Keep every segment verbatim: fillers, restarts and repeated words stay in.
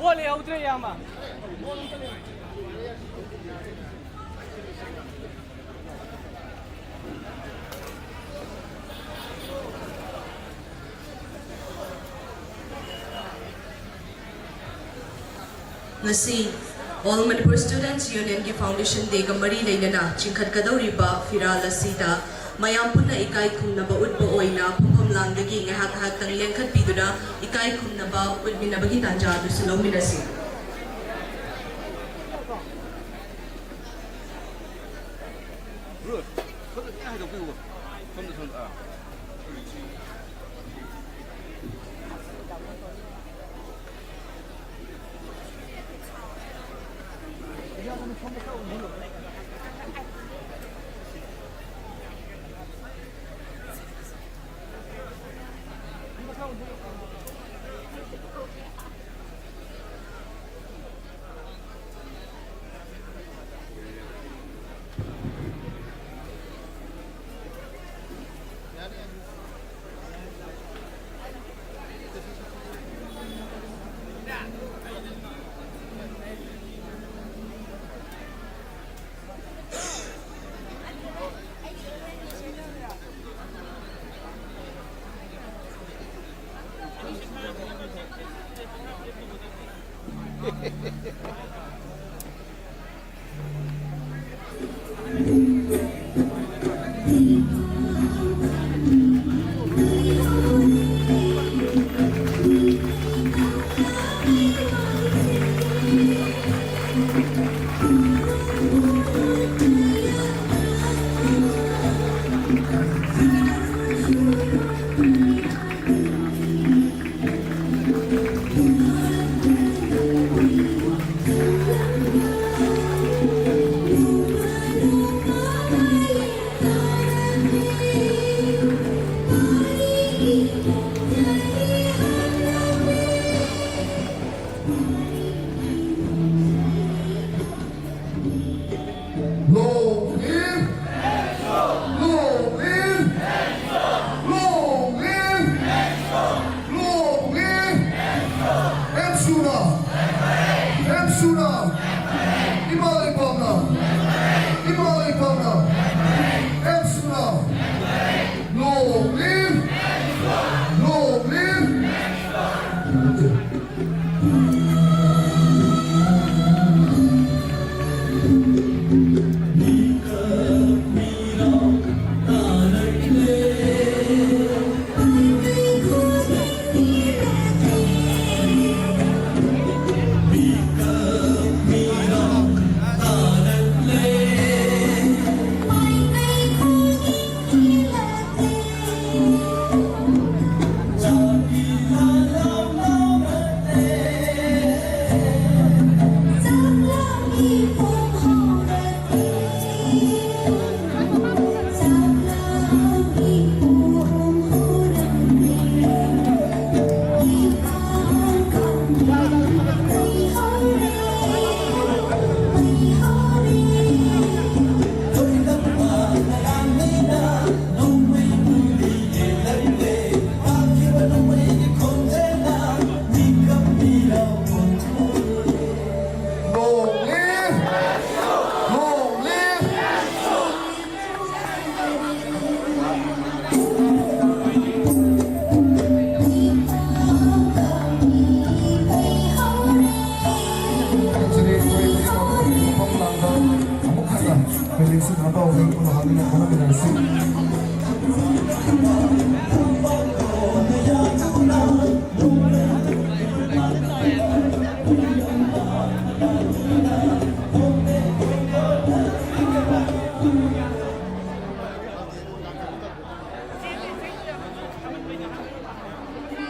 ꯕꯣꯜ ꯂꯩꯍꯧꯗ꯭ꯔꯦ, ꯏꯌꯥꯝꯕ꯫ ꯉꯁꯤ All Manipur Students Unionꯒꯤ Foundation Dayꯒ ꯃꯔꯤ ꯂꯩꯅꯅ ꯆꯤꯡꯈꯠꯀꯗꯧꯔꯤꯕ ꯐꯤꯔꯥꯜ ꯑꯁꯤꯗ ꯃꯌꯥꯝ ꯄꯨꯟꯅ ꯏꯀꯥꯏ ꯈꯨꯝꯅꯕ ꯎꯠꯄ ꯑꯣꯏꯅ ꯐꯝꯐꯝ ꯂꯥꯡꯗꯒꯤ ꯉꯥꯏꯍꯥꯛ ꯉꯥꯏꯍꯥꯛꯇꯪ ꯂꯦꯡꯈꯠꯄꯤꯗꯨꯅ ꯏꯀꯥꯏ ꯈꯨꯝꯅꯕ ꯎꯠꯃꯤꯟꯅꯕꯒꯤ ꯇꯥꯟꯖꯥ ꯑꯗꯨꯁꯨ ꯂꯧꯃꯤꯟꯅꯁꯤ꯫ ꯕ꯭ꯔꯣ, ꯁꯣꯝꯗ ꯈꯤꯇꯪ ꯍꯥꯏꯗꯣꯛꯄꯤꯌꯨꯀꯣ꯫ ꯁꯣꯝꯗ, ꯁꯣꯝꯗ, ꯑꯥ꯫ Long live! Long live! Long live! Long live! Ensuna! ꯁꯨꯅ ꯏꯃꯥ ꯂꯩꯄꯥꯛꯅ, ꯏꯃꯥ ꯂꯩꯄꯥꯛꯅ ꯑꯦꯝ ꯁꯨꯅ꯫ Long live! Long live! Long live! Long live! ꯃꯐꯝ ꯂꯥꯡꯗ ꯑꯃꯨꯛ ꯍꯟꯅ ꯍꯧꯖꯤꯛꯁꯨ ꯅꯍꯥ ꯍꯧꯖꯤꯛ ꯄꯨꯟꯅ ꯍꯥꯞꯃꯤꯟꯅ ꯈꯣꯠꯃꯤꯟꯅꯔꯁꯤ꯫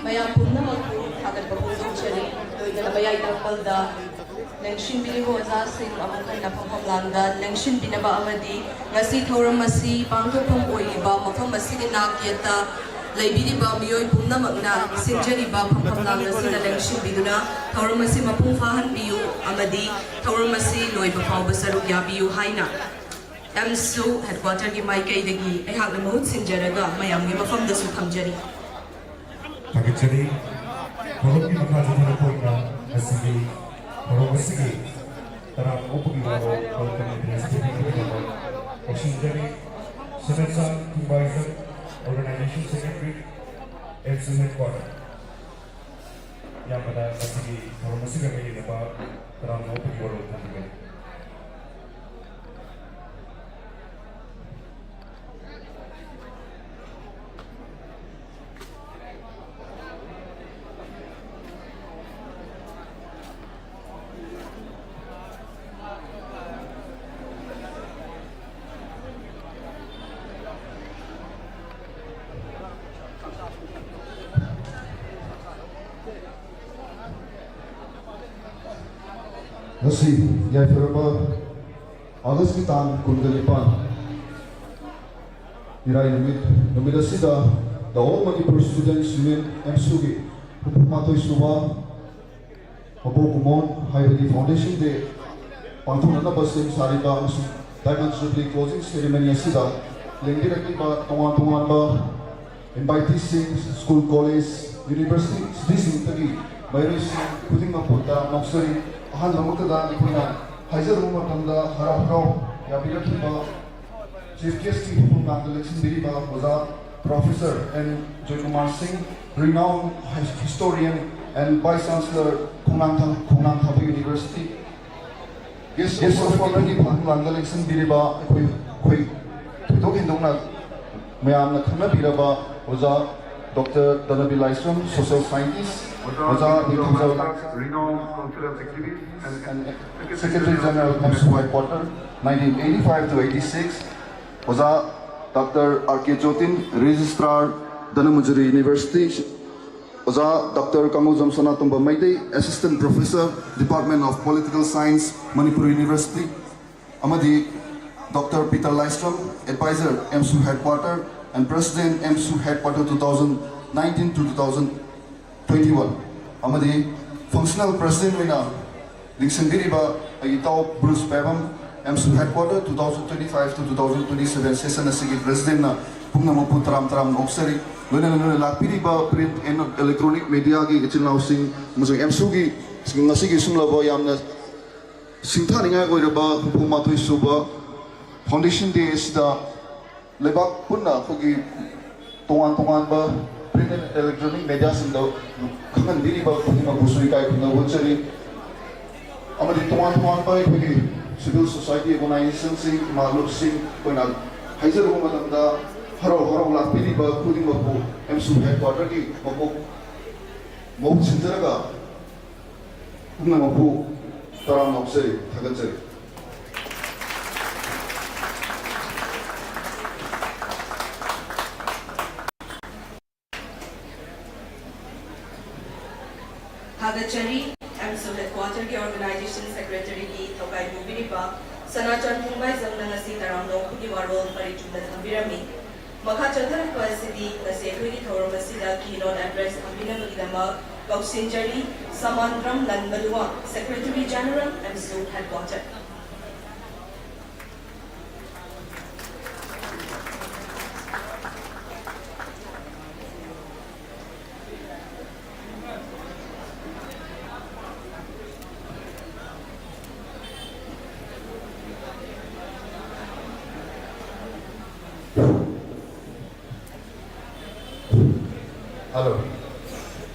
ꯃꯌꯥꯝ ꯄꯨꯝꯅꯃꯛꯄꯨ ꯊꯥꯒꯠꯄ ꯐꯣꯡꯗꯣꯛꯆꯔꯤ꯫ ꯂꯣꯏꯅꯅ ꯃꯌꯥꯏ ꯇꯥꯡꯀꯜꯗ ꯂꯦꯡꯁꯤꯟꯕꯤꯔꯤꯕ ꯑꯣꯖꯥꯁꯤꯡ ꯑꯃꯨꯛ ꯍꯟꯅ ꯐꯝꯐꯝ ꯂꯥꯡꯗ ꯂꯦꯡꯁꯤꯟꯕꯤꯅꯕ ꯑꯃꯗꯤ ꯉꯁꯤ ꯊꯧꯔꯝ ꯑꯁꯤ ꯄꯥꯡꯊꯣꯛꯐꯝ ꯑꯣꯏꯔꯤꯕ ꯃꯐꯝ ꯑꯁꯤꯒꯤ ꯅꯥꯛ ꯌꯦꯠꯇ ꯂꯩꯕꯤꯔꯤꯕ ꯃꯤꯑꯣꯏ ꯄꯨꯝꯅꯃꯛꯅ ꯁꯤꯟꯖꯔꯤꯕ ꯐꯝꯐꯝ ꯂꯥꯡ ꯑꯁꯤꯗ ꯂꯦꯡꯁꯤꯟꯕꯤꯗꯨꯅ ꯊꯧꯔꯝ ꯑꯁꯤ ꯃꯄꯨꯡ ꯐꯥꯍꯟꯕꯤꯌꯨ ꯑꯃꯗꯤ ꯊꯧꯔꯝ ꯑꯁꯤ ꯂꯣꯏꯕ ꯐꯥꯎꯕ ꯁꯔꯨꯛ ꯌꯥꯕꯤꯌꯨ ꯍꯥꯏꯅ ꯑꯦꯝꯁꯨ ꯍꯦꯗꯀ꯭ꯋꯥꯇꯔꯒꯤ ꯃꯥꯏꯀꯩꯗꯒꯤ ꯑꯩꯍꯥꯛꯅ ꯃꯍꯨꯠ ꯁꯤꯟꯖꯔꯒ ꯃꯌꯥꯝꯒꯤ ꯃꯐꯝꯗꯁꯨ ꯊꯝꯖꯔꯤ꯫ ꯊꯥꯒꯠꯆꯔꯤ꯫ ꯊꯧꯔꯝꯒꯤ ꯃꯈꯥ ꯆꯠꯊꯔꯛꯄ ꯑꯣꯏꯅ ꯉꯁꯤꯗꯤ ꯊꯧꯔꯝ ꯑꯁꯤꯒꯤ ꯇꯔꯥꯝꯅ ꯑꯣꯛꯄꯒꯤ ꯋꯥꯔꯣꯜ ꯍꯧꯔꯛꯄ mattress ꯇꯤꯚꯤꯒꯤꯗꯃꯛ ꯂꯧꯁꯤꯟꯖꯔꯤ꯫ ꯁꯦꯃꯦꯠꯁꯥꯡ ꯊꯤꯡꯕꯥꯏꯖꯝ, Organization Secretary, AMSU Headquarter꯫ ꯏꯌꯥꯝꯕꯅ ꯉꯁꯤꯒꯤ ꯊꯧꯔꯝ ꯑꯁꯤꯒ ꯃꯔꯤ ꯂꯩꯅꯕ ꯇꯔꯥꯝꯅ ꯑꯣꯛꯄꯒꯤ ꯋꯥꯔꯣꯜ ꯊꯝꯕꯤꯒꯅꯤ꯫ ꯉꯁꯤ ꯌꯥꯏꯐꯔꯕ ꯑꯥꯒꯁꯀꯤ ꯇꯥꯡ ꯀꯨꯟꯒ ꯅꯤꯄꯥꯟ, ꯏꯔꯥꯏ ꯅꯨꯃꯤꯠ, ꯅꯨꯃꯤꯠ ꯑꯁꯤꯗ The All Manipur Students Union, ꯑꯦꯝꯁꯨꯒꯤ ꯍꯨꯝꯐꯨ ꯃꯥꯊꯣꯏ ꯁꯨꯕ ꯃꯄꯣꯛ ꯀꯨꯝꯑꯣꯟ ꯍꯥꯏꯕꯗꯤ Foundation Day ꯄꯥꯡꯊꯣꯛꯅꯅꯕ ꯁꯦꯝ ꯁꯥꯔꯤꯕ ꯑꯃꯁꯨꯡ Diamond Jubilee Closing Ceremony ꯑꯁꯤꯗ ꯂꯦꯡꯕꯤꯔꯛꯂꯤꯕ ꯇꯣꯉꯥꯟ ꯇꯣꯉꯥꯟꯕ inviteeꯁꯤꯡ, school, college, university, cityꯁꯤꯡꯗꯒꯤ ꯃꯍꯩꯔꯣꯏꯁꯤꯡ ꯈꯨꯗꯤꯡꯃꯛꯄꯨ ꯇꯔꯥꯝꯅ ꯑꯣꯛꯆꯔꯤ꯫ ꯑꯍꯥꯟꯕꯃꯛꯇꯗ ꯑꯩꯈꯣꯏꯅ ꯍꯥꯏꯖꯔꯨꯕ ꯃꯇꯝꯗ ꯍꯔꯥꯎ ꯍꯔꯥꯎ ꯌꯥꯕꯤꯔꯛꯈꯤꯕ Chief Guestꯀꯤ ꯈꯨꯃꯥꯡꯗ ꯂꯦꯡꯁꯤꯟꯕꯤꯔꯤꯕ ꯑꯣꯖꯥ Professor N ꯖꯣꯏꯀꯨꯃꯥꯔ ꯁꯤꯡ, renowned historian and Vice Chancellor, ꯈꯣꯡꯅꯥꯡ ꯊꯥ-, ꯈꯣꯡꯅꯥꯡ ꯊꯥꯕ University, Guest of Honourꯒꯤ ꯈꯣꯡꯅꯥꯡꯗ ꯂꯦꯡꯁꯤꯟꯕꯤꯔꯤꯕ ꯑꯩꯈꯣꯏ, ꯑꯩꯈꯣꯏ ꯊꯣꯏꯗꯣꯛ ꯍꯦꯟꯗꯣꯛꯅ ꯃꯌꯥꯝꯅ ꯈꯪꯅꯕꯤꯔꯕ ꯑꯣꯖꯥ Doctor ꯙꯅꯕꯤ ꯂꯥꯏꯁ꯭ꯔꯝ, Social Scientist, ꯑꯣꯖꯥ ꯅꯤꯡꯊꯧꯖꯝ, renowned cultural activist and Secretary General, ꯑꯦꯝꯁꯨ Headquarter, nineteen eighty-five to eighty-six, ꯑꯣꯖꯥ doctor R K Jotin, Registrar, Dhanamanjuri University, ꯑꯣꯖꯥ doctor Kangoujam Sanatomba Meitei, Assistant Professor, Department of Political Science, Manipur University, ꯑꯃꯗꯤ doctor Peter Laishram, Advisor, ꯑꯦꯝꯁꯨ Headquarter and President, ꯑꯦꯝꯁꯨ Headquarter, two thousand nineteen to two thousand twenty-one, ꯑꯃꯗꯤ Functional President ꯑꯣꯏꯅ ꯂꯤꯡꯁꯤꯟꯕꯤꯔꯤꯕ ꯑꯩꯒꯤ ꯏꯇꯥꯎ brush ꯄꯥꯏꯕꯝ, ꯑꯦꯝꯁꯨ Headquarter, two thousand twenty-five to two thousand twenty-seven session ꯑꯁꯤꯒꯤ Presidentꯅ ꯄꯨꯝꯅꯃꯛꯄꯨ ꯇꯔꯥꯝ ꯇꯔꯥꯝꯅ ꯑꯣꯛꯆꯔꯤ꯫ ꯂꯣꯏꯅꯅ ꯂꯣꯏꯅ ꯂꯥꯛꯄꯤꯔꯤꯕ print and electronic mediaꯒꯤ ꯏꯆꯤꯜ ꯏꯅꯥꯎꯁꯤꯡ ꯑꯃꯁꯨꯡ ꯑꯦꯝꯁꯨꯒꯤ ꯉꯁꯤꯒꯤ ꯁꯨꯝꯂꯕ ꯌꯥꯝꯅ ꯁꯤꯡꯊꯥꯅꯤꯡꯉꯥꯏ ꯑꯣꯏꯔꯕ ꯍꯨꯝꯐꯨ ꯃꯥꯊꯣꯏ ꯁꯨꯕ Foundation Day ꯑꯁꯤꯗ ꯂꯩꯕꯥꯛ ꯄꯨꯟꯅ ꯑꯩꯈꯣꯏꯒꯤ ꯇꯣꯉꯥꯟ ꯇꯣꯉꯥꯟꯕ print and electronic mediaꯁꯤꯡꯗ ꯈꯪꯍꯟꯕꯤꯔꯤꯕ ꯈꯨꯗꯤꯡꯃꯛꯄꯨꯁꯨ ꯏꯀꯥꯏ ꯈꯨꯝꯅꯕ ꯎꯠꯆꯔꯤ꯫ ꯑꯃꯗꯤ ꯇꯣꯉꯥꯟ ꯇꯣꯉꯥꯟꯕ ꯑꯩꯈꯣꯏꯒꯤ civil society organizationꯁꯤꯡ, ꯏꯃꯥ ꯂꯨꯞꯁꯤꯡ ꯑꯩꯈꯣꯏꯅ ꯍꯥꯏꯖꯔꯨꯕ ꯃꯇꯝꯗ ꯍꯔꯥꯎ ꯍꯔꯥꯎ ꯂꯥꯛꯄꯤꯔꯤꯕ ꯈꯨꯗꯤꯡꯃꯛꯄꯨ ꯑꯦꯝꯁꯨ headquarterꯒꯤ ꯃꯀꯣꯛ ꯃꯍꯨꯠ ꯁꯤꯟꯖꯔꯒ ꯄꯨꯝꯅꯃꯛꯄꯨ ꯇꯔꯥꯝꯅ ꯑꯣꯛꯆꯔꯤ, ꯊꯥꯒꯠꯆꯔꯤ꯫ ꯊꯥꯒꯠꯆꯔꯤ꯫ ꯑꯦꯝꯁꯨ headquarterꯒꯤ organization secretaryꯒꯤ ꯊꯧꯒꯥꯏ ꯄꯨꯕꯤꯔꯤꯕ ꯁꯅꯥꯆꯥꯟ ꯄꯨꯡꯕꯥꯏꯖꯝꯅ ꯉꯁꯤ ꯇꯔꯥꯝꯅ ꯑꯣꯛꯄꯒꯤ ꯋꯥꯔꯣꯜ ꯄꯔꯤꯡ ꯆꯨꯝꯅ ꯊꯝꯕꯤꯔꯝꯃꯤ꯫ ꯃꯈꯥ ꯆꯠꯊꯔꯛꯄ ꯑꯁꯤꯗꯤ ꯉꯁꯤ ꯑꯩꯈꯣꯏꯒꯤ ꯊꯧꯔꯝ ꯑꯁꯤꯗ keynote address ꯊꯝꯕꯤꯅꯕꯒꯤꯗꯃꯛ ꯀꯧꯁꯤꯟꯖꯔꯤ꯫ ꯁꯃꯥꯟꯗ꯭ꯔꯝ ꯂꯟꯕꯂꯨꯋꯥ, Secretary General, ꯑꯦꯝꯁꯨ headquarter꯫ Hello.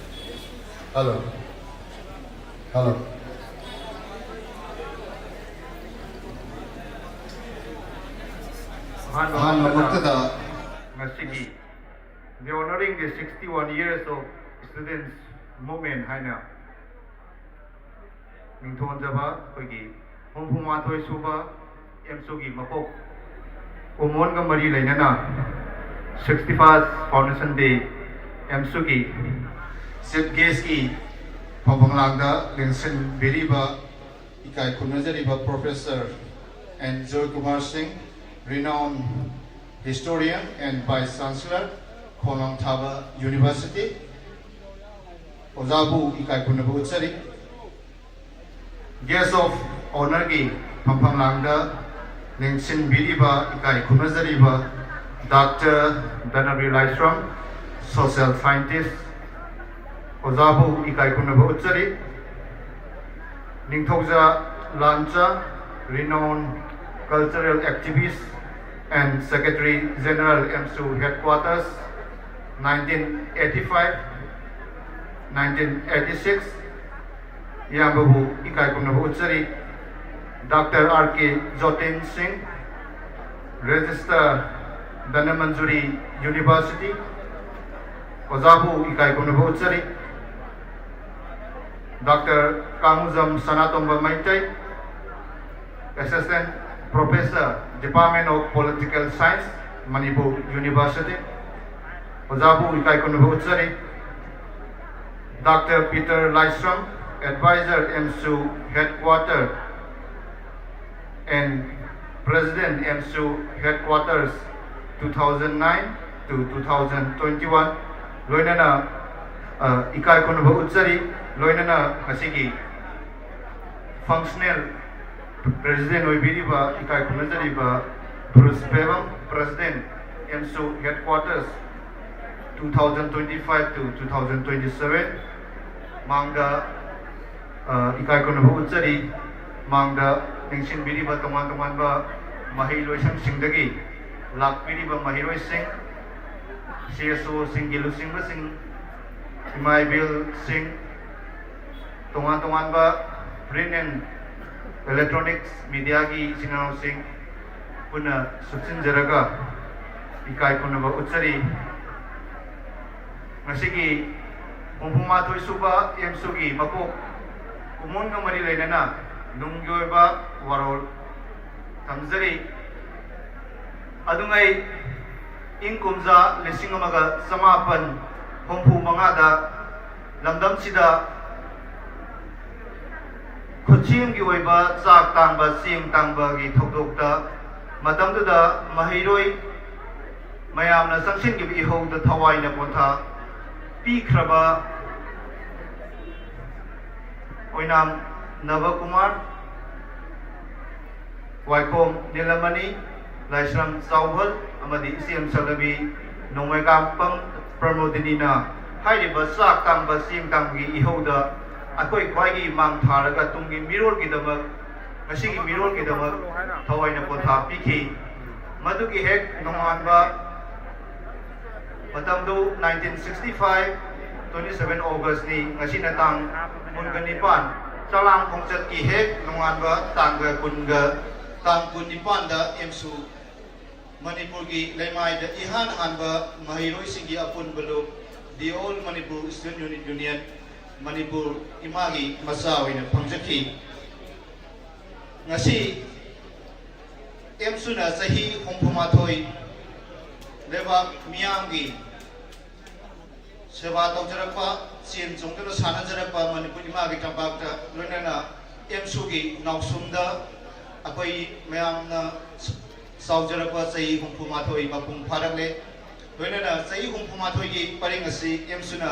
Hello. Hello. ꯑꯍꯥꯟꯕ ꯑꯍꯥꯟꯕꯃꯛꯇꯗ ꯉꯁꯤꯒꯤ The Honoring the sixty-one Years of Students Movement ꯍꯥꯏꯅ ꯃꯤꯡꯊꯣꯟꯖꯕ ꯑꯩꯈꯣꯏꯒꯤ ꯍꯨꯝꯐꯨ ꯃꯥꯊꯣꯏ ꯁꯨꯕ ꯑꯦꯝꯁꯨꯒꯤ ꯃꯀꯣꯛ ꯀꯨꯝꯑꯣꯟꯒ ꯃꯔꯤ ꯂꯩꯅꯅ sixty-first Foundation Day ꯑꯦꯝꯁꯨꯒꯤ chief guestꯀꯤ ꯐꯝꯐꯝꯂꯥꯡꯗ ꯂꯦꯡꯁꯤꯟꯕꯤꯔꯤꯕ ꯏꯀꯥꯏ ꯈꯨꯝꯅꯖꯔꯤꯕ Professor N Joy Kumar Singh, renowned historian and Vice Chancellor, ꯈꯣꯡꯅꯥꯡ ꯊꯥꯕ University, ꯑꯣꯖꯥꯕꯨ ꯏꯀꯥꯏ ꯈꯨꯝꯅꯕ ꯎꯠꯆꯔꯤ꯫ Guest of Honourꯒꯤ ꯐꯝꯐꯝꯂꯥꯡꯗ ꯂꯦꯡꯁꯤꯟꯕꯤꯔꯤꯕ ꯏꯀꯥꯏ ꯈꯨꯝꯅꯖꯔꯤꯕ Doctor ꯙꯅꯕꯤꯔ ꯂꯥꯏꯁ꯭ꯔꯝ, social scientist, ꯑꯣꯖꯥꯕꯨ ꯏꯀꯥꯏ ꯈꯨꯝꯅꯕ ꯎꯠꯆꯔꯤ꯫ ꯅꯤꯡꯊꯧꯖꯥ ꯂꯥꯟꯆꯥ, renowned cultural activist and Secretary General, ꯑꯦꯝꯁꯨ Headquarters, nineteen eighty-five, nineteen eighty-six, ꯏꯌꯥꯝꯕꯕꯨ ꯏꯀꯥꯏ ꯈꯨꯝꯅꯕ ꯎꯠꯆꯔꯤ꯫ Doctor R K Jotin Singh, Registrar, Dhanamanjuri University, ꯑꯣꯖꯥꯕꯨ ꯏꯀꯥꯏ ꯈꯨꯝꯅꯕ ꯎꯠꯆꯔꯤ꯫ Doctor Kangjam Sanatomba Meitei, Assistant Professor, Department of Political Science, Manipur University, ꯑꯣꯖꯥꯕꯨ ꯏꯀꯥꯏ ꯈꯨꯝꯅꯕ ꯎꯠꯆꯔꯤ꯫ Doctor Peter Laishram, Advisor, ꯑꯦꯝꯁꯨ Headquarter and President, AMSU Headquarters, two thousand nine to two thousand twenty-one, ꯂꯣꯏꯅꯅ, ꯑ, ꯏꯀꯥꯏ ꯈꯨꯝꯅꯕ ꯎꯠꯆꯔꯤ꯫ ꯂꯣꯏꯅꯅ ꯉꯁꯤꯒꯤ functional President ꯑꯣꯏꯕꯤꯔꯤꯕ, ꯏꯀꯥꯏ ꯈꯨꯝꯅꯖꯔꯤꯕ Bruce Pebam, President, AMSU Headquarters, two thousand twenty-five to two thousand twenty-seven, ꯃꯥꯡꯗ, ꯑ, ꯏꯀꯥꯏ ꯈꯨꯝꯅꯕ ꯎꯠꯆꯔꯤ꯫ ꯃꯥꯡꯗ ꯅꯤꯡꯁꯤꯡꯕꯤꯔꯤꯕ ꯇꯣꯉꯥꯟ ꯇꯣꯉꯥꯟꯕ ꯃꯍꯩ ꯂꯣꯏꯁꯪꯁꯤꯡꯗꯒꯤ ꯂꯥꯛꯄꯤꯔꯤꯕ ꯃꯍꯩꯔꯣꯏꯁꯤꯡ, ꯁꯤ ꯑꯦꯁ ꯑꯣꯁꯤꯡꯒꯤ ꯂꯨꯆꯤꯡꯕꯁꯤꯡ, ꯏꯃꯥ ꯏꯕꯦꯜꯁꯤꯡ, ꯇꯣꯉꯥꯟ ꯇꯣꯉꯥꯟꯕ print and electronics mediaꯒꯤ ꯏꯆꯤꯟ ꯏꯅꯥꯎꯁꯤꯡ ꯄꯨꯟꯅ ꯁꯨꯞꯆꯤꯟꯖꯔꯒ ꯏꯀꯥꯏ ꯈꯨꯝꯅꯕ ꯎꯠꯆꯔꯤ꯫ ꯉꯁꯤꯒꯤ ꯍꯨꯝꯐꯨ ꯃꯥꯊꯣꯏ ꯁꯨꯕ ꯑꯦꯝꯁꯨꯒꯤ ꯃꯄꯣꯛ ꯀꯨꯝꯑꯣꯟꯒ ꯃꯔꯤ ꯂꯩꯅꯅ ꯅꯨꯡꯒꯤ ꯑꯣꯏꯕ ꯋꯥꯔꯣꯜ ꯊꯝꯖꯔꯤ꯫ ꯑꯗꯨꯉꯩ ꯏꯪ ꯀꯨꯝꯖꯥ ꯂꯤꯁꯤꯡ ꯑꯃꯒ ꯆꯃꯥꯄꯟ ꯍꯨꯝꯐꯨ ꯃꯉꯥꯗ ꯂꯝꯗꯝꯁꯤꯗ ꯈꯨꯠꯁꯦꯝꯒꯤ ꯑꯣꯏꯕ ꯆꯥꯛ ꯇꯥꯡꯕ ꯆꯦꯡ ꯇꯥꯡꯕꯒꯤ ꯊꯧꯗꯣꯛꯇ ꯃꯇꯝꯗꯨꯗ ꯃꯍꯩꯔꯣꯏ ꯃꯌꯥꯝꯅ ꯆꯪꯁꯤꯟꯈꯤꯕ ꯏꯍꯧꯗ ꯊꯋꯥꯏꯅ ꯄꯣꯟꯊꯥ ꯄꯤꯈ꯭ꯔꯕ ꯑꯣꯏꯅꯥꯝ ꯅꯕꯀꯨꯃꯥꯔ, ꯋꯥꯏꯈꯣꯝ ꯅꯤꯂꯃꯅꯤ, ꯂꯥꯏꯁ꯭ꯔꯝ ꯆꯥꯎꯕꯜ ꯑꯃꯗꯤ ꯏꯆꯦꯝ ꯁꯛꯂꯕꯤ ꯅꯣꯡꯃꯩꯀꯥꯝꯄꯝ ꯄ꯭ꯔꯃꯣꯗꯤꯅꯤꯅ ꯍꯥꯏꯔꯤꯕ ꯆꯥꯛ ꯇꯥꯡꯕ ꯆꯦꯡ ꯇꯥꯡꯕꯒꯤ ꯏꯍꯧꯗ ꯑꯩꯈꯣꯏ ꯈ꯭ꯋꯥꯏꯒꯤ ꯃꯥꯡ ꯊꯥꯔꯒ ꯇꯨꯡꯒꯤ ꯃꯤꯔꯣꯜꯒꯤꯗꯃꯛ, ꯉꯁꯤꯒꯤ ꯃꯤꯔꯣꯜꯒꯤꯗꯃꯛ ꯊꯋꯥꯏꯅ ꯄꯣꯊꯥ ꯄꯤꯈꯤ꯫ ꯃꯗꯨꯒꯤ ꯍꯦꯛ ꯅꯣꯡꯉꯥꯟꯕ ꯃꯇꯝꯗꯨ nineteen sixty five, twenty seven Augustꯅꯤ꯫ ꯉꯁꯤꯅ ꯇꯥꯡ ꯀꯨꯟꯒ ꯅꯤꯄꯥꯟ, ꯆꯂꯥꯡ ꯈꯣꯡꯆꯠꯀꯤ ꯍꯦꯛ ꯅꯣꯡꯉꯥꯟꯕ ꯇꯥꯡꯒ ꯀꯨꯟꯒ, ꯇꯥꯡ ꯀꯨꯟꯅꯤꯄꯥꯟꯗ ꯑꯦꯝꯁꯨ ꯃꯅꯤꯄꯨꯔꯒꯤ ꯂꯩꯃꯥꯏꯗ ꯏꯍꯥꯟ ꯍꯥꯟꯕ ꯃꯍꯩꯔꯣꯏꯁꯤꯡꯒꯤ ꯑꯄꯨꯟꯕ ꯂꯨꯞ, The All Manipur Student Unit Union, Manipur ꯏꯃꯥꯒꯤ ꯃꯆꯥ ꯑꯣꯏꯅ ꯐꯪꯖꯈꯤ꯫ ꯉꯁꯤ ꯑꯦꯝꯁꯨꯅ ꯆꯍꯤ ꯍꯨꯝꯐꯨ ꯃꯥꯊꯣꯏ ꯂꯩꯕꯥꯛ ꯃꯤꯌꯥꯝꯒꯤ ꯁꯦꯕꯥ ꯇꯧꯖꯔꯛꯄ, ꯆꯦꯟ ꯆꯣꯡꯗꯨꯅ ꯁꯥꯟꯅꯖꯔꯛꯄ ꯃꯅꯤꯄꯨꯔ ꯏꯃꯥꯒꯤ ꯇꯝꯄꯥꯛꯇ, ꯂꯣꯏꯅꯅ ꯑꯦꯝꯁꯨꯒꯤ ꯅꯥꯎꯁꯨꯝꯗ ꯑꯩꯈꯣꯏ ꯃꯌꯥꯝꯅ ꯆꯥꯎꯖꯔꯛꯄ ꯆꯍꯤ ꯍꯨꯝꯐꯨ ꯃꯥꯊꯣꯏ ꯃꯄꯨꯡ ꯐꯥꯔꯛꯂꯦ꯫ ꯂꯣꯏꯅꯅ ꯆꯍꯤ ꯍꯨꯝꯐꯨ ꯃꯥꯊꯣꯏꯒꯤ ꯄꯔꯤꯡ ꯑꯁꯤ ꯑꯦꯝꯁꯨꯅ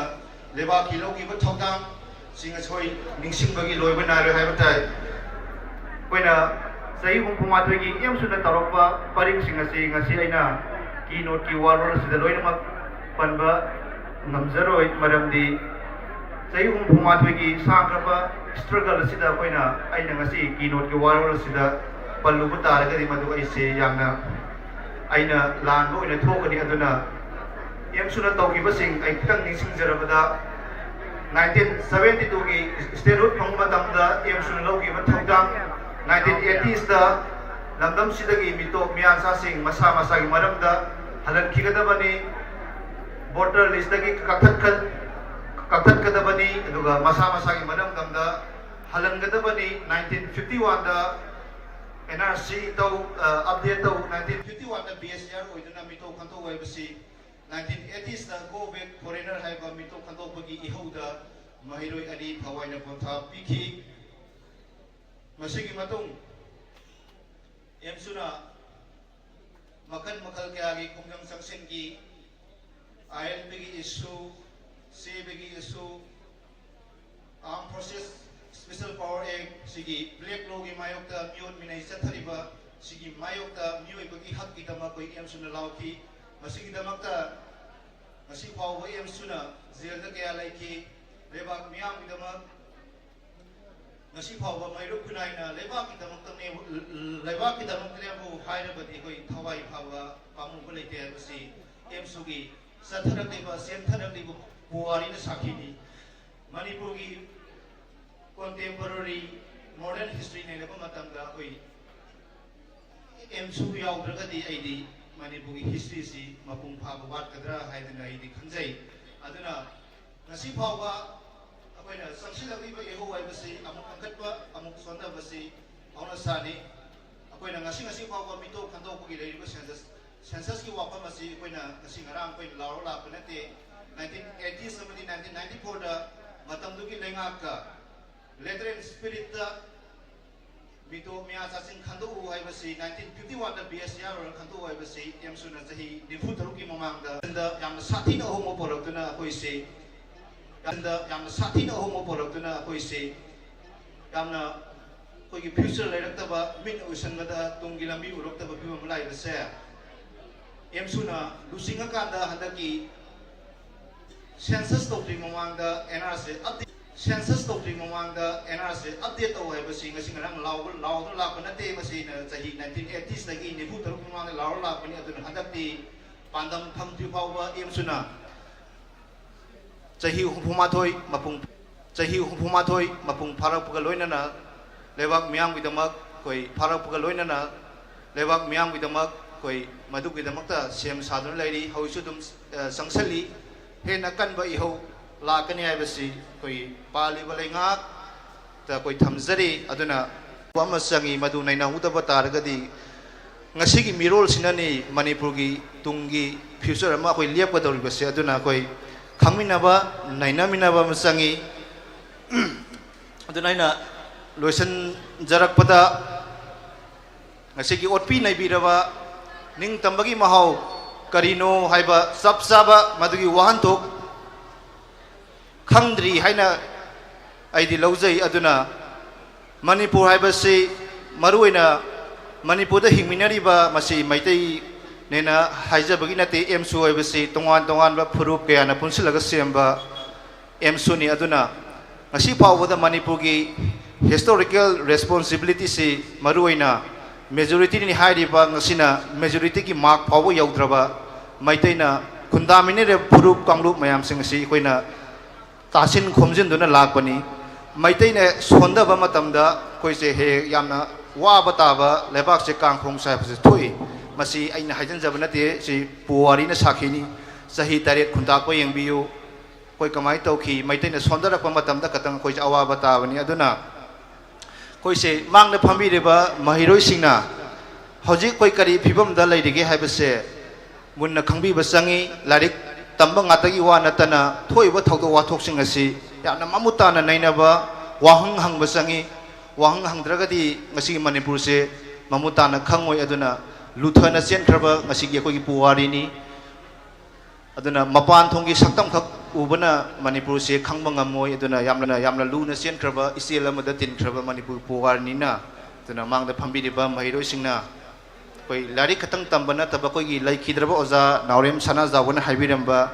ꯂꯩꯕꯥꯛꯀꯤ ꯂꯧꯈꯤꯕ ꯊꯧꯗꯥꯡ ꯁꯤꯡ ꯑꯁꯤ ꯅꯤꯡꯁꯤꯡꯕꯒꯤ ꯂꯣꯏꯕ ꯅꯥꯏꯔꯣꯏ ꯍꯥꯏꯕ ꯇꯥꯏ꯫ ꯑꯩꯈꯣꯏꯅ ꯆꯍꯤ ꯍꯨꯝꯐꯨ ꯃꯥꯊꯣꯏꯒꯤ ꯑꯦꯝꯁꯨꯅ ꯇꯧꯔꯛꯄ ꯄꯔꯤꯡꯁꯤꯡ ꯑꯁꯤ ꯉꯁꯤ ꯑꯩꯅ keynoteꯀꯤ ꯋꯥꯔꯣꯜ ꯑꯁꯤꯗ ꯂꯣꯏꯅꯃꯛ ꯄꯟꯕ ꯉꯝꯖꯔꯣꯏ, ꯃꯔꯝꯗꯤ ꯆꯍꯤ ꯍꯨꯝꯐꯨ ꯃꯥꯊꯣꯏꯒꯤ ꯁꯥꯡꯈ꯭ꯔꯕ struggle ꯑꯁꯤꯗ ꯑꯩꯈꯣꯏꯅ, ꯑꯩꯅ ꯉꯁꯤ keynoteꯀꯤ ꯋꯥꯔꯣꯜ ꯑꯁꯤꯗ ꯄꯜꯂꯨꯕ ꯇꯥꯔꯒꯗꯤ ꯃꯗꯨ ꯑꯩꯁꯦ ꯌꯥꯝꯅ ꯑꯩꯅ ꯂꯥꯟꯕ ꯑꯣꯏꯅ ꯊꯣꯛꯀꯅꯤ꯫ ꯑꯗꯨꯅ ꯑꯦꯝꯁꯨꯅ ꯇꯧꯈꯤꯕꯁꯤꯡ ꯑꯩ ꯈꯤꯇꯪ ꯅꯤꯡꯁꯤꯡꯖꯔꯕꯗ, nineteen seventy twoꯒꯤ statehood ꯐꯪꯕ ꯃꯇꯝꯗ ꯑꯦꯝꯁꯨꯅ ꯂꯧꯈꯤꯕ ꯊꯧꯗꯥꯡ, nineteen eightiesꯇ ꯂꯝꯗꯝꯁꯤꯗꯒꯤ ꯃꯤꯇꯣꯞ ꯃꯤꯌꯥꯟꯆꯥꯁꯤꯡ ꯃꯁꯥ ꯃꯁꯥꯒꯤ ꯃꯔꯝꯗ ꯍꯜꯍꯟꯈꯤꯒꯗꯕꯅꯤ, voter listꯇꯒꯤ ꯀꯛꯊꯠꯈ-, ꯀꯛꯊꯠꯀꯗꯕꯅꯤ, ꯑꯗꯨꯒ ꯃꯁꯥ ꯃꯁꯥꯒꯤ ꯃꯔꯝꯗꯝꯗ ꯍꯜꯍꯟꯒꯗꯕꯅꯤ꯫ Nineteen fifty oneꯗ NRC ꯇꯧ, ꯑ, update ꯇꯧ꯫ Nineteen fifty oneꯗ BSR ꯑꯣꯏꯗꯨꯅ ꯃꯤꯇꯣꯞ ꯈꯟꯗꯣꯛ ꯍꯥꯏꯕꯁꯤ nineteen eightiesꯇ Go Back Foreigner ꯍꯥꯏꯕ ꯃꯤꯇꯣꯞ ꯈꯟꯗꯣꯛꯄꯒꯤ ꯏꯍꯧꯗ ꯃꯍꯩꯔꯣꯏ ꯑꯅꯤ ꯊꯋꯥꯏꯅ ꯄꯣꯟꯊꯥ ꯄꯤꯈꯤ꯫ ꯃꯁꯤꯒꯤ ꯃꯇꯨꯡ ꯑꯦꯝꯁꯨꯅ ꯃꯈꯜ ꯃꯈꯜ ꯀꯌꯥꯒꯤ ꯈꯣꯡꯖꯪ ꯆꯪꯁꯤꯟꯈꯤ꯫ ILPꯒꯤ issue, CAAꯒꯤ issue, Armed Forces Special Power Act, ꯁꯤꯒꯤ black lawꯒꯤ ꯃꯥꯌꯣꯛꯇ ꯃꯤꯑꯣꯠ ꯃꯤꯅꯩ ꯆꯠꯊꯔꯤꯕ ꯁꯤꯒꯤ ꯃꯥꯌꯣꯛꯇ ꯃꯤꯑꯣꯏꯕꯒꯤ ꯍꯛꯀꯤꯗꯃꯛ ꯑꯩꯈꯣꯏ ꯑꯦꯝꯁꯨꯅ ꯂꯥꯎꯈꯤ꯫ ꯃꯁꯤꯒꯤꯗꯃꯛꯇ ꯉꯁꯤ ꯐꯥꯎꯕ ꯑꯦꯝꯁꯨꯅ ꯖꯦꯜꯗ ꯀꯌꯥ ꯂꯩꯈꯤ, ꯂꯩꯕꯥꯛ ꯃꯤꯌꯥꯝꯒꯤꯗꯃꯛ ꯉꯁꯤ ꯐꯥꯎꯕ ꯃꯩꯔꯨꯛ ꯈꯨꯟꯅꯥꯏꯅ ꯂꯩꯕꯥꯛꯀꯤꯗꯃꯛꯇꯅꯦ, ꯂꯩꯕꯥꯛꯀꯤꯗꯃꯛꯇꯅꯦꯕꯨ ꯍꯥꯏꯔꯕꯗꯤ ꯑꯩꯈꯣꯏ ꯊꯋꯥꯏ ꯐꯥꯕ ꯄꯥꯝꯃꯨꯕ ꯂꯩꯇꯦ ꯍꯥꯏꯕꯁꯤ ꯑꯦꯝꯁꯨꯒꯤ ꯆꯠꯊꯔꯛꯂꯤꯕ, ꯆꯦꯟꯊꯔꯛꯂꯤꯕ ꯄꯨꯋꯥꯔꯤꯅ ꯁꯥꯈꯤꯅꯤ꯫ ꯃꯅꯤꯄꯨꯔꯒꯤ contemporary modern history ꯅꯩꯅꯕ ꯃꯇꯝꯗ ꯑꯩꯈꯣꯏ ꯑꯦꯝꯁꯨ ꯌꯥꯎꯗ꯭ꯔꯒꯗꯤ ꯑꯩꯗꯤ ꯃꯅꯤꯄꯨꯔꯒꯤ historyꯁꯤ ꯃꯄꯨꯡ ꯐꯥꯕ ꯋꯥꯠꯀꯗ꯭ꯔꯥ ꯍꯥꯏꯗꯅ ꯑꯩꯗꯤ ꯈꯟꯖꯩ꯫ ꯑꯗꯨꯅ ꯉꯁꯤ ꯐꯥꯎꯕ ꯑꯩꯈꯣꯏꯅ ꯆꯪꯁꯤꯜꯂꯛꯂꯤꯕ ꯏꯍꯧ ꯍꯥꯏꯕꯁꯤ ꯑꯃꯨꯛ ꯀꯟꯈꯠꯄ, ꯑꯃꯨꯛ ꯁꯣꯟꯊꯕꯁꯤ ꯍꯧꯅ ꯁꯥꯅꯤ꯫ ꯑꯩꯈꯣꯏꯅ ꯉꯁꯤ, ꯉꯁꯤ ꯐꯥꯎꯕ ꯃꯤꯇꯣꯞ ꯈꯟꯗꯣꯛꯄꯒꯤ ꯂꯩꯔꯤꯕ census, censusꯀꯤ ꯋꯥꯐꯝ ꯑꯁꯤ ꯑꯩꯈꯣꯏꯅ ꯉꯁꯤ ꯉꯔꯥꯡ ꯑꯩꯈꯣꯏꯅ ꯂꯥꯎꯔ ꯂꯥꯛꯄ ꯅꯠꯇꯦ꯫ Nineteen eighties ꯑꯃꯗꯤ nineteen ninety fourꯗ ꯃꯇꯝꯗꯨꯒꯤ ꯂꯩꯉꯥꯛꯀ letter and spiritꯇ ꯃꯤꯇꯣꯞ ꯃꯤꯌꯥ ꯆꯥꯁꯤꯡ ꯈꯟꯗꯣꯛꯎ ꯍꯥꯏꯕꯁꯤ, nineteen fifty oneꯗ BSCR ꯑꯣꯏꯅ ꯈꯟꯗꯣꯛꯎ ꯍꯥꯏꯕꯁꯤ ꯑꯦꯝꯁꯨꯅ ꯆꯍꯤ ꯅꯤꯐꯨ ꯇꯔꯨꯛꯀꯤ ꯃꯃꯥꯡꯗ ꯌꯥꯝꯅ ꯁꯥꯊꯤꯅ ꯑꯍꯣꯡꯕ ꯄꯨꯔꯛꯇꯨꯅ ꯑꯩꯈꯣꯏꯁꯦ, ꯌꯥꯝꯅ ꯁꯥꯊꯤꯅ ꯑꯍꯣꯡꯕ ꯄꯨꯔꯛꯇꯨꯅ ꯑꯩꯈꯣꯏꯁꯦ ꯌꯥꯝꯅ ꯑꯩꯈꯣꯏꯒꯤ future ꯂꯩꯔꯛꯇꯕ, ꯃꯤꯠꯅ ꯎꯁꯟꯕꯗ ꯇꯨꯡꯒꯤ ꯂꯝꯕꯤ ꯎꯔꯛꯇꯕ ꯐꯤꯕꯝ ꯑꯃ ꯂꯥꯛꯏꯕꯁꯦ, ꯑꯦꯝꯁꯨꯅ ꯂꯨꯆꯤꯡꯉꯀꯥꯟꯗ ꯍꯟꯗꯛꯀꯤ census ꯇꯧꯗ꯭ꯔꯤ ꯃꯃꯥꯡꯗ NRC update, census ꯇꯧꯗ꯭ꯔꯤ ꯃꯃꯥꯡꯗ NRC update ꯇꯧ ꯍꯥꯏꯕꯁꯤ ꯉꯁꯤ ꯉꯔꯥꯡ ꯂꯥꯎꯕ, ꯂꯥꯎꯗꯨꯅ ꯂꯥꯛꯄ ꯅꯠꯇꯦ꯫ ꯃꯁꯤꯅ ꯆꯍꯤ nineteen eightysꯗꯒꯤ ꯅꯤꯐꯨ ꯇꯔꯨꯛ ꯃꯃꯥꯡꯗ ꯂꯥꯎꯔ ꯂꯥꯛꯄꯅꯤ꯫ ꯑꯗꯨꯅ ꯍꯟꯗꯛꯇꯤ ꯄꯥꯟꯗꯝ ꯊꯝꯗ꯭ꯔꯤ ꯐꯥꯎꯕ ꯑꯦꯝꯁꯨꯅ ꯆꯍꯤ ꯍꯨꯝꯐꯨ ꯃꯥꯊꯣꯏ ꯃꯄꯨꯡ, ꯆꯍꯤ ꯍꯨꯝꯐꯨ ꯃꯥꯊꯣꯏ ꯃꯄꯨꯡ ꯐꯥꯔꯛꯄꯒ ꯂꯣꯏꯅꯅ ꯂꯩꯕꯥꯛ ꯃꯤꯌꯥꯝꯒꯤꯗꯃꯛ ꯑꯩꯈꯣꯏ ꯐꯥꯔꯛꯄꯒ ꯂꯣꯏꯅꯅ ꯂꯩꯕꯥꯛ ꯃꯤꯌꯥꯝꯒꯤꯗꯃꯛ ꯑꯩꯈꯣꯏ ꯃꯗꯨꯒꯤꯗꯃꯛꯇ ꯁꯦꯝ ꯁꯥꯗꯨꯅ ꯂꯩꯔꯤ꯫ ꯍꯧꯖꯤꯛꯁꯨ ꯑꯗꯨꯝ, ꯑ, ꯆꯪꯁꯤꯜꯂꯤ꯫ ꯍꯦꯟꯅ ꯀꯟꯕ ꯏꯍꯧ ꯂꯥꯛꯀꯅꯤ ꯍꯥꯏꯕꯁꯤ ꯑꯩꯈꯣꯏ ꯄꯥꯜꯂꯤꯕ ꯂꯩꯉꯥꯛꯇ ꯑꯩꯈꯣꯏ ꯊꯝꯖꯔꯤ꯫ ꯑꯗꯨꯅ ꯑꯃ ꯆꯪꯉꯤ, ꯃꯗꯨ ꯅꯩꯅꯍꯧꯗꯕ ꯇꯥꯔꯒꯗꯤ ꯉꯁꯤꯒꯤ ꯃꯤꯔꯣꯜꯁꯤꯅꯅꯤ ꯃꯅꯤꯄꯨꯔꯒꯤ ꯇꯨꯡꯒꯤ future ꯑꯃ ꯑꯩꯈꯣꯏ ꯂꯦꯞꯀꯗꯧꯔꯤꯕꯁꯦ꯫ ꯑꯗꯨꯅ ꯑꯩꯈꯣꯏ ꯈꯪꯃꯤꯟꯅꯕ, ꯅꯩꯅꯃꯤꯟꯅꯕ ꯑꯃ ꯆꯪꯉꯤ꯫ ꯑꯗꯨꯅ ꯑꯩꯅ ꯂꯣꯏꯁꯤꯟꯖꯔꯛꯄꯗ ꯉꯁꯤꯒꯤ ꯑꯣꯠꯄꯤ ꯅꯩꯕꯤꯔꯕ ꯅꯤꯡꯇꯝꯕꯒꯤ ꯃꯍꯥꯎ ꯀꯔꯤꯅꯣ ꯍꯥꯏꯕ ꯆꯞ ꯆꯥꯕ ꯃꯗꯨꯒꯤ ꯋꯥꯍꯟꯊꯣꯛ ꯈꯪꯗ꯭ꯔꯤ ꯍꯥꯏꯅ ꯑꯩꯗꯤ ꯂꯧꯖꯩ꯫ ꯑꯗꯨꯅ ꯃꯅꯤꯄꯨꯔ ꯍꯥꯏꯕꯁꯤ ꯃꯔꯨꯑꯣꯏꯅ ꯃꯅꯤꯄꯨꯔꯗ ꯍꯤꯡꯃꯤꯟꯅꯔꯤꯕ ꯃꯁꯤ ꯃꯩꯇꯩꯅꯦꯅ ꯍꯥꯏꯖꯕꯒꯤ ꯅꯠꯇꯦ꯫ ꯑꯦꯝꯁꯨ ꯍꯥꯏꯕꯁꯤ ꯇꯣꯉꯥꯟ ꯇꯣꯉꯥꯟꯕ ꯐꯨꯔꯨꯞ ꯀꯌꯥꯅ ꯄꯨꯟꯁꯤꯜꯂꯒ ꯁꯦꯝꯕ ꯑꯦꯝꯁꯨꯅꯤ꯫ ꯑꯗꯨꯅ ꯉꯁꯤ ꯐꯥꯎꯕꯗ ꯃꯅꯤꯄꯨꯔꯒꯤ Historical responsibility ꯁꯤ ꯃꯔꯨꯑꯣꯏꯅ majority ꯅꯤ ꯍꯥꯏꯔꯤꯕ, ꯉꯁꯤꯅ majority ꯒꯤ mark ꯐꯥꯎꯕ ꯌꯧꯗ꯭ꯔꯕ ꯃꯩꯇꯩꯅ ꯈꯨꯟꯗꯥꯃꯤꯟꯅꯔꯤꯕ ꯐꯨꯔꯨꯞ ꯀꯥꯡꯂꯨꯞ ꯃꯌꯥꯝꯁꯤꯡ ꯑꯁꯤ ꯑꯩꯈꯣꯏꯅ ꯇꯥꯁꯤꯟ ꯈꯣꯝꯖꯤꯟꯗꯨꯅ ꯂꯥꯛꯄꯅꯤ꯫ ꯃꯩꯇꯩꯅ ꯁꯣꯟꯊꯕ ꯃꯇꯝꯗ ꯑꯩꯈꯣꯏꯁꯦ ꯍꯦꯛ ꯍꯦꯛ ꯌꯥꯝꯅ ꯋꯥꯕ ꯇꯥꯕ, ꯂꯩꯕꯥꯛꯁꯦ ꯀꯥꯡ ꯈꯣꯡ ꯆꯥꯏꯕꯁꯦ ꯊꯣꯛꯏ꯫ ꯃꯁꯤ ꯑꯩꯅ ꯍꯥꯏꯖꯤꯟꯖꯕ ꯅꯠꯇꯦ, ꯁꯤ ꯄꯨꯋꯥꯔꯤꯅ ꯁꯥꯈꯤꯅꯤ꯫ ꯆꯍꯤ ꯇꯔꯦꯠ ꯈꯨꯟꯇꯥꯛꯄ ꯌꯦꯡꯕꯤꯌꯨ꯫ ꯑꯩꯈꯣꯏ ꯀꯃꯥꯏꯅ ꯇꯧꯈꯤ? ꯃꯩꯇꯩꯅ ꯁꯣꯟꯊꯔꯛꯄ ꯃꯇꯝꯗ ꯈꯛꯇꯪ ꯑꯩꯈꯣꯏꯁꯦ ꯑꯋꯥꯕ ꯇꯥꯕꯅꯤ꯫ ꯑꯗꯨꯅ ꯑꯩꯈꯣꯏꯁꯦ ꯃꯥꯡꯗ ꯐꯝꯕꯤꯔꯤꯕ ꯃꯍꯩꯔꯣꯏꯁꯤꯡꯅ ꯍꯧꯖꯤꯛ ꯑꯩꯈꯣꯏ ꯀꯔꯤ ꯐꯤꯕꯝꯗ ꯂꯩꯔꯤꯒꯦ ꯍꯥꯏꯕꯁꯦ ꯃꯨꯟꯅ ꯈꯪꯕꯤꯕ ꯆꯪꯉꯤ꯫ ꯂꯥꯏꯔꯤꯛ ꯇꯝꯕ ꯉꯥꯛꯇꯒꯤ ꯋꯥ ꯅꯠꯇꯅ ꯊꯣꯛꯏꯕ ꯊꯧꯗꯣꯛ ꯋꯥꯊꯣꯛꯁꯤꯡ ꯑꯁꯤ ꯌꯥꯝꯅ ꯃꯃꯨꯠ ꯇꯥꯅ ꯅꯩꯅꯕ, ꯋꯥꯍꯪ ꯍꯪꯕ ꯆꯪꯉꯤ꯫ ꯋꯥꯍꯪ ꯍꯪꯗ꯭ꯔꯒꯗꯤ ꯉꯁꯤꯒꯤ ꯃꯅꯤꯄꯨꯔꯁꯦ ꯃꯃꯨꯠ ꯇꯥꯅ ꯈꯪꯉꯣꯏ꯫ ꯑꯗꯨꯅ ꯂꯨꯊꯅ ꯆꯦꯟꯈ꯭ꯔꯕ ꯉꯁꯤꯒꯤ ꯑꯩꯈꯣꯏꯒꯤ ꯄꯨꯋꯥꯔꯤꯅꯤ꯫ ꯑꯗꯨꯅ ꯃꯄꯥꯟ ꯊꯣꯡꯒꯤ ꯁꯛꯇꯝꯈꯛ ꯎꯕꯅ ꯃꯅꯤꯄꯨꯔꯁꯦ ꯈꯪꯕ ꯉꯝꯃꯣꯏ꯫ ꯑꯗꯨꯅ ꯌꯥꯝꯅ, ꯌꯥꯝꯅ ꯂꯨꯅ ꯆꯦꯟꯈ꯭ꯔꯕ, ꯏꯆꯦꯜ ꯑꯃꯗ ꯇꯤꯟꯈ꯭ꯔꯕ ꯃꯅꯤꯄꯨꯔ ꯄꯨꯋꯥꯔꯤꯅꯤꯅ꯫ ꯑꯗꯨꯅ ꯃꯥꯡꯗ ꯐꯝꯕꯤꯔꯤꯕ ꯃꯍꯩꯔꯣꯏꯁꯤꯡꯅ ꯑꯩꯈꯣꯏ ꯂꯥꯏꯔꯤꯛ ꯈꯛꯇꯪ ꯇꯝꯕ ꯅꯠꯇꯕ, ꯑꯩꯈꯣꯏꯒꯤ ꯂꯩꯈꯤꯗ꯭ꯔꯕ ꯑꯣꯖꯥ ꯅꯥꯎꯔꯦꯝ ꯁꯅꯥꯖꯥꯎꯕꯅ ꯍꯥꯏꯕꯤꯔꯝꯕ,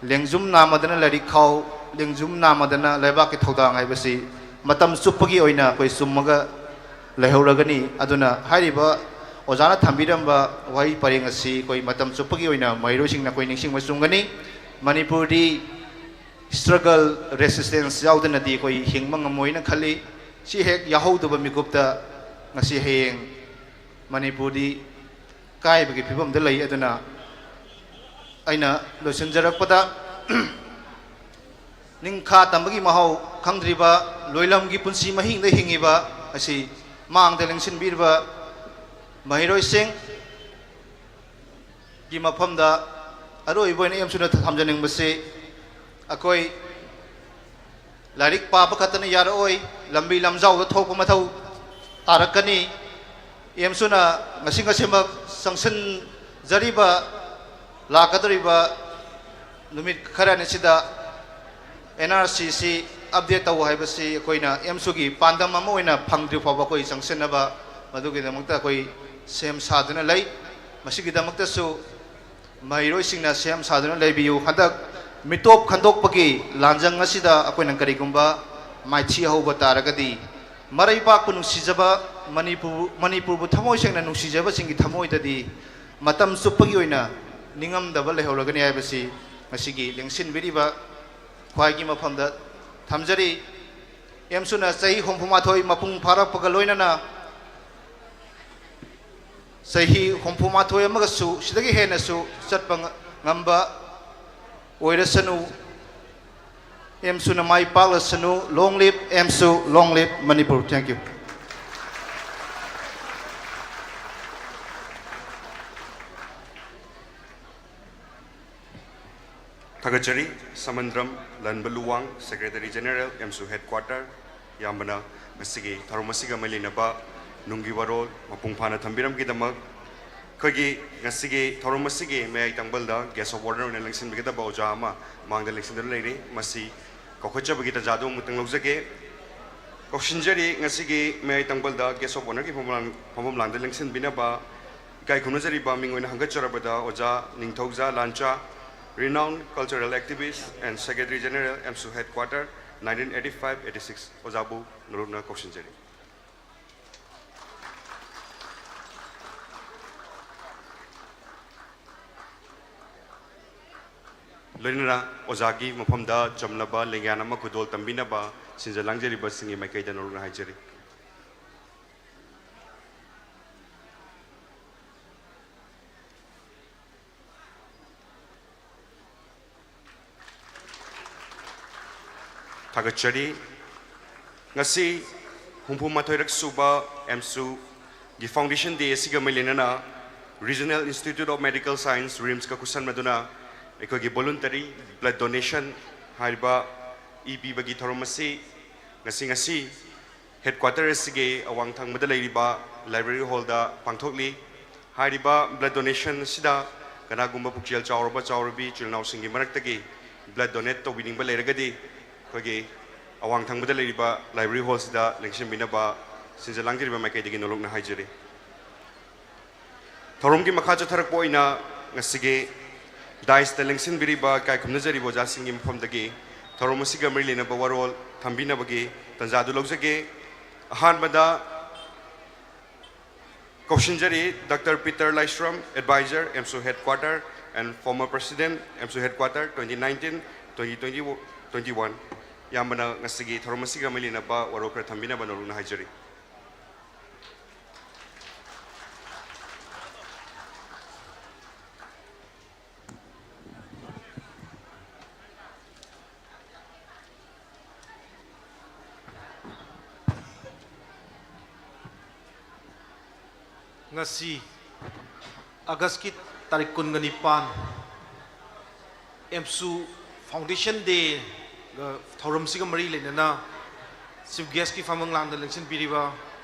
"ꯂꯦꯡꯖꯨꯝ ꯅꯥꯝꯃꯗꯅ ꯂꯥꯏꯔꯤꯛ ꯈꯥꯎ, ꯂꯦꯡꯖꯨꯝ ꯅꯥꯝꯃꯗꯅ ꯂꯩꯕꯥꯛꯀꯤ ꯊꯧꯗꯥꯡ" ꯍꯥꯏꯕꯁꯤ ꯃꯇꯝ ꯆꯨꯞꯄꯒꯤ ꯑꯣꯏꯅ ꯑꯩꯈꯣꯏ ꯆꯨꯝꯃꯒ ꯂꯩꯍꯧꯔꯒꯅꯤ꯫ ꯑꯗꯨꯅ ꯍꯥꯏꯔꯤꯕ ꯑꯣꯖꯥꯅ ꯊꯝꯕꯤꯔꯝꯕ ꯋꯥꯍꯩ ꯄꯔꯦꯡ ꯑꯁꯤ ꯑꯩꯈꯣꯏ ꯃꯇꯝ ꯆꯨꯞꯄꯒꯤ ꯑꯣꯏꯅ ꯃꯍꯩꯔꯣꯏꯁꯤꯡꯅ ꯑꯩꯈꯣꯏ ꯅꯤꯡꯁꯤꯡꯕ ꯆꯨꯝꯒꯅꯤ꯫ ꯃꯅꯤꯄꯨꯔꯗꯤ struggle, resistance ꯌꯥꯎꯗꯅꯗꯤ ꯑꯩꯈꯣꯏ ꯍꯤꯡꯕ ꯉꯝꯃꯣꯏꯅ ꯈꯜꯂꯤ꯫ ꯁꯤ ꯍꯦꯛ ꯌꯥꯎꯍꯧꯗꯕ ꯃꯤꯀꯨꯞꯇ ꯉꯁꯤ ꯍꯌꯦꯡ ꯃꯅꯤꯄꯨꯔꯗꯤ ꯀꯥꯏꯕꯒꯤ ꯐꯤꯕꯝꯗ ꯂꯩ꯫ ꯑꯗꯨꯅ ꯑꯩꯅ ꯂꯣꯏꯁꯤꯟꯖꯔꯛꯄꯗ, ꯅꯤꯡꯈꯥ ꯇꯝꯕꯒꯤ ꯃꯍꯥꯎ ꯈꯪꯗ꯭ꯔꯤꯕ, ꯂꯣꯏꯂꯝꯒꯤ ꯄꯨꯟꯁꯤ ꯃꯍꯤꯡꯗ ꯍꯤꯡꯉꯤꯕ ꯑꯁꯤ ꯃꯥꯡꯗ ꯂꯦꯡꯁꯤꯟꯕꯤꯔꯤꯕ ꯃꯍꯩꯔꯣꯏꯁꯤꯡꯒꯤ ꯃꯐꯝꯗ ꯑꯔꯣꯏꯕ ꯑꯣꯏꯅ ꯑꯦꯝꯁꯨꯅ ꯊꯝꯖꯅꯤꯡꯕꯁꯤ, ꯑꯩꯈꯣꯏ ꯂꯥꯏꯔꯤꯛ ꯄꯥꯕ ꯈꯛꯇꯅ ꯌꯥꯔꯛꯑꯣꯏ, ꯂꯝꯕꯤ ꯂꯝꯖꯥꯎꯗ ꯊꯣꯛꯄ ꯃꯊꯧ ꯇꯥꯔꯛꯀꯅꯤ꯫ ꯑꯦꯝꯁꯨꯅ ꯉꯁꯤ ꯉꯁꯤꯃꯛ ꯆꯪꯁꯤꯟꯖꯔꯤꯕ, ꯂꯥꯛꯀꯗꯧꯔꯤꯕ ꯅꯨꯃꯤꯠ ꯈꯔꯅꯤꯁꯤꯗ ꯑꯦꯟ ꯑꯥꯔ ꯁꯤ ꯁꯤ ꯑꯞꯗꯦꯠ ꯇꯧ ꯍꯥꯏꯕꯁꯤ ꯑꯩꯈꯣꯏꯅ ꯑꯦꯝꯁꯨꯒꯤ ꯄꯥꯟꯗꯝ ꯑꯃ ꯑꯣꯏꯅ ꯐꯪꯗ꯭ꯔꯤ ꯐꯥꯎꯕ ꯑꯩꯈꯣꯏ ꯆꯪꯁꯤꯟꯅꯕ ꯃꯗꯨꯒꯤꯗꯃꯛꯇ ꯑꯩꯈꯣꯏ ꯁꯦꯝ ꯁꯥꯗꯨꯅ ꯂꯩ꯫ ꯃꯁꯤꯒꯤꯗꯃꯛꯇꯁꯨ ꯃꯍꯩꯔꯣꯏꯁꯤꯡꯅ ꯁꯦꯝ ꯁꯥꯗꯨꯅ ꯂꯩꯕꯤꯌꯨ꯫ ꯍꯟꯗꯛ ꯃꯤꯇꯣꯞ ꯈꯟꯗꯣꯛꯄꯒꯤ ꯂꯥꯟꯖꯪ ꯑꯁꯤꯗ ꯑꯩꯈꯣꯏꯅ ꯀꯔꯤꯒꯨꯝꯕ ꯃꯥꯏꯊꯤ ꯍꯧꯕ ꯇꯥꯔꯒꯗꯤ, ꯃꯔꯩꯕꯥꯛꯄꯨ ꯅꯨꯡꯁꯤꯖꯕ, ꯃꯅꯤꯄꯨꯔ, ꯃꯅꯤꯄꯨꯔꯕꯨ ꯊꯃꯣꯏ ꯁꯦꯡꯅ ꯅꯨꯡꯁꯤꯖꯕꯁꯤꯡꯒꯤ ꯊꯃꯣꯏꯗꯗꯤ ꯃꯇꯝ ꯆꯨꯞꯄꯒꯤ ꯑꯣꯏꯅ ꯅꯤꯡꯉꯝꯗꯕ ꯂꯩꯍꯧꯔꯒꯅꯤ ꯍꯥꯏꯕꯁꯤ ꯉꯁꯤꯒꯤ ꯂꯦꯡꯁꯤꯟꯕꯤꯔꯤꯕ ꯈ꯭ꯋꯥꯏꯒꯤ ꯃꯐꯝꯗ ꯊꯝꯖꯔꯤ꯫ ꯑꯦꯝꯁꯨꯅ ꯆꯍꯤ ꯍꯨꯝꯐꯨ ꯃꯥꯊꯣꯏ ꯃꯄꯨꯡ ꯐꯥꯔꯛꯄꯒ ꯂꯣꯏꯅꯅ ꯆꯍꯤ ꯍꯨꯝꯐꯨ ꯃꯥꯊꯣꯏ ꯑꯃꯒꯁꯨ ꯁꯤꯗꯒꯤ ꯍꯦꯟꯅꯁꯨ ꯆꯠꯄ ꯉ-, ꯉꯝꯕ ꯑꯣꯏꯔꯁꯅꯨ꯫ ꯑꯦꯝꯁꯨꯅ ꯃꯥꯏ ꯄꯥꯛꯂꯁꯅꯨ꯫ Long live ꯑꯦꯝꯁꯨ, long live Manipur. Thank you꯫ ꯊꯥꯒꯠꯆꯔꯤ꯫ ꯁꯃꯟꯗ꯭ꯔꯝ ꯂꯟꯕ ꯂꯨꯋꯥꯡ, Secretary General, ꯑꯦꯝꯁꯨ Headquarter꯫ ꯏꯌꯥꯝꯕꯅ ꯉꯁꯤꯒꯤ ꯊꯧꯔꯝ ꯑꯁꯤꯒ ꯃꯔꯤ ꯂꯩꯅꯕ ꯅꯨꯡꯒꯤ ꯋꯥꯔꯣꯜ ꯃꯄꯨꯡ ꯐꯥꯅ ꯊꯝꯕꯤꯔꯝꯕꯒꯤꯗꯃꯛ꯫ ꯑꯩꯈꯣꯏꯒꯤ ꯉꯁꯤꯒꯤ ꯊꯧꯔꯝ ꯑꯁꯤꯒꯤ ꯃꯌꯥꯏ ꯇꯪꯕꯜꯗ Guest of Honour ꯑꯣꯏꯅ ꯂꯦꯡꯁꯤꯟꯕꯤꯒꯗꯕ ꯑꯣꯖꯥ ꯑꯃ ꯃꯥꯡꯗ ꯂꯦꯡꯁꯤꯟꯗꯨꯅ ꯂꯩꯔꯤ꯫ ꯃꯁꯤ ꯀꯧꯈꯠꯆꯕꯒꯤ ꯇꯥꯟꯖꯥꯗꯨ ꯑꯃꯨꯛꯇꯪ ꯂꯧꯖꯒꯦ꯫ ꯀꯧꯁꯤꯟꯖꯔꯤ꯫ ꯉꯁꯤꯒꯤ ꯃꯌꯥꯏ ꯇꯪꯕꯜꯗ Guest of Honourꯒꯤ ꯐꯝꯐꯝ ꯂꯥꯡ-, ꯐꯝꯐꯝ ꯂꯥꯡꯗ ꯂꯦꯡꯁꯤꯟꯕꯤꯅꯕ ꯏꯀꯥꯏ ꯈꯨꯝꯅꯖꯔꯤꯕ ꯃꯤꯡ ꯑꯣꯏꯅ ꯍꯪꯒꯠꯆꯔꯕꯗ ꯑꯣꯖꯥ ꯅꯤꯡꯊꯧꯖꯥ ꯂꯥꯟꯆꯥ, Renowned Cultural Activist and Secretary General, ꯑꯦꯝꯁꯨ Headquarter, nineteen eighty five eighty six꯫ ꯑꯣꯖꯥꯕꯨ ꯅꯣꯂꯨꯛꯅ ꯀꯧꯁꯤꯟꯖꯔꯤ꯫ ꯂꯣꯏꯅꯅ ꯑꯣꯖꯥꯒꯤ ꯃꯐꯝꯗ ꯆꯝꯂꯕ ꯂꯦꯡꯌꯥꯟ ꯑꯃ ꯈꯨꯗꯣꯜ ꯇꯝꯕꯤꯅꯕ ꯁꯤꯟꯖ ꯂꯥꯡꯖꯔꯤꯕꯁꯤꯡꯒꯤ ꯃꯥꯏꯀꯩꯗ ꯅꯣꯂꯨꯛꯅ ꯍꯥꯏꯖꯔꯤ꯫ ꯊꯥꯒꯠꯆꯔꯤ꯫ ꯉꯁꯤ ꯍꯨꯝꯐꯨ ꯃꯥꯊꯣꯏꯔꯛ ꯁꯨꯕ ꯑꯦꯝꯁꯨꯒꯤ Foundation Day ꯑꯁꯤꯒ ꯃꯔꯤ ꯂꯩꯅꯅ Regional Institute of Medical Science, RIMSꯀ ꯈꯨꯠꯁꯝꯅꯗꯨꯅ ꯑꯩꯈꯣꯏꯒꯤ voluntary blood donation ꯍꯥꯏꯔꯤꯕ ꯏ ꯄꯤꯕꯒꯤ ꯊꯧꯔꯝ ꯑꯁꯤ ꯉꯁꯤ, ꯉꯁꯤ Headquarter ꯑꯁꯤꯒꯤ ꯑꯋꯥꯡ ꯊꯪꯕꯗ ꯂꯩꯔꯤꯕ Library Hallꯗ ꯄꯥꯡꯊꯣꯛꯂꯤ꯫ ꯍꯥꯏꯔꯤꯕ blood donation ꯑꯁꯤꯗ ꯀꯅꯥꯒꯨꯝꯕ ꯄꯨꯛꯆꯦꯜ ꯆꯥꯎꯔꯕ ꯆꯥꯎꯔꯕꯤ ꯏꯆꯤꯜ ꯏꯅꯥꯎꯁꯤꯡꯒꯤ ꯃꯔꯛꯇꯒꯤ blood donate ꯇꯧꯕꯤꯅꯤꯡꯕ ꯂꯩꯔꯒꯗꯤ ꯑꯩꯈꯣꯏꯒꯤ ꯑꯋꯥꯡ ꯊꯪꯕꯗ ꯂꯩꯔꯤꯕ Library Hallꯁꯤꯗ ꯂꯦꯡꯁꯤꯟꯕꯤꯅꯕ ꯁꯤꯟꯖ ꯂꯥꯡꯖꯔꯤꯕ ꯃꯥꯏꯀꯩꯗꯒꯤ ꯅꯣꯂꯨꯛꯅ ꯍꯥꯏꯖꯔꯤ꯫ ꯊꯧꯔꯝꯒꯤ ꯃꯈꯥ ꯆꯠꯊꯔꯛꯄ ꯑꯣꯏꯅ ꯉꯁꯤꯒꯤ dais ꯇ ꯂꯦꯡꯁꯤꯟꯕꯤꯔꯤꯕ ꯏꯀꯥꯏ ꯈꯨꯝꯅꯖꯔꯤꯕ ꯑꯣꯖꯥꯁꯤꯡꯒꯤ ꯃꯐꯝꯗꯒꯤ ꯊꯧꯔꯝ ꯑꯁꯤꯒ ꯃꯔꯤ ꯂꯩꯅꯕ ꯋꯥꯔꯣꯜ ꯊꯝꯕꯤꯅꯕꯒꯤ ꯇꯥꯟꯖꯥꯗꯨ ꯂꯧꯖꯒꯦ꯫ ꯑꯍꯥꯟꯕꯗ ꯀꯧꯁꯤꯟꯖꯔꯤ doctor Peter Laishram, Advisor, AMSU Headquarter and former President, AMSU Headquarter, twenty nineteen, twenty twenty, twenty-one꯫ ꯏꯌꯥꯝꯕꯅ ꯉꯁꯤꯒꯤ ꯊꯧꯔꯝ ꯑꯁꯤꯒ ꯃꯔꯤ ꯂꯩꯅꯕ ꯋꯥꯔꯣꯜ ꯈꯔ ꯊꯝꯕꯤꯅꯕ ꯅꯧꯅ ꯍꯥꯏꯖꯔꯤ꯫ ꯉꯁꯤ ꯑꯥꯒꯁꯀꯤ ꯇꯥꯔꯤꯛ ꯀꯨꯟꯒ ꯅꯤꯄꯥꯟ, AMSU Foundation Day ꯊꯧꯔꯝꯁꯤꯒ ꯃꯔꯤ ꯂꯩꯅꯅ Chief Guest ꯀꯤ ꯐꯝꯃꯪ ꯂꯥꯡꯗ ꯂꯦꯡꯁꯤꯟꯕꯤꯔꯤꯕ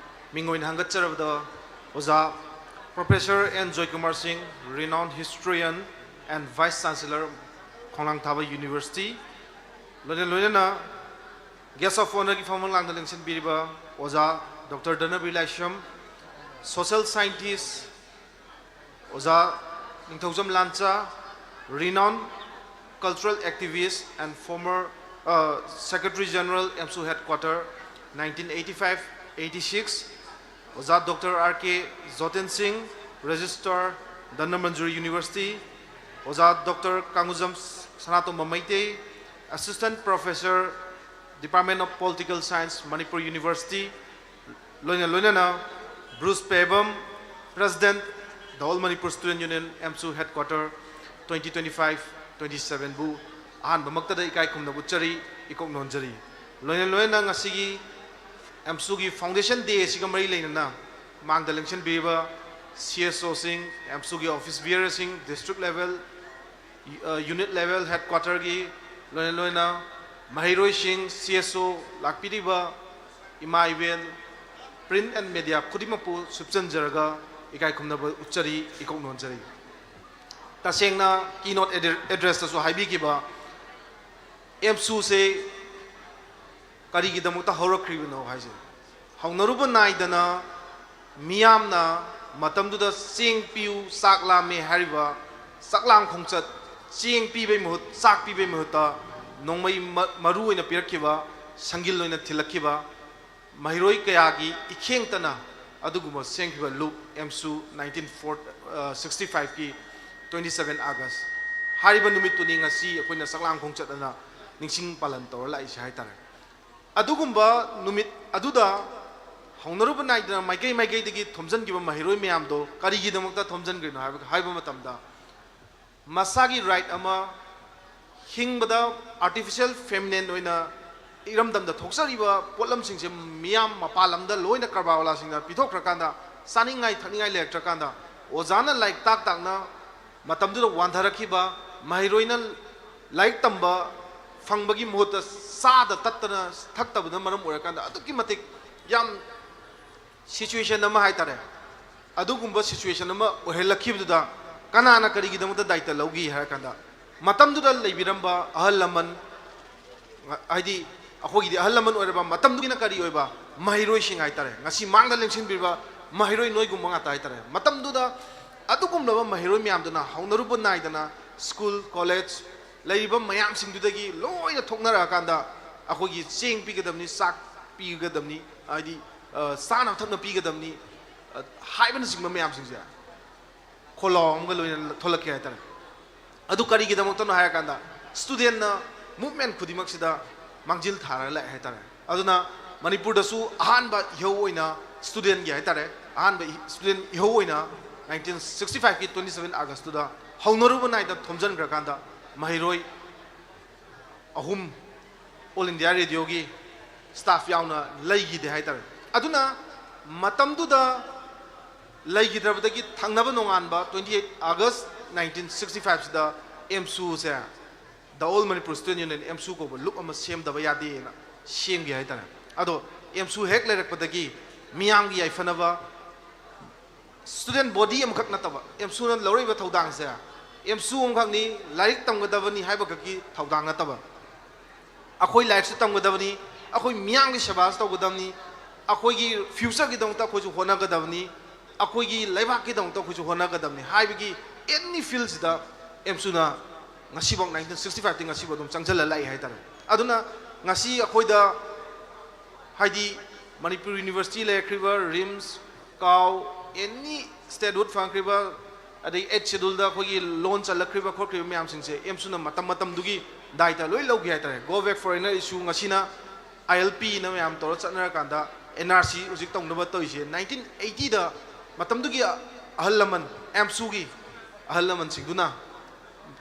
ꯃꯤꯡ ꯑꯣꯏꯅ ꯍꯪꯒꯠꯆꯔꯕꯗ ꯑꯣꯖꯥ Professor N ꯖꯣꯏꯀꯨꯃꯥꯔ ꯁꯤꯡ, renowned historian and Vice Chancellor, ꯈꯣꯡꯅꯥꯡꯊꯥꯕ University, ꯂꯣꯏꯅ ꯂꯣꯏꯅꯅ Guest of Honour ꯒꯤ ꯐꯝꯃꯪ ꯂꯥꯡꯗ ꯂꯦꯡꯁꯤꯟꯕꯤꯔꯤꯕ ꯑꯣꯖꯥ ꯗꯣꯛꯇꯔ ꯙꯅꯕꯤꯔ ꯂꯥꯏꯁ꯭ꯔꯝ, social scientist ꯑꯣꯖꯥ ꯅꯤꯡꯊꯧꯖꯝ ꯂꯥꯟꯆꯥ, renowned cultural activist and former, uh, Secretary General, AMSU Headquarter, nineteen eighty-five eighty-six, ꯑꯣꯖꯥ ꯗꯣꯛꯇꯔ ꯑꯥꯔ ꯀꯦ ꯖꯣꯇꯦꯟ ꯁꯤꯡ, Registrar, ꯙꯅꯃꯟꯖꯨꯔꯤ University, ꯑꯣꯖꯥ doctor Kangjam Sanatomba Meitei, Assistant Professor, Department of Political Science, Manipur University, ꯂꯣꯏꯅ ꯂꯣꯏꯅꯅ brush Pebam, President, The All Manipur Student Union, AMSU Headquarter, twenty twenty-five twenty-seven ꯕꯨ ꯑꯍꯥꯟꯕꯃꯛꯇꯗ ꯏꯀꯥꯏ ꯈꯨꯝꯅꯕ ꯎꯠꯆꯔꯤ, ꯏꯀꯣꯛ ꯅꯣꯟꯖꯔꯤ꯫ ꯂꯣꯏꯅ ꯂꯣꯏꯅꯅ ꯉꯁꯤꯒꯤ AMSU ꯒꯤ Foundation Day ꯑꯁꯤꯒ ꯃꯔꯤ ꯂꯩꯅꯅ ꯃꯥꯡꯗ ꯂꯦꯡꯁꯤꯟꯕꯤꯔꯤꯕ C S O ꯁꯤꯡ, AMSU ꯒꯤ office bearer ꯁꯤꯡ, district level, unit level headquarter ꯒꯤ, ꯂꯣꯏꯅ ꯂꯣꯏꯅ ꯃꯍꯩꯔꯣꯏꯁꯤꯡ, C S O, ꯂꯥꯛꯄꯤꯔꯤꯕ ꯏꯃꯥ ꯏꯕꯦꯟ, print and media ꯈꯨꯗꯤꯡꯃꯛꯄꯨ ꯁꯨꯞꯆꯟꯖꯔꯒ ꯏꯀꯥꯏ ꯈꯨꯝꯅꯕ ꯎꯠꯆꯔꯤ, ꯏꯀꯣꯛ ꯅꯣꯟꯖꯔꯤ꯫ ꯇꯁꯦꯡꯅ keynote address ꯇꯁꯨ ꯍꯥꯏꯕꯤꯈꯤꯕ, AMSU ꯁꯦ ꯀꯔꯤꯒꯤꯗꯃꯛꯇ ꯍꯧꯔꯛꯈ꯭ꯔꯤꯕꯅꯣ ꯍꯥꯏꯁꯦ, ꯍꯧꯅꯔꯨꯕ ꯅꯥꯏꯗꯅ ꯃꯤꯌꯥꯝꯅ ꯃꯇꯝꯗꯨꯗ "ꯆꯦꯡ ꯄꯤꯌꯨ, ꯆꯥꯛ ꯂꯥꯝꯃꯦ" ꯍꯥꯏꯔꯤꯕ ꯆꯥꯛꯂꯥꯝ ꯈꯣꯡꯆꯠ, ꯆꯦꯡ ꯄꯤꯕꯩ ꯃꯍꯨꯠ, ꯆꯥꯛ ꯄꯤꯕꯩ ꯃꯍꯨꯠꯇ ꯅꯣꯡꯃꯩ ꯃ-, ꯃꯔꯨ ꯑꯣꯏꯅ ꯄꯤꯔꯛꯈꯤꯕ, ꯁꯪꯒꯤꯜ ꯑꯣꯏꯅ ꯊꯤꯜꯂꯛꯈꯤꯕ, ꯃꯍꯩꯔꯣꯏ ꯀꯌꯥꯒꯤ ꯏꯈꯦꯡꯇꯅ ꯑꯗꯨꯒꯨꯝꯕ ꯁꯦꯝꯈꯤꯕ ꯂꯨꯞ ꯑꯦꯝꯁꯨ ꯅꯥꯏꯟꯇꯤꯟ ꯐꯣꯔ ꯁꯤꯛꯁꯇꯤ ꯐꯥꯏꯚꯀꯤ ꯇ꯭ꯋꯦꯟꯇꯤ ꯁꯚꯦꯟ ꯑꯥꯒꯁ ꯍꯥꯏꯔꯤꯕ ꯅꯨꯃꯤꯠꯇꯨꯅꯤ ꯉꯁꯤ ꯑꯩꯈꯣꯏꯅ ꯁꯛꯂꯥꯡ ꯈꯣꯡꯆꯠ ꯑꯅ ꯅꯤꯡꯁꯤꯡ ꯄꯥꯂꯟ ꯇꯧꯔ ꯂꯥꯛꯏꯁꯦ ꯍꯥꯏꯇꯥꯔꯦ꯫ ꯑꯗꯨꯒꯨꯝꯕ ꯅꯨꯃꯤꯠ ꯑꯗꯨꯗ ꯍꯧꯅꯔꯨꯕ ꯅꯥꯏꯗꯅ ꯃꯥꯏꯀꯩ ꯃꯥꯏꯀꯩꯗꯒꯤ ꯊꯣꯝꯖꯤꯟꯈꯤꯕ ꯃꯍꯩꯔꯣꯏ ꯃꯌꯥꯝꯗꯣ ꯀꯔꯤꯒꯤꯗꯃꯛꯇ ꯊꯣꯝꯖꯤꯟꯈ꯭ꯔꯤꯅꯣ ꯍꯥꯏꯕ ꯍꯥꯏꯕ ꯃꯇꯝꯗ, ꯃꯁꯥꯒꯤ ꯔꯥꯏꯠ ꯑꯃ, ꯍꯤꯡꯕꯗ ꯑꯥꯔꯇꯤꯐꯤꯁꯤꯌꯦꯜ ꯐꯦꯃꯤꯅꯦꯟ ꯑꯣꯏꯅ ꯏꯔꯝꯗꯝꯗ ꯊꯣꯛꯆꯔꯤꯕ ꯄꯣꯠꯂꯝꯁꯤꯡꯁꯦ ꯃꯤꯌꯥꯝ ꯃꯄꯥꯟ ꯂꯝꯗ ꯂꯣꯏꯅ ꯀꯔꯕꯥꯔ ꯋꯥꯂꯥꯁꯤꯡꯅ ꯄꯤꯊꯣꯛꯈ꯭ꯔꯀꯥꯟꯗ, ꯆꯥꯅꯤꯡꯉꯥꯏ ꯊꯛꯅꯤꯡꯉꯥꯏ ꯂꯩꯔꯛꯇ꯭ꯔꯀꯥꯟꯗ, ꯑꯣꯖꯥꯅ ꯂꯥꯏꯔꯤꯛ ꯇꯥꯛ ꯇꯥꯛꯅ ꯃꯇꯝꯗꯨꯗ ꯋꯥꯟꯊꯔꯛꯈꯤꯕ ꯃꯍꯩꯔꯣꯏꯅ ꯂꯥꯏꯔꯤꯛ ꯇꯝꯕ ꯐꯪꯕꯒꯤ ꯃꯍꯨꯠꯇ ꯆꯥꯗ ꯇꯠꯇꯅ ꯊꯛꯇꯕꯅ ꯃꯔꯝ ꯑꯣꯏꯔꯀꯥꯟꯗ ꯑꯗꯨꯛꯀꯤ ꯃꯇꯤꯛ ꯌꯥꯝ ꯁꯤꯆꯨꯋꯦꯁꯟ ꯑꯃ ꯍꯥꯏꯇꯥꯔꯦ, ꯑꯗꯨꯒꯨꯝꯕ ꯁꯤꯆꯨꯋꯦꯁꯟ ꯑꯃ ꯑꯣꯏꯍꯜꯂꯛꯈꯤꯕꯗꯨꯗ ꯀꯅꯥꯅ ꯀꯔꯤꯒꯤꯗꯃꯛꯇ ꯗꯥꯏꯇ ꯂꯧꯈꯤ ꯍꯥꯏꯔ ꯀꯥꯟꯗ, ꯃꯇꯝꯗꯨꯗ ꯂꯩꯕꯤꯔꯝꯕ ꯑꯍꯜ ꯂꯃꯟ, ꯍꯥꯏꯗꯤ ꯑꯩꯈꯣꯏꯒꯤꯗꯤ ꯑꯍꯜ ꯂꯃꯟ ꯑꯣꯏꯔꯕ ꯃꯇꯝꯗꯨꯒꯤꯅ ꯀꯔꯤ ꯑꯣꯏꯕ ꯃꯍꯩꯔꯣꯏꯁꯤꯡ ꯍꯥꯏꯇꯥꯔꯦ, ꯉꯁꯤ ꯃꯥꯡꯗ ꯂꯦꯡꯁꯤꯟꯕꯤꯔꯤꯕ ꯃꯍꯩꯔꯣꯏ ꯅꯣꯏꯒꯨꯝꯕ ꯉꯥꯛꯇ ꯍꯥꯏꯇꯥꯔꯦ꯫ ꯃꯇꯝꯗꯨꯗ ꯑꯗꯨꯒꯨꯝꯂꯕ ꯃꯍꯩꯔꯣꯏ ꯃꯌꯥꯝꯗꯨꯅ ꯍꯧꯅꯔꯨꯕ ꯅꯥꯏꯗꯅ ꯁ꯭ꯀꯨꯜ, ꯀꯣꯂꯦꯖ ꯂꯩꯔꯤꯕ ꯃꯌꯥꯝꯁꯤꯡꯗꯨꯗꯒꯤ ꯂꯣꯏꯅ ꯊꯣꯛꯅꯔꯛꯑꯀꯥꯟꯗ ꯑꯩꯈꯣꯏꯒꯤ ꯆꯦꯡ ꯄꯤꯒꯗꯕꯅꯤ, ꯆꯥꯛ ꯄꯤꯒꯗꯕꯅꯤ, ꯍꯥꯏꯗꯤ, ꯑ, ꯆꯥꯅ ꯊꯛꯅ ꯄꯤꯒꯗꯕꯅꯤ, ꯑ, ꯍꯥꯏꯕꯅꯆꯤꯡꯕ ꯃꯌꯥꯝꯁꯤꯡꯁꯦ ꯈꯣꯜꯂꯥꯎ ꯑꯃꯒ ꯂꯣꯏꯅꯅ ꯊꯣꯛꯂꯛꯀꯦ ꯍꯥꯏꯇꯥꯔꯦ꯫ ꯑꯗꯨ ꯀꯔꯤꯒꯤꯗꯃꯛꯇꯅꯣ ꯍꯥꯏꯔꯀꯥꯟꯗ, ꯁ꯭ꯇꯨꯗꯦꯟꯅ ꯃꯨꯞꯃꯦꯟ ꯈꯨꯗꯤꯡꯃꯛꯁꯤꯗ ꯃꯥꯡꯖꯤꯜ ꯊꯥꯔꯒ ꯂꯥꯛꯑꯦ ꯍꯥꯏꯇꯥꯔꯦ꯫ ꯑꯗꯨꯅ ꯃꯅꯤꯄꯨꯔꯗꯁꯨ ꯑꯍꯥꯟꯕ ꯏꯍꯧ ꯑꯣꯏꯅ ꯁ꯭ꯇꯨꯗꯦꯟꯒꯤ ꯍꯥꯏꯇꯥꯔꯦ, ꯑꯍꯥꯟꯕ ꯏ-, ꯁ꯭ꯇꯨꯗꯦꯟ ꯏꯍꯧ ꯑꯣꯏꯅ ꯅꯥꯏꯟꯇꯤꯟ ꯁꯤꯛꯁꯇꯤ ꯐꯥꯏꯚꯀꯤ ꯇ꯭ꯋꯦꯟꯇꯤ ꯁꯚꯦꯟ ꯑꯥꯒꯁꯇꯨꯗ ꯍꯧꯅꯔꯨꯕ ꯅꯥꯏꯗ ꯊꯣꯝꯖꯤꯟꯈ꯭ꯔꯀꯥꯟꯗ ꯃꯍꯩꯔꯣꯏ ꯑꯍꯨꯝ ꯑꯣꯜ ꯏꯟꯗꯤꯌꯥ ꯔꯦꯗꯤꯑꯣꯒꯤ ꯁ꯭ꯇꯥꯐ ꯌꯥꯎꯅ ꯂꯩꯈꯤꯗꯦ ꯍꯥꯏꯇꯥꯔꯦ꯫ ꯑꯗꯨꯅ ꯃꯇꯝꯗꯨꯗ ꯂꯩꯈꯤꯗ꯭ꯔꯕꯗꯒꯤ ꯊꯪꯅꯕ ꯅꯣꯡꯉꯥꯟꯕ twenty eight August nineteen sixty ꯐꯥꯏꯚꯁꯤꯗ ꯑꯦꯝꯁꯨꯁꯦ, The All Manipur Student Union, AMSU ꯀꯧꯕ ꯂꯨꯞ ꯑꯃ ꯁꯦꯝꯗꯕ ꯌꯥꯗꯦꯅ ꯁꯦꯝꯈꯤ ꯍꯥꯏꯇꯥꯔꯦ꯫ ꯑꯗꯣ ꯑꯦꯝꯁꯨ ꯍꯦꯛ ꯂꯩꯔꯛꯄꯗꯒꯤ ꯃꯤꯌꯥꯝꯒꯤ ꯌꯥꯏꯐꯅꯕ ꯁ꯭ꯇꯨꯗꯦꯟ ꯕꯣꯗꯤ ꯑꯃꯈꯛ ꯅꯠꯇꯕ, ꯑꯦꯝꯁꯨꯅ ꯂꯧꯔꯛꯏꯕ ꯊꯧꯗꯥꯡꯁꯦ ꯑꯦꯝꯁꯨ ꯑꯃꯈꯛꯅꯤ, ꯂꯥꯏꯔꯤꯛ ꯇꯝꯒꯗꯕꯅꯤ ꯍꯥꯏꯕ ꯈꯛꯀꯤ ꯊꯧꯗꯥꯡ ꯅꯠꯇꯕ, ꯑꯩꯈꯣꯏ ꯂꯥꯏꯔꯤꯛꯁꯨ ꯇꯝꯒꯗꯕꯅꯤ, ꯑꯩꯈꯣꯏ ꯃꯤꯌꯥꯝꯒꯤ ꯁꯦꯕꯥꯁꯨ ꯇꯧꯒꯗꯕꯅꯤ, ꯑꯩꯈꯣꯏꯒꯤ ꯐ꯭ꯌꯨꯆꯔꯒꯤꯗꯃꯛꯇ ꯑꯩꯈꯣꯏꯁꯨ ꯍꯣꯠꯅꯒꯗꯕꯅꯤ, ꯑꯩꯈꯣꯏꯒꯤ ꯂꯩꯕꯥꯛꯀꯤꯗꯃꯛꯇ ꯑꯩꯈꯣꯏꯁꯨ ꯍꯣꯠꯅꯒꯗꯕꯅꯤ ꯍꯥꯏꯕꯒꯤ ꯑꯦꯅꯤ ꯐꯤꯜꯁꯤꯗ ꯑꯦꯝꯁꯨꯅ ꯉꯁꯤꯐꯥꯎ, ꯅꯥꯏꯟꯇꯤꯟ ꯁꯤꯛꯁꯇꯤ ꯐꯥꯏꯚꯇꯒꯤ ꯉꯁꯤꯐꯥꯎ ꯑꯗꯨꯝ ꯆꯪꯁꯤꯜꯂ ꯂꯥꯛꯏ ꯍꯥꯏꯇꯥꯔꯦ꯫ ꯑꯗꯨꯅ ꯉꯁꯤ ꯑꯩꯈꯣꯏꯗ, ꯍꯥꯏꯗꯤ, ꯃꯅꯤꯄꯨꯔ ꯌꯨꯅꯤꯚꯔꯁꯤꯇꯤ ꯂꯩꯔꯛꯈ꯭ꯔꯤꯕ, ꯔꯤꯝꯁ, ꯀꯥꯎ, ꯑꯦꯅꯤ ꯁ꯭ꯇꯦꯠꯍꯨꯗ ꯐꯪꯈ꯭ꯔꯤꯕ, ꯑꯗꯩ ꯑꯩꯠ ꯁꯦꯗꯨꯜꯗ ꯑꯩꯈꯣꯏꯒꯤ ꯂꯣꯟ ꯆꯜꯂꯛꯈ꯭ꯔꯤꯕ ꯈꯣꯠꯈ꯭ꯔꯤꯕ ꯃꯌꯥꯝꯁꯤꯡꯁꯦ ꯑꯦꯝꯁꯨꯅ ꯃꯇꯝ ꯃꯇꯝꯗꯨꯒꯤ ꯗꯥꯏꯇ ꯂꯣꯏ ꯂꯧꯈꯤ ꯍꯥꯏꯇꯥꯔꯦ꯫ Go back foreigner issue ꯉꯁꯤꯅ ꯑꯥꯏ ꯑꯦꯜ ꯄꯤꯅ ꯃꯌꯥꯝ ꯇꯧꯔ ꯆꯠꯅꯔꯀꯥꯟꯗ ꯑꯦꯟ ꯑꯥꯔ ꯁꯤ ꯍꯧꯖꯤꯛ ꯇꯧꯅꯕ ꯇꯧꯔꯤꯁꯦ꯫ ꯅꯥꯏꯟꯇꯤꯟ ꯑꯩꯠꯇꯤꯗ ꯃꯇꯝꯗꯨꯒꯤ ꯑꯍꯜ ꯂꯃꯟ, ꯑꯦꯝꯁꯨꯒꯤ ꯑꯍꯜ ꯂꯃꯟꯁꯤꯡꯗꯨꯅ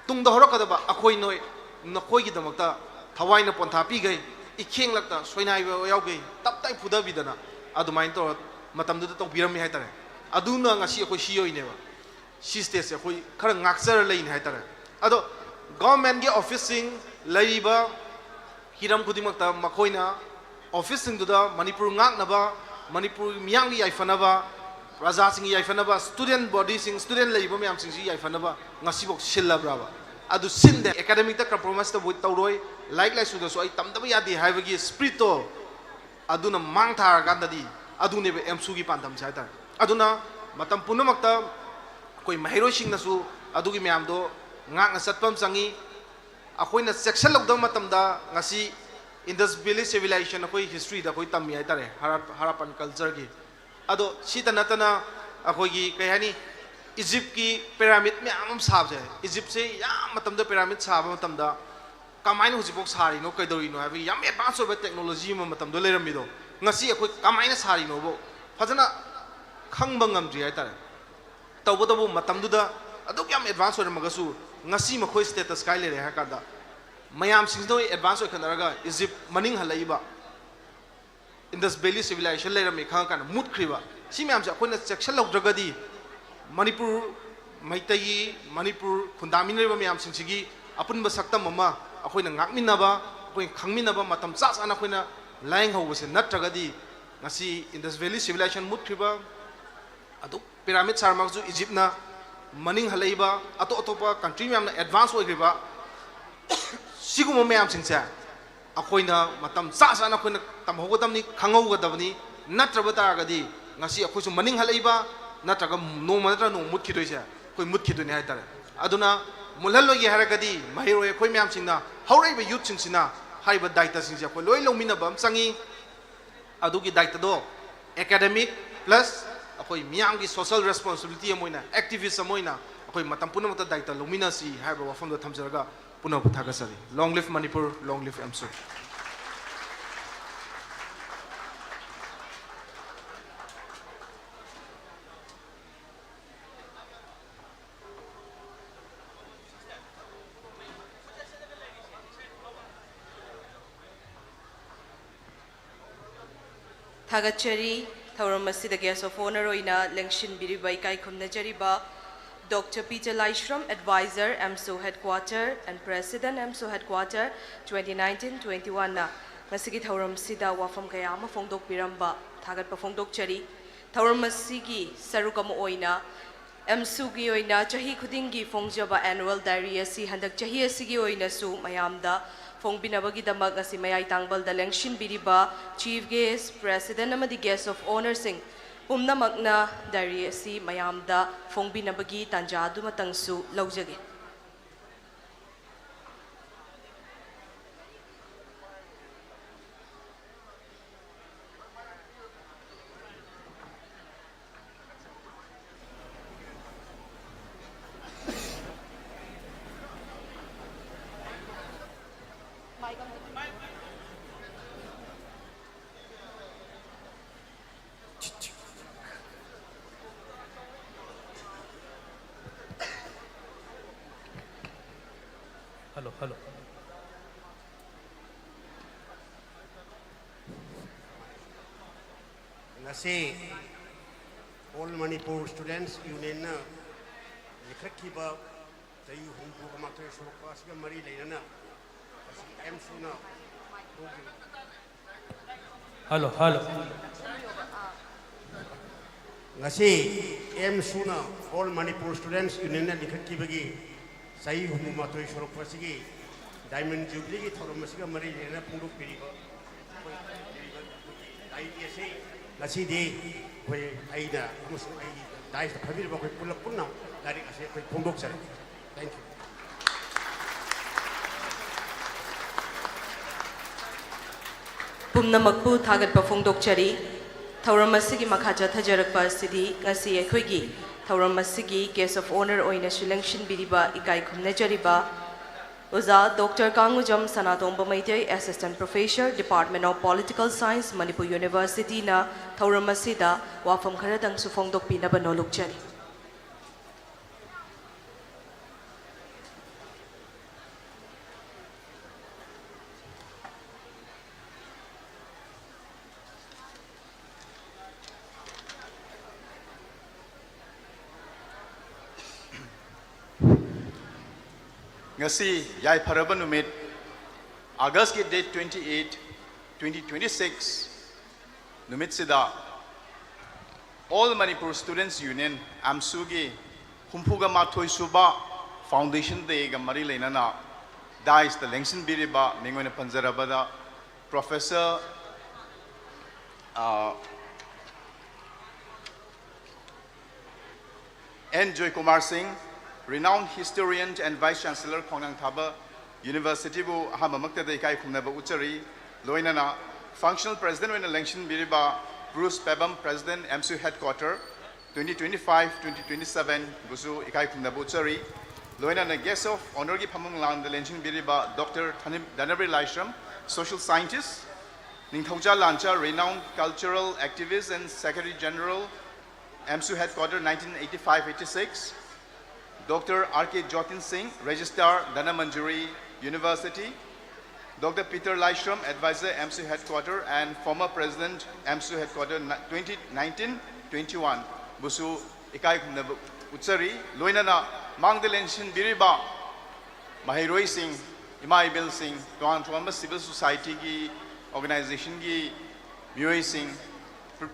ꯇꯨꯡꯗ ꯍꯧꯔꯛꯀꯗꯕ ꯑꯩꯈꯣꯏ ꯅꯣꯏ, ꯅꯈꯣꯏꯒꯤꯗꯃꯛꯇ ꯊꯋꯥꯏꯅ ꯄꯣꯟꯊꯥ ꯄꯤꯈꯩ, ꯏꯈꯦꯡꯂꯛꯇ ꯁꯣꯏꯅꯥꯏꯕ ꯌꯥꯎꯈꯩ, ꯇꯞ ꯇꯥꯏ ꯐꯨꯗꯕꯤꯗꯅ ꯑꯗꯨꯃꯥꯏꯅ ꯇꯧꯔ ꯃꯇꯝꯗꯨꯗ ꯇꯧꯕꯤꯔꯝꯃꯤ ꯍꯥꯏꯇꯥꯔꯦ꯫ ꯑꯗꯨꯅ ꯉꯁꯤ ꯑꯩꯈꯣꯏ ꯁꯤ ꯑꯣꯏꯅꯦꯕ꯫ ꯁꯤ ꯁ꯭ꯇꯦꯠꯁꯦ ꯑꯩꯈꯣꯏ ꯈꯔ ꯉꯥꯛꯆꯔ ꯂꯩꯅꯤ ꯍꯥꯏꯇꯥꯔꯦ꯫ ꯑꯗꯣ ꯒꯚꯔꯟꯃꯦꯟꯠꯀꯤ ꯑꯣꯐꯤꯁꯁꯤꯡ ꯂꯩꯔꯤꯕ ꯍꯤꯔꯝ ꯈꯨꯗꯤꯡꯃꯛꯇ ꯃꯈꯣꯏꯅ ꯑꯣꯐꯤꯁꯁꯤꯡꯗꯨꯗ ꯃꯅꯤꯄꯨꯔ ꯉꯥꯛꯅꯕ, ꯃꯅꯤꯄꯨꯔ ꯃꯤꯌꯥꯝꯒꯤ ꯌꯥꯏꯐꯅꯕ, ꯄ꯭ꯔꯖꯥꯁꯤꯡꯒꯤ ꯌꯥꯏꯐꯅꯕ, ꯁ꯭ꯇꯨꯗꯦꯟꯠ ꯕꯣꯗꯤꯁꯤꯡ, ꯁ꯭ꯇꯨꯗꯦꯟꯠ ꯂꯩꯔꯤꯕ ꯃꯌꯥꯝꯁꯤꯡꯁꯤ ꯌꯥꯏꯐꯅꯕ ꯉꯁꯤꯐꯥꯎ ꯁꯤꯜꯂꯕ꯭ꯔꯕ? ꯑꯗꯨ ꯁꯤꯟꯗꯦ꯫ ꯑꯦꯀꯥꯗꯃꯤꯛꯇ ꯀꯝꯄ꯭ꯔꯣꯃꯥꯏꯁ ꯇꯧꯕ ꯇꯧꯔꯣꯏ, ꯂꯥꯏꯔꯤꯛ ꯂꯥꯏꯁꯨꯗꯁꯨ ꯑꯩ ꯇꯝꯗꯕ ꯌꯥꯗꯦ ꯍꯥꯏꯕꯒꯤ ꯁ꯭ꯄꯤꯔꯤꯠꯇꯣ ꯑꯗꯨꯅ ꯃꯥꯡ ꯊꯥꯔꯀꯥꯟꯗꯗꯤ ꯑꯗꯨꯅꯦꯕ ꯑꯦꯝꯁꯨꯒꯤ ꯄꯥꯟꯗꯝꯁꯦ ꯍꯥꯏꯇꯥꯔꯦ꯫ ꯑꯗꯨꯅ ꯃꯇꯝ ꯄꯨꯝꯅꯃꯛꯇ ꯑꯩꯈꯣꯏ ꯃꯍꯩꯔꯣꯏꯁꯤꯡꯅꯁꯨ ꯑꯗꯨꯒꯤ ꯃꯌꯥꯝꯗꯣ ꯉꯥꯛꯅ ꯆꯠꯄ ꯑꯃ ꯆꯪꯉꯤ꯫ ꯑꯩꯈꯣꯏꯅ ꯆꯦꯛꯁꯤꯜꯍꯧꯗꯕ ꯃꯇꯝꯗ ꯉꯁꯤ ꯏꯟꯗꯁ ꯚꯦꯂꯤ ꯁꯤꯚꯤꯂꯥꯏꯖꯦꯁꯟ ꯑꯩꯈꯣꯏ ꯍꯤꯁꯇ꯭ꯔꯤꯗ ꯑꯩꯈꯣꯏ ꯇꯝꯃꯤ ꯍꯥꯏꯇꯥꯔꯦ, ꯍꯔꯞ-, ꯍꯔꯞꯄꯟ ꯀꯜꯆꯔꯒꯤ꯫ ꯑꯗꯣ ꯁꯤꯇ ꯅꯠꯇꯅ ꯑꯩꯈꯣꯏꯒꯤ ꯀꯩ ꯍꯥꯏꯅꯤ, ꯏꯖꯤꯞꯀꯤ ꯄꯤꯔꯥꯃꯤꯗ ꯃꯌꯥꯝ ꯑꯃ ꯁꯥꯕꯁꯦ, ꯏꯖꯤꯞꯁꯦ ꯌꯥꯝ ꯃꯇꯝꯗ ꯄꯤꯔꯥꯃꯤꯗ ꯁꯥꯕ ꯃꯇꯝꯗ ꯀꯃꯥꯏꯅ ꯍꯧꯖꯤꯛꯐꯥꯎ ꯁꯥꯔꯤꯅꯣ, ꯀꯩꯗꯧꯔꯤꯅꯣ ꯍꯥꯏꯕꯒꯤ ꯌꯥꯝ ꯑꯦꯗꯚꯥꯟꯁ ꯑꯣꯏꯕ ꯇꯦꯛꯅꯣꯂꯣꯖꯤ ꯑꯃ ꯃꯇꯝꯗ ꯂꯩꯔꯝꯃꯤꯗꯣ ꯉꯁꯤ ꯑꯩꯈꯣꯏ ꯀꯃꯥꯏꯅ ꯁꯥꯔꯤꯅꯣꯕ ꯐꯖꯅ ꯈꯪꯕ ꯉꯝꯗ꯭ꯔꯤ ꯍꯥꯏꯇꯥꯔꯦ꯫ ꯇꯧꯕꯇꯕꯨ ꯃꯇꯝꯗꯨꯗ ꯑꯗꯨꯛ ꯌꯥꯝ ꯑꯦꯗꯚꯥꯟꯁ ꯑꯣꯏꯔꯝꯃꯒꯁꯨ ꯉꯁꯤ ꯃꯈꯣꯏ ꯁ꯭ꯇꯦꯇꯁ ꯀꯥꯏ ꯂꯩꯔꯦ ꯍꯥꯏ ꯀꯥꯟꯗ ꯃꯌꯥꯝꯁꯤꯡꯁꯤꯅ ꯑꯦꯗꯚꯥꯟꯁ ꯑꯣꯏꯈꯠꯅꯔꯒ ꯏꯖꯤꯞ ꯃꯅꯤꯡ ꯍꯜꯂꯛꯏꯕ, ꯏꯟꯗꯁ ꯚꯦꯂꯤ ꯁꯤꯚꯤꯂꯥꯏꯖꯦꯁꯟ ꯂꯩꯔꯝꯃꯤ ꯈꯪꯉꯀꯥꯟꯗ ꯃꯨꯠꯈ꯭ꯔꯤꯕ꯫ ꯁꯤ ꯃꯌꯥꯝꯁꯦ ꯑꯩꯈꯣꯏꯅ ꯆꯦꯛꯁꯤꯜꯍꯧꯗ꯭ꯔꯒꯗꯤ ꯃꯅꯤꯄꯨꯔ ꯃꯩꯇꯩꯒꯤ, ꯃꯅꯤꯄꯨꯔ ꯈꯨꯟꯗꯥꯃꯤꯟꯅꯔꯤꯕ ꯃꯌꯥꯝꯁꯤꯡꯁꯤꯒꯤ ꯑꯄꯨꯟꯕ ꯁꯛꯇꯝ ꯑꯃ ꯑꯩꯈꯣꯏꯅ ꯉꯥꯛꯃꯤꯟꯅꯕ, ꯑꯩꯈꯣꯏꯅ ꯈꯪꯃꯤꯟꯅꯕ, ꯃꯇꯝ ꯆꯥ ꯆꯥꯅ ꯑꯩꯈꯣꯏꯅ ꯂꯥꯏꯌꯦꯡꯍꯧꯕꯁꯦ ꯅꯠꯇ꯭ꯔꯒꯗꯤ ꯉꯁꯤ ꯏꯟꯗꯁ ꯚꯦꯂꯤ ꯁꯤꯚꯤꯂꯥꯏꯖꯦꯁꯟ ꯃꯨꯠꯈ꯭ꯔꯤꯕ, ꯑꯗꯨꯛ ꯄꯤꯔꯥꯃꯤꯗ ꯁꯥꯔꯝꯃꯒꯁꯨ ꯏꯖꯤꯞꯅ ꯃꯅꯤꯡ ꯍꯜꯂꯛꯏꯕ, ꯑꯇꯣꯞ ꯑꯇꯣꯞꯄ ꯀꯟꯇ꯭ꯔꯤ ꯃꯌꯥꯝꯅ ꯑꯦꯗꯚꯥꯟꯁ ꯑꯣꯏꯈ꯭ꯔꯤꯕ, ꯁꯤꯒꯨꯝꯕ ꯃꯌꯥꯝꯁꯤꯡꯁꯦ ꯑꯩꯈꯣꯏꯅ ꯃꯇꯝ ꯆꯥ ꯆꯥꯅ ꯑꯩꯈꯣꯏꯅ ꯇꯝꯍꯧꯒꯗꯕꯅꯤ, ꯈꯪꯍꯧꯒꯗꯕꯅꯤ꯫ ꯅꯠꯇ꯭ꯔꯕ ꯇꯥꯔꯒꯗꯤ ꯉꯁꯤ ꯑꯩꯈꯣꯏꯁꯨ ꯃꯅꯤꯡ ꯍꯜꯂꯛꯏꯕ, ꯅꯠꯇ꯭ꯔꯒ ꯅꯣꯡꯃ ꯅꯠꯇ꯭ꯔꯒ ꯅꯣꯡꯃ ꯃꯨꯠꯈꯤꯗꯣꯏꯁꯦ ꯑꯩꯈꯣꯏ ꯃꯨꯠꯈꯤꯗꯣꯏꯅꯤ ꯍꯥꯏꯇꯥꯔꯦ꯫ ꯑꯗꯨꯅ ꯃꯨꯠꯍꯜꯂꯣꯏꯒꯦ ꯍꯥꯏꯔꯒꯗꯤ ꯃꯍꯩꯔꯣꯏ ꯑꯩꯈꯣꯏ ꯃꯌꯥꯝꯁꯤꯡꯅ, ꯍꯧꯔꯛꯏꯕ ꯌꯨꯠꯁꯤꯡꯁꯤꯅ ꯍꯥꯏꯔꯤꯕ ꯗꯥꯏꯇꯁꯤꯡꯁꯦ ꯑꯩꯈꯣꯏ ꯂꯣꯏ ꯂꯧꯃꯤꯟꯅꯕ ꯑꯃ ꯆꯪꯉꯤ꯫ ꯑꯗꯨꯒꯤ ꯗꯥꯏꯇꯗꯣ ꯑꯦꯀꯥꯗꯦꯃꯤꯛ ꯄ꯭ꯂꯁ ꯑꯩꯈꯣꯏ ꯃꯤꯌꯥꯝꯒꯤ ꯁꯣꯁꯤꯌꯦꯜ ꯔꯦꯁꯄꯣꯟꯁꯤꯕꯤꯂꯤꯇꯤ ꯑꯃ ꯑꯣꯏꯅ, ꯑꯦꯛꯇꯤꯚꯤꯁ ꯑꯃ ꯑꯣꯏꯅ ꯑꯩꯈꯣꯏ ꯃꯇꯝ ꯄꯨꯝꯅꯃꯛꯇ ꯗꯥꯏꯇ ꯂꯧꯃꯤꯟꯅꯁꯤ ꯍꯥꯏꯔꯤꯕ ꯋꯥꯐꯝꯗꯣ ꯊꯝꯖꯔꯒ ꯄꯨꯝꯅꯃꯛꯄꯨ ꯊꯥꯒꯠꯆꯔꯤ꯫ Long live Manipur, long live AMSU. ꯊꯥꯒꯠꯆꯔꯤ꯫ ꯊꯧꯔꯝ ꯑꯁꯤꯗ Guest of Honour ꯑꯣꯏꯅ ꯂꯦꯡꯁꯤꯟꯕꯤꯔꯤꯕ ꯏꯀꯥꯏ ꯈꯨꯝꯅꯖꯔꯤꯕ Doctor P ꯆꯂꯥꯏꯁ꯭ꯔꯝ, Advisor, ꯑꯦꯝꯁꯨ Headquarter and President, ꯑꯦꯝꯁꯨ Headquarter, twenty nineteen twenty-one ꯅ ꯉꯁꯤꯒꯤ ꯊꯧꯔꯝꯁꯤꯗ ꯋꯥꯐꯝ ꯀꯌꯥ ꯑꯃ ꯐꯣꯡꯗꯣꯛꯄꯤꯔꯝꯕ ꯊꯥꯒꯠꯄ ꯐꯣꯡꯗꯣꯛꯆꯔꯤ꯫ ꯊꯧꯔꯝ ꯑꯁꯤꯒꯤ ꯁꯔꯨꯛ ꯑꯃ ꯑꯣꯏꯅ ꯑꯦꯝꯁꯨꯒꯤ ꯑꯣꯏꯅ ꯆꯍꯤ ꯈꯨꯗꯤꯡꯒꯤ ꯐꯣꯡꯖꯕ Annual Diary ꯑꯁꯤ ꯍꯟꯗꯛ ꯆꯍꯤ ꯑꯁꯤꯒꯤ ꯑꯣꯏꯅꯁꯨ ꯃꯌꯥꯝꯗ ꯐꯣꯡꯕꯤꯅꯕꯒꯤꯗꯃꯛ ꯉꯁꯤ ꯃꯌꯥꯏ ꯇꯥꯡꯕꯜꯗ ꯂꯦꯡꯁꯤꯟꯕꯤꯔꯤꯕ Chief Guest, President ꯑꯃꯗꯤ Guest of Honour ꯁꯤꯡ ꯄꯨꯝꯅꯃꯛꯅ diary ꯑꯁꯤ ꯃꯌꯥꯝꯗ ꯐꯣꯡꯕꯤꯅꯕꯒꯤ ꯇꯥꯟꯖꯥ ꯑꯗꯨꯃꯇꯪꯁꯨ ꯂꯧꯖꯒꯦ꯫ Hello, hello. ꯉꯁꯤ All Manipur Students Union ꯅ ꯂꯤꯡꯈꯠꯈꯤꯕ ꯆꯍꯤ ꯍꯨꯝꯐꯨꯒ ꯃꯥꯊꯣꯏ ꯁꯨꯔꯛꯄ ꯑꯁꯤꯒ ꯃꯔꯤ ꯂꯩꯅꯅ ꯉꯁꯤ ꯑꯦꯝꯁꯨꯅ ꯍꯧꯈꯤꯕ Hello, hello. ꯉꯁꯤ ꯑꯦꯝꯁꯨꯅ All Manipur Students Union ꯅ ꯂꯤꯡꯈꯠꯈꯤꯕꯒꯤ ꯆꯍꯤ ꯍꯨꯝꯐꯨ ꯃꯥꯊꯣꯏ ꯁꯨꯔꯛꯄ ꯑꯁꯤꯒꯤ Diamond Jubilee ꯒꯤ ꯊꯧꯔꯝ ꯑꯁꯤꯒ ꯃꯔꯤ ꯂꯩꯅꯅ ꯐꯣꯡꯗꯣꯛꯄꯤꯔꯤꯕ ꯑꯩꯈꯣꯏ ꯂꯥꯏꯔꯤꯛ ꯑꯁꯤ ꯉꯁꯤꯗꯤ ꯑꯩꯈꯣꯏ ꯑꯩꯅ ꯑꯃꯁꯨꯡ ꯑꯩꯒꯤ dais ꯇ ꯐꯝꯃꯤꯕ ꯑꯩꯈꯣꯏ ꯄꯨꯂꯞ ꯄꯨꯟꯅ ꯂꯥꯏꯔꯤꯛ ꯑꯁꯤ ꯑꯩꯈꯣꯏ ꯐꯣꯡꯗꯣꯛꯆꯔꯤ꯫ Thank you. ꯄꯨꯝꯅꯃꯛꯄꯨ ꯊꯥꯒꯠꯄ ꯐꯣꯡꯗꯣꯛꯆꯔꯤ꯫ ꯊꯧꯔꯝ ꯑꯁꯤꯒꯤ ꯃꯈꯥ ꯆꯠꯊꯖꯔꯛꯄ ꯑꯁꯤꯗꯤ ꯉꯁꯤ ꯑꯩꯈꯣꯏꯒꯤ ꯊꯧꯔꯝ ꯑꯁꯤꯒꯤ Guest of Honour ꯑꯣꯏꯅꯁꯨ ꯂꯦꯡꯁꯤꯟꯕꯤꯔꯤꯕ ꯏꯀꯥꯏ ꯈꯨꯝꯅꯖꯔꯤꯕ ꯑꯣꯖꯥ doctor Kangjam Sanatomba Meitei, Assistant Professor, Department of Political Science, Manipur University ꯅ ꯊꯧꯔꯝ ꯑꯁꯤꯗ ꯋꯥꯐꯝ ꯈꯔꯗꯪꯁꯨ ꯐꯣꯡꯗꯣꯛꯄꯤꯅꯕ ꯅꯣꯂꯨꯛꯆꯔꯤ꯫ ꯉꯁꯤ ꯌꯥꯏꯐꯔꯕ ꯅꯨꯃꯤꯠ, August ꯀꯤ date twenty eight, twenty twenty six ꯅꯨꯃꯤꯠꯁꯤꯗ All Manipur Students Union, ꯑꯦꯝꯁꯨꯒꯤ ꯍꯨꯝꯐꯨꯒ ꯃꯥꯊꯣꯏ ꯁꯨꯕ Foundation Day ꯒ ꯃꯔꯤ ꯂꯩꯅꯅ dais ꯇ ꯂꯦꯡꯁꯤꯟꯕꯤꯔꯤꯕ ꯃꯤꯡ ꯑꯣꯏꯅ ꯄꯟꯖꯔꯕꯗ Professor, ꯑ, N Joykumar Singh, renowned historian and Vice Chancellor, ꯈꯣꯡꯅꯥꯡ ꯊꯥꯕ University ꯕꯨ ꯑꯍꯥꯟꯕꯃꯛꯇꯗ ꯏꯀꯥꯏ ꯈꯨꯝꯅꯕ ꯎꯠꯆꯔꯤ꯫ ꯂꯣꯏꯅꯅ Functional President ꯑꯣꯏꯅ ꯂꯦꯡꯁꯤꯟꯕꯤꯔꯤꯕ Bruce Pebam, President, ꯑꯦꯝꯁꯨ Headquarter, twenty twenty five, twenty twenty seven ꯕꯨꯁꯨ ꯏꯀꯥꯏ ꯈꯨꯝꯅꯕ ꯎꯠꯆꯔꯤ꯫ ꯂꯣꯏꯅꯅ Guest of Honour ꯒꯤ ꯐꯝꯐꯝ ꯂꯥꯡꯗ ꯂꯦꯡꯁꯤꯟꯕꯤꯔꯤꯕ Doctor ꯙꯅꯕꯤꯔ Laishram, Social Scientist, ꯅꯤꯡꯊꯧꯖꯥ ꯂꯥꯟꯆꯥ, renowned cultural activist and Secretary General, ꯑꯦꯝꯁꯨ Headquarter, nineteen eighty five eighty six, Doctor R K Jotin Singh, Registrar, Dhanamanjuri University, Doctor Peter Laishram, Advisor, AMSU Headquarter and former President, AMSU Headquarter, twenty nineteen twenty one ꯕꯨꯁꯨ ꯏꯀꯥꯏ ꯈꯨꯝꯅꯕ ꯎꯠꯆꯔꯤ꯫ ꯂꯣꯏꯅꯅ ꯃꯥꯡꯗ ꯂꯦꯡꯁꯤꯟꯕꯤꯔꯤꯕ ꯃꯍꯩꯔꯣꯏꯁꯤꯡ, ꯏꯃꯥ ꯏꯕꯦꯜꯁꯤꯡ, ꯇꯣꯉꯥꯟ ꯇꯣꯉꯥꯟꯕ civil society ꯒꯤ organization ꯒꯤ ꯃꯤꯑꯣꯏꯁꯤꯡ,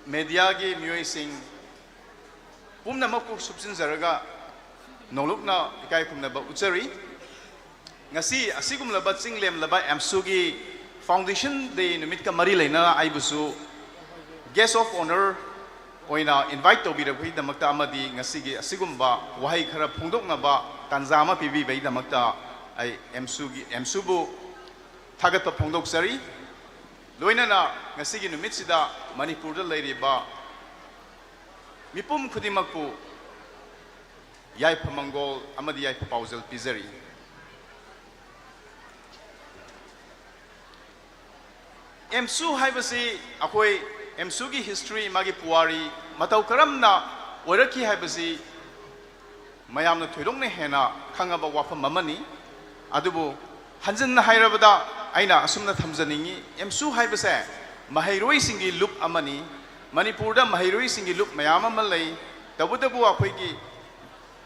media ꯒꯤ ꯃꯤꯑꯣꯏꯁꯤꯡ, ꯄꯨꯝꯅꯃꯛꯄꯨ ꯁꯨꯞꯆꯤꯟꯖꯔꯒ ꯅꯣꯡꯂꯨꯛꯅ ꯏꯀꯥꯏ ꯈꯨꯝꯅꯕ ꯎꯠꯆꯔꯤ꯫ ꯉꯁꯤ ꯑꯁꯤꯒꯨꯝꯂꯕ ꯆꯤꯡ ꯂꯦꯝꯂꯕ ꯑꯦꯝꯁꯨꯒꯤ Foundation Day ꯅꯨꯃꯤꯠꯀ ꯃꯔꯤ ꯂꯩꯅꯅ ꯑꯩꯕꯨꯁꯨ Guest of Honour ꯑꯣꯏꯅ invite ꯇꯧꯕꯤꯔꯛꯄꯒꯤꯗꯃꯛꯇ ꯑꯃꯗꯤ ꯉꯁꯤꯒꯤ ꯑꯁꯤꯒꯨꯝꯕ ꯋꯥꯍꯩ ꯈꯔ ꯐꯣꯡꯗꯣꯛꯅꯕ ꯇꯥꯟꯖꯥ ꯑꯃ ꯄꯤꯕꯤꯕꯒꯤꯗꯃꯛꯇ ꯑꯩ ꯑꯦꯝꯁꯨꯒꯤ, ꯑꯦꯝꯁꯨꯕꯨ ꯊꯥꯒꯠꯄ ꯐꯣꯡꯗꯣꯛꯆꯔꯤ꯫ ꯂꯣꯏꯅꯅ ꯉꯁꯤꯒꯤ ꯅꯨꯃꯤꯠꯁꯤꯗ ꯃꯅꯤꯄꯨꯔꯗ ꯂꯩꯔꯤꯕ ꯃꯤꯄꯨꯝ ꯈꯨꯗꯤꯡꯃꯛꯄꯨ ꯌꯥꯏꯐ ꯃꯪꯒꯣꯜ ꯑꯃꯗꯤ ꯌꯥꯏꯐ ꯄꯥꯎꯖꯦꯜ ꯄꯤꯖꯔꯤ꯫ ꯑꯦꯝꯁꯨ ꯍꯥꯏꯕꯁꯤ ꯑꯩꯈꯣꯏ ꯑꯦꯝꯁꯨꯒꯤ history, ꯃꯥꯒꯤ ꯄꯨꯋꯥꯔꯤ ꯃꯇꯧ ꯀꯔꯝꯅ ꯑꯣꯏꯔꯛꯈꯤ ꯍꯥꯏꯕꯁꯤ ꯃꯌꯥꯝꯅ ꯊꯣꯏꯗꯣꯛꯅ ꯍꯦꯟꯅ ꯈꯪꯉꯕ ꯋꯥꯐꯝ ꯑꯃꯅꯤ꯫ ꯑꯗꯨꯕꯨ ꯍꯟꯖꯤꯟꯅ ꯍꯥꯏꯔꯕꯗ ꯑꯩꯅ ꯑꯁꯨꯝꯅ ꯊꯝꯖꯅꯤꯡꯏ, ꯑꯦꯝꯁꯨ ꯍꯥꯏꯕꯁꯦ ꯃꯍꯩꯔꯣꯏꯁꯤꯡꯒꯤ ꯂꯨꯞ ꯑꯃꯅꯤ꯫ ꯃꯅꯤꯄꯨꯔꯗ ꯃꯍꯩꯔꯣꯏꯁꯤꯡꯒꯤ ꯂꯨꯞ ꯃꯌꯥꯝ ꯑꯃ ꯂꯩ꯫ ꯇꯧꯕꯇꯕꯨ ꯑꯩꯈꯣꯏꯒꯤ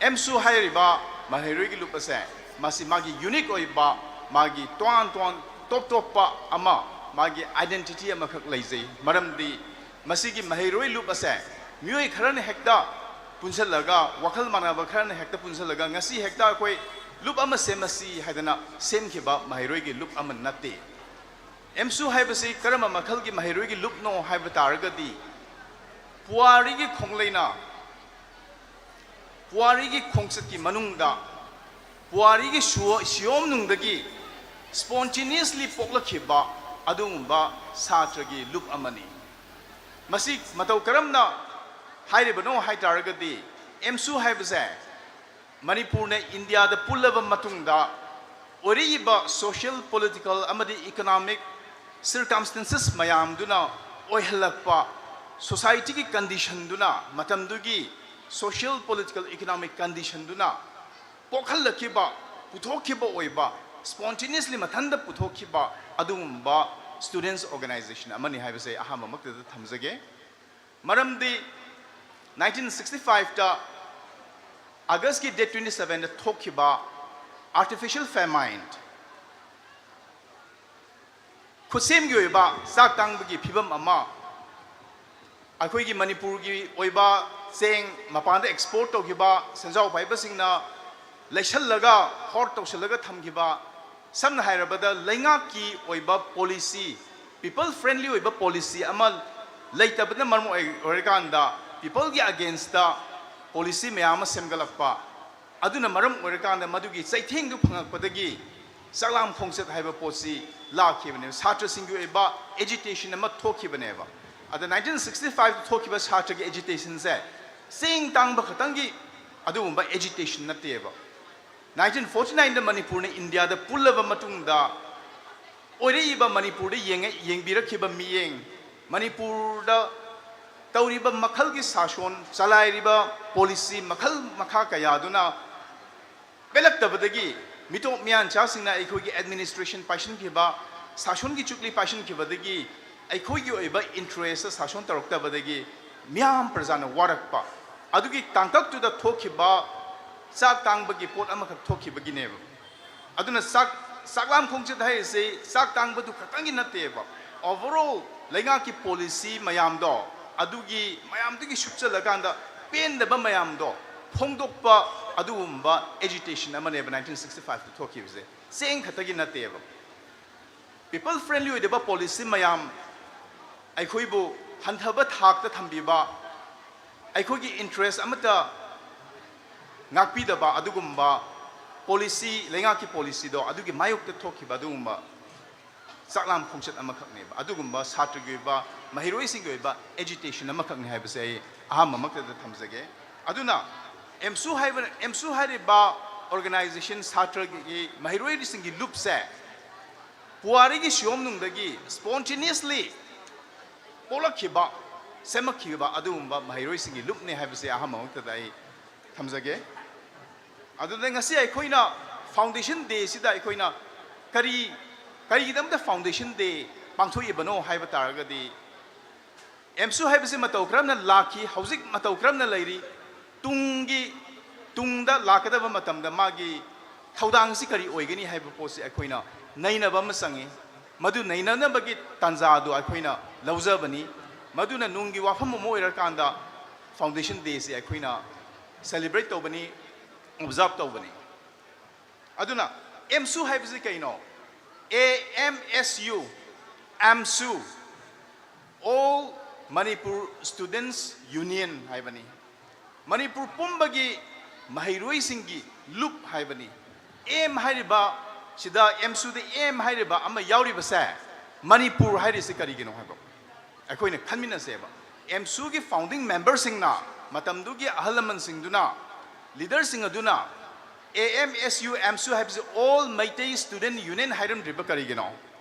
ꯑꯦꯝꯁꯨ ꯍꯥꯏꯔꯤꯕ ꯃꯍꯩꯔꯣꯏꯒꯤ ꯂꯨꯞ ꯑꯁꯦ, ꯃꯁꯤ ꯃꯥꯒꯤ unique ꯑꯣꯏꯕ, ꯃꯥꯒꯤ ꯇꯣꯉꯥꯟ ꯇꯣꯉꯥꯟ ꯇꯣꯞ ꯇꯣꯞꯄ ꯑꯃ, ꯃꯥꯒꯤ identity ꯑꯃꯈꯛ ꯂꯩꯖꯩ꯫ ꯃꯔꯝꯗꯤ ꯃꯁꯤꯒꯤ ꯃꯍꯩꯔꯣꯏ ꯂꯨꯞ ꯑꯁꯦ ꯃꯤꯑꯣꯏ ꯈꯔꯅ ꯍꯦꯛꯇ ꯄꯨꯟꯁꯤꯜꯂꯒ, ꯋꯥꯈꯜ ꯃꯥꯟꯅꯕ ꯈꯔꯅ ꯍꯦꯛꯇ ꯄꯨꯟꯁꯤꯜꯂꯒ ꯉꯁꯤ ꯍꯦꯛꯇ ꯑꯩꯈꯣꯏ ꯂꯨꯞ ꯑꯃ ꯁꯦꯝꯃꯁꯤ ꯍꯥꯏꯗꯅ ꯁꯦꯝꯈꯤꯕ ꯃꯍꯩꯔꯣꯏꯒꯤ ꯂꯨꯞ ꯑꯃ ꯅꯠꯇꯦ꯫ ꯑꯦꯝꯁꯨ ꯍꯥꯏꯕꯁꯤ ꯀꯔꯝꯕ ꯃꯈꯜꯒꯤ ꯃꯍꯩꯔꯣꯏꯒꯤ ꯂꯨꯞꯅꯣ ꯍꯥꯏꯕ ꯇꯥꯔꯒꯗꯤ, ꯄꯨꯋꯥꯔꯤꯒꯤ ꯈꯣꯡꯂꯩꯅ, ꯄꯨꯋꯥꯔꯤꯒꯤ ꯈꯣꯡꯆꯠꯀꯤ ꯃꯅꯨꯡꯗ, ꯄꯨꯋꯥꯔꯤꯒꯤ ꯁꯨ-, ꯁꯤꯌꯣꯝꯅꯨꯡꯗꯒꯤ spontaneously ꯄꯣꯛꯂꯛꯈꯤꯕ ꯑꯗꯨꯒꯨꯝꯕ ꯁꯥꯇ꯭ꯔꯒꯤ ꯂꯨꯞ ꯑꯃꯅꯤ꯫ ꯃꯁꯤ ꯃꯇꯧ ꯀꯔꯝꯅ ꯍꯥꯏꯔꯤꯕꯅꯣ ꯍꯥꯏ ꯇꯥꯔꯒꯗꯤ, ꯑꯦꯝꯁꯨ ꯍꯥꯏꯕꯁꯦ ꯃꯅꯤꯄꯨꯔꯅ ꯏꯟꯗꯤꯌꯥꯗ ꯄꯨꯜꯂꯕ ꯃꯇꯨꯡꯗ ꯑꯣꯏꯔꯛꯏꯕ social, political ꯑꯃꯗꯤ economic circumstances ꯃꯌꯥꯝꯗꯨꯅ ꯑꯣꯏꯍꯜꯂꯛꯄ, societyꯒꯤ conditionꯗꯨꯅ, ꯃꯇꯝꯗꯨꯒꯤ social, political, economic conditionꯗꯨꯅ ꯄꯣꯛꯍꯜꯂꯛꯈꯤꯕ, ꯄꯨꯊꯣꯛꯈꯤꯕ ꯑꯣꯏꯕ, spontaneously ꯃꯊꯟꯇ ꯄꯨꯊꯣꯛꯈꯤꯕ ꯑꯗꯨꯒꯨꯝꯕ students organization ꯑꯃꯅꯤ ꯍꯥꯏꯕꯁꯦ ꯑꯍꯥꯟꯕꯃꯛꯇꯗ ꯊꯝꯖꯒꯦ꯫ ꯃꯔꯝꯗꯤ nineteen sixty fiveꯇ Augustꯀꯤ date twenty sevenꯗ ꯊꯣꯛꯈꯤꯕ artificial famine, ꯈꯨꯠꯁꯦꯝꯒꯤ ꯑꯣꯏꯕ ꯆꯥꯛ ꯇꯥꯡꯕꯒꯤ ꯐꯤꯕꯝ ꯑꯃ, ꯑꯩꯈꯣꯏꯒꯤ ꯃꯅꯤꯄꯨꯔꯒꯤ ꯑꯣꯏꯕ ꯆꯦꯡ ꯃꯄꯥꯟꯗ export ꯇꯧꯈꯤꯕ, ꯁꯦꯟꯖꯥꯎ ꯄꯥꯏꯕꯁꯤꯡꯅ ꯂꯩꯁꯜꯂꯒ, hoard ꯇꯧꯁꯜꯂꯒ ꯊꯝꯈꯤꯕ, ꯁꯝꯅ ꯍꯥꯏꯔꯕꯗ ꯂꯩꯉꯥꯛꯀꯤ ꯑꯣꯏꯕ policy, people friendly ꯑꯣꯏꯕ policy ꯑꯃ ꯂꯩꯇꯕꯅ ꯃꯔꯝ ꯑꯣꯏ-, ꯑꯣꯏꯔꯀꯥꯟꯗ peopleꯒꯤ againstꯇ policy ꯃꯌꯥꯝ ꯑꯃ ꯁꯦꯝꯒꯠꯂꯛꯄ, ꯑꯗꯨꯅ ꯃꯔꯝ ꯑꯣꯏꯔꯀꯥꯟꯗ ꯃꯗꯨꯒꯤ ꯆꯩꯊꯦꯡꯗꯨ ꯐꯪꯉꯛꯄꯗꯒꯤ ꯆꯥꯛꯂꯥꯝ ꯈꯣꯡꯆꯠ ꯍꯥꯏꯕ ꯄꯣꯠꯁꯤ ꯂꯥꯛꯈꯤꯕꯅꯦꯕ, ꯁꯥꯇ꯭ꯔꯁꯤꯡꯒꯤ ꯑꯣꯏꯕ ꯑꯦꯖꯤꯇꯦꯁꯟ ꯑꯃ ꯊꯣꯛꯈꯤꯕꯅꯦꯕ꯫ ꯑꯗ ꯅꯥꯏꯟꯇꯤꯟ ꯁꯤꯛꯁꯇꯤ ꯐꯥꯏꯚꯇ ꯊꯣꯛꯈꯤꯕ ꯁꯥꯇ꯭ꯔꯒꯤ ꯑꯦꯖꯤꯇꯦꯁꯟꯁꯦ ꯆꯦꯡ ꯇꯥꯡꯕ ꯈꯛꯇꯪꯒꯤ ꯑꯗꯨꯒꯨꯝꯕ ꯑꯦꯖꯤꯇꯦꯁꯟ ꯅꯠꯇꯦꯕ꯫ ꯅꯥꯏꯟꯇꯤꯟ ꯐꯣꯔꯇꯤ ꯅꯥꯏꯟꯗ ꯃꯅꯤꯄꯨꯔꯅ ꯏꯟꯗꯤꯌꯥꯗ ꯄꯨꯜꯂꯕ ꯃꯇꯨꯡꯗ ꯑꯣꯏꯔꯛꯏꯕ ꯃꯅꯤꯄꯨꯔꯗ ꯌꯦꯡꯉ-, ꯌꯦꯡꯕꯤꯔꯛꯈꯤꯕ ꯃꯤꯠꯌꯦꯡ, ꯃꯅꯤꯄꯨꯔꯗ ꯇꯧꯔꯤꯕ ꯃꯈꯜꯒꯤ ꯁꯥꯁꯣꯟ, ꯆꯂꯥꯏꯔꯤꯕ ꯄꯣꯂꯤꯁꯤ ꯃꯈꯜ ꯃꯈꯥ ꯀꯌꯥꯗꯨꯅ ꯄꯦꯜꯂꯛꯇꯕꯗꯒꯤ ꯃꯤꯇꯣꯞ ꯃꯤꯌꯥꯟꯆꯥꯁꯤꯡꯅ ꯑꯩꯈꯣꯏꯒꯤ ꯑꯦꯗꯃꯤꯅꯤꯁꯇ꯭ꯔꯦꯁꯟ ꯄꯥꯏꯁꯤꯟꯈꯤꯕ, ꯁꯥꯁꯣꯟꯒꯤ ꯆꯨꯛꯂꯤ ꯄꯥꯏꯁꯤꯟꯈꯤꯕꯗꯒꯤ ꯑꯩꯈꯣꯏꯒꯤ ꯑꯣꯏꯕ ꯏꯟꯇꯔꯦꯁꯇ ꯁꯥꯁꯣꯟ ꯇꯧꯔꯛꯇꯕꯗꯒꯤ ꯃꯤꯌꯥꯝ ꯄ꯭ꯔꯖꯥꯅ ꯋꯥꯔꯛꯄ, ꯑꯗꯨꯒꯤ ꯇꯥꯡꯀꯛꯇꯨꯗ ꯊꯣꯛꯈꯤꯕ ꯆꯥꯛ ꯇꯥꯡꯕꯒꯤ ꯄꯣꯠ ꯑꯃꯈꯛ ꯊꯣꯛꯈꯤꯕꯒꯤꯅꯦꯕ꯫ ꯑꯗꯨꯅ ꯆꯥꯛ, ꯆꯥꯛꯂꯥꯝ ꯈꯣꯡꯆꯠ ꯍꯥꯏꯔꯤꯁꯤ ꯆꯥꯛ ꯇꯥꯡꯕꯗꯨ ꯈꯛꯇꯪꯒꯤ ꯅꯠꯇꯦꯕ꯫ ꯑꯣꯚꯔꯑꯣꯜ ꯂꯩꯉꯥꯛꯀꯤ ꯄꯣꯂꯤꯁꯤ ꯃꯌꯥꯝꯗꯣ, ꯑꯗꯨꯒꯤ ꯃꯌꯥꯝꯗꯨꯒꯤ ꯁꯨꯞꯆꯜꯂꯀꯥꯟꯗ ꯄꯦꯟꯗꯕ ꯃꯌꯥꯝꯗꯣ ꯐꯣꯡꯗꯣꯛꯄ ꯑꯗꯨꯒꯨꯝꯕ ꯑꯦꯖꯤꯇꯦꯁꯟ ꯑꯃꯅꯦꯕ ꯅꯥꯏꯟꯇꯤꯟ ꯁꯤꯛꯁꯇꯤ ꯐꯥꯏꯚꯇ ꯊꯣꯛꯈꯤꯕꯁꯦ꯫ ꯆꯦꯡ ꯈꯛꯇꯒꯤ ꯅꯠꯇꯦꯕ꯫ ꯄꯤꯄꯜ ꯐ꯭ꯔꯦꯟꯂꯤ ꯑꯣꯏꯗꯕ ꯄꯣꯂꯤꯁꯤ ꯃꯌꯥꯝ, ꯑꯩꯈꯣꯏꯕꯨ ꯍꯟꯊꯕ ꯊꯥꯛꯇ ꯊꯝꯕꯤꯕ, ꯑꯩꯈꯣꯏꯒꯤ ꯏꯟꯇꯔꯦꯁ ꯑꯃꯠꯇ ꯉꯥꯛꯄꯤꯗꯕ ꯑꯗꯨꯒꯨꯝꯕ ꯄꯣꯂꯤꯁꯤ, ꯂꯩꯉꯥꯛꯀꯤ ꯄꯣꯂꯤꯁꯤꯗꯣ ꯑꯗꯨꯒꯤ ꯃꯥꯌꯣꯛꯇ ꯊꯣꯛꯈꯤꯕ ꯑꯗꯨꯒꯨꯝꯕ ꯆꯥꯛꯂꯥꯝ ꯈꯣꯡꯆꯠ ꯑꯃꯈꯛꯅꯦꯕ꯫ ꯑꯗꯨꯒꯨꯝꯕ ꯁꯥꯇ꯭ꯔꯒꯤ ꯑꯣꯏꯕ, ꯃꯍꯩꯔꯣꯏꯁꯤꯡꯒꯤ ꯑꯣꯏꯕ ꯑꯦꯖꯤꯇꯦꯁꯟ ꯑꯃꯈꯛꯅꯤ ꯍꯥꯏꯕꯁꯦ ꯑꯩ ꯑꯍꯥꯟꯕꯃꯛꯇꯗ ꯊꯝꯖꯒꯦ꯫ ꯑꯗꯨꯅ ꯑꯦꯝꯁꯨ ꯍꯥꯏꯕ, ꯑꯦꯝꯁꯨ ꯍꯥꯏꯔꯤꯕ ꯑꯣꯔꯒꯅꯥꯏꯖꯦꯁꯟ, ꯁꯥꯇ꯭ꯔꯒꯤ ꯃꯍꯩꯔꯣꯏꯁꯤꯡꯒꯤ ꯂꯨꯞꯁꯦ ꯄꯨꯋꯥꯔꯤꯒꯤ ꯁꯤꯌꯣꯝꯅꯨꯡꯗꯒꯤ ꯁ꯭ꯄꯣꯟꯇꯦꯅꯤꯌꯁꯂꯤ ꯄꯣꯛꯂꯛꯈꯤꯕ, ꯁꯦꯝꯃꯛꯈꯤꯕ ꯑꯗꯨꯒꯨꯝꯕ ꯃꯍꯩꯔꯣꯏꯁꯤꯡꯒꯤ ꯂꯨꯞꯅꯤ ꯍꯥꯏꯕꯁꯦ ꯑꯍꯥꯟꯕꯃꯛꯇꯗ ꯑꯩ ꯊꯝꯖꯒꯦ꯫ ꯑꯗꯨꯅ ꯉꯁꯤ ꯑꯩꯈꯣꯏꯅ ꯐꯥꯎꯟꯗꯦꯁꯟ ꯗꯦꯁꯤꯗ ꯑꯩꯈꯣꯏꯅ ꯀꯔꯤ, ꯀꯔꯤꯒꯤꯗꯃꯛꯇ ꯐꯥꯎꯟꯗꯦꯁꯟ ꯗꯦ ꯄꯥꯡꯊꯣꯛꯏꯕꯅꯣ ꯍꯥꯏꯕ ꯇꯥꯔꯒꯗꯤ, ꯑꯦꯝꯁꯨ ꯍꯥꯏꯕꯁꯤ ꯃꯇꯧ ꯀꯔꯝꯅ ꯂꯥꯛꯈꯤ, ꯍꯧꯖꯤꯛ ꯃꯇꯧ ꯀꯔꯝꯅ ꯂꯩꯔꯤ, ꯇꯨꯡꯒꯤ, ꯇꯨꯡꯗ ꯂꯥꯛꯀꯗꯕ ꯃꯇꯝꯗ ꯃꯥꯒꯤ ꯊꯧꯗꯥꯡꯁꯤ ꯀꯔꯤ ꯑꯣꯏꯒꯅꯤ ꯍꯥꯏꯕ ꯄꯣꯠꯁꯤ ꯑꯩꯈꯣꯏꯅ ꯅꯩꯅꯕ ꯑꯃ ꯆꯪꯉꯤ꯫ ꯃꯗꯨ ꯅꯩꯅꯅꯕꯒꯤ ꯇꯥꯟꯖꯥꯗꯨ ꯑꯩꯈꯣꯏꯅ ꯂꯧꯖꯕꯅꯤ꯫ ꯃꯗꯨꯅ ꯅꯨꯡꯒꯤ ꯋꯥꯐꯝ ꯑꯃ ꯑꯣꯏꯔꯀꯥꯟꯗ ꯐꯥꯎꯟꯗꯦꯁꯟ ꯗꯦꯁꯤ ꯑꯩꯈꯣꯏꯅ ꯁꯦꯂꯦꯕ꯭ꯔꯦꯠ ꯇꯧꯕꯅꯤ, ꯑꯣꯕꯖꯥꯔꯕ ꯇꯧꯕꯅꯤ꯫ ꯑꯗꯨꯅ ꯑꯦꯝꯁꯨ ꯍꯥꯏꯕꯁꯤ ꯀꯩꯅꯣ? A M S U, AMSU, All Manipur Students Union ꯍꯥꯏꯕꯅꯤ꯫ ꯃꯅꯤꯄꯨꯔ ꯄꯨꯝꯕꯒꯤ ꯃꯍꯩꯔꯣꯏꯁꯤꯡꯒꯤ ꯂꯨꯞ ꯍꯥꯏꯕꯅꯤ꯫ ꯑꯦꯝ ꯍꯥꯏꯔꯤꯕ ꯁꯤꯗ ꯑꯦꯝꯁꯨꯗ ꯑꯦꯝ ꯍꯥꯏꯔꯤꯕ ꯑꯃ ꯌꯥꯎꯔꯤꯕꯁꯦ, ꯃꯅꯤꯄꯨꯔ ꯍꯥꯏꯔꯤꯁꯤ ꯀꯔꯤꯒꯤꯅꯣ ꯍꯥꯏꯕ ꯑꯩꯈꯣꯏꯅ ꯈꯟꯃꯤꯟꯅꯁꯦꯕ꯫ ꯑꯦꯝꯁꯨꯒꯤ ꯐꯥꯎꯟꯗꯤꯡ ꯃꯦꯝꯕꯔꯁꯤꯡꯅ, ꯃꯇꯝꯗꯨꯒꯤ ꯑꯍꯜ ꯂꯃꯟꯁꯤꯡꯗꯨꯅ, ꯂꯤꯗꯔꯁꯤꯡ ꯑꯗꯨꯅ ꯑꯦ ꯑꯦꯝ ꯑꯦꯁ ꯌꯨ, ꯑꯦꯝꯁꯨ ꯍꯥꯏꯕꯁꯤ All Meitei Student Union ꯍꯥꯏꯔꯝꯗ꯭ꯔꯤꯕ ꯀꯔꯤꯒꯤꯅꯣ?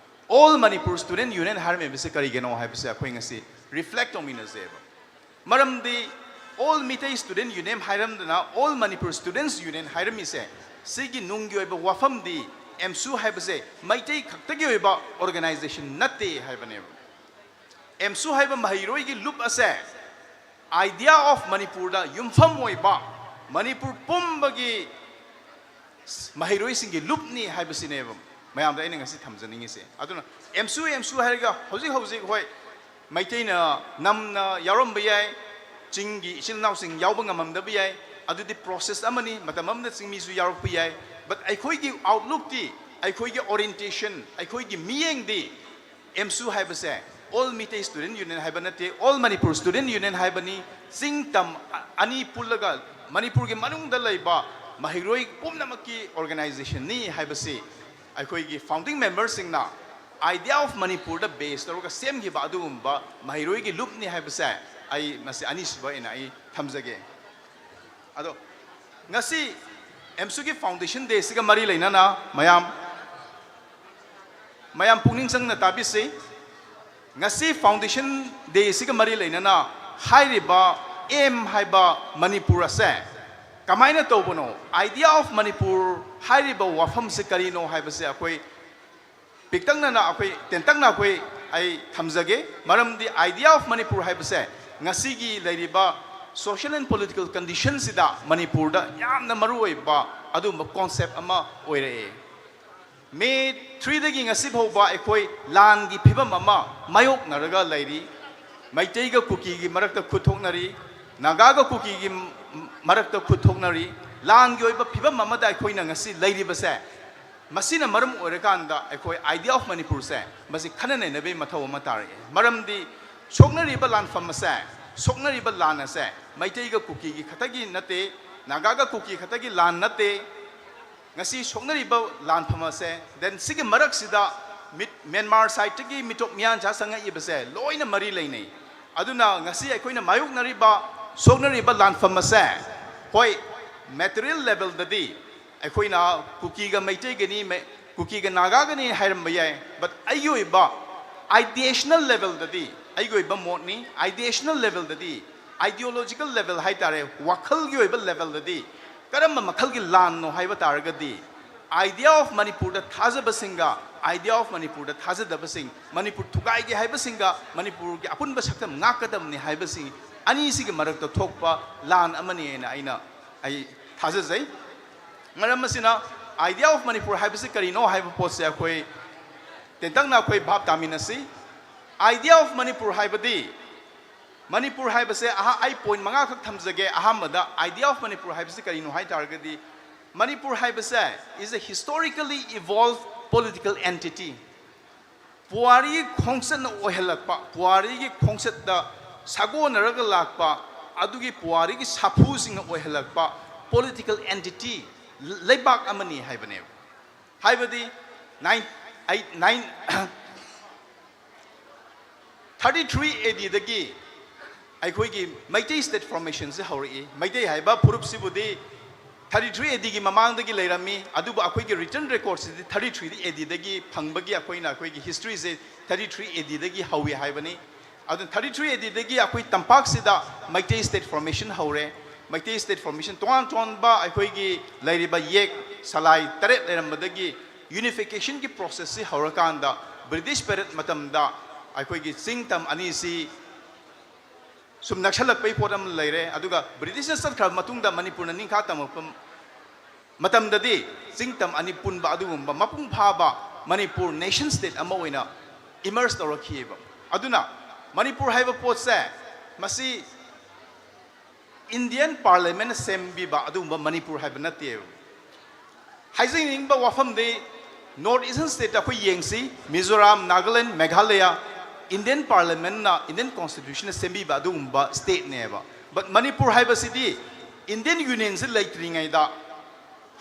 All Manipur Student Union ꯍꯥꯏꯔꯝꯃꯤꯕꯁꯦ ꯀꯔꯤꯒꯤꯅꯣ ꯍꯥꯏꯕꯁꯦ ꯑꯩꯈꯣꯏ ꯉꯁꯤ ꯔꯤꯐ꯭ꯂꯦꯛ ꯇꯧꯃꯤꯟꯅꯁꯦꯕ꯫ ꯃꯔꯝꯗꯤ All Meitei Student Union ꯍꯥꯏꯔꯝꯗꯅ All Manipur Students Union ꯍꯥꯏꯔꯝꯃꯤꯁꯦ, ꯁꯤꯒꯤ ꯅꯨꯡꯒꯤ ꯑꯣꯏꯕ ꯋꯥꯐꯝꯗꯤ ꯑꯦꯝꯁꯨ ꯍꯥꯏꯕꯁꯦ ꯃꯩꯇꯩ ꯈꯛꯇꯒꯤ ꯑꯣꯏꯕ ꯑꯣꯔꯒꯅꯥꯏꯖꯦꯁꯟ ꯅꯠꯇꯦ ꯍꯥꯏꯕꯅꯦꯕ꯫ ꯑꯦꯝꯁꯨ ꯍꯥꯏꯕ ꯃꯍꯩꯔꯣꯏꯒꯤ ꯂꯨꯞ ꯑꯁꯦ Idea of ꯃꯅꯤꯄꯨꯔꯗ ꯌꯨꯝꯐꯝ ꯑꯣꯏꯕ ꯃꯅꯤꯄꯨꯔ ꯄꯨꯝꯕꯒꯤ ꯃꯍꯩꯔꯣꯏꯁꯤꯡꯒꯤ ꯂꯨꯞꯅꯤ ꯍꯥꯏꯕꯁꯤꯅꯦꯕ ꯃꯌꯥꯝꯗ ꯑꯩꯅ ꯉꯁꯤ ꯊꯝꯖꯅꯤꯡꯉꯤꯁꯦ꯫ ꯑꯗꯨꯅ ꯑꯦꯝꯁꯨ, ꯑꯦꯝꯁꯨ ꯍꯥꯏꯔꯒ ꯍꯧꯖꯤꯛ ꯍꯧꯖꯤꯛ, ꯍꯣꯏ, ꯃꯩꯇꯩꯅ ꯅꯝꯅ ꯌꯥꯎꯔꯝꯕ ꯌꯥꯏ, ꯆꯤꯡꯒꯤ ꯏꯆꯤꯜ ꯏꯅꯥꯎꯁꯤꯡ ꯌꯥꯎꯕ ꯉꯝꯃꯝꯗꯕ ꯌꯥꯏ, ꯑꯗꯨꯗꯤ ꯄ꯭ꯔꯣꯁꯦꯁ ꯑꯃꯅꯤ, ꯃꯇꯝ ꯑꯃꯗ ꯆꯤꯡꯃꯤꯁꯨ ꯌꯥꯎꯔꯛꯄ ꯌꯥꯏ꯫ But ꯑꯩꯈꯣꯏꯒꯤ ꯑꯥꯎꯠꯂꯨꯛꯇꯤ, ꯑꯩꯈꯣꯏꯒꯤ ꯑꯣꯔꯤꯌꯦꯟꯇꯦꯁꯟ, ꯑꯩꯈꯣꯏꯒꯤ ꯃꯤꯠꯌꯦꯡꯗꯤ ꯑꯦꯝꯁꯨ ꯍꯥꯏꯕꯁꯦ All Meitei Student Union ꯍꯥꯏꯕ ꯅꯠꯇꯦ, All Manipur Student Union ꯍꯥꯏꯕꯅꯤ꯫ ꯆꯤꯡ ꯇꯝ ꯑꯅꯤ ꯄꯨꯜꯂꯒ ꯃꯅꯤꯄꯨꯔꯒꯤ ꯃꯅꯨꯡꯗ ꯂꯩꯕ ꯃꯍꯩꯔꯣꯏ ꯄꯨꯝꯅꯃꯛꯀꯤ ꯑꯣꯔꯒꯅꯥꯏꯖꯦꯁꯟꯅꯤ ꯍꯥꯏꯕꯁꯤ ꯑꯩꯈꯣꯏꯒꯤ ꯐꯥꯎꯟꯗꯤꯡ ꯃꯦꯝꯕꯔꯁꯤꯡꯅ Idea of ꯃꯅꯤꯄꯨꯔꯗ ꯕꯦꯁ ꯇꯧꯔꯒ ꯁꯦꯝꯈꯤꯕ ꯑꯗꯨꯒꯨꯝꯕ ꯃꯍꯩꯔꯣꯏꯒꯤ ꯂꯨꯞꯅꯤ ꯍꯥꯏꯕꯁꯦ ꯑꯩ ꯃꯁꯤ ꯑꯅꯤꯁꯨꯕ ꯑꯣꯏꯅ ꯑꯩ ꯊꯝꯖꯒꯦ꯫ ꯑꯗꯣ ꯉꯁꯤ ꯑꯦꯝꯁꯨꯒꯤ ꯐꯥꯎꯟꯗꯦꯁꯟ ꯗꯦꯁꯤꯒ ꯃꯔꯤ ꯂꯩꯅꯅ ꯃꯌꯥꯝ, ꯃꯌꯥꯝ ꯄꯨꯛꯅꯤꯡ ꯆꯪꯅ ꯇꯥꯕꯤꯁꯤ꯫ ꯉꯁꯤ ꯐꯥꯎꯟꯗꯦꯁꯟ ꯗꯦꯁꯤꯒ ꯃꯔꯤ ꯂꯩꯅꯅ ꯍꯥꯏꯔꯤꯕ ꯑꯦꯝ ꯍꯥꯏꯕ ꯃꯅꯤꯄꯨꯔ ꯑꯁꯦ ꯀꯃꯥꯏꯅ ꯇꯧꯕꯅꯣ, Idea of ꯃꯅꯤꯄꯨꯔ ꯍꯥꯏꯔꯤꯕ ꯋꯥꯐꯝꯁꯦ ꯀꯔꯤꯅꯣ ꯍꯥꯏꯕꯁꯦ ꯑꯩꯈꯣꯏ ꯄꯤꯛꯇꯛꯅꯅ, ꯑꯩꯈꯣꯏ ꯇꯦꯟꯇꯛꯅ ꯑꯩꯈꯣꯏ ꯑꯩ ꯊꯝꯖꯒꯦ꯫ ꯃꯔꯝꯗꯤ Idea of ꯃꯅꯤꯄꯨꯔ ꯍꯥꯏꯕꯁꯦ ꯉꯁꯤꯒꯤ ꯂꯩꯔꯤꯕ social and political conditionꯁꯤꯗ ꯃꯅꯤꯄꯨꯔꯗ ꯌꯥꯝꯅ ꯃꯔꯨꯑꯣꯏꯕ ꯑꯗꯨꯒꯨꯝꯕ ꯀꯣꯟꯁꯦꯞ ꯑꯃ ꯑꯣꯏꯔꯛꯑꯦ꯫ ꯃꯦ ꯊ꯭ꯔꯤꯗꯒꯤ ꯉꯁꯤ ꯐꯥꯎꯕ ꯑꯩꯈꯣꯏ ꯂꯥꯟꯒꯤ ꯐꯤꯕꯝ ꯑꯃ ꯃꯥꯌꯣꯛꯅꯔꯒ ꯂꯩꯔꯤ꯫ ꯃꯩꯇꯩꯒ ꯀꯨꯀꯤꯒꯤ ꯃꯔꯛꯇ ꯈꯨꯠ ꯊꯣꯛꯅꯔꯤ, ꯅꯥꯒꯥꯒ ꯀꯨꯀꯤꯒꯤ ꯃꯔꯛꯇ ꯈꯨꯠ ꯊꯣꯛꯅꯔꯤ꯫ ꯂꯥꯟꯒꯤ ꯑꯣꯏꯕ ꯐꯤꯕꯝ ꯑꯃꯗ ꯑꯩꯈꯣꯏꯅ ꯉꯁꯤ ꯂꯩꯔꯤꯕꯁꯦ, ꯃꯁꯤꯅ ꯃꯔꯝ ꯑꯣꯏꯔꯀꯥꯟꯗ ꯑꯩꯈꯣꯏ Idea of ꯃꯅꯤꯄꯨꯔꯁꯦ ꯃꯁꯤ ꯈꯟꯅ ꯅꯩꯅꯕꯒꯤ ꯃꯊꯧ ꯑꯃ ꯇꯥꯔꯛꯑꯦ꯫ ꯃꯔꯝꯗꯤ ꯁꯣꯛꯅꯔꯤꯕ ꯂꯥꯟꯐꯝ ꯑꯁꯦ, ꯁꯣꯛꯅꯔꯤꯕ ꯂꯥꯟ ꯑꯁꯦ ꯃꯩꯇꯩꯒ ꯀꯨꯀꯤꯒꯤ ꯈꯛꯇꯒꯤ ꯅꯠꯇꯦ, ꯅꯥꯒꯥꯒ ꯀꯨꯀꯤ ꯈꯛꯇꯒꯤ ꯂꯥꯟ ꯅꯠꯇꯦ, ꯉꯁꯤ ꯁꯣꯛꯅꯔꯤꯕ ꯂꯥꯟꯐꯝ ꯑꯁꯦ, then ꯁꯤꯒꯤ ꯃꯔꯛꯁꯤꯗ ꯃꯤꯠ-, ꯃ꯭ꯌꯥꯟꯃꯥꯔ ꯁꯥꯏꯠꯇꯒꯤ ꯃꯤꯇꯣꯞ ꯃꯤꯌꯥꯟꯆꯥ ꯆꯪꯉꯛꯏꯕꯁꯦ ꯂꯣꯏꯅ ꯃꯔꯤ ꯂꯩꯅꯩ꯫ ꯑꯗꯨꯅ ꯉꯁꯤ ꯑꯩꯈꯣꯏꯅ ꯃꯥꯌꯣꯛꯅꯔꯤꯕ, ꯁꯣꯛꯅꯔꯤꯕ ꯂꯥꯟꯐꯝ ꯑꯁꯦ, ꯍꯣꯏ, ꯃꯦꯇꯔꯤꯌꯦꯜ ꯂꯦꯚꯦꯜꯗꯗꯤ ꯑꯩꯈꯣꯏꯅ ꯀꯨꯀꯤꯒ ꯃꯩꯇꯩꯒꯅꯤ, ꯃꯩ-, ꯀꯨꯀꯤꯒ ꯅꯥꯒꯥꯒꯅꯤ ꯍꯥꯏꯔꯝꯕ ꯌꯥꯏ, but ꯑꯩꯒꯤ ꯑꯣꯏꯕ ideational ꯂꯦꯚꯦꯜꯗꯗꯤ, ꯑꯩꯒꯤ ꯑꯣꯏꯕ ꯃꯣꯠꯅꯤ, ideational ꯂꯦꯚꯦꯜꯗꯗꯤ, ideological ꯂꯦꯚꯦꯜ ꯍꯥꯏ ꯇꯥꯔꯦ, ꯋꯥꯈꯜꯒꯤ ꯑꯣꯏꯕ ꯂꯦꯚꯦꯜꯗꯗꯤ ꯀꯔꯝꯕ ꯃꯈꯜꯒꯤ ꯂꯥꯟꯅꯣ ꯍꯥꯏꯕ ꯇꯥꯔꯒꯗꯤ, idea of ꯃꯅꯤꯄꯨꯔꯗ ꯊꯥꯖꯕꯁꯤꯡꯒ idea of ꯃꯅꯤꯄꯨꯔꯗ ꯊꯥꯖꯗꯕꯁꯤꯡ, ꯃꯅꯤꯄꯨꯔ ꯊꯨꯒꯥꯏꯒꯦ ꯍꯥꯏꯕꯁꯤꯡꯒ ꯃꯅꯤꯄꯨꯔꯒꯤ ꯑꯄꯨꯟꯕ ꯁꯛꯇꯝ ꯉꯥꯛꯀꯗꯕꯅꯤ ꯍꯥꯏꯕꯁꯤ ꯑꯅꯤꯁꯤꯒꯤ ꯃꯔꯛꯇ ꯊꯣꯛꯄ ꯂꯥꯟ ꯑꯃꯅꯤ ꯍꯥꯏꯅ ꯑꯩꯅ, ꯑꯩ ꯊꯥꯖꯖꯩ꯫ ꯃꯔꯝ ꯑꯁꯤꯅ, idea of ꯃꯅꯤꯄꯨꯔ ꯍꯥꯏꯕꯁꯤ ꯀꯔꯤꯅꯣ ꯍꯥꯏꯕ ꯄꯣꯠꯁꯦ ꯑꯩꯈꯣꯏ ꯇꯦꯟꯇꯛꯅ ꯑꯩꯈꯣꯏ ꯚꯥꯞ ꯇꯥꯃꯤꯟꯅꯁꯤ꯫ Idea of ꯃꯅꯤꯄꯨꯔ ꯍꯥꯏꯕꯗꯤ, ꯃꯅꯤꯄꯨꯔ ꯍꯥꯏꯕꯁꯦ ꯑꯍ-, ꯑꯩ ꯄꯣꯏꯟ ꯃꯉꯥꯈꯛ ꯊꯝꯖꯒꯦ꯫ ꯑꯍꯥꯟꯕꯗ, idea of ꯃꯅꯤꯄꯨꯔ ꯍꯥꯏꯕꯁꯤ ꯀꯔꯤꯅꯣ ꯍꯥꯏ ꯇꯥꯔꯒꯗꯤ, ꯃꯅꯤꯄꯨꯔ ꯍꯥꯏꯕꯁꯦ is a historically evolved political entity꯫ ꯄꯨꯋꯥꯔꯤꯒꯤ ꯈꯣꯡꯆꯠꯅ ꯑꯣꯏꯍꯜꯂꯛꯄ, ꯄꯨꯋꯥꯔꯤꯒꯤ ꯈꯣꯡꯆꯠꯇ ꯁꯥꯒꯣꯟꯅꯔꯒ ꯂꯥꯛꯄ, ꯑꯗꯨꯒꯤ ꯄꯨꯋꯥꯔꯤꯒꯤ ꯁꯥꯐꯨꯁꯤꯡꯅ ꯑꯣꯏꯍꯜꯂꯛꯄ political entity, ꯂꯩꯕꯥꯛ ꯑꯃꯅꯤ ꯍꯥꯏꯕꯅꯦꯕ꯫ ꯍꯥꯏꯕꯗꯤ, nine, eight, nine, thirty three A Dꯗꯒꯤ ꯑꯩꯈꯣꯏꯒꯤ ꯃꯩꯇꯩ state formationꯁꯦ ꯍꯧꯔꯛꯏ꯫ ꯃꯩꯇꯩ ꯍꯥꯏꯕ ꯐꯨꯔꯨꯞꯁꯤꯕꯨꯗꯤ thirty three A Dꯒꯤ ꯃꯃꯥꯡꯗꯒꯤ ꯂꯩꯔꯝꯃꯤ, ꯑꯗꯨꯕꯨ ꯑꯩꯈꯣꯏꯒꯤ written recordꯁꯤꯗꯤ thirty three A Dꯗꯒꯤ ꯐꯪꯕꯒꯤ ꯑꯩꯈꯣꯏꯅ ꯑꯩꯈꯣꯏꯒꯤ historyꯁꯦ thirty three A Dꯗꯒꯤ ꯍꯧꯏ ꯍꯥꯏꯕꯅꯤ꯫ ꯑꯗꯨꯅ thirty three A Dꯗꯒꯤ ꯑꯩꯈꯣꯏ ꯇꯝꯄꯥꯛꯁꯤꯗ ꯃꯩꯇꯩ state formation ꯍꯧꯔꯦ꯫ ꯃꯩꯇꯩ state formation, ꯇꯣꯉꯥꯟ ꯇꯣꯉꯥꯟꯕ ꯑꯩꯈꯣꯏꯒꯤ ꯂꯩꯔꯤꯕ ꯌꯦꯛ ꯁꯂꯥꯏ ꯇꯔꯦꯠ ꯂꯩꯔꯝꯕꯗꯒꯤ unificationꯒꯤ processꯁꯤ ꯍꯧꯔꯀꯥꯟꯗ, British period ꯃꯇꯝꯗ ꯑꯩꯈꯣꯏꯒꯤ ꯆꯤꯡ ꯇꯝ ꯑꯅꯤꯁꯤ ꯁꯨꯝ ꯅꯛꯁꯜꯂꯛꯄꯒꯤ ꯄꯣꯠ ꯑꯃ ꯂꯩꯔꯦ꯫ ꯑꯗꯨꯒ Britishꯅ ꯆꯠꯈ꯭ꯔꯕ ꯃꯇꯨꯡꯗ ꯃꯅꯤꯄꯨꯔꯅ ꯅꯤꯡꯈꯥ ꯇꯝꯃꯛꯄ ꯃꯇꯝꯗꯗꯤ ꯆꯤꯡ ꯇꯝ ꯑꯅꯤ ꯄꯨꯟꯕ ꯑꯗꯨꯒꯨꯝꯕ ꯃꯄꯨꯡ ꯐꯥꯕ ꯃꯅꯤꯄꯨꯔ nation state ꯑꯃ ꯑꯣꯏꯅ emerge ꯇꯧꯔꯛꯈꯤꯑꯕ꯫ ꯑꯗꯨꯅ ꯃꯅꯤꯄꯨꯔ ꯍꯥꯏꯕ ꯄꯣꯠꯁꯦ, ꯃꯁꯤ Indian Parliamentꯅ ꯁꯦꯝꯕꯤꯕ ꯑꯗꯨꯒꯨꯝꯕ ꯃꯅꯤꯄꯨꯔ ꯍꯥꯏꯕ ꯅꯠꯇꯦꯕ꯫ ꯍꯥꯏꯖꯅꯤꯡꯕ ꯋꯥꯐꯝꯗꯤ, North Eastern state ꯑꯩꯈꯣꯏ ꯌꯦꯡꯁꯤ, ꯃꯤꯖꯣꯔꯥꯝ, ꯅꯥꯒꯥꯂꯦꯟ, ꯃꯦꯘꯥꯂꯌꯥ, Indian Parliamentꯅ, Indian Constitutionꯅ ꯁꯦꯝꯕꯤꯕ ꯑꯗꯨꯒꯨꯝꯕ stateꯅꯦꯕ꯫ But ꯃꯅꯤꯄꯨꯔ ꯍꯥꯏꯕꯁꯤꯗꯤ Indian Unionꯁꯤ ꯂꯩꯇ꯭ꯔꯤꯉꯩꯗ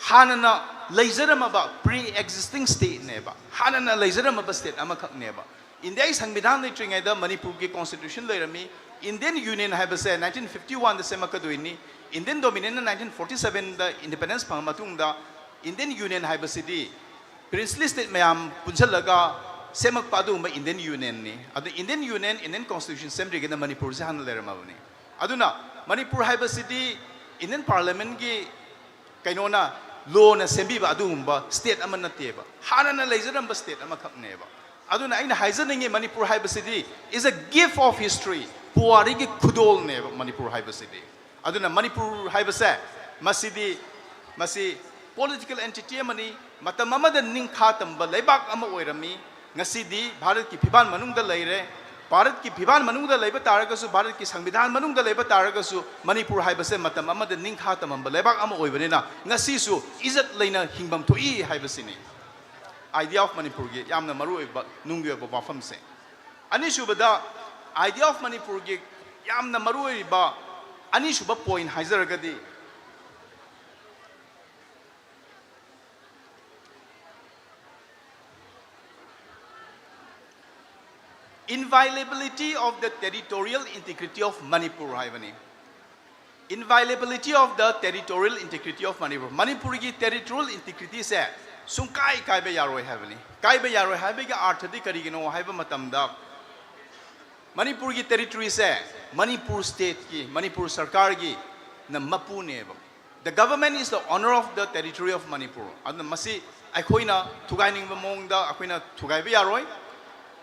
ꯍꯥꯟꯅꯅ ꯂꯩꯖꯔꯝꯃꯕ pre existing stateꯅꯦꯕ, ꯍꯥꯟꯅꯅ ꯂꯩꯖꯔꯝꯃꯕ state ꯑꯃꯈꯛꯅꯦꯕ꯫ ꯏꯟꯗꯤꯌꯥꯒꯤ ꯁꯪꯕꯤꯙꯥꯟ ꯂꯩꯇ꯭ꯔꯤꯉꯩꯗ ꯃꯅꯤꯄꯨꯔꯒꯤ constitution ꯂꯩꯔꯝꯃꯤ꯫ Indian Union ꯍꯥꯏꯕꯁꯦ nineteen fifty oneꯗ ꯁꯦꯝꯃꯛꯀꯗꯣꯏꯅꯤ꯫ Indian Dominionꯅ nineteen forty sevenꯗ independence ꯐꯪꯉ ꯃꯇꯨꯡꯗ Indian Union ꯍꯥꯏꯕꯁꯤꯗꯤ princely state ꯃꯌꯥꯝ ꯄꯨꯟꯁꯤꯜꯂꯒ ꯁꯦꯝꯃꯛꯄ ꯑꯗꯨꯒꯨꯝꯕ Indian Unionꯅꯤ꯫ ꯑꯗꯨ Indian Union, Indian constitution ꯁꯦꯝꯗ꯭ꯔꯤꯉꯩꯗ ꯃꯅꯤꯄꯨꯔꯁꯦ ꯍꯥꯟꯅ ꯂꯩꯔꯝꯃꯕꯅꯤ꯫ ꯑꯗꯨꯅ ꯃꯅꯤꯄꯨꯔ ꯍꯥꯏꯕꯁꯤꯗꯤ Indian Parliamentꯀꯤ ꯀꯩꯅꯣꯅ, lawꯅ ꯁꯦꯝꯕꯤꯕ ꯑꯗꯨꯒꯨꯝꯕ state ꯑꯃ ꯅꯠꯇꯦꯕ, ꯍꯥꯟꯅꯅ ꯂꯩꯖꯔꯝꯕ state ꯑꯃꯈꯛꯅꯦꯕ꯫ ꯑꯗꯨꯅ ꯑꯩꯅ ꯍꯥꯏꯖꯅꯤꯡꯉꯤ, ꯃꯅꯤꯄꯨꯔ ꯍꯥꯏꯕꯁꯤꯗꯤ is a gift of history, ꯄꯨꯋꯥꯔꯤꯒꯤ ꯈꯨꯗꯣꯜꯅꯦꯕ ꯃꯅꯤꯄꯨꯔ ꯍꯥꯏꯕꯁꯤꯗꯤ꯫ ꯑꯗꯨꯅ ꯃꯅꯤꯄꯨꯔ ꯍꯥꯏꯕꯁꯦ, ꯃꯁꯤꯗꯤ, ꯃꯁꯤ political entity ꯑꯃꯅꯤ, ꯃꯇꯝ ꯑꯃꯗ ꯅꯤꯡꯈꯥ ꯇꯝꯕ ꯂꯩꯕꯥꯛ ꯑꯃ ꯑꯣꯏꯔꯝꯃꯤ꯫ ꯉꯁꯤꯗꯤ ꯚꯥꯔꯠꯀꯤ ꯐꯤꯕꯥꯜ ꯃꯅꯨꯡꯗ ꯂꯩꯔꯦ꯫ ꯚꯥꯔꯠꯀꯤ ꯐꯤꯕꯥꯜ ꯃꯅꯨꯡꯗ ꯂꯩꯕ ꯇꯥꯔꯒꯁꯨ, ꯚꯥꯔꯠꯀꯤ ꯁꯪꯕꯤꯙꯥꯟ ꯃꯅꯨꯡꯗ ꯂꯩꯕ ꯇꯥꯔꯒꯁꯨ, ꯃꯅꯤꯄꯨꯔ ꯍꯥꯏꯕꯁꯦ ꯃꯇꯝ ꯑꯃꯗ ꯅꯤꯡꯈꯥ ꯇꯝꯃꯝꯕ ꯂꯩꯕꯥꯛ ꯑꯃ ꯑꯣꯏꯕꯅꯤꯅ, ꯉꯁꯤꯁꯨ ꯏꯖꯠ ꯂꯩꯅ ꯍꯤꯡꯐꯝ ꯊꯣꯛꯏ ꯍꯥꯏꯕꯁꯤꯅꯤ꯫ Idea of ꯃꯅꯤꯄꯨꯔꯒꯤ ꯌꯥꯝꯅ ꯃꯔꯨꯑꯣꯏꯕ, ꯅꯨꯡꯒꯤ ꯑꯣꯏꯕ ꯋꯥꯐꯝꯁꯦ꯫ ꯑꯅꯤꯁꯨꯕꯗ, Idea of ꯃꯅꯤꯄꯨꯔꯒꯤ ꯌꯥꯝꯅ ꯃꯔꯨꯑꯣꯏꯔꯤꯕ ꯑꯅꯤꯁꯨꯕ point ꯍꯥꯏꯖꯔꯒꯗꯤ, inviolability of the territorial integrity of Manipur ꯍꯥꯏꯕꯅꯤ꯫ Inviolability of the territorial integrity of Manipur꯫ ꯃꯅꯤꯄꯨꯔꯒꯤ territorial integrityꯁꯦ ꯁꯨꯡꯀꯥꯏ ꯀꯥꯏꯕ ꯌꯥꯔꯣꯏ ꯍꯥꯏꯕꯅꯤ꯫ ꯀꯥꯏꯕ ꯌꯥꯔꯣꯏ ꯍꯥꯏꯕꯒꯤ ꯑꯥꯔꯊꯗꯤ ꯀꯔꯤꯒꯤꯅꯣ ꯍꯥꯏꯕ ꯃꯇꯝꯗ, ꯃꯅꯤꯄꯨꯔꯒꯤ territoryꯁꯦ Manipur stateꯀꯤ, Manipur ꯁꯔꯀꯥꯔꯒꯤꯅ ꯃꯄꯨꯅꯦꯕ꯫ The government is the owner of the territory of Manipur꯫ ꯑꯗꯨꯅ ꯃꯁꯤ ꯑꯩꯈꯣꯏꯅ ꯊꯨꯒꯥꯏꯅꯤꯡꯕ ꯃꯑꯣꯡꯗ ꯑꯩꯈꯣꯏꯅ ꯊꯨꯒꯥꯏꯕ ꯌꯥꯔꯣꯏ꯫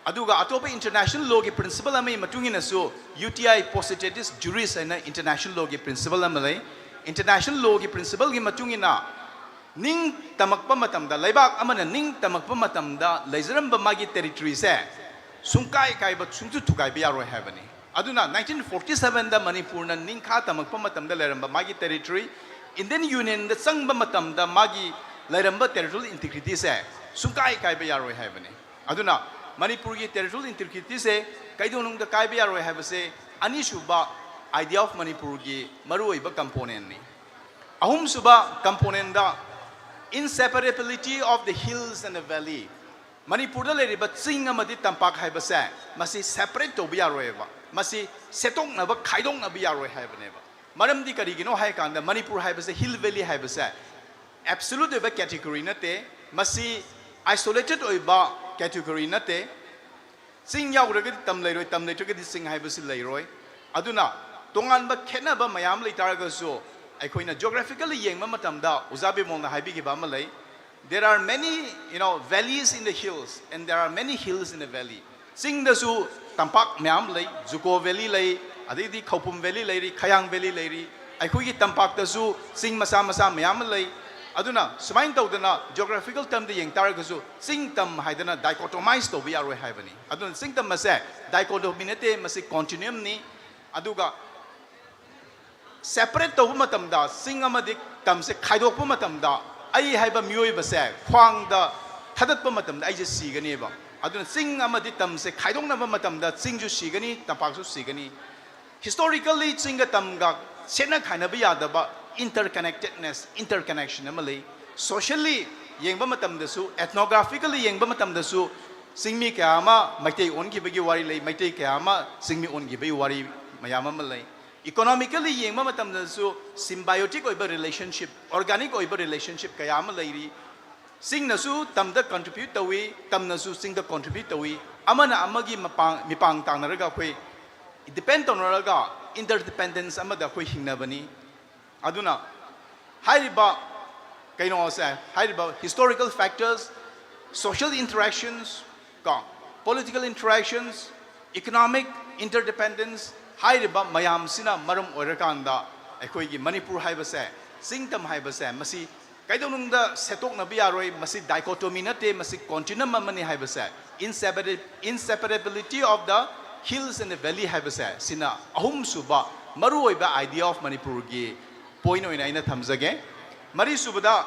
ꯑꯗꯨꯒ ꯑꯇꯣꯞꯄ international lawꯒꯤ principle ꯑꯃꯒꯤ ꯃꯇꯨꯡ ꯏꯟꯅꯁꯨ, ꯌꯨ ꯇꯤ ꯑꯥꯏ positatis juris ꯍꯥꯏꯅ international lawꯒꯤ principle ꯑꯃ ꯂꯩ꯫ International lawꯒꯤ principleꯒꯤ ꯃꯇꯨꯡ ꯏꯟꯅ, ꯅꯤꯡ ꯇꯝꯃꯛꯄ ꯃꯇꯝꯗ, ꯂꯩꯕꯥꯛ ꯑꯃꯅ ꯅꯤꯡ ꯇꯝꯃꯛꯄ ꯃꯇꯝꯗ ꯂꯩꯖꯔꯝꯕ ꯃꯥꯒꯤ territoryꯁꯦ ꯁꯨꯡꯀꯥꯏ ꯀꯥꯏꯕ, ꯁꯨꯡꯊꯨ ꯊꯨꯒꯥꯏꯕ ꯌꯥꯔꯣꯏ ꯍꯥꯏꯕꯅꯤ꯫ ꯑꯗꯨꯅ nineteen forty sevenꯗ ꯃꯅꯤꯄꯨꯔꯅ ꯅꯤꯡꯈꯥ ꯇꯝꯃꯛꯄ ꯃꯇꯝꯗ ꯂꯩꯔꯝꯕ ꯃꯥꯒꯤ territory, Indian Unionꯗ ꯆꯪꯕ ꯃꯇꯝꯗ ꯃꯥꯒꯤ ꯂꯩꯔꯝꯕ territorial integrityꯁꯦ ꯁꯨꯡꯀꯥꯏ ꯀꯥꯏꯕ ꯌꯥꯔꯣꯏ ꯍꯥꯏꯕꯅꯤ꯫ ꯑꯗꯨꯅ ꯃꯅꯤꯄꯨꯔꯒꯤ territorial integrityꯁꯦ ꯀꯩꯗꯧꯅꯨꯡꯗ ꯀꯥꯏꯕ ꯌꯥꯔꯣꯏ ꯍꯥꯏꯕꯁꯦ ꯑꯅꯤꯁꯨꯕ Idea of ꯃꯅꯤꯄꯨꯔꯒꯤ ꯃꯔꯨꯑꯣꯏꯕ componentꯅꯤ꯫ ꯑꯍꯨꯝꯁꯨꯕ componentꯗ Inseparability of the hills and the valley. ꯃꯅꯤꯄꯨꯔꯗ ꯂꯩꯔꯤꯕ ꯆꯤꯡ ꯑꯃꯗꯤ ꯇꯝꯄꯥꯛ ꯍꯥꯏꯕꯁꯦ ꯃꯁꯤ separate ꯇꯧꯕ ꯌꯥꯔꯣꯏꯕ, ꯃꯁꯤ ꯁꯦꯠꯇꯣꯛꯅꯕ, ꯈꯥꯏꯗꯣꯛꯅꯕ ꯌꯥꯔꯣꯏ ꯍꯥꯏꯕꯅꯦꯕ꯫ ꯃꯔꯝꯗꯤ ꯀꯔꯤꯒꯤꯅꯣ ꯍꯥꯏ ꯀꯥꯟꯗ ꯃꯅꯤꯄꯨꯔ ꯍꯥꯏꯕꯁꯦ hill valley ꯍꯥꯏꯕꯁꯦ absolute ꯑꯣꯏꯕ category ꯅꯠꯇꯦ, ꯃꯁꯤ isolated ꯑꯣꯏꯕ category ꯅꯠꯇꯦ꯫ ꯆꯤꯡ ꯌꯥꯎꯗ꯭ꯔꯒꯗꯤ ꯇꯝ ꯂꯩꯔꯣꯏ, ꯇꯝ ꯂꯩꯇ꯭ꯔꯒꯗꯤ ꯆꯤꯡ ꯍꯥꯏꯕꯁꯤ ꯂꯩꯔꯣꯏ꯫ ꯑꯗꯨꯅ ꯇꯣꯉꯥꯟꯕ ꯈꯦꯠꯅꯕ ꯃꯌꯥꯝ ꯂꯩ ꯇꯥꯔꯒꯁꯨ ꯑꯩꯈꯣꯏꯅ geographically ꯌꯦꯡꯕ ꯃꯇꯝꯗ ꯑꯣꯖꯥ ꯕꯤꯃꯣꯜꯅ ꯍꯥꯏꯕꯤꯈꯤꯕ ꯑꯃ ꯂꯩ, there are many, you know, valleys in the hills and there are many hills in the valley. ꯆꯤꯡꯗꯁꯨ ꯇꯝꯄꯥꯛ ꯃꯌꯥꯝ ꯂꯩ, ꯖꯨꯀꯣ valley ꯂꯩ, ꯑꯗꯩꯗꯤ ꯈꯧꯄꯨꯝ valley ꯂꯩꯔꯤ, ꯈꯌꯥꯡ valley ꯂꯩꯔꯤ꯫ ꯑꯩꯈꯣꯏꯒꯤ ꯇꯝꯄꯥꯛꯇꯁꯨ ꯆꯤꯡ ꯃꯆꯥ ꯃꯆꯥ ꯃꯌꯥꯝ ꯑꯃ ꯂꯩ꯫ ꯑꯗꯨꯅ ꯁꯨꯃꯥꯏꯅ ꯇꯧꯗꯅ geographical termꯗ ꯌꯦꯡ ꯇꯥꯔꯒꯁꯨ ꯆꯤꯡ ꯇꯝ ꯍꯥꯏꯗꯅ dichotomize ꯇꯧꯕ ꯌꯥꯔꯣꯏ ꯍꯥꯏꯕꯅꯤ꯫ ꯑꯗꯨꯅ ꯆꯤꯡ ꯇꯝ ꯑꯁꯦ dichotomy ꯅꯠꯇꯦ, ꯃꯁꯤ continuumꯅꯤ꯫ ꯑꯗꯨꯒ separate ꯇꯧꯕ ꯃꯇꯝꯗ, ꯆꯤꯡ ꯑꯃꯗꯤ ꯇꯝꯁꯦ ꯈꯥꯏꯗꯣꯛꯄ ꯃꯇꯝꯗ ꯑꯩ ꯍꯥꯏꯕ ꯃꯤꯑꯣꯏꯕꯁꯦ ꯈ꯭ꯋꯥꯡꯗ ꯊꯥꯗꯠꯄ ꯃꯇꯝꯗ ꯑꯩꯁꯦ ꯁꯤꯒꯅꯦꯕ꯫ ꯑꯗꯨꯅ ꯆꯤꯡ ꯑꯃꯗꯤ ꯇꯝꯁꯦ ꯈꯥꯏꯗꯣꯛꯅꯕ ꯃꯇꯝꯗ ꯆꯤꯡꯁꯨ ꯁꯤꯒꯅꯤ, ꯇꯝꯄꯥꯛꯁꯨ ꯁꯤꯒꯅꯤ꯫ Historically ꯆꯤꯡꯒ ꯇꯝꯒ ꯁꯦꯠꯅ ꯈꯥꯏꯅꯕ ꯌꯥꯗꯕ interconnectedness, interconnection ꯑꯃ ꯂꯩ꯫ Socially ꯌꯦꯡꯕ ꯃꯇꯝꯗꯁꯨ, ethnographically ꯌꯦꯡꯕ ꯃꯇꯝꯗꯁꯨ ꯆꯤꯡꯃꯤ ꯀꯌꯥ ꯑꯃ ꯃꯩꯇꯩ ꯑꯣꯟꯈꯤꯕꯒꯤ ꯋꯥꯔꯤ ꯂꯩ, ꯃꯩꯇꯩ ꯀꯌꯥ ꯑꯃ ꯆꯤꯡꯃꯤ ꯑꯣꯟꯈꯤꯕꯒꯤ ꯋꯥꯔꯤ ꯃꯌꯥꯝ ꯑꯃ ꯂꯩ꯫ Economically ꯌꯦꯡꯕ ꯃꯇꯝꯗꯁꯨ symbiotic ꯑꯣꯏꯕ relationship, organic ꯑꯣꯏꯕ relationship ꯀꯌꯥ ꯑꯃ ꯂꯩꯔꯤ꯫ ꯆꯤꯡꯅꯁꯨ ꯇꯝꯗ contribute ꯇꯧꯏ, ꯇꯝꯅꯁꯨ ꯆꯤꯡꯗ contribute ꯇꯧꯏ꯫ ꯑꯃꯅ ꯑꯃꯒꯤ ꯃꯄꯥꯡ, ꯃꯤꯄꯥꯡ ꯇꯥꯡꯅꯔꯒ ꯑꯩꯈꯣꯏ depend ꯇꯧꯅꯔꯒ interdependence ꯑꯃꯗ ꯑꯩꯈꯣꯏ ꯍꯤꯡꯅꯕꯅꯤ꯫ ꯑꯗꯨꯅ ꯍꯥꯏꯔꯤꯕ ꯀꯩꯅꯣꯁꯦ, ꯍꯥꯏꯔꯤꯕ historical factors, social interactions, ꯀꯣ, political interactions, economic interdependence ꯍꯥꯏꯔꯤꯕ ꯃꯌꯥꯝꯁꯤꯅ ꯃꯔꯝ ꯑꯣꯏꯔꯀꯥꯟꯗ ꯑꯩꯈꯣꯏꯒꯤ ꯃꯅꯤꯄꯨꯔ ꯍꯥꯏꯕꯁꯦ, ꯆꯤꯡ ꯇꯝ ꯍꯥꯏꯕꯁꯦ, ꯃꯁꯤ ꯀꯩꯗꯧꯅꯨꯡꯗ ꯁꯦꯠꯇꯣꯛꯅꯕ ꯌꯥꯔꯣꯏ, ꯃꯁꯤ dichotomy ꯅꯠꯇꯦ, ꯃꯁꯤ continuum ꯑꯃꯅꯤ ꯍꯥꯏꯕꯁꯦ, insepara-, inseparability of the hills and the valley ꯍꯥꯏꯕꯁꯦ, ꯁꯤꯅ ꯑꯍꯨꯝꯁꯨꯕ ꯃꯔꯨꯑꯣꯏꯕ idea of ꯃꯅꯤꯄꯨꯔꯒꯤ point ꯑꯣꯏꯅ ꯑꯩꯅ ꯊꯝꯖꯒꯦ꯫ ꯃꯔꯤꯁꯨꯕꯗ,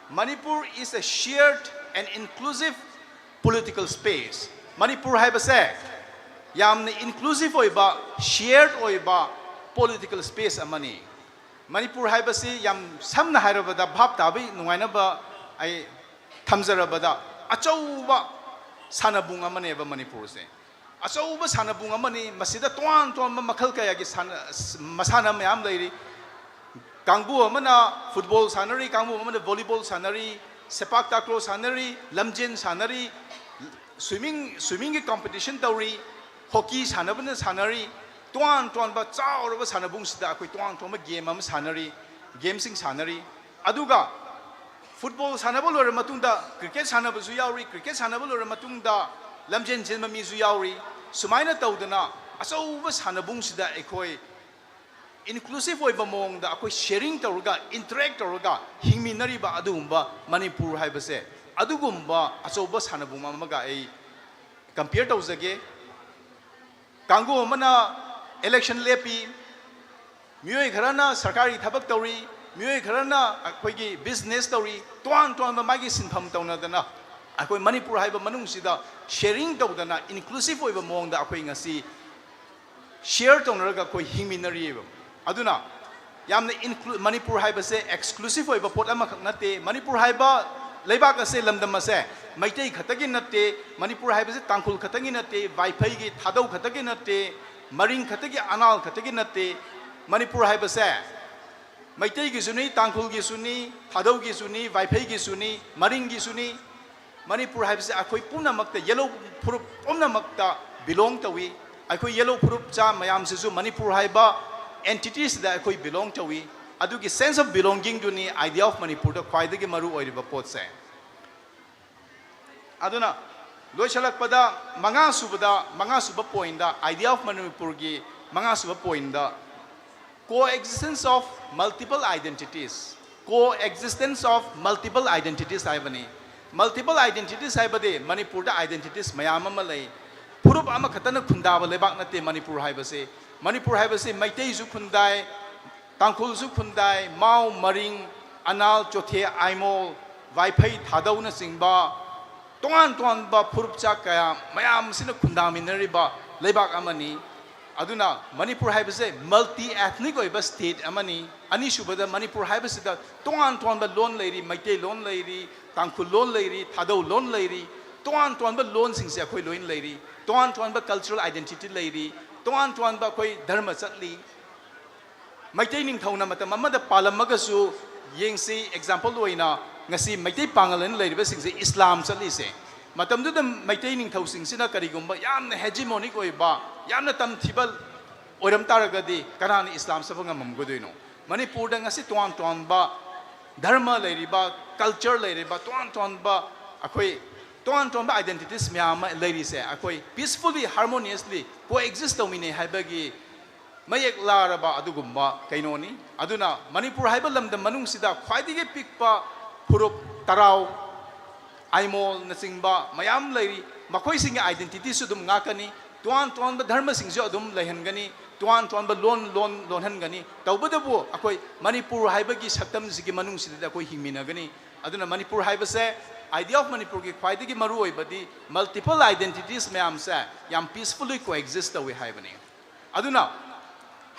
Manipur is a shared and inclusive political space. Manipur ꯍꯥꯏꯕꯁꯦ ꯌꯥꯝꯅ inclusive ꯑꯣꯏꯕ, shared ꯑꯣꯏꯕ political space ꯑꯃꯅꯤ꯫ ꯃꯅꯤꯄꯨꯔ ꯍꯥꯏꯕꯁꯤ ꯌꯥꯝ ꯁꯝꯅ ꯍꯥꯏꯔꯕꯗ, ꯚꯥꯞ ꯇꯥꯕꯒꯤ ꯅꯨꯡꯉꯥꯏꯅꯕ ꯑꯩ ꯊꯝꯖꯔꯕꯗ, ꯑꯆꯧꯕ ꯁꯥꯟꯅꯕꯨꯡ ꯑꯃꯅꯦꯕ ꯃꯅꯤꯄꯨꯔꯁꯦ꯫ ꯑꯆꯧꯕ ꯁꯥꯟꯅꯕꯨꯡ ꯑꯃꯅꯤ꯫ ꯃꯁꯤꯗ ꯇꯣꯉꯥꯟ ꯇꯣꯉꯥꯟꯕ ꯃꯈꯜ ꯀꯌꯥꯒꯤ ꯁꯥꯟꯅ-, ꯃꯁꯥꯟꯅ ꯃꯌꯥꯝ ꯂꯩꯔꯤ꯫ ꯀꯥꯡꯕꯨ ꯑꯃꯅ ꯐꯨꯠꯕꯣꯜ ꯁꯥꯟꯅꯔꯤ, ꯀꯥꯡꯕꯨ ꯑꯃꯅ ꯚꯣꯂꯤꯕꯣꯜ ꯁꯥꯟꯅꯔꯤ, ꯁꯦꯄꯥꯛ ꯇꯥꯀ꯭ꯔꯣ ꯁꯥꯟꯅꯔꯤ, ꯂꯝꯖꯦꯟ ꯁꯥꯟꯅꯔꯤ, ꯁ꯭ꯋꯤꯃꯤꯡ, ꯁ꯭ꯋꯤꯃꯤꯡꯒꯤ ꯀꯝꯄꯤꯇꯤꯁꯟ ꯇꯧꯔꯤ, ꯍꯣꯀꯤ ꯁꯥꯟꯅꯕꯅ ꯁꯥꯟꯅꯔꯤ, ꯇꯣꯉꯥꯟ ꯇꯣꯉꯥꯟꯕ ꯆꯥꯎꯔꯕ ꯁꯥꯟꯅꯕꯨꯡꯁꯤꯗ ꯑꯩꯈꯣꯏ ꯇꯣꯉꯥꯟ ꯇꯣꯉꯥꯟꯕ ꯒꯦꯝ ꯑꯃ ꯁꯥꯟꯅꯔꯤ, ꯒꯦꯝꯁꯤꯡ ꯁꯥꯟꯅꯔꯤ꯫ ꯑꯗꯨꯒ ꯐꯨꯠꯕꯣꯜ ꯁꯥꯟꯅꯕ ꯂꯣꯏꯔꯕ ꯃꯇꯨꯡꯗ ꯀ꯭ꯔꯤꯀꯦꯠ ꯁꯥꯟꯅꯕꯁꯨ ꯌꯥꯎꯔꯤ, ꯀ꯭ꯔꯤꯀꯦꯠ ꯁꯥꯟꯅꯕ ꯂꯣꯏꯔꯕ ꯃꯇꯨꯡꯗ ꯂꯝꯖꯦꯟ ꯆꯦꯟꯕ ꯃꯤꯁꯨ ꯌꯥꯎꯔꯤ꯫ ꯁꯨꯃꯥꯏꯅ ꯇꯧꯗꯅ ꯑꯆꯧꯕ ꯁꯥꯟꯅꯕꯨꯡꯁꯤꯗ ꯑꯩꯈꯣꯏ ꯏꯟꯀ꯭ꯂꯨꯁꯤꯞ ꯑꯣꯏꯕ ꯃꯑꯣꯡꯗ ꯑꯩꯈꯣꯏ ꯁꯦꯌꯔꯤꯡ ꯇꯧꯔꯒ, ꯏꯟꯇꯔꯦꯛ ꯇꯧꯔꯒ ꯍꯤꯡꯃꯤꯟꯅꯔꯤꯕ ꯑꯗꯨꯒꯨꯝꯕ ꯃꯅꯤꯄꯨꯔ ꯍꯥꯏꯕꯁꯦ, ꯑꯗꯨꯒꯨꯝꯕ ꯑꯆꯧꯕ ꯁꯥꯟꯅꯕꯨꯡ ꯑꯃꯒ ꯑꯩ ꯀꯝꯄꯤꯌꯔ ꯇꯧꯖꯒꯦ꯫ ꯀꯥꯡꯕꯨ ꯑꯃꯅ ꯏꯂꯦꯛꯁꯟ ꯂꯦꯞꯄꯤ, ꯃꯤꯑꯣꯏ ꯈꯔꯅ ꯁꯔꯀꯥꯔꯒꯤ ꯊꯕꯛ ꯇꯧꯔꯤ, ꯃꯤꯑꯣꯏ ꯈꯔꯅ ꯑꯩꯈꯣꯏꯒꯤ ꯕꯤꯖꯤꯅꯦꯁ ꯇꯧꯔꯤ, ꯇꯣꯉꯥꯟ ꯇꯣꯉꯥꯟꯕ ꯃꯥꯒꯤ ꯁꯤꯟꯐꯝ ꯇꯧꯅꯗꯅ ꯑꯩꯈꯣꯏ ꯃꯅꯤꯄꯨꯔ ꯍꯥꯏꯕ ꯃꯅꯨꯡꯁꯤꯗ ꯁꯦꯌꯔꯤꯡ ꯇꯧꯗꯅ ꯏꯟꯀ꯭ꯂꯨꯁꯤꯞ ꯑꯣꯏꯕ ꯃꯑꯣꯡꯗ ꯑꯩꯈꯣꯏ ꯉꯁꯤ ꯁꯤꯌꯔ ꯇꯧꯅꯔꯒ ꯑꯩꯈꯣꯏ ꯍꯤꯡꯃꯤꯟꯅꯔꯤꯑꯕ꯫ ꯑꯗꯨꯅ ꯌꯥꯝꯅ ꯏꯟꯀ꯭ꯂꯨ-, ꯃꯅꯤꯄꯨꯔ ꯍꯥꯏꯕꯁꯦ ꯑꯦꯛꯁꯀ꯭ꯂꯨꯁꯤꯞ ꯑꯣꯏꯕ ꯄꯣꯠ ꯑꯃꯈꯛ ꯅꯠꯇꯦ꯫ ꯃꯅꯤꯄꯨꯔ ꯍꯥꯏꯕ ꯂꯩꯕꯥꯛ ꯑꯁꯦ, ꯂꯝꯗꯝ ꯑꯁꯦ ꯃꯩꯇꯩ ꯈꯛꯇꯒꯤ ꯅꯠꯇꯦ꯫ ꯃꯅꯤꯄꯨꯔ ꯍꯥꯏꯕꯁꯦ ꯇꯥꯡꯈꯨꯜ ꯈꯛꯇꯒꯤ ꯅꯠꯇꯦ, ꯋꯥꯏꯐꯩꯒꯤ, ꯊꯥꯗꯧ ꯈꯛꯇꯒꯤ ꯅꯠꯇꯦ, ꯃꯔꯤꯡ ꯈꯛꯇꯒꯤ, ꯑꯅꯥꯜ ꯈꯛꯇꯒꯤ ꯅꯠꯇꯦ꯫ ꯃꯅꯤꯄꯨꯔ ꯍꯥꯏꯕꯁꯦ ꯃꯩꯇꯩꯒꯤꯁꯨꯅꯤ, ꯇꯥꯡꯈꯨꯜꯒꯤꯁꯨꯅꯤ, ꯊꯥꯗꯧꯒꯤꯁꯨꯅꯤ, ꯋꯥꯏꯐꯩꯒꯤꯁꯨꯅꯤ, ꯃꯔꯤꯡꯒꯤꯁꯨꯅꯤ꯫ ꯃꯅꯤꯄꯨꯔ ꯍꯥꯏꯕꯁꯤ ꯑꯩꯈꯣꯏ ꯄꯨꯝꯅꯃꯛꯇ, ꯌꯦꯜꯍꯧ ꯐꯨꯔꯨꯞ ꯄꯨꯝꯅꯃꯛꯇ ꯕꯤꯂꯣꯡ ꯇꯧꯏ꯫ ꯑꯩꯈꯣꯏ ꯌꯦꯜꯍꯧ ꯐꯨꯔꯨꯞꯆꯥ ꯃꯌꯥꯝꯁꯤꯁꯨ ꯃꯅꯤꯄꯨꯔ ꯍꯥꯏꯕ ꯑꯦꯟꯇꯤꯇꯤꯁꯤꯗ ꯑꯩꯈꯣꯏ ꯕꯤꯂꯣꯡ ꯇꯧꯏ꯫ ꯑꯗꯨꯒꯤ ꯁꯦꯟꯁ ꯑꯣꯐ ꯕꯤꯂꯣꯡꯒꯤꯡꯗꯨꯅꯤ ꯑꯥꯏꯗꯤꯌꯥ ꯑꯣꯐ ꯃꯅꯤꯄꯨꯔꯗ ꯈ꯭ꯋꯥꯏꯗꯒꯤ ꯃꯔꯨ ꯑꯣꯏꯔꯤꯕ ꯄꯣꯠꯁꯦ꯫ ꯑꯗꯨꯅ ꯂꯣꯏꯁꯤꯜꯂꯛꯄꯗ, ꯃꯉꯥ ꯁꯨꯕꯗ, ꯃꯉꯥ ꯁꯨꯕ ꯄꯣꯏꯟꯗ, ꯑꯥꯏꯗꯤꯌꯥ ꯑꯣꯐ ꯃꯅꯤꯄꯨꯔꯒꯤ ꯃꯉꯥ ꯁꯨꯕ ꯄꯣꯏꯟꯗ, coexistence of multiple identities, coexistence of multiple identities ꯍꯥꯏꯕꯅꯤ꯫ ꯃꯜꯇꯤꯄꯜ ꯑꯥꯏꯗꯦꯟꯇꯤꯇꯤꯁ ꯍꯥꯏꯕꯗꯤ ꯃꯅꯤꯄꯨꯔꯗ ꯑꯥꯏꯗꯦꯟꯇꯤꯇꯤꯁ ꯃꯌꯥꯝ ꯑꯃ ꯂꯩ꯫ ꯐꯨꯔꯨꯞ ꯑꯃꯈꯛꯇꯅ ꯈꯨꯟꯗꯥꯕ ꯂꯩꯕꯥꯛ ꯅꯠꯇꯦ ꯃꯅꯤꯄꯨꯔ ꯍꯥꯏꯕꯁꯤ꯫ ꯃꯅꯤꯄꯨꯔ ꯍꯥꯏꯕꯁꯤ ꯃꯩꯇꯩꯁꯨ ꯈꯨꯟꯗꯥꯏ, ꯇꯥꯡꯈꯨꯜꯁꯨ ꯈꯨꯟꯗꯥꯏ, ꯃꯥꯎ, ꯃꯔꯤꯡ, ꯑꯅꯥꯜ, ꯆꯣꯊꯦ, ꯑꯥꯏꯃꯣꯜ, ꯋꯥꯏꯐꯩ, ꯊꯥꯗꯧꯅꯆꯤꯡꯕ ꯇꯣꯉꯥꯟ ꯇꯣꯉꯥꯟꯕ ꯐꯨꯔꯨꯞꯆꯥ ꯀꯌꯥ ꯃꯌꯥꯝ ꯑꯁꯤꯅ ꯈꯨꯟꯗꯥꯃꯤꯟꯅꯔꯤꯕ ꯂꯩꯕꯥꯛ ꯑꯃꯅꯤ꯫ ꯑꯗꯨꯅ ꯃꯅꯤꯄꯨꯔ ꯍꯥꯏꯕꯁꯦ multi ethnic ꯑꯣꯏꯕ state ꯑꯃꯅꯤ꯫ ꯑꯅꯤꯁꯨꯕꯗ, ꯃꯅꯤꯄꯨꯔ ꯍꯥꯏꯕꯁꯤꯗ ꯇꯣꯉꯥꯟ ꯇꯣꯉꯥꯟꯕ ꯂꯣꯟ ꯂꯩꯔꯤ, ꯃꯩꯇꯩ ꯂꯣꯟ ꯂꯩꯔꯤ, ꯇꯥꯡꯈꯨꯜ ꯂꯣꯟ ꯂꯩꯔꯤ, ꯊꯥꯗꯧ ꯂꯣꯟ ꯂꯩꯔꯤ, ꯇꯣꯉꯥꯟ ꯇꯣꯉꯥꯟꯕ ꯂꯣꯟꯁꯤꯡꯁꯦ ꯑꯩꯈꯣꯏ ꯂꯣꯏꯅ ꯂꯩꯔꯤ, ꯇꯣꯉꯥꯟ ꯇꯣꯉꯥꯟꯕ cultural identity ꯂꯩꯔꯤ, ꯇꯣꯉꯥꯟ ꯇꯣꯉꯥꯟꯕ ꯑꯩꯈꯣꯏ ꯙꯔꯃ ꯆꯠꯂꯤ꯫ ꯃꯩꯇꯩ ꯅꯤꯡꯊꯧꯅ ꯃꯇꯝ ꯑꯃꯗ ꯄꯥꯜꯂꯝꯃꯒꯁꯨ, ꯌꯦꯡꯁꯤ, example ꯑꯣꯏꯅ ꯉꯁꯤ ꯃꯩꯇꯩ ꯄꯥꯉꯜ ꯑꯅ ꯂꯩꯔꯤꯕꯁꯤꯡꯁꯦ ꯏꯁꯂꯥꯝ ꯆꯠꯂꯤꯁꯦ, ꯃꯇꯝꯗꯨꯗ ꯃꯩꯇꯩ ꯅꯤꯡꯊꯧꯁꯤꯡꯁꯤꯅ ꯀꯔꯤꯒꯨꯝꯕ ꯌꯥꯝꯅ hegemonic ꯑꯣꯏꯕ, ꯌꯥꯝꯅ ꯇꯝꯊꯤꯕ ꯑꯣꯏꯔꯝ ꯇꯥꯔꯒꯗꯤ ꯀꯅꯥꯅ ꯏꯁꯂꯥꯝ ꯆꯠꯄ ꯉꯝꯃꯝꯒꯗꯣꯏꯅꯣ? ꯃꯅꯤꯄꯨꯔꯗ ꯉꯁꯤ ꯇꯣꯉꯥꯟ ꯇꯣꯉꯥꯟꯕ ꯙꯔꯃ ꯂꯩꯔꯤꯕ, culture ꯂꯩꯔꯤꯕ, ꯇꯣꯉꯥꯟ ꯇꯣꯉꯥꯟꯕ ꯑꯩꯈꯣꯏ ꯇꯣꯉꯥꯟ ꯇꯣꯉꯥꯟꯕ identities ꯃꯌꯥꯝ ꯑꯃ ꯂꯩꯔꯤꯁꯦ, ꯑꯩꯈꯣꯏ peacefully, harmoniously coexist ꯇꯧꯃꯤꯟꯅꯩ ꯍꯥꯏꯕꯒꯤ ꯃꯌꯦꯛ ꯂꯥꯔꯕ ꯑꯗꯨꯒꯨꯝꯕ ꯀꯩꯅꯣꯅꯤ꯫ ꯑꯗꯨꯅ ꯃꯅꯤꯄꯨꯔ ꯍꯥꯏꯕ ꯂꯝꯗꯝ ꯃꯅꯨꯡꯁꯤꯗ ꯈ꯭ꯋꯥꯏꯗꯒꯤ ꯄꯤꯛꯄ ꯐꯨꯔꯨꯞ, ꯇꯔꯥꯎ, ꯑꯥꯏꯃꯣꯜꯅꯆꯤꯡꯕ ꯃꯌꯥꯝ ꯂꯩꯔꯤ꯫ ꯃꯈꯣꯏꯁꯤꯡꯒꯤ identityꯁꯨ ꯑꯗꯨꯝ ꯉꯥꯛꯀꯅꯤ, ꯇꯣꯉꯥꯟ ꯇꯣꯉꯥꯟꯕ ꯙꯔꯃꯁꯤꯡꯁꯨ ꯑꯗꯨꯝ ꯂꯩꯍꯟꯒꯅꯤ, ꯇꯣꯉꯥꯟ ꯇꯣꯉꯥꯟꯕ ꯂꯣꯟ, ꯂꯣꯟ ꯂꯣꯟꯍꯟꯒꯅꯤ꯫ ꯇꯧꯕꯇꯕꯨ ꯑꯩꯈꯣꯏ ꯃꯅꯤꯄꯨꯔ ꯍꯥꯏꯕꯒꯤ ꯁꯛꯇꯝꯁꯤꯒꯤ ꯃꯅꯨꯡꯁꯤꯗꯗꯤ ꯑꯩꯈꯣꯏ ꯍꯤꯡꯃꯤꯟꯅꯒꯅꯤ꯫ ꯑꯗꯨꯅ ꯃꯅꯤꯄꯨꯔ ꯍꯥꯏꯕꯁꯦ, idea of ꯃꯅꯤꯄꯨꯔꯒꯤ ꯈ꯭ꯋꯥꯏꯗꯒꯤ ꯃꯔꯨꯑꯣꯏꯕꯗꯤ multiple identities ꯃꯌꯥꯝꯁꯦ ꯌꯥꯝ peacefully coexist ꯇꯧꯏ ꯍꯥꯏꯕꯅꯤ꯫ ꯑꯗꯨꯅ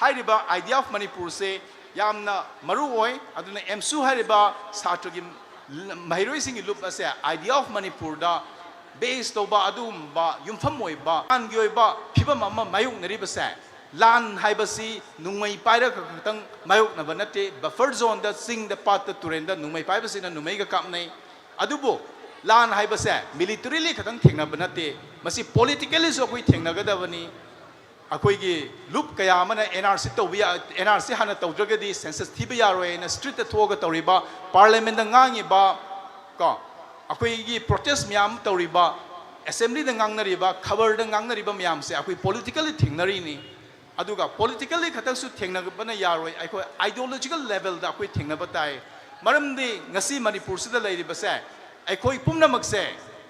ꯍꯥꯏꯔꯤꯕ idea of ꯃꯅꯤꯄꯨꯔꯁꯦ ꯌꯥꯝꯅ ꯃꯔꯨ ꯑꯣꯏ꯫ ꯑꯗꯨꯅ ꯑꯦꯝꯁꯨ ꯍꯥꯏꯔꯤꯕ ꯁꯥꯇ꯭ꯔꯒꯤ ꯃꯍꯩꯔꯣꯏꯁꯤꯡꯒꯤ ꯂꯨꯞ ꯑꯁꯦ idea of ꯃꯅꯤꯄꯨꯔꯗ base ꯇꯧꯕ, ꯑꯗꯨꯒꯨꯝꯕ ꯌꯨꯝꯐꯝ ꯑꯣꯏꯕ ꯂꯥꯟꯒꯤ ꯑꯣꯏꯕ ꯐꯤꯕꯝ ꯑꯃ ꯃꯥꯌꯣꯛꯅꯔꯤꯕꯁꯦ, ꯂꯥꯟ ꯍꯥꯏꯕꯁꯤ ꯅꯣꯡꯃꯩ ꯄꯥꯏꯔꯒ ꯈꯛꯇꯪ ꯃꯥꯌꯣꯛꯅꯕ ꯅꯠꯇꯦ꯫ Buffer zoneꯗ, ꯆꯤꯡꯗ, ꯄꯥꯠꯇ, ꯇꯨꯔꯦꯟꯗ ꯅꯣꯡꯃꯩ ꯄꯥꯏꯕꯁꯤꯅ ꯅꯣꯡꯃꯩꯒ ꯀꯥꯞꯅꯩ꯫ ꯑꯗꯨꯕꯨ ꯂꯥꯟ ꯍꯥꯏꯕꯁꯦ militarily ꯈꯛꯇꯪ ꯊꯦꯡꯅꯕ ꯅꯠꯇꯦ, ꯃꯁꯤ politicallyꯁꯨ ꯑꯩꯈꯣꯏ ꯊꯦꯡꯅꯒꯗꯕꯅꯤ꯫ ꯑꯩꯈꯣꯏꯒꯤ ꯂꯨꯞ ꯀꯌꯥ ꯑꯃꯅ NRC ꯇꯧꯕ ꯌꯥ-, NRC ꯍꯥꯟꯅ ꯇꯧꯗ꯭ꯔꯒꯗꯤ census ꯊꯤꯕ ꯌꯥꯔꯣꯏ ꯍꯥꯏꯅ streetꯇ ꯊꯣꯛꯑꯒ ꯇꯧꯔꯤꯕ, parliamentꯗ ꯉꯥꯡꯉꯤꯕ, ꯀꯣ, ꯑꯩꯈꯣꯏꯒꯤ protest ꯃꯌꯥꯝ ꯇꯧꯔꯤꯕ, assemblyꯗ ꯉꯥꯡꯅꯔꯤꯕ, ꯈꯕꯔꯗ ꯉꯥꯡꯅꯔꯤꯕ ꯃꯌꯥꯝꯁꯦ ꯑꯩꯈꯣꯏ politically ꯊꯦꯡꯅꯔꯤꯅꯤ꯫ ꯑꯗꯨꯒ politically ꯈꯛꯇꯪꯁꯨ ꯊꯦꯡꯅꯕꯅ ꯌꯥꯔꯣꯏ, ꯑꯩꯈꯣꯏ ideological levelꯗ ꯑꯩꯈꯣꯏ ꯊꯦꯡꯅꯕ ꯇꯥꯏ꯫ ꯃꯔꯝꯗꯤ ꯉꯁꯤ ꯃꯅꯤꯄꯨꯔꯁꯤꯗ ꯂꯩꯔꯤꯕꯁꯦ ꯑꯩꯈꯣꯏ ꯄꯨꯝꯅꯃꯛꯁꯦ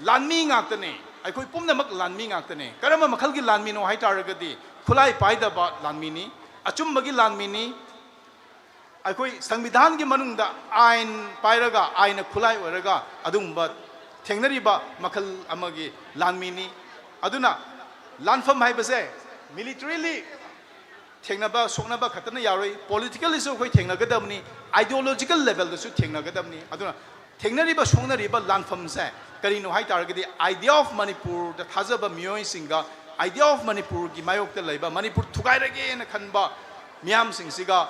ꯂꯥꯟꯃꯤ ꯉꯥꯛꯇꯅꯦ꯫ ꯑꯩꯈꯣꯏ ꯄꯨꯝꯅꯃꯛ ꯂꯥꯟꯃꯤ ꯉꯥꯛꯇꯅꯦ꯫ ꯀꯔꯝꯕ ꯃꯈꯜꯒꯤ ꯂꯥꯟꯃꯤꯅꯣ ꯍꯥꯏ ꯇꯥꯔꯒꯗꯤ, ꯈꯨꯠꯂꯥꯏ ꯄꯥꯏꯗꯕ ꯂꯥꯟꯃꯤꯅꯤ, ꯑꯆꯨꯝꯕꯒꯤ ꯂꯥꯟꯃꯤꯅꯤ꯫ ꯑꯩꯈꯣꯏ ꯁꯪꯕꯤꯙꯥꯟꯒꯤ ꯃꯅꯨꯡꯗ ꯑꯥꯏꯟ ꯄꯥꯏꯔꯒ, ꯑꯥꯏꯟꯅ ꯈꯨꯠꯂꯥꯏ ꯑꯣꯏꯔꯒ ꯑꯗꯨꯒꯨꯝꯕ ꯊꯦꯡꯅꯔꯤꯕ ꯃꯈꯜ ꯑꯃꯒꯤ ꯂꯥꯟꯃꯤꯅꯤ꯫ ꯑꯗꯨꯅ ꯂꯥꯟꯐꯝ ꯍꯥꯏꯕꯁꯦ Militarily ꯊꯦꯡꯅꯕ ꯁꯣꯛꯅꯕ ꯈꯛꯇꯅ ꯌꯥꯔꯣꯏ, politicallyꯁꯨ ꯑꯩꯈꯣꯏ ꯊꯦꯡꯅꯒꯗꯕꯅꯤ, ideological levelꯗꯁꯨ ꯊꯦꯡꯅꯒꯗꯕꯅꯤ꯫ ꯑꯗꯨꯅ ꯊꯦꯡꯅꯔꯤꯕ ꯁꯣꯛꯅꯔꯤꯕ ꯂꯥꯟꯐꯝꯁꯦ ꯀꯔꯤꯅꯣ ꯍꯥꯏ ꯇꯥꯔꯒꯗꯤ, idea of ꯃꯅꯤꯄꯨꯔꯗ ꯊꯥꯖꯕ ꯃꯤꯑꯣꯏꯁꯤꯡꯒ idea of ꯃꯅꯤꯄꯨꯔꯒꯤ ꯃꯥꯌꯣꯛꯇ ꯂꯩꯕ, ꯃꯅꯤꯄꯨꯔ ꯊꯨꯒꯥꯏꯔꯒꯦꯅ ꯈꯟꯕ ꯃꯤꯌꯥꯝꯁꯤꯡꯁꯤꯒ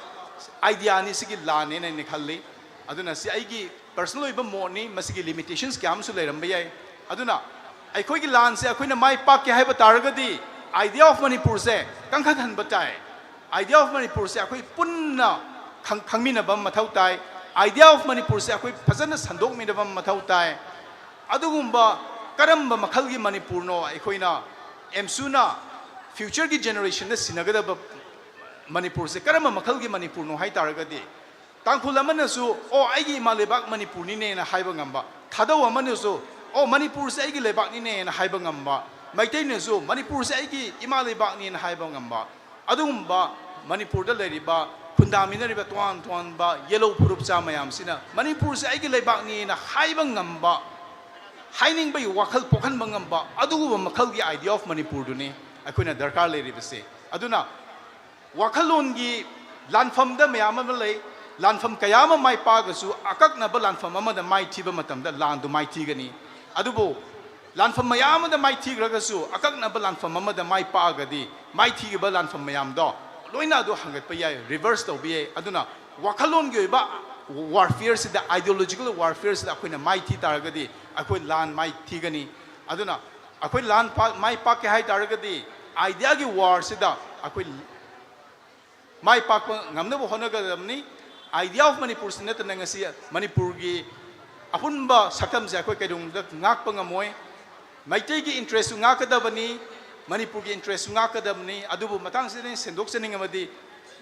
idea ꯑꯅꯤꯁꯤꯒꯤ ꯂꯥꯟꯅꯦꯅ ꯑꯩꯅ ꯈꯜꯂꯤ꯫ ꯑꯗꯨꯅ ꯁꯤ ꯑꯩꯒꯤ personal ꯑꯣꯏꯕ ꯃꯣꯠꯅꯤ, ꯃꯁꯤꯒꯤ limitations ꯀꯌꯥ ꯑꯃꯁꯨ ꯂꯩꯔꯝꯕ ꯌꯥꯏ꯫ ꯑꯗꯨꯅ ꯑꯩꯈꯣꯏꯒꯤ ꯂꯥꯟꯁꯦ ꯑꯩꯈꯣꯏꯅ ꯃꯥꯏ ꯄꯥꯛꯀꯦ ꯍꯥꯏꯕ ꯇꯥꯔꯒꯗꯤ, idea of ꯃꯅꯤꯄꯨꯔꯁꯦ ꯀꯟꯈꯠꯍꯟꯕ ꯇꯥꯏ꯫ Idea of ꯃꯅꯤꯄꯨꯔꯁꯦ ꯑꯩꯈꯣꯏ ꯄꯨꯟꯅ ꯈꯪ-, ꯈꯪꯃꯤꯟꯅꯕ ꯑꯃ ꯃꯊꯧ ꯇꯥꯏ꯫ Idea of ꯃꯅꯤꯄꯨꯔꯁꯦ ꯑꯩꯈꯣꯏ ꯐꯖꯅ ꯁꯟꯗꯣꯛꯃꯤꯟꯅꯕ ꯑꯃ ꯃꯊꯧ ꯇꯥꯏ꯫ ꯑꯗꯨꯒꯨꯝꯕ ꯀꯔꯝꯕ ꯃꯈꯜꯒꯤ ꯃꯅꯤꯄꯨꯔꯅꯣ ꯑꯩꯈꯣꯏꯅ ꯑꯦꯝꯁꯨꯅ futureꯒꯤ generationꯗ ꯁꯤꯟꯅꯒꯗꯕ ꯃꯅꯤꯄꯨꯔꯁꯦ ꯀꯔꯝꯕ ꯃꯈꯜꯒꯤ ꯃꯅꯤꯄꯨꯔꯅꯣ ꯍꯥꯏ ꯇꯥꯔꯒꯗꯤ, ꯇꯥꯡꯈꯨꯜ ꯑꯃꯅꯁꯨ "ꯑꯣ, ꯑꯩꯒꯤ ꯏꯃꯥ ꯂꯩꯕꯥꯛ ꯃꯅꯤꯄꯨꯔꯅꯤꯅꯦꯅ" ꯍꯥꯏꯕ ꯉꯝꯕ, ꯊꯥꯗꯧ ꯑꯃꯅꯁꯨ "ꯑꯣ, ꯃꯅꯤꯄꯨꯔꯁꯦ ꯑꯩꯒꯤ ꯂꯩꯕꯥꯛꯅꯤꯅꯦꯅ" ꯍꯥꯏꯕ ꯉꯝꯕ, ꯃꯩꯇꯩꯅꯁꯨ "ꯃꯅꯤꯄꯨꯔꯁꯦ ꯑꯩꯒꯤ ꯏꯃꯥ ꯂꯩꯕꯥꯛꯅꯤꯅ" ꯍꯥꯏꯕ ꯉꯝꯕ, ꯑꯗꯨꯒꯨꯝꯕ ꯃꯅꯤꯄꯨꯔꯗ ꯂꯩꯔꯤꯕ ꯈꯨꯟꯗꯥꯃꯤꯟꯅꯔꯤꯕ ꯇꯣꯉꯥꯟ ꯇꯣꯉꯥꯟꯕ ꯌꯦꯜꯍꯧ ꯐꯨꯔꯨꯞꯆꯥ ꯃꯌꯥꯝꯁꯤꯅ "ꯃꯅꯤꯄꯨꯔꯁꯦ ꯑꯩꯒꯤ ꯂꯩꯕꯥꯛꯅꯤꯅ" ꯍꯥꯏꯕ ꯉꯝꯕ, ꯍꯥꯏꯅꯤꯡꯕꯒꯤ ꯋꯥꯈꯜ ꯄꯣꯛꯍꯟꯕ ꯉꯝꯕ ꯑꯗꯨꯒꯨꯝꯕ ꯃꯈꯜꯒꯤ idea of ꯃꯅꯤꯄꯨꯔꯗꯨꯅꯤ ꯑꯩꯈꯣꯏꯅ ꯗꯔꯀꯥꯔ ꯂꯩꯔꯤꯕꯁꯦ꯫ ꯑꯗꯨꯅ ꯋꯥꯈꯜꯂꯣꯟꯒꯤ ꯂꯥꯟꯐꯝꯗ ꯃꯌꯥꯝ ꯑꯃ ꯂꯩ꯫ ꯂꯥꯟꯐꯝ ꯀꯌꯥ ꯑꯃ ꯃꯥꯏ ꯄꯥꯛꯑꯒꯁꯨ ꯑꯀꯛꯅꯕ ꯂꯥꯟꯐꯝ ꯑꯃꯗ ꯃꯥꯏ ꯊꯤꯕ ꯃꯇꯝꯗ ꯂꯥꯟꯗꯨ ꯃꯥꯏ ꯊꯤꯒꯅꯤ꯫ ꯑꯗꯨꯕꯨ ꯂꯥꯟꯐꯝ ꯃꯌꯥꯝ ꯑꯃꯗ ꯃꯥꯏ ꯊꯤꯈ꯭ꯔꯒꯁꯨ ꯑꯀꯛꯅꯕ ꯂꯥꯟꯐꯝ ꯑꯃꯗ ꯃꯥꯏ ꯄꯥꯛꯑꯒꯗꯤ ꯃꯥꯏ ꯊꯤꯈꯤꯕ ꯂꯥꯟꯐꯝ ꯃꯌꯥꯝꯗꯣ ꯂꯣꯏꯅ ꯑꯗꯨ ꯍꯟꯒꯠꯄ ꯌꯥꯏ, reverse ꯇꯧꯕ ꯌꯥꯏ꯫ ꯑꯗꯨꯅ ꯋꯥꯈꯜꯂꯣꯟꯒꯤ ꯑꯣꯏꯕ warfareꯁꯤꯗ, ideological warfareꯁꯤꯗ ꯑꯩꯈꯣꯏꯅ ꯃꯥꯏ ꯊꯤ ꯇꯥꯔꯒꯗꯤ ꯑꯩꯈꯣꯏ ꯂꯥꯟ ꯃꯥꯏ ꯊꯤꯒꯅꯤ꯫ ꯑꯗꯨꯅ ꯑꯩꯈꯣꯏ ꯂꯥꯟ ꯄꯥꯛ-, ꯃꯥꯏ ꯄꯥꯛꯀꯦ ꯍꯥꯏ ꯇꯥꯔꯒꯗꯤ ideaꯒꯤ warꯁꯤꯗ ꯑꯩꯈꯣꯏ ꯃꯥꯏ ꯄꯥꯛꯄ ꯉꯝꯅꯕ ꯍꯣꯠꯅꯒꯗꯕꯅꯤ꯫ Idea of ꯃꯅꯤꯄꯨꯔꯁꯤ ꯅꯠꯇꯅ ꯉꯁꯤ ꯃꯅꯤꯄꯨꯔꯒꯤ ꯑꯄꯨꯟꯕ ꯁꯛꯇꯝꯁꯦ ꯑꯩꯈꯣꯏ ꯀꯩꯗꯧꯅꯨꯡꯗ ꯉꯥꯛꯄ ꯉꯝꯃꯣꯏ꯫ ꯃꯩꯇꯩꯒꯤ interestꯁꯨ ꯉꯥꯛꯀꯗꯕꯅꯤ, ꯃꯅꯤꯄꯨꯔꯒꯤ interestꯁꯨ ꯉꯥꯛꯀꯗꯕꯅꯤ꯫ ꯑꯗꯨꯕꯨ ꯃꯇꯥꯡꯁꯤꯗ ꯑꯩꯅ ꯁꯦꯡꯗꯣꯛꯆꯅꯤꯡꯉꯕꯗꯤ,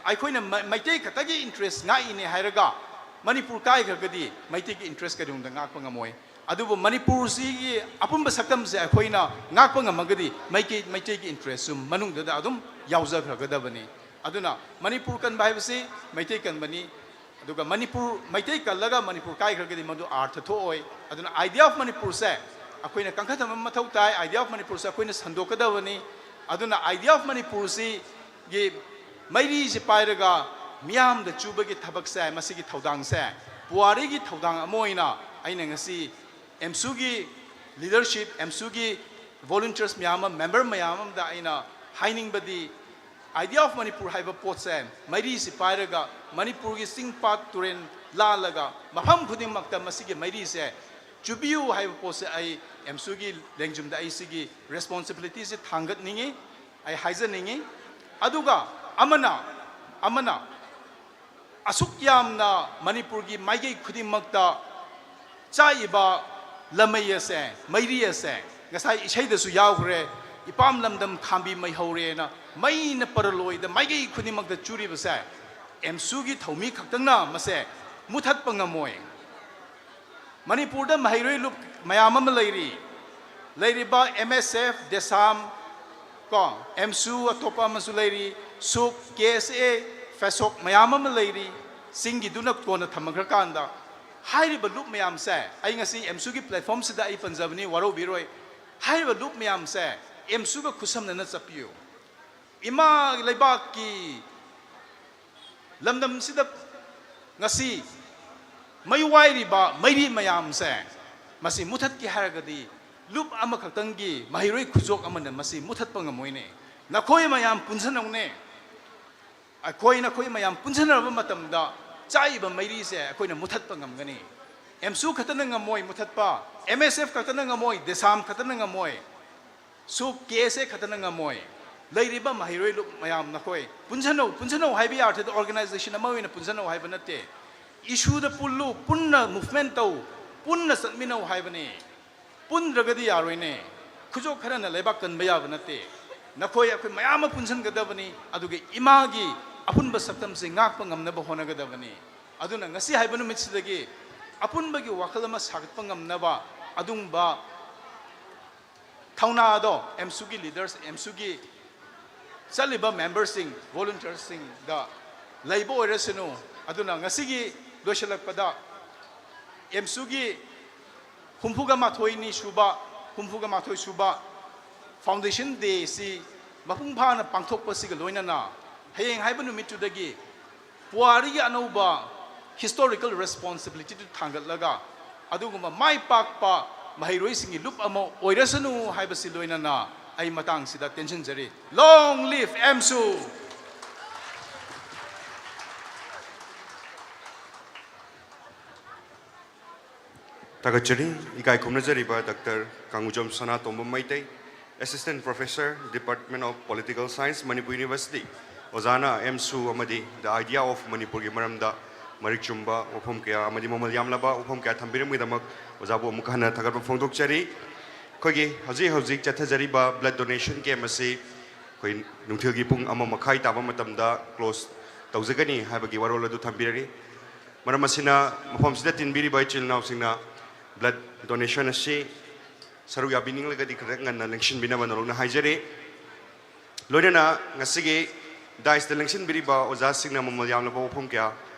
ꯑꯩꯈꯣꯏꯅ ꯃ-, ꯃꯩꯇꯩ ꯈꯛꯇꯒꯤ interest ꯉꯥꯛꯏꯅꯦ ꯍꯥꯏꯔꯒ ꯃꯅꯤꯄꯨꯔ ꯀꯥꯏꯈ꯭ꯔꯒꯗꯤ ꯃꯩꯇꯩꯒꯤ interest ꯀꯩꯗꯧꯅꯨꯡꯗ ꯉꯥꯛꯄ ꯉꯝꯃꯣꯏ꯫ ꯑꯗꯨꯕꯨ ꯃꯅꯤꯄꯨꯔꯁꯤꯒꯤ ꯑꯄꯨꯟꯕ ꯁꯛꯇꯝꯁꯦ ꯑꯩꯈꯣꯏꯅ ꯉꯥꯛꯄ ꯉꯝꯃꯒꯗꯤ ꯃꯩꯇꯩ, ꯃꯩꯇꯩꯒꯤ interestꯁꯨ ꯃꯅꯨꯡꯗꯨꯗ ꯑꯗꯨꯝ ꯌꯥꯎꯖꯈ꯭ꯔꯒꯗꯕꯅꯤ꯫ ꯑꯗꯨꯅ ꯃꯅꯤꯄꯨꯔ ꯀꯟꯕ ꯍꯥꯏꯕꯁꯤ ꯃꯩꯇꯩ ꯀꯟꯕꯅꯤ, ꯑꯗꯨꯒ ꯃꯅꯤꯄꯨꯔ, ꯃꯩꯇꯩ ꯀꯜꯂꯒ ꯃꯅꯤꯄꯨꯔ ꯀꯥꯏꯈ꯭ꯔꯒꯗꯤ ꯃꯗꯨ ꯑꯥꯔꯊ ꯊꯣꯛꯑꯣꯏ꯫ ꯑꯗꯨꯅ idea of ꯃꯅꯤꯄꯨꯔꯁꯦ ꯑꯩꯈꯣꯏꯅ ꯀꯟꯈꯠꯍꯟꯕ ꯃꯊꯧ ꯇꯥꯏ, idea of ꯃꯅꯤꯄꯨꯔꯁꯦ ꯑꯩꯈꯣꯏꯅ ꯁꯟꯗꯣꯛꯀꯗꯕꯅꯤ꯫ ꯑꯗꯨꯅ Idea of Manipurꯁꯤꯒꯤ ꯃꯩꯔꯤꯁꯤ ꯄꯥꯏꯔꯒ ꯃꯤꯌꯥꯝꯗ ꯆꯨꯕꯒꯤ ꯊꯕꯛꯁꯦ, ꯃꯁꯤꯒꯤ ꯊꯧꯗꯥꯡꯁꯦ ꯄꯨꯋꯥꯔꯤꯒꯤ ꯊꯧꯗꯥꯡ ꯑꯃ ꯑꯣꯏꯅ ꯑꯩꯅ ꯉꯁꯤ ꯑꯦꯝꯁꯨꯒꯤ leadership, ꯑꯦꯝꯁꯨꯒꯤ volunteers ꯃꯌꯥꯝ ꯑꯃ, member ꯃꯌꯥꯝ ꯑꯃꯗ ꯑꯩꯅ ꯍꯥꯏꯅꯤꯡꯕꯗꯤ, Idea of Manipur ꯍꯥꯏꯕ ꯄꯣꯠꯁꯦ, ꯃꯩꯔꯤꯁꯤ ꯄꯥꯏꯔꯒ ꯃꯅꯤꯄꯨꯔꯒꯤ ꯆꯤꯡ ꯄꯥꯠ ꯇꯨꯔꯦꯜ ꯂꯥꯜꯂꯒ ꯃꯐꯝ ꯈꯨꯗꯤꯡꯃꯛꯇ ꯃꯁꯤꯒꯤ ꯃꯩꯔꯤꯁꯦ ꯆꯨꯕꯤꯌꯨ ꯍꯥꯏꯕ ꯄꯣꯠꯁꯦ ꯑꯩ ꯑꯦꯝꯁꯨꯒꯤ ꯂꯦꯡꯖꯨꯝꯗ ꯑꯩ ꯁꯤꯒꯤ responsibilityꯁꯦ ꯊꯥꯡꯒꯠꯅꯤꯡꯉꯤ, ꯑꯩ ꯍꯥꯏꯖꯅꯤꯡꯉꯤ꯫ ꯑꯗꯨꯒ ꯑꯃꯅ, ꯑꯃꯅ ꯑꯁꯨꯛ ꯌꯥꯝꯅ ꯃꯅꯤꯄꯨꯔꯒꯤ ꯃꯥꯏꯀꯩ ꯈꯨꯗꯤꯡꯃꯛꯇ ꯆꯥꯛꯏꯕ ꯂꯃꯩ ꯑꯁꯦ, ꯃꯩꯔꯤ ꯑꯁꯦ, ꯉꯁꯥꯏ ꯏꯁꯩꯗꯁꯨ ꯌꯥꯎꯈ꯭ꯔꯦ, "ꯏꯄꯥꯝ ꯂꯝꯗꯝ ꯈꯥꯝꯕꯤ ꯃꯩꯍꯧꯔꯦꯅ" ꯃꯩꯅ ꯄꯔꯂꯣꯏꯗ ꯃꯥꯏꯀꯩ ꯈꯨꯗꯤꯡꯃꯛꯇ ꯆꯨꯔꯤꯕꯁꯦ, ꯑꯦꯝꯁꯨꯒꯤ ꯊꯧꯃꯤ ꯈꯛꯇꯪꯅ ꯃꯁꯦ ꯃꯨꯊꯠꯄ ꯉꯝꯃꯣꯏ꯫ ꯃꯅꯤꯄꯨꯔꯗ ꯃꯍꯩꯔꯣꯏ ꯂꯨꯞ ꯃꯌꯥꯝ ꯑꯃ ꯂꯩꯔꯤ꯫ ꯂꯩꯔꯤꯕ ꯑꯦꯝ ꯑꯦꯁ ꯑꯦꯐ, ꯗꯦꯁꯥꯝ, ꯀꯣ, ꯑꯦꯝꯁꯨ, ꯑꯇꯣꯞꯄ ꯑꯃꯁꯨ ꯂꯩꯔꯤ, ꯁꯨꯞ, ꯀꯦ ꯑꯦꯁ ꯑꯦ, ꯐꯦꯁꯣꯛ ꯃꯌꯥꯝ ꯑꯃ ꯂꯩꯔꯤ꯫ ꯆꯤꯡꯒꯤꯗꯨꯅ ꯀꯣꯟꯅ ꯊꯝꯈ꯭ꯔꯀꯥꯟꯗ, ꯍꯥꯏꯔꯤꯕ ꯂꯨꯞ ꯃꯌꯥꯝꯁꯦ, ꯑꯩ ꯉꯁꯤ ꯑꯦꯝꯁꯨꯒꯤ platformꯁꯤꯗ ꯑꯩ ꯄꯟꯖꯕꯅꯤ, ꯋꯥꯔꯧꯕꯤꯔꯣꯏ꯫ ꯍꯥꯏꯔꯤꯕ ꯂꯨꯞ ꯃꯌꯥꯝꯁꯦ ꯑꯦꯝꯁꯨꯒ ꯈꯨꯠꯁꯝꯅꯅ ꯆꯠꯄꯤꯌꯨ꯫ ꯏꯃꯥ ꯂꯩꯕꯥꯛꯀꯤ ꯂꯝꯗꯝꯁꯤꯗ ꯉꯁꯤ ꯃꯩ ꯋꯥꯏꯔꯤꯕ ꯃꯩꯔꯤ ꯃꯌꯥꯝꯁꯦ, ꯃꯁꯤ ꯃꯨꯊꯠꯀꯦ ꯍꯥꯏꯔꯒꯗꯤ ꯂꯨꯞ ꯑꯃꯈꯛꯇꯪꯒꯤ ꯃꯍꯩꯔꯣꯏ ꯈꯨꯖꯣꯛ ꯑꯃꯅ ꯃꯁꯤ ꯃꯨꯊꯠꯄ ꯉꯝꯃꯣꯏꯅꯦ꯫ ꯅꯈꯣꯏ ꯃꯌꯥꯝ ꯄꯨꯟꯁꯤꯟꯅꯧꯅꯦ꯫ ꯑꯩꯈꯣꯏ, ꯅꯈꯣꯏ ꯃꯌꯥꯝ ꯄꯨꯟꯁꯤꯟꯅꯔꯕ ꯃꯇꯝꯗ ꯆꯥꯛꯏꯕ ꯃꯩꯔꯤꯁꯦ ꯑꯩꯈꯣꯏꯅ ꯃꯨꯊꯠꯄ ꯉꯝꯒꯅꯤ꯫ ꯑꯦꯝꯁꯨ ꯈꯛꯇꯅ ꯉꯝꯃꯣꯏ ꯃꯨꯊꯠꯄ, ꯑꯦꯝ ꯑꯦꯁ ꯑꯦꯐ ꯈꯛꯇꯅ ꯉꯝꯃꯣꯏ, ꯗꯦꯁꯥꯝ ꯈꯛꯇꯅ ꯉꯝꯃꯣꯏ, ꯁꯨꯞ, ꯀꯦ ꯑꯦꯁ ꯑꯦ ꯈꯛꯇꯅ ꯉꯝꯃꯣꯏ꯫ ꯂꯩꯔꯤꯕ ꯃꯍꯩꯔꯣꯏ ꯂꯨꯞ ꯃꯌꯥꯝ ꯅꯈꯣꯏ ꯄꯨꯟꯁꯤꯟꯅꯧ, ꯄꯨꯟꯁꯤꯟꯅꯧ ꯍꯥꯏꯕ ꯌꯥꯔꯗꯤ organization ꯑꯃ ꯑꯣꯏꯅ ꯄꯨꯟꯁꯤꯟꯅꯧ ꯍꯥꯏꯕ ꯅꯠꯇꯦ꯫ Issueꯗ ꯄꯨꯜꯂꯨ, ꯄꯨꯟꯅ movement ꯇꯧ, ꯄꯨꯟꯅ ꯆꯠꯃꯤꯟꯅꯧ ꯍꯥꯏꯕꯅꯤ꯫ ꯄꯨꯟꯗ꯭ꯔꯒꯗꯤ ꯌꯥꯔꯣꯏꯅꯦ꯫ ꯈꯨꯖꯣꯛ ꯈꯔꯅ ꯂꯩꯕꯥꯛ ꯀꯟꯕ ꯌꯥꯕ ꯅꯠꯇꯦ꯫ ꯅꯈꯣꯏ ꯑꯩꯈꯣꯏ ꯃꯌꯥꯝ ꯑꯃ ꯄꯨꯟꯁꯤꯟꯒꯗꯕꯅꯤ, ꯑꯗꯨꯒ ꯏꯃꯥꯒꯤ ꯑꯄꯨꯟꯕ ꯁꯛꯇꯝꯁꯤ ꯉꯥꯛꯄ ꯉꯝꯅꯕ ꯍꯣꯠꯅꯒꯗꯕꯅꯤ꯫ ꯑꯗꯨꯅ ꯉꯁꯤ ꯍꯥꯏꯕ ꯅꯨꯃꯤꯠꯁꯤꯗꯒꯤ ꯑꯄꯨꯟꯕꯒꯤ ꯋꯥꯈꯜ ꯑꯃ ꯁꯥꯒꯠꯄ ꯉꯝꯅꯕ ꯑꯗꯨꯒꯨꯝꯕ ꯊꯧꯅꯥꯗꯣ ꯑꯦꯝꯁꯨꯒꯤ leaders, ꯑꯦꯝꯁꯨꯒꯤ ꯆꯠꯂꯤꯕ memberꯁꯤꯡ, volunteersꯁꯤꯡꯗ ꯂꯩꯕ ꯑꯣꯏꯔꯁꯅꯨ꯫ ꯑꯗꯨꯅ ꯉꯁꯤꯒꯤ ꯂꯣꯏꯁꯤꯜꯂꯛꯄꯗ ꯑꯦꯝꯁꯨꯒꯤ ꯍꯨꯝꯐꯨꯒ ꯃꯥꯊꯣꯏꯅꯤ ꯁꯨꯕ, ꯍꯨꯝꯐꯨꯒ ꯃꯥꯊꯣꯏ ꯁꯨꯕ foundation dayꯁꯤ ꯃꯄꯨꯡ ꯐꯥꯅ ꯄꯥꯡꯊꯣꯛꯄꯁꯤꯒ ꯂꯣꯏꯅꯅ ꯍꯌꯦꯡ ꯍꯥꯏꯕ ꯅꯨꯃꯤꯠꯇꯨꯗꯒꯤ ꯄꯨꯋꯥꯔꯤꯒꯤ ꯑꯅꯧꯕ historical responsibility ꯗꯨ ꯊꯥꯡꯒꯠꯂꯒ ꯑꯗꯨꯒꯨꯝꯕ ꯃꯥꯏ ꯄꯥꯛꯄ ꯃꯍꯩꯔꯣꯏꯁꯤꯡꯒꯤ ꯂꯨꯞ ꯑꯃ ꯑꯣꯏꯔꯁꯅꯨ ꯍꯥꯏꯕꯁꯤ ꯂꯣꯏꯅꯅ ꯑꯩ ꯃꯇꯥꯡꯁꯤꯗ ꯇꯦꯟꯁꯤꯟꯖꯔꯤ꯫ Long live AMSU! ꯊꯥꯒꯠꯆꯔꯤ꯫ ꯏꯀꯥꯏ ꯈꯨꯝꯅꯖꯔꯤꯕ doctor Kangjam Sanatomba Meitei, Assistant Professor, Department of Political Science, Manipur University꯫ ꯑꯣꯖꯥꯅ ꯑꯦꯝꯁꯨ ꯑꯃꯗꯤ The Idea of Manipurꯒꯤ ꯃꯔꯝꯗ ꯃꯔꯤꯛ ꯆꯨꯝꯕ ꯋꯥꯐꯝ ꯀꯌꯥ ꯑꯃꯗꯤ ꯃꯃꯜ ꯌꯥꯝꯂꯕ ꯋꯥꯐꯝ ꯀꯌꯥ ꯊꯝꯕꯤꯔꯝꯕꯒꯤꯗꯃꯛ ꯑꯣꯖꯥꯕꯨ ꯑꯃꯨꯛ ꯍꯟꯅ ꯊꯥꯒꯠꯄ ꯐꯣꯡꯗꯣꯛꯆꯔꯤ꯫ ꯑꯩꯈꯣꯏꯒꯤ ꯍꯧꯖꯤꯛ ꯍꯧꯖꯤꯛ ꯆꯠꯊꯖꯔꯤꯕ blood donation camp ꯑꯁꯤ ꯑꯩꯈꯣꯏ ꯅꯨꯡꯊꯤꯜꯒꯤ ꯄꯨꯡ ꯑꯃ ꯃꯈꯥꯏ ꯇꯥꯕ ꯃꯇꯝꯗ close ꯇꯧꯖꯒꯅꯤ ꯍꯥꯏꯕꯒꯤ ꯋꯥꯔꯣꯜ ꯑꯗꯨ ꯊꯝꯕꯤꯔꯔꯤ꯫ ꯃꯔꯝ ꯑꯁꯤꯅ, ꯃꯐꯝꯁꯤꯗ ꯇꯤꯟꯕꯤꯔꯤꯕ ꯏꯆꯤꯜ ꯏꯅꯥꯎꯁꯤꯡꯅ blood donation ꯑꯁꯤ ꯁꯔꯨꯛ ꯌꯥꯕꯤꯅꯤꯡꯂꯒꯗꯤ ꯈꯔ ꯉꯟꯅ ꯂꯦꯡꯁꯤꯟꯕꯤꯅꯕ ꯅꯧꯂꯨꯛꯅ ꯍꯥꯏꯖꯔꯤ꯫ ꯂꯣꯏꯅꯅ ꯉꯁꯤꯒꯤ dais ꯇ ꯂꯦꯡꯁꯤꯟꯕꯤꯔꯤꯕ ꯑꯣꯖꯥꯁꯤꯡꯅ ꯃꯃꯜ ꯌꯥꯝꯂꯕ ꯋꯥꯐꯝ ꯀꯌꯥ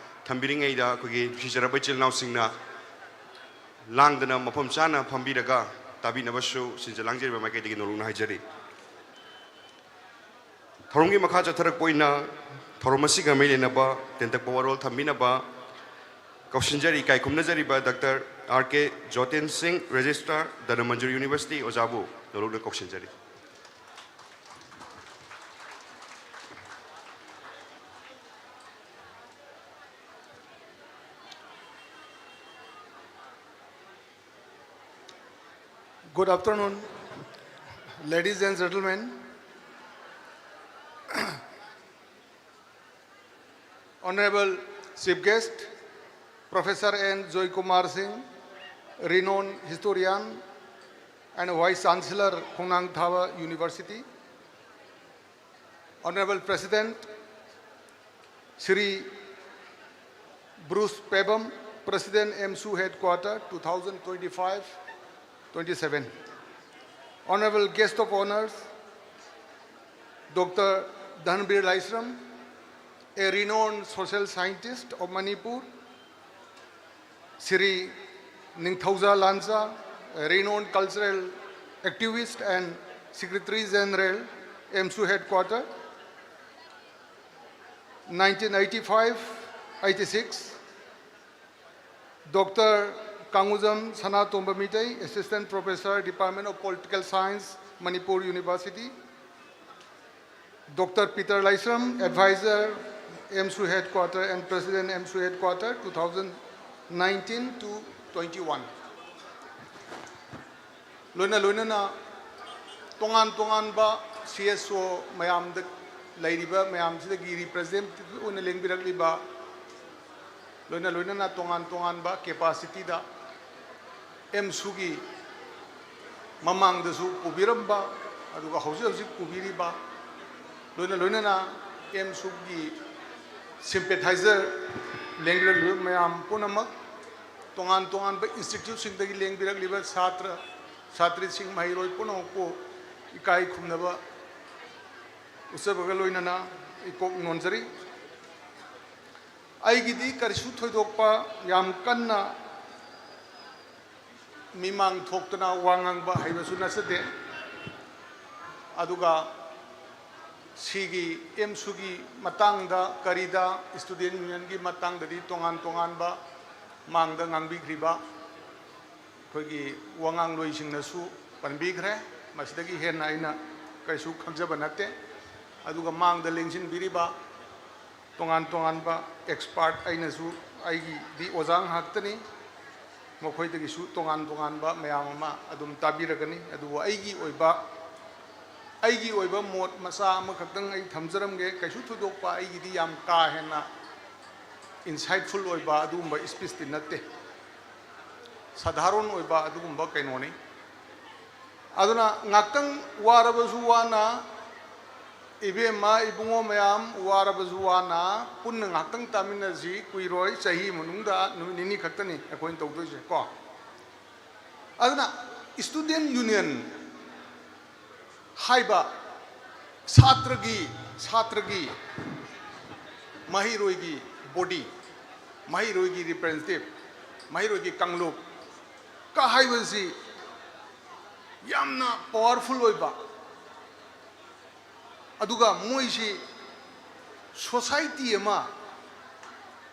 ꯊꯝꯕꯤꯔꯤꯉꯩꯗ, ꯑꯩꯈꯣꯏꯒꯤ ꯅꯨꯡꯁꯤꯖꯔꯕ ꯏꯆꯤꯜ ꯏꯅꯥꯎꯁꯤꯡꯅ ꯂꯥꯡꯗꯅ ꯃꯐꯝ ꯆꯥꯅ ꯐꯝꯕꯤꯔꯒ ꯇꯥꯕꯤꯅꯕꯁꯨ ꯁꯤꯟꯖ ꯂꯥꯡꯖꯔꯤꯕ ꯃꯥꯏꯀꯩꯗꯒꯤ ꯅꯧꯂꯨꯛꯅ ꯍꯥꯏꯖꯔꯤ꯫ ꯊꯧꯔꯝꯒꯤ ꯃꯈꯥ ꯆꯠꯊꯔꯛꯄ ꯑꯣꯏꯅ ꯊꯧꯔꯝ ꯑꯁꯤꯒ ꯃꯔꯤ ꯂꯩꯅꯕ ꯇꯦꯟꯇꯛꯄ ꯋꯥꯔꯣꯜ ꯊꯝꯕꯤꯅꯕ ꯀꯧꯁꯤꯟꯖꯔꯤ, ꯏꯀꯥꯏ ꯈꯨꯝꯅꯖꯔꯤꯕ doctor R K Jotin Singh, Registrar, Dhanamanjuri University, ꯑꯣꯖꯥꯕꯨ ꯅꯧꯂꯨꯛꯅ ꯀꯧꯁꯤꯟꯖꯔꯤ꯫ Good afternoon, ladies and gentlemen. Honorable Chief Guest, Professor N Joy Kumar Singh, renowned historian and Vice Chancellor, Khongnang Thaba University, Honorable President Shri Bruce Pebam, President, AMSU Headquarter, two thousand twenty-five twenty-seven. Honorable Guest of Honors, Doctor Dhanbir Laishram, a renowned social scientist of Manipur, Shri Ningthouja Lancha, a renowned cultural activist and Secretary General, ꯑꯦꯝꯁꯨ headquarter, nineteen eighty five eighty six, Doctor Kangujam Sanatomba Meitei, Assistant Professor, Department of Political Science, Manipur University, Doctor Peter Laisram, Advisor, AMSU Headquarter and President, AMSU Headquarter, two thousand nineteen to twenty-one. ꯂꯣꯏꯅ ꯂꯣꯏꯅꯅ ꯇꯣꯉꯥꯟ ꯇꯣꯉꯥꯟꯕ CSO ꯃꯌꯥꯝꯗ ꯂꯩꯔꯤꯕ ꯃꯌꯥꯝꯁꯤꯗꯒꯤ representative ꯑꯣꯏꯅ ꯂꯦꯡꯕꯤꯔꯛꯂꯤꯕ, ꯂꯣꯏꯅ ꯂꯣꯏꯅꯅ ꯇꯣꯉꯥꯟ ꯇꯣꯉꯥꯟꯕ capacityꯗ AMSUꯒꯤ ꯃꯃꯥꯡꯗꯁꯨ ꯄꯨꯕꯤꯔꯝꯕ, ꯑꯗꯨꯒ ꯍꯧꯖꯤꯛ ꯍꯧꯖꯤꯛ ꯄꯨꯕꯤꯔꯤꯕ, ꯂꯣꯏꯅ ꯂꯣꯏꯅꯅ AMSUꯒꯤ sympathizer ꯂꯦꯡꯕꯤꯔꯛꯂꯤꯕ ꯃꯌꯥꯝ ꯄꯨꯝꯅꯃꯛ, ꯇꯣꯉꯥꯟ ꯇꯣꯉꯥꯟꯕ instituteꯁꯤꯡꯗꯒꯤ ꯂꯦꯡꯕꯤꯔꯛꯂꯤꯕ ꯁꯥꯇ꯭ꯔ, ꯁꯥꯇ꯭ꯔꯤꯁꯤꯡ, ꯃꯍꯩꯔꯣꯏ ꯄꯨꯝꯅꯃꯛꯄꯨ ꯏꯀꯥꯏ ꯈꯨꯝꯅꯕ ꯎꯠꯆꯕꯒ ꯂꯣꯏꯅꯅ ꯑꯩ ꯀꯣꯛ ꯅꯣꯟꯖꯔꯤ꯫ ꯑꯩꯒꯤꯗꯤ ꯀꯔꯤꯁꯨ ꯊꯣꯏꯗꯣꯛꯄ ꯌꯥꯝ ꯀꯟꯅ ꯃꯤꯃꯥꯡ ꯊꯣꯛꯇꯅ ꯋꯥ ꯉꯥꯡꯕ ꯍꯩꯕꯁꯨ ꯅꯠꯆꯗꯦ꯫ ꯑꯗꯨꯒ ꯁꯤꯒꯤ AMSUꯒꯤ ꯃꯇꯥꯡꯗ, ꯀꯔꯤꯗ, student unionꯒꯤ ꯃꯇꯥꯡꯗꯗꯤ ꯇꯣꯉꯥꯟ ꯇꯣꯉꯥꯟꯕ ꯃꯥꯡꯗ ꯉꯥꯡꯕꯤꯈ꯭ꯔꯤꯕ ꯑꯩꯈꯣꯏꯒꯤ ꯋꯥꯉꯥꯡꯂꯣꯏꯁꯤꯡꯅꯁꯨ ꯄꯟꯕꯤꯈ꯭ꯔꯦ꯫ ꯃꯁꯤꯗꯒꯤ ꯍꯦꯟꯅ ꯑꯩꯅ ꯀꯩꯁꯨ ꯈꯪꯖꯕ ꯅꯠꯇꯦ꯫ ꯑꯗꯨꯒ ꯃꯥꯡꯗ ꯂꯦꯡꯁꯤꯟꯕꯤꯔꯤꯕ ꯇꯣꯉꯥꯟ ꯇꯣꯉꯥꯟꯕ expert, ꯑꯩꯅꯁꯨ, ꯑꯩꯒꯤꯗꯤ ꯑꯣꯖꯥ ꯉꯥꯛꯇꯅꯤ, ꯃꯈꯣꯏꯗꯒꯤꯁꯨ ꯇꯣꯉꯥꯟ ꯇꯣꯉꯥꯟꯕ ꯃꯌꯥꯝ ꯑꯃ ꯑꯗꯨꯝ ꯇꯥꯕꯤꯔꯒꯅꯤ꯫ ꯑꯗꯨꯕꯨ ꯑꯩꯒꯤ ꯑꯣꯏꯕ, ꯑꯩꯒꯤ ꯑꯣꯏꯕ ꯃꯣꯠ ꯃꯆꯥ ꯑꯃꯈꯛꯇꯪ ꯑꯩ ꯊꯝꯖꯔꯝꯒꯦ꯫ ꯀꯩꯁꯨ ꯊꯣꯏꯗꯣꯛꯄ ꯑꯩꯒꯤꯗꯤ ꯌꯥꯝ ꯀꯥ ꯍꯦꯟꯅ insightful ꯑꯣꯏꯕ ꯑꯗꯨꯒꯨꯝꯕ speechꯇꯤ ꯅꯠꯇꯦ, ꯁꯥꯙꯥꯔꯣꯟ ꯑꯣꯏꯕ ꯑꯗꯨꯒꯨꯝꯕ ꯀꯩꯅꯣꯅꯤ꯫ ꯑꯗꯨꯅ ꯉꯥꯛꯇꯪ ꯋꯥꯔꯕꯁꯨ ꯋꯥꯅ, ꯏꯕꯦꯝꯃ, ꯏꯕꯨꯡꯉꯣ ꯃꯌꯥꯝ, ꯋꯥꯔꯕꯁꯨ ꯋꯥꯅ ꯄꯨꯟꯅ ꯉꯥꯛꯇꯪ ꯇꯥꯃꯤꯟꯅꯁꯤ꯫ ꯀꯨꯏꯔꯣꯏ, ꯆꯍꯤ ꯃꯅꯨꯡꯗ ꯅꯨꯃꯤꯠ ꯅꯤꯅꯤ ꯈꯛꯇꯅꯤ ꯑꯩꯈꯣꯏꯅ ꯇꯧꯗꯣꯏꯁꯦ ꯀꯣ꯫ ꯑꯗꯨꯅ student union ꯍꯥꯏꯕ ꯁꯥꯇ꯭ꯔꯒꯤ, ꯁꯥꯇ꯭ꯔꯒꯤ ꯃꯍꯩꯔꯣꯏꯒꯤ body, ꯃꯍꯩꯔꯣꯏꯒꯤ representative, ꯃꯍꯩꯔꯣꯏꯒꯤ ꯀꯥꯡꯂꯨꯞ ꯀ ꯍꯥꯏꯕꯁꯤ ꯌꯥꯝꯅ powerful ꯑꯣꯏꯕ, ꯑꯗꯨꯒ ꯃꯣꯏꯁꯤ ꯁꯣꯁꯥꯏꯇꯤ ꯑꯃ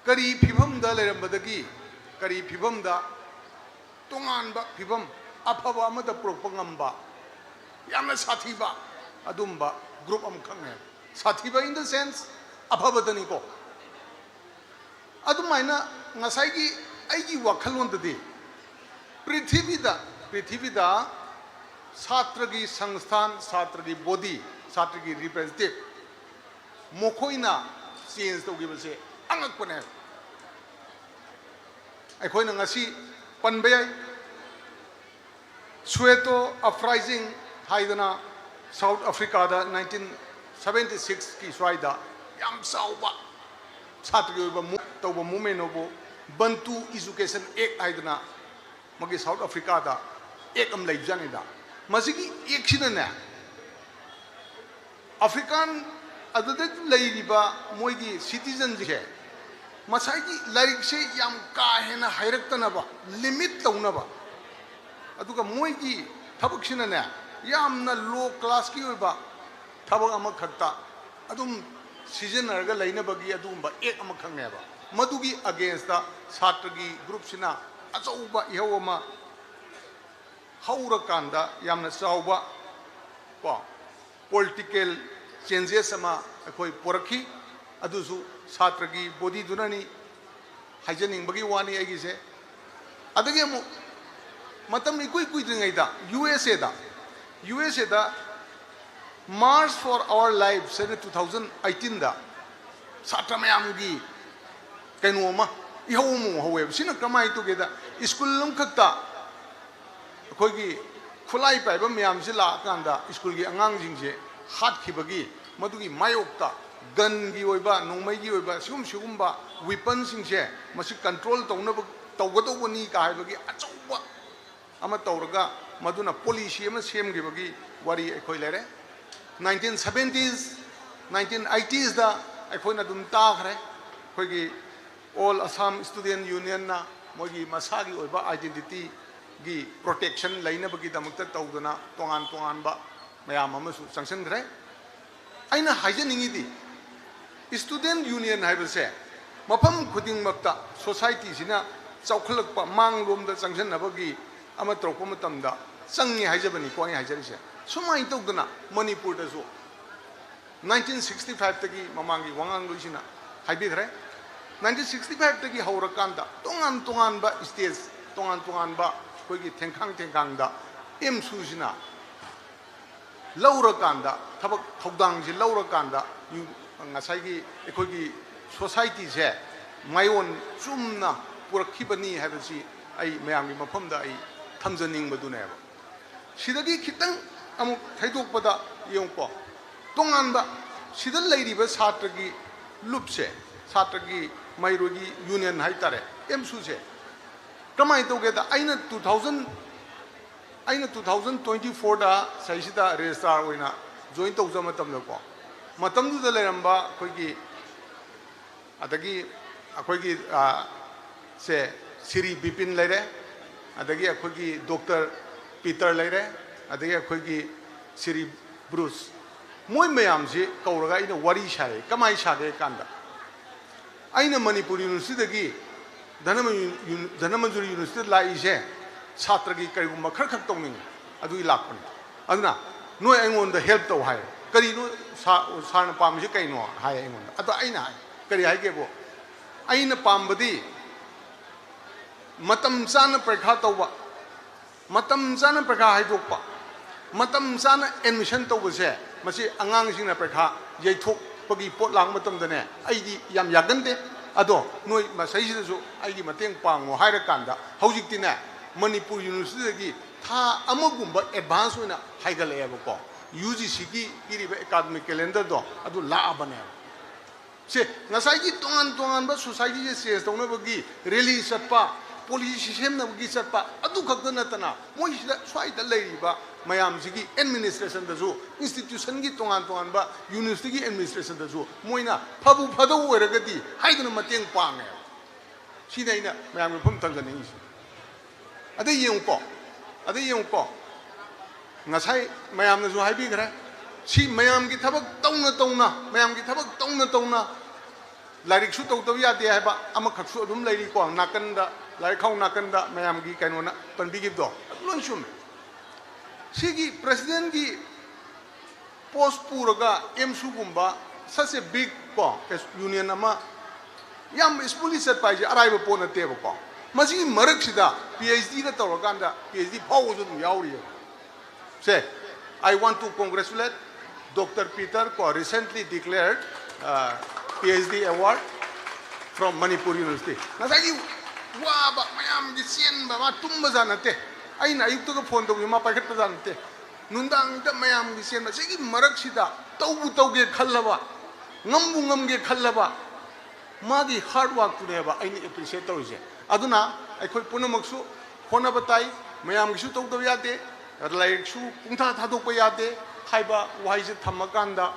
ꯀꯔꯤ ꯐꯤꯕꯝꯗ ꯂꯩꯔꯝꯕꯗꯒꯤ ꯀꯔꯤ ꯐꯤꯕꯝꯗ ꯇꯣꯉꯥꯟꯕ ꯐꯤꯕꯝ ꯑꯐꯕ ꯑꯃꯗ ꯄꯨꯔꯛꯄ ꯉꯝꯕ ꯌꯥꯝꯅ ꯁꯥꯊꯤꯕ ꯑꯗꯨꯝꯕ ꯒ꯭ꯔꯨꯞ ꯑꯃꯈꯛꯅꯦ꯫ ꯁꯥꯊꯤꯕ in the sense ꯑꯐꯕꯗꯅꯤꯀꯣ꯫ ꯑꯗꯨꯃꯥꯏꯅ ꯉꯁꯥꯏꯒꯤ ꯑꯩꯒꯤ ꯋꯥꯈꯜꯂꯣꯟꯗꯗꯤ ꯄ꯭ꯔꯤꯊꯤꯕꯤꯗ ꯄ꯭ꯔꯤꯊꯤꯕꯤꯗ ꯁꯥꯇ꯭ꯔꯒꯤ ꯁꯪꯁꯊꯥꯟ, ꯁꯥꯇ꯭ꯔꯒꯤ ꯕꯣꯗꯤ, ꯁꯥꯇ꯭ꯔꯒꯤ ꯔꯤꯄ꯭ꯔꯖꯦꯟꯇꯦꯇꯤꯚ ꯃꯈꯣꯏꯅ ꯆꯦꯟꯖ ꯇꯧꯈꯤꯕꯁꯦ ꯑꯉꯛꯄꯅꯦ꯫ ꯑꯩꯈꯣꯏꯅ ꯉꯁꯤ ꯄꯟꯕ ꯌꯥꯏ, ꯁ꯭ꯋꯦꯇꯣ ꯑꯞꯔꯥꯏꯖꯤꯡ ꯍꯥꯏꯗꯅ ꯁꯥꯎꯠ ꯑꯐ꯭ꯔꯤꯀꯥꯗ ꯅꯥꯏꯟꯇꯤꯟ ꯁꯕꯦꯟꯇꯤ ꯁꯤꯛꯁꯀꯤ ꯁ꯭ꯋꯥꯏꯗ ꯌꯥꯝ ꯆꯥꯎꯕ ꯁꯥꯇ꯭ꯔꯒꯤ ꯑꯣꯏꯕ ꯃꯨ- ꯇꯧꯕ ꯃꯨꯞꯃꯦꯟ ꯑꯗꯨꯕꯨ ꯕꯟꯇꯨ ꯏꯖꯨꯀꯦꯁꯟ ꯑꯦꯛ ꯍꯥꯏꯗꯅ ꯃꯥꯒꯤ ꯁꯥꯎꯠ ꯑꯐ꯭ꯔꯤꯀꯥꯗ ꯑꯦꯛ ꯑꯃ ꯂꯩꯕꯖꯥꯠꯅꯤꯗ꯫ ꯃꯁꯤꯒꯤ ꯑꯦꯛꯁꯤꯅꯅꯦ ꯑꯐ꯭ꯔꯤꯀꯥꯟ ꯑꯗꯨꯗ ꯂꯩꯔꯤꯕ ꯃꯣꯏꯒꯤ ꯁꯤꯇꯤꯖꯟꯁꯦ ꯉꯁꯥꯏꯒꯤ ꯂꯥꯏꯔꯤꯛꯁꯦ ꯌꯥꯝ ꯀꯥ ꯍꯦꯟꯅ ꯍꯩꯔꯛꯇꯅꯕ, ꯂꯤꯃꯤꯠ ꯇꯧꯅꯕ, ꯑꯗꯨꯒ ꯃꯣꯏꯒꯤ ꯊꯕꯛꯁꯤꯅꯅꯦ ꯌꯥꯝꯅ ꯂꯣ ꯀ꯭ꯂꯥꯁꯀꯤ ꯑꯣꯏꯕ ꯊꯕꯛ ꯑꯃꯈꯛꯇ ꯑꯗꯨꯝ ꯁꯤꯖꯤꯟꯅꯔꯒ ꯂꯩꯅꯕꯒꯤ ꯑꯗꯨꯒꯨꯝꯕ ꯑꯦꯛ ꯑꯃꯈꯛꯅꯦꯕ꯫ ꯃꯗꯨꯒꯤ ꯑꯒꯦꯟꯁꯇ ꯁꯥꯇ꯭ꯔꯒꯤ ꯒ꯭ꯔꯨꯞꯁꯤꯅ ꯑꯆꯧꯕ ꯏꯍꯧ ꯑꯃ ꯍꯧꯔꯀꯥꯟꯗ ꯌꯥꯝꯅ ꯆꯥꯎꯕ ꯀꯣ ꯄꯣꯂꯤꯇꯤꯀꯦꯜ ꯆꯦꯟꯖꯦꯁ ꯑꯃ ꯑꯩꯈꯣꯏ ꯄꯨꯔꯛꯈꯤ꯫ ꯑꯗꯨꯁꯨ ꯁꯥꯇ꯭ꯔꯒꯤ ꯕꯣꯗꯤꯗꯨꯅꯅꯤ ꯍꯥꯏꯖꯅꯤꯡꯕꯒꯤ ꯋꯥꯅꯤ ꯑꯩꯒꯤꯁꯦ꯫ ꯑꯗꯒꯤ ꯑꯃꯨꯛ ꯃꯇꯝ ꯏꯀꯨꯏ ꯀꯨꯏꯗ꯭ꯔꯤꯉꯩꯗ ꯌꯨ ꯑꯦꯁ ꯑꯦꯗ ꯌꯨ ꯑꯦꯁ ꯑꯦꯗ March for Our Lives ꯍꯥꯏꯅ ꯇꯨ ꯊꯥꯎꯖꯟ ꯑꯩꯠꯇꯤꯟꯗ ꯁꯥꯇ꯭ꯔ ꯃꯌꯥꯝꯒꯤ ꯀꯩꯅꯣ ꯑꯃ ꯏꯍꯧ ꯑꯃ ꯍꯧꯋꯦꯕ꯫ ꯁꯤꯅ ꯀꯃꯥꯏꯅ ꯇꯧꯒꯦꯗ, ꯁ꯭ꯀꯨꯜ ꯑꯃꯈꯛꯇ ꯑꯩꯈꯣꯏꯒꯤ ꯈꯨꯠꯂꯥꯏ ꯄꯥꯏꯕ ꯃꯌꯥꯝꯁꯤ ꯂꯥꯛꯑꯀꯥꯟꯗ ꯁ꯭ꯀꯨꯜꯒꯤ ꯑꯉꯥꯡꯁꯤꯡꯁꯦ ꯍꯥꯠꯈꯤꯕꯒꯤ ꯃꯗꯨꯒꯤ ꯃꯥꯌꯣꯛꯇ ꯒꯟꯒꯤ ꯑꯣꯏꯕ, ꯅꯣꯡꯃꯩꯒꯤ ꯑꯣꯏꯕ ꯁꯤꯒꯨꯝ ꯁꯤꯒꯨꯝꯕ ꯋꯤꯄꯟꯁꯤꯡꯁꯦ ꯃꯁꯤ ꯀꯟꯇ꯭ꯔꯣꯜ ꯇꯧꯅꯕ ꯇꯧꯒꯗꯧꯕꯅꯤ ꯀ ꯍꯥꯏꯕꯒꯤ ꯑꯆꯧꯕ ꯑꯃ ꯇꯧꯔꯒ ꯃꯗꯨꯅ ꯄꯣꯂꯤꯁꯤ ꯑꯃ ꯁꯦꯝꯈꯤꯕꯒꯤ ꯋꯥꯔꯤ ꯑꯩꯈꯣꯏ ꯂꯩꯔꯦ꯫ ꯅꯥꯏꯟꯇꯤꯟ ꯁꯕꯦꯟꯇꯤꯁ, ꯅꯥꯏꯟꯇꯤꯟ ꯑꯩꯠꯇꯤꯁꯇ ꯑꯩꯈꯣꯏꯅ ꯑꯗꯨꯝ ꯇꯥꯈ꯭ꯔꯦ꯫ ꯑꯩꯈꯣꯏꯒꯤ All Assam Student Unionꯅ ꯃꯣꯏꯒꯤ ꯃꯁꯥꯒꯤ ꯑꯣꯏꯕ ꯑꯥꯏꯗꯦꯟꯇꯤꯇꯤꯒꯤ ꯄ꯭ꯔꯣꯇꯦꯛꯁꯟ ꯂꯩꯅꯕꯒꯤꯗꯃꯛꯇ ꯇꯧꯗꯅ ꯇꯣꯉꯥꯟ ꯇꯣꯉꯥꯟꯕ ꯃꯌꯥꯝ ꯑꯃꯁꯨ ꯆꯪꯁꯤꯟꯈ꯭ꯔꯦ꯫ ꯑꯩꯅ ꯍꯥꯏꯖꯅꯤꯡꯉꯤꯗꯤ, student union ꯍꯥꯏꯕꯁꯦ ꯃꯐꯝ ꯈꯨꯗꯤꯡꯃꯛꯇ societyꯁꯤꯅ ꯆꯥꯎꯈꯠꯂꯛꯄ, ꯃꯥꯡꯂꯣꯝꯗ ꯆꯪꯁꯤꯟꯅꯕꯒꯤ ꯑꯃ ꯇꯧꯔꯛꯄ ꯃꯇꯝꯗ ꯆꯪꯉꯤ ꯍꯥꯏꯖꯕꯅꯤꯀꯣ ꯑꯩꯅ ꯍꯥꯏꯖꯔꯤꯁꯦ꯫ ꯁꯨꯃꯥꯏꯅ ꯇꯧꯗꯅ ꯃꯅꯤꯄꯨꯔꯗꯁꯨ nineteen sixty fiveꯇꯒꯤ ꯃꯃꯥꯡꯒꯤ ꯋꯥꯉꯥꯡꯂꯣꯏꯁꯤꯅ ꯍꯥꯏꯕꯤꯈ꯭ꯔꯦ꯫ Nineteen sixty fiveꯇꯒꯤ ꯍꯧꯔꯀꯥꯟꯗ ꯇꯣꯉꯥꯟ ꯇꯣꯉꯥꯟꯕ stage, ꯇꯣꯉꯥꯟ ꯇꯣꯉꯥꯟꯕ ꯑꯩꯈꯣꯏꯒꯤ ꯊꯦꯡꯈꯥꯡ ꯊꯦꯡꯈꯥꯡꯗ ꯑꯦꯝꯁꯨꯁꯤꯅ ꯂꯧꯔꯀꯥꯟꯗ, ꯊꯕꯛ ꯊꯧꯗꯥꯡꯁꯤ ꯂꯧꯔꯀꯥꯟꯗ ꯉꯁꯥꯏꯒꯤ ꯑꯩꯈꯣꯏꯒꯤ societyꯁꯦ ꯃꯥꯏꯑꯣꯟ ꯆꯨꯝꯅ ꯄꯨꯔꯛꯈꯤꯕꯅꯤ ꯍꯥꯏꯕꯁꯤ ꯑꯩ ꯃꯌꯥꯝꯒꯤ ꯃꯐꯝꯗ ꯑꯩ ꯊꯝꯖꯅꯤꯡꯕꯗꯨꯅꯦꯕ꯫ ꯁꯤꯗꯒꯤ ꯈꯤꯇꯪ ꯑꯃꯨꯛ ꯊꯩꯗꯣꯛꯄꯗ ꯌꯦꯡꯉꯨꯀꯣ, ꯇꯣꯉꯥꯟꯕ ꯁꯤꯗ ꯂꯩꯔꯤꯕ ꯁꯥꯇ꯭ꯔꯒꯤ ꯂꯨꯞꯁꯦ, ꯁꯥꯇ꯭ꯔꯒꯤ ꯃꯍꯩꯔꯣꯏꯒꯤ union ꯍꯥꯏꯇꯥꯔꯦ, ꯑꯦꯝꯁꯨꯁꯦ ꯀꯃꯥꯏꯅ ꯇꯧꯒꯦꯗ, ꯑꯩꯅ two thousand ꯑꯩꯅ two thousand twenty fourꯗ ꯁꯤꯗꯩꯁꯤꯗ registrar ꯑꯣꯏꯅ join ꯇꯧꯖꯕ ꯃꯇꯝꯗꯀꯣ, ꯃꯇꯝꯗꯨꯗ ꯂꯩꯔꯝꯕ ꯑꯩꯈꯣꯏꯒꯤ, ꯑꯗꯒꯤ ꯑꯩꯈꯣꯏꯒꯤ, ꯑ, ꯁꯦ, ꯁꯤꯔꯤ ꯕꯤꯄꯤꯟ ꯂꯩꯔꯦ, ꯑꯗꯒꯤ ꯑꯩꯈꯣꯏꯒꯤ ꯗꯣꯛꯇꯔ ꯄꯤꯇꯔ ꯂꯩꯔꯦ, ꯑꯗꯒꯤ ꯑꯩꯈꯣꯏꯒꯤ ꯁꯤꯔꯤ ꯕ꯭ꯔꯨꯁ, ꯃꯣꯏ ꯃꯌꯥꯝꯁꯤ ꯀꯧꯔꯒ ꯑꯩꯅ ꯋꯥꯔꯤ ꯁꯥꯏ꯫ ꯀꯃꯥꯏꯅ ꯁꯥꯒꯦ ꯀꯥꯟꯗ, ꯑꯩꯅ ꯃꯅꯤꯄꯨꯔ universityꯗꯒꯤ ꯙꯅꯃ-, ꯙꯅꯃꯟꯖꯨꯔꯤ universityꯗ ꯂꯥꯛꯏꯁꯦ ꯁꯥꯇ꯭ꯔꯒꯤ ꯀꯔꯤꯒꯨꯝꯕ ꯈꯔ ꯈꯛ ꯇꯧꯅꯤꯡꯉꯤ, ꯑꯗꯨꯒꯤ ꯂꯥꯛꯄꯅꯤ꯫ ꯑꯗꯨꯅ ꯅꯣꯏ ꯑꯩꯉꯣꯟꯗ help ꯇꯧ ꯍꯥꯏ꯫ ꯀꯔꯤꯅꯣ ꯁꯥ-, ꯁꯥꯔꯅ ꯄꯥꯝꯃꯤꯁꯦ ꯀꯩꯅꯣ ꯍꯥꯏ ꯑꯩꯉꯣꯟꯗ꯫ ꯑꯗꯣ ꯑꯩꯅ ꯍꯥꯏ, "ꯀꯔꯤ ꯍꯥꯏꯒꯦꯕꯨ?" ꯑꯩꯅ ꯄꯥꯝꯕꯗꯤ ꯃꯇꯝ ꯆꯥꯅ ꯄꯔꯤꯈꯥ ꯇꯧꯕ, ꯃꯇꯝ ꯆꯥꯅ ꯄꯔꯤꯈꯥ ꯍꯥꯏꯗꯣꯛꯄ, ꯃꯇꯝ ꯆꯥꯅ admission ꯇꯧꯕꯁꯦ, ꯃꯁꯤ ꯑꯉꯥꯡꯁꯤꯡꯅ ꯄꯔꯤꯈꯥ ꯌꯩꯊꯣꯛꯄꯒꯤ ꯄꯣꯠ ꯂꯥꯛꯄ ꯃꯇꯝꯗꯅꯦ, ꯑꯩꯗꯤ ꯌꯥꯝ ꯌꯥꯒꯟꯗꯦ꯫ ꯑꯗꯣ ꯅꯣꯏ ꯃꯁꯩꯁꯤꯗꯁꯨ ꯑꯩꯒꯤ ꯃꯇꯦꯡ ꯄꯥꯡꯉꯣ ꯍꯥꯏꯔꯀꯥꯟꯗ, ꯍꯧꯖꯤꯛꯇꯤꯅꯦ, ꯃꯅꯤꯄꯨꯔ universityꯗꯒꯤ ꯊꯥ ꯑꯃꯒꯨꯝꯕ advance ꯑꯣꯏꯅ ꯍꯥꯏꯒꯠꯂꯛꯑꯦꯕꯀꯣ, UGCꯒꯤ ꯄꯤꯔꯤꯕ academic calendarꯗꯣ ꯑꯗꯨ ꯂꯥꯛꯑꯕꯅꯦꯕ꯫ ꯁꯦ, ꯉꯁꯥꯏꯒꯤ ꯇꯣꯉꯥꯟ ꯇꯣꯉꯥꯟꯕ societyꯁꯦ change ꯇꯧꯅꯕꯒꯤ rally ꯆꯠꯄ, policy ꯁꯦꯝꯅꯕꯒꯤ ꯆꯠꯄ, ꯑꯗꯨ ꯈꯛꯇ ꯅꯠꯇꯅ ꯃꯣꯏꯁꯤꯗ ꯁ꯭ꯋꯥꯏꯗ ꯂꯩꯔꯤꯕ ꯃꯌꯥꯝꯁꯤꯒꯤ administrationꯗꯁꯨ, institutionꯒꯤ ꯇꯣꯉꯥꯟ ꯇꯣꯉꯥꯟꯕ universityꯒꯤ administrationꯗꯁꯨ ꯃꯣꯏꯅ ꯐꯕꯨ ꯐꯗꯧ ꯑꯣꯏꯔꯒꯗꯤ ꯍꯥꯏꯗꯨꯅ ꯃꯇꯦꯡ ꯄꯥꯡꯉꯦꯕ꯫ ꯁꯤꯅꯤ ꯑꯩꯅ ꯃꯌꯥꯝꯒꯤ ꯃꯐꯝ ꯊꯝꯖꯅꯤꯡꯉꯤꯁꯦ꯫ ꯑꯗꯩ ꯌꯦꯡꯉꯨꯀꯣ, ꯑꯗꯩ ꯌꯦꯡꯉꯨꯀꯣ, ꯉꯁꯥꯏ ꯃꯌꯥꯝꯅꯁꯨ ꯍꯥꯏꯕꯤꯈ꯭ꯔꯦ, ꯁꯤ ꯃꯌꯥꯝꯒꯤ ꯊꯕꯛ ꯇꯧꯅ ꯇꯧꯅ, ꯃꯌꯥꯝꯒꯤ ꯊꯕꯛ ꯇꯧꯅ ꯇꯧꯅ ꯂꯥꯏꯔꯤꯛꯁꯨ ꯇꯧꯗꯕ ꯌꯥꯗꯦ ꯍꯥꯏꯕ ꯑꯃꯈꯛꯁꯨ ꯑꯗꯨꯝ ꯂꯩꯔꯤꯀꯣ, ꯅꯥꯀꯟꯗ, ꯂꯥꯏꯔꯤꯛꯈꯥꯎ ꯅꯥꯀꯟꯗ ꯃꯌꯥꯝꯒꯤ ꯀꯩꯅꯣꯅ ꯄꯟꯕꯤꯈꯤꯕꯗꯣ ꯑꯗꯨ ꯂꯣꯏ ꯆꯨꯝꯃꯦ꯫ ꯁꯤꯒꯤ ꯄ꯭ꯔꯦꯁꯤꯗꯦꯟꯒꯤ ꯄꯣꯁ ꯄꯨꯔꯒ ꯑꯦꯝꯁꯨꯒꯨꯝꯕ such a big ꯀꯣ ꯌꯨꯅꯤꯌꯟ ꯑꯃ ꯌꯥꯝ smoothly ꯆꯠꯄ ꯍꯥꯏꯁꯦ ꯑꯔꯥꯏꯕ ꯄꯣꯠ ꯅꯠꯇꯦꯕꯀꯣ꯫ ꯃꯁꯤꯒꯤ ꯃꯔꯛꯁꯤꯗ ꯄꯤ ꯑꯩꯆ ꯗꯤꯒ ꯇꯧꯔꯀꯥꯟꯗ ꯄꯤ ꯑꯩꯆ ꯗꯤ ꯐꯥꯎꯕꯁꯨ ꯑꯗꯨꯝ ꯌꯥꯎꯔꯤꯑꯕ꯫ ꯁꯦ, I want to congratulate Doctor Peter ꯀꯣ, recently declared, uh, P H D award from Manipur University. ꯉꯁꯥꯏꯒꯤ ꯋꯥꯕ ꯃꯌꯥꯝꯒꯤ ꯆꯦꯟꯕ, ꯃꯥ ꯇꯨꯝꯕꯖꯥꯠ ꯅꯠꯇꯦ꯫ ꯑꯩꯅ ꯑꯌꯨꯛꯇꯒ ꯐꯣꯟ ꯇꯧꯕꯁꯦ ꯃꯥ ꯄꯥꯏꯈꯠꯄꯖꯥꯠ ꯅꯠꯇꯦ꯫ ꯅꯨꯡꯗꯥꯡꯗ ꯃꯌꯥꯝꯒꯤ ꯆꯦꯟꯕ, ꯁꯤꯒꯤ ꯃꯔꯛꯁꯤꯗ ꯇꯧꯕꯨ ꯇꯧꯒꯦ ꯈꯜꯂꯕ, ꯉꯝꯕꯨ ꯉꯝꯒꯦ ꯈꯜꯂꯕ, ꯃꯥꯒꯤ hard workꯇꯨꯅꯦꯕ ꯑꯩꯅ appreciate ꯇꯧꯔꯤꯁꯦ꯫ ꯑꯗꯨꯅ ꯑꯩꯈꯣꯏ ꯄꯨꯝꯅꯃꯛꯁꯨ ꯍꯣꯠꯅꯕ ꯇꯥꯏ, ꯃꯌꯥꯝꯒꯤꯁꯨ ꯇꯧꯗꯕ ꯌꯥꯗꯦ, ꯂꯥꯏꯔꯤꯛꯁꯨ ꯄꯨꯡꯊꯥ ꯊꯥꯗꯣꯛꯄ ꯌꯥꯗꯦ ꯍꯥꯏꯕ ꯋꯥꯍꯩꯁꯦ ꯊꯝꯃꯀꯥꯟꯗ,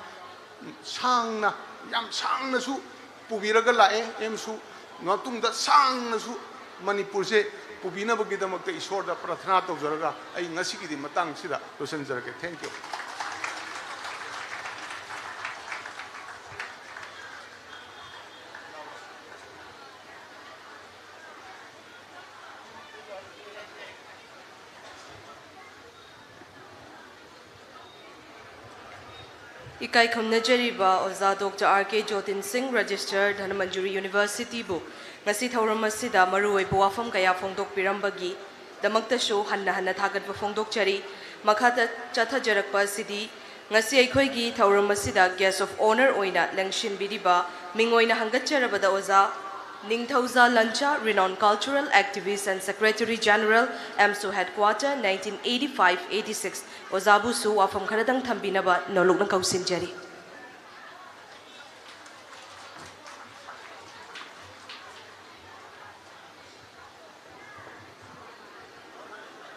ꯁꯥꯡꯅ, ꯌꯥꯝ ꯁꯥꯡꯅꯁꯨ ꯄꯨꯕꯤꯔꯒ ꯂꯥꯛꯑꯦ ꯑꯦꯝꯁꯨ, ꯃꯇꯨꯡꯗ ꯁꯥꯡꯅꯁꯨ ꯃꯅꯤꯄꯨꯔꯁꯦ ꯄꯨꯕꯤꯅꯕꯒꯤꯗꯃꯛꯇ ꯏꯁꯣꯔꯗ ꯄ꯭ꯔꯥꯊꯅꯥ ꯇꯧꯖꯔꯒ ꯑꯩ ꯉꯁꯤꯒꯤꯗꯤ ꯃꯇꯥꯡꯁꯤꯗ ꯂꯣꯏꯁꯤꯟꯖꯔꯒꯦ꯫ Thank you꯫ ꯏꯀꯥꯏ ꯈꯨꯝꯅꯖꯔꯤꯕ ꯑꯣꯖꯥ ꯗꯣꯛꯇꯔ ꯑꯥꯔ ꯀꯦ ꯖꯣꯇꯤꯟ ꯁꯤꯡ, ꯔꯦꯖꯤꯁꯇꯔ ꯙꯅꯃꯟꯖꯨꯔꯤ ꯌꯨꯅꯤꯚꯔꯁꯤꯇꯤꯕꯨ ꯉꯁꯤ ꯊꯧꯔꯝ ꯑꯁꯤꯗ ꯃꯔꯨꯑꯣꯏꯕ ꯋꯥꯐꯝ ꯀꯌꯥ ꯐꯣꯡꯗꯣꯛꯄꯤꯔꯝꯕꯒꯤꯗꯃꯛꯇꯁꯨ ꯍꯟꯅ ꯍꯟꯅ ꯊꯥꯒꯠꯄ ꯐꯣꯡꯗꯣꯛꯆꯔꯤ꯫ ꯃꯈꯥꯗ ꯆꯠꯊꯖꯔꯛꯄ ꯑꯁꯤꯗꯤ ꯉꯁꯤ ꯑꯩꯈꯣꯏꯒꯤ ꯊꯧꯔꯝ ꯑꯁꯤꯗ guest of honour ꯑꯣꯏꯅ ꯂꯦꯡꯁꯤꯟꯕꯤꯔꯤꯕ ꯃꯤꯡ ꯑꯣꯏꯅ ꯍꯪꯒꯠꯆꯔꯕꯗ ꯑꯣꯖꯥ ꯅꯤꯡꯊꯧꯖꯥ ꯂꯟꯆꯥ, renowned cultural activist and secretary general, ꯑꯦꯝꯁꯨ headquarter, nineteen eighty five eighty six, ꯑꯣꯖꯥꯕꯨꯁꯨ ꯋꯥꯐꯝ ꯈꯔꯗꯪ ꯊꯝꯕꯤꯅꯕ ꯅꯧꯂꯨꯛꯅ ꯀꯧꯁꯤꯟꯖꯔꯤ꯫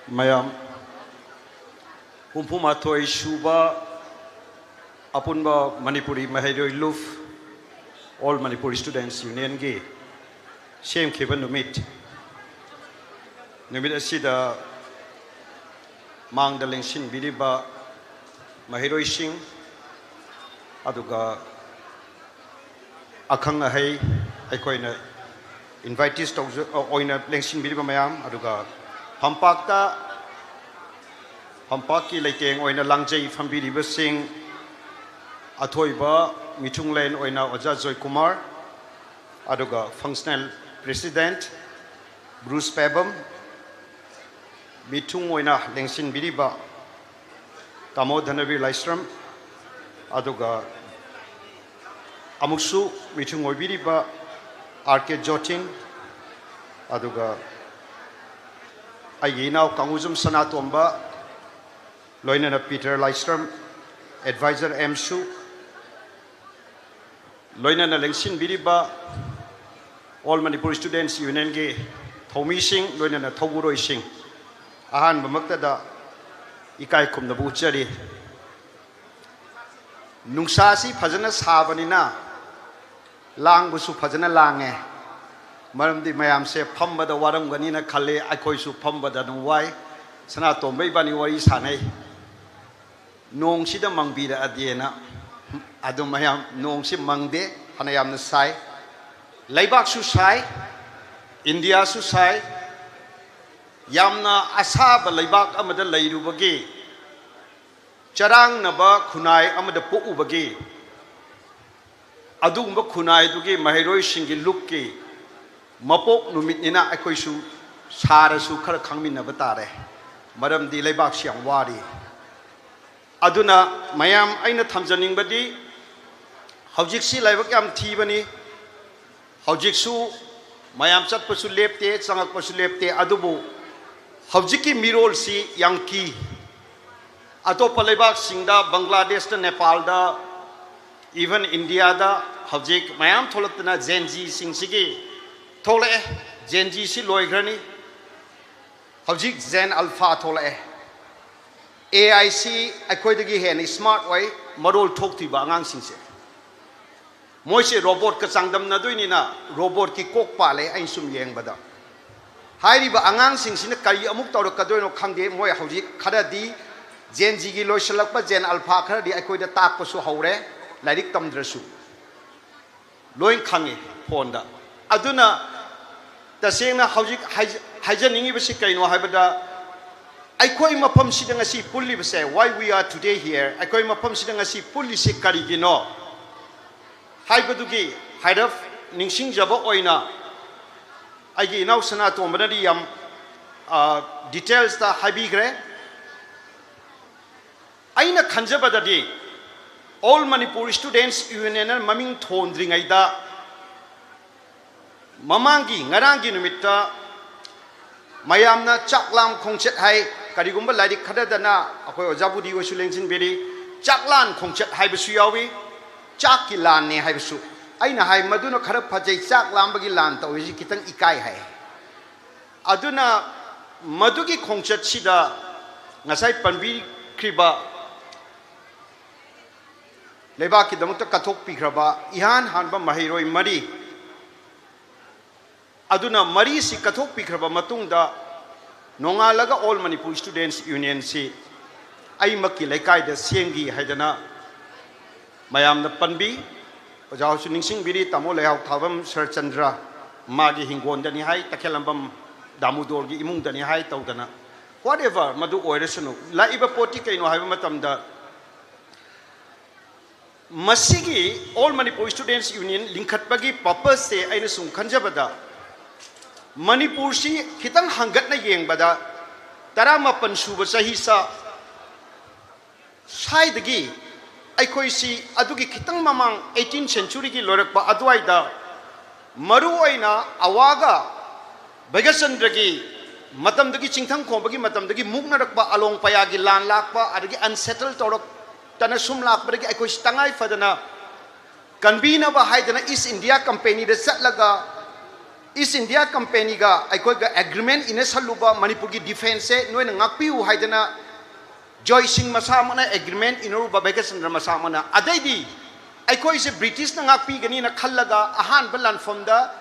ꯃꯌꯥꯝ, ꯍꯨꯝꯐꯨ ꯃꯥꯊꯣꯏ ꯁꯨꯕ ꯑꯄꯨꯟꯕ ꯃꯅꯤꯄꯨꯔꯤ ꯃꯍꯩꯔꯣꯏ ꯂꯨꯞ, All Manipuri Students Unionꯒꯤ ꯁꯦꯝꯈꯤꯕ ꯅꯨꯃꯤꯠ, ꯅꯨꯃꯤꯠ ꯑꯁꯤꯗ ꯃꯥꯡꯗ ꯂꯦꯡꯁꯤꯟꯕꯤꯔꯤꯕ ꯃꯍꯩꯔꯣꯏꯁꯤꯡ, ꯑꯗꯨꯒ ꯑꯈꯪ ꯑꯍꯩ, ꯑꯩꯈꯣꯏꯅ invitees ꯇꯧꯖ-, ꯑꯣꯏꯅ ꯂꯦꯡꯁꯤꯟꯕꯤꯔꯤꯕ ꯃꯌꯥꯝ, ꯑꯗꯨꯒ ꯐꯝꯄꯥꯛꯇ, ꯐꯝꯄꯥꯛꯀꯤ ꯂꯩꯇꯦꯡ ꯑꯣꯏꯅ ꯂꯥꯡꯖꯩ ꯐꯝꯕꯤꯔꯤꯕꯁꯤꯡ, ꯑꯊꯣꯏꯕ ꯃꯤꯊꯨꯡꯂꯦꯟ ꯑꯣꯏꯅ ꯑꯣꯖꯥ ꯖꯣꯏꯀꯨꯃꯥꯔ, ꯑꯗꯨꯒ functional president ꯕ꯭ꯔꯨꯁ ꯄꯦꯕꯝ, ꯃꯤꯊꯨꯡ ꯑꯣꯏꯅ ꯂꯦꯡꯁꯤꯟꯕꯤꯔꯤꯕ ꯇꯥꯃꯣ ꯙꯅꯕꯤꯔ ꯂꯥꯏꯁ꯭ꯔꯝ, ꯑꯗꯨꯒ ꯑꯃꯨꯛꯁꯨ ꯃꯤꯊꯨꯡ ꯑꯣꯏꯕꯤꯔꯤꯕ ꯑꯥꯔ ꯀꯦ ꯖꯣꯊꯤꯟ, ꯑꯗꯨꯒ ꯑꯩꯒꯤ ꯏꯅꯥꯎ ꯀꯥꯡꯉꯨꯖꯝ ꯁꯅꯥꯇꯣꯝꯕ, ꯂꯣꯏꯅꯅ ꯄꯤꯇꯔ ꯂꯥꯏꯁ꯭ꯔꯝ, advisor ꯑꯦꯝꯁꯨ, ꯂꯣꯏꯅꯅ ꯂꯦꯡꯁꯤꯟꯕꯤꯔꯤꯕ All Manipur Students Unionꯒꯤ ꯊꯧꯃꯤꯁꯤꯡ, ꯂꯣꯏꯅꯅ ꯊꯧꯕꯨꯔꯣꯏꯁꯤꯡ, ꯑꯍꯥꯟꯕꯃꯛꯇꯗ ꯏꯀꯥꯏ ꯈꯨꯝꯅꯕ ꯎꯠꯆꯔꯤ꯫ ꯅꯨꯡꯁꯥꯁꯤ ꯐꯖꯅ ꯁꯥꯕꯅꯤꯅ ꯂꯥꯡꯕꯁꯨ ꯐꯖꯅ ꯂꯥꯡꯉꯦ, ꯃꯔꯝꯗꯤ ꯃꯌꯥꯝꯁꯦ ꯐꯝꯕꯗ ꯋꯥꯔꯝꯒꯅꯤꯅ ꯈꯜꯂꯤ꯫ ꯑꯩꯈꯣꯏꯁꯨ ꯐꯝꯕꯗ ꯑꯗꯨꯝ ꯋꯥꯏ꯫ ꯁꯅꯥꯇꯣꯝꯕ ꯏꯕꯥꯅꯤ ꯋꯥꯔꯤ ꯁꯥꯟꯅꯩ, ꯅꯣꯡꯁꯤꯗ ꯃꯪꯕꯤꯔꯛꯑꯗꯤꯅ꯫ ꯑꯗꯨ ꯃꯌꯥꯝ, ꯅꯣꯡꯁꯤ ꯃꯪꯗꯦ, ꯐꯅꯌꯥꯝꯅ ꯁꯥꯏ꯫ ꯂꯩꯕꯥꯛꯁꯨ ꯁꯥꯏ, ꯏꯟꯗꯤꯌꯥꯁꯨ ꯁꯥꯏ꯫ ꯌꯥꯝꯅ ꯑꯁꯥꯕ ꯂꯩꯕꯥꯛ ꯑꯃꯗ ꯂꯩꯔꯨꯕꯒꯤ, ꯆꯔꯥꯡꯅꯕ ꯈꯨꯟꯅꯥꯏ ꯑꯃꯗ ꯄꯣꯛꯎꯕꯒꯤ, ꯑꯗꯨꯒꯨꯝꯕ ꯈꯨꯟꯅꯥꯏꯗꯨꯒꯤ ꯃꯍꯩꯔꯣꯏꯁꯤꯡꯒꯤ ꯂꯨꯞꯀꯤ ꯃꯄꯣꯛ ꯅꯨꯃꯤꯠꯅꯤꯅ ꯑꯩꯈꯣꯏꯁꯨ ꯁꯥꯔꯁꯨ ꯈꯔ ꯈꯪꯃꯤꯟꯅꯕ ꯇꯥꯔꯦ, ꯃꯔꯝꯗꯤ ꯂꯩꯕꯥꯛꯁꯤ ꯌꯥꯝ ꯋꯥꯔꯤ꯫ ꯑꯗꯨꯅ ꯃꯌꯥꯝ, ꯑꯩꯅ ꯊꯝꯖꯅꯤꯡꯕꯗꯤ, ꯍꯧꯖꯤꯛꯁꯤ ꯂꯥꯏꯕꯛ ꯌꯥꯝ ꯊꯤꯕꯅꯤ꯫ ꯍꯧꯖꯤꯛꯁꯨ ꯃꯌꯥꯝ ꯆꯠꯄꯁꯨ ꯂꯦꯞꯇꯦ, ꯆꯪꯉꯛꯄꯁꯨ ꯂꯦꯞꯇꯦ꯫ ꯑꯗꯨꯕꯨ ꯍꯧꯖꯤꯛꯀꯤ ꯃꯤꯔꯣꯜꯁꯤ ꯌꯥꯝ ꯀꯤ꯫ ꯑꯇꯣꯞꯄ ꯂꯩꯕꯥꯛꯁꯤꯡꯗ, ꯕꯪꯒ꯭ꯂꯥꯗꯦꯁꯇ, ꯅꯦꯄꯥꯜꯗ, even ꯏꯟꯗꯤꯌꯥꯗ ꯍꯧꯖꯤꯛ ꯃꯌꯥꯝ ꯊꯣꯛꯂꯛꯇꯅ Gen Zꯁꯤꯡꯁꯤꯒꯤ ꯊꯣꯛꯂꯛꯑꯦ꯫ Gen Zꯁꯤ ꯂꯣꯏꯈ꯭ꯔꯅꯤ꯫ ꯍꯧꯖꯤꯛ Gen Alpha ꯊꯣꯛꯂꯛꯑꯦ꯫ ꯑꯦ ꯑꯥꯏ ꯁꯤ ꯑꯩꯈꯣꯏꯗꯒꯤ ꯍꯦꯟꯅ smart ꯑꯣꯏ, ꯃꯔꯣꯜ ꯊꯣꯛꯇ꯭ꯔꯤꯕ ꯑꯉꯥꯡꯁꯤꯡꯁꯦ꯫ ꯃꯣꯏꯁꯦ ꯔꯣꯕꯣꯠꯀ ꯆꯥꯡꯗꯝꯅꯗꯣꯏꯅꯤꯅ, ꯔꯣꯕꯣꯠꯀꯤ ꯀꯣꯛ ꯄꯥꯜꯂꯦ ꯑꯩꯅ ꯁꯨꯝ ꯌꯦꯡꯕꯗ꯫ ꯍꯥꯏꯔꯤꯕ ꯑꯉꯥꯡꯁꯤꯡꯁꯤꯅ ꯀꯔꯤ ꯑꯃꯨꯛ ꯇꯧꯔꯛꯀꯗꯣꯏꯅꯣ ꯈꯪꯗꯦ꯫ ꯃꯣꯏ ꯍꯧꯖꯤꯛ ꯈꯔꯗꯤ ꯖꯦꯟ ꯖꯤꯒꯤ ꯂꯣꯏꯁꯤꯜꯂꯛꯄ ꯖꯦꯟ ꯑꯜꯐꯥ ꯈꯔꯗꯤ ꯑꯩꯈꯣꯏꯗ ꯇꯥꯛꯄꯁꯨ ꯍꯧꯔꯦ, ꯂꯥꯏꯔꯤꯛ ꯇꯝꯗ꯭ꯔꯁꯨ꯫ ꯂꯣꯏ ꯈꯪꯉꯤ ꯐꯣꯟꯗ꯫ ꯑꯗꯨꯅ ꯇꯁꯦꯡꯅ ꯍꯧꯖꯤꯛ ꯍꯥꯏꯖ-, ꯍꯥꯏꯖꯅꯤꯡꯉꯤꯕꯁꯤ ꯀꯩꯅꯣ ꯍꯥꯏꯕꯗ, ꯑꯩꯈꯣꯏ ꯃꯐꯝꯁꯤꯗ ꯉꯁꯤ ꯄꯨꯜꯂꯤꯕꯁꯦ, why we are today here, ꯑꯩꯈꯣꯏ ꯃꯐꯝꯁꯤꯗ ꯉꯁꯤ ꯄꯨꯜꯂꯤꯁꯤ ꯀꯔꯤꯒꯤꯅꯣ ꯍꯥꯏꯕꯗꯨꯒꯤ ꯍꯥꯏꯔꯞ ꯅꯤꯡꯁꯤꯡꯖꯕ ꯑꯣꯏꯅ ꯑꯩꯒꯤ ꯏꯅꯥꯎ ꯁꯅꯥꯇꯣꯝꯕꯅꯗꯤ ꯌꯥꯝ, ꯑ, details ꯇ ꯍꯥꯏꯕꯤꯈ꯭ꯔꯦ꯫ ꯑꯩꯅ ꯈꯟꯖꯕꯗꯗꯤ All Manipur Students Union ꯅ ꯃꯃꯤꯡ ꯊꯣꯟꯗ꯭ꯔꯤꯉꯩꯗ, ꯃꯃꯥꯡꯒꯤ, ꯉꯔꯥꯡꯒꯤ ꯅꯨꯃꯤꯠꯇ ꯃꯌꯥꯝꯅ ꯆꯥꯛ ꯂꯥꯝ ꯈꯣꯡꯆꯠ ꯍꯥꯏ, ꯀꯔꯤꯒꯨꯝꯕ ꯂꯥꯏꯔꯤꯛ ꯈꯔꯗꯅ, ꯑꯩꯈꯣꯏ ꯑꯣꯖꯥ ꯕꯨꯙꯤ ꯍꯣꯏꯁꯨ ꯂꯦꯡꯁꯤꯟꯕꯤꯔꯤ, ꯆꯥꯛ ꯂꯥꯟ ꯈꯣꯡꯆꯠ ꯍꯥꯏꯕꯁꯨ ꯌꯥꯎꯏ, ꯆꯥꯛꯀꯤ ꯂꯥꯟꯅꯦ ꯍꯥꯏꯕꯁꯨ꯫ ꯑꯩꯅ ꯍꯥꯏ, ꯃꯗꯨꯅ ꯈꯔ ꯐꯖꯩ, ꯆꯥꯛ ꯂꯥꯝꯕꯒꯤ ꯂꯥꯟ ꯇꯧꯔꯤꯁꯤ ꯈꯤꯇꯪ ꯏꯀꯥꯏ ꯍꯥꯏ꯫ ꯑꯗꯨꯅ ꯃꯗꯨꯒꯤ ꯈꯣꯡꯆꯠꯁꯤꯗ ꯉꯁꯥꯏ ꯄꯟꯕꯤꯈ꯭ꯔꯤꯕ ꯂꯩꯕꯥꯛꯀꯤꯗꯃꯛꯇ ꯀꯠꯊꯣꯛꯄꯤꯈ꯭ꯔꯕ ꯏꯍꯥꯟ ꯍꯥꯟꯕ ꯃꯍꯩꯔꯣꯏ ꯃꯔꯤ, ꯑꯗꯨꯅ ꯃꯔꯤꯁꯤ ꯀꯠꯊꯣꯛꯄꯤꯈ꯭ꯔꯕ ꯃꯇꯨꯡꯗ, ꯅꯣꯡꯉꯥꯜꯂꯒ All Manipur Students Union ꯁꯤ ꯑꯩꯃꯛꯀꯤ ꯂꯩꯀꯥꯏꯗ ꯁꯦꯝꯈꯤ ꯍꯥꯏꯗꯅ ꯃꯌꯥꯝꯅ ꯄꯟꯕꯤ꯫ ꯑꯣꯖꯥ ꯍꯣꯏꯁꯨ ꯅꯤꯡꯁꯤꯡꯕꯤꯔꯤ, ꯇꯥꯃꯣ ꯂꯩꯍꯥꯎ ꯊꯥꯕꯝ ꯁꯔꯆꯟꯗ꯭ꯔ, ꯃꯥꯒꯤ ꯍꯤꯡꯒꯣꯜꯗꯅꯤ ꯍꯥꯏ, ꯇꯈꯦꯜꯂꯝꯕꯝ ꯗꯥꯃꯨꯗꯣꯔꯒꯤ ꯏꯃꯨꯡꯗꯅꯤ ꯍꯥꯏ ꯇꯧꯗꯅ꯫ Whatever, ꯃꯗꯨ ꯑꯣꯏꯔꯁꯅꯨ, ꯂꯥꯛꯏꯕ ꯄꯣꯠꯇꯤ ꯀꯩꯅꯣ ꯍꯥꯏꯕ ꯃꯇꯝꯗ, ꯃꯁꯤꯒꯤ All Manipur Students Union ꯂꯤꯡꯈꯠꯄꯒꯤ purpose ꯁꯦ ꯑꯩꯅ ꯁꯨꯝ ꯈꯟꯖꯕꯗ, ꯃꯅꯤꯄꯨꯔꯁꯤ ꯈꯤꯇꯪ ꯍꯪꯒꯠꯅ ꯌꯦꯡꯕꯗ, ꯇꯔꯥꯃꯥꯄꯟ ꯁꯨꯕ ꯆꯍꯤꯆꯥ ꯁ꯭ꯋꯥꯏꯗꯒꯤ, ꯑꯩꯈꯣꯏꯁꯤ ꯑꯗꯨꯒꯤ ꯈꯤꯇꯪ ꯃꯃꯥꯡ eighteen century ꯒꯤ ꯂꯣꯏꯔꯛꯄ ꯑꯗꯨꯋꯥꯏꯗ, ꯃꯔꯨꯑꯣꯏꯅ ꯑꯋꯥꯒ ꯚꯩꯒꯆꯟꯗ꯭ꯔꯒꯤ ꯃꯇꯝꯗꯒꯤ, ꯆꯤꯡꯊꯪ ꯈꯣꯝꯕꯒꯤ ꯃꯇꯝꯗꯒꯤ ꯃꯨꯛꯅꯔꯛꯄ ꯑꯂꯣꯡ ꯄꯌꯥꯒꯤ ꯂꯥꯟ ꯂꯥꯛꯄ, ꯑꯗꯒꯤ unsettle ꯇꯧꯔꯛꯇꯅ ꯁꯨꯝ ꯂꯥꯛꯄꯗꯒꯤ ꯑꯩꯈꯣꯏꯁꯤ ꯇꯉꯥꯏ ꯐꯗꯅ ꯀꯟꯕꯤꯅꯕ ꯍꯥꯏꯗꯅ East India Company ꯗ ꯆꯠꯂꯒ, East India Company ꯒ ꯑꯩꯈꯣꯏꯒ agreement ꯏꯅꯁꯜꯂꯨꯕ, ꯃꯅꯤꯄꯨꯔꯒꯤ defence ꯁꯦ ꯅꯣꯏꯅ ꯉꯥꯛꯄꯤꯌꯨ ꯍꯥꯏꯗꯅ ꯖꯣꯏ ꯁꯤꯡ ꯃꯁꯥꯃꯛꯅ agreement ꯏꯅꯔꯨꯕ, ꯚꯩꯒꯆꯟꯗ꯭ꯔ ꯃꯁꯥꯃꯛꯅ꯫ ꯑꯗꯩꯗꯤ ꯑꯩꯈꯣꯏꯁꯦ ꯕ꯭ꯔꯤꯇꯤꯁꯅ ꯉꯥꯛꯄꯤꯒꯅꯤꯅ ꯈꯜꯂꯒ ꯑꯍꯥꯟꯕ ꯂꯥꯟꯐꯝꯗ,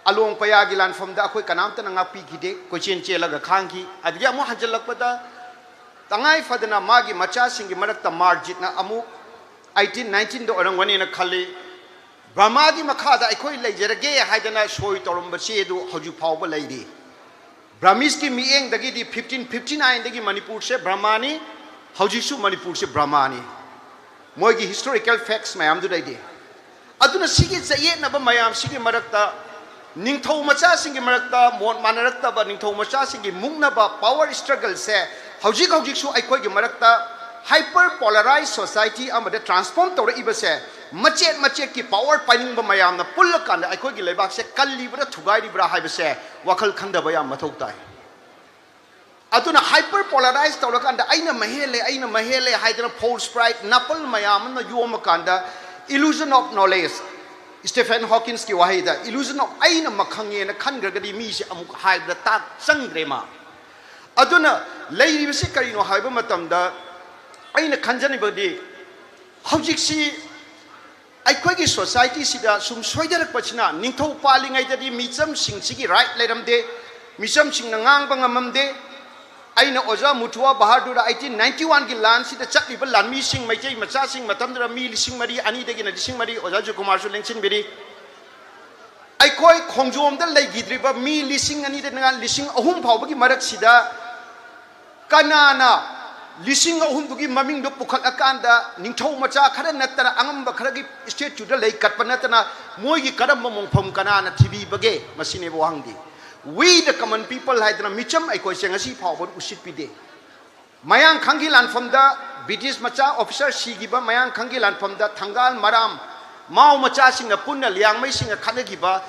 ꯑꯂꯣꯡ ꯄꯌꯥꯒꯤ ꯂꯥꯟꯐꯝꯗ ꯑꯩꯈꯣꯏ ꯀꯅꯥꯝꯇꯅ ꯉꯥꯛꯄꯤꯈꯤꯗꯦ, ꯀꯣꯏꯆꯦꯟ ꯆꯦꯜꯂꯒ ꯈꯥꯡꯈꯤ꯫ ꯑꯗꯒꯤ ꯑꯃꯨꯛ ꯍꯟꯖꯜꯂꯛꯄꯗ ꯇꯉꯥꯏ ꯐꯗꯅ ꯃꯥꯒꯤ ꯃꯆꯥꯁꯤꯡꯒꯤ ꯃꯔꯛꯇ ꯃꯥꯔꯖꯤꯠꯅ ꯑꯃꯨꯛ ꯑꯩꯠꯇꯤꯟ ꯅꯥꯏꯟꯇꯤꯟꯗ ꯑꯣꯏꯔꯝꯒꯅꯤꯅ ꯈꯜꯂꯤ, ꯕꯔꯃꯥꯒꯤ ꯃꯈꯥꯗ ꯑꯩꯈꯣꯏ ꯂꯩꯖꯔꯒꯦ ꯍꯥꯏꯗꯅ ꯁꯣꯏ ꯇꯧꯔꯝꯕ ꯆꯦ ꯑꯗꯨ ꯍꯧꯖꯤꯛ ꯐꯥꯎꯕ ꯂꯩꯔꯤ꯫ ꯕ꯭ꯔꯃꯤꯁꯀꯤ ꯃꯤꯠꯌꯦꯡꯗꯒꯤꯗꯤ ꯐꯤꯐꯇꯤꯟ ꯐꯤꯐꯇꯤ ꯅꯥꯏꯟꯗꯒꯤ ꯃꯅꯤꯄꯨꯔꯁꯦ ꯕꯔꯃꯥꯅꯤ, ꯍꯧꯖꯤꯛꯁꯨ ꯃꯅꯤꯄꯨꯔꯁꯦ ꯕꯔꯃꯥꯅꯤ꯫ ꯃꯣꯏꯒꯤ ꯍꯤꯁꯇꯣꯔꯤꯀꯦꯜ ꯐꯦꯛꯁ ꯃꯌꯥꯝꯗꯨ ꯂꯩꯔꯤ꯫ ꯑꯗꯨꯅ ꯁꯤꯒꯤ ꯆꯌꯦꯠꯅꯕ ꯃꯌꯥꯝꯁꯤꯒꯤ ꯃꯔꯛꯇ, ꯅꯤꯡꯊꯧ ꯃꯆꯥꯁꯤꯡꯒꯤ ꯃꯔꯛꯇ ꯃꯣꯠ ꯃꯥꯟꯅꯔꯛꯇꯕ, ꯅꯤꯡꯊꯧ ꯃꯆꯥꯁꯤꯡꯒꯤ ꯃꯨꯛꯅꯕ ꯄꯥꯋꯔ ꯁ꯭ꯇ꯭ꯔꯒꯜꯁꯦ ꯍꯧꯖꯤꯛ ꯍꯧꯖꯤꯛꯁꯨ ꯑꯩꯈꯣꯏꯒꯤ ꯃꯔꯛꯇ ꯍꯥꯏꯄꯔ ꯄꯣꯂꯔꯥꯏꯖ ꯁꯣꯁꯥꯏꯇꯤ ꯑꯃꯗ ꯇ꯭ꯔꯥꯟꯁꯐꯣꯔꯝ ꯇꯧꯔꯛꯏꯕꯁꯦ, ꯃꯆꯦꯠ ꯃꯆꯦꯠꯀꯤ ꯄꯥꯋꯔ ꯄꯥꯏꯅꯤꯡꯕ ꯃꯌꯥꯝꯅ ꯄꯨꯜꯂꯀꯥꯟꯗ ꯑꯩꯈꯣꯏꯒꯤ ꯂꯩꯕꯥꯛꯁꯦ ꯀꯜꯂꯤꯕ꯭ꯔꯥ ꯊꯨꯒꯥꯏꯔꯤꯕ꯭ꯔꯥ ꯍꯥꯏꯕꯁꯦ ꯋꯥꯈꯜ ꯈꯟꯊꯕ ꯌꯥꯝ ꯃꯊꯧ ꯇꯥꯏ꯫ ꯑꯗꯨꯅ ꯍꯥꯏꯄꯔ ꯄꯣꯂꯔꯥꯏꯖ ꯇꯧꯔꯀꯥꯟꯗ ꯑꯩꯅ ꯃꯍꯦꯜꯂꯦ, ꯑꯩꯅ ꯃꯍꯦꯜꯂꯦ ꯍꯥꯏꯗꯅ ꯐꯣꯜꯁ ꯄ꯭ꯔꯥꯏꯗ, ꯅꯥꯄꯜ ꯃꯌꯥꯝ ꯑꯃꯅ ꯌꯣꯝꯃꯀꯥꯟꯗ illusion of knowledge, ꯁ꯭ꯇꯤꯐꯦꯟ ꯍꯣꯀꯤꯟꯁꯀꯤ ꯋꯥꯍꯩꯗ illusion of ꯑꯩꯅ ꯃꯈꯪꯉꯦꯅ ꯈꯟꯈ꯭ꯔꯒꯗꯤ ꯃꯤꯁꯦ ꯑꯃꯨꯛ ꯍꯥꯏꯕꯗ ꯇꯥꯛ ꯆꯪꯗ꯭ꯔꯦ ꯃꯥ꯫ ꯑꯗꯨꯅ ꯂꯩꯔꯤꯕꯁꯤ ꯀꯔꯤꯅꯣ ꯍꯥꯏꯕ ꯃꯇꯝꯗ ꯑꯩꯅ ꯈꯟꯖꯅꯤꯡꯕꯗꯤ ꯍꯧꯖꯤꯛꯁꯤ ꯑꯩꯈꯣꯏꯒꯤ ꯁꯣꯁꯥꯏꯇꯤꯁꯤꯗ ꯁꯨꯝ ꯁꯣꯏꯊꯔꯛꯄꯁꯤꯅ ꯅꯤꯡꯊꯧ ꯄꯥꯜꯂꯤꯉꯩꯗꯗꯤ ꯃꯤꯆꯝꯁꯤꯡꯁꯤꯒꯤ ꯔꯥꯏꯠ ꯂꯩꯔꯝꯗꯦ, ꯃꯤꯆꯝꯁꯤꯡꯅ ꯉꯥꯡꯕ ꯉꯝꯃꯝꯗꯦ꯫ ꯑꯩꯅ ꯑꯣꯖꯥ ꯃꯨꯊꯨꯋꯥ ꯕꯍꯥꯗꯨꯔ ꯑꯩꯠꯇꯤꯟ ꯅꯥꯏꯟꯇꯤ ꯋꯥꯟꯒꯤ ꯂꯥꯟꯁꯤꯗ ꯆꯠꯂꯤꯕ ꯂꯥꯟꯃꯤꯁꯤꯡ, ꯃꯩꯇꯩ ꯃꯆꯥꯁꯤꯡ ꯃꯇꯝꯗꯨꯗ ꯃꯤ ꯂꯤꯁꯤꯡ ꯃꯔꯤ, ꯑꯅꯤꯗꯒꯤꯅ ꯂꯤꯁꯤꯡ ꯃꯔꯤ, ꯑꯣꯖꯥ ꯖꯨꯀꯨꯃꯥꯔꯁꯨ ꯂꯦꯡꯁꯤꯟꯕꯤꯔꯤ꯫ ꯑꯩꯈꯣꯏ ꯈꯣꯡꯖꯣꯝꯗ ꯂꯩꯈꯤꯗ꯭ꯔꯤꯕ ꯃꯤ ꯂꯤꯁꯤꯡ ꯑꯅꯤꯗꯒꯤꯅ ꯂꯤꯁꯤꯡ ꯑꯍꯨꯝ ꯐꯥꯎꯕꯒꯤ ꯃꯔꯛꯁꯤꯗ ꯀꯅꯥꯅ ꯂꯤꯁꯤꯡ ꯑꯍꯨꯝꯗꯨꯒꯤ ꯃꯃꯤꯡꯗꯣ ꯄꯨꯈꯠꯂꯀꯥꯟꯗ ꯅꯤꯡꯊꯧ ꯃꯆꯥ ꯈꯔ ꯅꯠꯇꯅ ꯑꯉꯝꯕ ꯈꯔꯒꯤ ꯁ꯭ꯇꯦꯆꯨꯗ ꯂꯩ ꯀꯠꯄ ꯅꯠꯇꯅ ꯃꯣꯏꯒꯤ ꯀꯔꯝꯕ ꯃꯣꯡꯐꯝ ꯀꯅꯥꯅ ꯊꯤꯕꯤꯕꯒꯦ? ꯃꯁꯤꯅꯦꯕ ꯋꯥꯍꯪꯗꯤ꯫ We the common people ꯍꯥꯏꯗꯅ ꯃꯤꯆꯝ ꯑꯩꯈꯣꯏꯁꯦ ꯉꯁꯤ ꯐꯥꯎꯕ ꯎꯁꯤꯠꯄꯤꯗꯦ꯫ ꯃꯌꯥꯡ ꯈꯪꯒꯤ ꯂꯥꯟꯐꯝꯗ ꯕ꯭ꯔꯤꯇꯤꯁ ꯃꯆꯥ ꯑꯣꯐꯤꯁꯔ ꯁꯤꯈꯤꯕ ꯃꯌꯥꯡ ꯈꯪꯒꯤ ꯂꯥꯟꯐꯝꯗ ꯊꯪꯒꯥꯜ ꯃꯔꯥꯝ ꯃꯥꯎ ꯃꯆꯥꯁꯤꯡꯅ ꯄꯨꯟꯅ ꯂꯤꯌꯥꯡꯃꯩꯁꯤꯡꯒ ꯈꯠꯅꯈꯤꯕ,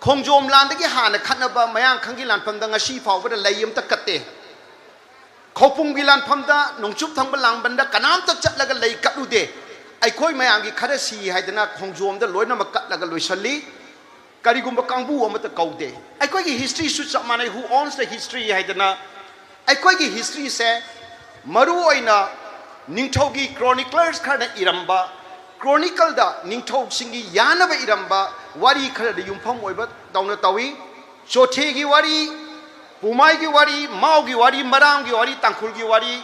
ꯈꯣꯡꯖꯣꯝ ꯂꯥꯟꯗꯒꯤ ꯍꯥꯟꯅ ꯈꯠꯅꯕ ꯃꯌꯥꯡ ꯈꯪꯒꯤ ꯂꯥꯟꯐꯝꯗ ꯉꯁꯤ ꯐꯥꯎꯕꯗ ꯂꯩ ꯑꯝꯇ ꯀꯠꯇꯦ꯫ ꯈꯧꯄꯨꯝꯒꯤ ꯂꯥꯟꯐꯝꯗ ꯅꯣꯡꯆꯨꯞ ꯊꯪꯕ ꯂꯥꯡꯕꯟꯗ ꯀꯅꯥꯝꯇ ꯆꯠꯂꯒ ꯂꯩ ꯀꯠꯂꯨꯗꯦ꯫ ꯑꯩꯈꯣꯏ ꯃꯌꯥꯝꯒꯤ ꯈꯔ ꯁꯤ ꯍꯥꯏꯗꯅ ꯈꯣꯡꯖꯣꯝꯗ ꯂꯣꯏꯅꯃꯛ ꯀꯠꯂꯒ ꯂꯣꯏꯁꯜꯂꯤ꯫ ꯀꯔꯤꯒꯨꯝꯕ ꯀꯥꯡꯕꯨ ꯑꯃꯠꯇ ꯀꯧꯗꯦ꯫ ꯑꯩꯈꯣꯏꯒꯤ ꯍꯤꯁꯇ꯭ꯔꯤꯁꯨ ꯆꯞ ꯃꯥꯟꯅꯩ, who owns the history ꯍꯥꯏꯗꯅ꯫ ꯑꯩꯈꯣꯏꯒꯤ ꯍꯤꯁꯇ꯭ꯔꯤꯁꯦ ꯃꯔꯨ ꯑꯣꯏꯅ ꯅꯤꯡꯊꯧꯒꯤ ꯀ꯭ꯔꯣꯅꯤꯀ꯭ꯂꯔꯁ ꯈꯔꯅ ꯏꯔꯝꯕ, ꯀ꯭ꯔꯣꯅꯤꯀꯜꯗ ꯅꯤꯡꯊꯧꯁꯤꯡꯒꯤ ꯌꯥꯅꯕ ꯏꯔꯝꯕ ꯋꯥꯔꯤ ꯈꯔꯗ ꯌꯨꯝꯐꯝ ꯑꯣꯏꯕ ꯗꯧꯅ ꯇꯧꯏ꯫ ꯆꯣꯊꯦꯒꯤ ꯋꯥꯔꯤ, ꯄꯨꯃꯥꯏꯒꯤ ꯋꯥꯔꯤ, ꯃꯥꯎꯒꯤ ꯋꯥꯔꯤ, ꯃꯔꯥꯝꯒꯤ ꯋꯥꯔꯤ, ꯇꯥꯡꯈꯨꯜꯒꯤ ꯋꯥꯔꯤ,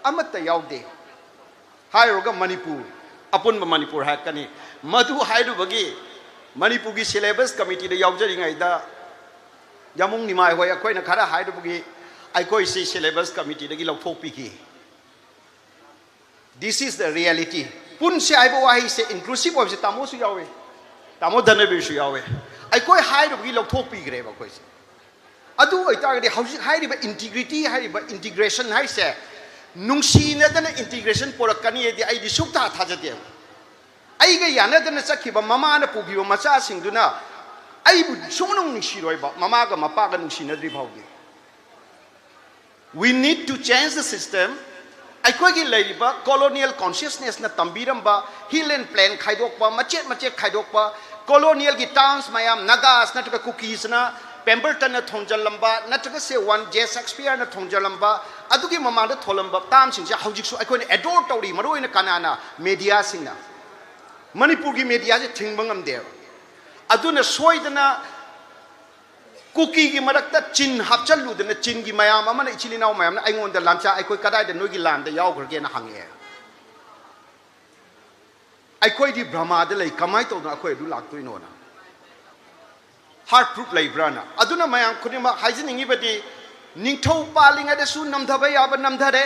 ꯑꯃꯠꯇ ꯌꯥꯎꯗꯦ꯫ ꯍꯥꯏꯔꯨꯔꯒ ꯃꯅꯤꯄꯨꯔ, ꯑꯄꯨꯟꯕ ꯃꯅꯤꯄꯨꯔ ꯍꯥꯏꯔꯛꯀꯅꯤ꯫ ꯃꯗꯨ ꯍꯥꯏꯔꯨꯕꯒꯤ ꯃꯅꯤꯄꯨꯔꯒꯤ syllabus committeeꯗ ꯌꯥꯎꯖꯔꯤꯉꯩꯗ ꯌꯥꯃꯨꯡ ꯅꯤꯃꯥꯏ ꯍꯣꯏ ꯑꯩꯈꯣꯏꯅ ꯈꯔ ꯍꯥꯏꯔꯨꯕꯒꯤ ꯑꯩꯈꯣꯏꯁꯤ syllabus committeeꯗꯒꯤ ꯂꯧꯊꯣꯛꯄꯤꯈꯤ꯫ This is the reality꯫ ꯄꯨꯟꯁꯤ ꯍꯥꯏꯕ ꯋꯥꯍꯩꯁꯦ inclusive ꯑꯣꯏꯕꯁꯦ ꯇꯥꯃꯣꯁꯨ ꯌꯥꯎꯏ, ꯇꯥꯃꯣ ꯙꯅꯕꯤꯔꯁꯨ ꯌꯥꯎꯏ꯫ ꯑꯩꯈꯣꯏ ꯍꯥꯏꯔꯨꯕꯒꯤ ꯂꯧꯊꯣꯛꯄꯤꯈ꯭ꯔꯦꯕ ꯑꯩꯈꯣꯏꯁꯦ꯫ ꯑꯗꯨ ꯑꯣꯏꯇꯥꯔꯒꯗꯤ ꯍꯧꯖꯤꯛ ꯍꯥꯏꯔꯤꯕ integrity ꯍꯥꯏꯔꯤꯕ integration ꯍꯥꯏꯁꯦ ꯅꯨꯡꯁꯤꯅꯗꯅ integration ꯄꯣꯔꯛꯀꯅꯤ ꯍꯥꯏꯗꯤ ꯑꯩꯗꯤ ꯁꯨꯛꯊꯥ ꯊꯥꯖꯗꯦꯕ꯫ ꯑꯩꯒ ꯌꯥꯅꯗꯅ ꯆꯠꯈꯤꯕ ꯃꯃꯥꯅ ꯄꯨꯈꯤꯕ ꯃꯆꯥꯁꯤꯡꯗꯨꯅ ꯑꯩꯕꯨ ꯁꯨꯡꯅꯨꯡ ꯅꯨꯡꯁꯤꯔꯣꯏꯕ, ꯃꯃꯥꯒ ꯃꯄꯥꯒ ꯅꯨꯡꯁꯤꯅꯗ꯭ꯔꯤ ꯐꯥꯎꯗꯤ꯫ We need to change the system꯫ ꯑꯩꯈꯣꯏꯒꯤ ꯂꯩꯔꯤꯕ colonial consciousnessꯅ ꯇꯝꯕꯤꯔꯝꯕ hill and plain ꯈꯥꯏꯗꯣꯛꯄ, ꯃꯆꯦꯠ ꯃꯆꯦꯠ ꯈꯥꯏꯗꯣꯛꯄ, colonialꯒꯤ terms ꯃꯌꯥꯝ, Nagas ꯅꯠꯇ꯭ꯔꯒ Kukisꯅ Pembertonꯅ ꯊꯣꯟꯖꯜꯂꯝꯕ, ꯅꯠꯇ꯭ꯔꯒ say one J Shakespeareꯅ ꯊꯣꯟꯖꯜꯂꯝꯕ, ꯑꯗꯨꯒꯤ ꯃꯃꯥꯡꯗ ꯊꯣꯜꯂꯝꯕ termꯁꯤꯡꯁꯦ ꯍꯧꯖꯤꯛꯁꯨ ꯑꯩꯈꯣꯏꯅ adore ꯇꯧꯔꯤ, ꯃꯔꯨꯑꯣꯏꯅ ꯀꯅꯥꯅ? Mediaꯁꯤꯡꯅ꯫ ꯃꯅꯤꯄꯨꯔꯒꯤ mediaꯁꯦ ꯊꯤꯡꯕ ꯉꯝꯗꯦꯕ꯫ ꯑꯗꯨꯅ ꯁꯣꯏꯗꯅ ꯀꯨꯀꯤꯒꯤ ꯃꯔꯛꯇ ꯆꯤꯟ ꯍꯥꯞꯆꯜꯂꯨꯗꯅ, ꯆꯤꯟꯒꯤ ꯃꯌꯥꯝ ꯑꯃꯅ, ꯏꯆꯤꯜ ꯏꯅꯥꯎ ꯃꯌꯥꯝꯅ ꯑꯩꯉꯣꯟꯗ, "ꯂꯥꯟꯆꯥ, ꯑꯩꯈꯣꯏ ꯀꯗꯥꯏꯗ ꯅꯣꯏꯒꯤ ꯂꯥꯟꯗ ꯌꯥꯎꯈ꯭ꯔꯒꯦꯅ?" ꯍꯪꯉꯛꯑꯦ꯫ "ꯑꯩꯈꯣꯏꯗꯤ ꯕ꯭ꯔꯍꯃꯥꯗ ꯂꯩ, ꯀꯃꯥꯏꯅ ꯇꯧꯗꯅ ꯑꯩꯈꯣꯏ ꯑꯗꯨ ꯂꯥꯛꯇꯣꯏꯅꯣꯅ?" Hard proof ꯂꯩꯕ꯭ꯔꯥꯅ? ꯑꯗꯨꯅ ꯃꯌꯥꯝ ꯈꯨꯗꯤꯡꯃꯛ ꯍꯥꯏꯖꯅꯤꯡꯉꯤꯕꯗꯤ, ꯅꯤꯡꯊꯧ ꯄꯥꯜꯂꯤꯉꯩꯗꯁꯨ ꯅꯝꯊꯕ ꯌꯥꯕ ꯅꯝꯊꯔꯦ,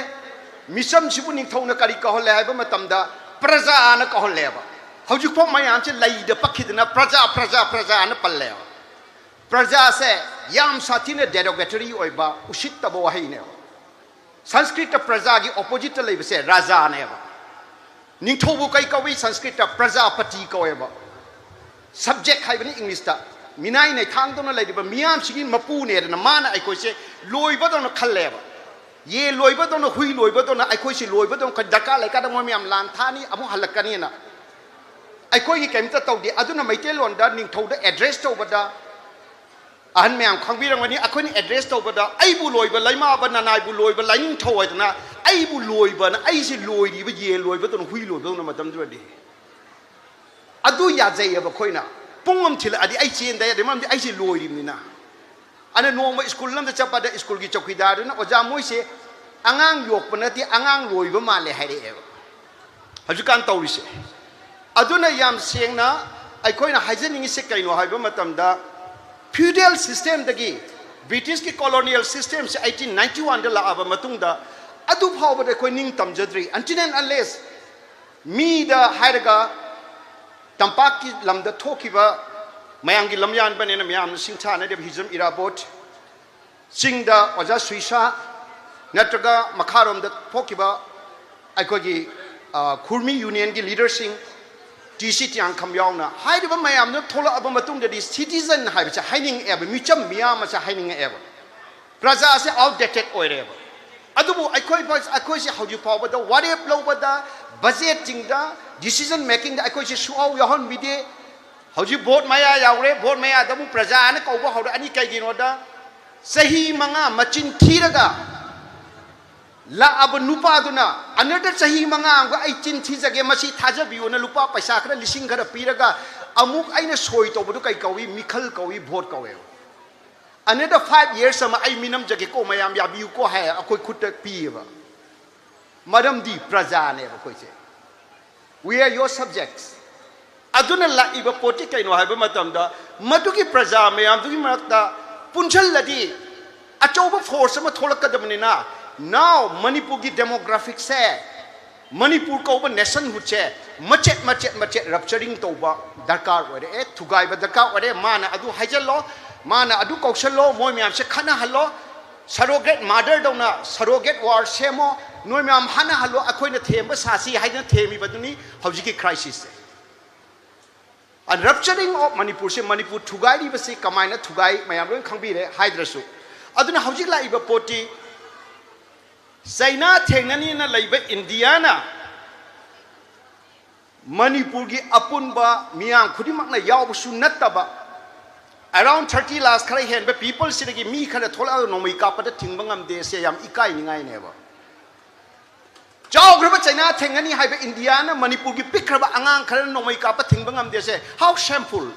ꯃꯤꯆꯝꯁꯤꯕꯨ ꯅꯤꯡꯊꯧꯅ ꯀꯔꯤ ꯀꯧꯍꯜꯂꯦ ꯍꯥꯏꯕ ꯃꯇꯝꯗ ꯄ꯭ꯔꯖꯥꯅ ꯀꯧꯍꯜꯂꯦꯕ꯫ ꯍꯧꯖꯤꯛꯐꯥꯎ ꯃꯌꯥꯝꯁꯦ ꯂꯩꯗ ꯄꯛꯈꯤꯗꯅ ꯄ꯭ꯔꯖꯥ, ꯄ꯭ꯔꯖꯥ, ꯄ꯭ꯔꯖꯥꯅ ꯄꯜꯂꯦꯕ꯫ ꯄ꯭ꯔꯖꯥꯁꯦ ꯌꯥꯝ ꯁꯥꯊꯤꯅ derogatory ꯑꯣꯏꯕ, ꯎꯁꯤꯠꯇꯕ ꯋꯥꯍꯩꯅꯦꯕ꯫ ꯁꯪꯁꯀ꯭ꯔꯤꯠꯇ ꯄ꯭ꯔꯖꯥꯒꯤ oppositeꯇ ꯂꯩꯕꯁꯦ ꯔꯥꯖꯥꯅꯦꯕ꯫ ꯅꯤꯡꯊꯧꯕꯨ ꯀꯩ ꯀꯧꯏ? ꯁꯪꯁꯀ꯭ꯔꯤꯠꯇ ꯄ꯭ꯔꯖꯥꯄꯇꯤ ꯀꯧꯋꯦꯕ꯫ Subject ꯍꯥꯏꯕꯅꯤ Englishꯇ꯫ ꯃꯤꯅꯥꯏ ꯅꯩꯊꯥꯡꯗꯧꯅ ꯂꯩꯔꯤꯕ ꯃꯤꯌꯥꯝꯁꯤꯒꯤ ꯃꯄꯨꯅꯦꯗꯅ ꯃꯥꯅ ꯑꯩꯈꯣꯏꯁꯦ ꯂꯣꯏꯕꯗꯧꯅ ꯈꯜꯂꯦꯕ꯫ ꯌꯦꯟ ꯂꯣꯏꯕꯗꯧꯅ, ꯍꯨꯏ ꯂꯣꯏꯕꯗꯧꯅ, ꯑꯩꯈꯣꯏꯁꯤ ꯂꯣꯏꯕꯗꯧꯅ ꯈꯜ-, ꯗꯔꯀꯥꯔ ꯂꯩꯀꯥꯟꯗ ꯃꯣꯏ ꯃꯌꯥꯝ ꯂꯥꯟ ꯊꯥꯅꯤ, ꯑꯃꯨꯛ ꯍꯜꯂꯛꯀꯅꯤꯅ꯫ ꯑꯩꯈꯣꯏꯒꯤ ꯀꯩꯝꯇ ꯇꯧꯗꯦ꯫ ꯑꯗꯨꯅ ꯃꯩꯇꯩꯂꯣꯟꯗ ꯅꯤꯡꯊꯧꯗ address ꯇꯧꯕꯗ ꯑꯍꯟ ꯃꯌꯥꯝ ꯈꯪꯕꯤꯔꯝꯒꯅꯤ, ꯑꯩꯈꯣꯏꯅ address ꯇꯧꯕꯗ "ꯑꯩꯕꯨ ꯂꯣꯏꯕ ꯂꯩꯃꯥꯕ, ꯅꯅꯥꯏꯕꯨ ꯂꯣꯏꯕ ꯂꯥꯏꯅꯤꯡꯊꯧ" ꯍꯥꯏꯗꯅ, ꯑꯩꯕꯨ ꯂꯣꯏꯕꯅ, ꯑꯩꯁꯦ ꯂꯣꯏꯔꯤꯕ ꯌꯦꯟ ꯂꯣꯏꯕꯗꯧꯅ, ꯍꯨꯏ ꯂꯣꯏꯕꯗꯧꯅ ꯃꯇꯝꯗꯨꯗꯗꯤ꯫ ꯑꯗꯨ ꯌꯥꯖꯩꯌꯦꯕ ꯑꯩꯈꯣꯏꯅ꯫ ꯄꯨꯡ ꯑꯃ ꯊꯤꯜꯂꯛꯑꯗꯤ ꯑꯩ ꯆꯦꯟꯗ ꯌꯥꯗꯦ, ꯃꯔꯝꯗꯤ ꯑꯩꯁꯦ ꯂꯣꯏꯔꯤꯕꯅꯤꯅ꯫ ꯑꯗ ꯅꯣꯡꯃ ꯁ꯭ꯀꯨꯜ ꯑꯃꯗ ꯆꯠꯄꯗ ꯁ꯭ꯀꯨꯜꯒꯤ ꯆꯧꯀꯤꯗꯥꯔꯗꯨꯅ, "ꯑꯣꯖꯥ, ꯃꯣꯏꯁꯦ ꯑꯉꯥꯡ ꯌꯣꯛꯄ ꯅꯠꯇꯦ, ꯑꯉꯥꯡ ꯂꯣꯏꯕ ꯃꯥꯜꯂꯦ ꯍꯥꯏꯔꯛꯑꯦꯕ ꯍꯧꯖꯤꯛꯀꯥꯟ ꯇꯧꯔꯤꯁꯦ꯫ ꯑꯗꯨꯅ ꯌꯥꯝ ꯁꯦꯡꯅ ꯑꯩꯈꯣꯏꯅ ꯍꯥꯏꯖꯅꯤꯡꯉꯤꯁꯦ ꯀꯩꯅꯣ ꯍꯥꯏꯕ ꯃꯇꯝꯗ, feudal systemꯗꯒꯤ, Britishꯀꯤ colonial systemꯁꯦ eighteen ninety oneꯗ ꯂꯥꯛꯑꯕ ꯃꯇꯨꯡꯗ, ꯑꯗꯨ ꯐꯥꯎꯕꯗ ꯑꯩꯈꯣꯏ ꯅꯤꯡ ꯇꯝꯖꯗ꯭ꯔꯤ꯫ Until and unless ꯃꯤꯗ ꯍꯥꯏꯔꯒ, ꯇꯝꯄꯥꯛꯀꯤ ꯂꯝꯗ ꯊꯣꯛꯈꯤꯕ ꯃꯌꯥꯝꯒꯤ ꯂꯝꯌꯥꯟꯕꯅꯦꯅ ꯃꯌꯥꯝꯅ ꯁꯤꯡꯊꯥꯅꯔꯤꯕ ꯍꯤꯖꯝ ꯏꯔꯥꯕꯣꯠ, ꯆꯤꯡꯗ ꯑꯣꯖꯥ ꯁꯨꯏꯁꯥ, ꯅꯠꯇ꯭ꯔꯒ ꯃꯈꯥꯔꯣꯝꯗ ꯊꯣꯛꯈꯤꯕ ꯑꯩꯈꯣꯏꯒꯤ, ꯑ, ꯈꯨꯔꯃꯤ unionꯒꯤ leaderꯁꯤꯡ, ꯇꯤ ꯁꯤ ꯇꯤꯌꯥꯡꯈꯝ ꯌꯥꯎꯅ, ꯍꯥꯏꯔꯤꯕ ꯃꯌꯥꯝꯗꯨ ꯊꯣꯛꯂꯛꯑꯕ ꯃꯇꯨꯡꯗꯗꯤ citizen ꯍꯥꯏꯕꯁꯦ ꯍꯥꯏꯅꯤꯡꯉꯛꯑꯦꯕ, ꯃꯤꯆꯝ ꯃꯤꯌꯥꯝ ꯑꯁꯦ ꯍꯥꯏꯅꯤꯡꯉꯛꯑꯦꯕ꯫ ꯄ꯭ꯔꯖꯥꯁꯦ outdated ꯑꯣꯏꯔꯦꯕ꯫ ꯑꯗꯨꯕꯨ ꯑꯩꯈꯣꯏ, ꯑꯩꯈꯣꯏꯁꯦ ꯍꯧꯖꯤꯛ ꯐꯥꯎꯕꯗ ꯋꯥꯔꯦꯞ ꯂꯧꯕꯗ, budgetꯁꯤꯡꯗ, decision makingꯗ ꯑꯩꯈꯣꯏꯁꯦ ꯁꯨꯛꯌꯥꯎ ꯌꯥꯎꯍꯟꯕꯤꯗꯦ꯫ ꯍꯧꯖꯤꯛ vote ꯃꯌꯥ ꯌꯧꯔꯦ, vote ꯃꯌꯥꯗ ꯑꯃꯨꯛ ꯄ꯭ꯔꯖꯥꯅ ꯀꯧꯕ ꯍꯧꯔꯛꯑꯅꯤ꯫ ꯀꯩꯒꯤꯅꯣꯗ, ꯆꯍꯤ ꯃꯉꯥ ꯃꯆꯤꯟ ꯊꯤꯔꯒ ꯂꯥꯛꯑꯕ ꯅꯨꯄꯥꯗꯨꯅ another ꯆꯍꯤ ꯃꯉꯥ ꯑꯃꯒ ꯑꯩ ꯆꯤꯟ ꯊꯤꯖꯒꯦ, ꯃꯁꯤ ꯊꯥꯖꯕꯤꯌꯨꯅ ꯂꯨꯄꯥ ꯄꯩꯁꯥ ꯈꯔ, ꯂꯤꯁꯤꯡ ꯈꯔ ꯄꯤꯔꯒ ꯑꯃꯨꯛ ꯑꯩꯅ ꯁꯣꯏ ꯇꯧꯕꯗꯨ ꯀꯩ ꯀꯧꯏ? ꯃꯤꯈꯜ ꯀꯧꯏ, vote ꯀꯧꯋꯦꯕ꯫ Another five years ꯑꯃ ꯑꯩ ꯃꯤꯅꯝꯖꯒꯦꯀꯣ, ꯃꯌꯥꯝ ꯌꯥꯕꯤꯌꯨꯀꯣ ꯍꯥꯏ ꯑꯩꯈꯣꯏ ꯈꯨꯠꯇ ꯄꯤꯌꯦꯕ꯫ ꯃꯔꯝꯗꯤ ꯄ꯭ꯔꯖꯥꯅꯦꯕ ꯑꯩꯈꯣꯏꯁꯦ꯫ We are your subjects. ꯑꯗꯨꯅ ꯂꯥꯛꯏꯕ ꯄꯣꯠꯇꯤ ꯀꯩꯅꯣ ꯍꯥꯏꯕ ꯃꯇꯝꯗ, ꯃꯗꯨꯒꯤ ꯄ꯭ꯔꯖꯥ ꯃꯌꯥꯝꯗꯨꯒꯤ ꯃꯔꯛꯇ ꯄꯨꯟꯁꯤꯜꯂꯗꯤ ꯑꯆꯧꯕ force ꯑꯃ ꯊꯣꯛꯂꯛꯀꯗꯕꯅꯤꯅ, now ꯃꯅꯤꯄꯨꯔꯒꯤ demographicꯁꯦ, ꯃꯅꯤꯄꯨꯔ ꯀꯧꯕ nationhoodꯁꯦ ꯃꯆꯦꯠ ꯃꯆꯦꯠ ꯃꯆꯦꯠ rupturing ꯇꯧꯕ ꯗꯔꯀꯥꯔ ꯑꯣꯏꯔꯛꯑꯦ, ꯊꯨꯒꯥꯏꯕ ꯗꯔꯀꯥꯔ ꯑꯣꯏꯔꯦ꯫ ꯃꯥꯅ ꯑꯗꯨ ꯍꯥꯏꯖꯜꯂꯣ, ꯃꯥꯅ ꯑꯗꯨ ꯀꯧꯁꯜꯂꯣ, ꯃꯣꯏ ꯃꯌꯥꯝꯁꯦ ꯈꯠꯅꯍꯜꯂꯣ, surrogate motherꯗꯧꯅ surrogate war ꯁꯦꯝꯃꯣ, ꯅꯣꯏ ꯃꯌꯥꯝ ꯍꯥꯠꯅꯍꯜꯂꯣ, ꯑꯩꯈꯣꯏꯅ ꯊꯦꯝꯕ ꯁꯥꯁꯤ ꯍꯥꯏꯗꯅ ꯊꯦꯝꯃꯤꯕꯗꯨꯅꯤ ꯍꯧꯖꯤꯛꯀꯤ crisisꯁꯦ꯫ A rupturing of ꯃꯅꯤꯄꯨꯔꯁꯦ, ꯃꯅꯤꯄꯨꯔ ꯊꯨꯒꯥꯏꯔꯤꯕꯁꯤ ꯀꯃꯥꯏꯅ ꯊꯨꯒꯥꯏ ꯃꯌꯥꯝ ꯂꯣꯏ ꯈꯪꯕꯤꯔꯦ ꯍꯥꯏꯗ꯭ꯔꯁꯨ꯫ ꯑꯗꯨꯅ ꯍꯧꯖꯤꯛ ꯂꯥꯛꯏꯕ ꯄꯣꯠꯇꯤ ꯆꯩꯅꯥ ꯊꯦꯡꯅꯅꯤꯅ ꯂꯩꯕ ꯏꯟꯗꯤꯌꯥꯅ ꯃꯅꯤꯄꯨꯔꯒꯤ ꯑꯄꯨꯟꯕ ꯃꯤꯌꯥꯝ ꯈꯨꯗꯤꯡꯃꯛꯅ ꯌꯥꯎꯕꯁꯨ ꯅꯠꯇꯕ, around thirty lakhs ꯈꯔ ꯍꯦꯟꯕ peopleꯁꯤꯗꯒꯤ ꯃꯤ ꯈꯔ ꯊꯣꯛꯂꯛꯑꯒ ꯅꯣꯡꯃꯩ ꯀꯥꯞꯄꯗ ꯊꯤꯡꯕ ꯉꯝꯗꯦ꯫ ꯁꯦ ꯌꯥꯝ ꯏꯀꯥꯏꯅꯤꯡꯉꯥꯏꯅꯦꯕ꯫ ꯆꯥꯎꯈ꯭ꯔꯕ ꯆꯩꯅꯥ ꯊꯦꯡꯅꯅꯤ ꯍꯥꯏꯕ ꯏꯟꯗꯤꯌꯥꯅ ꯃꯅꯤꯄꯨꯔꯒꯤ ꯄꯤꯛꯈ꯭ꯔꯕ ꯑꯉꯥꯡ ꯈꯔꯅ ꯅꯣꯡꯃꯩ ꯀꯥꯞꯄ ꯊꯤꯡꯕ ꯉꯝꯗꯦ꯫ ꯁꯦ how shameful!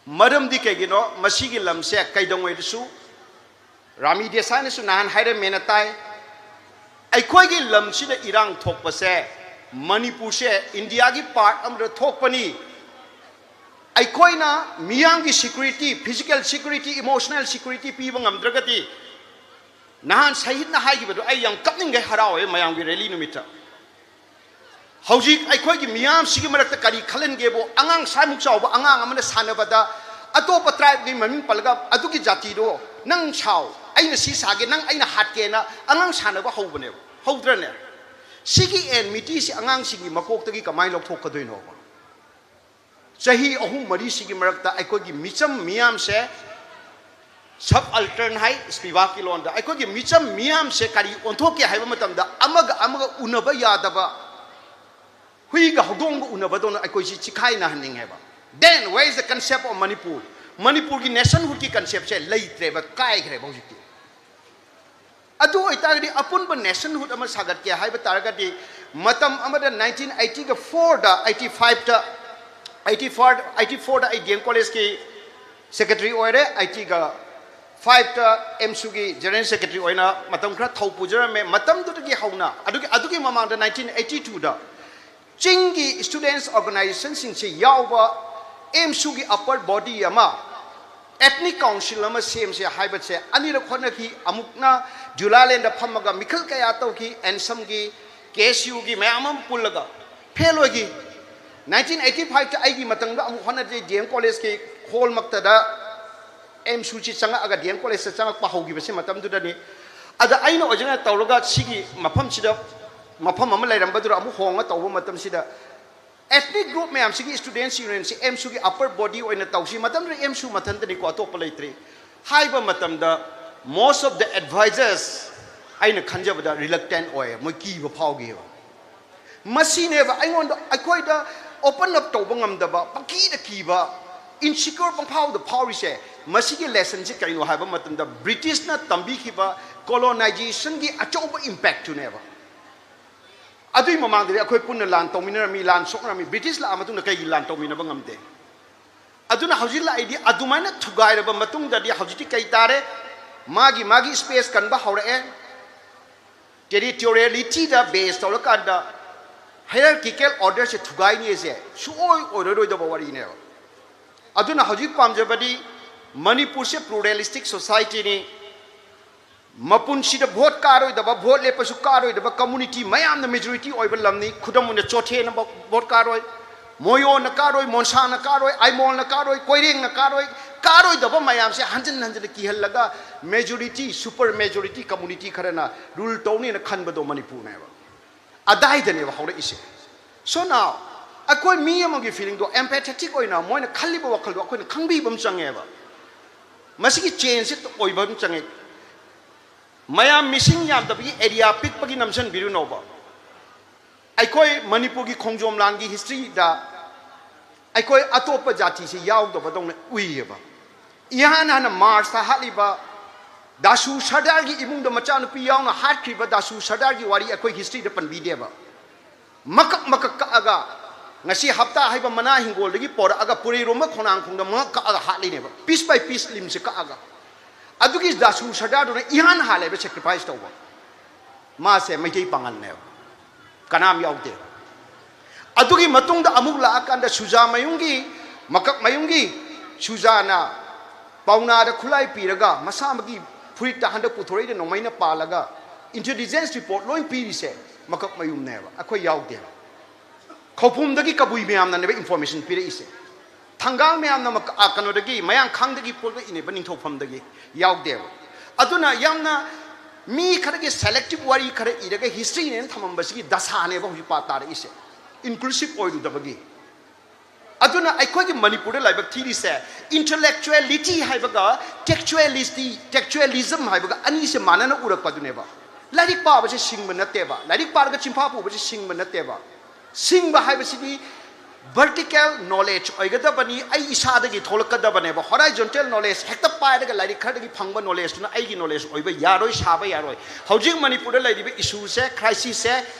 ꯃꯔꯝꯗꯤ ꯀꯩꯒꯤꯅꯣ? ꯃꯁꯤꯒꯤ ꯂꯝꯁꯦ ꯀꯩꯗꯧꯉꯩꯗꯁꯨ, ꯔꯥꯃꯤ ꯗꯦꯁꯥꯏꯅꯁꯨ ꯅꯍꯥꯟ ꯍꯥꯏꯔꯝꯃꯦꯅ ꯇꯥꯏ, ꯑꯩꯈꯣꯏꯒꯤ ꯂꯝꯁꯤꯗ ꯏꯔꯥꯡ ꯊꯣꯛꯄꯁꯦ, ꯃꯅꯤꯄꯨꯔꯁꯦ ꯏꯟꯗꯤꯌꯥꯒꯤ ꯄꯥꯔꯠ ꯑꯃꯗ ꯊꯣꯛꯄꯅꯤ꯫ ꯑꯩꯈꯣꯏꯅ ꯃꯤꯌꯥꯝꯒꯤ security, physical security, emotional security ꯄꯤꯕ ꯉꯝꯗ꯭ꯔꯒꯗꯤ, ꯅꯍꯥꯟ ꯁꯍꯤꯗꯅ ꯍꯥꯏꯈꯤꯕꯗꯣ ꯑꯩ ꯌꯥꯝ ꯀꯞꯅꯤꯡꯒꯩ ꯍꯔꯥꯎꯋꯦ ꯃꯌꯥꯝꯒꯤ ꯔꯦꯂꯤ ꯅꯨꯃꯤꯠꯇ꯫ ꯍꯧꯖꯤꯛ ꯑꯩꯈꯣꯏꯒꯤ ꯃꯤꯌꯥꯝꯁꯤꯒꯤ ꯃꯔꯛꯇ ꯀꯔꯤ ꯈꯜꯍꯟꯒꯦꯕꯨ, ꯑꯉꯥꯡ ꯁ꯭ꯋꯥꯏꯃꯨꯛ ꯆꯥꯎꯕ ꯑꯉꯥꯡ ꯑꯃꯅ ꯁꯥꯟꯅꯕꯗ ꯑꯇꯣꯞꯄ ꯇ꯭ꯔꯥꯏꯕꯀꯤ ꯃꯃꯤꯡ ꯄꯜꯂꯒ ꯑꯗꯨꯒꯤ ꯖꯥꯇꯤꯗꯣ ꯅꯪ ꯁꯥꯎ, ꯑꯩꯅ ꯁꯤ ꯁꯥꯒꯦ, ꯅꯪ ꯑꯩꯅ ꯍꯥꯠꯀꯦꯅ ꯑꯉꯥꯡ ꯁꯥꯟꯅꯕ ꯍꯧꯕꯅꯦꯕ, ꯍꯧꯗ꯭ꯔꯅꯦ? ꯁꯤꯒꯤ ꯑꯦꯟꯃꯤꯇꯤꯁꯤ ꯑꯉꯥꯡꯁꯤꯡꯒꯤ ꯃꯀꯣꯛꯇꯒꯤ ꯀꯃꯥꯏꯅ ꯂꯧꯊꯣꯛꯀꯗꯣꯏꯅꯣꯕ? ꯆꯍꯤ ꯑꯍꯨꯝ ꯃꯔꯤꯁꯤꯒꯤ ꯃꯔꯛꯇ ꯑꯩꯈꯣꯏꯒꯤ ꯃꯤꯆꯝ ꯃꯤꯌꯥꯝꯁꯦ, ꯁꯕ ꯑꯜꯇꯔꯟ ꯍꯥꯏ ꯁ꯭ꯄꯤꯕꯥꯛꯀꯤ ꯂꯣꯟꯗ, ꯑꯩꯈꯣꯏꯒꯤ ꯃꯤꯆꯝ ꯃꯤꯌꯥꯝꯁꯦ ꯀꯔꯤ ꯑꯣꯟꯊꯣꯛꯀꯦ ꯍꯥꯏꯕ ꯃꯇꯝꯗ ꯑꯃꯒ ꯑꯃꯒ ꯎꯅꯕ ꯌꯥꯗꯕ, ꯍꯨꯏꯒ ꯍꯧꯗꯣꯡꯒ ꯎꯅꯕꯗꯧꯅ ꯑꯩꯈꯣꯏꯁꯤ ꯆꯤꯈꯥꯏꯅꯍꯟꯅꯤꯡꯉꯦꯕ꯫ Then where is the concept of Manipur? ꯃꯅꯤꯄꯨꯔꯒꯤ ꯅꯦꯁꯟꯍꯨꯗꯀꯤ ꯀꯟꯁꯦꯞꯁꯦ ꯂꯩꯇ꯭ꯔꯦꯕ, ꯀꯥꯏꯈ꯭ꯔꯦꯕ ꯍꯧꯖꯤꯛꯇꯤ꯫ ꯑꯗꯨ ꯑꯣꯏꯇꯥꯔꯒꯗꯤ ꯑꯄꯨꯟꯕ ꯅꯦꯁꯟꯍꯨꯗ ꯑꯃ ꯁꯥꯒꯠꯀꯦ ꯍꯥꯏꯕ ꯇꯥꯔꯒꯗꯤ, ꯃꯇꯝ ꯑꯃꯗ ꯅꯥꯏꯟꯇꯤꯟ ꯑꯩꯠꯇꯤꯒ ꯐꯣꯔꯗ, ꯑꯩꯠꯇꯤ ꯐꯥꯏꯚꯇ, ꯑꯩꯠꯇꯤ ꯐꯣꯔ, ꯑꯩꯠꯇꯤ ꯐꯣꯔꯗ ꯑꯩ ꯗꯤ ꯑꯦꯝ ꯀꯣꯂꯦꯖꯀꯤ ꯁꯦꯀ꯭ꯔꯦꯇꯔꯤ ꯑꯣꯏꯔꯦ, ꯑꯩꯠꯇꯤꯒ ꯐꯥꯏꯚꯇ ꯑꯦꯝꯁꯨꯒꯤ ꯖꯦꯅꯔꯦꯜ ꯁꯦꯀ꯭ꯔꯦꯇꯔꯤ ꯑꯣꯏꯅ ꯃꯇꯝ ꯈꯔ ꯊꯧ ꯄꯨꯖꯔꯝꯃꯦ꯫ ꯃꯇꯝꯗꯨꯗꯒꯤ ꯍꯧꯅ, ꯑꯗꯨꯒꯤ, ꯑꯗꯨꯒꯤ ꯃꯃꯥꯡꯗ ꯅꯥꯏꯟꯇꯤꯟ ꯑꯩꯠꯇꯤ ꯇꯨꯗ ꯆꯤꯡꯒꯤ ꯁ꯭ꯇꯨꯗꯦꯟꯠꯁ ꯑꯣꯔꯒꯅꯥꯏꯖꯦꯁꯟꯁꯤꯡꯁꯦ ꯌꯥꯎꯕ ꯑꯦꯝꯁꯨꯒꯤ ꯑꯄꯔ ꯕꯣꯗꯤ ꯑꯃ, ꯑꯦꯊꯅꯤꯛ ꯀꯥꯎꯟꯁꯤꯜ ꯑꯃ ꯁꯦꯝꯁꯦ ꯍꯥꯏꯕꯁꯦ ꯑꯅꯤꯔꯛ ꯍꯣꯠꯅꯈꯤ꯫ ꯑꯃꯨꯛꯅ ꯖꯨꯂꯥꯂꯦꯟꯗ ꯐꯝꯃꯒ ꯃꯤꯈꯜ ꯀꯌꯥ ꯇꯧꯈꯤ, ꯑꯦꯟꯁꯝꯒꯤ, ꯀꯦ ꯑꯦꯁ ꯌꯨꯒꯤ ꯃꯌꯥꯝ ꯑꯃ ꯄꯨꯜꯂꯒ ꯐꯦꯜ ꯑꯣꯏꯈꯤ꯫ ꯅꯥꯏꯟꯇꯤꯟ ꯑꯩꯠꯇꯤ ꯐꯥꯏꯚꯇ ꯑꯩꯒꯤ ꯃꯇꯝꯗ ꯑꯃꯨꯛ ꯍꯣꯠꯅꯖꯩ, ꯗꯤ ꯑꯦꯝ ꯀꯣꯂꯦꯖꯀꯤ ꯍꯣꯜꯃꯛꯇꯗ ꯑꯦꯝꯁꯨꯁꯤ ꯆꯪꯉꯛꯑꯒ ꯗꯤ ꯑꯦꯝ ꯀꯣꯂꯦꯖꯇ ꯆꯪꯉꯛꯄ ꯍꯧꯈꯤꯕꯁꯤ ꯃꯇꯝꯗꯨꯗꯅꯤ꯫ ꯑꯗ ꯑꯩꯅ ꯑꯣꯖꯥꯅ ꯇꯧꯔꯒ ꯁꯤꯒꯤ ꯃꯐꯝꯁꯤꯗ, ꯃꯐꯝ ꯑꯃ ꯂꯩꯔꯝꯕꯗꯨꯗ ꯑꯃꯨꯛ ꯍꯣꯡꯉ ꯇꯧꯕ ꯃꯇꯝꯁꯤꯗ, ꯑꯦꯊꯅꯤꯛ ꯒ꯭ꯔꯨꯞ ꯃꯌꯥꯝꯁꯤꯒꯤ ꯁ꯭ꯇꯨꯗꯦꯟꯠꯁ ꯌꯨꯅꯤꯌꯟꯁꯤ ꯑꯦꯝꯁꯨꯒꯤ ꯑꯄꯔ ꯕꯣꯗꯤ ꯑꯣꯏꯅ ꯇꯧꯁꯤ꯫ ꯃꯇꯝꯗꯨꯗ ꯑꯦꯝꯁꯨ ꯃꯊꯟꯇꯅꯤꯀꯣ, ꯑꯇꯣꯞꯄ ꯂꯩꯇ꯭ꯔꯤ꯫ ꯍꯥꯏꯕ ꯃꯇꯝꯗ most of the advisors, ꯑꯩꯅ ꯈꯟꯖꯕꯗ, ꯔꯤꯂꯛꯇꯦꯟ ꯑꯣꯏ, ꯃꯣꯏ ꯀꯤꯕ ꯐꯥꯎꯈꯤꯕ꯫ ꯃꯁꯤꯅꯦꯕ ꯑꯩꯉꯣꯟꯗ, ꯑꯩꯈꯣꯏꯗ ꯑꯣꯄꯟ ꯑꯞ ꯇꯧꯕ ꯉꯝꯗꯕ, ꯄꯪꯀꯤꯗ ꯀꯤꯕ, ꯏꯟꯁꯤꯀ꯭ꯌꯣꯔ ꯄꯪꯐꯥꯎꯗ ꯐꯥꯎꯔꯤꯁꯦ꯫ ꯃꯁꯤꯒꯤ ꯂꯦꯁꯟꯁꯤ ꯀꯔꯤꯅꯣ ꯍꯥꯏꯕ ꯃꯇꯝꯗ, ꯕ꯭ꯔꯤꯇꯤꯁꯅ ꯇꯝꯕꯤꯈꯤꯕ ꯀꯣꯂꯣꯅꯥꯏꯖꯦꯁꯟꯒꯤ ꯑꯆꯧꯕ ꯏꯝꯄꯦꯛꯇꯨꯅꯦꯕ꯫ ꯑꯗꯨꯏ ꯃꯃꯥꯡꯗꯗꯤ ꯑꯩꯈꯣꯏ ꯄꯨꯟꯅ ꯂꯥꯟ ꯇꯧꯃꯤꯟꯅꯔꯝꯃꯤ, ꯂꯥꯟ ꯁꯣꯛꯅꯔꯝꯃꯤ꯫ ꯕ꯭ꯔꯤꯇꯤꯁ ꯂꯥꯛꯑ ꯃꯇꯨꯡꯗ ꯀꯩꯒꯤ ꯂꯥꯟ ꯇꯧꯃꯤꯟꯅꯕ ꯉꯝꯗꯦ? ꯑꯗꯨꯅ ꯍꯧꯖꯤꯛ ꯂꯥꯛꯏꯗꯤ ꯑꯗꯨꯃꯥꯏꯅ ꯊꯨꯒꯥꯏꯔꯕ ꯃꯇꯨꯡꯗꯗꯤ ꯍꯧꯖꯤꯛꯇꯤ ꯀꯩ ꯇꯥꯔꯦ? ꯃꯥꯒꯤ, ꯃꯥꯒꯤ ꯁ꯭ꯄꯦꯁ ꯀꯟꯕ ꯍꯧꯔꯛꯑꯦ꯫ ꯇꯦꯔꯤꯇꯣꯔꯤꯌꯦꯂꯤꯇꯤꯗ ꯕꯦꯁ ꯇꯧꯔꯀꯥꯟꯗ ꯍꯥꯏꯔꯥꯔꯀꯤꯀꯦꯜ ꯑꯣꯔꯗꯔꯁꯦ ꯊꯨꯒꯥꯏꯅꯤꯁꯦ ꯁꯨꯡꯑꯣꯏ ꯑꯣꯏꯔꯔꯣꯏꯗꯕ ꯋꯥꯔꯤꯅꯦꯕ꯫ ꯑꯗꯨꯅ ꯍꯧꯖꯤꯛ ꯄꯥꯝꯖꯕꯗꯤ ꯃꯅꯤꯄꯨꯔꯁꯦ ꯄ꯭ꯂꯨꯔꯦꯂꯤꯁꯇꯤꯛ ꯁꯣꯁꯥꯏꯇꯤꯅꯤ꯫ ꯃꯄꯨꯟꯁꯤꯗ ꯚꯣꯠ ꯀꯥꯔꯣꯏꯗꯕ, ꯚꯣꯠ ꯂꯦꯞꯄꯁꯨ ꯀꯥꯔꯣꯏꯗꯕ ꯀꯝꯃꯨꯅꯤꯇꯤ ꯃꯌꯥꯝꯅ ꯃꯦꯖꯣꯔꯤꯇꯤ ꯑꯣꯏꯕ ꯂꯝꯅꯤ꯫ ꯈꯨꯗꯝ ꯑꯣꯏꯅ ꯆꯣꯊꯦꯅ ꯚꯣꯠ ꯀꯥꯔꯣꯏ, ꯃꯣꯌꯣꯅ ꯀꯥꯔꯣꯏ, ꯃꯣꯟꯁꯥꯡꯅ ꯀꯥꯔꯣꯏ, ꯑꯥꯏꯃꯣꯜꯅ ꯀꯥꯔꯣꯏ, ꯀꯣꯏꯔꯦꯡꯅ ꯀꯥꯔꯣꯏ꯫ ꯀꯥꯔꯣꯏꯗꯕ ꯃꯌꯥꯝꯁꯦ ꯍꯟꯖꯤꯟ ꯍꯟꯖꯤꯟꯅ ꯀꯤꯍꯜꯂꯒ ꯃꯦꯖꯣꯔꯤꯇꯤ, ꯁꯨꯄꯔ ꯃꯦꯖꯣꯔꯤꯇꯤ ꯀꯝꯃꯨꯅꯤꯇꯤ ꯈꯔꯅ ꯔꯨꯜ ꯇꯧꯅꯤꯅ ꯈꯟꯕꯗꯣ ꯃꯅꯤꯄꯨꯔꯅꯦꯕ꯫ ꯑꯗꯥꯏꯗꯅꯦꯕ ꯍꯧꯔꯛꯏꯁꯦ꯫ So now ꯑꯩꯈꯣꯏ ꯃꯤ ꯑꯃꯒꯤ ꯐꯤꯂꯤꯡꯗꯣ ꯑꯦꯝꯄꯦꯊꯦꯇꯤꯛ ꯑꯣꯏꯅ ꯃꯣꯏꯅ ꯈꯜꯂꯤꯕ ꯋꯥꯈꯜꯗꯣ ꯑꯩꯈꯣꯏꯅ ꯈꯪꯕꯤꯕ ꯑꯃ ꯆꯪꯉꯦꯕ꯫ ꯃꯁꯤꯒꯤ ꯆꯦꯟꯖꯁꯦ ꯑꯣꯏꯕ ꯑꯃ ꯆꯪꯉꯦ꯫ ꯃꯌꯥꯝ ꯃꯤꯁꯤꯡ ꯌꯥꯝꯗꯕꯒꯤ ꯑꯦꯔꯤꯌꯥ ꯄꯤꯛꯄꯒꯤ ꯅꯝꯁꯤꯟꯕꯤꯔꯨꯅꯣꯕ꯫ ꯑꯩꯈꯣꯏ ꯃꯅꯤꯄꯨꯔꯒꯤ ꯈꯣꯡꯖꯣꯝ ꯂꯥꯟꯒꯤ ꯍꯤꯁꯇ꯭ꯔꯤꯗ ꯑꯩꯈꯣꯏ ꯑꯇꯣꯞꯄ ꯖꯥꯇꯤꯁꯤ ꯌꯥꯎꯗꯕꯗꯧꯅ ꯎꯏꯌꯦꯕ꯫ ꯏꯍꯥꯟ ꯍꯥꯟꯅ ꯃꯥꯔꯁꯇ ꯍꯥꯠꯂꯤꯕ ꯗꯥꯁꯨ ꯁꯔꯗꯥꯔꯒꯤ ꯏꯃꯨꯡꯗ ꯃꯆꯥꯅꯨꯄꯤ ꯌꯥꯎꯅ ꯍꯥꯠꯈ꯭ꯔꯤꯕ ꯗꯥꯁꯨ ꯁꯔꯗꯥꯔꯒꯤ ꯋꯥꯔꯤ ꯑꯩꯈꯣꯏ ꯍꯤꯁꯇ꯭ꯔꯤꯗ ꯄꯟꯕꯤꯗꯦꯕ꯫ ꯃꯀꯛ ꯃꯀꯛ ꯀꯛꯑꯒ ꯉꯁꯤ ꯍꯞꯇꯥ ꯍꯥꯏꯕ ꯃꯅꯥ ꯍꯤꯡꯒꯣꯜꯗꯒꯤ ꯄꯣꯔꯛꯑꯒ ꯄꯨꯔꯩꯔꯣꯝꯕ ꯈꯣꯡꯅꯥꯡꯈꯣꯡꯗ ꯃꯉꯛ ꯀꯛꯑꯒ ꯍꯥꯠꯂꯤꯅꯦꯕ꯫ ꯄꯤꯁ ꯕꯥꯏ ꯄꯤꯁ ꯂꯤꯝꯁꯦ ꯀꯛꯑꯒ꯫ ꯑꯗꯨꯒꯤ ꯗꯥꯁꯨ ꯁꯔꯗꯥꯔꯗꯨꯅ ꯏꯍꯥꯟ ꯍꯥꯜꯂꯦꯕ ꯁꯦꯀ꯭ꯔꯤꯐꯥꯏꯁ ꯇꯧꯕ꯫ ꯃꯥꯁꯦ ꯃꯩꯇꯩ ꯄꯥꯉꯜꯅꯦꯕ, ꯀꯅꯥꯝ ꯌꯥꯎꯗꯦ꯫ ꯑꯗꯨꯒꯤ ꯃꯇꯨꯡꯗ ꯑꯃꯨꯛ ꯂꯥꯛꯑꯀꯥꯟꯗ ꯁꯨꯖꯥꯃꯌꯨꯝꯒꯤ, ꯃꯀꯛꯃꯌꯨꯝꯒꯤ ꯁꯨꯖꯥꯅ ꯄꯥꯎꯅꯥꯗ ꯈꯨꯠꯂꯥꯏ ꯄꯤꯔꯒ ꯃꯁꯥꯃꯛꯀꯤ ꯐꯨꯔꯤꯠꯇ ꯍꯟꯗꯛ ꯄꯨꯊꯣꯔꯛꯏꯗ ꯅꯣꯡꯃꯩꯅ ꯄꯥꯜꯂꯒ ꯏꯟꯇꯦꯂꯤꯖꯦꯟꯁ ꯔꯤꯄꯣꯔꯠ ꯂꯣꯏ ꯄꯤꯔꯤꯁꯦ ꯃꯀꯛꯃꯌꯨꯝꯅꯦꯕ, ꯑꯩꯈꯣꯏ ꯌꯥꯎꯗꯦꯕ꯫ ꯈꯧꯄꯨꯝꯗꯒꯤ ꯀꯕꯨꯏ ꯃꯌꯥꯝꯅꯅꯦꯕ ꯏꯟꯐꯣꯔꯃꯦꯁꯟ ꯄꯤꯔꯛꯏꯁꯦ꯫ ꯊꯪꯒꯥꯜ ꯃꯌꯥꯝꯅ ꯃꯛ-, ꯑ, ꯀꯩꯅꯣꯗꯒꯤ, ꯃꯌꯥꯡꯈꯥꯡꯗꯒꯤ ꯄꯨꯔꯛꯏꯅꯦꯕ, ꯅꯤꯡꯊꯧꯐꯝꯗꯒꯤ ꯌꯥꯎꯗꯦꯕ꯫ ꯑꯗꯨꯅ ꯌꯥꯝꯅ ꯃꯤ ꯈꯔꯒꯤ ꯁꯦꯂꯦꯛꯇꯤꯞ ꯋꯥꯔꯤ ꯈꯔ ꯏꯔꯒ ꯍꯤꯁꯇ꯭ꯔꯤꯅꯦꯅ ꯊꯝꯃꯝꯕꯁꯤꯒꯤ ꯗꯁꯥꯅꯦꯕ ꯍꯧꯖꯤꯛ ꯄꯥ ꯇꯥꯔꯛꯏꯁꯦ, ꯏꯟꯀ꯭ꯂꯨꯁꯤꯞ ꯑꯣꯏꯔꯨꯗꯕꯒꯤ꯫ ꯑꯗꯨꯅ ꯑꯩꯈꯣꯏꯒꯤ ꯃꯅꯤꯄꯨꯔꯗ ꯂꯥꯏꯕꯛ ꯊꯤꯔꯤꯁꯦ ꯏꯟꯇꯦꯂꯦꯛꯆꯨꯋꯦꯂꯤꯇꯤ ꯍꯥꯏꯕꯒ ꯇꯦꯛꯆꯨꯋꯦꯂꯤꯁꯇꯤ, ꯇꯦꯛꯆꯨꯋꯦꯂꯤꯖꯝ ꯍꯥꯏꯕꯒ ꯑꯅꯤꯁꯦ ꯃꯥꯟꯅꯅ ꯎꯔꯛꯄ ꯑꯗꯨꯅꯦꯕ꯫ ꯂꯥꯏꯔꯤꯛ ꯄꯥꯕꯁꯦ ꯁꯤꯡꯕ ꯅꯠꯇꯦꯕ, ꯂꯥꯏꯔꯤꯛ ꯄꯥꯔꯒ ꯆꯤꯟꯐꯥ ꯄꯨꯕꯁꯦ ꯁꯤꯡꯕ ꯅꯠꯇꯦꯕ꯫ ꯁꯤꯡꯕ ꯍꯥꯏꯕꯁꯤꯗꯤ ꯚꯔꯇꯤꯀꯦꯜ ꯅꯣꯂꯦꯖ ꯑꯣꯏꯒꯗꯕꯅꯤ, ꯑꯩ ꯏꯁꯥꯗꯒꯤ ꯊꯣꯛꯂꯛꯀꯗꯕꯅꯦꯕ꯫ ꯍꯣꯔꯥꯏꯖꯣꯟꯇꯦꯜ ꯅꯣꯂꯦꯖ ꯍꯦꯛꯇ ꯄꯥꯏꯔꯒ ꯂꯥꯏꯔꯤꯛ ꯈꯔꯗꯒꯤ ꯐꯪꯕ ꯅꯣꯂꯦꯖꯇꯨꯅ ꯑꯩꯒꯤ ꯅꯣꯂꯦꯖ ꯑꯣꯏꯕ ꯌꯥꯔꯣꯏ, ꯁꯥꯕ ꯌꯥꯔꯣꯏ꯫ ꯍꯧꯖꯤꯛ ꯃꯅꯤꯄꯨꯔꯗ ꯂꯩꯔꯤꯕ ꯏꯁꯨꯁꯦ, ꯀ꯭ꯔꯥꯏꯁꯤꯁꯁꯦ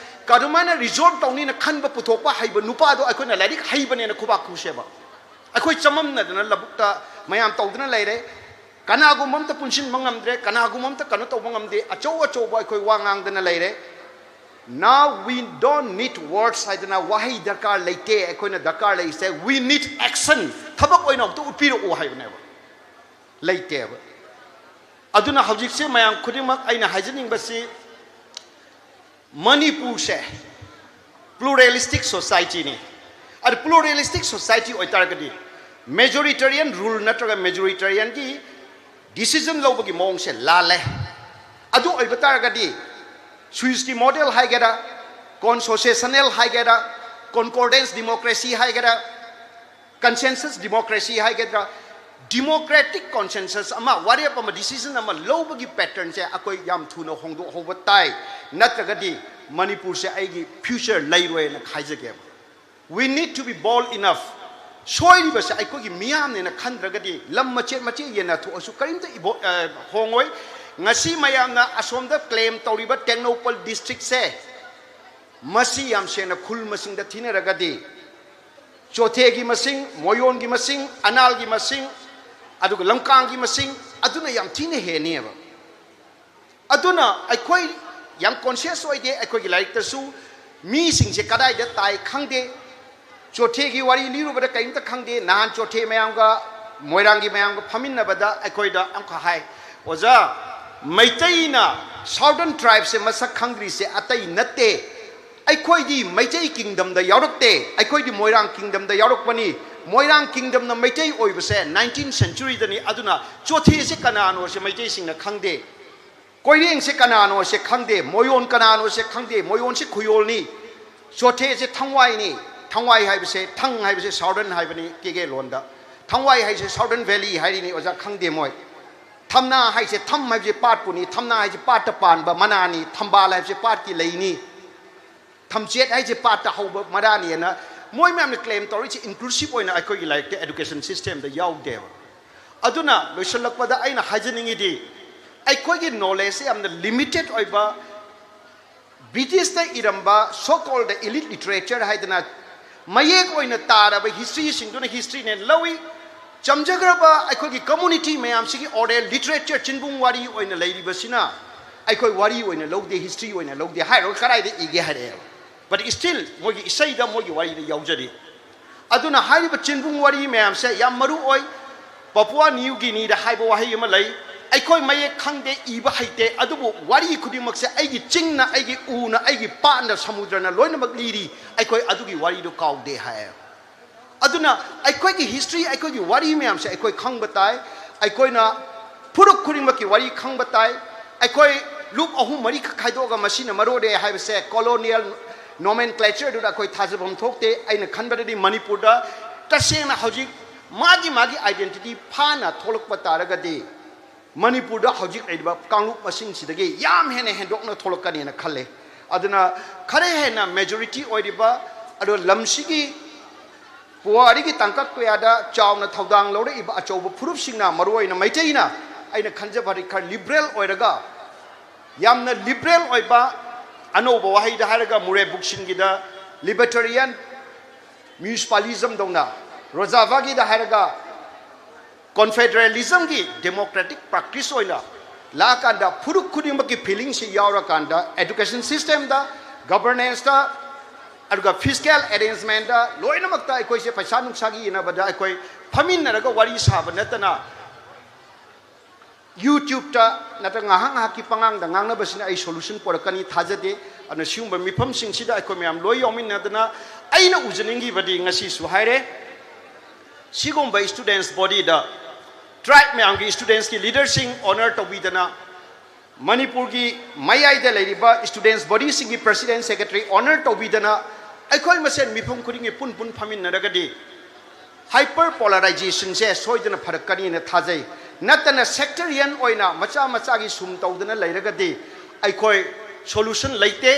ꯀꯔꯝꯍꯥꯏꯅ ꯔꯤꯖꯣꯜꯕ ꯇꯧꯅꯤꯅ ꯈꯟꯕ ꯄꯨꯊꯣꯛꯄ ꯍꯩꯕ ꯅꯨꯄꯥꯗꯣ ꯑꯩꯈꯣꯏꯅ ꯂꯥꯏꯔꯤꯛ ꯍꯩꯕꯅꯦꯅ ꯈꯨꯕꯥꯛ ꯈꯨꯁꯦꯕ꯫ ꯑꯩꯈꯣꯏ ꯆꯃꯝꯅꯗꯅ ꯂꯧꯕꯨꯛꯇ ꯃꯌꯥꯝ ꯇꯧꯗꯅ ꯂꯩꯔꯦ꯫ ꯀꯅꯥꯒꯨꯝꯕ ꯑꯝꯇ ꯄꯨꯟꯁꯤꯟꯕ ꯉꯝꯗ꯭ꯔꯦ, ꯀꯅꯥꯒꯨꯝꯕ ꯑꯝꯇ ꯀꯩꯅꯣ ꯇꯧꯕ ꯉꯝꯗꯦ, ꯑꯆꯧ ꯑꯆꯧꯕ ꯑꯩꯈꯣꯏ ꯋꯥ ꯉꯥꯡꯗꯅ ꯂꯩꯔꯦ꯫ Now we don't need words ꯍꯥꯏꯗꯅ ꯋꯥꯍꯩ ꯗꯔꯀꯥꯔ ꯂꯩꯇꯦ꯫ ꯑꯩꯈꯣꯏꯅ ꯗꯔꯀꯥꯔ ꯂꯩꯔꯤꯁꯦ, we need action, ꯊꯕꯛ ꯑꯣꯏꯅ ꯑꯝꯇ ꯎꯠꯄꯤꯔꯛꯎ ꯍꯥꯏꯕꯅꯦꯕ꯫ ꯂꯩꯇꯦꯕ꯫ ꯑꯗꯨꯅ ꯍꯧꯖꯤꯛꯁꯦ ꯃꯌꯥꯝ ꯈꯨꯗꯤꯡꯃꯛ ꯑꯩꯅ ꯍꯥꯏꯖꯅꯤꯡꯕꯁꯤ, ꯃꯅꯤꯄꯨꯔꯁꯦ pluralistic societyꯅꯤ꯫ ꯑꯗꯨ pluralistic society ꯑꯣꯏꯇꯥꯔꯒꯗꯤ majoritarian rule ꯅꯠꯇ꯭ꯔꯒ majoritarianꯒꯤ decision ꯂꯧꯕꯒꯤ ꯃꯑꯣꯡꯁꯦ ꯂꯥꯜꯂꯦ꯫ ꯑꯗꯨ ꯑꯣꯏꯕ ꯇꯥꯔꯒꯗꯤ Swiss model ꯍꯥꯏꯒꯦꯔꯥ, consociational ꯍꯥꯏꯒꯦꯔꯥ, concordance democracy ꯍꯥꯏꯒꯦꯔꯥ, consensus democracy ꯍꯥꯏꯒꯗ꯭ꯔꯥ, democratic consensus ꯑꯃ, ꯋꯥꯔꯦꯞ ꯑꯃ, decision ꯑꯃ ꯂꯧꯕꯒꯤ patternꯁꯦ ꯑꯩꯈꯣꯏ ꯌꯥꯝ ꯊꯨꯅ ꯍꯣꯡꯗꯣꯛꯍꯧꯕ ꯇꯥꯏ꯫ ꯅꯠꯇ꯭ꯔꯒꯗꯤ ꯃꯅꯤꯄꯨꯔꯁꯦ ꯑꯩꯒꯤ future ꯂꯩꯔꯣꯏꯅ ꯍꯥꯏꯖꯒꯦꯕ꯫ We need to be bold enough꯫ ꯁꯣꯏꯔꯤꯕꯁꯦ ꯑꯩꯈꯣꯏꯒꯤ ꯃꯤꯌꯥꯝꯅꯦꯅ ꯈꯟꯗ꯭ꯔꯒꯗꯤ ꯂꯝ ꯃꯆꯦꯠ ꯃꯆꯦꯠ ꯌꯦꯟꯅꯊꯣꯛꯑꯁꯨ ꯀꯔꯤꯝꯇ ꯏꯕꯣ-, ꯑ, ꯍꯣꯡꯉꯣꯏ꯫ ꯉꯁꯤ ꯃꯌꯥꯝꯅ ꯑꯁꯣꯝꯗ claim ꯇꯧꯔꯤꯕ ꯇꯦꯡꯅꯧꯄꯜ districtꯁꯦ, ꯃꯁꯤ ꯌꯥꯝ ꯁꯦꯡꯅ ꯈꯨꯜ ꯃꯁꯤꯡꯗ ꯊꯤꯅꯔꯒꯗꯤ ꯆꯣꯊꯦꯒꯤ ꯃꯁꯤꯡ, ꯃꯣꯌꯣꯟꯒꯤ ꯃꯁꯤꯡ, ꯑꯅꯥꯜꯒꯤ ꯃꯁꯤꯡ, ꯑꯗꯨꯒ ꯂꯝꯀꯥꯡꯒꯤ ꯃꯁꯤꯡ, ꯑꯗꯨꯅ ꯌꯥꯝ ꯊꯤꯅ ꯍꯦꯟꯅꯤꯑꯕ꯫ ꯑꯗꯨꯅ ꯑꯩꯈꯣꯏ ꯌꯥꯝ conscious ꯑꯣꯏꯗꯦ꯫ ꯑꯩꯈꯣꯏꯒꯤ ꯂꯥꯏꯔꯤꯛꯇꯁꯨ ꯃꯤꯁꯤꯡꯁꯦ ꯀꯗꯥꯏꯗ ꯇꯥꯏ ꯈꯪꯗꯦ꯫ ꯆꯣꯊꯦꯒꯤ ꯋꯥꯔꯤ ꯂꯤꯔꯨꯕꯗ ꯀꯔꯤꯝꯇ ꯈꯪꯗꯦ꯫ ꯅꯍꯥꯟ ꯆꯣꯊꯦ ꯃꯌꯥꯝꯒ, ꯃꯣꯏꯔꯥꯡꯒꯤ ꯃꯌꯥꯝꯒ ꯐꯝꯃꯤꯟꯅꯕꯗ ꯑꯩꯈꯣꯏꯗ ꯑꯃꯈꯛ ꯍꯥꯏ, "ꯑꯣꯖꯥ, ꯃꯩꯇꯩꯅ Southern tribeꯁꯦ ꯃꯁꯛ ꯈꯪꯗ꯭ꯔꯤꯁꯦ ꯑꯇꯩ ꯅꯠꯇꯦ, ꯑꯩꯈꯣꯏꯗꯤ ꯃꯩꯇꯩ kingdomꯗ ꯌꯥꯎꯔꯛꯇꯦ, ꯑꯩꯈꯣꯏꯗꯤ ꯃꯣꯏꯔꯥꯡ kingdomꯗ ꯌꯥꯎꯔꯛꯄꯅꯤ꯫ ꯃꯣꯏꯔꯥꯡ kingdomꯅ ꯃꯩꯇꯩ ꯑꯣꯏꯕꯁꯦ nineteenth centuryꯗꯅꯤ꯫ ꯑꯗꯨꯅ ꯆꯣꯊꯦꯁꯦ ꯀꯅꯥꯅꯣꯁꯦ ꯃꯩꯇꯩꯁꯤꯡꯅ ꯈꯪꯗꯦ, ꯀꯣꯏꯔꯦꯡꯁꯦ ꯀꯅꯥꯅꯣꯁꯦ ꯈꯪꯗꯦ, ꯃꯣꯌꯣꯟ ꯀꯅꯥꯅꯣꯁꯦ ꯈꯪꯗꯦ, ꯃꯣꯌꯣꯟꯁꯦ ꯈꯨꯌꯣꯜꯅꯤ, ꯆꯣꯊꯦꯁꯦ ꯊꯪꯋꯥꯏꯅꯤ, ꯊꯪꯋꯥꯏ ꯍꯥꯏꯕꯁꯦ, ꯊꯪ ꯍꯥꯏꯕꯁꯦ Southern ꯍꯥꯏꯕꯅꯤ ꯀꯦꯒꯦ ꯂꯣꯟꯗ, ꯊꯪꯋꯥꯏ ꯍꯥꯏꯁꯦ Southern Valley ꯍꯥꯏꯔꯤꯅꯤ ꯑꯣꯖꯥ, ꯈꯪꯗꯦ ꯃꯣꯏ꯫ ꯊꯝꯅꯥ ꯍꯥꯏꯁꯦ, ꯊꯝ ꯍꯥꯏꯕꯁꯦ ꯄꯥꯠꯄꯨꯅꯤ, ꯊꯝꯅꯥ ꯍꯥꯏꯁꯦ ꯄꯥꯠꯇ ꯄꯥꯟꯕ ꯃꯅꯥꯅꯤ, ꯊꯝꯕꯥꯜ ꯍꯥꯏꯕꯁꯦ ꯄꯥꯠꯀꯤ ꯂꯩꯅꯤ, ꯊꯝꯆꯦꯠ ꯍꯥꯏꯁꯦ ꯄꯥꯠꯇ ꯍꯧꯕ ꯃꯔꯥꯅꯤꯅ ꯃꯣꯏ ꯃꯌꯥꯝꯅ claim ꯇꯧꯔꯤꯁꯦ inclusive ꯑꯣꯏꯅ ꯑꯩꯈꯣꯏꯒꯤ ꯂꯥꯏꯔꯤꯛꯇ education systemꯗ ꯌꯥꯎꯗꯦꯕ꯫ ꯑꯗꯨꯅ ꯂꯣꯏꯁꯤꯜꯂꯛꯄꯗ ꯑꯩꯅ ꯍꯥꯏꯖꯅꯤꯡꯉꯤꯗꯤ, ꯑꯩꯈꯣꯏꯒꯤ knowledgeꯁꯦ ꯌꯥꯝꯅ limited ꯑꯣꯏꯕ, Britishꯇ ꯏꯔꯝꯕ so called elite literature ꯍꯥꯏꯗꯅ ꯃꯌꯦꯛ ꯑꯣꯏꯅ ꯇꯥꯔꯕ historyꯁꯤꯡꯗꯨꯅ historyꯅꯦꯅ ꯂꯧꯏ꯫ ꯆꯝꯖꯈ꯭ꯔꯕ ꯑꯩꯈꯣꯏꯒꯤ community ꯃꯌꯥꯝꯁꯤꯒꯤ oral literature, ꯆꯤꯟꯕꯨꯡ ꯋꯥꯔꯤ ꯑꯣꯏꯅ ꯂꯩꯔꯤꯕꯁꯤꯅ ꯑꯩꯈꯣꯏ ꯋꯥꯔꯤ ꯑꯣꯏꯅ ꯂꯧꯗꯦ, history ꯑꯣꯏꯅ ꯂꯧꯗꯦ ꯍꯥꯏꯔꯒ ꯀꯗꯥꯏꯗ ꯏꯒꯦ ꯍꯥꯏꯔꯛꯑꯦꯕ? But still ꯃꯣꯏꯒꯤ ꯏꯁꯩꯗ, ꯃꯣꯏꯒꯤ ꯋꯥꯔꯤꯗ ꯌꯥꯎꯖꯔꯤ꯫ ꯑꯗꯨꯅ ꯍꯥꯏꯔꯤꯕ ꯆꯤꯟꯕꯨꯡ ꯋꯥꯔꯤ ꯃꯌꯥꯝꯁꯦ ꯌꯥꯝ ꯃꯔꯨ ꯑꯣꯏ꯫ ꯄꯄꯨꯋꯥ ꯅ꯭ꯌꯨ ꯒꯤꯅꯤꯗ ꯍꯥꯏꯕ ꯋꯥꯍꯩ ꯑꯃ ꯂꯩ, "ꯑꯩꯈꯣꯏ ꯃꯌꯦꯛ ꯈꯪꯗꯦ, ꯏꯕ ꯍꯩꯇꯦ, ꯑꯗꯨꯕꯨ ꯋꯥꯔꯤ ꯈꯨꯗꯤꯡꯃꯛꯁꯦ ꯑꯩꯒꯤ ꯆꯤꯡꯅ, ꯑꯩꯒꯤ ꯎꯅ, ꯑꯩꯒꯤ ꯄꯥꯠꯅ, ꯁꯃꯨꯗ꯭ꯔꯅ ꯂꯣꯏꯅꯃꯛ ꯂꯤꯔꯤ, ꯑꯩꯈꯣꯏ ꯑꯗꯨꯒꯤ ꯋꯥꯔꯤꯗꯨ ꯀꯥꯎꯗꯦ" ꯍꯥꯏ꯫ ꯑꯗꯨꯅ ꯑꯩꯈꯣꯏꯒꯤ history, ꯑꯩꯈꯣꯏꯒꯤ ꯋꯥꯔꯤ ꯃꯌꯥꯝꯁꯦ ꯑꯩꯈꯣꯏ ꯈꯪꯕ ꯇꯥꯏ꯫ ꯑꯩꯈꯣꯏꯅ ꯐꯨꯔꯨꯞ ꯈꯨꯗꯤꯡꯃꯛꯀꯤ ꯋꯥꯔꯤ ꯈꯪꯕ ꯇꯥꯏ꯫ ꯑꯩꯈꯣꯏ ꯂꯨꯞ ꯑꯍꯨꯝ ꯃꯔꯤꯈꯛ ꯈꯥꯏꯗꯣꯛꯑꯒ ꯃꯁꯤꯅ ꯃꯔꯨ ꯑꯣꯏꯔꯦ ꯍꯥꯏꯕꯁꯦ colonial nomenclature ꯗꯨꯗ ꯑꯩꯈꯣꯏ ꯊꯥꯖꯐꯝ ꯊꯣꯛꯇꯦ꯫ ꯑꯩꯅ ꯈꯟꯕꯗꯗꯤ ꯃꯅꯤꯄꯨꯔꯗ ꯇꯁꯦꯡꯅ ꯍꯧꯖꯤꯛ ꯃꯥꯒꯤ ꯃꯥꯒꯤ identity ꯐꯥꯅ ꯊꯣꯛꯂꯛꯄ ꯇꯥꯔꯒꯗꯤ ꯃꯅꯤꯄꯨꯔꯗ ꯍꯧꯖꯤꯛ ꯂꯩꯔꯤꯕ ꯀꯥꯡꯂꯨꯞ ꯃꯁꯤꯡꯁꯤꯗꯒꯤ ꯌꯥꯝ ꯍꯦꯟꯅ ꯍꯦꯟꯗꯣꯛꯅ ꯊꯣꯛꯂꯛꯀꯅꯤꯅ ꯈꯜꯂꯦ꯫ ꯑꯗꯨꯅ ꯈꯔ ꯍꯦꯟꯅ majority ꯑꯣꯏꯔꯤꯕ, ꯑꯗꯣ ꯂꯝꯁꯤꯒꯤ ꯄꯨꯋꯥꯔꯤꯒꯤ ꯇꯥꯡꯀꯛ ꯀꯌꯥꯗ ꯆꯥꯎꯅ ꯊꯧꯗꯥꯡ ꯂꯧꯔꯛꯏꯕ ꯑꯆꯧꯕ ꯐꯨꯔꯨꯞꯁꯤꯡꯅ, ꯃꯔꯨꯑꯣꯏꯅ ꯃꯩꯇꯩꯅ, ꯑꯩꯅ ꯈꯟꯖꯕꯗꯤ ꯈꯔ liberal ꯑꯣꯏꯔꯒ, ꯌꯥꯝꯅ liberal ꯑꯣꯏꯕ, ꯑꯅꯧꯕ ꯋꯥꯍꯩꯗ ꯍꯥꯏꯔꯒ ꯃꯨꯔꯦ ꯕꯨꯛꯁꯤꯟꯒꯤꯗ libertarian municipalism ꯗꯧꯅ, ꯔꯣꯖꯥꯚꯥꯒꯤꯗ ꯍꯥꯏꯔꯒ confederalism ꯒꯤ democratic practice ꯑꯣꯏꯅ ꯂꯥꯛꯑꯀꯥꯟꯗ ꯐꯨꯔꯨꯞ ꯈꯨꯗꯤꯡꯃꯛꯀꯤ feeling ꯁꯤ ꯌꯥꯎꯔꯀꯥꯟꯗ education system ꯗ, governance ꯇ, ꯑꯗꯨꯒ fiscal arrangement ꯇ ꯂꯣꯏꯅꯃꯛꯇ ꯑꯩꯈꯣꯏꯁꯦ ꯄꯩꯁꯥ ꯅꯨꯡꯁꯥꯒꯤ ꯌꯦꯟꯅꯕꯗ ꯑꯩꯈꯣꯏ ꯐꯝꯃꯤꯟꯅꯔꯒ ꯋꯥꯔꯤ ꯁꯥꯕ ꯅꯠꯇꯅ YouTube ꯇ ꯅꯠꯇ꯭ꯔꯒ ꯉꯥꯏꯍꯥꯛ ꯉꯥꯏꯍꯥꯛꯀꯤ ꯄꯉꯥꯡꯗ ꯉꯥꯡꯅꯕꯁꯤꯅ ꯑꯩ solution ꯄꯨꯔꯛꯀꯅꯤ ꯊꯥꯖꯗꯦ꯫ ꯑꯗꯨꯅ ꯁꯤꯒꯨꯝꯕ ꯃꯤꯐꯝꯁꯤꯡꯁꯤꯗ ꯑꯩꯈꯣꯏ ꯃꯌꯥꯝ ꯂꯣꯏ ꯌꯥꯎꯃꯤꯟꯅꯗꯅ ꯑꯩꯅ ꯎꯖꯅꯤꯡꯈꯤꯕꯗꯤ ꯉꯁꯤꯁꯨ ꯍꯥꯏꯔꯦ, ꯁꯤꯒꯨꯝꯕ students body ꯗ tribe ꯃꯌꯥꯝꯒꯤ students ꯀꯤ leader ꯁꯤꯡ honour ꯇꯧꯕꯤꯗꯅ, ꯃꯅꯤꯄꯨꯔꯒꯤ ꯃꯌꯥꯏꯗ ꯂꯩꯔꯤꯕ students body ꯁꯤꯡꯒꯤ president secretary honour ꯇꯧꯕꯤꯗꯅ, ꯑꯩꯈꯣꯏ ꯃꯁꯦꯟ ꯃꯤꯐꯝ ꯈꯨꯗꯤꯡꯒꯤ ꯄꯨꯟ ꯄꯨꯟ ꯐꯝꯃꯤꯟꯅꯔꯒꯗꯤ hyper polarization ꯁꯦ ꯁꯣꯏꯗꯅ ꯐꯔꯛꯀꯅꯤꯅ ꯊꯥꯖꯩ꯫ ꯅꯠꯇꯅ sectarian ꯑꯣꯏꯅ ꯃꯆꯥ ꯃꯆꯥꯒꯤ ꯁꯨꯝ ꯇꯧꯗꯅ ꯂꯩꯔꯒꯗꯤ ꯑꯩꯈꯣꯏ solution ꯂꯩꯇꯦ꯫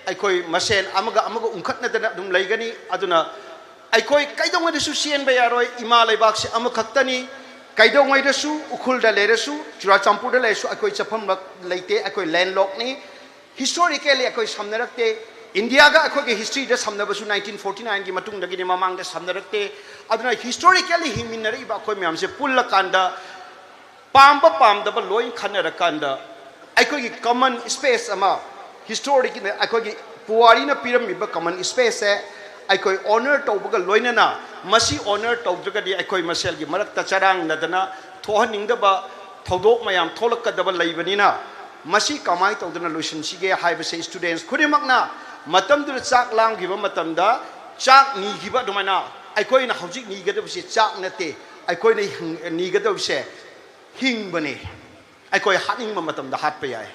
ꯑꯩꯈꯣꯏ ꯃꯁꯦꯟ ꯑꯃꯒ ꯑꯃꯒ ꯎꯪꯈꯠꯅꯗꯅ ꯑꯗꯨꯝ ꯂꯩꯒꯅꯤ꯫ ꯑꯗꯨꯅ ꯑꯩꯈꯣꯏ ꯀꯩꯗꯧꯉꯩꯗꯁꯨ ꯆꯦꯟꯕ ꯌꯥꯔꯣꯏ꯫ ꯏꯃꯥ ꯂꯩꯕꯥꯛꯁꯦ ꯑꯃꯈꯛꯇꯅꯤ꯫ ꯀꯩꯗꯧꯉꯩꯗꯁꯨ ꯎꯈ꯭ꯔꯨꯜꯗ ꯂꯩꯔꯁꯨ, ꯆꯨꯔꯥꯆꯥꯟꯄꯨꯔꯗ ꯂꯩꯔꯁꯨ ꯑꯩꯈꯣꯏ ꯆꯠꯐꯝ ꯂꯩꯇꯦ꯫ ꯑꯩꯈꯣꯏ landlock ꯅꯤ꯫ Historically ꯑꯩꯈꯣꯏ ꯁꯝꯅꯔꯛꯇꯦ꯫ ꯏꯟꯗꯤꯌꯥꯒ ꯑꯩꯈꯣꯏꯒꯤ ꯍꯤꯁꯇ꯭ꯔꯤꯗ ꯁꯝꯅꯕꯁꯨ ꯅꯥꯏꯟꯇꯤꯟ ꯐꯣꯔꯇꯤ ꯅꯥꯏꯟꯒꯤ ꯃꯇꯨꯡꯗꯒꯤꯗꯤ ꯃꯃꯥꯡꯗ ꯁꯝꯅꯔꯛꯇꯦ꯫ ꯑꯗꯨꯅ ꯍꯤꯁꯇꯣꯔꯤꯀꯦꯜꯂꯤ ꯍꯤꯡꯃꯤꯟꯅꯔꯛꯏꯕ ꯑꯩꯈꯣꯏ ꯃꯌꯥꯝꯁꯦ ꯄꯨꯜꯂꯀꯥꯟꯗ ꯄꯥꯝꯕ ꯄꯥꯝꯗꯕ ꯂꯣꯏ ꯈꯟꯅꯔꯀꯥꯟꯗ ꯑꯩꯈꯣꯏꯒꯤ ꯀꯃꯟ ꯁ꯭ꯄꯦꯁ ꯑꯃ, ꯍꯤꯁꯇꯣꯔꯤꯒꯤ ꯑꯩꯈꯣꯏꯒꯤ ꯄꯨꯋꯥꯔꯤꯅ ꯄꯤꯔꯝꯃꯤꯕ ꯀꯃꯟ ꯁ꯭ꯄꯦꯁꯁꯦ ꯑꯩꯈꯣꯏ ꯑꯣꯅꯔ ꯇꯧꯕꯒ ꯂꯣꯏꯅꯅ ꯃꯁꯤ ꯑꯣꯅꯔ ꯇꯧꯗ꯭ꯔꯒꯗꯤ ꯑꯩꯈꯣꯏ ꯃꯁꯦꯜꯒꯤ ꯃꯔꯛꯇ ꯆꯔꯥꯡꯅꯗꯅ ꯊꯣꯛꯍꯟꯅꯤꯡꯗꯕ ꯊꯧꯗꯣꯛ ꯃꯌꯥꯝ ꯊꯣꯛꯂꯛꯀꯗꯕ ꯂꯩꯕꯅꯤꯅ ꯃꯁꯤ ꯀꯃꯥꯏꯅ ꯇꯧꯗꯅ ꯂꯣꯏꯁꯤꯟꯁꯤꯒꯦ ꯍꯥꯏꯕꯁꯦ ꯁ꯭ꯇꯨꯗꯦꯟꯠꯁ ꯈꯨꯗꯤꯡꯃꯛꯅ ꯃꯇꯝꯗꯨꯗ ꯆꯥꯛ ꯂꯥꯝꯈꯤꯕ ꯃꯇꯝꯗ ꯆꯥꯛ ꯅꯤꯈꯤꯕ ꯑꯗꯨꯃꯥꯏꯅ ꯑꯩꯈꯣꯏꯅ ꯍꯧꯖꯤꯛ ꯅꯤꯒꯗꯕꯁꯤ ꯆꯥꯛ ꯅꯠꯇꯦ, ꯑꯩꯈꯣꯏꯅ ꯍꯤꯡ-, ꯅꯤꯒꯗꯕꯁꯦ ꯍꯤꯡꯕꯅꯤ꯫ ꯑꯩꯈꯣꯏ ꯍꯥꯠꯅꯤꯡꯕ ꯃꯇꯝꯗ ꯍꯥꯠꯄ ꯌꯥꯏ꯫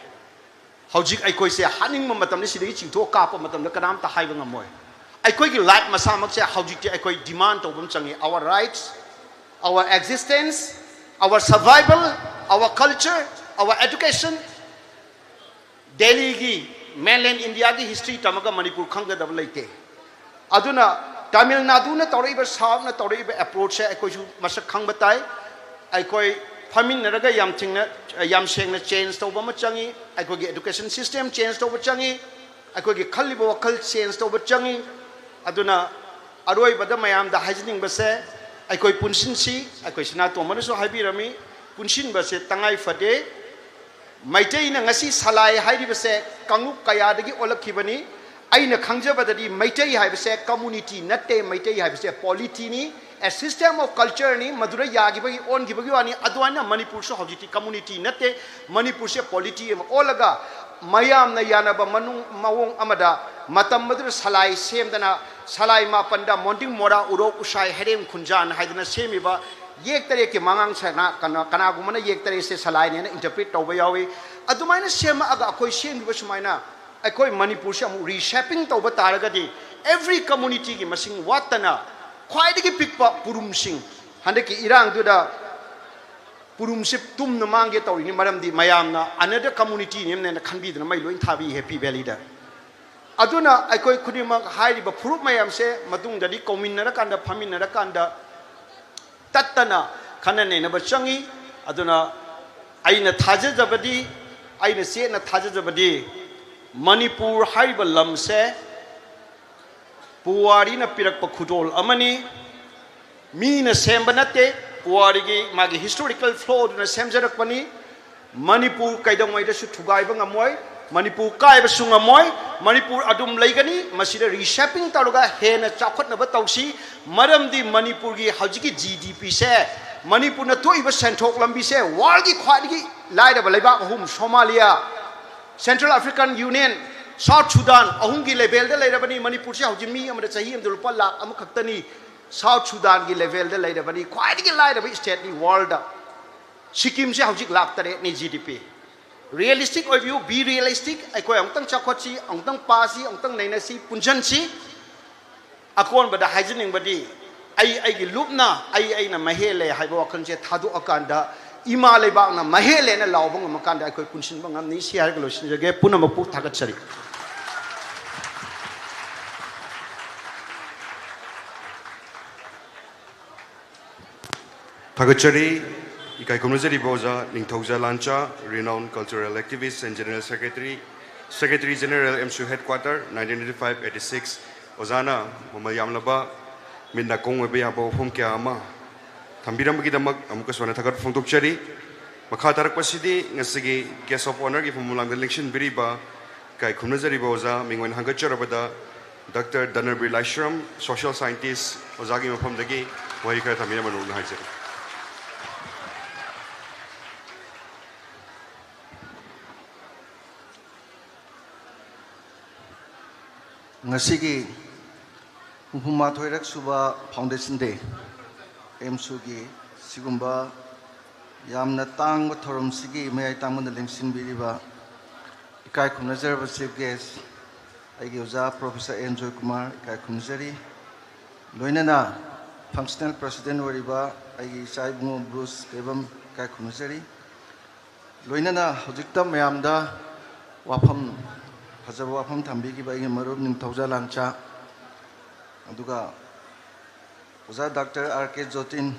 ꯍꯧꯖꯤꯛ ꯑꯩꯈꯣꯏꯁꯦ ꯍꯥꯠꯅꯤꯡꯕ ꯃꯇꯝꯗ ꯁꯤꯗꯒꯤ ꯆꯤꯡꯊꯣꯛꯑ ꯀꯥꯞꯄ ꯃꯇꯝꯗ ꯀꯅꯥꯝꯇ ꯍꯥꯏꯕ ꯉꯝꯃꯣꯏ꯫ ꯑꯩꯈꯣꯏꯒꯤ ꯂꯥꯏꯐ ꯃꯁꯥꯃꯛꯁꯦ ꯍꯧꯖꯤꯛꯇꯤ ꯑꯩꯈꯣꯏ ꯗꯤꯃꯥꯟ ꯇꯧꯕ ꯑꯃ ꯆꯪꯉꯤ꯫ Our rights, our existence, our survival, our culture, our education꯫ ꯗꯦꯜꯂꯤꯒꯤ, ꯃꯦꯟꯂꯦꯟ ꯏꯟꯗꯤꯌꯥꯒꯤ ꯍꯤꯁꯇ꯭ꯔꯤ ꯇꯝꯃꯒ ꯃꯅꯤꯄꯨꯔ ꯈꯪꯒꯗꯕ ꯂꯩꯇꯦ꯫ ꯑꯗꯨꯅ ꯇꯥꯃꯤꯜ ꯅꯥꯗꯨꯅ ꯇꯧꯔꯛꯏꯕ, ꯁꯥꯎꯠꯅ ꯇꯧꯔꯛꯏꯕ ꯑꯦꯄ꯭ꯔꯣꯆꯁꯦ ꯑꯩꯈꯣꯏꯁꯨ ꯃꯁꯛ ꯈꯪꯕ ꯇꯥꯏ꯫ ꯑꯩꯈꯣꯏ ꯐꯝꯃꯤꯟꯅꯔꯒ ꯌꯥꯝ ꯊꯤꯡꯅ, ꯌꯥꯝ ꯁꯦꯡꯅ ꯆꯦꯟꯖ ꯇꯧꯕ ꯑꯃ ꯆꯪꯉꯤ꯫ ꯑꯩꯈꯣꯏꯒꯤ ꯑꯦꯗꯨꯀꯦꯁꯟ ꯁꯤꯁꯇꯦꯝ ꯆꯦꯟꯖ ꯇꯧꯕ ꯆꯪꯉꯤ꯫ ꯑꯩꯈꯣꯏꯒꯤ ꯈꯜꯂꯤꯕ ꯋꯥꯈꯜ ꯆꯦꯟꯖ ꯇꯧꯕ ꯆꯪꯉꯤ꯫ ꯑꯗꯨꯅ ꯑꯔꯣꯏꯕꯗ ꯃꯌꯥꯝꯗ ꯍꯥꯏꯖꯅꯤꯡꯕꯁꯦ, ꯑꯩꯈꯣꯏ ꯄꯨꯟꯁꯤꯟꯁꯤ, ꯑꯩꯈꯣꯏ ꯁꯅꯥꯇꯣꯝꯕꯅꯁꯨ ꯍꯥꯏꯕꯤꯔꯝꯃꯤ, ꯄꯨꯟꯁꯤꯟꯕꯁꯦ ꯇꯉꯥꯏ ꯐꯗꯦ꯫ ꯃꯩꯇꯩꯅ ꯉꯁꯤ ꯁꯂꯥꯏ ꯍꯥꯏꯔꯤꯕꯁꯦ ꯀꯥꯡꯂꯨꯞ ꯀꯌꯥꯗꯒꯤ ꯑꯣꯜꯂꯛꯈꯤꯕꯅꯤ꯫ ꯑꯩꯅ ꯈꯪꯖꯕꯗꯗꯤ ꯃꯩꯇꯩ ꯍꯥꯏꯕꯁꯦ ꯀꯝꯃꯨꯅꯤꯇꯤ ꯅꯠꯇꯦ, ꯃꯩꯇꯩ ꯍꯥꯏꯕꯁꯦ ꯄꯣꯂꯤꯇꯤꯅꯤ, a system of cultureꯅꯤ꯫ ꯃꯗꯨꯗ ꯌꯥꯈꯤꯕꯒꯤ, ꯑꯣꯟꯈꯤꯕꯒꯤ ꯋꯥꯅꯤ꯫ ꯑꯗꯨꯃꯥꯏꯅ ꯃꯅꯤꯄꯨꯔꯁꯨ ꯍꯧꯖꯤꯛꯇꯤ ꯀꯝꯃꯨꯅꯤꯇꯤ ꯅꯠꯇꯦ, ꯃꯅꯤꯄꯨꯔꯁꯦ ꯄꯣꯂꯤꯇꯤ ꯑꯃ ꯑꯣꯜꯂꯒ ꯃꯌꯥꯝꯅ ꯌꯥꯅꯕ ꯃꯅꯨꯡ, ꯃꯑꯣꯡ ꯑꯃꯗ ꯃꯇꯝ ꯑꯗꯨꯗ ꯁꯂꯥꯏ ꯁꯦꯝꯗꯅ, ꯁꯂꯥꯏ ꯃꯥꯄꯟꯗ ꯃꯣꯟꯗꯤꯡ, ꯃꯣꯔꯥ, ꯎꯔꯣꯛ, ꯎꯁꯥꯏ, ꯍꯩꯔꯦꯝ, ꯈꯨꯟꯖꯥꯟ ꯍꯥꯏꯗꯅ ꯁꯦꯝꯃꯤꯕ ꯌꯦꯛ ꯇꯔꯦꯠꯀꯤ ꯃꯉꯥꯡ ꯁꯅꯥ-, ꯀꯅꯥ-, ꯀꯅꯥꯒꯨꯝꯕꯅ ꯌꯦꯛ ꯇꯔꯦꯠꯁꯦ ꯁꯂꯥꯏꯅꯦꯅ interpret ꯇꯧꯕ ꯌꯥꯎꯏ꯫ ꯑꯗꯨꯃꯥꯏꯅ ꯁꯦꯝꯃꯛꯑꯒ ꯑꯩꯈꯣꯏ ꯁꯦꯝꯈꯤꯕ ꯁꯨꯃꯥꯏꯅ ꯑꯩꯈꯣꯏ ꯃꯅꯤꯄꯨꯔꯁꯦ ꯑꯃꯨꯛ reshaping ꯇꯧꯕ ꯇꯥꯔꯒꯗꯤ every communityꯒꯤ ꯃꯁꯤꯡ ꯋꯥꯠꯇꯅ ꯈ꯭ꯋꯥꯏꯗꯒꯤ ꯄꯤꯛꯄ ꯄꯨꯔꯨꯝꯁꯤꯡ, ꯍꯟꯗꯛꯀꯤ ꯏꯔꯥꯡꯗꯨꯗ ꯄꯨꯔꯨꯝꯁꯤ ꯇꯨꯝꯅ ꯃꯥꯡꯒꯦ ꯇꯧꯔꯤꯅꯤ, ꯃꯔꯝꯗꯤ ꯃꯌꯥꯝꯅ another communityꯅꯦꯅ ꯈꯟꯕꯤꯗꯅ ꯃꯩ ꯂꯣꯏ ꯊꯥꯕꯤ Happy Valleyꯗ꯫ ꯑꯗꯨꯅ ꯑꯩꯈꯣꯏ ꯈꯨꯗꯤꯡꯃꯛ ꯍꯥꯏꯔꯤꯕ ꯐꯨꯔꯨꯞ ꯃꯌꯥꯝꯁꯦ ꯃꯇꯨꯡꯗꯗꯤ ꯀꯧꯃꯤꯟꯅꯔꯀꯥꯟꯗ, ꯐꯝꯃꯤꯟꯅꯔꯀꯥꯟꯗ ꯇꯠꯇꯅ ꯈꯟꯅ ꯅꯩꯅꯕ ꯆꯪꯉꯤ꯫ ꯑꯗꯨꯅ ꯑꯩꯅ ꯊꯥꯖꯖꯕꯗꯤ, ꯑꯩꯅ ꯆꯦꯠꯅ ꯊꯥꯖꯖꯕꯗꯤ, ꯃꯅꯤꯄꯨꯔ ꯍꯥꯏꯔꯤꯕ ꯂꯝꯁꯦ ꯄꯨꯋꯥꯔꯤꯅ ꯄꯤꯔꯛꯄ ꯈꯨꯗꯣꯜ ꯑꯃꯅꯤ꯫ ꯃꯤꯅ ꯁꯦꯝꯕ ꯅꯠꯇꯦ꯫ ꯄꯨꯋꯥꯔꯤꯒꯤ ꯃꯥꯒꯤ historical flow ꯑꯗꯨꯅ ꯁꯦꯝꯖꯔꯛꯄꯅꯤ꯫ ꯃꯅꯤꯄꯨꯔ ꯀꯩꯗꯧꯉꯩꯗꯁꯨ ꯊꯨꯒꯥꯏꯕ ꯉꯝꯃꯣꯏ꯫ ꯃꯅꯤꯄꯨꯔ ꯀꯥꯏꯕꯁꯨ ꯉꯝꯃꯣꯏ꯫ ꯃꯅꯤꯄꯨꯔ ꯑꯗꯨꯝ ꯂꯩꯒꯅꯤ꯫ ꯃꯁꯤꯗ reshaping ꯇꯧꯔꯒ ꯍꯦꯟꯅ ꯆꯥꯎꯈꯠꯅꯕ ꯇꯧꯁꯤ꯫ ꯃꯔꯝꯗꯤ ꯃꯅꯤꯄꯨꯔꯒꯤ ꯍꯧꯖꯤꯛꯀꯤ GDP ꯁꯦ, ꯃꯅꯤꯄꯨꯔꯅ ꯊꯣꯛꯏꯕ ꯁꯦꯟꯊꯣꯛ ꯂꯝꯕꯤꯁꯦ world ꯀꯤ ꯈ꯭ꯋꯥꯏꯗꯒꯤ ꯂꯥꯏꯔꯕ ꯂꯩꯕꯥꯛ ꯑꯍꯨꯝ, Somalia, Central African Union, South Sudan ꯑꯍꯨꯝꯒꯤ level ꯗ ꯂꯩꯔꯕꯅꯤ꯫ ꯃꯅꯤꯄꯨꯔꯁꯦ ꯍꯧꯖꯤꯛ ꯃꯤ ꯑꯃꯗ ꯆꯍꯤ ꯑꯃꯗ ꯂꯨꯄꯥ ꯂꯥꯈ ꯑꯃꯈꯛꯇꯅꯤ꯫ South Sudan ꯒꯤ level ꯗ ꯂꯩꯔꯕꯅꯤ, ꯈ꯭ꯋꯥꯏꯗꯒꯤ ꯂꯥꯏꯔꯕ state ꯅꯤ world ꯗ꯫ ꯁꯤꯛꯀꯤꯝꯁꯦ ꯍꯧꯖꯤꯛ ꯂꯥꯈ ꯇꯔꯦꯠꯅꯤ GDP꯫ Realistic ꯑꯣꯏꯕꯤꯌꯨ, be realistic꯫ ꯑꯩꯈꯣꯏ ꯑꯃꯨꯛꯇꯪ ꯆꯥꯎꯈꯠꯁꯤ, ꯑꯃꯨꯛꯇꯪ ꯄꯥꯁꯤ, ꯑꯃꯨꯛꯇꯪ ꯅꯩꯅꯁꯤ, ꯄꯨꯟꯁꯤꯟꯁꯤ꯫ ꯑꯀꯣꯟꯕꯗ ꯍꯥꯏꯖꯅꯤꯡꯕꯗꯤ, ꯑꯩ ꯑꯩꯒꯤ ꯂꯨꯞꯅ, ꯑꯩ ꯑꯩꯅ ꯃꯍꯦꯜꯂꯦ ꯍꯥꯏꯕ ꯋꯥꯈꯜꯁꯦ ꯊꯥꯗꯣꯛꯑꯀꯥꯟꯗ, ꯏꯃꯥ ꯂꯩꯕꯥꯛꯅ ꯃꯍꯦꯜꯂꯦꯅ ꯂꯥꯎꯕ ꯉꯝꯃꯀꯥꯟꯗ ꯑꯩꯈꯣꯏ ꯄꯨꯟꯁꯤꯟꯕ ꯉꯝꯅꯤ꯫ ꯁꯤ ꯍꯥꯏꯔꯒ ꯂꯣꯏꯁꯤꯟꯖꯒꯦ꯫ ꯄꯨꯝꯅꯃꯛꯄꯨ ꯊꯥꯒꯠꯆꯔꯤ꯫ ꯊꯥꯒꯠꯆꯔꯤ꯫ ꯏꯀꯥꯏ ꯈꯨꯝꯅꯖꯔꯤꯕ ꯑꯣꯖꯥ ꯅꯤꯡꯊꯧꯖ ꯂꯥꯟꯆꯥ, renowned cultural activist and general secretary, secretary general, AMSU headquarter, nineteen eighty five eighty six꯫ ꯑꯣꯖꯥꯅ ꯃꯃꯜ ꯌꯥꯝꯂꯕ ꯃꯤꯠ ꯅꯥꯀꯣꯡ ꯑꯣꯏꯕ ꯌꯥꯕ ꯋꯥꯐꯝ ꯀꯌꯥ ꯑꯃ ꯊꯝꯕꯤꯔꯝꯕꯒꯤꯗꯃꯛ ꯑꯃꯨꯛꯀꯁꯨ ꯍꯟꯅ ꯊꯥꯒꯠꯄ ꯐꯣꯡꯗꯣꯛꯆꯔꯤ꯫ ꯃꯈꯥ ꯇꯥꯔꯛꯄꯁꯤꯗꯤ ꯉꯁꯤꯒꯤ guest of honour ꯒꯤ ꯐꯝꯐꯝ ꯂꯥꯡꯗ ꯂꯦꯡꯁꯤꯟꯕꯤꯔꯤꯕ ꯏꯀꯥꯏ ꯈꯨꯝꯅꯖꯔꯤꯕ ꯑꯣꯖꯥ ꯃꯤꯡ ꯑꯣꯏꯅ ꯍꯪꯒꯠꯆꯔꯕꯗ ꯗꯥꯛꯇꯔ ꯙꯅꯕꯤꯔ ꯂꯥꯏꯁ꯭ꯔꯝ, social scientist, ꯑꯣꯖꯥꯒꯤ ꯃꯐꯝꯗꯒꯤ ꯋꯥꯍꯩ ꯈꯔ ꯊꯝꯕꯤꯅꯕ ꯅꯣꯛꯅ ꯍꯥꯏꯖꯔꯤ꯫ ꯉꯁꯤꯒꯤ ꯍꯨꯝꯐꯨ ꯃꯥꯊꯣꯏꯔꯛ ꯁꯨꯕ Foundation Day, AMSU ꯒꯤ ꯁꯤꯒꯨꯝꯕ ꯌꯥꯝꯅ ꯇꯥꯡꯕ ꯊꯧꯔꯝꯁꯤꯒꯤ ꯃꯌꯥꯏ ꯇꯥꯡꯕꯗ ꯂꯦꯡꯁꯤꯟꯕꯤꯔꯤꯕ ꯏꯀꯥꯏ ꯈꯨꯝꯅꯖꯔꯕ chief guest, ꯑꯩꯒꯤ ꯑꯣꯖꯥ Professor ꯑꯦꯟ ꯖꯣꯏꯀꯨꯃꯥꯔ ꯏꯀꯥꯏ ꯈꯨꯝꯅꯖꯔꯤ꯫ ꯂꯣꯏꯅꯅ functional president ꯑꯣꯏꯔꯤꯕ ꯑꯩꯒꯤ ꯏꯆꯥ ꯏꯕꯨꯡꯉꯣ ꯕ꯭ꯔꯨꯁ ꯇꯦꯕꯝ ꯏꯀꯥꯏ ꯈꯨꯝꯅꯖꯔꯤ꯫ ꯂꯣꯏꯅꯅ ꯍꯧꯖꯤꯛꯇ ꯃꯌꯥꯝꯗ ꯋꯥꯐꯝ, ꯐꯖꯕ ꯋꯥꯐꯝ ꯊꯝꯕꯤꯈꯤꯕ ꯑꯩꯒꯤ ꯃꯔꯨꯞ ꯅꯤꯡꯊꯧꯖ ꯂꯥꯟꯆꯥ, ꯑꯗꯨꯒ ꯑꯣꯖꯥ ꯗꯥꯛꯇꯔ ꯑꯥꯔ ꯀꯦ ꯖꯣꯇꯤꯟ,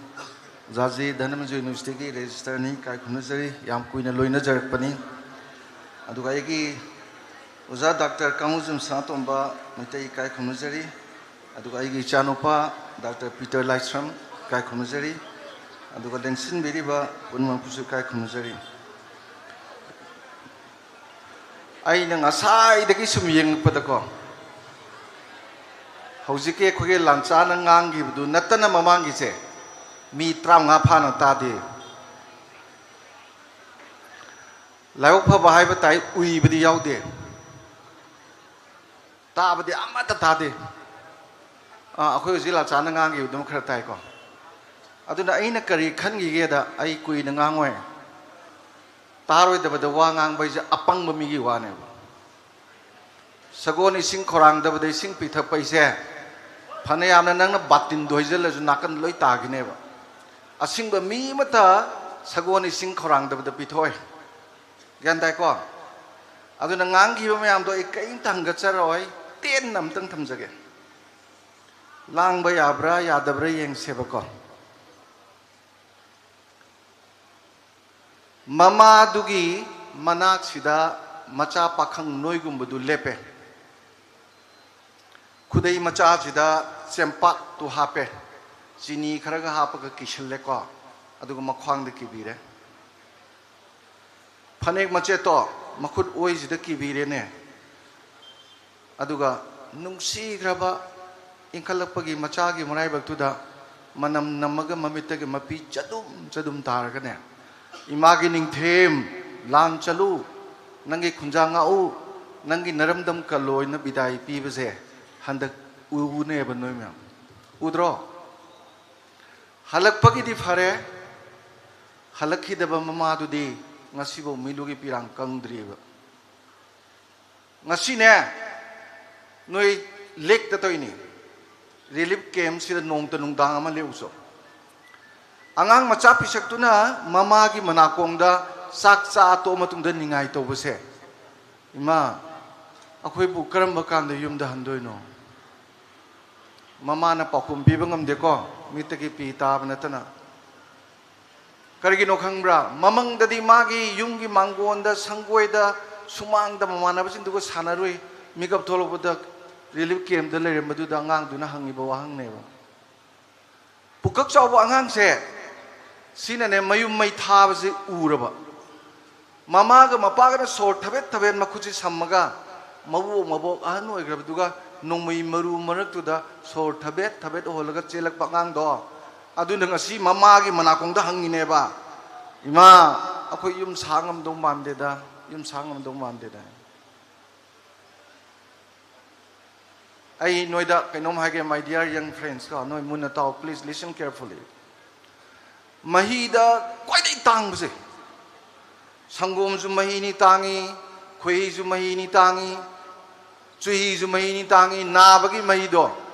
ꯑꯣꯖꯥꯁꯤ ꯙꯅꯃꯟꯖꯨ ꯌꯨꯅꯤꯚꯔꯁꯤꯇꯤꯒꯤ ꯔꯦꯖꯤꯁꯇꯔꯅꯤ, ꯏꯀꯥꯏ ꯈꯨꯝꯅꯖꯔꯤ, ꯌꯥꯝ ꯀꯨꯏꯅ ꯂꯣꯏꯅꯖꯔꯛꯄꯅꯤ꯫ ꯑꯗꯨꯒ ꯑꯩꯒꯤ ꯑꯣꯖꯥ ꯗꯥꯛꯇꯔ ꯀꯥꯡꯉꯨꯖꯝ ꯁꯅꯥꯇꯣꯝꯕ ꯃꯩꯇꯩ ꯏꯀꯥꯏ ꯈꯨꯝꯅꯖꯔꯤ꯫ ꯑꯗꯨꯒ ꯑꯩꯒꯤ ꯏꯆꯥꯅꯨꯄꯥ ꯗꯥꯛꯇꯔ ꯄꯤꯇꯔ ꯂꯥꯏꯁ꯭ꯔꯝ ꯏꯀꯥꯏ ꯈꯨꯝꯅꯖꯔꯤ꯫ ꯑꯗꯨꯒ ꯂꯦꯡꯁꯤꯟꯕꯤꯔꯤꯕ ꯄꯨꯝꯅꯃꯛꯄꯨꯁꯨ ꯏꯀꯥꯏ ꯈꯨꯝꯅꯖꯔꯤ꯫ ꯑꯩꯅ ꯉꯁꯥꯏꯗꯒꯤ ꯁꯨꯝ ꯌꯦꯡꯉꯛꯄꯗꯀꯣ, ꯍꯧꯖꯤꯛꯀꯤ ꯑꯩꯈꯣꯏꯒꯤ ꯂꯥꯟꯆꯥꯅ ꯉꯥꯡꯈꯤꯕꯗꯨ ꯅꯠꯇꯅ ꯃꯃꯥꯡꯒꯤꯁꯦ ꯃꯤ ꯇꯔꯥꯃꯉꯥ ꯐꯥꯅ ꯇꯥꯗꯦ꯫ ꯂꯥꯏꯕꯛ ꯐꯕ ꯍꯥꯏꯕ ꯇꯥꯏ, ꯎꯏꯕꯗꯤ ꯌꯥꯎꯗꯦ, ꯇꯥꯕꯗꯤ ꯑꯃꯠꯇ ꯇꯥꯗꯦ꯫ ꯑꯥ, ꯑꯩꯈꯣꯏ ꯍꯧꯖꯤꯛ ꯂꯥꯟꯆꯥꯅ ꯉꯥꯡꯈꯤꯕꯗꯨꯃ ꯈꯔ ꯇꯥꯏꯀꯣ꯫ ꯑꯗꯨꯅ ꯑꯩꯅ ꯀꯔꯤ ꯈꯟꯈꯤꯒꯦꯗ, ꯑꯩ ꯀꯨꯏꯅ ꯉꯥꯡꯉꯣꯏ꯫ ꯇꯥꯔꯣꯏꯗꯕꯗ ꯋꯥ ꯉꯥꯡꯕ ꯍꯥꯏꯁꯦ ꯑꯄꯪꯕ ꯃꯤꯒꯤ ꯋꯥꯅꯦꯕ꯫ ꯁꯒꯣꯜ ꯏꯁꯤꯡ ꯈꯧꯔꯥꯡꯗꯕꯗ ꯏꯁꯤꯡ ꯄꯤꯊꯛꯄ ꯍꯥꯏꯁꯦ, ꯐꯅꯌꯥꯝꯅ ꯅꯪꯅ ꯕꯥꯇꯤꯟꯗꯣ ꯍꯩꯖꯤꯜꯂꯁꯨ ꯅꯥꯀꯟ ꯂꯣꯏ ꯇꯥꯈꯤꯅꯦꯕ꯫ ꯑꯁꯤꯡꯕ ꯃꯤ ꯑꯃꯠꯇ ꯁꯒꯣꯜ ꯏꯁꯤꯡ ꯈꯧꯔꯥꯡꯗꯕꯗ ꯄꯤꯊꯣꯛꯑꯣꯏ꯫ ꯒ꯭ꯌꯥꯟ ꯇꯥꯏꯀꯣ? ꯑꯗꯨꯅ ꯉꯥꯡꯈꯤꯕ ꯃꯌꯥꯝꯗꯣ ꯑꯩ ꯀꯔꯤꯝꯇ ꯍꯪꯒꯠꯆꯔꯛꯑꯣꯏ, ꯇꯦꯟꯅ ꯑꯝꯇꯪ ꯊꯝꯖꯒꯦ꯫ ꯂꯥꯡꯕ ꯌꯥꯕ꯭ꯔꯥ ꯌꯥꯗꯕ꯭ꯔꯥ ꯌꯦꯡꯁꯦꯕꯀꯣ꯫ ꯃꯃꯥꯗꯨꯒꯤ ꯃꯅꯥꯛꯁꯤꯗ ꯃꯆꯥ ꯄꯥꯈꯪ ꯅꯣꯏꯒꯨꯝꯕꯗꯨ ꯂꯦꯞꯄꯦ꯫ ꯈꯨꯗꯩ ꯃꯆꯥꯁꯤꯗ ꯆꯦꯡꯄꯥꯛꯇꯨ ꯍꯥꯞꯄꯦ, ꯆꯤꯅꯤ ꯈꯔꯒ ꯍꯥꯞꯄꯒ ꯀꯤꯁꯤꯜꯂꯦꯀꯣ, ꯑꯗꯨꯒ ꯃꯈ꯭ꯋꯥꯡꯗ ꯀꯤꯕꯤꯔꯦ꯫ ꯐꯅꯦꯛ ꯃꯆꯦꯠꯇꯣ ꯃꯈꯨꯠ ꯑꯣꯏꯁꯤꯗ ꯀꯤꯕꯤꯔꯦꯅꯦ꯫ ꯑꯗꯨꯒ ꯅꯨꯡꯁꯤꯈ꯭ꯔꯕ ꯏꯟꯈꯠꯂꯛꯄꯒꯤ ꯃꯆꯥꯒꯤ ꯃꯔꯥꯏꯕꯛꯇꯨꯗ ꯃꯅꯝ ꯅꯝꯃꯒ ꯃꯃꯤꯠꯇꯒꯤ ꯃꯄꯤ ꯆꯗꯨꯝ ꯆꯗꯨꯝ ꯇꯥꯔꯒꯅꯦ, "ꯏꯃꯥꯒꯤ ꯅꯤꯡꯊꯦꯝ, ꯂꯥꯟ ꯆꯠꯂꯨ, ꯅꯪꯒꯤ ꯈꯨꯟꯖꯥ ꯉꯥꯛꯎ, ꯅꯪꯒꯤ ꯅꯔꯝꯗꯝ ꯀꯜꯂꯣ" ꯍꯥꯏꯅ ꯕꯤꯗꯥꯏ ꯄꯤꯕꯁꯦ ꯍꯟꯗꯛ ꯎꯅꯦꯕ ꯅꯣꯏ ꯃꯌꯥꯝ꯫ ꯎꯗ꯭ꯔꯣ? ꯍꯜꯂꯛꯄꯒꯤꯗꯤ ꯐꯔꯦ, ꯍꯜꯂꯛꯈꯤꯗꯕ ꯃꯃꯥꯗꯨꯗꯤ ꯉꯁꯤꯐꯥꯎ ꯃꯤꯠꯂꯨꯒꯤ ꯄꯤꯔꯥꯡ ꯀꯪꯗ꯭ꯔꯤꯕ꯫ ꯉꯁꯤꯅꯦ, ꯅꯣꯏ ꯂꯦꯛꯇ ꯇꯧꯔꯤꯅꯤ, ꯔꯤꯂꯤꯐ ꯀꯦꯝꯞꯁꯤꯗ ꯅꯣꯡꯃꯇ ꯅꯨꯡꯗꯥꯡ ꯑꯃ ꯂꯦꯛꯎꯁꯣ꯫ ꯑꯉꯥꯡ ꯃꯆꯥ ꯄꯤꯁꯛꯇꯨꯅ ꯃꯃꯥꯒꯤ ꯃꯅꯥꯀꯣꯡꯗ ꯆꯥꯛ ꯆꯥ ꯇꯣꯛꯑ ꯃꯇꯨꯡꯗ ꯅꯤꯡꯉꯥꯏ ꯇꯧꯕꯁꯦ, "ꯏꯃꯥ, ꯑꯩꯈꯣꯏꯕꯨ ꯀꯔꯝꯕ ꯀꯥꯟꯗ ꯌꯨꯝꯗ ꯍꯟꯗꯣꯏꯅꯣ?" ꯃꯃꯥꯅ ꯄꯥꯎꯈꯨꯝ ꯄꯤꯕ ꯉꯝꯗꯦꯀꯣ, ꯃꯤꯠꯇꯒꯤ ꯄꯤ ꯇꯥꯕ ꯅꯠꯇꯅ꯫ ꯀꯔꯤꯒꯤꯅꯣ ꯈꯪꯕ꯭ꯔꯥ? ꯃꯃꯪꯗꯗꯤ ꯃꯥꯒꯤ ꯌꯨꯝꯒꯤ ꯃꯥꯡꯒꯣꯟꯗ, ꯁꯪꯒꯣꯏꯗ ꯁꯨꯃꯥꯡꯗ ꯃꯃꯥꯟꯅꯕꯁꯤꯡꯗꯨꯒ ꯁꯥꯟꯅꯔꯨꯏ꯫ ꯃꯤꯀꯞ ꯊꯣꯛꯂꯛꯄꯗ ꯔꯤꯂꯤꯐ ꯀꯦꯝꯞꯇ ꯂꯩꯔꯝꯕꯗꯨꯗ ꯑꯉꯥꯡꯗꯨꯅ ꯍꯪꯉꯤꯕ ꯋꯥꯍꯪꯅꯦꯕ꯫ ꯄꯨꯀꯛ ꯆꯥꯎꯕ ꯑꯉꯥꯡꯁꯦ, ꯁꯤꯅꯅꯦ ꯃꯌꯨꯝ ꯃꯩ ꯊꯥꯕꯁꯦ ꯎꯔꯕ꯫ ꯃꯃꯥꯒ ꯃꯄꯥꯒꯅ ꯁꯣꯔ ꯊꯕꯦꯠ ꯊꯕꯦꯠ ꯃꯈꯨꯠꯁꯤ ꯁꯝꯃꯒ, ꯃꯕꯣꯛ ꯃꯕꯣꯛ ꯑꯍꯟ ꯑꯣꯏꯈ꯭ꯔꯕꯗꯨꯒ ꯅꯣꯡꯃꯩ ꯃꯔꯨ ꯃꯔꯛꯇꯨꯗ ꯁꯣꯔ ꯊꯕꯦꯠ ꯊꯕꯦꯠ ꯍꯣꯜꯂꯒ ꯆꯦꯜꯂꯛꯄ ꯑꯉꯥꯡꯗꯣ, ꯑꯗꯨꯅ ꯉꯁꯤ ꯃꯃꯥꯒꯤ ꯃꯅꯥꯀꯣꯡꯗ ꯍꯪꯉꯤꯅꯦꯕ, "ꯏꯃꯥ, ꯑꯩꯈꯣꯏ ꯌꯨꯝ ꯁꯥ ꯉꯝꯗꯧ ꯃꯥꯟꯗꯦꯗ, ꯌꯨꯝ ꯁꯥ ꯉꯝꯗꯧ ꯃꯥꯟꯗꯦꯗ"꯫ ꯑꯩ ꯅꯣꯏꯗ ꯀꯩꯅꯣꯝ ꯍꯥꯏꯒꯦ, my dear young friends ꯀꯣ, ꯅꯣꯏ ꯃꯨꯟꯅ ꯇꯥꯎ, please listen carefully꯫ ꯃꯍꯤꯗ ꯈ꯭ꯋꯥꯏꯗꯒꯤ ꯇꯥꯡꯕꯁꯦ, ꯁꯪꯒꯣꯝꯁꯨ ꯃꯍꯤꯅꯤ ꯇꯥꯡꯉꯤ, ꯈꯣꯏꯍꯤꯁꯨ ꯃꯍꯤꯅꯤ ꯇꯥꯡꯉꯤ, ꯆꯨꯍꯤꯁꯨ ꯃꯍꯤꯅꯤ ꯇꯥꯡꯉꯤ, ꯅꯥꯕꯒꯤ ꯃꯍꯤꯗꯣ,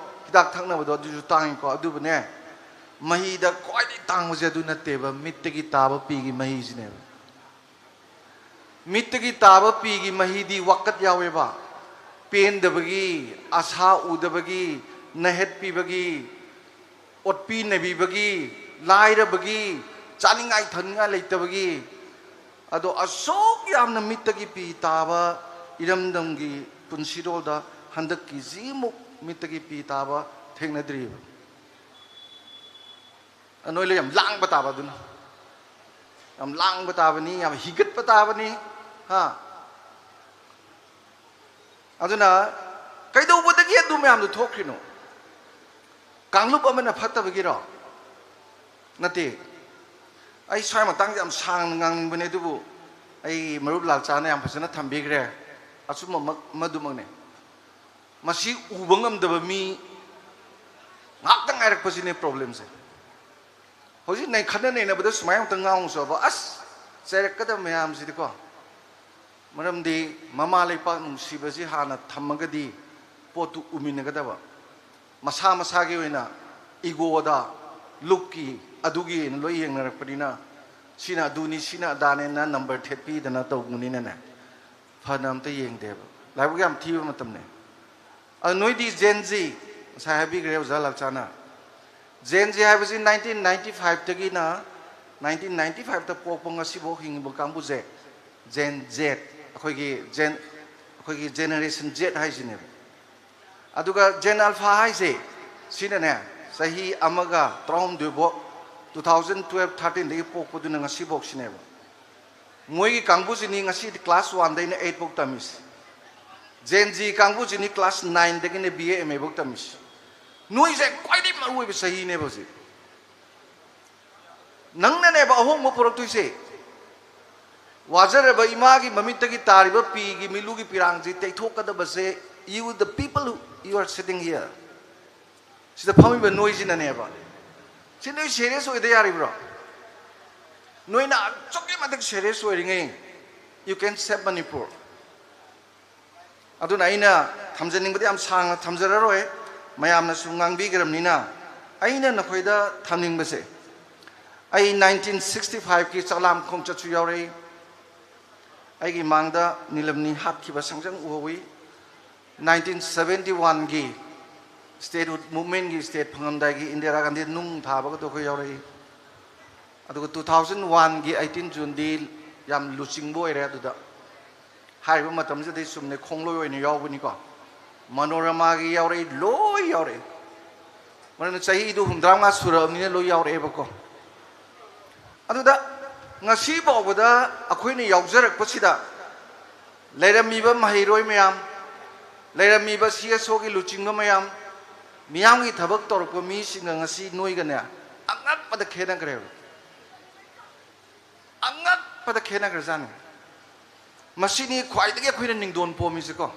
ꯍꯤꯗꯥꯛ ꯊꯛꯅꯕꯗꯣ, ꯑꯗꯨꯁꯨ ꯇꯥꯡꯉꯤꯀꯣ꯫ ꯑꯗꯨꯕꯨꯅꯦ, ꯃꯍꯤꯗ ꯈ꯭ꯋꯥꯏꯗꯒꯤ ꯇꯥꯡꯕꯁꯦ ꯑꯗꯨ ꯅꯠꯇꯦꯕ, ꯃꯤꯠꯇꯒꯤ ꯇꯥꯕ ꯄꯤꯒꯤ ꯃꯍꯤꯁꯤꯅꯦꯕ꯫ ꯃꯤꯠꯇꯒꯤ ꯇꯥꯕ ꯄꯤꯒꯤ ꯃꯍꯤꯗꯤ ꯋꯥꯀꯠ ꯌꯥꯎꯋꯦꯕ꯫ ꯄꯦꯟꯗꯕꯒꯤ, ꯑꯁꯥ ꯎꯗꯕꯒꯤ, ꯅꯍꯦꯠꯄꯤꯕꯒꯤ, ꯑꯣꯠꯄꯤ ꯅꯩꯕꯤꯕꯒꯤ, ꯂꯥꯏꯔꯕꯒꯤ, ꯆꯥꯅꯤꯡꯉꯥꯏ ꯊꯛꯅꯤꯡꯉꯥꯏ ꯂꯩꯇꯕꯒꯤ꯫ ꯑꯗꯣ ꯑꯁꯨꯛ ꯌꯥꯝꯅ ꯃꯤꯠꯇꯒꯤ ꯄꯤ ꯇꯥꯕ ꯏꯔꯝꯗꯝꯒꯤ ꯄꯨꯟꯁꯤꯔꯣꯜꯗ ꯍꯟꯗꯛꯀꯤꯁꯤꯃꯨꯛ ꯃꯤꯠꯇꯒꯤ ꯄꯤ ꯇꯥꯕ ꯊꯦꯡꯅꯗ꯭ꯔꯤꯕ꯫ ꯅꯣꯏ ꯂꯣꯏ ꯌꯥꯝ ꯂꯥꯡꯕ ꯇꯥꯕ ꯑꯗꯨꯅ꯫ ꯌꯥꯝ ꯂꯥꯡꯕ ꯇꯥꯕꯅꯤ, ꯌꯥꯝ ꯍꯤꯒꯠꯄ ꯇꯥꯕꯅꯤ꯫ ꯍꯥ? ꯑꯗꯨꯅ ꯀꯩꯗꯧꯕꯗꯒꯤ ꯑꯗꯨ ꯃꯌꯥꯝꯗꯨ ꯊꯣꯛꯈ꯭ꯔꯤꯅꯣ? ꯀꯥꯡꯂꯨꯞ ꯑꯃꯅ ꯐꯠꯇꯕꯒꯤꯔꯣ? ꯅꯠꯇꯦ꯫ ꯑꯩ ꯁ꯭ꯋꯥꯏ ꯃꯇꯥꯡꯁꯦ ꯌꯥꯝ ꯁꯥꯡꯅ ꯉꯥꯡꯅꯤꯡꯕꯅꯦ, ꯑꯗꯨꯕꯨ ꯑꯩ ꯃꯔꯨꯞ ꯂꯥꯜꯆꯥꯅ ꯌꯥꯝ ꯐꯖꯅ ꯊꯝꯕꯤꯈ꯭ꯔꯦ꯫ ꯑꯆꯨꯝꯕꯃꯛ ꯃꯗꯨꯃꯛꯅꯦ꯫ ꯃꯁꯤ ꯎꯕ ꯉꯝꯗꯕ ꯃꯤ ꯉꯥꯛꯇ ꯉꯥꯏꯔꯛꯄꯁꯤꯅꯦ problemꯁꯦ꯫ ꯍꯧꯖꯤꯛ ꯅꯩ-, ꯈꯠꯅ ꯅꯩꯅꯕꯗ ꯁꯨꯃꯥꯏꯅ ꯑꯃꯨꯛꯇ ꯉꯥꯡꯉꯨꯁꯣꯕ, ꯑꯁ, ꯆꯩꯔꯛꯀꯗꯕ ꯃꯌꯥꯝꯁꯤꯗꯤꯀꯣ꯫ ꯃꯔꯝꯗꯤ ꯃꯃꯥ ꯂꯩꯄꯥꯛ ꯅꯨꯡꯁꯤꯕꯁꯤ ꯍꯥꯟꯅ ꯊꯝꯃꯒꯗꯤ ꯄꯣꯠꯇꯨ ꯎꯃꯤꯟꯅꯒꯗꯕ꯫ ꯃꯁꯥ ꯃꯁꯥꯒꯤ ꯑꯣꯏꯅ egoꯗ, ꯂꯨꯛꯀꯤ, ꯑꯗꯨꯒꯤ ꯑꯣꯏꯅ ꯂꯣꯏ ꯌꯦꯡꯅꯔꯛꯄꯅꯤꯅ, ꯁꯤꯅ ꯑꯗꯨꯅꯤ, ꯁꯤꯅ ꯑꯗꯥꯅꯦꯅ number ꯊꯦꯠꯄꯤꯗꯅ ꯇꯧꯕꯅꯤꯅꯅꯦ, ꯐꯅ ꯑꯝꯇ ꯌꯦꯡꯗꯦꯕ꯫ ꯂꯥꯏꯕꯛ ꯌꯥꯝ ꯊꯤꯕ ꯃꯇꯝꯅꯦ꯫ ꯑꯗꯣ ꯅꯣꯏꯗꯤ Gen Z, ꯉꯁꯥꯏ ꯍꯥꯏꯕꯤꯈ꯭ꯔꯦ ꯑꯣꯖꯥ ꯂꯥꯜꯆꯥꯅ꯫ Gen Z ꯍꯥꯏꯕꯁꯤ nineteen ninety fiveꯇꯒꯤꯅ, nineteen ninety fiveꯇ ꯄꯣꯛꯄ ꯉꯁꯤꯐꯥꯎ ꯍꯤꯡꯉꯤꯕ ꯀꯥꯡꯕꯨꯁꯦ Gen Z꯫ ꯑꯩꯈꯣꯏꯒꯤ ꯖꯦꯟ ꯑꯩꯈꯣꯏꯒꯤ ꯖꯦꯅꯦꯔꯦꯁꯟ ꯖꯦꯠ ꯍꯥꯏꯁꯤꯅꯦꯕ꯫ ꯑꯗꯨꯒ ꯖꯦꯟ ꯑꯜꯐꯥ ꯍꯥꯏꯁꯦ ꯁꯤꯅꯅꯦ, ꯆꯍꯤ ꯑꯃꯒ ꯇꯔꯥꯍꯨꯝꯗꯣꯏꯐꯥꯎ, two thousand twelve thirteenꯗꯒꯤ ꯄꯣꯛꯄꯗꯨꯅ ꯉꯁꯤꯐꯥꯎꯁꯤꯅꯦꯕ꯫ ꯃꯣꯏꯒꯤ ꯀꯥꯡꯕꯨꯁꯤꯅꯤ ꯉꯁꯤꯗꯤ ꯀ꯭ꯂꯥꯁ ꯋꯥꯟꯗꯩꯅ ꯑꯩꯠ ꯐꯥꯎ ꯇꯝꯃꯤꯁꯦ꯫ ꯖꯦꯟ ꯖꯤ ꯀꯥꯡꯕꯨꯁꯤꯅꯤ ꯀ꯭ꯂꯥꯁ ꯅꯥꯏꯟꯗꯒꯤꯅ ꯕꯤ ꯑꯦ ꯑꯦꯝ ꯑꯦ ꯐꯥꯎ ꯇꯝꯃꯤꯁꯦ꯫ ꯅꯣꯏꯁꯦ ꯈ꯭ꯋꯥꯏꯗꯒꯤ ꯃꯔꯨꯑꯣꯏꯕ ꯆꯍꯤꯅꯦꯕ ꯍꯧꯖꯤꯛ꯫ ꯅꯪꯅꯅꯦꯕ ꯑꯍꯣꯡꯕ ꯄꯨꯔꯛꯇꯣꯏꯁꯦ꯫ ꯋꯥꯖꯔꯕ ꯏꯃꯥꯒꯤ ꯃꯃꯤꯠꯇꯒꯤ ꯇꯥꯔꯤꯕ ꯄꯤꯒꯤ ꯃꯤꯠꯂꯨꯒꯤ ꯄꯤꯔꯥꯡꯁꯤ ꯇꯩꯊꯣꯛꯀꯗꯕꯁꯦ, you the people who you are sitting here, ꯁꯤꯗ ꯐꯝꯃꯤꯕ ꯅꯣꯏꯁꯤꯅꯅꯦꯕ꯫ ꯁꯤ ꯅꯣꯏ ꯁꯦꯔꯤꯌꯁ ꯑꯣꯏꯗ ꯌꯥꯔꯤꯕ꯭ꯔꯣ? ꯅꯣꯏꯅ ꯑꯁꯨꯛꯀꯤ ꯃꯇꯤꯛ ꯁꯦꯔꯤꯌꯁ ꯑꯣꯏꯔꯤꯉꯩ, you can save Manipur꯫ ꯑꯗꯨꯅ ꯑꯩꯅ ꯊꯝꯖꯅꯤꯡꯕꯗꯤ ꯌꯥꯝ ꯁꯥꯡꯅ ꯊꯝꯖꯔꯔꯣꯏ, ꯃꯌꯥꯝꯅꯁꯨ ꯉꯥꯡꯕꯤꯈ꯭ꯔꯕꯅꯤꯅ꯫ ꯑꯩꯅ ꯅꯈꯣꯏꯗ ꯊꯝꯅꯤꯡꯕꯁꯦ, ꯑꯩ nineteen sixty fiveꯀꯤ ꯆꯥꯛꯂꯥꯝ ꯈꯣꯡꯆꯠꯁꯨ ꯌꯥꯎꯔꯛꯏ꯫ ꯑꯩꯒꯤ ꯃꯥꯡꯗ ꯅꯤꯂꯝꯅꯤ ꯍꯥꯠꯈꯤꯕ ꯁꯪꯁꯪ ꯎꯍꯧꯏ꯫ Nineteen seventy oneꯒꯤ statehood movementꯀꯤ state ꯐꯪꯉꯝꯗꯥꯏꯒꯤ Indira Gandhi ꯅꯨꯡ ꯊꯥꯕꯒꯗꯣ ꯑꯩꯈꯣꯏ ꯌꯥꯎꯔꯛꯏ꯫ ꯑꯗꯨꯒ two thousand oneꯒꯤ eighteen Juneꯗꯤ ꯌꯥꯝ ꯂꯨꯆꯤꯡꯕ ꯑꯣꯏꯔꯦ꯫ ꯑꯗꯨꯗ ꯍꯥꯏꯔꯤꯕ ꯃꯇꯝꯁꯤꯗꯩ ꯆꯨꯝꯅ ꯈꯣꯡꯂꯣꯏ ꯑꯣꯏꯅ ꯌꯥꯎꯕꯅꯤꯀꯣ꯫ ꯃꯅꯣꯔꯃꯥꯒꯤ ꯌꯥꯎꯔꯛꯏ, ꯂꯣꯏ ꯌꯥꯎꯔꯛꯏ꯫ ꯃꯔꯝꯗꯤ ꯆꯍꯤꯗꯨ ꯍꯨꯝꯗ꯭ꯔꯥ ꯃꯉꯥ ꯁꯨꯔꯛꯑꯕꯅꯤꯅ ꯂꯣꯏ ꯌꯥꯎꯔꯛꯑꯦꯕꯀꯣ꯫ ꯑꯗꯨꯗ ꯉꯁꯤ ꯐꯥꯎꯕꯗ ꯑꯩꯈꯣꯏꯅ ꯌꯥꯎꯖꯔꯛꯄꯁꯤꯗ ꯂꯩꯔꯝꯃꯤꯕ ꯃꯍꯩꯔꯣꯏ ꯃꯌꯥꯝ, ꯂꯩꯔꯝꯃꯤꯕ ꯁꯤ ꯑꯦꯁ ꯑꯣꯒꯤ ꯂꯨꯆꯤꯡꯕ ꯃꯌꯥꯝ, ꯃꯤꯌꯥꯝꯒꯤ ꯊꯕꯛ ꯇꯧꯔꯛꯄ ꯃꯤꯁꯤꯡꯒ ꯉꯁꯤ ꯅꯣꯏꯒꯅꯦ ꯑꯉꯛꯄꯗ ꯈꯦꯠꯅꯈ꯭ꯔꯦꯕ꯫ ꯑꯉꯛꯄꯗ ꯈꯦꯠꯅꯈ꯭ꯔꯖꯥꯠꯅꯤ꯫ ꯃꯁꯤꯅꯤ ꯈ꯭ꯋꯥꯏꯗꯒꯤ ꯑꯩꯈꯣꯏꯅ ꯅꯤꯡꯗꯣꯟ ꯄꯣꯝꯃꯤꯁꯦꯀꯣ꯫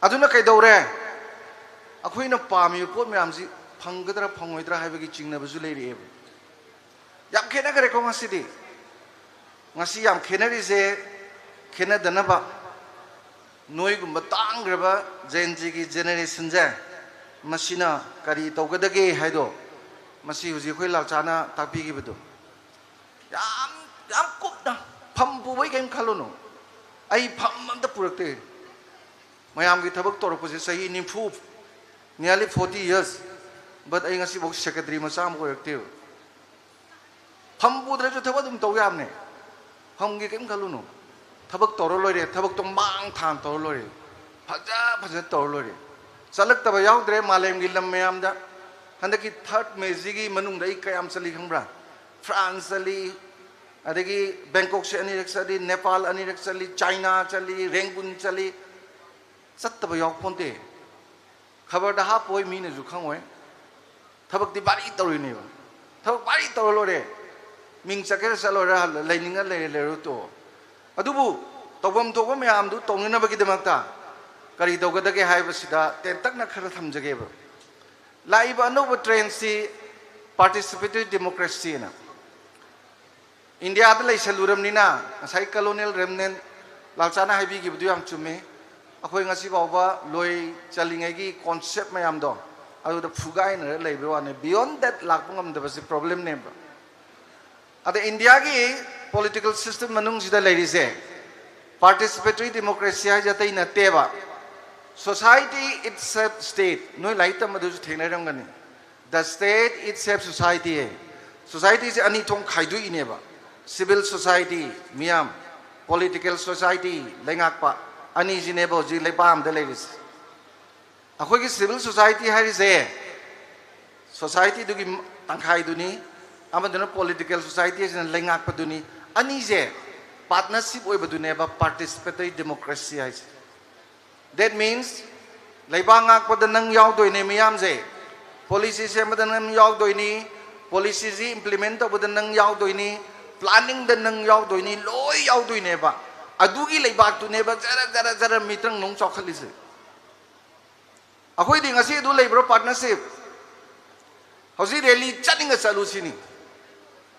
ꯑꯗꯨꯅ ꯀꯩꯗꯧꯔꯦ? ꯑꯩꯈꯣꯏꯅ ꯄꯥꯝꯃꯤꯕ ꯄꯣꯠ ꯃꯌꯥꯝꯁꯤ ꯐꯪꯒꯗ꯭ꯔꯥ ꯐꯪꯉꯣꯏꯗ꯭ꯔꯥ ꯍꯥꯏꯕꯒꯤ ꯆꯤꯡꯅꯕꯁꯨ ꯂꯩꯔꯛꯑꯦꯕ꯫ ꯌꯥꯝ ꯈꯦꯠꯅꯈ꯭ꯔꯦꯀꯣ ꯉꯁꯤꯗꯤ꯫ ꯉꯁꯤ ꯌꯥꯝ ꯈꯦꯠꯅꯔꯤꯁꯦ, ꯈꯦꯠꯅꯗꯅꯕ ꯅꯣꯏꯒꯨꯝꯕ ꯇꯥꯡꯈ꯭ꯔꯕ ꯖꯦꯟ ꯖꯤꯒꯤ ꯖꯦꯅꯦꯔꯦꯁꯟꯁꯦ, ꯃꯁꯤꯅ ꯀꯔꯤ ꯇꯧꯒꯗꯒꯦ ꯍꯥꯏꯗꯣ, ꯃꯁꯤ ꯍꯧꯖꯤꯛ ꯑꯩꯈꯣꯏ ꯂꯥꯜꯆꯥꯅ ꯇꯥꯛꯄꯤꯈꯤꯕꯗꯣ꯫ ꯌꯥꯝ, ꯌꯥꯝ ꯀꯨꯞꯅ ꯐꯝ ꯄꯨꯕꯩ ꯀꯔꯤꯝ ꯈꯜꯂꯨꯅꯨ꯫ ꯑꯩ ꯐꯝ ꯑꯝꯇ ꯄꯨꯔꯛꯇꯦ꯫ ꯃꯌꯥꯝꯒꯤ ꯊꯕꯛ ꯇꯧꯔꯛꯄꯁꯦ ꯆꯍꯤ ꯅꯤꯐꯨ, nearly forty years, but ꯑꯩ ꯉꯁꯤꯐꯥꯎ ꯁꯦꯀ꯭ꯔꯦꯇꯔꯤ ꯃꯆꯥ ꯑꯃ ꯑꯣꯏꯔꯛꯇꯦꯕ꯫ ꯐꯝ ꯄꯨꯗ꯭ꯔꯁꯨ ꯊꯕꯛ ꯑꯗꯨꯝ ꯇꯧ ꯌꯥꯕꯅꯦ꯫ ꯐꯝꯒꯤ ꯀꯔꯤꯝ ꯈꯜꯂꯨꯅꯨ꯫ ꯊꯕꯛ ꯇꯧꯔ ꯂꯣꯏꯔꯦ, ꯊꯕꯛꯇꯣ ꯃꯥꯡ ꯊꯥꯅ ꯇꯧꯔ ꯂꯣꯏꯔꯦ, ꯐꯖ ꯐꯖꯅ ꯇꯧꯔ ꯂꯣꯏꯔꯦ꯫ ꯆꯠꯂꯛꯇꯕ ꯌꯥꯎꯗ꯭ꯔꯦ ꯃꯥꯂꯦꯝꯒꯤ ꯂꯝ ꯃꯌꯥꯝꯗ꯫ ꯍꯟꯗꯛꯀꯤ ꯊꯥꯔꯠ ꯃꯦꯁꯤꯒꯤ ꯃꯅꯨꯡꯗ ꯑꯩ ꯀꯌꯥꯝ ꯆꯠꯂꯤ ꯈꯪꯕ꯭ꯔꯥ? ꯐ꯭ꯔꯥꯟꯁ ꯆꯠꯂꯤ, ꯑꯗꯒꯤ ꯕꯦꯡꯀꯣꯛꯁꯦ ꯑꯅꯤꯔꯛ ꯆꯠꯂꯤ, ꯅꯦꯄꯥꯜ ꯑꯅꯤꯔꯛ ꯆꯠꯂꯤ, ꯆꯥꯏꯅꯥ ꯆꯠꯂꯤ, ꯔꯦꯡꯒꯨꯟ ꯆꯠꯂꯤ꯫ ꯆꯠꯇꯕ ꯌꯥꯎ ꯄꯣꯟꯇꯦ꯫ ꯈꯕꯔꯗ ꯍꯥꯞꯄꯣꯏ, ꯃꯤꯅꯁꯨ ꯈꯪꯉꯣꯏ꯫ ꯊꯕꯛꯇꯤ ꯚꯥꯔꯤ ꯇꯧꯔꯤꯅꯦꯕ꯫ ꯊꯕꯛ ꯚꯥꯔꯤ ꯇꯧꯔ ꯂꯣꯏꯔꯦ꯫ ꯃꯤꯡ ꯆꯠꯀꯦꯔꯥ ꯆꯠꯂꯣꯏꯔꯥ, ꯂꯩꯅꯤꯡꯉ ꯂꯩꯔꯦ, ꯂꯩꯔꯣ ꯇꯣꯛꯑꯣ꯫ ꯑꯗꯨꯕꯨ ꯇꯧꯐꯝ ꯊꯣꯛꯄ ꯃꯌꯥꯝꯗꯨ ꯇꯧꯅꯅꯕꯒꯤꯗꯃꯛꯇ ꯀꯔꯤ ꯇꯧꯒꯗꯒꯦ ꯍꯥꯏꯕꯁꯤꯗ ꯇꯦꯟꯇꯛꯅ ꯈꯔ ꯊꯝꯖꯒꯦꯕ꯫ ꯂꯥꯛꯏꯕ ꯑꯅꯧꯕ ꯇ꯭ꯔꯦꯟꯁꯤ participatory democracy ꯅ꯫ ꯏꯟꯗꯤꯌꯥꯗ ꯂꯩꯁꯜꯂꯨꯔꯕꯅꯤꯅ, ꯉꯁꯥꯏ colonial remnant ꯂꯥꯜꯆꯥꯅ ꯍꯥꯏꯕꯤꯈꯤꯕꯗꯨ ꯌꯥꯝ ꯆꯨꯝꯃꯤ꯫ ꯑꯩꯈꯣꯏ ꯉꯁꯤ ꯐꯥꯎꯕ ꯂꯣꯏ ꯆꯜꯂꯤꯉꯩꯒꯤ concept ꯃꯌꯥꯝꯗꯣ ꯑꯗꯨꯗ ꯐꯨꯒꯥꯏꯅꯔ ꯂꯩꯕ ꯋꯥꯅꯤ꯫ Beyond that ꯂꯥꯛꯄ ꯉꯝꯗꯕꯁꯤ problem ꯅꯦꯕ꯫ ꯑꯗ ꯏꯟꯗꯤꯌꯥꯒꯤ political system ꯃꯅꯨꯡꯁꯤꯗ ꯂꯩꯔꯤꯁꯦ participatory democracy ꯍꯥꯏꯁꯦ ꯑꯇꯩ ꯅꯠꯇꯦꯕ꯫ Society itself state, ꯅꯣꯏ ꯂꯥꯏꯔꯤꯛ ꯇꯝꯕꯗꯁꯨ ꯊꯦꯡꯅꯔꯝꯒꯅꯤ꯫ The state itself society high. Society ꯁꯦ ꯑꯅꯤ ꯊꯣꯛ ꯈꯥꯏꯗꯣꯛꯏꯅꯦꯕ꯫ Civil society, ꯃꯤꯌꯥꯝ, political society, ꯂꯩꯉꯥꯛꯄ, ꯑꯅꯤꯁꯤꯅꯦꯕ ꯍꯧꯖꯤꯛ ꯂꯩꯕꯥꯛ ꯑꯃꯗ ꯂꯩꯔꯤꯁꯦ꯫ ꯑꯩꯈꯣꯏꯒꯤ civil society ꯍꯥꯏꯔꯤꯁꯦ society ꯗꯨꯒꯤ ꯇꯪꯈꯥꯏꯗꯨꯅꯤ, ꯑꯃꯗꯨꯅ political society ꯁꯤꯅ ꯂꯩꯉꯥꯛꯄꯗꯨꯅꯤ꯫ ꯑꯅꯤꯁꯦ partnership ꯑꯣꯏꯕꯗꯨꯅꯦꯕ participatory democracy ꯍꯥꯏꯁꯦ꯫ That means, ꯂꯩꯕꯥꯛ ꯉꯥꯛꯄꯗ ꯅꯪ ꯌꯥꯎꯗꯣꯏꯅꯦ ꯃꯤꯌꯥꯝꯁꯦ, policy ꯁꯦꯝꯕꯗ ꯅꯪ ꯌꯥꯎꯗꯣꯏꯅꯤ, policy ꯁꯤ implement ꯇꯧꯕꯗ ꯅꯪ ꯌꯥꯎꯗꯣꯏꯅꯤ, planning ꯗ ꯅꯪ ꯌꯥꯎꯗꯣꯏꯅꯤ, ꯂꯣꯏ ꯌꯥꯎꯗꯣꯏꯅꯦꯕ꯫ ꯑꯗꯨꯒꯤ ꯂꯩꯕꯥꯛꯇꯨꯅꯦꯕ ꯖꯔ ꯖꯔ ꯖꯔ ꯃꯤꯇ꯭ꯔꯪ ꯅꯨꯡ ꯆꯥꯎꯈꯠꯂꯤꯁꯦ꯫ ꯑꯩꯈꯣꯏꯗꯤ ꯉꯁꯤ ꯑꯗꯨ ꯂꯩꯕ꯭ꯔꯣ partnership? ꯍꯧꯖꯤꯛ rally ꯆꯠꯅꯤꯡꯉ ꯆꯠꯂꯨ ꯁꯤꯅꯤ꯫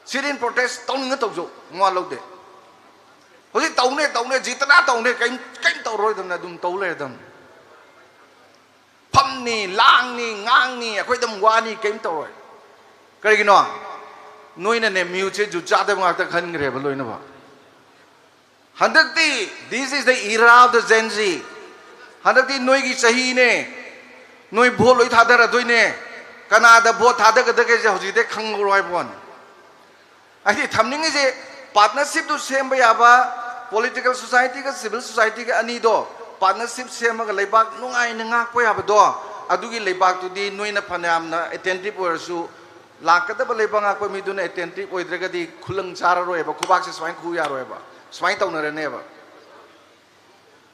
Sit in protest ꯇꯧꯅꯤꯡꯉ ꯇꯧꯖꯧ, ꯃꯋꯥ ꯂꯧꯗꯦ꯫ ꯍꯧꯖꯤꯛ ꯇꯧꯅꯦ ꯇꯧꯅꯦ ꯖꯤꯇꯅ ꯇꯧꯅꯦ, ꯀꯩꯝ ꯀꯩꯝ ꯇꯧꯔꯣꯏꯗꯕꯅꯦ, ꯑꯗꯨꯝ ꯇꯧ ꯂꯩꯔꯗꯕꯅꯤ꯫ ꯐꯝꯅꯤ, ꯂꯥꯡꯅꯤ, ꯉꯥꯡꯅꯤ, ꯑꯩꯈꯣꯏ ꯑꯗꯨꯝ ꯋꯥꯅꯤ, ꯀꯩꯝ ꯇꯧꯔꯣꯏ꯫ ꯀꯔꯤꯒꯤꯅꯣ? ꯅꯣꯏꯅꯅꯦ ꯃꯤꯍꯨꯠꯁꯦ ꯖꯨꯠ ꯆꯥꯗꯕ ꯉꯥꯛꯇ ꯈꯟꯈ꯭ꯔꯦꯕ ꯂꯣꯏꯅꯃꯛ꯫ ꯍꯟꯗꯛꯇꯤ this is the era of the Gen Z꯫ ꯍꯟꯗꯛꯇꯤ ꯅꯣꯏꯒꯤ ꯆꯍꯤꯅꯦ꯫ ꯅꯣꯏ vote ꯂꯣꯏ ꯊꯥꯗꯔꯗꯣꯏꯅꯦ꯫ ꯀꯅꯥꯗ vote ꯊꯥꯗꯒꯗꯒꯦꯁꯦ ꯍꯧꯖꯤꯛꯇꯩ ꯈꯪꯍꯧꯔꯣ ꯍꯥꯏꯕ ꯋꯥꯅꯤ꯫ ꯑꯩꯗꯤ ꯊꯝꯅꯤꯡꯉꯤꯁꯦ partnership ꯇꯨ ꯁꯦꯝꯕ ꯌꯥꯕ, ꯄꯣꯂꯤꯇꯤꯀꯦꯜ ꯁꯣꯁꯥꯏꯇꯤꯒ ꯁꯤꯚꯤꯜ ꯁꯣꯁꯥꯏꯇꯤꯒ ꯑꯅꯤꯗꯣ ꯄꯥꯔꯠꯅꯔꯁꯤꯞ ꯁꯦꯝꯃꯒ ꯂꯩꯕꯥꯛ ꯅꯨꯡꯉꯥꯏꯅ ꯉꯥꯛꯄ ꯌꯥꯕꯗꯣ, ꯑꯗꯨꯒꯤ ꯂꯩꯕꯥꯛꯇꯨꯗꯤ ꯅꯣꯏꯅ ꯐꯅꯌꯥꯝꯅ ꯑꯦꯇꯦꯟꯇꯤꯞ ꯑꯣꯏꯔꯁꯨ, ꯂꯥꯛꯀꯗꯕ ꯂꯩꯕꯥꯛ ꯉꯥꯛꯄ ꯃꯤꯗꯨꯅ ꯑꯦꯇꯦꯟꯇꯤꯞ ꯑꯣꯏꯗ꯭ꯔꯒꯗꯤ ꯈꯨꯂꯪ ꯆꯥꯔꯔꯣꯏꯕ, ꯈꯨꯕꯥꯛꯁꯦ ꯁꯨꯃꯥꯏꯅ ꯈꯨ ꯌꯥꯔꯣꯏꯕ, ꯁꯨꯃꯥꯏꯅ ꯇꯧꯅꯔꯅꯦꯕ꯫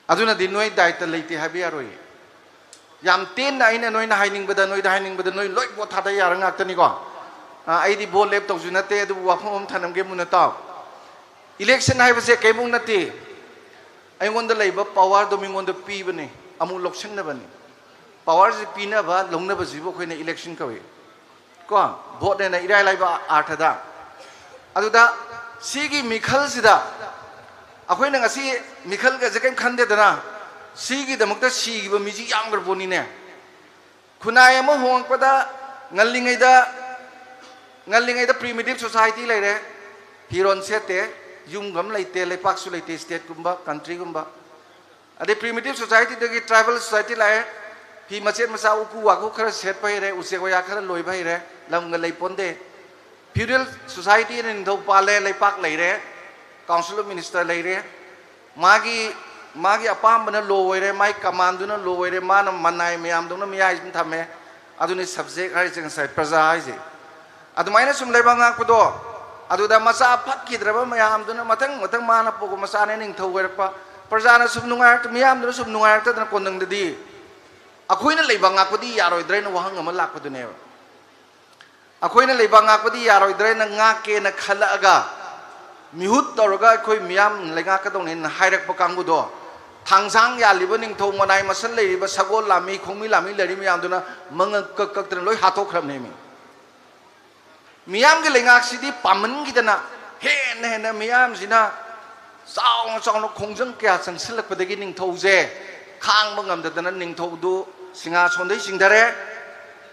ꯑꯗꯨꯅꯗꯤ ꯅꯣꯏ ꯗꯥꯏꯇ ꯂꯩꯇꯦ ꯍꯥꯏꯕ ꯌꯥꯔꯣꯏꯌꯦ꯫ ꯌꯥꯝ ꯇꯦꯟꯅ ꯑꯩꯅ ꯅꯣꯏꯅ ꯍꯥꯏꯅꯤꯡꯕꯗ, ꯅꯣꯏꯗ ꯍꯥꯏꯅꯤꯡꯕꯗ ꯅꯣꯏ ꯂꯣꯏ ꯚꯣꯠ ꯊꯥꯗ ꯌꯥꯔ ꯉꯥꯛꯇꯅꯤꯀꯣ꯫ ꯑ, ꯑꯩꯗꯤ ꯚꯣꯠ ꯂꯦꯞꯇꯧꯁꯨ ꯅꯠꯇꯦ, ꯑꯗꯨꯕꯨ ꯋꯥꯐꯝ ꯑꯃ ꯊꯝꯂꯝꯒꯦ ꯃꯨꯟꯅ ꯇꯥꯎ꯫ ꯏꯂꯦꯛꯁꯟ ꯍꯥꯏꯕꯁꯦ ꯀꯩꯃꯨꯛ ꯅꯠꯇꯦ꯫ ꯑꯩꯉꯣꯟꯗ ꯂꯩꯕ ꯄꯋꯥꯔꯗꯣ ꯃꯤꯉꯣꯟꯗ ꯄꯤꯕꯅꯤ, ꯑꯃꯨꯛ ꯂꯧꯁꯤꯟꯅꯕꯅꯤ꯫ ꯄꯋꯥꯔꯁꯤ ꯄꯤꯅꯕ ꯂꯧꯅꯕꯁꯤꯕꯨ ꯑꯩꯈꯣꯏꯅ ꯏꯂꯦꯛꯁꯟ ꯀꯧꯏ꯫ ꯀꯣ, ꯚꯣꯠꯅꯦꯅ ꯏꯔꯥꯏ ꯂꯥꯏꯕ ꯑꯥꯔꯊꯗ꯫ ꯑꯗꯨꯗ ꯁꯤꯒꯤ ꯃꯤꯈꯜꯁꯤꯗ ꯑꯩꯈꯣꯏꯅ ꯉꯁꯤ ꯃꯤꯈꯜꯒꯁꯦ ꯀꯔꯤꯝ ꯈꯟꯗꯦꯗꯅ, ꯁꯤꯒꯤꯗꯃꯛꯇ ꯁꯤꯈꯤꯕ ꯃꯤꯁꯤ ꯌꯥꯝꯈ꯭ꯔ ꯄꯣꯠꯅꯤꯅꯦ꯫ ꯈꯨꯟꯅꯥꯏ ꯑꯃ ꯍꯣꯡꯉꯛꯄꯗ ꯉꯜꯂꯤꯉꯩꯗ, ꯉꯜꯂꯤꯉꯩꯗ ꯄ꯭ꯔꯤꯃꯤꯇꯤꯞ ꯁꯣꯁꯥꯏꯇꯤ ꯂꯩꯔꯦ, ꯐꯤꯔꯣꯟ ꯁꯦꯠꯇꯦ, ꯌꯨꯝꯒ ꯑꯃ ꯂꯩꯇꯦ, ꯂꯩꯄꯥꯛꯁꯨ ꯂꯩꯇꯦ, ꯁ꯭ꯇꯦꯠꯀꯨꯝꯕ, ꯀꯟꯇ꯭ꯔꯤꯒꯨꯝꯕ꯫ ꯑꯗꯩ ꯄ꯭ꯔꯤꯃꯤꯇꯤꯞ ꯁꯣꯁꯥꯏꯇꯤꯗꯒꯤ ꯇ꯭ꯔꯥꯏꯕꯦꯜ ꯁꯣꯁꯥꯏꯇꯤ ꯂꯥꯛꯑꯦ, ꯐꯤ ꯃꯆꯦꯠ ꯃꯆꯥ, ꯎꯀꯨ ꯋꯥꯀꯨ ꯈꯔ ꯁꯦꯠꯄ ꯍꯩꯔꯦ, ꯎꯆꯦꯛ ꯋꯥꯌꯥ ꯈꯔ ꯂꯣꯏꯕ ꯍꯩꯔꯦ, ꯂꯝꯒ ꯂꯩ ꯄꯣꯟꯗꯦ꯫ ꯐ꯭ꯌꯨꯗꯦꯜ ꯁꯣꯁꯥꯏꯇꯤꯅ ꯅꯤꯡꯊꯧ ꯄꯥꯜꯂꯦ, ꯂꯩꯄꯥꯛ ꯂꯩꯔꯦ, ꯀꯥꯎꯟꯁꯤꯜ ꯑꯣꯐ ꯃꯤꯅꯤꯁꯇꯔ ꯂꯩꯔꯦ, ꯃꯥꯒꯤ, ꯃꯥꯒꯤ ꯑꯄꯥꯝꯕꯅ ꯂꯣ ꯑꯣꯏꯔꯦ, ꯃꯥꯒꯤ ꯀꯃꯥꯟꯗꯨꯅ ꯂꯣ ꯑꯣꯏꯔꯦ, ꯃꯥꯅ ꯃꯅꯥꯏ ꯃꯌꯥꯝꯗꯧꯅ ꯃꯌꯥꯏ ꯁꯨꯝ ꯊꯝꯃꯦ꯫ ꯑꯗꯨꯅꯤ ꯁꯕꯖꯦꯛ ꯍꯥꯏꯔꯤꯁꯦ ꯉꯁꯥꯏ ꯄ꯭ꯔꯖꯥ ꯍꯥꯏꯁꯦ꯫ ꯑꯗꯨꯃꯥꯏꯅ ꯁꯨꯝ ꯂꯩꯕꯥꯛ ꯉꯥꯛꯄꯗꯣ, ꯑꯗꯨꯗ ꯃꯆꯥ ꯐꯠꯈꯤꯗ꯭ꯔꯕ ꯃꯌꯥꯝꯗꯨꯅ ꯃꯊꯪ ꯃꯊꯪ ꯃꯥꯅ ꯄꯣꯛꯄ ꯃꯆꯥꯅ ꯅꯤꯡꯊꯧ ꯑꯣꯏꯔꯛꯄ, ꯄ꯭ꯔꯖꯥꯅ ꯁꯨꯝ ꯅꯨꯡꯉꯥꯏꯔꯛꯇ-, ꯃꯤꯌꯥꯝꯗꯨꯅ ꯁꯨꯝ ꯅꯨꯡꯉꯥꯏꯔꯛꯇꯗꯅ ꯀꯣꯟꯅꯨꯡꯗꯗꯤ ꯑꯩꯈꯣꯏꯅ ꯂꯩꯕꯥꯛ ꯉꯥꯛꯄꯗꯤ ꯌꯥꯔꯣꯏꯗ꯭ꯔꯥ ꯍꯥꯏꯅ ꯋꯥꯍꯪ ꯑꯃ ꯂꯥꯛꯄꯗꯨꯅꯦꯕ꯫ ꯑꯩꯈꯣꯏꯅ ꯂꯩꯕꯥꯛ ꯉꯥꯛꯄꯗꯤ ꯌꯥꯔꯣꯏꯗ꯭ꯔꯦꯅ ꯉꯥꯛꯀꯦꯅ ꯈꯜꯂꯛꯑꯒ ꯃꯤꯍꯨꯠ ꯇꯧꯔꯒ ꯑꯩꯈꯣꯏ ꯃꯤꯌꯥꯝ ꯂꯩꯉꯥꯛꯀꯗꯧꯅꯦꯅ ꯍꯥꯏꯔꯛꯄ ꯀꯥꯡꯕꯨꯗꯣ, ꯊꯥꯡꯁꯥꯡ ꯌꯥꯜꯂꯤꯕ ꯅꯤꯡꯊꯧ ꯃꯅꯥꯏ ꯃꯁꯜ ꯂꯩꯔꯤꯕ ꯁꯒꯣꯜ ꯂꯥꯝꯃꯤ, ꯈꯣꯡꯃꯤ ꯂꯥꯝꯃꯤ ꯂꯩꯔꯤ ꯃꯌꯥꯝꯗꯨꯅ ꯃꯉꯛ ꯀꯛ ꯀꯛꯇꯅ ꯂꯣꯏ ꯍꯥꯠꯇꯣꯛꯈ꯭ꯔꯕꯅꯦꯃꯤ꯫ ꯃꯤꯌꯥꯝꯒꯤ ꯂꯩꯉꯥꯛꯁꯤꯗꯤ ꯄꯥꯝꯃꯟꯈꯤꯗꯅ ꯍꯦꯟꯅ ꯍꯦꯟꯅ ꯃꯤꯌꯥꯝꯁꯤꯅ ꯆꯥꯎꯅ ꯆꯥꯎꯅ ꯈꯣꯡꯖꯪ ꯀꯌꯥ ꯆꯪꯁꯤꯜꯂꯛꯄꯗꯒꯤ ꯅꯤꯡꯊꯧꯁꯦ ꯈꯥꯡꯕ ꯉꯝꯗꯗꯅ ꯅꯤꯡꯊꯧꯗꯨ ꯁꯤꯡꯍꯥꯁꯣꯟꯗꯩ ꯆꯤꯡꯊꯔꯦ꯫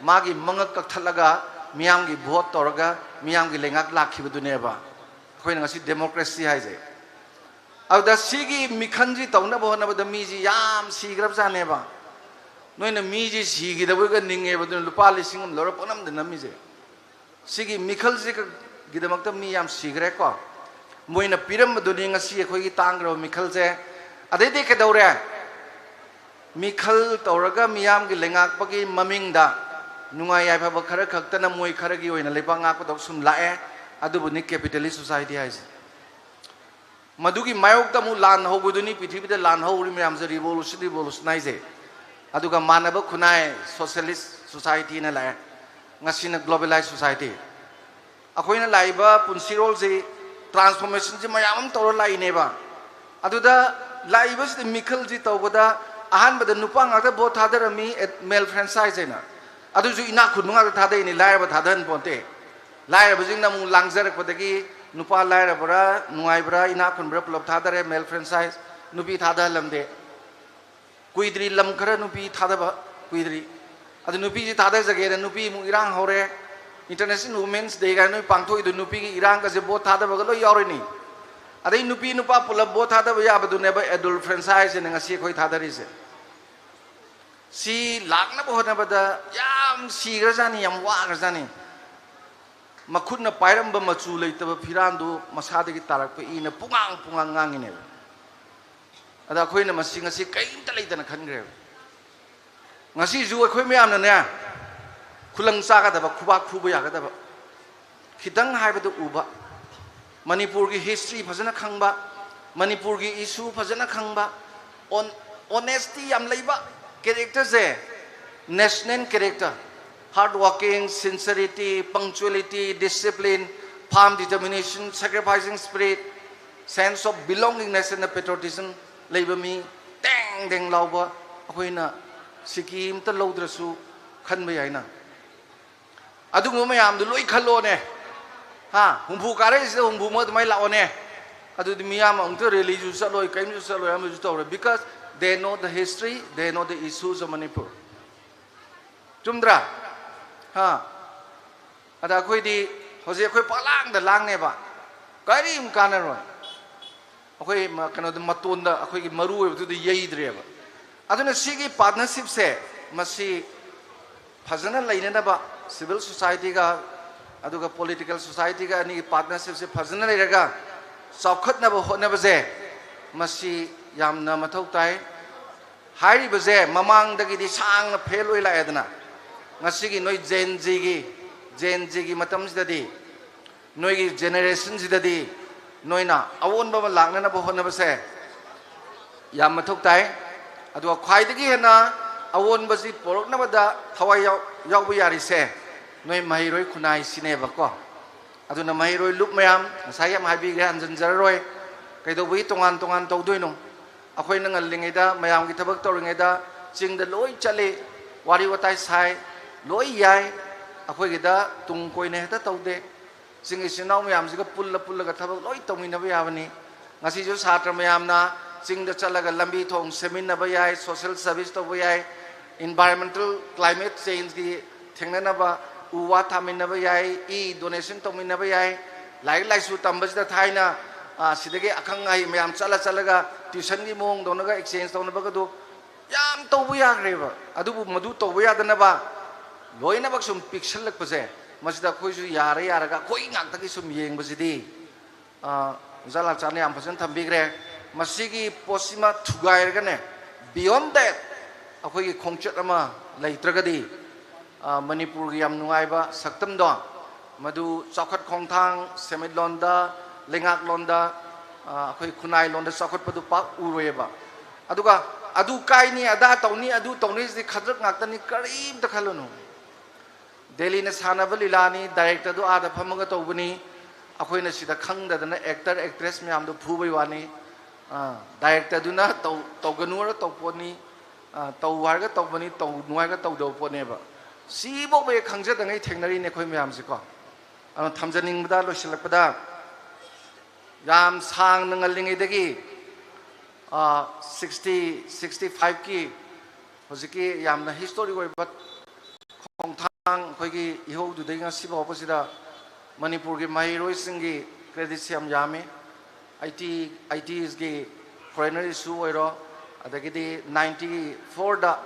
ꯃꯥꯒꯤ ꯃꯉꯛ ꯀꯛꯊꯠꯂꯒ ꯃꯤꯌꯥꯝꯒꯤ ꯚꯣꯠ ꯇꯧꯔꯒ ꯃꯤꯌꯥꯝꯒꯤ ꯂꯩꯉꯥꯛ ꯂꯥꯛꯈꯤꯕꯗꯨꯅꯦꯕ ꯑꯩꯈꯣꯏꯅ ꯉꯁꯤ ꯗꯦꯃꯣꯀ꯭ꯔꯦꯁꯤ ꯍꯥꯏꯁꯦ꯫ ꯑꯗꯨꯗ ꯁꯤꯒꯤ ꯃꯤꯈꯜꯁꯤ ꯇꯧꯅꯕ ꯍꯣꯠꯅꯕꯗ ꯃꯤꯁꯤ ꯌꯥꯝ ꯁꯤꯈ꯭ꯔꯕꯖꯥꯠꯅꯦꯕ꯫ ꯅꯣꯏꯅ ꯃꯤꯁꯤ ꯁꯤꯈꯤꯗꯕꯒ ꯅꯤꯡꯉꯦꯕ, ꯑꯗꯨꯅ ꯂꯨꯄꯥ ꯂꯤꯁꯤꯡ ꯑꯃ ꯂꯧꯔ ꯄꯪꯅꯝꯗ ꯅꯝꯃꯤꯁꯦ꯫ ꯁꯤꯒꯤ ꯃꯤꯈꯜꯁꯤꯒꯤꯗꯃꯛꯇ ꯃꯤ ꯌꯥꯝ ꯁꯤꯈ꯭ꯔꯦꯀꯣ꯫ ꯃꯣꯏꯅ ꯄꯤꯔꯝꯕꯗꯨꯅꯤ ꯉꯁꯤ ꯑꯩꯈꯣꯏꯒꯤ ꯇꯥꯡꯈ꯭ꯔꯕ ꯃꯤꯈꯜꯁꯦ꯫ ꯑꯗꯩꯗꯤ ꯀꯩꯗꯧꯔꯦ? ꯃꯤꯈꯜ ꯇꯧꯔꯒ ꯃꯤꯌꯥꯝꯒꯤ ꯂꯩꯉꯥꯛꯄꯒꯤ ꯃꯃꯤꯡꯗ ꯅꯨꯡꯉꯥꯏ ꯌꯥꯏꯐꯕ ꯈꯔ ꯈꯛꯇꯅ ꯃꯣꯏ ꯈꯔꯒꯤ ꯑꯣꯏꯅ ꯂꯩꯕꯥꯛ ꯉꯥꯛꯄꯗꯧ ꯁꯨꯝ ꯂꯥꯛꯑꯦ꯫ ꯑꯗꯨꯕꯨꯅꯤ capitalist society ꯍꯥꯏꯁꯦ꯫ ꯃꯗꯨꯒꯤ ꯃꯥꯌꯣꯛꯇ ꯑꯃꯨꯛ ꯂꯥꯟ ꯍꯧꯕꯗꯨꯅꯤ, ꯄ꯭ꯔꯤꯊꯤꯕꯤꯗ ꯂꯥꯟ ꯍꯧꯔꯤ ꯃꯌꯥꯝꯁꯦ, revolution, revolution ꯍꯥꯏꯁꯦ꯫ ꯑꯗꯨꯒ ꯃꯥꯟꯅꯕ ꯈꯨꯟꯅꯥꯏ, socialist society ꯅ ꯂꯥꯛꯑꯦ꯫ ꯉꯁꯤꯅ globalized society꯫ ꯑꯩꯈꯣꯏꯅ ꯂꯥꯛꯏꯕ ꯄꯨꯟꯁꯤꯔꯣꯜꯁꯤ transformation ꯁꯤ ꯃꯌꯥꯝ ꯑꯃ ꯇꯧꯔ ꯂꯥꯛꯏꯅꯦꯕ꯫ ꯑꯗꯨꯗ ꯂꯥꯛꯏꯕꯁꯤꯗ ꯃꯤꯈꯜꯁꯤ ꯇꯧꯕꯗ ꯑꯍꯥꯟꯕꯗ ꯅꯨꯄꯥ ꯉꯥꯛꯇ vote ꯊꯥꯗꯔꯝꯃꯤ, male franchise ꯍꯥꯏꯅ꯫ ꯑꯗꯨꯁꯨ ꯏꯅꯥꯛ ꯈꯨꯟꯕ ꯉꯥꯛꯇ ꯊꯥꯗꯩꯅꯤ, ꯂꯥꯏꯔꯕ ꯊꯥꯗꯍꯟ ꯄꯣꯟꯇꯦ꯫ ꯂꯥꯏꯔꯕꯁꯤꯡꯅ ꯑꯃꯨꯛ ꯂꯥꯡꯖꯔꯛꯄꯗꯒꯤ ꯅꯨꯄꯥ ꯂꯥꯏꯔꯕ꯭ꯔꯥ, ꯅꯨꯡꯉꯥꯏꯕ꯭ꯔꯥ, ꯏꯅꯥꯛ ꯈꯨꯟꯕ꯭ꯔꯥ ꯄꯨꯂꯞ ꯊꯥꯗꯔꯦ, male franchise꯫ ꯅꯨꯄꯤ ꯊꯥꯗꯍꯜꯂꯝꯗꯦ꯫ ꯀꯨꯏꯗ꯭ꯔꯤ ꯂꯝ ꯈꯔ ꯅꯨꯄꯤ ꯊꯥꯗꯕ ꯀꯨꯏꯗ꯭ꯔꯤ꯫ ꯑꯗꯨ ꯅꯨꯄꯤꯁꯤ ꯊꯥꯗꯖꯒꯦꯅ ꯅꯨꯄꯤ ꯑꯃꯨꯛ ꯏꯔꯥꯡ ꯍꯧꯔꯦ꯫ International Women's Day ꯀꯥꯏꯅ ꯅꯣꯏ ꯄꯥꯡꯊꯣꯛꯏꯗꯣ ꯅꯨꯄꯤꯒꯤ ꯏꯔꯥꯡꯒꯁꯦ vote ꯊꯥꯗꯕꯒ ꯂꯣꯏ ꯌꯥꯎꯔꯤꯅꯤ꯫ ꯑꯗꯩ ꯅꯨꯄꯤ ꯅꯨꯄꯥ ꯄꯨꯂꯞ vote ꯊꯥꯗꯕ ꯌꯥꯕꯗꯨꯅꯦꯕ adult franchise ꯍꯥꯏꯅ ꯉꯁꯤ ꯑꯩꯈꯣꯏ ꯊꯥꯗꯔꯤꯁꯦ꯫ ꯁꯤ ꯂꯥꯛꯅꯕ ꯍꯣꯠꯅꯕꯗ ꯌꯥꯝ ꯁꯤꯈ꯭ꯔꯖꯥꯠꯅꯤ, ꯌꯥꯝ ꯋꯥꯈ꯭ꯔꯖꯥꯠꯅꯤ꯫ ꯃꯈꯨꯠꯅ ꯄꯥꯏꯔꯝꯕ ꯃꯆꯨ ꯂꯩꯇꯕ ꯐꯤꯔꯥꯟꯗꯨ ꯃꯁꯥꯗꯒꯤ ꯇꯥꯔꯛꯄ ꯏꯅ ꯄꯨꯡꯉꯥꯡ ꯄꯨꯡꯉꯥꯡ ꯉꯥꯡꯉꯤꯅꯦꯕ꯫ ꯑꯗ ꯑꯩꯈꯣꯏꯅ ꯃꯁꯤ ꯉꯁꯤ ꯀꯔꯤꯝꯇ ꯂꯩꯇꯅ ꯈꯟꯈ꯭ꯔꯦꯕ꯫ ꯉꯁꯤꯁꯨ ꯑꯩꯈꯣꯏ ꯃꯌꯥꯝꯅꯅꯦ, ꯈꯨꯂꯪ ꯆꯥꯒꯗꯕ, ꯈꯨꯕꯥꯛ ꯈꯨꯕ ꯌꯥꯒꯗꯕ, ꯈꯤꯇꯪ ꯍꯥꯏꯕꯗ ꯎꯕ, ꯃꯅꯤꯄꯨꯔꯒꯤ history ꯐꯖꯅ ꯈꯪꯕ, ꯃꯅꯤꯄꯨꯔꯒꯤ issue ꯐꯖꯅ ꯈꯪꯕ, on-, honesty ꯌꯥꯝ ꯂꯩꯕ character say, national character, hard working, sincerity, punctuality, discipline, firm determination, sacrificing spirit, sense of belongingness and patriotism ꯂꯩꯕ ꯃꯤ, ꯇꯦꯡ ꯇꯦꯡ ꯂꯥꯎꯕ, ꯑꯩꯈꯣꯏꯅ ꯁꯤꯀꯤ ꯑꯝꯇ ꯂꯧꯗ꯭ꯔꯁꯨ ꯈꯟꯕ ꯌꯥꯏꯅ꯫ ꯑꯗꯨꯒꯨꯝꯕ ꯃꯌꯥꯝꯗꯨ ꯂꯣꯏ ꯈꯜꯂꯣꯅꯦ꯫ ꯍꯥ, ꯍꯨꯝꯐꯨ ꯀꯥꯔꯛꯏꯁꯤꯗ ꯍꯨꯝꯐꯨꯃꯛ ꯑꯗꯨꯃꯥꯏꯅ ꯂꯥꯛꯑꯣꯅꯦ꯫ ꯑꯗꯨꯗꯤ ꯃꯤꯌꯥꯝ ꯑꯃꯨꯛꯇ rally ꯁꯨ ꯆꯠꯂꯣꯏ, ꯀꯔꯤꯝꯁꯨ ꯆꯠꯂꯣꯏ, ꯑꯃꯁꯨ ꯇꯧꯔꯣꯏ, because they know the history, they know the issues of Manipur. ꯆꯨꯝꯗ꯭ꯔꯥ? ꯍꯥ? ꯑꯗ ꯑꯩꯈꯣꯏꯗꯤ ꯍꯧꯖꯤꯛ ꯑꯩꯈꯣꯏ ꯄꯥꯛꯂꯥꯡꯗ ꯂꯥꯡꯅꯦꯕ, ꯀꯔꯤꯝ ꯀꯥꯟꯅꯔꯣꯏ꯫ ꯑꯩꯈꯣꯏ ꯃ-, ꯀꯩꯅꯣꯗ, ꯃꯇꯣꯟꯗ ꯑꯩꯈꯣꯏꯒꯤ ꯃꯔꯨ ꯑꯣꯏꯕꯗꯨꯗ ꯌꯩꯗ꯭ꯔꯦꯕ꯫ ꯑꯗꯨꯅ ꯁꯤꯒꯤ partnership ꯁꯦ, ꯃꯁꯤ ꯐꯖꯅ ꯂꯩꯅꯅꯕ, civil society ꯒ ꯑꯗꯨꯒ political society ꯒ ꯑꯅꯤꯒꯤ partnership ꯁꯦ ꯐꯖꯅ ꯂꯩꯔꯒ, ꯆꯥꯎꯈꯠꯅꯕ ꯍꯣꯠꯅꯕꯁꯦ ꯃꯁꯤ ꯌꯥꯝꯅ ꯃꯊꯧ ꯇꯥꯏ꯫ ꯍꯥꯏꯔꯤꯕꯁꯦ ꯃꯃꯥꯡꯗꯒꯤꯗꯤ ꯁꯥꯡꯅ ꯐꯦꯜ ꯑꯣꯏ ꯂꯥꯛꯑꯦꯗꯅ, ꯉꯁꯤꯒꯤ ꯅꯣꯏ Gen Zꯒꯤ, Gen Zꯒꯤ ꯃꯇꯝꯁꯤꯗꯗꯤ, ꯅꯣꯏꯒꯤ generationꯁꯤꯗꯗꯤ ꯅꯣꯏꯅ ꯑꯑꯣꯟꯕ ꯑꯃ ꯂꯥꯛꯅꯅꯕ ꯍꯣꯠꯅꯕꯁꯦ ꯌꯥꯝ ꯃꯊꯧ ꯇꯥꯏ꯫ ꯑꯗꯨꯒ ꯈ꯭ꯋꯥꯏꯗꯒꯤ ꯍꯦꯟꯅ ꯑꯑꯣꯟꯕꯁꯤ ꯄꯣꯔꯛꯅꯕꯗ ꯊꯋꯥꯏ ꯌꯥꯎ-, ꯌꯥꯎꯕ ꯌꯥꯔꯤꯁꯦ ꯅꯣꯏ ꯃꯍꯩꯔꯣꯏ ꯈꯨꯟꯅꯥꯏꯁꯤꯅꯦꯕꯀꯣ꯫ ꯑꯗꯨꯅ ꯃꯍꯩꯔꯣꯏ ꯂꯨꯞ ꯃꯌꯥꯝ, ꯉꯁꯥꯏ ꯌꯥꯝ ꯍꯥꯏꯕꯤꯈ꯭ꯔꯦ, ꯍꯟꯖꯤꯟꯖꯔꯔꯣꯏ꯫ ꯀꯩꯗꯧꯕꯒꯤ ꯇꯣꯉꯥꯟ ꯇꯣꯉꯥꯟ ꯇꯧꯗꯣꯏꯅꯣ? ꯑꯩꯈꯣꯏꯅ ꯉꯜꯂꯤꯉꯩꯗ, ꯃꯌꯥꯝꯒꯤ ꯊꯕꯛ ꯇꯧꯔꯤꯉꯩꯗ ꯆꯤꯡꯗ ꯂꯣꯏ ꯆꯠꯂꯤ, ꯋꯥꯔꯤ ꯋꯥꯇꯥꯏ ꯁꯥꯏ, ꯂꯣꯏ ꯌꯥꯏ꯫ ꯑꯩꯈꯣꯏꯒꯤꯗ ꯇꯨꯡ ꯀꯣꯏꯅ ꯍꯦꯛꯇ ꯇꯧꯗꯦ꯫ ꯆꯤꯡ ꯏꯆꯤꯟ ꯏꯅꯥꯎ ꯃꯌꯥꯝꯁꯤꯒ ꯄꯨꯜꯂ ꯄꯨꯜꯂꯒ ꯊꯕꯛ ꯂꯣꯏ ꯇꯧꯃꯤꯟꯅꯕ ꯌꯥꯕꯅꯤ꯫ ꯉꯁꯤꯁꯨ ꯁꯥꯇ꯭ꯔ ꯃꯌꯥꯝꯅ ꯆꯤꯡꯗ ꯆꯠꯂꯒ ꯂꯝꯕꯤ ꯊꯣꯡ ꯁꯦꯝꯃꯤꯟꯅꯕ ꯌꯥꯏ, social service ꯇꯧꯕ ꯌꯥꯏ, environmental climate changeꯀꯤ ꯊꯦꯡꯅꯅꯕ ꯎ ꯋꯥ ꯊꯥꯃꯤꯟꯅꯕ ꯌꯥꯏ, e-donation ꯇꯧꯃꯤꯟꯅꯕ ꯌꯥꯏ꯫ ꯂꯥꯏꯔꯤꯛ ꯂꯥꯏꯁꯨ ꯇꯝꯕꯁꯤꯗ ꯊꯥꯏꯅ, ꯑ, ꯁꯤꯗꯒꯤ ꯑꯈꯪ ꯑꯍꯩ ꯃꯌꯥꯝ ꯆꯠꯂ ꯆꯠꯂꯒ tuitionꯒꯤ ꯃꯑꯣꯡ ꯇꯧꯅꯒ exchange ꯇꯧꯅꯕꯒꯗꯣ ꯌꯥꯝ ꯇꯧꯕ ꯌꯥꯈ꯭ꯔꯦꯕ꯫ ꯑꯗꯨꯕꯨ ꯃꯗꯨ ꯇꯧꯕ ꯌꯥꯗꯅꯕ ꯂꯣꯏꯅꯃꯛ ꯁꯨꯝ ꯄꯤꯛꯁꯜꯂꯛꯄꯁꯦ, ꯃꯁꯤꯗ ꯑꯩꯈꯣꯏꯁꯨ ꯌꯥꯔ ꯌꯥꯔꯒ ꯑꯩꯈꯣꯏ ꯉꯥꯛꯇꯒꯤ ꯁꯨꯝ ꯌꯦꯡꯕꯁꯤꯗꯤ, ꯑ, ꯑꯣꯖꯥ ꯂꯥꯛꯆꯥꯅ ꯌꯥꯝ ꯐꯖꯅ ꯊꯝꯕꯤꯈ꯭ꯔꯦ꯫ ꯃꯁꯤꯒꯤ ꯄꯣꯠꯁꯤꯃ ꯊꯨꯒꯥꯏꯔꯒꯅꯦ, beyond that ꯑꯩꯈꯣꯏꯒꯤ ꯈꯣꯡꯆꯠ ꯑꯃ ꯂꯩꯇ꯭ꯔꯒꯗꯤ, ꯑ, ꯃꯅꯤꯄꯨꯔꯒꯤ ꯌꯥꯝ ꯅꯨꯡꯉꯥꯏꯕ ꯁꯛꯇꯝꯗꯣ, ꯃꯗꯨ ꯆꯥꯎꯈꯠ ꯈꯣꯡꯊꯥꯡ, ꯁꯦꯟꯃꯤꯠꯂꯣꯟꯗ, ꯂꯩꯉꯥꯛꯂꯣꯟꯗ, ꯑ, ꯑꯩꯈꯣꯏ ꯈꯨꯟꯅꯥꯏꯂꯣꯟꯗ ꯆꯥꯎꯈꯠꯄꯗꯨ ꯄꯥꯛ ꯎꯔꯣꯏꯑꯕ꯫ ꯑꯗꯨꯒ ꯑꯗꯨ ꯀꯥꯏꯅꯤ, ꯑꯗꯥ ꯇꯧꯅꯤ, ꯑꯗꯨ ꯇꯧꯅꯤ, ꯁꯤꯗꯤ ꯈꯗ꯭ꯔꯛ ꯉꯥꯛꯇꯅꯤ, ꯀꯔꯤꯝꯇ ꯈꯜꯂꯨꯅꯨ꯫ ꯗꯦꯜꯂꯤꯅ ꯁꯥꯟꯅꯕ ꯂꯤꯂꯥꯅꯤ, directorꯗꯨ ꯑꯥꯗ ꯐꯝꯃꯒ ꯇꯧꯕꯅꯤ, ꯑꯩꯈꯣꯏꯅ ꯁꯤꯗ ꯈꯪꯗꯗꯅ actor actress ꯃꯌꯥꯝꯗꯨ ꯐꯨꯕꯩ ꯋꯥꯅꯤ꯫ ꯑ, directorꯗꯨꯅ ꯇꯧ-, ꯇꯧꯒꯅꯨ ꯍꯥꯏꯔ ꯇꯧ ꯄꯣꯠꯅꯤ, ꯑ, ꯇꯧ ꯍꯥꯏꯔꯒ ꯇꯧꯕꯅꯤ, ꯇꯧꯅꯨ ꯍꯥꯏꯔꯒ ꯇꯧꯗꯕ ꯄꯣꯠꯅꯦꯕ꯫ ꯁꯤꯐꯥꯎꯕ ꯍꯦꯛ ꯈꯪꯖꯗꯉꯩ ꯊꯦꯡꯅꯔꯤꯅꯦ ꯑꯩꯈꯣꯏ ꯃꯌꯥꯝꯁꯦꯀꯣ꯫ ꯑꯗꯨꯅ ꯊꯝꯖꯅꯤꯡꯕꯗ, ꯂꯣꯏꯁꯤꯜꯂꯛꯄꯗ, ꯌꯥꯝ ꯁꯥꯡꯅ ꯉꯜꯂꯤꯉꯩꯗꯒꯤ, ꯑ, sixty, sixty fiveꯀꯤ ꯍꯧꯖꯤꯛꯀꯤ ꯌꯥꯝꯅ historic ꯑꯣꯏꯕ ꯈꯣꯡꯊꯥꯡ ꯑꯩꯈꯣꯏꯒꯤ ꯏꯍꯧꯗꯨꯗꯒꯤ ꯉꯁꯤ ꯐꯥꯎꯕꯁꯤꯗ ꯃꯅꯤꯄꯨꯔꯒꯤ ꯃꯍꯩꯔꯣꯏꯁꯤꯡꯒꯤ creditꯁꯦ ꯌꯥꯝ ꯌꯥꯝꯃꯤ꯫ ꯑꯥꯏ ꯇꯤ, ꯑꯥꯏ ꯇꯤꯁꯒꯤ foreigner issue ꯑꯣꯏꯔꯣ, ꯑꯗꯒꯤꯗꯤ ninety fourꯗ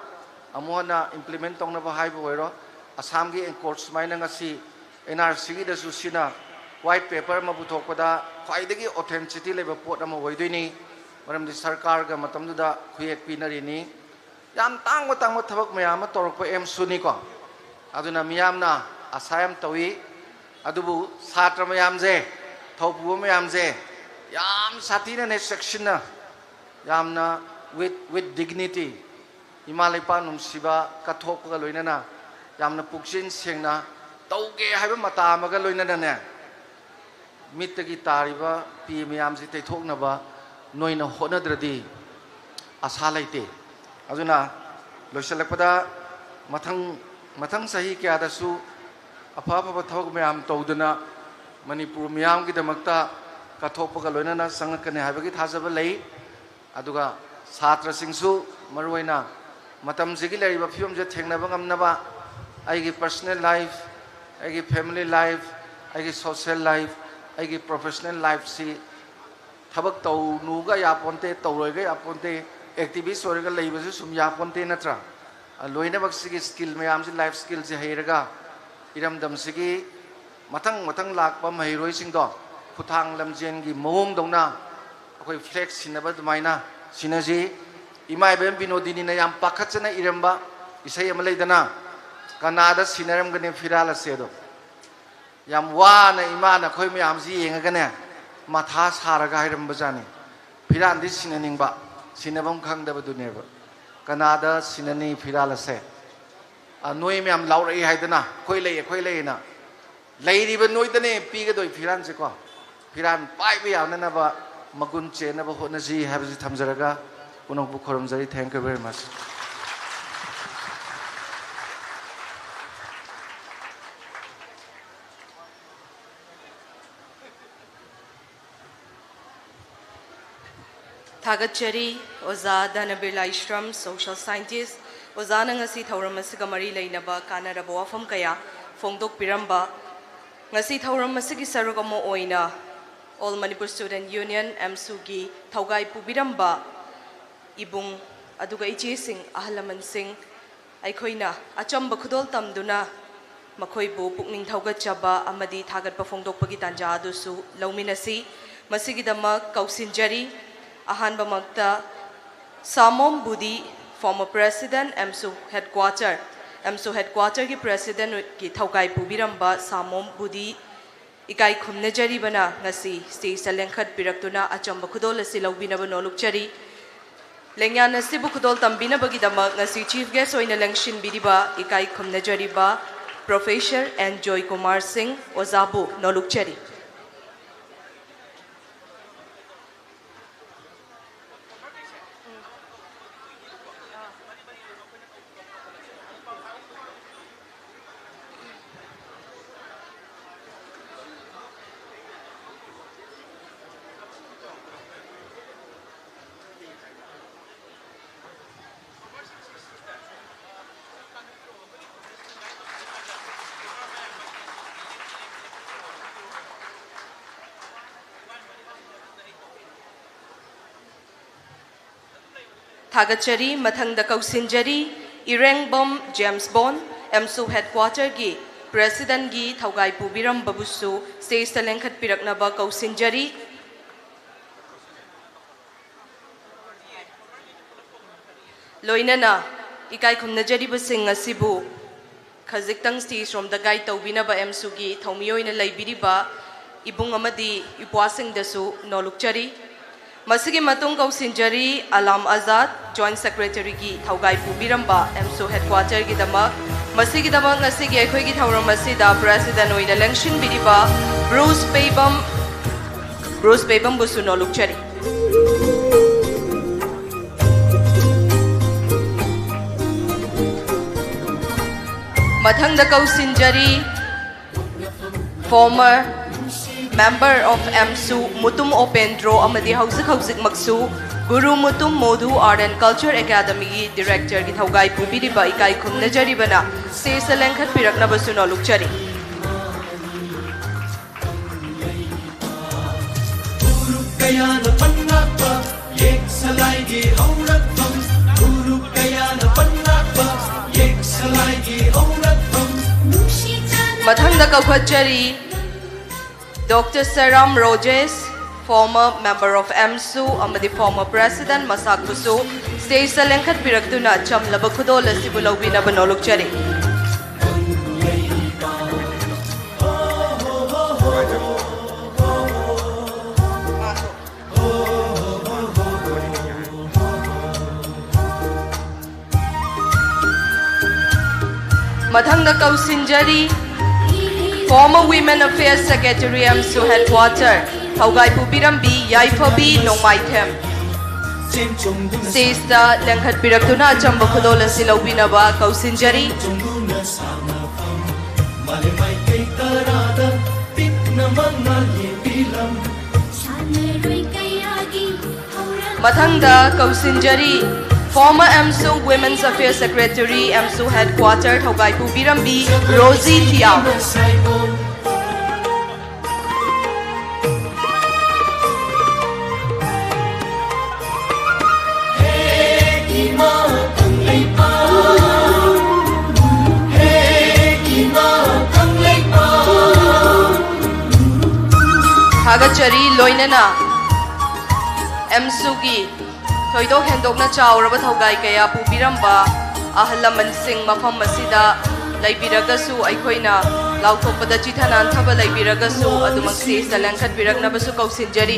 ꯑꯃꯨꯛ ꯍꯟꯅ implement ꯇꯧꯅꯕ ꯍꯥꯏꯕ ꯑꯣꯏꯔꯣ, ꯑꯁꯥꯝꯒꯤ accord ꯁꯨꯃꯥꯏꯅ ꯉꯁꯤ N R Cꯒꯤꯗꯁꯨ ꯁꯤꯅ White paper ꯑꯃ ꯄꯨꯊꯣꯛꯄꯗ ꯈ꯭ꯋꯥꯏꯗꯒꯤ authenticity ꯂꯩꯕ ꯄꯣꯠ ꯑꯃ ꯑꯣꯏꯗꯣꯏꯅꯤ꯫ ꯃꯔꯝꯗꯤ ꯁꯔꯀꯥꯔꯒ ꯃꯇꯝꯗꯨꯗ ꯈꯨꯌꯦꯛ ꯄꯤꯅꯔꯤꯅꯤ꯫ ꯌꯥꯝ ꯇꯥꯡꯕ ꯇꯥꯡꯕ ꯊꯕꯛ ꯃꯌꯥꯝ ꯑꯃ ꯇꯧꯔꯛꯄ ꯑꯦꯝꯁꯨꯅꯤꯀꯣ꯫ ꯑꯗꯨꯅ ꯃꯤꯌꯥꯝꯅ ꯑꯁꯥ ꯌꯥꯝ ꯇꯧꯏ꯫ ꯑꯗꯨꯕꯨ ꯁꯥꯇ꯭ꯔ ꯃꯌꯥꯝꯁꯦ, ꯊꯧꯄꯨꯕ ꯃꯌꯥꯝꯁꯦ ꯌꯥꯝ ꯁꯥꯊꯤꯅꯅꯦ ꯆꯦꯛꯁꯤꯟꯅ, ꯌꯥꯝꯅ with, with dignity, ꯏꯃꯥ ꯂꯩꯄꯥꯛ ꯅꯨꯡꯁꯤꯕ ꯀꯠꯊꯣꯛꯄꯒ ꯂꯣꯏꯅꯅ ꯌꯥꯝꯅ ꯄꯨꯛꯆꯦꯜ ꯁꯦꯡꯅ ꯇꯧꯒꯦ ꯍꯥꯏꯕ ꯃꯇꯥ ꯑꯃꯒ ꯂꯣꯏꯅꯅꯅꯦ, ꯃꯤꯠꯇꯒꯤ ꯇꯥꯔꯤꯕ ꯄꯤ ꯃꯌꯥꯝꯁꯤ ꯇꯩꯊꯣꯛꯅꯕ ꯅꯣꯏꯅ ꯍꯣꯠꯅꯗ꯭ꯔꯗꯤ ꯑꯁꯥ ꯂꯩꯇꯦ꯫ ꯑꯗꯨꯅ ꯂꯣꯏꯁꯤꯜꯂꯛꯄꯗ ꯃꯊꯪ, ꯃꯊꯪ ꯆꯍꯤ ꯀꯌꯥꯗꯁꯨ ꯑꯐ ꯑꯐꯕ ꯊꯕꯛ ꯃꯌꯥꯝ ꯇꯧꯗꯨꯅ ꯃꯅꯤꯄꯨꯔ ꯃꯤꯌꯥꯝꯒꯤꯗꯃꯛꯇ ꯀꯠꯊꯣꯛꯄꯒ ꯂꯣꯏꯅꯅ ꯆꯪꯂꯛꯀꯅꯤ ꯍꯥꯏꯕꯒꯤ ꯊꯥꯖꯕ ꯂꯩ꯫ ꯑꯗꯨꯒ ꯁꯥꯇ꯭ꯔꯁꯤꯡꯁꯨ ꯃꯔꯨꯑꯣꯏꯅ ꯃꯇꯝꯁꯤꯒꯤ ꯂꯩꯔꯤꯕ ꯐꯤꯕꯝꯁꯦ ꯊꯦꯡꯅꯕ ꯉꯝꯅꯕ ꯑꯩꯒꯤ personal life, ꯑꯩꯒꯤ family life, ꯑꯩꯒꯤ social life, ꯑꯩꯒꯤ professional lifeꯁꯤ ꯊꯕꯛ ꯇꯧꯅꯨꯒ ꯌꯥꯄꯣꯟꯇꯦ, ꯇꯧꯔꯣꯏꯒ ꯌꯥꯄꯣꯟꯇꯦ, activist ꯑꯣꯏꯔꯒ ꯂꯩꯕꯁꯨ ꯁꯨꯝ ꯌꯥꯄꯣꯟꯇꯦ ꯅꯠꯇ꯭ꯔꯥ? ꯑ, ꯂꯣꯏꯅꯃꯛꯁꯤꯒꯤ skill ꯃꯌꯥꯝꯁꯤ, life skillꯁꯤ ꯍꯩꯔꯒ ꯏꯔꯝꯗꯝꯁꯤꯒꯤ ꯃꯊꯪ ꯃꯊꯪ ꯂꯥꯛꯄ ꯃꯍꯩꯔꯣꯏꯁꯤꯡꯗꯣ ꯈꯨꯠꯊꯥꯡ ꯂꯝꯖꯦꯟꯒꯤ ꯃꯑꯣꯡꯗꯧꯅ ꯑꯩꯈꯣꯏ flag ꯁꯤꯟꯅꯕ ꯑꯗꯨꯃꯥꯏꯅ ꯁꯤꯟꯅꯁꯤ꯫ ꯏꯃꯥ ꯏꯕꯦꯝ ꯕꯤꯅꯣꯗꯤꯅꯤꯅ ꯌꯥꯝ ꯄꯥꯈꯠꯆꯅ ꯏꯔꯝꯕ ꯏꯁꯩ ꯑꯃ ꯂꯩꯗꯅ, "ꯀꯅꯥꯗ ꯁꯤꯟꯅꯔꯝꯒꯅꯤ ꯐꯤꯔꯥꯜ ꯑꯁꯦ?" ꯑꯗꯣ ꯌꯥꯝ ꯋꯥꯅ ꯏꯃꯥꯅ ꯑꯩꯈꯣꯏ ꯃꯌꯥꯝꯁꯤ ꯌꯦꯡꯉꯒꯅꯦ, ꯃꯊꯥ ꯁꯥꯔꯒ ꯍꯥꯏꯔꯝꯕꯖꯥꯠꯅꯤ꯫ ꯐꯤꯔꯥꯜꯗꯤ ꯁꯤꯟꯅꯅꯤꯡꯕ, ꯁꯤꯟꯅꯐꯝ ꯈꯪꯗꯕꯗꯨꯅꯦꯕ꯫ "ꯀꯅꯥꯗ ꯁꯤꯟꯅꯅꯤ ꯐꯤꯔꯥꯜ ꯑꯁꯦ?" ꯑ, ꯅꯣꯏ ꯃꯌꯥꯝ ꯂꯥꯎꯔꯛꯏ ꯍꯥꯏꯗꯅ, "ꯑꯩꯈꯣꯏ ꯂꯩ, ꯑꯩꯈꯣꯏ ꯂꯩ" ꯍꯥꯏꯅ꯫ ꯂꯩꯔꯤꯕ ꯅꯣꯏꯗꯅꯦ ꯄꯤꯒꯗꯣꯏ ꯐꯤꯔꯥꯜꯁꯦꯀꯣ꯫ ꯐꯤꯔꯥꯜ ꯄꯥꯏꯕ ꯌꯥꯅꯅꯕ ꯃꯒꯨꯟ ꯆꯦꯟꯅꯕ ꯍꯣꯠꯅꯁꯤ ꯍꯥꯏꯕꯁꯤ ꯊꯝꯖꯔꯒ ꯄꯨꯝꯅꯃꯛꯄꯨ ꯈꯨꯔꯨꯝꯖꯔꯤ꯫ Thank you very much. ꯊꯥꯒꯠꯆꯔꯤ ꯑꯣꯖꯥ ꯙꯅꯕꯤꯔ ꯂꯥꯏꯁ꯭ꯔꯝ, social scientist꯫ ꯑꯣꯖꯥꯅ ꯉꯁꯤ ꯊꯧꯔꯝ ꯑꯁꯤꯒ ꯃꯔꯤ ꯂꯩꯅꯕ ꯀꯥꯟꯅꯔꯕ ꯋꯥꯐꯝ ꯀꯌꯥ ꯐꯣꯡꯗꯣꯛꯄꯤꯔꯝꯕ꯫ ꯉꯁꯤ ꯊꯧꯔꯝ ꯑꯁꯤꯒꯤ ꯁꯔꯨꯛ ꯑꯃ ꯑꯣꯏꯅ All Manipur Student Union, ꯑꯦꯝꯁꯨꯒꯤ ꯊꯧꯒꯥꯏ ꯄꯨꯕꯤꯔꯝꯕ ꯏꯕꯨꯡ ꯑꯗꯨꯒ ꯏꯆꯦꯁꯤꯡ, ꯑꯍꯜ ꯂꯃꯟꯁꯤꯡ, ꯑꯩꯈꯣꯏꯅ ꯑꯆꯝꯕ ꯈꯨꯗꯣꯜ ꯇꯝꯗꯨꯅ ꯃꯈꯣꯏꯕꯨ ꯄꯨꯛꯅꯤꯡ ꯊꯧꯒꯠꯆꯕ ꯑꯃꯗꯤ ꯊꯥꯒꯠꯄ ꯐꯣꯡꯗꯣꯛꯄꯒꯤ ꯇꯥꯟꯖꯥ ꯑꯗꯨꯁꯨ ꯂꯧꯃꯤꯟꯅꯁꯤ꯫ ꯃꯁꯤꯒꯤꯗꯃꯛ ꯀꯧꯁꯤꯟꯖꯔꯤ꯫ ꯑꯍꯥꯟꯕꯃꯛꯇ ꯁꯥꯃꯣꯝ ꯕꯨꯗꯤ, former president, ꯑꯦꯝꯁꯨ headquarter, ꯑꯦꯝꯁꯨ headquarterꯒꯤ presidentꯀꯤ ꯊꯧꯒꯥꯏ ꯄꯨꯕꯤꯔꯝꯕ ꯁꯥꯃꯣꯝ ꯕꯨꯗꯤ ꯏꯀꯥꯏ ꯈꯨꯝꯅꯖꯔꯤꯕꯅ ꯉꯁꯤ stageꯇ ꯂꯦꯡꯈꯠꯄꯤꯔꯛꯇꯨꯅ ꯑꯆꯝꯕ ꯈꯨꯗꯣꯜ ꯑꯁꯤ ꯂꯧꯕꯤꯅꯕ ꯅꯣꯜꯂꯨꯛꯆꯔꯤ꯫ ꯂꯦꯡꯌꯥꯟ ꯑꯁꯤꯕꯨ ꯈꯨꯗꯣꯜ ꯇꯝꯕꯤꯅꯕꯒꯤꯗꯃꯛ ꯉꯁꯤ chief guest ꯑꯣꯏꯅ ꯂꯦꯡꯁꯤꯟꯕꯤꯔꯤꯕ ꯏꯀꯥꯏ ꯈꯨꯝꯅꯖꯔꯤꯕ Professor N ꯖꯣꯏ ꯀꯨꯃꯥꯔ ꯁꯤꯡ ꯑꯣꯖꯥꯕꯨ ꯅꯣꯜꯂꯨꯛꯆꯔꯤ꯫ ꯊꯥꯒꯠꯆꯔꯤ꯫ ꯃꯊꯪꯗ ꯀꯧꯁꯤꯟꯖꯔꯤ, ꯏꯔꯦꯡꯕꯝ ꯖꯦꯝꯁ ꯕꯣꯟ, ꯑꯦꯝꯁꯨ headquarterꯒꯤ presidentꯒꯤ ꯊꯧꯒꯥꯏ ꯄꯨꯕꯤꯔꯝꯕꯕꯨꯁꯨ stageꯇ ꯂꯦꯡꯈꯠꯄꯤꯔꯛꯅꯕ ꯀꯧꯁꯤꯟꯖꯔꯤ꯫ ꯂꯣꯏꯅꯅ ꯏꯀꯥꯏ ꯈꯨꯝꯅꯖꯔꯤꯕꯁꯤꯡ ꯑꯁꯤꯕꯨ ꯈꯖꯤꯛꯇꯪ stageꯔꯣꯝꯗ guide ꯇꯧꯕꯤꯅꯕ ꯑꯦꯝꯁꯨꯒꯤ ꯊꯧꯃꯤ ꯑꯣꯏꯅ ꯂꯩꯕꯤꯔꯤꯕ ꯏꯕꯨꯡ ꯑꯃꯗꯤ ꯏꯄ꯭ꯋꯥꯁꯤꯡꯗꯁꯨ ꯅꯣꯜꯂꯨꯛꯆꯔꯤ꯫ ꯃꯁꯤꯒꯤ ꯃꯇꯨꯡ ꯀꯧꯁꯤꯟꯖꯔꯤ ꯑꯂꯥꯝ ꯑꯖꯥꯗ, joint secretaryꯒꯤ ꯊꯧꯒꯥꯏ ꯄꯨꯕꯤꯔꯝꯕ ꯑꯦꯝꯁꯨ headquarterꯒꯤꯗꯃꯛ꯫ ꯃꯁꯤꯒꯤꯗꯃꯛ ꯉꯁꯤꯒꯤ ꯑꯩꯈꯣꯏꯒꯤ ꯊꯧꯔꯝ ꯑꯁꯤꯗ president ꯑꯣꯏꯅ ꯂꯦꯡꯁꯤꯟꯕꯤꯔꯤꯕ ꯕ꯭ꯔꯨꯁ ꯄꯩꯕꯝ, ꯕ꯭ꯔꯨꯁ ꯄꯩꯕꯝꯕꯨꯁꯨ ꯅꯣꯜꯂꯨꯛꯆꯔꯤ꯫ ꯃꯊꯪꯗ ꯀꯧꯁꯤꯟꯖꯔꯤ former member of ꯑꯦꯝꯁꯨ ꯃꯨꯇꯨꯝ ꯑꯣꯄꯦꯟꯗ꯭ꯔꯣ ꯑꯃꯗꯤ ꯍꯧꯖꯤꯛ ꯍꯧꯖꯤꯛꯃꯛꯁꯨ ꯒꯨꯔꯨ ꯃꯨꯇꯨꯝ ꯃꯣꯗꯨ Art and Culture Academyꯒꯤ directorꯒꯤ ꯊꯧꯒꯥꯏ ꯄꯨꯕꯤꯔꯤꯕ ꯏꯀꯥꯏ ꯈꯨꯝꯅꯖꯔꯤꯕꯅ stageꯇ ꯂꯦꯡꯈꯠꯄꯤꯔꯛꯅꯕꯁꯨ ꯅꯣꯜꯂꯨꯛꯆꯔꯤ꯫ ꯎꯔꯨꯞ ꯀꯌꯥꯅ ꯄꯟꯂꯥꯛꯄ ꯌꯦꯛ ꯁꯂꯥꯏꯒꯤ ꯍꯧꯔꯛꯐꯝ꯫ ꯎꯔꯨꯞ ꯀꯌꯥꯅ ꯄꯟꯂꯥꯛꯄ ꯌꯦꯛ ꯁꯂꯥꯏꯒꯤ ꯍꯧꯔꯛꯐꯝ꯫ ꯅꯨꯡꯁꯤ ꯃꯊꯪꯗ ꯀꯧꯈꯠꯆꯔꯤ doctor ꯁꯦꯔꯥꯝ Rojesh, former member of ꯑꯦꯝꯁꯨ ꯑꯃꯗꯤ former president ꯃꯁꯥꯛꯄꯨꯁꯨ stageꯇ ꯂꯦꯡꯈꯠꯄꯤꯔꯛꯇꯨꯅ ꯆꯝꯂꯕ ꯈꯨꯗꯣꯜ ꯑꯁꯤꯕꯨ ꯂꯧꯕꯤꯅꯕ ꯅꯣꯂꯨꯛꯆꯔꯤ꯫ ꯃꯊꯪꯗ ꯀꯧꯁꯤꯟꯖꯔꯤ former Women Affairs Secretary AMSU headquarter ꯊꯧꯒꯥꯏ ꯄꯨꯕꯤꯔꯝꯕꯤ ꯌꯥꯏꯐꯕꯤ ꯅꯣꯡꯃꯥꯏꯊꯦꯝ꯫ stageꯇ ꯂꯦꯡꯈꯠꯄꯤꯔꯛꯇꯨꯅ ꯑꯆꯝꯕ ꯈꯨꯗꯣꯜ ꯑꯁꯤ ꯂꯧꯕꯤꯅꯕ ꯀꯧꯁꯤꯟꯖꯔꯤ꯫ ꯃꯊꯪꯗ ꯀꯧꯁꯤꯟꯖꯔꯤ former AMSU Women's Affairs Secretary AMSU headquarter ꯊꯧꯒꯥꯏ ꯄꯨꯕꯤꯔꯝꯕꯤ ꯔꯣꯖꯤ ꯊꯤꯌꯥꯝ꯫ ꯊꯥꯒꯠꯆꯔꯤ꯫ ꯂꯣꯏꯅꯅ ꯑꯦꯝꯁꯨꯒꯤ ꯊꯣꯏꯗꯣꯛ ꯍꯦꯟꯗꯣꯛꯅ ꯆꯥꯎꯔꯕ ꯊꯧꯒꯥꯏ ꯀꯌꯥ ꯄꯨꯕꯤꯔꯝꯕ ꯑꯍꯜ ꯂꯃꯟꯁꯤꯡ ꯃꯐꯝ ꯑꯁꯤꯗ ꯂꯩꯕꯤꯔꯒꯁꯨ ꯑꯩꯈꯣꯏꯅ ꯂꯥꯎꯊꯣꯛꯄꯗ ꯆꯤꯊ ꯅꯥꯟꯊꯕ ꯂꯩꯕꯤꯔꯒꯁꯨ ꯑꯗꯨꯃꯛ stageꯇ ꯂꯦꯡꯈꯠꯄꯤꯔꯛꯅꯕꯁꯨ ꯀꯧꯁꯤꯟꯖꯔꯤ꯫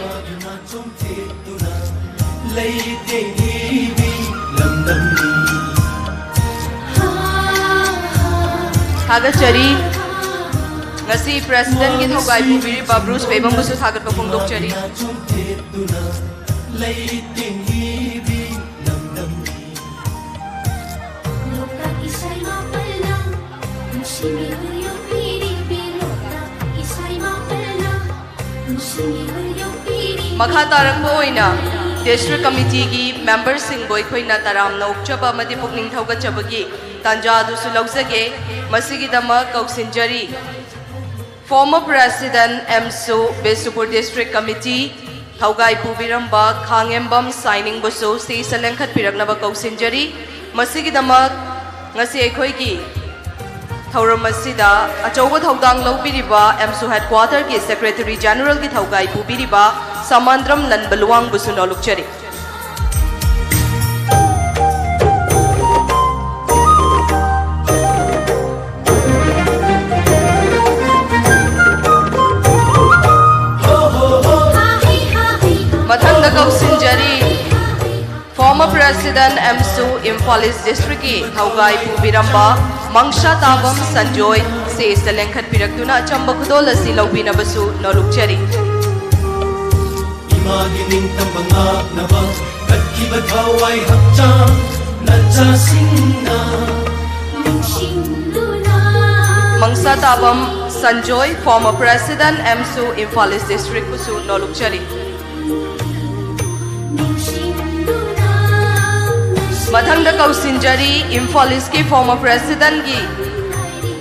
ꯊꯥꯒꯠꯆꯔꯤ꯫ ꯉꯁꯤ presidentꯀꯤ ꯊꯧꯒꯥꯏ ꯄꯨꯕꯤꯔꯤꯕ ꯕ꯭ꯔꯨꯁ ꯄꯦꯕꯝꯕꯨꯁꯨ ꯊꯥꯒꯠꯄ ꯐꯣꯡꯗꯣꯛꯆꯔꯤ꯫ ꯂꯣꯛꯇꯥꯛ ꯏꯁꯩ ꯃꯥꯄꯜꯅ ꯅꯨꯡꯁꯤ ꯃꯤꯍꯨꯜ ꯌꯣꯛꯄꯤꯔꯤꯕꯤ, ꯂꯣꯛꯇꯥꯛ ꯏꯁꯩ ꯃꯥꯄꯜꯅ ꯅꯨꯡꯁꯤ ꯃꯤꯍꯨꯜ ꯌꯣꯛꯄꯤꯔꯤꯕꯤ꯫ ꯃꯈꯥ ꯇꯥꯔꯛꯄ ꯑꯣꯏꯅ district committeeꯒꯤ memberꯁꯤꯡꯕꯨ ꯑꯩꯈꯣꯏꯅ ꯇꯔꯥꯝꯅ ꯑꯣꯛꯆꯕ ꯑꯃꯗꯤ ꯄꯨꯛꯅꯤꯡ ꯊꯧꯒꯠꯆꯕꯒꯤ ꯇꯥꯟꯖꯥ ꯑꯗꯨꯁꯨ ꯂꯧꯖꯒꯦ꯫ ꯃꯁꯤꯒꯤꯗꯃꯛ ꯀꯧꯁꯤꯟꯖꯔꯤ former president ꯑꯦꯝꯁꯨ Bishnupur district committee ꯊꯧꯒꯥꯏ ꯄꯨꯕꯤꯔꯝꯕ ꯈꯥꯡꯉꯦꯝꯕꯝ ꯁꯥꯏꯅꯤꯡꯕꯨꯁꯨ stageꯇ ꯂꯦꯡꯈꯠꯄꯤꯔꯛꯅꯕ ꯀꯧꯁꯤꯟꯖꯔꯤ꯫ ꯃꯁꯤꯒꯤꯗꯃꯛ ꯉꯁꯤ ꯑꯩꯈꯣꯏꯒꯤ ꯊꯧꯔꯝ ꯑꯁꯤꯗ ꯑꯆꯧꯕ ꯊꯧꯗꯥꯡ ꯂꯧꯕꯤꯔꯤꯕ ꯑꯦꯝꯁꯨ ꯍꯦꯗꯀ꯭ꯋꯥꯇꯔꯒꯤ ꯁꯦꯀ꯭ꯔꯦꯇꯔꯤ ꯖꯦꯅꯔꯦꯜꯒꯤ ꯊꯧꯒꯥꯏ ꯄꯨꯕꯤꯔꯤꯕ ꯁꯃꯥꯟꯗ꯭ꯔꯝ ꯂꯟꯕꯂꯨꯋꯥꯡꯕꯨꯁꯨ ꯅꯣꯂꯨꯛꯆꯔꯤ꯫ ꯃꯊꯪꯗ ꯀꯧꯁꯤꯟꯖꯔꯤ, former president ꯑꯦꯝꯁꯨ ꯏꯝꯐꯥꯜ ꯏꯁ ꯗꯤꯁꯇ꯭ꯔꯤꯛꯀꯤ ꯊꯧꯒꯥꯏ ꯄꯨꯕꯤꯔꯝꯕ ꯃꯪꯁꯥ ꯇꯥꯕꯝ ꯁꯟꯖꯣꯏ ꯁ꯭ꯇꯦꯖꯇ ꯂꯦꯡꯈꯠꯄꯤꯔꯛꯇꯨꯅ ꯑꯆꯝꯕ ꯈꯨꯗꯣꯜ ꯑꯁꯤ ꯂꯧꯕꯤꯅꯕꯁꯨ ꯅꯣꯂꯨꯛꯆꯔꯤ꯫ ꯏꯃꯥꯒꯤ ꯅꯤꯡꯇꯝꯕ ꯉꯥꯛꯅꯕ ꯀꯠꯈꯤꯕ ꯊꯋꯥꯏ ꯍꯛꯆꯥꯡ ꯅꯆꯥꯁꯤꯡꯅ ꯃꯪꯁꯥ ꯇꯥꯕꯝ ꯁꯟꯖꯣꯏ, former president ꯑꯦꯝꯁꯨ ꯏꯝꯐꯥꯜ ꯏꯁ ꯗꯤꯁꯇ꯭ꯔꯤꯛꯄꯨꯁꯨ ꯅꯣꯂꯨꯛꯆꯔꯤ꯫ ꯃꯊꯪꯗ ꯀꯧꯁꯤꯟꯖꯔꯤ ꯏꯝꯐꯥꯜ ꯏꯁꯀꯤ former presidentꯒꯤ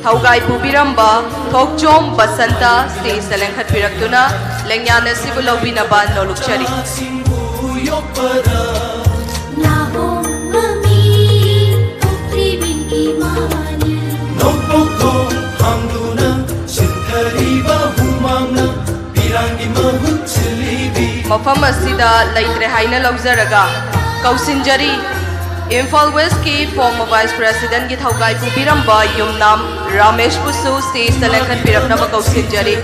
ꯊꯧꯒꯥꯏ ꯄꯨꯕꯤꯔꯝꯕ ꯊꯣꯛꯆꯣꯝ ꯕꯁꯟꯇ ꯁ꯭ꯇꯦꯖꯇ ꯂꯦꯡꯈꯠꯄꯤꯔꯛꯇꯨꯅ ꯂꯦꯡꯌꯥꯟ ꯑꯁꯤꯕꯨ ꯂꯧꯕꯤꯅꯕ ꯅꯣꯂꯨꯛꯆꯔꯤ꯫ ꯅꯣꯡꯄꯣꯛ ꯊꯣꯡ ꯍꯥꯡꯗꯨꯅ ꯁꯤꯟꯊꯔꯤꯕ ꯍꯨꯃꯥꯡꯅ ꯄꯤꯔꯥꯡꯒꯤ ꯃꯍꯨꯠ ꯁꯤꯜꯂꯤꯕꯤ꯫ ꯃꯐꯝ ꯑꯁꯤꯗ ꯂꯩꯇ꯭ꯔꯦ ꯍꯥꯏꯅ ꯂꯧꯖꯔꯒ ꯀꯧꯁꯤꯟꯖꯔꯤ ꯏꯝꯐꯥꯜ ꯋꯦꯁꯀꯤ former vice presidentꯒꯤ ꯊꯧꯒꯥꯏ ꯄꯨꯕꯤꯔꯝꯕ ꯌꯨꯝꯅꯥꯝ ꯔꯥꯃꯦꯁꯄꯨꯁꯨ ꯁ꯭ꯇꯦꯖꯇ ꯂꯦꯡꯈꯠꯄꯤꯔꯛꯅꯕ ꯀꯧꯁꯤꯟꯖꯔꯤ꯫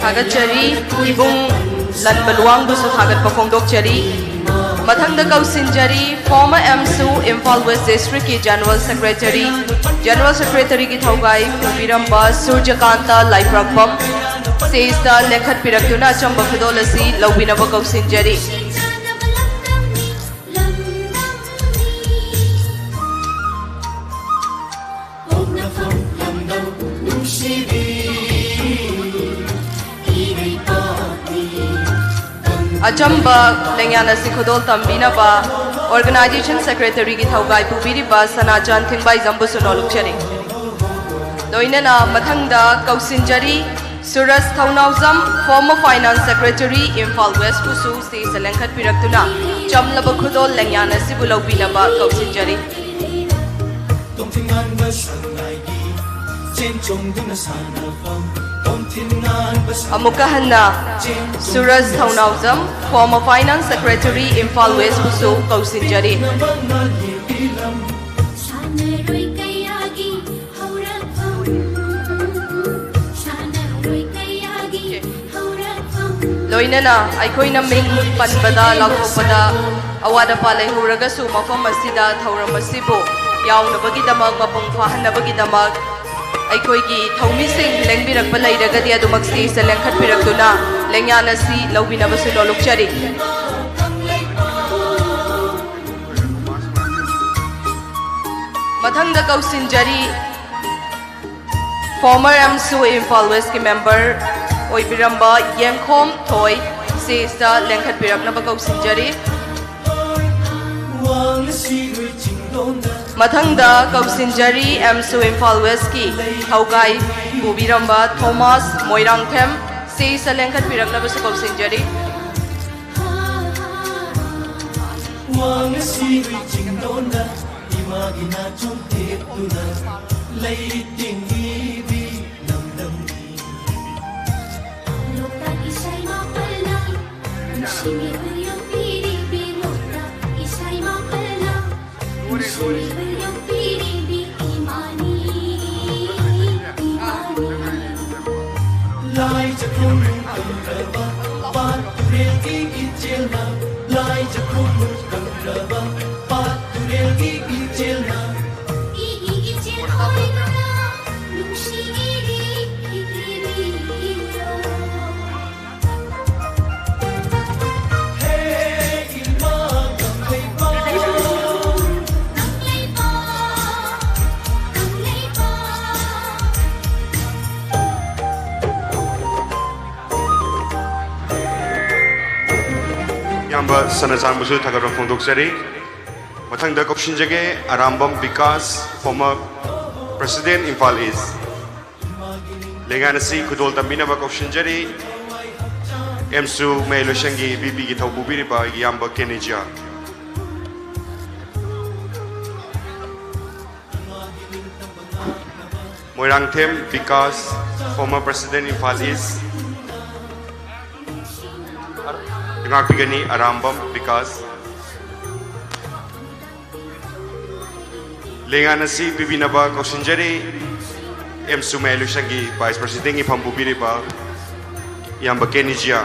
ꯊꯥꯒꯠꯆꯔꯤ꯫ ꯏꯕꯨꯡ ꯂꯟꯕ ꯂꯨꯋꯥꯡꯕꯨꯁꯨ ꯊꯥꯒꯠꯄ ꯐꯣꯡꯗꯣꯛꯆꯔꯤ꯫ ꯃꯊꯪꯗ ꯀꯧꯁꯤꯟꯖꯔꯤ former ꯑꯦꯝꯁꯨ ꯏꯝꯐꯥꯜ ꯋꯦꯁ ꯗꯤꯁꯇ꯭ꯔꯤꯛꯀꯤ ꯖꯦꯅꯔꯦꯜ ꯁꯦꯀ꯭ꯔꯦꯇꯔꯤ, ꯖꯦꯅꯔꯦꯜ ꯁꯦꯀ꯭ꯔꯦꯇꯔꯤꯒꯤ ꯊꯧꯒꯥꯏ ꯄꯨꯕꯤꯔꯝꯕ ꯁꯨꯔꯖꯀꯥꯟꯇ ꯂꯥꯏꯄ꯭ꯔꯥꯛꯄꯝ ꯁ꯭ꯇꯦꯖꯇ ꯂꯦꯡꯈꯠꯄꯤꯔꯛꯇꯨꯅ ꯑꯆꯝꯕ ꯈꯨꯗꯣꯜ ꯑꯁꯤ ꯂꯧꯕꯤꯅꯕ ꯀꯧꯁꯤꯟꯖꯔꯤ꯫ ꯑꯆꯝꯕ ꯂꯦꯡꯌꯥꯟ ꯑꯁꯤ ꯈꯨꯗꯣꯜ ꯇꯝꯕꯤꯅꯕ organization secretaryꯒꯤ ꯊꯧꯒꯥꯏ ꯄꯨꯕꯤꯔꯤꯕ ꯁꯅꯥꯆꯥꯟ ꯊꯤꯡꯕꯥꯏꯖꯝꯕꯨꯁꯨ ꯅꯣꯂꯨꯛꯆꯔꯤ꯫ ꯂꯣꯏꯅꯅ ꯃꯊꯪꯗ ꯀꯧꯁꯤꯟꯖꯔꯤ ꯁꯨꯔꯖ ꯊꯧꯅꯥꯎꯖꯝ, former finance secretary, ꯏꯝꯐꯥꯜ ꯋꯦꯁꯄꯨꯁꯨ ꯁꯦꯁ ꯂꯦꯡꯈꯠꯄꯤꯔꯛꯇꯨꯅ ꯆꯝꯂꯕ ꯈꯨꯗꯣꯜ ꯂꯦꯡꯌꯥꯟ ꯑꯁꯤꯕꯨ ꯂꯧꯕꯤꯅꯕ ꯀꯧꯁꯤꯟꯖꯔꯤ꯫ ꯑꯃꯨꯛꯀ ꯍꯟꯅ ꯁꯨꯔꯖ ꯊꯧꯅꯥꯎꯖꯝ, former finance secretary, ꯏꯝꯐꯥꯜ ꯋꯦꯁꯄꯨꯁꯨ ꯀꯧꯁꯤꯟꯖꯔꯤ꯫ ꯁꯥꯟꯅꯔꯣꯏ ꯀꯌꯥꯒꯤ ꯍꯧꯔꯛꯐꯝ, ꯁꯥꯟꯅꯔꯣꯏ ꯀꯌꯥꯒꯤ ꯍꯧꯔꯛꯐꯝ꯫ ꯂꯣꯏꯅꯅ ꯑꯩꯈꯣꯏꯅ ꯃꯤꯡ ꯄꯟꯕꯗ, ꯂꯥꯎꯊꯣꯛꯄꯗ ꯑꯋꯥꯠ ꯑꯄꯥ ꯂꯩꯍꯧꯔꯒꯁꯨ, ꯃꯐꯝ ꯑꯁꯤꯗ ꯊꯧꯔꯝ ꯑꯁꯤꯕꯨ ꯌꯥꯎꯅꯕꯒꯤꯗꯃꯛ, ꯃꯄꯨꯡ ꯐꯥꯍꯟꯅꯕꯒꯤꯗꯃꯛ ꯑꯩꯈꯣꯏꯒꯤ ꯊꯧꯃꯤꯁꯤꯡ ꯂꯦꯡꯕꯤꯔꯛꯄ ꯂꯩꯔꯒꯗꯤ, ꯑꯗꯨꯃꯛ ꯁꯦꯁ ꯂꯦꯡꯈꯠꯄꯤꯔꯛꯇꯨꯅ ꯂꯦꯡꯌꯥꯟ ꯑꯁꯤ ꯂꯧꯕꯤꯅꯕꯁꯨ ꯅꯣꯂꯨꯛꯆꯔꯤ꯫ ꯃꯊꯪꯗ ꯀꯧꯁꯤꯟꯖꯔꯤ, former ꯑꯦꯝꯁꯨ ꯏꯝꯐꯥꯜ ꯋꯦꯁꯀꯤ member ꯑꯣꯏꯕꯤꯔꯝꯕ ꯌꯦꯡꯈꯣꯝ ꯊꯣꯏ, ꯁꯦꯁꯇ ꯂꯦꯡꯈꯠꯄꯤꯔꯛꯅꯕ ꯀꯧꯁꯤꯟꯖꯔꯤ꯫ ꯃꯊꯪꯗ ꯀꯧꯁꯤꯟꯖꯔꯤ, ꯑꯦꯝꯁꯨ ꯏꯝꯐꯥꯜ ꯋꯦꯁꯀꯤ ꯊꯧꯒꯥꯏ ꯄꯨꯕꯤꯔꯝꯕ ꯊꯣꯃꯥꯁ ꯃꯣꯏꯔꯥꯡꯊꯦꯝ, ꯁꯦꯁꯇ ꯂꯦꯡꯈꯠꯄꯤꯔꯛꯅꯕꯁꯨ ꯀꯧꯁꯤꯟꯖꯔꯤ꯫ ꯋꯥ ꯉꯁꯤꯒꯤ ꯆꯤꯡꯗꯣꯟꯗ ꯏꯃꯥꯒꯤ ꯅꯥꯆꯣꯝ ꯇꯦꯛꯇꯨꯅ ꯂꯩꯇꯦꯡꯕꯤꯔꯤ ꯂꯝꯗꯝꯒꯤ꯫ ꯂꯣꯛꯇꯥꯛ ꯏꯁꯩ ꯃꯥꯄꯜꯅ ꯅꯨꯡꯁꯤꯕꯤ ꯎꯌꯣꯛꯄꯤꯔꯤꯕꯤ, ꯂꯣꯛꯇꯥꯛ ꯏꯁꯩ ꯃꯥꯄꯜꯅ ꯅꯨꯡꯁꯤꯕꯤ ꯎꯌꯣꯛꯄꯤꯔꯤꯕꯤ ꯏꯃꯥꯅꯤ, ꯏꯃꯥꯅꯤ꯫ ꯂꯥꯏ ꯆꯥꯛꯈꯨꯝ ꯀꯪꯂꯕ ꯄꯥꯠ ꯇꯨꯔꯦꯜꯒꯤ ꯏꯆꯦꯜꯅ, ꯂꯥꯏ ꯆꯥꯛꯈꯨꯝ ꯀꯪꯂꯕ ꯄꯥꯠ ꯇꯨꯔꯦꯜꯒꯤ ꯏꯆꯦꯜꯅ, ꯏꯒꯤ ꯏꯆꯦꯜ ꯑꯣꯏꯗꯨꯅ ꯅꯨꯡꯁꯤꯔꯤ ꯄꯤꯕꯤꯔꯤꯌꯣ꯫ ꯍꯦ ꯏꯃꯥ ꯀꯪꯂꯩꯄꯥꯛ, ꯀꯪꯂꯩꯄꯥꯛ, ꯀꯪꯂꯩꯄꯥꯛ꯫ ꯁꯅꯥꯆꯥꯟꯕꯨꯁꯨ ꯊꯥꯒꯠꯄ ꯐꯣꯡꯗꯣꯛꯆꯔꯤ꯫ ꯃꯊꯪꯗ ꯀꯧꯁꯤꯟꯖꯒꯦ ꯑꯔꯥꯝꯕꯝ ꯕꯤꯀꯥꯁ, former president, ꯏꯝꯐꯥꯜ ꯏꯁ꯫ ꯂꯩꯉꯥꯛ ꯑꯁꯤ ꯈꯨꯗꯣꯜ ꯇꯝꯕꯤꯅꯕ ꯀꯧꯁꯤꯟꯖꯔꯤ ꯑꯦꯝꯁꯨ ꯃꯌꯥꯏ ꯂꯣꯏꯁꯪꯒꯤ ꯕꯤꯄꯤꯒꯤ ꯊꯧ ꯄꯨꯕꯤꯔꯤꯕ ꯑꯩꯒꯤ ꯏꯌꯥꯝꯕ ꯀꯦꯅꯤꯖꯤꯌꯥ꯫ ꯃꯣꯏꯔꯥꯡꯊꯦꯝ ꯕꯤꯀꯥꯁ, former president, ꯏꯝꯐꯥꯜ ꯏꯁ꯫ ꯉꯥꯛꯄꯤꯒꯅꯤ ꯑꯔꯥꯝꯕꯝ ꯕꯤꯀꯥꯁ꯫ ꯂꯦꯡꯉꯥꯟ ꯑꯁꯤ ꯄꯤꯕꯤꯅꯕ ꯀꯧꯁꯤꯟꯖꯔꯤ ꯑꯦꯝꯁꯨ ꯃꯌꯥꯏ ꯂꯣꯏꯁꯪꯒꯤ vice presidentꯒꯤ ꯐꯝ ꯄꯨꯕꯤꯔꯤꯕ ꯏꯌꯥꯝꯕ ꯀꯦꯅꯤꯖꯤꯌꯥ꯫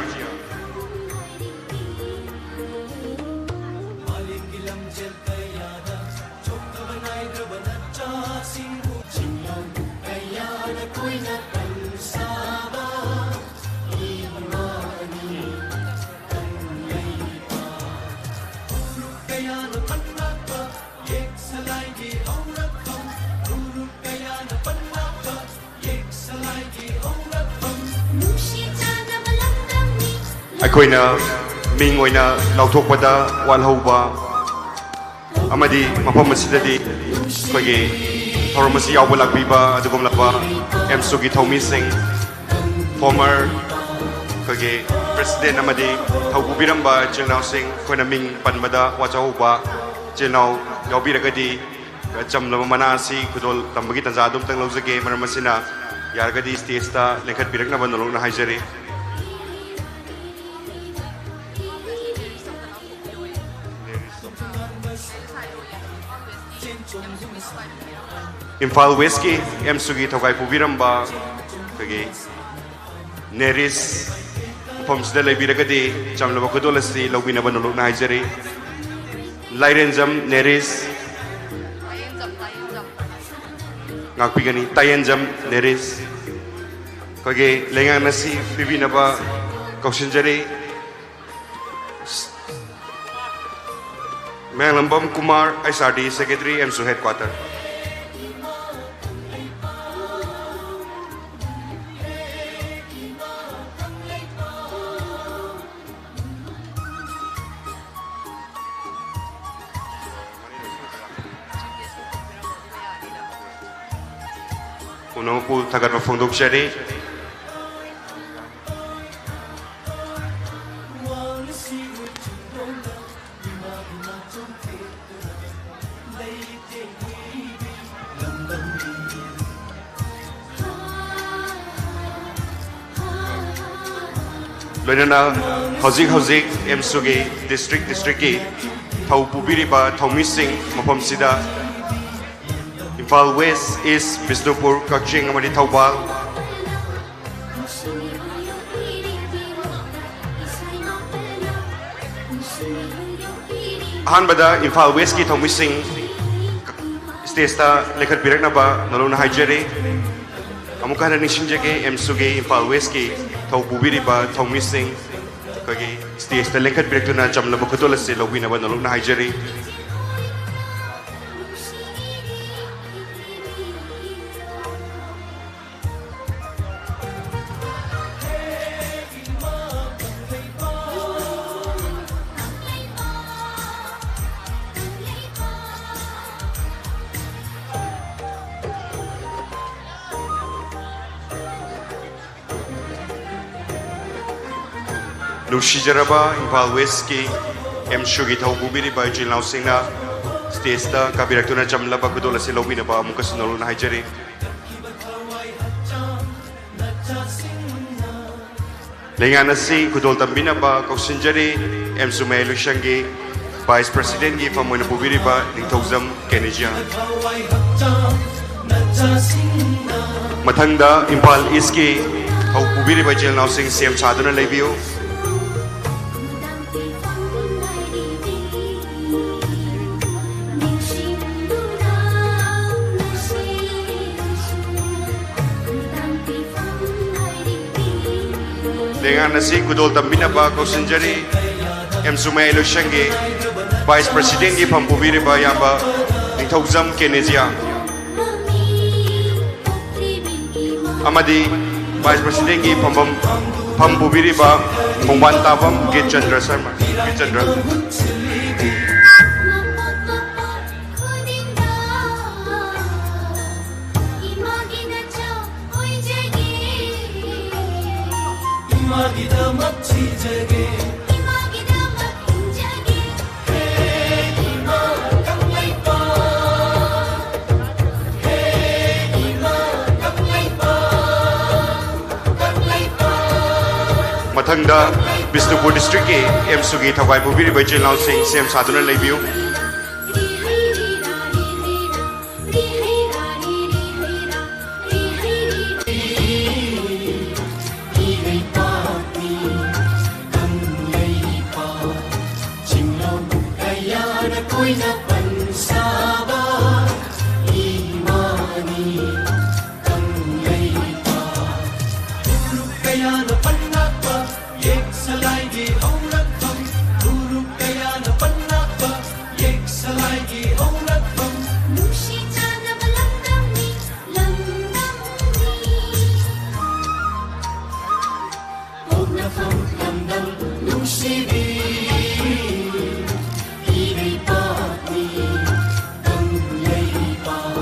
ꯑꯩꯈꯣꯏꯅ ꯃꯤꯡ ꯑꯣꯏꯅ ꯂꯥꯎꯊꯣꯛꯄꯗ ꯋꯥꯠꯍꯧꯕ ꯑꯃꯗꯤ ꯃꯐꯝ ꯑꯁꯤꯗꯗꯤ ꯑꯩꯈꯣꯏꯒꯤ ꯊꯧꯔꯝ ꯑꯁꯤ ꯌꯥꯎꯕ ꯂꯥꯛꯄꯤꯕ ꯑꯗꯨꯒꯨꯝꯂꯕ ꯑꯦꯝꯁꯨꯒꯤ ꯊꯧꯃꯤꯁꯤꯡ, former ꯑꯩꯈꯣꯏꯒꯤ president ꯑꯃꯗꯤ ꯊꯧ ꯄꯨꯕꯤꯔꯝꯕ ꯏꯆꯤꯜ ꯏꯅꯥꯎꯁꯤꯡ, ꯑꯩꯈꯣꯏꯅ ꯃꯤꯡ ꯄꯟꯕꯗ ꯋꯥꯖꯍꯧꯕ ꯏꯆꯤꯜ ꯏꯅꯥꯎ ꯌꯥꯎꯕꯤꯔꯒꯗꯤ ꯆꯝꯂꯕ ꯃꯅꯥ ꯑꯁꯤ ꯈꯨꯗꯣꯜ ꯇꯝꯕꯒꯤ ꯇꯥꯟꯖꯥ ꯑꯗꯨꯝꯇꯪ ꯂꯧꯖꯒꯦ꯫ ꯃꯔꯝ ꯑꯁꯤꯅ ꯌꯥꯔꯒꯗꯤ stageꯇ ꯂꯦꯡꯈꯠꯄꯤꯔꯛꯅꯕ ꯅꯣꯂꯨꯛꯅ ꯍꯥꯏꯖꯔꯤ꯫ ꯏꯝꯐꯥꯜ ꯋꯦꯁꯀꯤ ꯑꯦꯝꯁꯨꯒꯤ ꯊꯧꯒꯥꯏ ꯄꯨꯕꯤꯔꯝꯕ ꯑꯩꯈꯣꯏꯒꯤ ꯅꯦꯔꯤꯁ ꯃꯐꯝꯁꯤꯗ ꯂꯩꯕꯤꯔꯒꯗꯤ ꯆꯝꯂꯕ ꯈꯨꯗꯣꯜ ꯑꯁꯤ ꯂꯧꯕꯤꯅꯕ ꯅꯣꯂꯨꯛꯅ ꯍꯥꯏꯖꯔꯤ꯫ ꯂꯥꯏꯔꯦꯟꯖꯝ ꯅꯦꯔꯤꯁ꯫ ꯉꯥꯛꯄꯤꯒꯅꯤ꯫ ꯇꯥꯏꯌꯦꯟꯖꯝ ꯅꯦꯔꯤꯁ꯫ ꯑꯩꯈꯣꯏꯒꯤ ꯂꯩꯉꯥꯛꯅ ꯁꯤ ꯄꯤꯕꯤꯅꯕ ꯀꯧꯁꯤꯟꯖꯔꯤ꯫ Mayanglambam Kumar, H R D secretary, AMSU headquarter꯫ ꯄꯨꯝꯅꯃꯛꯄꯨ ꯊꯥꯒꯠꯄ ꯐꯣꯡꯗꯣꯛꯆꯔꯤ꯫ ꯂꯣꯏꯅꯅ ꯍꯧꯖꯤꯛ ꯍꯧꯖꯤꯛ ꯑꯦꯝꯁꯨꯒꯤ district districtꯀꯤ ꯊꯧ ꯄꯨꯕꯤꯔꯤꯕ ꯊꯧꯃꯤꯁꯤꯡ ꯃꯐꯝꯁꯤꯗ ꯏꯝꯐꯥꯜ ꯋꯦꯁ, ꯏꯁ, ꯕꯤꯁꯅꯨꯄꯨꯔ, ꯀꯛꯆꯤꯡ ꯑꯃꯗꯤ ꯊꯧꯕꯥꯜ꯫ ꯑꯍꯥꯟꯕꯗ ꯏꯝꯐꯥꯜ ꯋꯦꯁꯀꯤ ꯊꯧꯃꯤꯁꯤꯡ stageꯇ ꯂꯦꯡꯈꯠꯄꯤꯔꯛꯅꯕ ꯅꯧꯂꯧꯅ ꯍꯥꯏꯖꯔꯤ꯫ ꯑꯃꯨꯛꯀ ꯍꯟꯅ ꯅꯤꯡꯁꯤꯡꯖꯒꯦ, ꯑꯦꯝꯁꯨꯒꯤ ꯏꯝꯐꯥꯜ ꯋꯦꯁꯀꯤ ꯊꯧ ꯄꯨꯕꯤꯔꯤꯕ ꯊꯧꯃꯤꯁꯤꯡ ꯑꯩꯈꯣꯏꯒꯤ stageꯇ ꯂꯦꯡꯈꯠꯄꯤꯔꯛꯇꯨꯅ ꯆꯝꯂꯕ ꯈꯨꯗꯣꯜ ꯑꯁꯤ ꯂꯧꯕꯤꯅꯕ ꯅꯧꯂꯧꯅ ꯍꯥꯏꯖꯔꯤ꯫ ꯅꯨꯡꯁꯤꯖꯔꯕ ꯏꯝꯐꯥꯜ ꯋꯦꯁꯀꯤ ꯑꯦꯝꯁꯨꯒꯤ ꯊꯧ ꯄꯨꯕꯤꯔꯤꯕ ꯏꯆꯤꯜ ꯏꯅꯥꯎꯁꯤꯡꯅ stageꯇ ꯀꯥꯕꯤꯔꯛꯇꯨꯅ ꯆꯝꯂꯕ ꯈꯨꯗꯣꯜ ꯑꯁꯤ ꯂꯧꯕꯤꯅꯕ ꯑꯃꯨꯛꯀꯁꯨ ꯅꯧꯂꯧꯅ ꯍꯥꯏꯖꯔꯤ꯫ ꯂꯩꯉꯥꯛ ꯑꯁꯤ ꯈꯨꯗꯣꯜ ꯇꯝꯕꯤꯅꯕ ꯀꯧꯁꯤꯟꯖꯔꯤ ꯑꯦꯝꯁꯨ ꯃꯌꯥꯏ ꯂꯣꯏꯁꯪꯒꯤ Vice Presidentꯀꯤ ꯐꯝ ꯑꯣꯏꯅ ꯄꯨꯕꯤꯔꯤꯕ ꯅꯤꯡꯊꯧꯖꯝ ꯀꯦꯅꯤꯖꯤꯌꯥ꯫ ꯃꯊꯪꯗ ꯏꯝꯐꯥꯜ ꯏꯁꯀꯤ ꯊꯧ ꯄꯨꯕꯤꯔꯤꯕ ꯏꯆꯤꯜ ꯏꯅꯥꯎꯁꯤꯡ ꯁꯦꯝ ꯁꯥꯗꯨꯅ ꯂꯩꯕꯤꯌꯨ꯫ ꯂꯩꯉꯥꯛ ꯑꯁꯤ ꯈꯨꯗꯣꯜ ꯇꯝꯕꯤꯅꯕ ꯀꯧꯁꯤꯟꯖꯔꯤ ꯑꯦꯝꯁꯨ ꯃꯌꯥꯏ ꯂꯣꯏꯁꯪꯒꯤ Vice Presidentꯀꯤ ꯐꯝ ꯄꯨꯕꯤꯔꯤꯕ ꯏꯌꯥꯝꯕ ꯅꯤꯡꯊꯧꯖꯝ ꯀꯦꯅꯤꯖꯤꯌꯥ ꯑꯃꯗꯤ Vice Presidentꯀꯤ ꯐꯝꯐꯝ, ꯐꯝ ꯄꯨꯕꯤꯔꯤꯕ ꯈꯣꯡꯕꯥꯟ ꯇꯥꯐꯝ ꯒꯤꯠꯆꯟꯗ꯭ꯔ ꯁꯔꯃ, ꯒꯤꯠꯆꯟꯗ꯭ꯔ꯫ ꯈꯨꯗꯤꯡꯗ ꯏꯃꯥꯒꯤ ꯅꯆꯥ ꯏꯃꯥꯒꯤꯗꯃꯛ ꯊꯤꯖꯒꯦ꯫ ꯏꯃꯥꯒꯤꯗꯃꯛ ꯍꯤꯡꯖꯒꯦ꯫ ꯍꯦ ꯏꯃꯥ ꯀꯪꯂꯩꯄꯥꯛ, ꯍꯦ ꯏꯃꯥ ꯀꯪꯂꯩꯄꯥꯛ, ꯀꯪꯂꯩꯄꯥꯛ꯫ ꯃꯊꯪꯗ ꯕꯤꯁꯅꯨꯄꯨꯔ ꯗꯤꯁꯇ꯭ꯔꯤꯛꯀꯤ ꯑꯦꯝꯁꯨꯒꯤ ꯊꯧꯒꯥꯏ ꯄꯨꯕꯤꯔꯤꯕ ꯏꯆꯤꯜ ꯏꯅꯥꯎꯁꯤꯡ ꯁꯦꯝ ꯁꯥꯗꯨꯅ ꯂꯩꯕꯤꯌꯨ꯫ ꯆꯤꯡꯂꯧ ꯀꯌꯥꯅ ꯀꯣꯏꯅ ꯄꯟꯁꯥꯕ ꯏꯃꯥꯅꯤ ꯀꯪꯂꯩꯄꯥꯛ꯫ ꯎꯔꯨꯞ ꯀꯌꯥꯅ ꯄꯟꯂꯛꯄ ꯌꯦꯛ ꯁꯂꯥꯏꯒꯤ ꯍꯧꯔꯛꯐꯝ, ꯎꯔꯨꯞ ꯀꯌꯥꯅ ꯄꯟꯂꯛꯄ ꯌꯦꯛ ꯁꯂꯥꯏꯒꯤ ꯍꯧꯔꯛꯐꯝ꯫ ꯅꯨꯡꯁꯤ ꯆꯥꯟꯅꯕ ꯂꯝꯗꯝꯅꯤ, ꯂꯝꯗꯝꯅꯤ꯫ ꯄꯣꯛꯅꯐꯝ ꯂꯝꯗꯝ ꯅꯨꯡꯁꯤꯕꯤ ꯏꯔꯩꯄꯥꯛꯅꯤ ꯀꯪꯂꯩꯄꯥꯛ꯫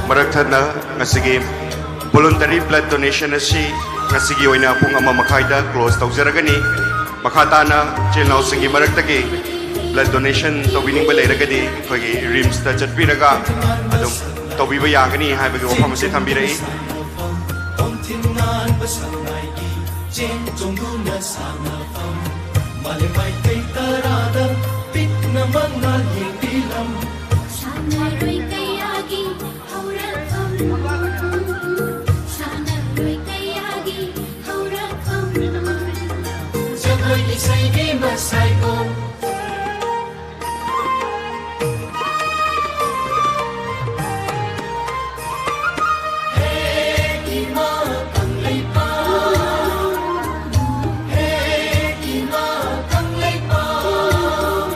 ꯃꯔꯛ ꯊꯠꯅ ꯉꯁꯤꯒꯤ voluntary blood donation ꯑꯁꯤ ꯉꯁꯤꯒꯤ ꯑꯣꯏꯅ ꯄꯨꯡ ꯑꯃ ꯃꯈꯥꯏꯗ close ꯇꯧꯖꯔꯒꯅꯤ꯫ ꯃꯈꯥ ꯇꯥꯅ ꯏꯆꯤꯜ ꯏꯅꯥꯎꯁꯤꯡꯒꯤ ꯃꯔꯛꯇꯒꯤ blood donation ꯇꯧꯕꯤꯅꯤꯡꯕ ꯂꯩꯔꯒꯗꯤ ꯑꯩꯈꯣꯏꯒꯤ ꯔꯤꯝꯁꯇ ꯆꯠꯄꯤꯔꯒ ꯑꯗꯨꯝ ꯇꯧꯕꯤꯕ ꯌꯥꯒꯅꯤ ꯍꯥꯏꯕꯒꯤ ꯋꯥꯐꯝ ꯑꯁꯤ ꯊꯝꯕꯤꯔꯛꯏ꯫ ꯆꯦꯟ ꯆꯣꯡꯗꯨꯅ ꯁꯥꯟꯅꯐꯝ, ꯃꯥꯂꯦꯝ ꯃꯥꯏꯀꯩ ꯇꯔꯥꯗ ꯄꯤꯛꯅ ꯃꯉꯥꯜ ꯌꯦꯡꯕꯤ ꯂꯝ꯫ ꯁꯥꯟꯅꯔꯣꯏ ꯀꯌꯥꯒꯤ ꯍꯧꯔꯛꯐꯝ, ꯁꯥꯟꯅꯔꯣꯏ ꯀꯌꯥꯒꯤ ꯍꯧꯔꯛꯐꯝ꯫ ꯖꯒꯣꯏ ꯏꯁꯩꯒꯤ ꯃꯁꯥꯏꯀꯣꯟ꯫ ꯍꯦ ꯏꯃꯥ ꯀꯪꯂꯩꯄꯥꯛ, ꯍꯦ ꯏꯃꯥ ꯀꯪꯂꯩꯄꯥꯛ꯫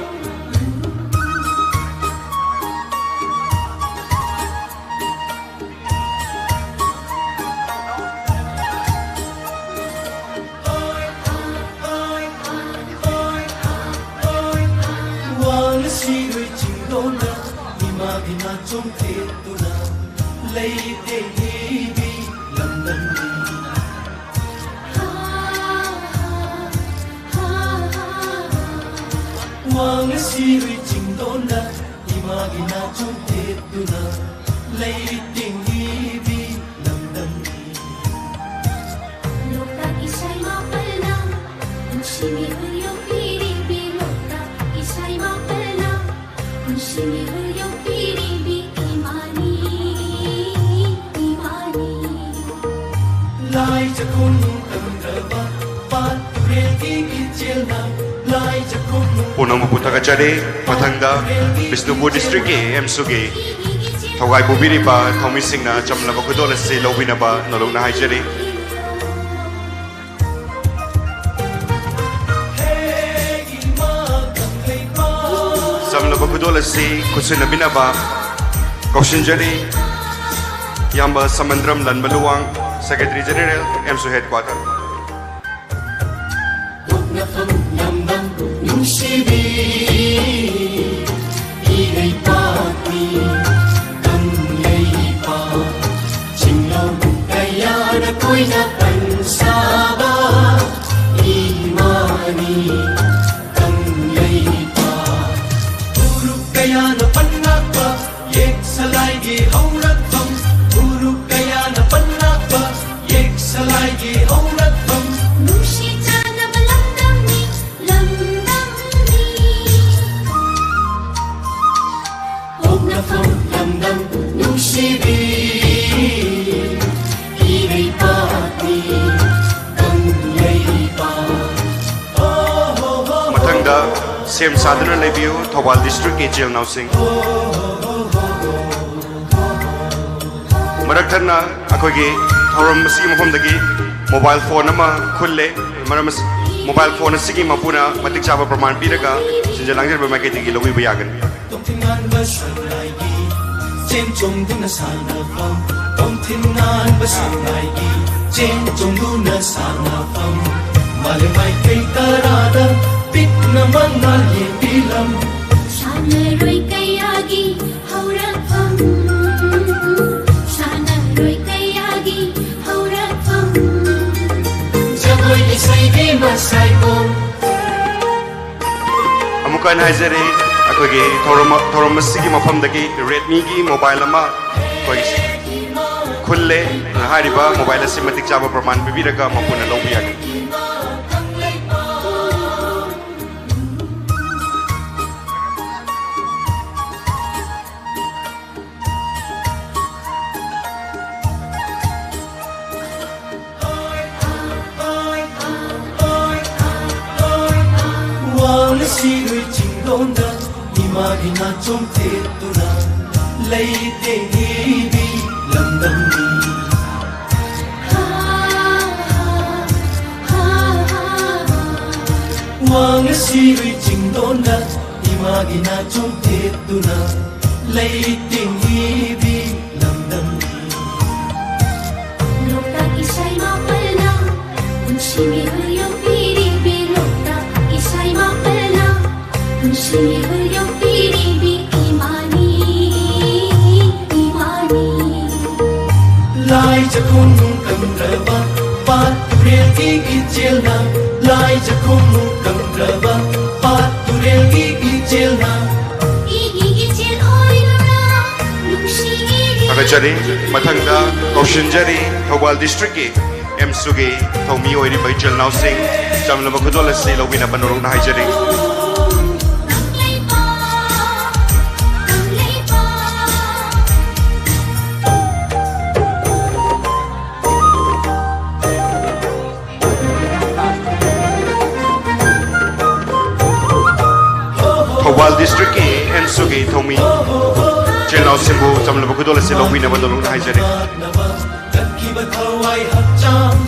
ꯋꯥꯅ ꯁꯤꯔꯣꯏ ꯆꯤꯡꯗꯣꯟꯗ ꯏꯃꯥꯒꯤ ꯅꯥꯆꯣꯝ ꯊꯦꯠꯇꯨꯅ ꯂꯩꯇꯦꯡꯕꯤ ꯂꯝꯗꯝꯅꯤ꯫ ꯋꯥꯡ ꯑꯁꯤꯔꯨꯏ ꯆꯤꯡꯗꯣꯟꯗ ꯏꯃꯥꯒꯤ ꯅꯥꯆꯣꯝ ꯊꯦꯠꯇꯨꯅ ꯂꯩꯇꯦꯡꯕꯤ ꯂꯝꯗꯝꯅꯤ꯫ ꯂꯣꯛꯇꯥꯛ ꯏꯁꯩ ꯃꯥꯄꯜꯅ ꯅꯨꯡꯁꯤ ꯃꯤꯍꯨꯜ ꯌꯣꯛꯄꯤꯔꯤꯕꯤ, ꯂꯣꯛꯇꯥꯛ ꯏꯁꯩ ꯃꯥꯄꯜꯅ ꯅꯨꯡꯁꯤ ꯃꯤꯍꯨꯜ ꯌꯣꯛꯄꯤꯔꯤꯕꯤ ꯏꯃꯥꯅꯤ, ꯏꯃꯥꯅꯤ꯫ ꯂꯥꯏ ꯆꯥꯛꯈꯨꯝ ꯇꯝꯗ꯭ꯔꯕ ꯄꯥꯠ ꯇꯨꯔꯦꯜꯒꯤ ꯏꯆꯦꯜꯅ ꯂꯥꯏ ꯆꯥꯛꯈꯨꯝ ꯄꯨꯝꯅꯃꯛꯄꯨ ꯊꯥꯒꯠꯆꯔꯤ꯫ ꯃꯊꯪꯗ ꯕꯤꯁꯅꯨꯄꯨꯔ ꯗꯤꯁꯇ꯭ꯔꯤꯛꯀꯤ ꯑꯦꯝꯁꯨꯒꯤ ꯊꯧꯒꯥꯏ ꯄꯨꯕꯤꯔꯤꯕ ꯊꯧꯃꯤꯁꯤꯡꯅ ꯆꯝꯂꯕ ꯈꯨꯗꯣꯜ ꯑꯁꯤ ꯂꯧꯕꯤꯅꯕ ꯅꯣꯂꯨꯛꯅ ꯍꯥꯏꯖꯔꯤ꯫ ꯆꯝꯂꯕ ꯈꯨꯗꯣꯜ ꯑꯁꯤ ꯈꯨꯠꯁꯤꯟꯅꯕꯤꯅꯕ ꯀꯧꯁꯤꯟꯖꯔꯤ꯫ ꯏꯌꯥꯝꯕ ꯁꯃꯟꯗ꯭ꯔꯝ ꯂꯟꯕ ꯂꯨꯋꯥꯡ, ꯁꯦꯀ꯭ꯔꯦꯇꯔꯤ ꯖꯦꯅꯦꯔꯦꯜ, ꯑꯦꯝꯁꯨ ꯍꯦꯗꯀ꯭ꯋꯥꯇꯔ꯫ ꯄꯣꯛꯅꯐꯝ ꯂꯝꯗꯝ ꯅꯨꯡꯁꯤꯕꯤ ꯏꯔꯩꯄꯥꯛꯅꯤ ꯀꯪꯂꯩꯄꯥꯛ꯫ ꯆꯤꯡꯂꯧ ꯀꯌꯥꯅ ꯀꯣꯏꯅ ꯄꯟꯁꯥꯕ ꯏꯃꯥꯅꯤ ꯀꯪꯂꯩꯄꯥꯛ꯫ ꯐꯨꯔꯨꯞ ꯀꯌꯥꯅ ꯄꯟꯉꯥꯛꯄ ꯌꯦꯛ ꯁꯂꯥꯏꯒꯤ ꯍꯧꯔꯛꯐꯝ, ꯐꯨꯔꯨꯞ ꯀꯌꯥꯅ ꯄꯟꯉꯥꯛꯄ ꯌꯦꯛ ꯁꯂꯥꯏꯒꯤ ꯍꯧꯔꯛꯐꯝ꯫ ꯅꯨꯡꯁꯤ ꯆꯥꯟꯅꯕ ꯂꯝꯗꯝꯅꯤ, ꯂꯝꯗꯝꯅꯤ꯫ ꯄꯣꯛꯅꯐꯝ ꯂꯝꯗꯝ ꯅꯨꯡꯁꯤꯕꯤ ꯏꯔꯩꯄꯥꯛꯅꯤ ꯀꯪꯂꯩꯄꯥꯛ꯫ ꯃꯊꯪꯗ ꯁꯦꯝ ꯁꯥꯗꯨꯅ ꯂꯩꯕꯤꯌꯨ ꯊꯧꯕꯥꯜ ꯗꯤꯁꯇ꯭ꯔꯤꯛꯀꯤ ꯏꯆꯤꯜ ꯏꯅꯥꯎꯁꯤꯡ꯫ ꯃꯔꯛ ꯊꯠꯅ ꯑꯩꯈꯣꯏꯒꯤ ꯊꯧꯔꯝ ꯑꯁꯤꯒꯤ ꯃꯐꯝꯗꯒꯤ ꯃꯣꯕꯥꯏꯜ ꯐꯣꯟ ꯑꯃ ꯈꯨꯜꯂꯦ꯫ ꯃꯔꯝ ꯑꯁꯤ, ꯃꯣꯕꯥꯏꯜ ꯐꯣꯟ ꯑꯁꯤꯒꯤ ꯃꯄꯨꯅ ꯃꯇꯤꯛ ꯆꯥꯕ ꯄ꯭ꯔꯃꯥꯟ ꯄꯤꯔꯒ ꯁꯤꯟꯖ ꯂꯥꯡꯖꯔꯕ ꯃꯥꯏꯀꯩꯗꯒꯤ ꯂꯧꯕꯤꯕ ꯌꯥꯒꯅꯤ꯫ ꯇꯣꯡꯊꯤꯟ ꯉꯥꯟꯕ ꯁꯉꯥꯏꯒꯤ ꯆꯦꯟ ꯆꯣꯡꯗꯨꯅ ꯁꯥꯟꯅꯐꯝ, ꯇꯣꯡꯊꯤꯟ ꯉꯥꯟꯕ ꯁꯉꯥꯏꯒꯤ ꯆꯦꯟ ꯆꯣꯡꯗꯨꯅ ꯁꯥꯟꯅꯐꯝ, ꯃꯥꯂꯦꯝ ꯃꯥꯏꯀꯩ ꯇꯔꯥꯗ ꯄꯤꯛꯅ ꯃꯉꯥꯜ ꯌꯦꯡꯕꯤ ꯂꯝ꯫ ꯁꯥꯟꯅꯔꯣꯏ ꯀꯌꯥꯒꯤ ꯍꯧꯔꯛꯐꯝ, ꯑꯃꯨꯛꯀ ꯍꯟꯅ ꯍꯥꯏꯖꯔꯤ, ꯑꯩꯈꯣꯏꯒꯤ ꯊꯧꯔꯝ, ꯊꯧꯔꯝ ꯑꯁꯤꯒꯤ ꯃꯐꯝꯗꯒꯤ Redmi-ꯒꯤ mobile ꯑꯃ ꯑꯩꯈꯣꯏ ꯈꯨꯜꯂꯦ꯫ ꯍꯥꯏꯔꯤꯕ mobile ꯑꯁꯤ ꯃꯇꯤꯛ ꯆꯥꯕ ꯄ꯭ꯔꯃꯥꯟ ꯄꯤꯕꯤꯔꯒ ꯃꯄꯨꯅ ꯂꯧꯕ ꯌꯥꯒꯅꯤ꯫ ꯋꯥꯡꯅ ꯁꯤꯔꯣꯏ ꯆꯤꯡꯗꯣꯟꯗ ꯏꯃꯥꯒꯤ ꯅꯥꯆꯣꯝ ꯊꯦꯠꯇꯨꯅ ꯂꯩꯇꯦꯡ ꯏꯕꯤ ꯂꯝꯗꯝꯅꯤ꯫ ꯋꯥꯡꯅ ꯁꯤꯔꯣꯏ ꯆꯤꯡꯗꯣꯟꯗ ꯏꯃꯥꯒꯤ ꯅꯥꯆꯣꯝ ꯊꯦꯠꯇꯨꯅ ꯂꯩꯇꯦꯡ ꯏꯕꯤ ꯂꯝꯗꯝꯅꯤ꯫ ꯂꯣꯛꯇꯥꯛ ꯏꯁꯩ ꯃꯥꯄꯜꯅ ꯄꯨꯟꯁꯤ ꯃꯤꯍꯨꯜ ꯌꯣꯛꯄꯤꯔꯤꯕꯤ, ꯂꯣꯛꯇꯥꯛ ꯏꯁꯩ ꯃꯥꯄꯜꯅ ꯄꯨꯟꯁꯤ ꯃꯤꯍꯨꯜ ꯌꯣꯛꯄꯤꯔꯤꯕꯤ ꯏꯃꯥꯅꯤ, ꯏꯃꯥꯅꯤ꯫ ꯂꯥꯏ ꯆꯈꯣꯡ ꯅꯨꯡ ꯀꯪꯗ꯭ꯔꯕ ꯄꯥꯠ ꯇꯨꯔꯦꯜꯒꯤ ꯏꯆꯦꯜꯅ, ꯂꯥꯏ ꯆꯈꯣꯡ ꯅꯨꯡ ꯀꯪꯗ꯭ꯔꯕ ꯄꯥꯠ ꯇꯨꯔꯦꯜꯒꯤ ꯏꯆꯦꯜꯅ ꯏꯒꯤ ꯏꯆꯦꯜ ꯑꯣꯏꯗꯨꯅ ꯅꯨꯡꯁꯤꯒꯤ ꯊꯥꯒꯠꯆꯔꯤ꯫ ꯃꯊꯪꯗ ꯀꯧꯁꯤꯟꯖꯔꯤ ꯊꯧꯕꯥꯜ district-ꯀꯤ ꯑꯦꯝꯁꯨꯒꯤ ꯊꯧꯃꯤ ꯑꯣꯏꯔꯤꯕ ꯏꯆꯤꯜ ꯏꯅꯥꯎꯁꯤꯡ, ꯆꯝꯂꯕ ꯈꯨꯗꯣꯜ ꯑꯁꯤ ꯂꯧꯕꯤꯅꯕ ꯅꯧꯔꯣꯛꯅ ꯍꯥꯏꯖꯔꯤ꯫ ꯊꯧꯕꯥꯜ district-ꯀꯤ ꯑꯦꯝꯁꯨꯒꯤ ꯊꯧꯃꯤ ꯏꯆꯤꯜ ꯏꯅꯥꯎꯁꯤꯡꯕꯨ ꯆꯝꯂꯕ ꯈꯨꯗꯣꯜ ꯑꯁꯤ ꯂꯧꯕꯤꯅꯕ ꯅꯧꯔꯣꯛꯅ ꯍꯥꯏꯖꯔꯤ꯫ ꯀꯠꯈꯤꯕ ꯊꯋꯥꯏ ꯍꯛꯆꯥꯡ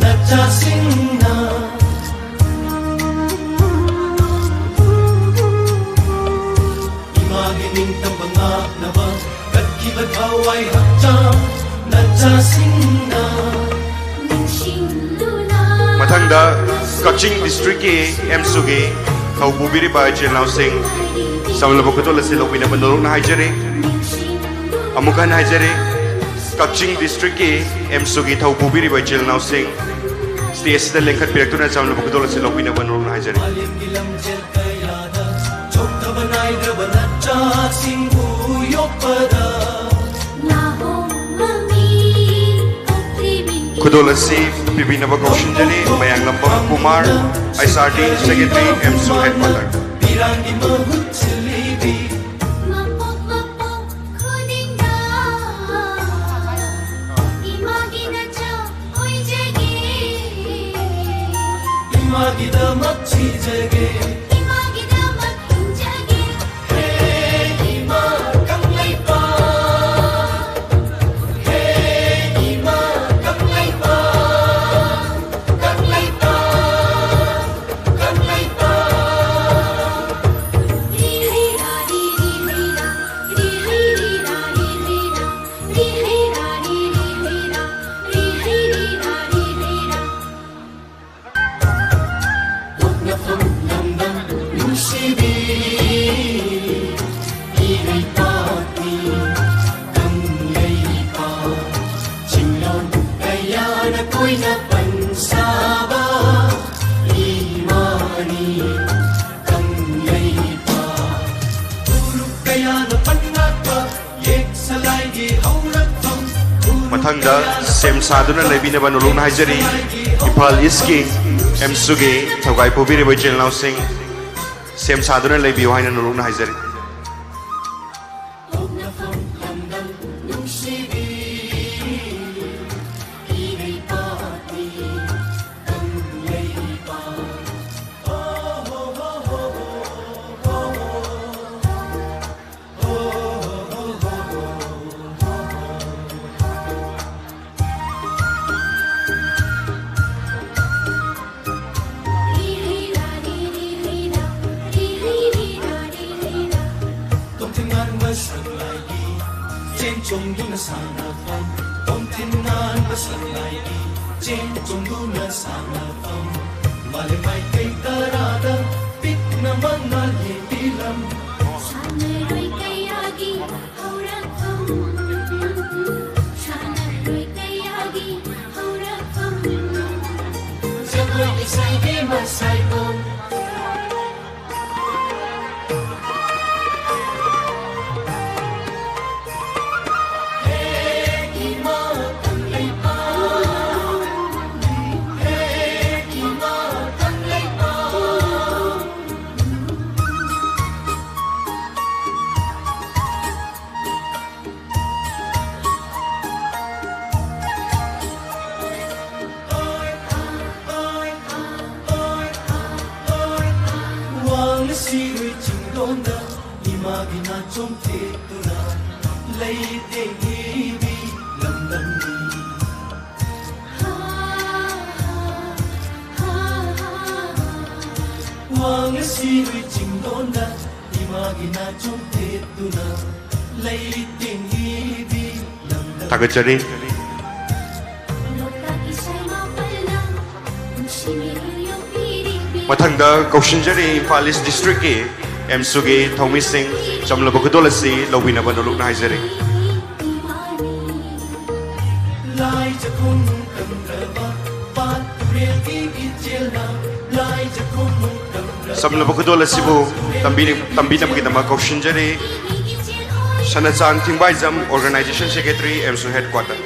ꯅꯆꯥꯁꯤꯡꯅ ꯏꯃꯥꯒꯤ ꯅꯤꯡꯇꯝꯕ ꯉꯥꯛꯅꯕ ꯀꯠꯈꯤꯕ ꯊꯋꯥꯏ ꯍꯛꯆꯥꯡ ꯅꯆꯥꯁꯤꯡꯅ ꯅꯤꯡꯁꯤꯡꯗꯨꯅ ꯃꯊꯪꯗ ꯀꯛꯆꯤꯡ district-ꯀꯤ ꯑꯦꯝꯁꯨꯒꯤ ꯊꯧ ꯄꯨꯕꯤꯔꯤꯕ ꯏꯆꯤꯜ ꯏꯅꯥꯎꯁꯤꯡ ꯆꯝꯂꯕ ꯈꯨꯗꯣꯜ ꯑꯁꯤ ꯂꯧꯕꯤꯅꯕ ꯅꯧꯔꯣꯛꯅ ꯍꯥꯏꯖꯔꯤ꯫ ꯑꯃꯨꯛ ꯍꯟꯅ ꯍꯥꯏꯖꯔꯤ, ꯀꯛꯆꯤꯡ district-ꯀꯤ ꯑꯦꯝꯁꯨꯒꯤ ꯊꯧ ꯄꯨꯕꯤꯔꯤꯕ ꯏꯆꯤꯜ ꯏꯅꯥꯎꯁꯤꯡ ꯁ꯭ꯇꯦꯖꯁꯤꯗ ꯂꯦꯡꯈꯠꯄꯤꯔꯛꯇꯨꯅ ꯆꯝꯂꯕ ꯈꯨꯗꯣꯜ ꯑꯁꯤ ꯂꯧꯕꯤꯅꯕ ꯅꯣꯜꯂꯨꯛꯅ ꯍꯥꯏꯖꯔꯤ꯫ ꯈꯨꯗꯣꯜ ꯑꯁꯤ ꯄꯤꯕꯤꯅꯕ ꯀꯧꯁꯤꯟꯖꯔꯤ Mayanglambam Kumar, H R D secretary, AMSU headquarter. ꯃꯄꯣꯛ ꯃꯄꯣꯛ ꯈꯨꯗꯤꯡꯗ ꯏꯃꯥꯒꯤ ꯅꯆꯥ ꯑꯣꯏꯖꯒꯦ꯫ ꯏꯃꯥꯒꯤꯗꯃꯛ ꯊꯤꯖꯒꯦ꯫ ꯏꯃꯥꯒꯤꯗꯃꯛ ꯍꯤꯡꯖꯒꯦ꯫ ꯍꯦ ꯏꯃꯥ ꯀꯪꯂꯩꯄꯥꯛ, ꯍꯦ ꯏꯃꯥ ꯀꯪꯂꯩꯄꯥꯛ, ꯀꯪꯂꯩꯄꯥꯛ, ꯀꯪꯂꯩꯄꯥꯛ꯫ ꯄꯣꯛꯅꯐꯝ ꯂꯝꯗꯝ ꯅꯨꯡꯁꯤꯕꯤ ꯏꯔꯩꯄꯥꯛꯀꯤ ꯀꯪꯂꯩꯄꯥꯛ꯫ ꯆꯤꯡꯂꯣꯟ ꯀꯌꯥꯅ ꯀꯣꯏꯅ ꯄꯟꯁꯥꯕ ꯏꯃꯥꯅꯤ ꯀꯪꯂꯩꯄꯥꯛ꯫ ꯐꯨꯔꯨꯞ ꯀꯌꯥꯅ ꯄꯟꯉꯥꯛꯄ ꯌꯦꯛ ꯁꯂꯥꯏꯒꯤ ꯍꯧꯔꯛꯐꯝ꯫ ꯃꯊꯪꯗ ꯁꯦꯝ ꯁꯥꯗꯨꯅ ꯂꯩꯕꯤꯅꯕ ꯅꯣꯜꯂꯨꯛꯅ ꯍꯥꯏꯖꯔꯤ꯫ ꯏꯝꯐꯥꯜ ꯏꯁꯀꯤ ꯑꯦꯝꯁꯨꯒꯤ ꯊꯧꯒꯥꯏ ꯄꯨꯕꯤꯔꯤꯕ ꯏꯆꯤꯜ ꯏꯅꯥꯎꯁꯤꯡ, ꯁꯦꯝ ꯁꯥꯗꯨꯅ ꯂꯩꯕꯤꯌꯨ ꯍꯥꯏꯅ ꯅꯣꯜꯂꯨꯛꯅ ꯍꯥꯏꯖꯔꯤ꯫ ꯇꯣꯝꯊꯤꯟ ꯉꯥꯟꯕ ꯁꯛꯂꯥꯏꯒꯤ ꯆꯦꯟ ꯆꯣꯡꯗꯨꯅ ꯁꯥꯟꯅꯐꯝ, ꯇꯣꯝꯊꯤꯟ ꯉꯥꯟꯕ ꯁꯛꯂꯥꯏꯒꯤ ꯆꯦꯟ ꯆꯣꯡꯗꯨꯅ ꯁꯥꯟꯅꯐꯝ, ꯃꯥꯂꯦꯝ ꯃꯥꯏꯀꯩ ꯇꯔꯥꯗ ꯄꯤꯛꯅ ꯃꯉꯥꯜ ꯌꯦꯡꯕꯤ ꯂꯝ꯫ ꯁꯥꯟꯅꯔꯣꯏ ꯀꯌꯥꯒꯤ ꯍꯧꯔꯛꯐꯝ, ꯁꯥꯟꯅꯔꯣꯏ ꯀꯌꯥꯒꯤ ꯍꯧꯔꯛꯐꯝ꯫ ꯁꯤꯔꯣꯏ ꯆꯤꯡꯗꯣꯟꯗ ꯏꯃꯥꯒꯤ ꯅꯥꯆꯣꯝ ꯇꯦꯛꯇꯨꯅ ꯂꯩꯇꯦꯡ ꯏꯕꯤ ꯂꯝꯗꯝꯅꯤ꯫ ꯋꯥꯡꯂ ꯁꯤꯔꯣꯏ ꯆꯤꯡꯗꯣꯟꯗ ꯏꯃꯥꯒꯤ ꯅꯥꯆꯣꯝ ꯇꯦꯛꯇꯨꯅ ꯂꯩꯇꯦꯡ ꯏꯕꯤ ꯂꯝꯗꯝ ꯊꯥꯒꯠꯆꯔꯤ꯫ ꯃꯊꯪꯗ ꯀꯧꯁꯤꯟꯖꯔꯤ ꯏꯝꯐꯥꯜ ꯏꯁ ꯗꯤꯁꯇ꯭ꯔꯤꯛꯀꯤ ꯑꯦꯝꯁꯨꯒꯤ ꯊꯧꯃꯤꯁꯤꯡ ꯆꯝꯂꯕ ꯈꯨꯗꯣꯜ ꯑꯁꯤ ꯂꯧꯕꯤꯅꯕ ꯅꯣꯂꯨꯛꯅ ꯍꯥꯏꯖꯔꯤ꯫ ꯆꯝꯂꯕ ꯈꯨꯗꯣꯜ ꯑꯁꯤꯕꯨ ꯇꯝꯕꯤ-, ꯇꯝꯕꯤꯅꯕꯒꯤꯗꯃꯛ ꯀꯧꯁꯤꯟꯖꯔꯤ ꯁꯅꯆꯥꯟ ꯊꯤꯡꯕꯥꯏꯖꯝ, Organization Secretary, ꯑꯦꯝꯁꯨ Headquarter꯫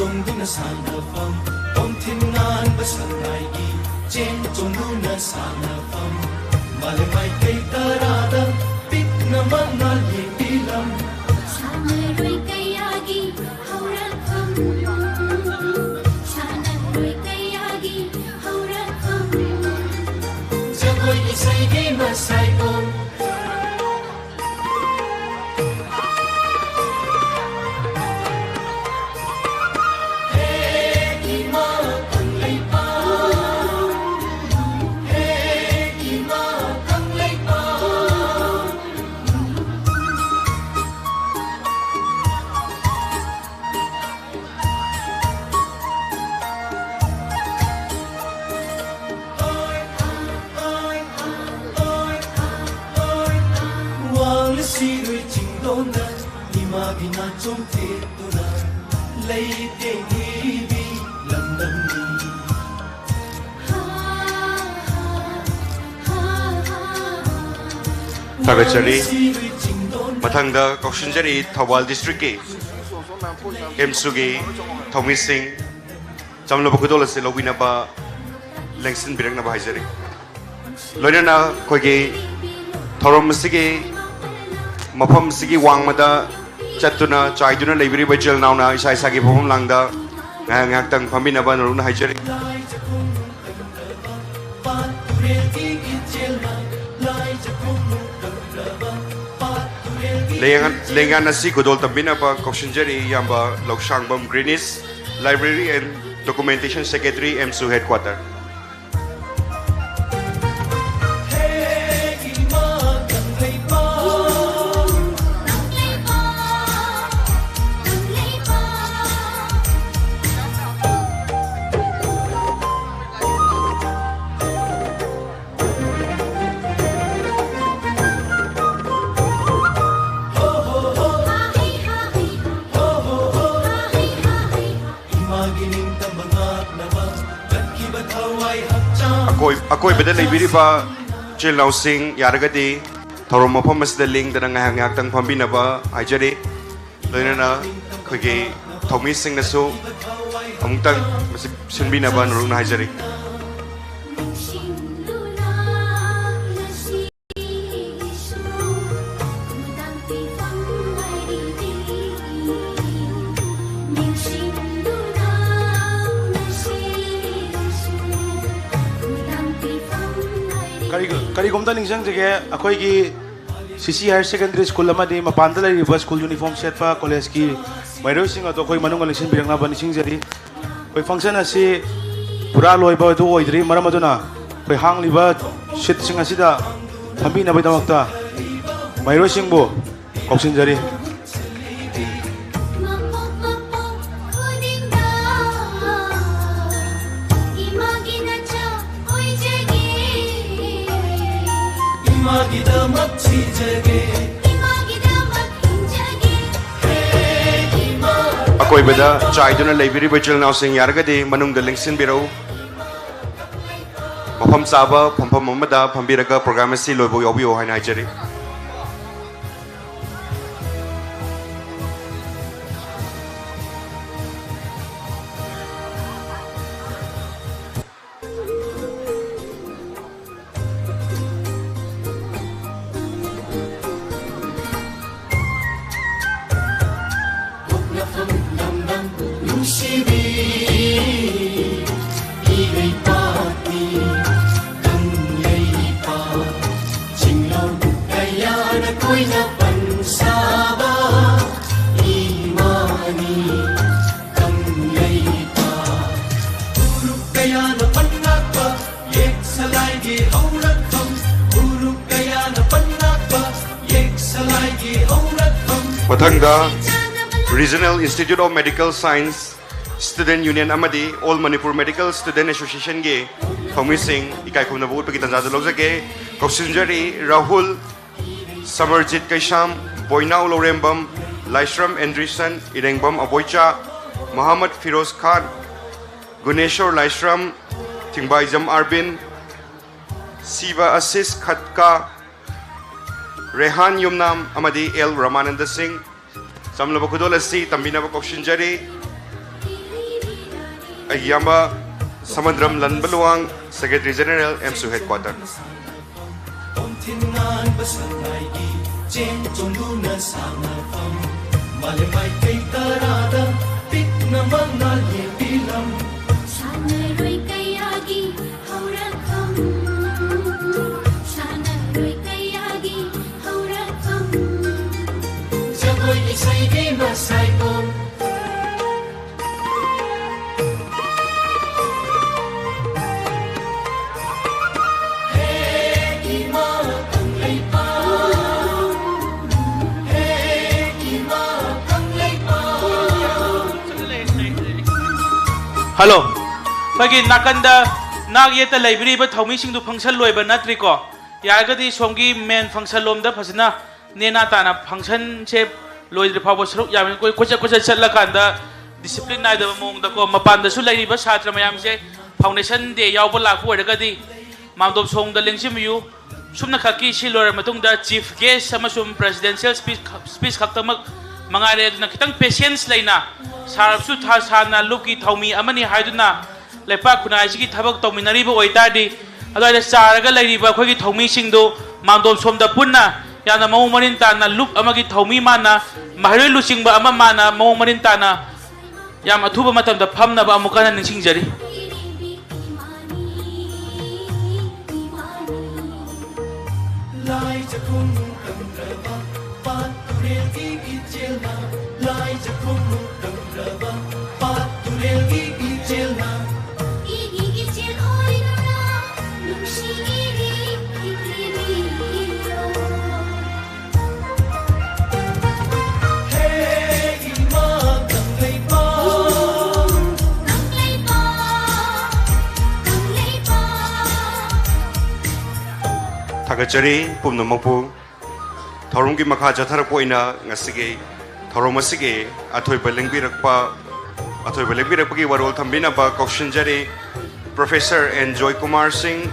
ꯆꯣꯡꯗꯨꯅ ꯁꯥꯟꯅꯐꯝ, ꯇꯣꯝꯊꯤꯟ ꯉꯥꯟꯕ ꯁꯉꯥꯏꯒꯤ ꯆꯦꯟ ꯆꯣꯡꯗꯨꯅ ꯁꯥꯟꯅꯐꯝ, ꯃꯥꯂꯦꯝ ꯃꯥꯏꯀꯩ ꯇꯔꯥꯗ ꯄꯤꯛꯅ ꯃꯉꯥꯜ ꯌꯦꯡꯕꯤ ꯂꯝ꯫ ꯁꯥꯟꯅꯔꯣꯏ ꯀꯌꯥꯒꯤ ꯍꯧꯔꯛꯐꯝ, ꯁꯥꯟꯅꯔꯣꯏ ꯀꯌꯥꯒꯤ ꯍꯧꯔꯛꯐꯝ, ꯖꯒꯣꯏ ꯏꯁꯩꯒꯤ ꯃꯁꯥꯏꯐꯝ꯫ ꯋꯥꯡꯂ ꯁꯤꯔꯣꯏ ꯆꯤꯡꯗꯣꯟꯗ ꯏꯃꯥꯒꯤ ꯅꯥꯆꯣꯝ ꯊꯦꯠꯇꯨꯅ ꯂꯩꯇꯦꯡꯂꯤꯕꯤ ꯂꯝꯗꯝꯅꯤ꯫ ꯊꯥꯒꯠꯆꯔꯤ꯫ ꯃꯊꯪꯗ ꯀꯧꯁꯤꯟꯖꯔꯤ ꯊꯧꯕꯥꯜ ꯗꯤꯁꯇ꯭ꯔꯤꯛꯀꯤ ꯑꯦꯝꯁꯨꯒꯤ ꯊꯧꯃꯤꯁꯤꯡ꯫ ꯆꯝꯂꯕ ꯈꯨꯗꯣꯜ ꯑꯁꯤ ꯂꯧꯕꯤꯅꯕ ꯂꯦꯡꯁꯤꯟꯕꯤꯔꯛꯅꯕ ꯍꯥꯏꯖꯔꯤ꯫ ꯂꯣꯏꯅꯅ ꯑꯩꯈꯣꯏꯒꯤ ꯊꯧꯔꯝ ꯑꯁꯤꯒꯤ ꯃꯐꯝ ꯑꯁꯤꯒꯤ ꯋꯥꯡꯃꯗ ꯆꯠꯇꯨꯅ ꯆꯥꯏꯗꯨꯅ ꯂꯩꯕꯤꯔꯤꯕ ꯏꯆꯤꯜ ꯏꯅꯥꯎꯅ ꯏꯁꯥ ꯏꯁꯥꯒꯤ ꯐꯝꯐꯝ ꯂꯥꯡꯗ ꯉꯥꯏꯍꯥꯛ ꯉꯥꯏꯍꯥꯛꯇꯪ ꯐꯝꯕꯤꯅꯕ ꯅꯧꯅ ꯍꯥꯏꯖꯔꯤ꯫ ꯂꯦꯡꯌꯥꯟ-, ꯂꯦꯡꯌꯥꯟ ꯑꯁꯤ ꯈꯨꯗꯣꯜ ꯇꯝꯕꯤꯅꯕ ꯀꯧꯁꯤꯟꯖꯔꯤ ꯏꯌꯥꯝꯕ Lousangbam ꯒ꯭ꯔꯤꯅꯤꯁ, Library and Documentation Secretary, AMSU Headquarter꯫ ꯑꯀꯣꯏ-, ꯑꯀꯣꯏꯕꯗ ꯂꯩꯕꯤꯔꯤꯕ ꯏꯆꯤꯜ ꯏꯅꯥꯎꯁꯤꯡ, ꯌꯥꯔꯒꯗꯤ ꯊꯧꯔꯝ ꯃꯐꯝ ꯑꯁꯤꯗ ꯂꯦꯡꯗꯅ ꯉꯥꯏꯍꯥꯛ ꯉꯥꯏꯍꯥꯛꯇꯪ ꯐꯝꯕꯤꯅꯕ ꯍꯥꯏꯖꯔꯤ꯫ ꯂꯣꯏꯅꯅ ꯑꯩꯈꯣꯏꯒꯤ ꯊꯧꯃꯤꯁꯤꯡꯅꯁꯨ ꯑꯃꯨꯛꯇꯪ ꯃꯁꯤ ꯁꯤꯟꯕꯤꯅꯕ ꯅꯧꯔꯨꯛꯅ ꯍꯥꯏꯖꯔꯤ꯫ ꯀꯔꯤ-, ꯀꯔꯤꯒꯨꯝꯇ ꯅꯤꯡꯁꯤꯡꯖꯒꯦ, ꯑꯩꯈꯣꯏꯒꯤ ꯁꯤ ꯁꯤ Higher Secondary School ꯑꯃꯗꯤ ꯃꯄꯥꯟꯗ ꯂꯩꯔꯤꯕ school uniform ꯁꯦꯠꯄ collegeꯀꯤ ꯃꯍꯩꯔꯣꯏꯁꯤꯡ ꯑꯗꯨ ꯑꯩꯈꯣꯏ ꯃꯅꯨꯡꯗ ꯂꯦꯡꯁꯤꯟꯕꯤꯔꯛꯅꯕ ꯅꯤꯡꯁꯤꯡꯖꯔꯤ꯫ ꯑꯩꯈꯣꯏ function ꯑꯁꯤ ꯄꯨꯔꯥ ꯂꯣꯏꯕ ꯑꯗꯨ ꯑꯣꯏꯗ꯭ꯔꯤ, ꯃꯔꯝ ꯑꯗꯨꯅ ꯑꯩꯈꯣꯏ ꯍꯥꯡꯂꯤꯕ seatꯁꯤꯡ ꯑꯁꯤꯗ ꯐꯝꯕꯤꯅꯕꯒꯤꯗꯃꯛꯇ ꯃꯍꯩꯔꯣꯏꯁꯤꯡꯕꯨ ꯀꯧꯁꯤꯟꯖꯔꯤ꯫ ꯑꯀꯣꯏꯕꯗ ꯆꯥꯏꯗꯨꯅ ꯂꯩꯕꯤꯔꯤꯕ ꯏꯆꯤꯜ ꯏꯅꯥꯎꯁꯤꯡ ꯌꯥꯔꯒꯗꯤ ꯃꯅꯨꯡꯗ ꯂꯦꯡꯁꯤꯟꯕꯤꯔꯛꯎ꯫ ꯃꯐꯝ ꯆꯥꯕ ꯐꯝꯐꯝ ꯑꯃꯗ ꯐꯝꯕꯤꯔꯒ program ꯑꯁꯤ ꯂꯣꯏꯕ ꯌꯥꯎꯕꯤꯌꯨ ꯍꯥꯏꯅ ꯍꯥꯏꯖꯔꯤ꯫ ꯃꯊꯪꯗ Regional Institute of Medical Science Student Union ꯑꯃꯗꯤ All Manipur Medical Student Associationꯒꯤ ꯊꯧꯃꯤꯁꯤꯡ ꯏꯀꯥꯏ ꯈꯨꯝꯅꯕ ꯎꯠꯄꯒꯤ ꯇꯥꯟꯖꯥꯗꯨ ꯂꯧꯖꯒꯦ꯫ ꯀꯧꯁꯤꯟꯖꯔꯤ ꯔꯥꯍꯨꯜ, ꯁꯃꯔꯖꯤꯠ ꯀꯩꯁꯥꯝ, ꯕꯣꯏꯅꯥꯎ ꯂꯧꯔꯦꯝꯕꯝ, ꯂꯥꯏꯁ꯭ꯔꯝ ꯑꯦꯟꯗ꯭ꯔꯤꯁꯟ, ꯏꯔꯦꯡꯕꯝ ꯑꯕꯣꯏꯆꯥ, ꯃꯣꯍꯝꯃꯗ ꯐꯤꯔꯣꯖ ꯈꯥꯟ, ꯒꯨꯅꯦꯁꯣꯔ ꯂꯥꯏꯁ꯭ꯔꯝ, ꯊꯤꯡꯕꯥꯏꯖꯝ ꯑꯥꯔꯕꯤꯟ, ꯁꯤꯕ ꯑꯁꯤꯁ ꯈꯠꯀꯥ, ꯔꯦꯍꯥꯟ ꯌꯨꯝꯅꯥꯝ ꯑꯃꯗꯤ ꯑꯦꯜ ꯔꯃꯥꯅꯟꯗ ꯁꯤꯡ꯫ ꯆꯝꯂꯕ ꯈꯨꯗꯣꯜ ꯑꯁꯤ ꯇꯝꯕꯤꯅꯕ ꯀꯧꯁꯤꯟꯖꯔꯤ ꯑꯩꯒꯤ ꯏꯌꯥꯝꯕ ꯁꯃꯨꯗ꯭ꯔꯝ ꯂꯟꯕ ꯂꯨꯋꯥꯡ, Secretary General, ꯑꯦꯝꯁꯨ Headquarter꯫ ꯇꯣꯝꯊꯤꯟ ꯉꯥꯟꯕ ꯁꯉꯥꯏꯒꯤ ꯆꯦꯡ ꯆꯣꯡꯗꯨꯅ ꯁꯥꯟꯅꯐꯝ, ꯃꯥꯂꯦꯝ ꯃꯥꯏꯀꯩ ꯇꯔꯥꯗ ꯄꯤꯛꯅ ꯃꯉꯥꯜ ꯌꯦꯡꯕꯤ ꯂꯝ꯫ ꯁꯥꯟꯅꯔꯣꯏ ꯀꯌꯥꯒꯤ ꯍꯧꯔꯛꯐꯝ, ꯁꯥꯟꯅꯔꯣꯏ ꯀꯌꯥꯒꯤ ꯍꯧꯔꯛꯐꯝ꯫ ꯖꯒꯣꯏ ꯏꯁꯩꯒꯤ ꯃꯁꯥꯏꯀꯣꯟ꯫ ꯍꯦ ꯏꯃꯥ ꯀꯪꯂꯩꯄꯥꯛ, ꯍꯦ ꯏꯃꯥ ꯀꯪꯂꯩꯄꯥꯛ꯫ ꯍꯜꯂꯣ꯫ ꯑꯩꯈꯣꯏꯒꯤ ꯅꯥꯀꯟꯗ ꯅꯥꯛ ꯌꯦꯠꯇ ꯂꯩꯕꯤꯔꯤꯕ ꯊꯧꯃꯤꯁꯤꯡꯗꯨ function ꯂꯣꯏꯕ ꯅꯠꯇ꯭ꯔꯤꯀꯣ? ꯌꯥꯔꯒꯗꯤ ꯁꯣꯝꯒꯤ main function ꯂꯣꯝꯗ ꯐꯖꯅ ꯅꯦꯅꯥ ꯇꯥꯅ functionꯁꯦ ꯂꯣꯏꯗ꯭ꯔꯤ ꯐꯥꯎꯕ ꯁꯔꯨꯛ ꯌꯥꯕꯤꯅ ꯀꯣꯏ-, ꯀꯣꯏꯆꯠ ꯀꯣꯏꯆꯠ ꯆꯠꯂꯀꯥꯟꯗ discipline ꯅꯥꯏꯗꯕ ꯃꯑꯣꯡꯗꯀꯣ, ꯃꯄꯥꯟꯗꯁꯨ ꯂꯩꯔꯤꯕ ꯁꯥꯇ꯭ꯔ ꯃꯌꯥꯝꯁꯦ Foundation Day ꯌꯥꯎꯕ ꯂꯥꯛꯄ ꯑꯣꯏꯔꯒꯗꯤ ꯃꯥꯝꯗꯣꯞ ꯁꯣꯡꯗ ꯂꯦꯡꯁꯤꯟꯕꯤꯌꯨ꯫ ꯁꯨꯞꯅꯈꯛꯀꯤ ꯁꯤ ꯂꯣꯏꯔꯕ ꯃꯇꯨꯡꯗ chief guest ꯑꯃꯁꯨꯡ presidential speech ꯈꯛ-, speech ꯈꯛꯇꯃꯛ ꯃꯉꯥꯏꯔꯦ꯫ ꯑꯗꯨꯅ ꯈꯤꯇꯪ patience ꯂꯩꯅ ꯁꯥꯔꯕꯁꯨ ꯊꯥ ꯁꯥꯅ ꯂꯨꯞꯀꯤ ꯊꯧꯃꯤ ꯑꯃꯅꯤ ꯍꯥꯏꯗꯨꯅ ꯂꯩꯄꯥꯛ ꯈꯨꯟꯅꯥꯏꯁꯤꯒꯤ ꯊꯕꯛ ꯇꯧꯃꯤꯟꯅꯔꯤꯕ ꯑꯣꯏꯇꯥꯔꯗꯤ, ꯑꯗꯨꯋꯥꯏꯗ ꯆꯥꯔꯒ ꯂꯩꯔꯤꯕ ꯑꯩꯈꯣꯏꯒꯤ ꯊꯧꯃꯤꯁꯤꯡꯗꯨ ꯃꯥꯡꯗꯣꯞ ꯁꯣꯝꯗ ꯄꯨꯟꯅ ꯌꯥꯝꯅ ꯃꯑꯣꯡ ꯃꯔꯤꯟ ꯇꯥꯅ ꯂꯨꯞ ꯑꯃꯒꯤ ꯊꯧꯃꯤ ꯃꯥꯟꯅ ꯃꯍꯩꯔꯣꯏ ꯂꯨꯆꯤꯡꯕ ꯑꯃ ꯃꯥꯟꯅ ꯃꯑꯣꯡ ꯃꯔꯤꯟ ꯇꯥꯅ ꯌꯥꯝ ꯑꯊꯨꯕ ꯃꯇꯝꯗ ꯐꯝꯅꯕ ꯑꯃꯨꯛ ꯍꯟꯅ ꯅꯤꯡꯁꯤꯡꯖꯔꯤ꯫ ꯂꯥꯏ ꯆꯥꯛꯈꯨꯝ ꯀꯪꯗ꯭ꯔꯕ ꯄꯥꯠ ꯇꯨꯔꯦꯜꯒꯤ ꯏꯆꯦꯜꯅ, ꯂꯥꯏ ꯆꯥꯛꯈꯨꯝ ꯀꯪꯗ꯭ꯔꯕ ꯄꯥꯠ ꯇꯨꯔꯦꯜꯒꯤ ꯏꯆꯦꯜꯅ, ꯏꯒꯤ ꯏꯆꯦꯜ ꯑꯣꯏꯗꯨꯅ ꯅꯨꯡꯁꯤ ꯏꯔꯤ ꯏꯊꯤꯜꯂꯤꯌꯣ꯫ ꯍꯦ ꯏꯃꯥ ꯀꯪꯂꯩꯄꯥꯛ, ꯀꯪꯂꯩꯄꯥꯛ, ꯀꯪꯂꯩꯄꯥꯛ꯫ ꯊꯥꯒꯠꯆꯔꯤ ꯄꯨꯝꯅꯃꯛꯄꯨ꯫ ꯊꯧꯔꯝꯒꯤ ꯃꯈꯥ ꯆꯠꯊꯔꯛꯄ ꯑꯣꯏꯅ ꯉꯁꯤꯒꯤ ꯊꯧꯔꯝ ꯑꯁꯤꯒꯤ ꯑꯊꯣꯏꯕ ꯂꯦꯡꯕꯤꯔꯛꯄ, ꯑꯊꯣꯏꯕ ꯂꯦꯡꯕꯤꯔꯛꯄꯒꯤ ꯋꯥꯔꯣꯜ ꯊꯝꯕꯤꯅꯕ ꯀꯧꯁꯤꯟꯖꯔꯤ꯫ Professor N ꯖꯣꯏꯀꯨꯃꯥꯔ ꯁꯤꯡ,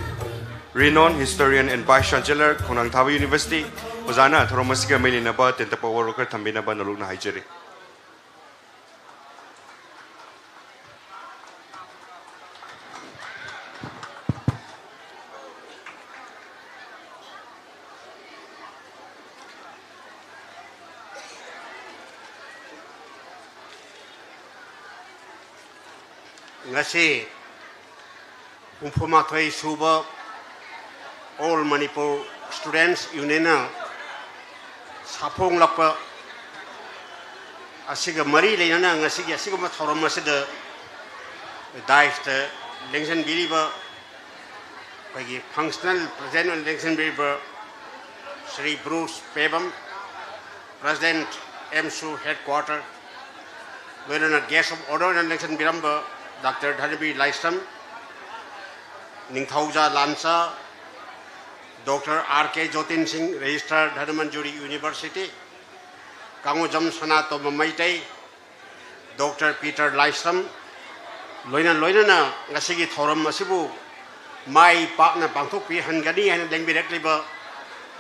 Renowned historian and Vice Chancellor, ꯈꯣꯡꯅꯥꯡ ꯊꯥꯕ University, ꯑꯣꯖꯥꯅ ꯊꯧꯔꯝ ꯑꯁꯤꯒ ꯃꯔꯤ ꯂꯩꯅꯕ ꯇꯦꯟꯇꯛꯄ ꯋꯥꯔꯣꯜ ꯈꯔ ꯊꯝꯕꯤꯅꯕ ꯅꯣꯂꯨꯛꯅ ꯍꯥꯏꯖꯔꯤ꯫ ꯉꯁꯤ ꯍꯨꯝꯐꯨ ꯃꯥꯊꯣꯏ ꯁꯨꯕ All Manipur Students Unionꯅ ꯁꯥꯐꯣꯡꯂꯛꯄ ꯑꯁꯤꯒ ꯃꯔꯤ ꯂꯩꯅꯅ ꯉꯁꯤꯒꯤ ꯑꯁꯤꯒꯨꯝꯕ ꯊꯧꯔꯝ ꯑꯁꯤꯗ ꯗꯥꯏꯁꯇ ꯂꯦꯡꯁꯤꯟꯕꯤꯔꯤꯕ ꯑꯩꯈꯣꯏꯒꯤ functional president ꯑꯣꯏꯅ ꯂꯦꯡꯁꯤꯟꯕꯤꯔꯤꯕ Shri Bruce Pebam, president, ꯑꯦꯝꯁꯨ headquarter, ꯂꯣꯏꯅꯅ guest of honour ꯑꯣꯏꯅ ꯂꯦꯡꯁꯤꯟꯕꯤꯔꯝꯕ doctor Dhanabir Laishram, Ningthouja Lancha, doctor R K Jotin Singh, registrar Dhanamanjuri University, Kangjam Sanatomba Meitei, doctor Peter Laishram, ꯂꯣꯏꯅ ꯂꯣꯏꯅꯅ ꯉꯁꯤꯒꯤ ꯊꯧꯔꯝ ꯑꯁꯤꯕꯨ ꯃꯥꯏ ꯄꯥꯛꯅ ꯄꯥꯡꯊꯣꯛꯄꯤꯍꯟꯒꯅꯤ ꯍꯥꯏꯅ ꯂꯦꯡꯕꯤꯔꯛꯂꯤꯕ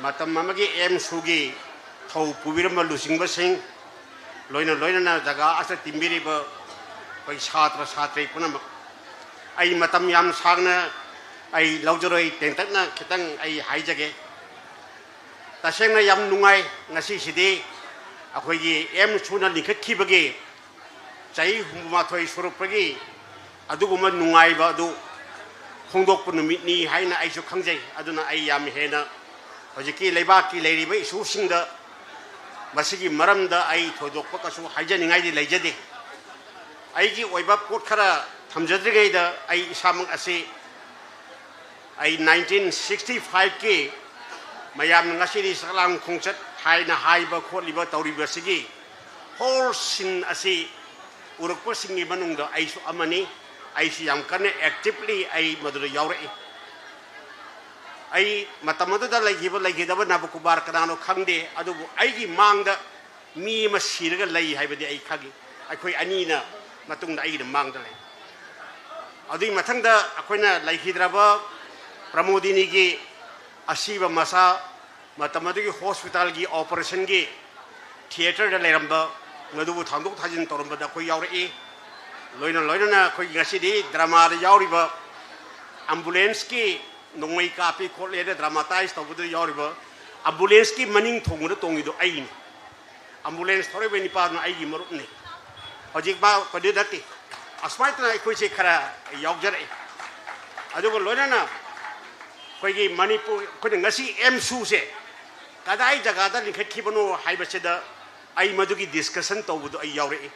ꯃꯇꯝ ꯑꯃꯒꯤ ꯑꯦꯝꯁꯨꯒꯤ ꯊꯧ ꯄꯨꯕꯤꯔꯝꯕ ꯂꯨꯆꯤꯡꯕꯁꯤꯡ, ꯂꯣꯏꯅ ꯂꯣꯏꯅꯅ ꯖꯒꯥ ꯑꯁꯤꯗ ꯇꯤꯟꯕꯤꯔꯤꯕ ꯑꯩꯈꯣꯏ ꯁꯥꯇ꯭ꯔ ꯁꯥꯇ꯭ꯔꯤ ꯄꯨꯝꯅꯃꯛ, ꯑꯩ ꯃꯇꯝ ꯌꯥꯝ ꯁꯥꯡꯅ ꯑꯩ ꯂꯧꯖꯔꯣꯏ, ꯇꯦꯟꯇꯛꯅ ꯈꯤꯇꯪ ꯑꯩ ꯍꯥꯏꯖꯒꯦ꯫ ꯇꯁꯦꯡꯅ ꯌꯥꯝ ꯅꯨꯡꯉꯥꯏ꯫ ꯉꯁꯤꯁꯤꯗꯤ ꯑꯩꯈꯣꯏꯒꯤ ꯑꯦꯝꯁꯨꯅ ꯂꯤꯡꯈꯠꯈꯤꯕꯒꯤ ꯆꯍꯤ ꯍꯨꯝꯐꯨ ꯃꯥꯊꯣꯏ ꯁꯨꯔꯛꯄꯒꯤ ꯑꯗꯨꯒꯨꯝꯕ ꯅꯨꯡꯉꯥꯏꯕ ꯑꯗꯨ ꯐꯣꯡꯗꯣꯛꯄ ꯅꯨꯃꯤꯠꯅꯤ ꯍꯥꯏꯅ ꯑꯩꯁꯨ ꯈꯪꯖꯩ꯫ ꯑꯗꯨꯅ ꯑꯩ ꯌꯥꯝ ꯍꯦꯟꯅ ꯍꯧꯖꯤꯛꯀꯤ ꯂꯩꯕꯥꯛꯀꯤ ꯂꯩꯔꯤꯕ ꯏꯁꯨꯁꯤꯡꯗ ꯃꯁꯤꯒꯤ ꯃꯔꯝꯗ ꯑꯩ ꯊꯣꯏꯗꯣꯛꯄ ꯀꯩꯁꯨ ꯍꯥꯏꯖꯅꯤꯡꯉꯥꯏꯗꯤ ꯂꯩꯖꯗꯦ꯫ ꯑꯩꯒꯤ ꯑꯣꯏꯕ ꯄꯣꯠ ꯈꯔ ꯊꯝꯖꯗ꯭ꯔꯤꯉꯩꯗ ꯑꯩ ꯏꯁꯥꯃꯛ ꯑꯁꯤ ꯑꯩ nineteen sixty five ꯀꯤ ꯃꯌꯥꯝꯅ ꯉꯁꯤꯗꯤ ꯁꯛꯂꯥꯡ ꯈꯣꯡꯆꯠ ꯍꯥꯏꯅ ꯍꯥꯏꯕ ꯈꯣꯠꯂꯤꯕ ꯇꯧꯔꯤꯕꯁꯤꯒꯤ whole scene ꯑꯁꯤ ꯎꯔꯛꯄꯁꯤꯡꯒꯤ ꯃꯅꯨꯡꯗ ꯑꯩꯁꯨ ꯑꯃꯅꯤ꯫ ꯑꯩꯁꯨ ꯌꯥꯝ ꯀꯟꯅ actively ꯑꯩ ꯃꯗꯨꯗ ꯌꯥꯎꯔꯛꯏ꯫ ꯑꯩ ꯃꯇꯝ ꯑꯗꯨꯗ ꯂꯩꯈꯤꯕ ꯂꯩꯈꯤꯗꯕ ꯅꯕꯀꯨꯃꯥꯔ ꯀꯅꯥꯅꯣ ꯈꯪꯗꯦ, ꯑꯗꯨꯕꯨ ꯑꯩꯒꯤ ꯃꯥꯡꯗ ꯃꯤ ꯑꯃ ꯁꯤꯔꯒ ꯂꯩ ꯍꯥꯏꯕꯗꯤ ꯑꯩ ꯈꯪꯉꯤ꯫ ꯑꯩꯈꯣꯏ ꯑꯅꯤꯅ ꯃꯇꯨꯡꯗ ꯑꯩꯒꯤꯅ ꯃꯥꯡꯗ ꯂꯩ꯫ ꯑꯗꯨꯒꯤ ꯃꯊꯪꯗ ꯑꯩꯈꯣꯏꯅ ꯂꯩꯈꯤꯗ꯭ꯔꯕ ꯄ꯭ꯔꯃꯣꯗꯤꯅꯤꯒꯤ ꯑꯁꯤꯕ ꯃꯁꯥ ꯃꯇꯝ ꯑꯗꯨꯒꯤ ꯍꯣꯁꯄꯤꯇꯥꯜꯒꯤ ꯑꯣꯄꯔꯦꯁꯟꯒꯤ ꯊꯤꯌꯦꯇꯔꯗ ꯂꯩꯔꯝꯕ, ꯃꯗꯨꯕꯨ ꯊꯥꯡꯗꯣꯛ ꯊꯥꯖꯤꯟ ꯇꯧꯔꯝꯕꯗ ꯑꯩꯈꯣꯏ ꯌꯥꯎꯔꯛꯏ꯫ ꯂꯣꯏꯅ ꯂꯣꯏꯅꯅ ꯑꯩꯈꯣꯏꯒꯤ ꯉꯁꯤꯗꯤ ꯗ꯭ꯔꯃꯥꯗ ꯌꯥꯎꯔꯤꯕ ꯑꯦꯝꯕꯨꯂꯦꯟꯁꯀꯤ ꯅꯣꯡꯃꯩ ꯀꯥꯞꯄꯤ ꯈꯣꯠꯂꯦꯅ ꯗ꯭ꯔꯃꯥꯇꯥꯏꯖ ꯇꯧꯕꯗ ꯌꯥꯎꯔꯤꯕ ꯑꯦꯝꯕꯨꯂꯦꯟꯁꯀꯤ ꯃꯅꯤꯡ ꯊꯣꯡꯕꯗ ꯇꯣꯡꯉꯤꯗꯣ ꯑꯩꯅꯤ꯫ ꯑꯦꯝꯕꯨꯂꯦꯟꯁ ꯊꯧꯔꯛꯏꯕ ꯅꯤꯄꯥꯗꯨꯅ ꯑꯩꯒꯤ ꯃꯔꯨꯞꯅꯤ꯫ ꯍꯧꯖꯤꯛ ꯃꯥ ꯀꯩꯅꯣ ꯅꯠꯇꯦ꯫ ꯑꯁꯨꯃꯥꯏꯅ ꯇꯧꯅ ꯑꯩꯈꯣꯏꯁꯦ ꯈꯔ ꯌꯥꯎꯖꯔꯛꯏ꯫ ꯑꯗꯨꯒ ꯂꯣꯏꯅꯅ ꯑꯩꯈꯣꯏꯒꯤ ꯃꯅꯤꯄꯨꯔ, ꯑꯩꯈꯣꯏꯅ ꯉꯁꯤ ꯑꯦꯝꯁꯨꯁꯦ ꯀꯗꯥꯏ ꯖꯒꯥꯗ ꯂꯤꯡꯈꯠꯈꯤꯕꯅꯣ ꯍꯥꯏꯕꯁꯤꯗ ꯑꯩ ꯃꯗꯨꯒꯤ ꯗꯤꯁꯀꯁꯟ ꯇꯧꯕꯗꯣ ꯑꯩ ꯌꯥꯎꯔꯛꯏ꯫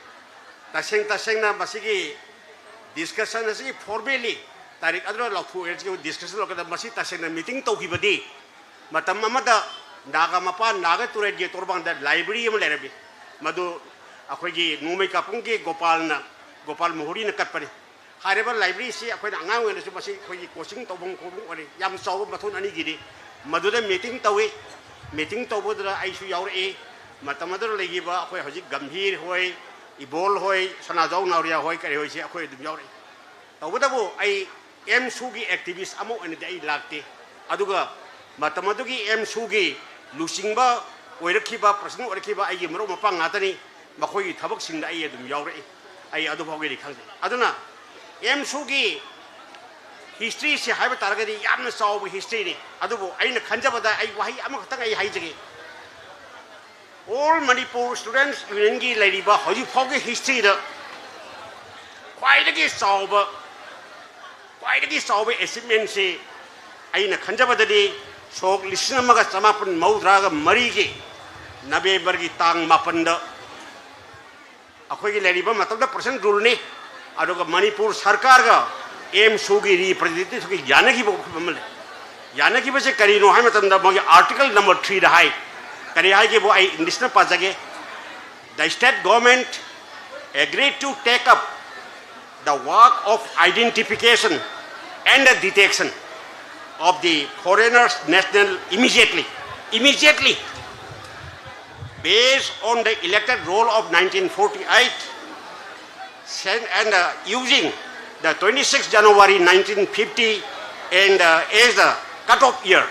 ꯇꯁꯦꯡ ꯇꯁꯦꯡꯅ ꯃꯁꯤꯒꯤ ꯗꯤꯁꯀꯁꯟ ꯑꯁꯤꯒꯤ ꯐꯣꯔꯃꯦꯜꯂꯤ ꯇꯥꯔꯤꯛ ꯑꯗꯨꯗ ꯂꯥꯎꯊꯣꯛꯑꯦ꯫ ꯗꯤꯁꯀꯁꯟ ꯂꯧꯔꯀꯥꯟꯗ ꯃꯁꯤ ꯇꯁꯦꯡꯅ ꯃꯤꯇꯤꯡ ꯇꯧꯈꯤꯕꯗꯤ ꯃꯇꯝ ꯑꯃꯗ ꯅꯥꯒꯥ ꯃꯄꯥꯟ ꯅꯥꯒꯥ ꯇꯨꯔꯦꯜꯒꯤ ꯇꯣꯔꯕꯥꯟꯗ ꯂꯥꯏꯕ꯭ꯔꯦꯔꯤ ꯑꯃ ꯂꯩꯔꯝꯃꯤ꯫ ꯃꯗꯨ ꯑꯩꯈꯣꯏꯒꯤ ꯅꯣꯡꯃꯩ ꯀꯥꯞꯄꯨꯝꯒꯤ ꯒꯣꯄꯥꯜꯅ, ꯒꯣꯄꯥꯜ ꯃꯣꯍꯣꯔꯤꯅ ꯀꯠꯄꯅꯤ꯫ ꯍꯥꯏꯔꯤꯕ ꯂꯥꯏꯕ꯭ꯔꯦꯔꯤꯁꯤ ꯑꯩꯈꯣꯏꯅ ꯑꯉꯥꯡ ꯑꯣꯏꯔꯁꯨ ꯃꯁꯤ ꯑꯩꯈꯣꯏꯒꯤ ꯀꯣꯆꯤꯡ ꯇꯧꯐꯝ ꯈꯣꯠꯐꯝ ꯑꯣꯏꯔꯦ꯫ ꯌꯥꯝ ꯆꯥꯎꯕ ꯃꯊꯣꯟ ꯑꯅꯤꯒꯤꯅꯤ꯫ ꯃꯗꯨꯗ ꯃꯤꯇꯤꯡ ꯇꯧꯏ꯫ ꯃꯤꯇꯤꯡ ꯇꯧꯕꯗꯨꯗ ꯑꯩꯁꯨ ꯌꯥꯎꯔꯛꯏ꯫ ꯃꯇꯝ ꯑꯗꯨꯗ ꯂꯩꯈꯤꯕ ꯑꯩꯈꯣꯏ ꯍꯧꯖꯤꯛ ꯒꯝꯚꯤꯔ ꯍꯣꯏ, ꯏꯕꯣꯜ ꯍꯣꯏ, ꯁꯅꯥꯖꯥꯎ ꯅꯥꯎꯔꯤꯌꯥ ꯍꯣꯏ, ꯀꯔꯤ ꯍꯣꯏꯁꯦ ꯑꯩꯈꯣꯏ ꯑꯗꯨꯝ ꯌꯥꯎꯔꯛꯏ꯫ ꯇꯧꯕꯇꯕꯨ ꯑꯩ ꯑꯦꯝꯁꯨꯒꯤ ꯑꯦꯛꯇꯤꯚꯤꯁ ꯑꯃ ꯑꯣꯏꯅꯗꯤ ꯑꯩ ꯂꯥꯛꯇꯦ꯫ ꯑꯗꯨꯒ ꯃꯇꯝ ꯑꯗꯨꯒꯤ ꯑꯦꯝꯁꯨꯒꯤ ꯂꯨꯆꯤꯡꯕ ꯑꯣꯏꯔꯛꯈꯤꯕ, ꯄ꯭ꯔꯁꯤꯗꯦꯟ ꯑꯣꯏꯔꯛꯈꯤꯕ ꯑꯩꯒꯤ ꯃꯔꯨꯞ ꯃꯄꯥꯡ ꯉꯥꯛꯇꯅꯤ꯫ ꯃꯈꯣꯏꯒꯤ ꯊꯕꯛꯁꯤꯡꯗ ꯑꯩ ꯑꯗꯨꯝ ꯌꯥꯎꯔꯛꯏ꯫ ꯑꯩ ꯑꯗꯨ ꯐꯥꯎꯒꯤꯗꯤ ꯈꯪꯖꯩ꯫ ꯑꯗꯨꯅ ꯑꯦꯝꯁꯨꯒꯤ ꯍꯤꯁꯇ꯭ꯔꯤꯁꯦ ꯍꯥꯏꯕ ꯇꯥꯔꯒꯗꯤ ꯌꯥꯝꯅ ꯆꯥꯎꯕ ꯍꯤꯁꯇ꯭ꯔꯤꯅꯤ꯫ ꯑꯗꯨꯕꯨ ꯑꯩꯅ ꯈꯟꯖꯕꯗ ꯑꯩ ꯋꯥꯍꯩ ꯑꯃꯈꯛꯇꯪ ꯑꯩ ꯍꯥꯏꯖꯒꯦ꯫ ꯑꯣꯜ ꯃꯅꯤꯄꯨꯔ ꯁ꯭ꯇꯨꯗꯦꯟꯠꯁ ꯌꯨꯅꯤꯌꯟꯒꯤ ꯂꯩꯔꯤꯕ ꯍꯧꯖꯤꯛ ꯐꯥꯎꯒꯤ ꯍꯤꯁꯇ꯭ꯔꯤꯗ ꯈ꯭ꯋꯥꯏꯗꯒꯤ ꯆꯥꯎꯕ, ꯈ꯭ꯋꯥꯏꯗꯒꯤ ꯆꯥꯎꯕ ꯑꯦꯆꯤꯞꯃꯦꯟꯁꯤ ꯑꯩꯅ ꯈꯟꯖꯕꯗꯗꯤ ꯁꯣꯛ ꯂꯤꯁꯤꯡ ꯑꯃꯒ ꯆꯃꯥꯄꯟ ꯃꯧꯗ꯭ꯔꯥꯒ ꯃꯔꯤꯒꯤ ꯅꯕꯦꯝꯕꯔꯒꯤ ꯇꯥꯡ ꯃꯥꯄꯟꯗ ꯑꯩꯈꯣꯏꯒꯤ ꯂꯩꯔꯤꯕ ꯃꯇꯝꯗ ꯄ꯭ꯔꯁꯤꯗꯦꯟ ꯔꯨꯜꯅꯤ꯫ ꯑꯗꯨꯒ ꯃꯅꯤꯄꯨꯔ ꯁꯔꯀꯥꯔꯒ ꯑꯦꯝꯁꯨꯒꯤ ꯔꯤꯄ꯭ꯔꯖꯦꯟꯇꯦꯇꯤꯚꯀ ꯌꯥꯅꯈꯤꯕ ꯋꯥꯐꯝ ꯑꯃ ꯂꯩ꯫ ꯌꯥꯅꯈꯤꯕꯁꯦ ꯀꯔꯤꯅꯣ ꯍꯥꯏꯕ ꯃꯇꯝꯗ ꯃꯣꯏꯒꯤ ꯑꯥꯔꯇꯤꯀꯜ ꯅꯝꯕꯔ ꯊ꯭ꯔꯤꯗ ꯍꯥꯏ, ꯀꯔꯤ ꯍꯥꯏꯒꯦꯕꯨ ꯑꯩ ꯏꯪꯂꯤꯁꯅ ꯄꯥꯖꯒꯦ꯫ The state government agreed to take up the work of identification and the detection of the foreigners national immediately, immediately, based on the elected roll of nineteen forty-eight, sent and, uh, using the twenty-sixth January nineteen fifty And uh, as the cutoff year,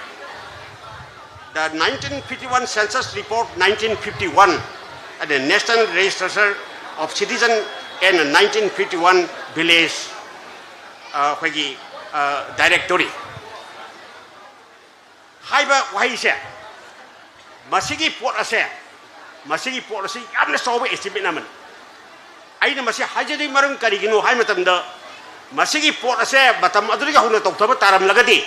the nineteen fifty-one census report, nineteen fifty-one, and the National Register of Citizen and nineteen fifty-one village uh, ꯑꯩꯈꯣꯏꯒꯤ uh, directory ꯍꯥꯏꯕ ꯋꯥꯍꯩꯁꯦ, ꯃꯁꯤꯒꯤ ꯄꯣꯠ ꯑꯁꯦ, ꯃꯁꯤꯒꯤ ꯄꯣꯠ ꯑꯁꯤ ꯌꯥꯝꯅ ꯆꯥꯎꯕ achievement ꯑꯃꯅꯤ꯫ ꯑꯩꯅ ꯃꯁꯤ ꯍꯥꯏꯖꯔꯤ ꯃꯔꯝ ꯀꯔꯤꯒꯤꯅꯣ ꯍꯥꯏꯕ ꯃꯇꯝꯗ, ꯃꯁꯤꯒꯤ ꯄꯣꯠ ꯑꯁꯦ ꯃꯇꯝ ꯑꯗꯨꯗꯒꯤ ꯍꯧꯅ ꯇꯧꯊꯕ ꯇꯥꯔꯝꯂꯒꯗꯤ,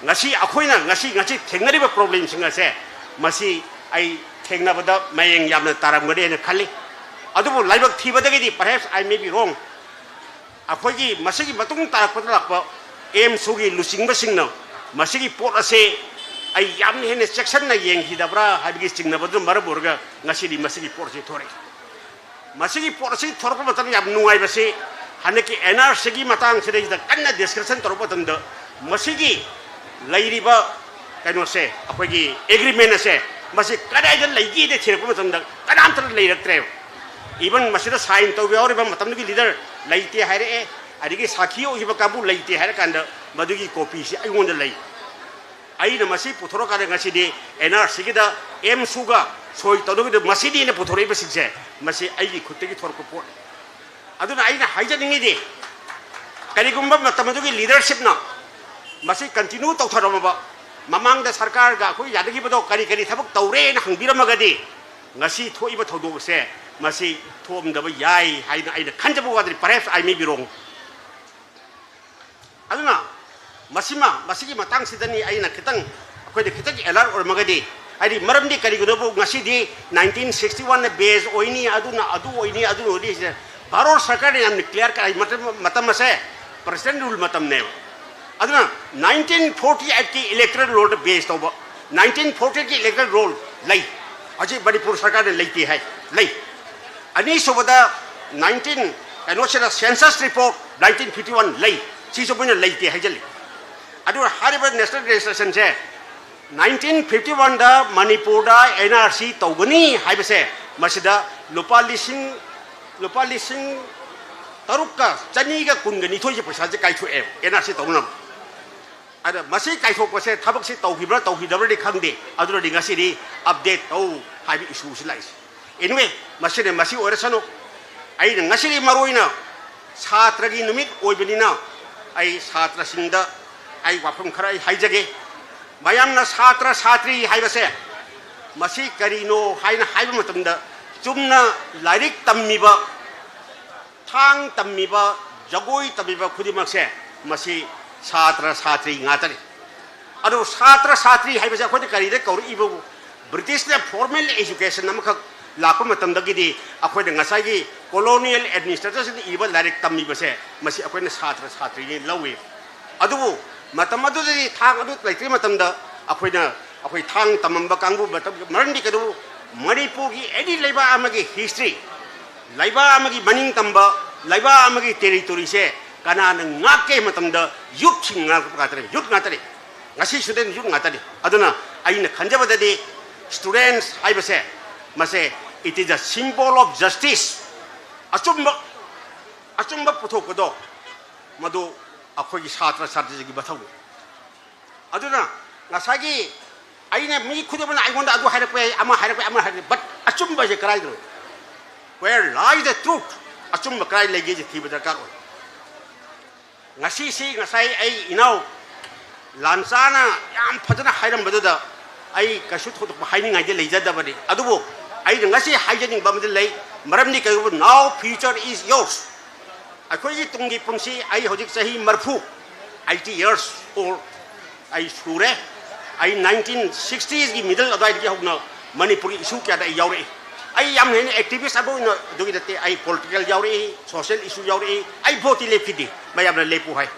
ꯉꯁꯤ ꯑꯩꯈꯣꯏꯅ ꯉꯁꯤ ꯉꯁꯤ ꯊꯦꯡꯅꯔꯤꯕ problemꯁꯤꯡ ꯑꯁꯦ, ꯃꯁꯤ ꯑꯩ ꯊꯦꯡꯅꯕꯗ ꯃꯌꯦꯡ ꯌꯥꯝꯅ ꯇꯥꯔꯝꯒꯅꯤ ꯍꯥꯏꯅ ꯈꯜꯂꯤ꯫ ꯑꯗꯨꯕꯨ ꯂꯥꯏꯕꯛ ꯊꯤꯕꯗꯒꯤꯗꯤ, perhaps I may be wrong, ꯑꯩꯈꯣꯏꯒꯤ ꯃꯁꯤꯒꯤ ꯃꯇꯨꯡ ꯇꯥꯔꯛꯄꯗ ꯂꯥꯛꯄ ꯑꯦꯝꯁꯨꯒꯤ ꯂꯨꯆꯤꯡꯕꯁꯤꯡꯅ ꯃꯁꯤꯒꯤ ꯄꯣꯠ ꯑꯁꯦ ꯑꯩ ꯌꯥꯝꯅ ꯍꯦꯟꯅ ꯆꯦꯛꯁꯤꯟꯅ ꯌꯦꯡꯈꯤꯗꯕ꯭ꯔꯥ ꯍꯥꯏꯕꯒꯤ ꯆꯤꯡꯅꯕꯗꯨꯅ ꯃꯔꯝ ꯑꯣꯏꯔꯒ ꯉꯁꯤꯗꯤ ꯃꯁꯤꯒꯤ ꯄꯣꯠ ꯑꯁꯤ ꯊꯣꯔꯛꯏ꯫ ꯃꯁꯤꯒꯤ ꯄꯣꯠ ꯑꯁꯤ ꯊꯣꯔꯛꯄ ꯃꯇꯝꯗ ꯌꯥꯝ ꯅꯨꯡꯉꯥꯏꯕꯁꯤ, ꯍꯟꯗꯛꯀꯤ ꯑꯦꯟ ꯑꯥꯔ ꯁꯤꯒꯤ ꯃꯇꯥꯡꯁꯤꯗꯩꯁꯤꯗ ꯀꯟꯅ discussion ꯇꯧꯔꯛꯄ ꯃꯇꯝꯗ, ꯃꯁꯤꯒꯤ ꯂꯩꯔꯤꯕ ꯀꯩꯅꯣꯁꯦ, ꯑꯩꯈꯣꯏꯒꯤ agreement ꯑꯁꯦ, ꯃꯁꯤ ꯀꯗꯥꯏꯗ ꯂꯩꯒꯦꯗ ꯊꯤꯔꯛꯄ ꯃꯇꯝꯗ ꯀꯅꯥꯝꯇꯅ ꯂꯩꯔꯛꯇ꯭ꯔꯦꯕ꯫ Even ꯃꯁꯤꯗ sign ꯇꯧꯕ ꯌꯥꯎꯔꯤꯕ ꯃꯇꯝꯗꯨꯒꯤ leader ꯂꯩꯇꯦ ꯍꯥꯏꯔꯛꯑꯦ, ꯑꯗꯒꯤ ꯁꯥꯈꯤ ꯑꯣꯏꯈꯤꯕ ꯀꯥꯡꯕꯨ ꯂꯩꯇꯦ ꯍꯥꯏꯔꯀꯥꯟꯗ, ꯃꯗꯨꯒꯤ copyꯁꯤ ꯑꯩꯉꯣꯟꯗ ꯂꯩ꯫ ꯑꯩꯅ ꯃꯁꯤ ꯄꯨꯊꯣꯔꯛꯀꯥꯟꯗ ꯉꯁꯤꯗꯤ ꯑꯦꯟ ꯑꯥꯔ ꯁꯤꯒꯤꯗ ꯑꯦꯝꯁꯨꯒ ꯁꯣꯏ ꯇꯧꯅꯕꯗ ꯃꯁꯤꯅꯤꯅ ꯄꯨꯊꯣꯔꯛꯏꯕꯁꯤꯡꯁꯦ, ꯃꯁꯤ ꯑꯩꯒꯤ ꯈꯨꯠꯇꯒꯤ ꯊꯣꯔꯛꯄ ꯄꯣꯠꯅꯤ꯫ ꯑꯗꯨꯅ ꯑꯩꯅ ꯍꯥꯏꯖꯅꯤꯡꯉꯤꯗꯤ, ꯀꯔꯤꯒꯨꯝꯕ ꯃꯇꯝ ꯑꯗꯨꯒꯤ leadershipꯅ ꯃꯁꯤ continue ꯇꯧꯊꯔꯝꯃꯕ, ꯃꯃꯥꯡꯗ ꯁꯔꯀꯥꯔꯒ ꯑꯩꯈꯣꯏ ꯌꯥꯅꯈꯤꯕꯗꯣ ꯀꯔꯤ ꯀꯔꯤ ꯊꯕꯛ ꯇꯧꯔꯦꯅ ꯍꯪꯕꯤꯔꯝꯃꯒꯗꯤ, ꯉꯁꯤ ꯊꯣꯛꯏꯕ ꯊꯧꯗꯣꯛ ꯑꯁꯦ ꯃꯁꯤ ꯊꯣꯛꯑꯝꯗꯕ ꯌꯥꯏ ꯍꯥꯏꯅ ꯑꯩꯅ ꯈꯟꯖꯕ ꯋꯥꯗꯅꯤ꯫ Perhaps I may be wrong꯫ ꯑꯗꯨꯅ ꯃꯁꯤꯃ, ꯃꯁꯤꯒꯤ ꯃꯇꯥꯡꯁꯤꯗꯅꯤ ꯑꯩꯅ ꯈꯤꯇꯪ, ꯑꯩꯈꯣꯏꯗ ꯈꯤꯇꯪ alert ꯑꯣꯏꯔꯝꯃꯒꯗꯤ, ꯍꯥꯏꯗꯤ ꯃꯔꯝꯗꯤ ꯀꯔꯤꯒꯤꯅꯣꯕꯨ ꯉꯁꯤꯗꯤ nineteen sixty one base ꯑꯣꯏꯅꯤ, ꯑꯗꯨꯅ ꯑꯗꯨ ꯑꯣꯏꯅꯤ, ꯑꯗꯨꯅ ꯑꯣꯏꯅꯤ ꯁꯤꯗ ꯚꯥꯔꯠ ꯁꯔꯀꯥꯔꯅ ꯌꯥꯝꯅ clear cut ꯃꯇꯝ, ꯃꯇꯝ ꯑꯁꯦ president rule ꯃꯇꯝꯅꯦꯕ꯫ ꯑꯗꯨꯅ nineteen forty eight ꯀꯤ electoral roll ꯗ base ꯇꯧꯕ, nineteen forty eight ꯀꯤ electoral roll ꯂꯩ, ꯍꯧꯖꯤꯛ ꯃꯅꯤꯄꯨꯔ ꯁꯔꯀꯥꯔꯅ ꯂꯩꯇꯦ ꯍꯥꯏ, ꯂꯩ꯫ ꯑꯅꯤꯁꯨꯕꯗ nineteen, ꯀꯩꯅꯣꯁꯤꯗ census report nineteen fifty one ꯂꯩ, ꯁꯤꯁꯨ ꯃꯣꯏꯅ ꯂꯩꯇꯦ ꯍꯥꯏꯖꯜꯂꯤ꯫ ꯑꯗꯨꯒ ꯍꯥꯏꯔꯤꯕ national registrationꯁꯦ nineteen fifty one ꯗ ꯃꯅꯤꯄꯨꯔꯗ ꯑꯦꯟ ꯑꯥꯔ ꯁꯤ ꯇꯧꯒꯅꯤ ꯍꯥꯏꯕꯁꯦ, ꯃꯁꯤꯗ ꯂꯨꯄꯥ ꯂꯤꯁꯤꯡ, ꯂꯨꯄꯥ ꯂꯤꯁꯤꯡ ꯇꯔꯨꯛꯀ ꯆꯅꯤꯒ ꯀꯨꯟꯒ ꯅꯤꯊꯣꯏꯁꯦ ꯄꯩꯁꯥꯁꯦ ꯀꯥꯏꯊꯣꯛꯑꯦꯕ ꯑꯦꯟ ꯑꯥꯔ ꯁꯤ ꯇꯧꯅꯕ꯫ ꯑꯗ ꯃꯁꯤ ꯀꯥꯏꯊꯣꯛꯄꯁꯦ ꯊꯕꯛꯁꯤ ꯇꯧꯈꯤꯕ꯭ꯔꯥ ꯇꯧꯈꯤꯗꯕ꯭ꯔꯗꯤ ꯈꯪꯗꯦ, ꯑꯗꯨꯅꯗꯤ ꯉꯁꯤꯗꯤ ꯑꯞꯗꯦꯠ ꯇꯧ ꯍꯥꯏꯕ ꯏꯁꯨꯁꯤ ꯂꯥꯛꯏꯁꯦ꯫ ꯑꯦꯅꯤꯋꯦ, ꯃꯁꯤꯅ ꯃꯁꯤ ꯑꯣꯏꯔꯁꯅꯨ, ꯑꯩꯅ ꯉꯁꯤꯗꯤ ꯃꯔꯨ ꯑꯣꯏꯅ ꯁꯥꯇ꯭ꯔꯒꯤ ꯅꯨꯃꯤꯠ ꯑꯣꯏꯕꯅꯤꯅ ꯑꯩ ꯁꯥꯇ꯭ꯔꯁꯤꯡꯗ ꯑꯩ ꯋꯥꯐꯝ ꯈꯔ ꯑꯩ ꯍꯥꯏꯖꯒꯦ꯫ ꯃꯌꯥꯝꯅ ꯁꯥꯇ꯭ꯔ ꯁꯥꯇ꯭ꯔꯤ ꯍꯥꯏꯕꯁꯦ ꯃꯁꯤ ꯀꯔꯤꯅꯣ ꯍꯥꯏꯅ ꯍꯥꯏꯕ ꯃꯇꯝꯗ, ꯆꯨꯝꯅ ꯂꯥꯏꯔꯤꯛ ꯇꯝꯃꯤꯕ, ꯊꯥꯡ ꯇꯝꯃꯤꯕ, ꯖꯒꯣꯏ ꯇꯝꯃꯤꯕ ꯈꯨꯗꯤꯡꯃꯛꯁꯦ ꯃꯁꯤ ꯁꯥꯇ꯭ꯔ ꯁꯥꯇ꯭ꯔꯤ ꯉꯥꯛꯇꯅꯤ꯫ ꯑꯗꯨ ꯁꯥꯇ꯭ꯔ ꯁꯥꯇ꯭ꯔꯤ ꯍꯥꯏꯕꯁꯦ ꯑꯩꯈꯣꯏꯅ ꯀꯔꯤꯗ ꯀꯧꯔꯛꯏꯕꯕꯨ? ꯕ꯭ꯔꯤꯇꯤꯁꯅ ꯐꯣꯔꯃꯦꯜ ꯑꯦꯖꯨꯀꯦꯁꯟ ꯑꯃꯈꯛ ꯂꯥꯛꯄ ꯃꯇꯝꯗꯒꯤꯗꯤ ꯑꯩꯈꯣꯏꯅ ꯉꯁꯥꯏꯒꯤ ꯀꯣꯂꯣꯅꯤꯌꯦꯜ ꯑꯦꯗꯃꯤꯅꯤꯁꯇ꯭ꯔꯦꯇꯔꯁꯤꯡꯅ ꯏꯕ ꯂꯥꯏꯔꯤꯛ ꯇꯝꯃꯤꯕꯁꯦ ꯃꯁꯤ ꯑꯩꯈꯣꯏꯅ ꯁꯥꯇ꯭ꯔ ꯁꯥꯇ꯭ꯔꯤꯅꯤ ꯂꯧꯏ꯫ ꯑꯗꯨꯕꯨ ꯃꯇꯝ ꯑꯗꯨꯗꯗꯤ ꯊꯥꯡ ꯑꯗꯨ ꯂꯩꯇ꯭ꯔꯤ ꯃꯇꯝꯗ ꯑꯩꯈꯣꯏꯅ, ꯑꯩꯈꯣꯏ ꯊꯥꯡ ꯇꯝꯃꯝꯕ ꯀꯥꯡꯕꯨ ꯃꯇꯝ, ꯃꯔꯝꯗꯤ ꯀꯩꯗꯧ, ꯃꯅꯤꯄꯨꯔꯒꯤ ꯑꯦꯅꯤ ꯂꯩꯕꯥꯛ ꯑꯃꯒꯤ ꯍꯤꯁꯇ꯭ꯔꯤ, ꯂꯩꯕꯥꯛ ꯑꯃꯒꯤ ꯃꯅꯤꯡ ꯇꯝꯕ, ꯂꯩꯕꯥꯛ ꯑꯃꯒꯤ ꯇꯦꯔꯤꯇꯣꯔꯤꯁꯦ ꯀꯅꯥꯅ ꯉꯥꯛꯀꯦ ꯃꯇꯝꯗ ꯌꯨꯠꯁꯤꯡ ꯉꯥꯛꯄ ꯉꯥꯛꯇꯅꯤ, ꯌꯨꯠ ꯉꯥꯛꯇꯅꯤ꯫ ꯉꯁꯤ ꯁꯨꯗꯦꯟ ꯌꯨꯠ ꯉꯥꯛꯇꯅꯤ꯫ ꯑꯗꯨꯅ ꯑꯩꯅ ꯈꯟꯖꯕꯗꯗꯤ ꯁ꯭ꯇꯨꯗꯦꯟꯠꯁ ꯍꯥꯏꯕꯁꯦ ꯃꯁꯦ, it is a symbol of justice, ꯑꯆꯨꯝꯕ, ꯑꯆꯨꯝꯕ ꯄꯨꯊꯣꯛꯄꯗꯣ ꯃꯗꯨ ꯑꯩꯈꯣꯏꯒꯤ ꯁꯥꯇ꯭ꯔ ꯁꯥꯇ꯭ꯔꯤꯁꯤꯡꯒꯤ ꯃꯊꯧꯅꯤ꯫ ꯑꯗꯨꯅ ꯉꯁꯥꯏꯒꯤ ꯑꯩꯅ, ꯃꯤ ꯈꯨꯗꯤꯡꯃꯛꯅ ꯑꯩꯉꯣꯟꯗ ꯑꯗꯨ ꯍꯥꯏꯔꯛꯄ ꯌꯥꯏ, ꯑꯃ ꯍꯥꯏꯔꯛꯄ ꯌꯥꯏ, ꯑꯃ ꯍꯥꯏꯔꯛꯄ ꯌꯥꯏ, but ꯑꯆꯨꯝꯕꯁꯦ ꯀꯗꯥꯏꯗꯅꯣ? Where lies the truth? ꯑꯆꯨꯝꯕ ꯀꯗꯥꯏ ꯂꯩꯒꯦꯁꯦ ꯊꯤꯕ ꯗꯔꯀꯥꯔ ꯑꯣꯏ꯫ ꯉꯁꯤꯁꯤ ꯉꯁꯥꯏ ꯑꯩ ꯏꯅꯥꯎ ꯂꯥꯟꯆꯥꯅ ꯌꯥꯝ ꯐꯖꯅ ꯍꯥꯏꯔꯝꯕꯗꯨꯗ ꯑꯩ ꯀꯩꯁꯨ ꯊꯣꯏꯗꯣꯛꯄ ꯍꯥꯏꯅꯤꯡꯉꯥꯏꯗꯤ ꯂꯩꯖꯗꯕꯅꯤ꯫ ꯑꯗꯨꯕꯨ ꯑꯩꯅ ꯉꯁꯤ ꯍꯥꯏꯖꯅꯤꯡꯕ ꯑꯃꯗꯤ ꯂꯩ, ꯃꯔꯝꯗꯤ ꯀꯩꯒꯨꯝꯕ now future is yours꯫ ꯑꯩꯈꯣꯏꯒꯤ ꯇꯨꯡꯒꯤ ꯄꯨꯟꯁꯤ, ꯑꯩ ꯍꯧꯖꯤꯛ ꯆꯍꯤ ꯃꯔꯤꯐꯨ, eighty years old ꯑꯩ ꯁꯨꯔꯦ꯫ ꯑꯩ ꯅꯥꯏꯟꯇꯤꯟ ꯁꯤꯛꯁꯇꯤꯁꯀꯤ ꯃꯤꯗꯜ ꯑꯗꯨꯋꯥꯏꯗꯒꯤ ꯍꯧꯅ ꯃꯅꯤꯄꯨꯔꯒꯤ ꯏꯁꯨ ꯀꯌꯥꯗ ꯑꯩ ꯌꯥꯎꯔꯛꯏ꯫ ꯑꯩ ꯌꯥꯝ ꯍꯦꯟꯅ ꯑꯦꯛꯇꯤꯚꯤꯁ ꯑꯃ ꯑꯣꯏꯅ ꯑꯗꯨꯒꯤ ꯅꯠꯇꯦ, ꯑꯩ ꯄꯣꯂꯤꯇꯤꯀꯦꯜ ꯌꯥꯎꯔꯛꯏ, ꯁꯣꯁꯤꯌꯦꯜ ꯏꯁꯨ ꯌꯥꯎꯔꯛꯏ꯫ ꯑꯩ ꯚꯣꯠꯇꯤ ꯂꯦꯞꯈꯤꯗꯦ, ꯃꯌꯥꯝꯅ ꯂꯦꯞꯄꯨ ꯍꯥꯏ꯫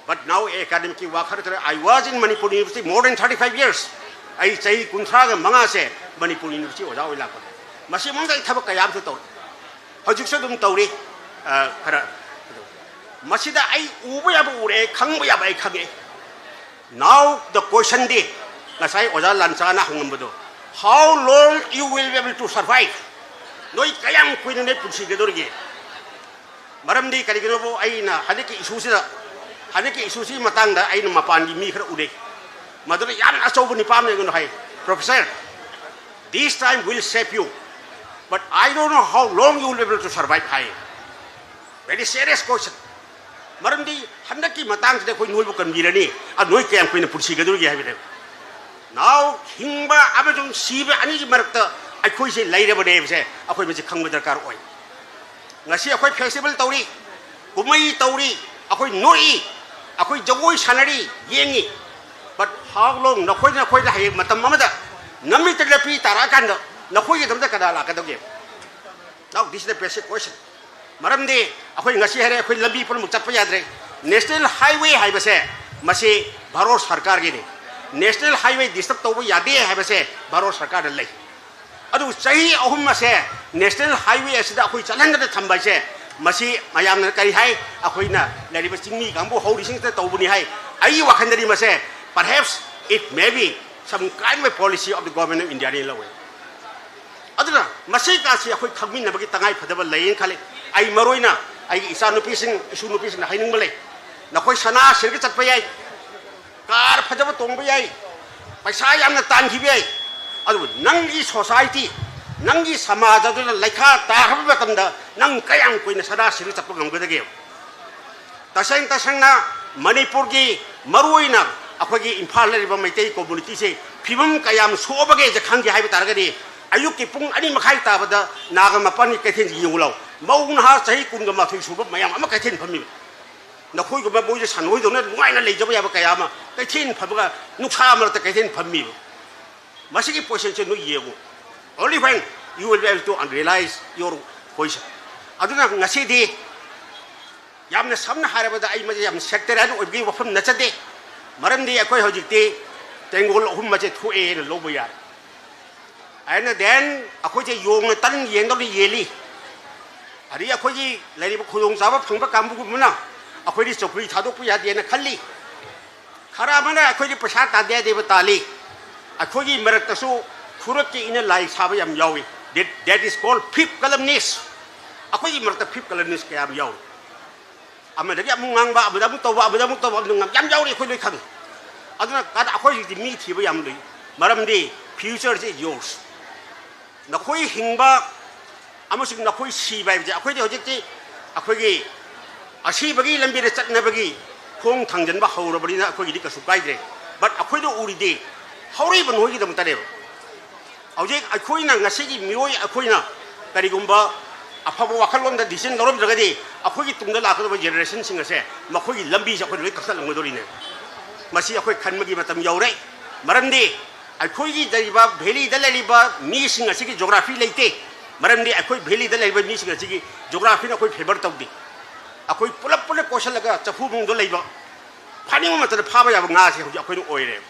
But now academicꯀꯤ ꯋꯥ ꯈꯔ ꯇꯧꯔꯦ꯫ I was in Manipur University more than thirty five years꯫ ꯑꯩ ꯆꯍꯤ ꯀꯨꯟꯊ꯭ꯔꯥꯒ ꯃꯉꯥꯁꯦ ꯃꯅꯤꯄꯨꯔ ꯌꯨꯅꯤꯚꯔꯁꯤꯇꯤ ꯑꯣꯖꯥ ꯑꯣꯏ ꯂꯥꯛꯄꯅꯤ꯫ ꯃꯁꯤ ꯃꯅꯨꯡꯗ ꯑꯩ ꯊꯕꯛ ꯀꯌꯥ ꯑꯃꯁꯨ ꯇꯧꯔꯤ, ꯍꯧꯖꯤꯛꯁꯨ ꯑꯗꯨꯝ ꯇꯧꯔꯤ꯫ ꯑ, ꯈꯔ ꯃꯁꯤꯗ ꯑꯩ ꯎꯕ ꯌꯥꯕ ꯎꯔꯦ, ꯈꯪꯕ ꯌꯥꯕ ꯑꯩ ꯈꯪꯉꯦ꯫ Now the questionꯗꯤ ꯉꯁꯥꯏ ꯑꯣꯖꯥ ꯂꯥꯟꯆꯥꯅ ꯍꯪꯉꯝꯕꯗꯣ, how long you will be able to survive? ꯅꯣꯏ ꯀꯌꯥꯝ ꯀꯨꯏꯅ ꯅꯣꯏ ꯄꯨꯟꯁꯤꯒꯗꯧꯔꯤꯒꯦ? ꯃꯔꯝꯗꯤ ꯀꯔꯤꯒꯤꯅꯣꯕꯨ ꯑꯩꯅ ꯍꯟꯗꯛꯀꯤ ꯏꯁꯨꯁꯤꯗ ꯍꯟꯗꯛꯀꯤ ꯏꯁꯨꯁꯤꯒꯤ ꯃꯇꯥꯡꯗ ꯑꯩꯅ ꯃꯄꯥꯟꯒꯤ ꯃꯤ ꯈꯔ ꯎꯔꯦ, ꯃꯗꯨꯗ ꯌꯥꯝꯅ ꯑꯆꯧꯕ ꯅꯤꯄꯥ ꯑꯃꯅ ꯑꯩꯉꯣꯟꯗ ꯍꯥꯏ, "Professor, this time will save you, but I don't know how long you will be able to survive" high. Very serious question. ꯃꯔꯝꯗꯤ ꯍꯟꯗꯛꯀꯤ ꯃꯇꯥꯡꯁꯤꯗ ꯑꯩꯈꯣꯏ ꯅꯣꯏꯕꯨ ꯀꯟꯕꯤꯔꯅꯤ, ꯑ, ꯅꯣꯏ ꯀꯌꯥꯝ ꯀꯨꯏꯅ ꯄꯨꯟꯁꯤꯒꯗꯧꯔꯤꯒꯦ ꯍꯥꯏꯕꯅꯦꯕ꯫ Now ꯍꯤꯡꯕ ꯑꯃꯁꯨꯡ ꯁꯤꯕ ꯑꯅꯤꯒꯤ ꯃꯔꯛꯇ ꯑꯩꯈꯣꯏꯁꯦ ꯂꯩꯔꯕꯅꯦ ꯍꯥꯏꯕꯁꯦ ꯑꯩꯈꯣꯏ ꯃꯁꯤ ꯈꯪꯕ ꯗꯔꯀꯥꯔ ꯑꯣꯏ꯫ ꯉꯁꯤ ꯑꯩꯈꯣꯏ festival ꯇꯧꯔꯤ, ꯀꯨꯝꯍꯩ ꯇꯧꯔꯤ, ꯑꯩꯈꯣꯏ ꯅꯣꯛꯏ, ꯑꯩꯈꯣꯏ ꯖꯒꯣꯏ ꯁꯥꯟꯅꯔꯤ, ꯌꯦꯡꯉꯤ꯫ But how long? ꯅꯈꯣꯏꯅ ꯑꯩꯈꯣꯏꯗ ꯍꯌꯦꯡ ꯃꯇꯝ ꯑꯃꯗ ꯅꯃꯤꯠꯇ ꯂꯦꯞꯄꯤ ꯇꯥꯔꯛꯑꯀꯥꯟꯗ ꯅꯈꯣꯏꯒꯤꯗꯃꯛꯇ ꯀꯅꯥ ꯂꯥꯛꯀꯗꯧꯒꯦ? Now this is a basic question. ꯃꯔꯝꯗꯤ ꯑꯩꯈꯣꯏ ꯉꯁꯤ ꯍꯥꯏꯔꯦ, ꯑꯩꯈꯣꯏ ꯂꯝꯕꯤ ꯄꯨꯝꯅꯃꯛ ꯆꯠꯄ ꯌꯥꯗ꯭ꯔꯦ꯫ National highway ꯍꯥꯏꯕꯁꯦ ꯃꯁꯤ ꯚꯥꯔꯠ ꯁꯔꯀꯥꯔꯒꯤꯅꯤ꯫ National highway disturb ꯇꯧꯕ ꯌꯥꯗꯦ ꯍꯥꯏꯕꯁꯦ ꯚꯥꯔꯠ ꯁꯔꯀꯥꯔꯗ ꯂꯩ꯫ ꯑꯗꯨꯕꯨ ꯆꯍꯤ ꯑꯍꯨꯝ ꯑꯁꯦ national highway ꯑꯁꯤꯗ ꯑꯩꯈꯣꯏ ꯆꯠꯍꯟꯗꯅ ꯊꯝꯕ ꯍꯥꯏꯁꯦ, ꯃꯁꯤ ꯃꯌꯥꯝꯅ ꯀꯔꯤ ꯍꯥꯏ? ꯑꯩꯈꯣꯏꯅ ꯂꯩꯔꯤꯕ ꯆꯤꯡꯃꯤ ꯀꯥꯡꯕꯨ ꯍꯧꯔꯤꯁꯤꯡꯁꯤꯅ ꯇꯧꯕꯅꯤ ꯍꯥꯏ꯫ ꯑꯩꯒꯤ ꯋꯥꯈꯜꯗꯗꯤ ꯃꯁꯦ perhaps it may be some kind of policy of the Government of India ꯅꯤ ꯂꯧꯋꯦ꯫ ꯑꯗꯨꯅ ꯃꯁꯤ ꯀꯥꯁꯤ ꯑꯩꯈꯣꯏ ꯈꯪꯃꯤꯟꯅꯕꯒꯤ ꯇꯉꯥꯏ ꯐꯗꯕ ꯂꯩꯌꯦꯅ ꯈꯜꯂꯤ꯫ ꯑꯩ ꯃꯔꯨꯑꯣꯏꯅ ꯑꯩꯒꯤ ꯏꯆꯥꯅꯨꯄꯤꯁꯤꯡ, ꯏꯁꯨ ꯅꯨꯄꯤꯁꯤꯡꯗ ꯍꯥꯏꯅꯤꯡꯕ ꯂꯩ, ꯅꯈꯣꯏ ꯁꯅꯥ ꯁꯤꯔꯒ ꯆꯠꯄ ꯌꯥꯏ, ꯀꯥꯔ ꯐꯖꯕ ꯇꯣꯡꯕ ꯌꯥꯏ, ꯄꯩꯁꯥ ꯌꯥꯝꯅ ꯇꯥꯟꯈꯤꯕ ꯌꯥꯏ, ꯑꯗꯨꯕꯨ ꯅꯪꯒꯤ society, ꯅꯪꯒꯤ ꯁꯃꯥꯖ ꯑꯗꯨꯅ ꯂꯩꯈꯥ ꯇꯥꯈ꯭ꯔꯕ ꯃꯇꯝꯗ ꯅꯪ ꯀꯌꯥꯝ ꯀꯨꯏꯅ ꯁꯅꯥ ꯁꯤꯔꯒ ꯆꯠꯄ ꯉꯝꯒꯗꯒꯦ? ꯇꯁꯦꯡ ꯇꯁꯦꯡꯅ ꯃꯅꯤꯄꯨꯔꯒꯤ, ꯃꯔꯨꯑꯣꯏꯅ ꯑꯩꯈꯣꯏꯒꯤ ꯏꯝꯐꯥꯜꯗ ꯂꯩꯔꯤꯕ ꯃꯩꯇꯩ communityꯁꯦ ꯐꯤꯕꯝ ꯀꯌꯥꯝ ꯁꯣꯛꯑꯕꯒꯦꯁꯦ ꯈꯪꯒꯦ ꯍꯥꯏꯕ ꯇꯥꯔꯒꯗꯤ, ꯑꯌꯨꯛꯀꯤ ꯄꯨꯡ ꯑꯅꯤ ꯃꯈꯥꯏ ꯇꯥꯕꯗ ꯅꯥꯒꯥ ꯃꯄꯥꯟꯒꯤ ꯀꯩꯊꯦꯜꯁꯤ ꯌꯦꯡꯉꯨ ꯂꯥꯎ꯫ ꯃꯧ ꯅꯍꯥ ꯆꯍꯤ ꯀꯨꯟꯒ ꯃꯥꯊꯣꯏ ꯁꯨꯕ ꯃꯌꯥꯝ ꯑꯃ ꯀꯩꯊꯦꯜ ꯐꯝꯃꯤꯕ꯫ ꯅꯈꯣꯏꯒꯨꯝꯕ ꯃꯣꯏꯁꯦ ꯁꯟ ꯍꯣꯏꯗꯧꯅ ꯅꯨꯡꯉꯥꯏꯅ ꯂꯩꯖꯕ ꯌꯥꯕ ꯀꯌꯥ ꯑꯃ ꯀꯩꯊꯦꯜ ꯐꯝꯃꯒ ꯅꯨꯡꯁꯥ ꯃꯔꯛꯇ ꯀꯩꯊꯦꯜ ꯐꯝꯃꯤꯕ꯫ ꯃꯁꯤꯒꯤ positionꯁꯦ ꯅꯣꯏ ꯌꯦꯡꯉꯨ꯫ Only when you will be able to realize your position. ꯑꯗꯨꯅ ꯉꯁꯤꯗꯤ ꯌꯥꯝꯅ ꯁꯝꯅ ꯍꯥꯏꯔꯕꯗ ꯑꯩ ꯃꯁꯤ ꯌꯥꯝ sectarian ꯑꯣꯏꯕꯒꯤ ꯋꯥꯐꯝ ꯅꯠꯆꯗꯦ꯫ ꯃꯔꯝꯗꯤ ꯑꯩꯈꯣꯏ ꯍꯧꯖꯤꯛꯇꯤ ꯇꯦꯡꯒꯣꯜ ꯑꯍꯨꯝ ꯑꯁꯦ ꯊꯣꯛꯑꯦꯅ ꯂꯧꯕ ꯌꯥꯔꯦ꯫ ꯑꯩꯅ then ꯑꯩꯈꯣꯏꯁꯦ ꯌꯣꯡꯅ ꯇꯟ ꯌꯦꯟꯗꯧꯅ ꯌꯦꯜꯂꯤ꯫ ꯑꯗꯒꯤ ꯑꯩꯈꯣꯏꯒꯤ ꯂꯩꯔꯤꯕ ꯈꯨꯗꯣꯡꯆꯥꯕ ꯐꯪꯕ ꯀꯥꯡꯕꯨꯒꯨꯝꯕꯅ ꯑꯩꯈꯣꯏꯗꯤ ꯆꯧꯀ꯭ꯔꯤ ꯊꯥꯗꯣꯛꯄ ꯌꯥꯗꯦꯅ ꯈꯜꯂꯤ꯫ ꯈꯔ ꯑꯃꯅ ꯑꯩꯈꯣꯏꯗꯤ ꯄꯩꯁꯥ ꯇꯥꯟꯗ ꯌꯥꯗꯦꯕ ꯇꯥꯜꯂꯤ꯫ ꯑꯩꯈꯣꯏꯒꯤ ꯃꯔꯛꯇꯁꯨ ꯈꯨꯔꯛꯀꯤ inner line ꯁꯥꯕ ꯌꯥꯝ ꯌꯥꯎꯏ꯫ That, that is called fifth columnist꯫ ꯑꯩꯈꯣꯏꯒꯤ ꯃꯔꯛꯇ fifth columnist ꯀꯌꯥ ꯑꯃ ꯌꯥꯎꯏ꯫ ꯑꯃꯗꯒꯤ ꯑꯃꯨꯛ ꯉꯥꯡꯕ, ꯑꯃꯗ ꯑꯃꯨꯛ ꯇꯧꯕ, ꯑꯃꯗ ꯑꯃꯨꯛ ꯇꯧꯕ, ꯑꯃꯗ ꯉꯥꯡꯕ ꯌꯥꯝ ꯌꯥꯎꯔꯤ, ꯑꯩꯈꯣꯏ ꯂꯣꯏ ꯈꯪꯉꯤ꯫ ꯑꯗꯨꯅ ꯀꯥꯟꯅ ꯑꯩꯈꯣꯏ ꯍꯧꯖꯤꯛꯇꯤ ꯃꯤ ꯊꯤꯕ ꯌꯥꯝ ꯂꯨꯏ꯫ ꯃꯔꯝꯗꯤ future is yours꯫ ꯅꯈꯣꯏ ꯍꯤꯡꯕ ꯑꯃꯁꯨꯡ ꯅꯈꯣꯏ ꯁꯤꯕ ꯍꯥꯏꯕꯁꯦ ꯑꯩꯈꯣꯏꯗꯤ ꯍꯧꯖꯤꯛꯇꯤ ꯑꯩꯈꯣꯏꯒꯤ ꯑꯁꯤꯕꯒꯤ ꯂꯝꯕꯤꯗ ꯆꯠꯅꯕꯒꯤ ꯈꯣꯡ ꯊꯥꯡꯖꯤꯟꯕ ꯍꯧꯔꯕꯅꯤꯅ ꯑꯩꯈꯣꯏꯒꯤꯗꯤ ꯀꯩꯁꯨ ꯀꯥꯏꯗ꯭ꯔꯦ꯫ But ꯑꯩꯈꯣꯏꯅ ꯎꯔꯤꯗꯤ ꯍꯧꯔꯛꯏꯕ ꯅꯈꯣꯏꯒꯤꯗꯃꯛꯇꯅꯦꯕ꯫ ꯍꯧꯖꯤꯛ ꯑꯩꯈꯣꯏꯅ ꯉꯁꯤꯒꯤ ꯃꯤꯑꯣꯏ ꯑꯩꯈꯣꯏꯅ ꯀꯔꯤꯒꯨꯝꯕ ꯑꯐꯕ ꯋꯥꯈꯜꯂꯣꯟꯗ decision ꯂꯧꯔꯝꯗ꯭ꯔꯒꯗꯤ ꯑꯩꯈꯣꯏꯒꯤ ꯇꯨꯡꯗ ꯂꯥꯛꯀꯗꯕ generationꯁꯤꯡ ꯑꯁꯦ ꯃꯈꯣꯏꯒꯤ ꯂꯝꯕꯤꯁꯦ ꯑꯩꯈꯣꯏꯅ ꯂꯣꯏ ꯀꯛꯊꯠꯂꯝꯒꯗꯧꯔꯤꯅꯦ꯫ ꯃꯁꯤ ꯑꯩꯈꯣꯏ ꯈꯟꯕꯒꯤ ꯃꯇꯝ ꯌꯧꯔꯦ꯫ ꯃꯔꯝꯗꯤ ꯑꯩꯈꯣꯏꯒꯤ ꯂꯩꯔꯤꯕ valleyꯗ ꯂꯩꯔꯤꯕ ꯃꯤꯁꯤꯡ ꯑꯁꯤꯒꯤ geography ꯂꯩꯇꯦ꯫ ꯃꯔꯝꯗꯤ ꯑꯩꯈꯣꯏ valleyꯗ ꯂꯩꯔꯤꯕ ꯃꯤꯁꯤꯡ ꯑꯁꯤꯒꯤ geographyꯅ ꯑꯩꯈꯣꯏ favour ꯇꯧꯗꯦ꯫ ꯑꯩꯈꯣꯏ ꯄꯨꯂꯞ ꯄꯨꯟꯅ ꯀꯣꯏꯁꯤꯜꯂꯒ ꯆꯐꯨ ꯃꯅꯨꯡꯗ ꯂꯩꯕ, ꯐꯥꯅꯤꯡꯕ ꯃꯇꯝꯗ ꯐꯥꯕ ꯌꯥꯕ ꯉꯥꯁꯦ ꯍꯧꯖꯤꯛ ꯑꯩꯈꯣꯏꯅ ꯑꯣꯏꯔꯦꯕ꯫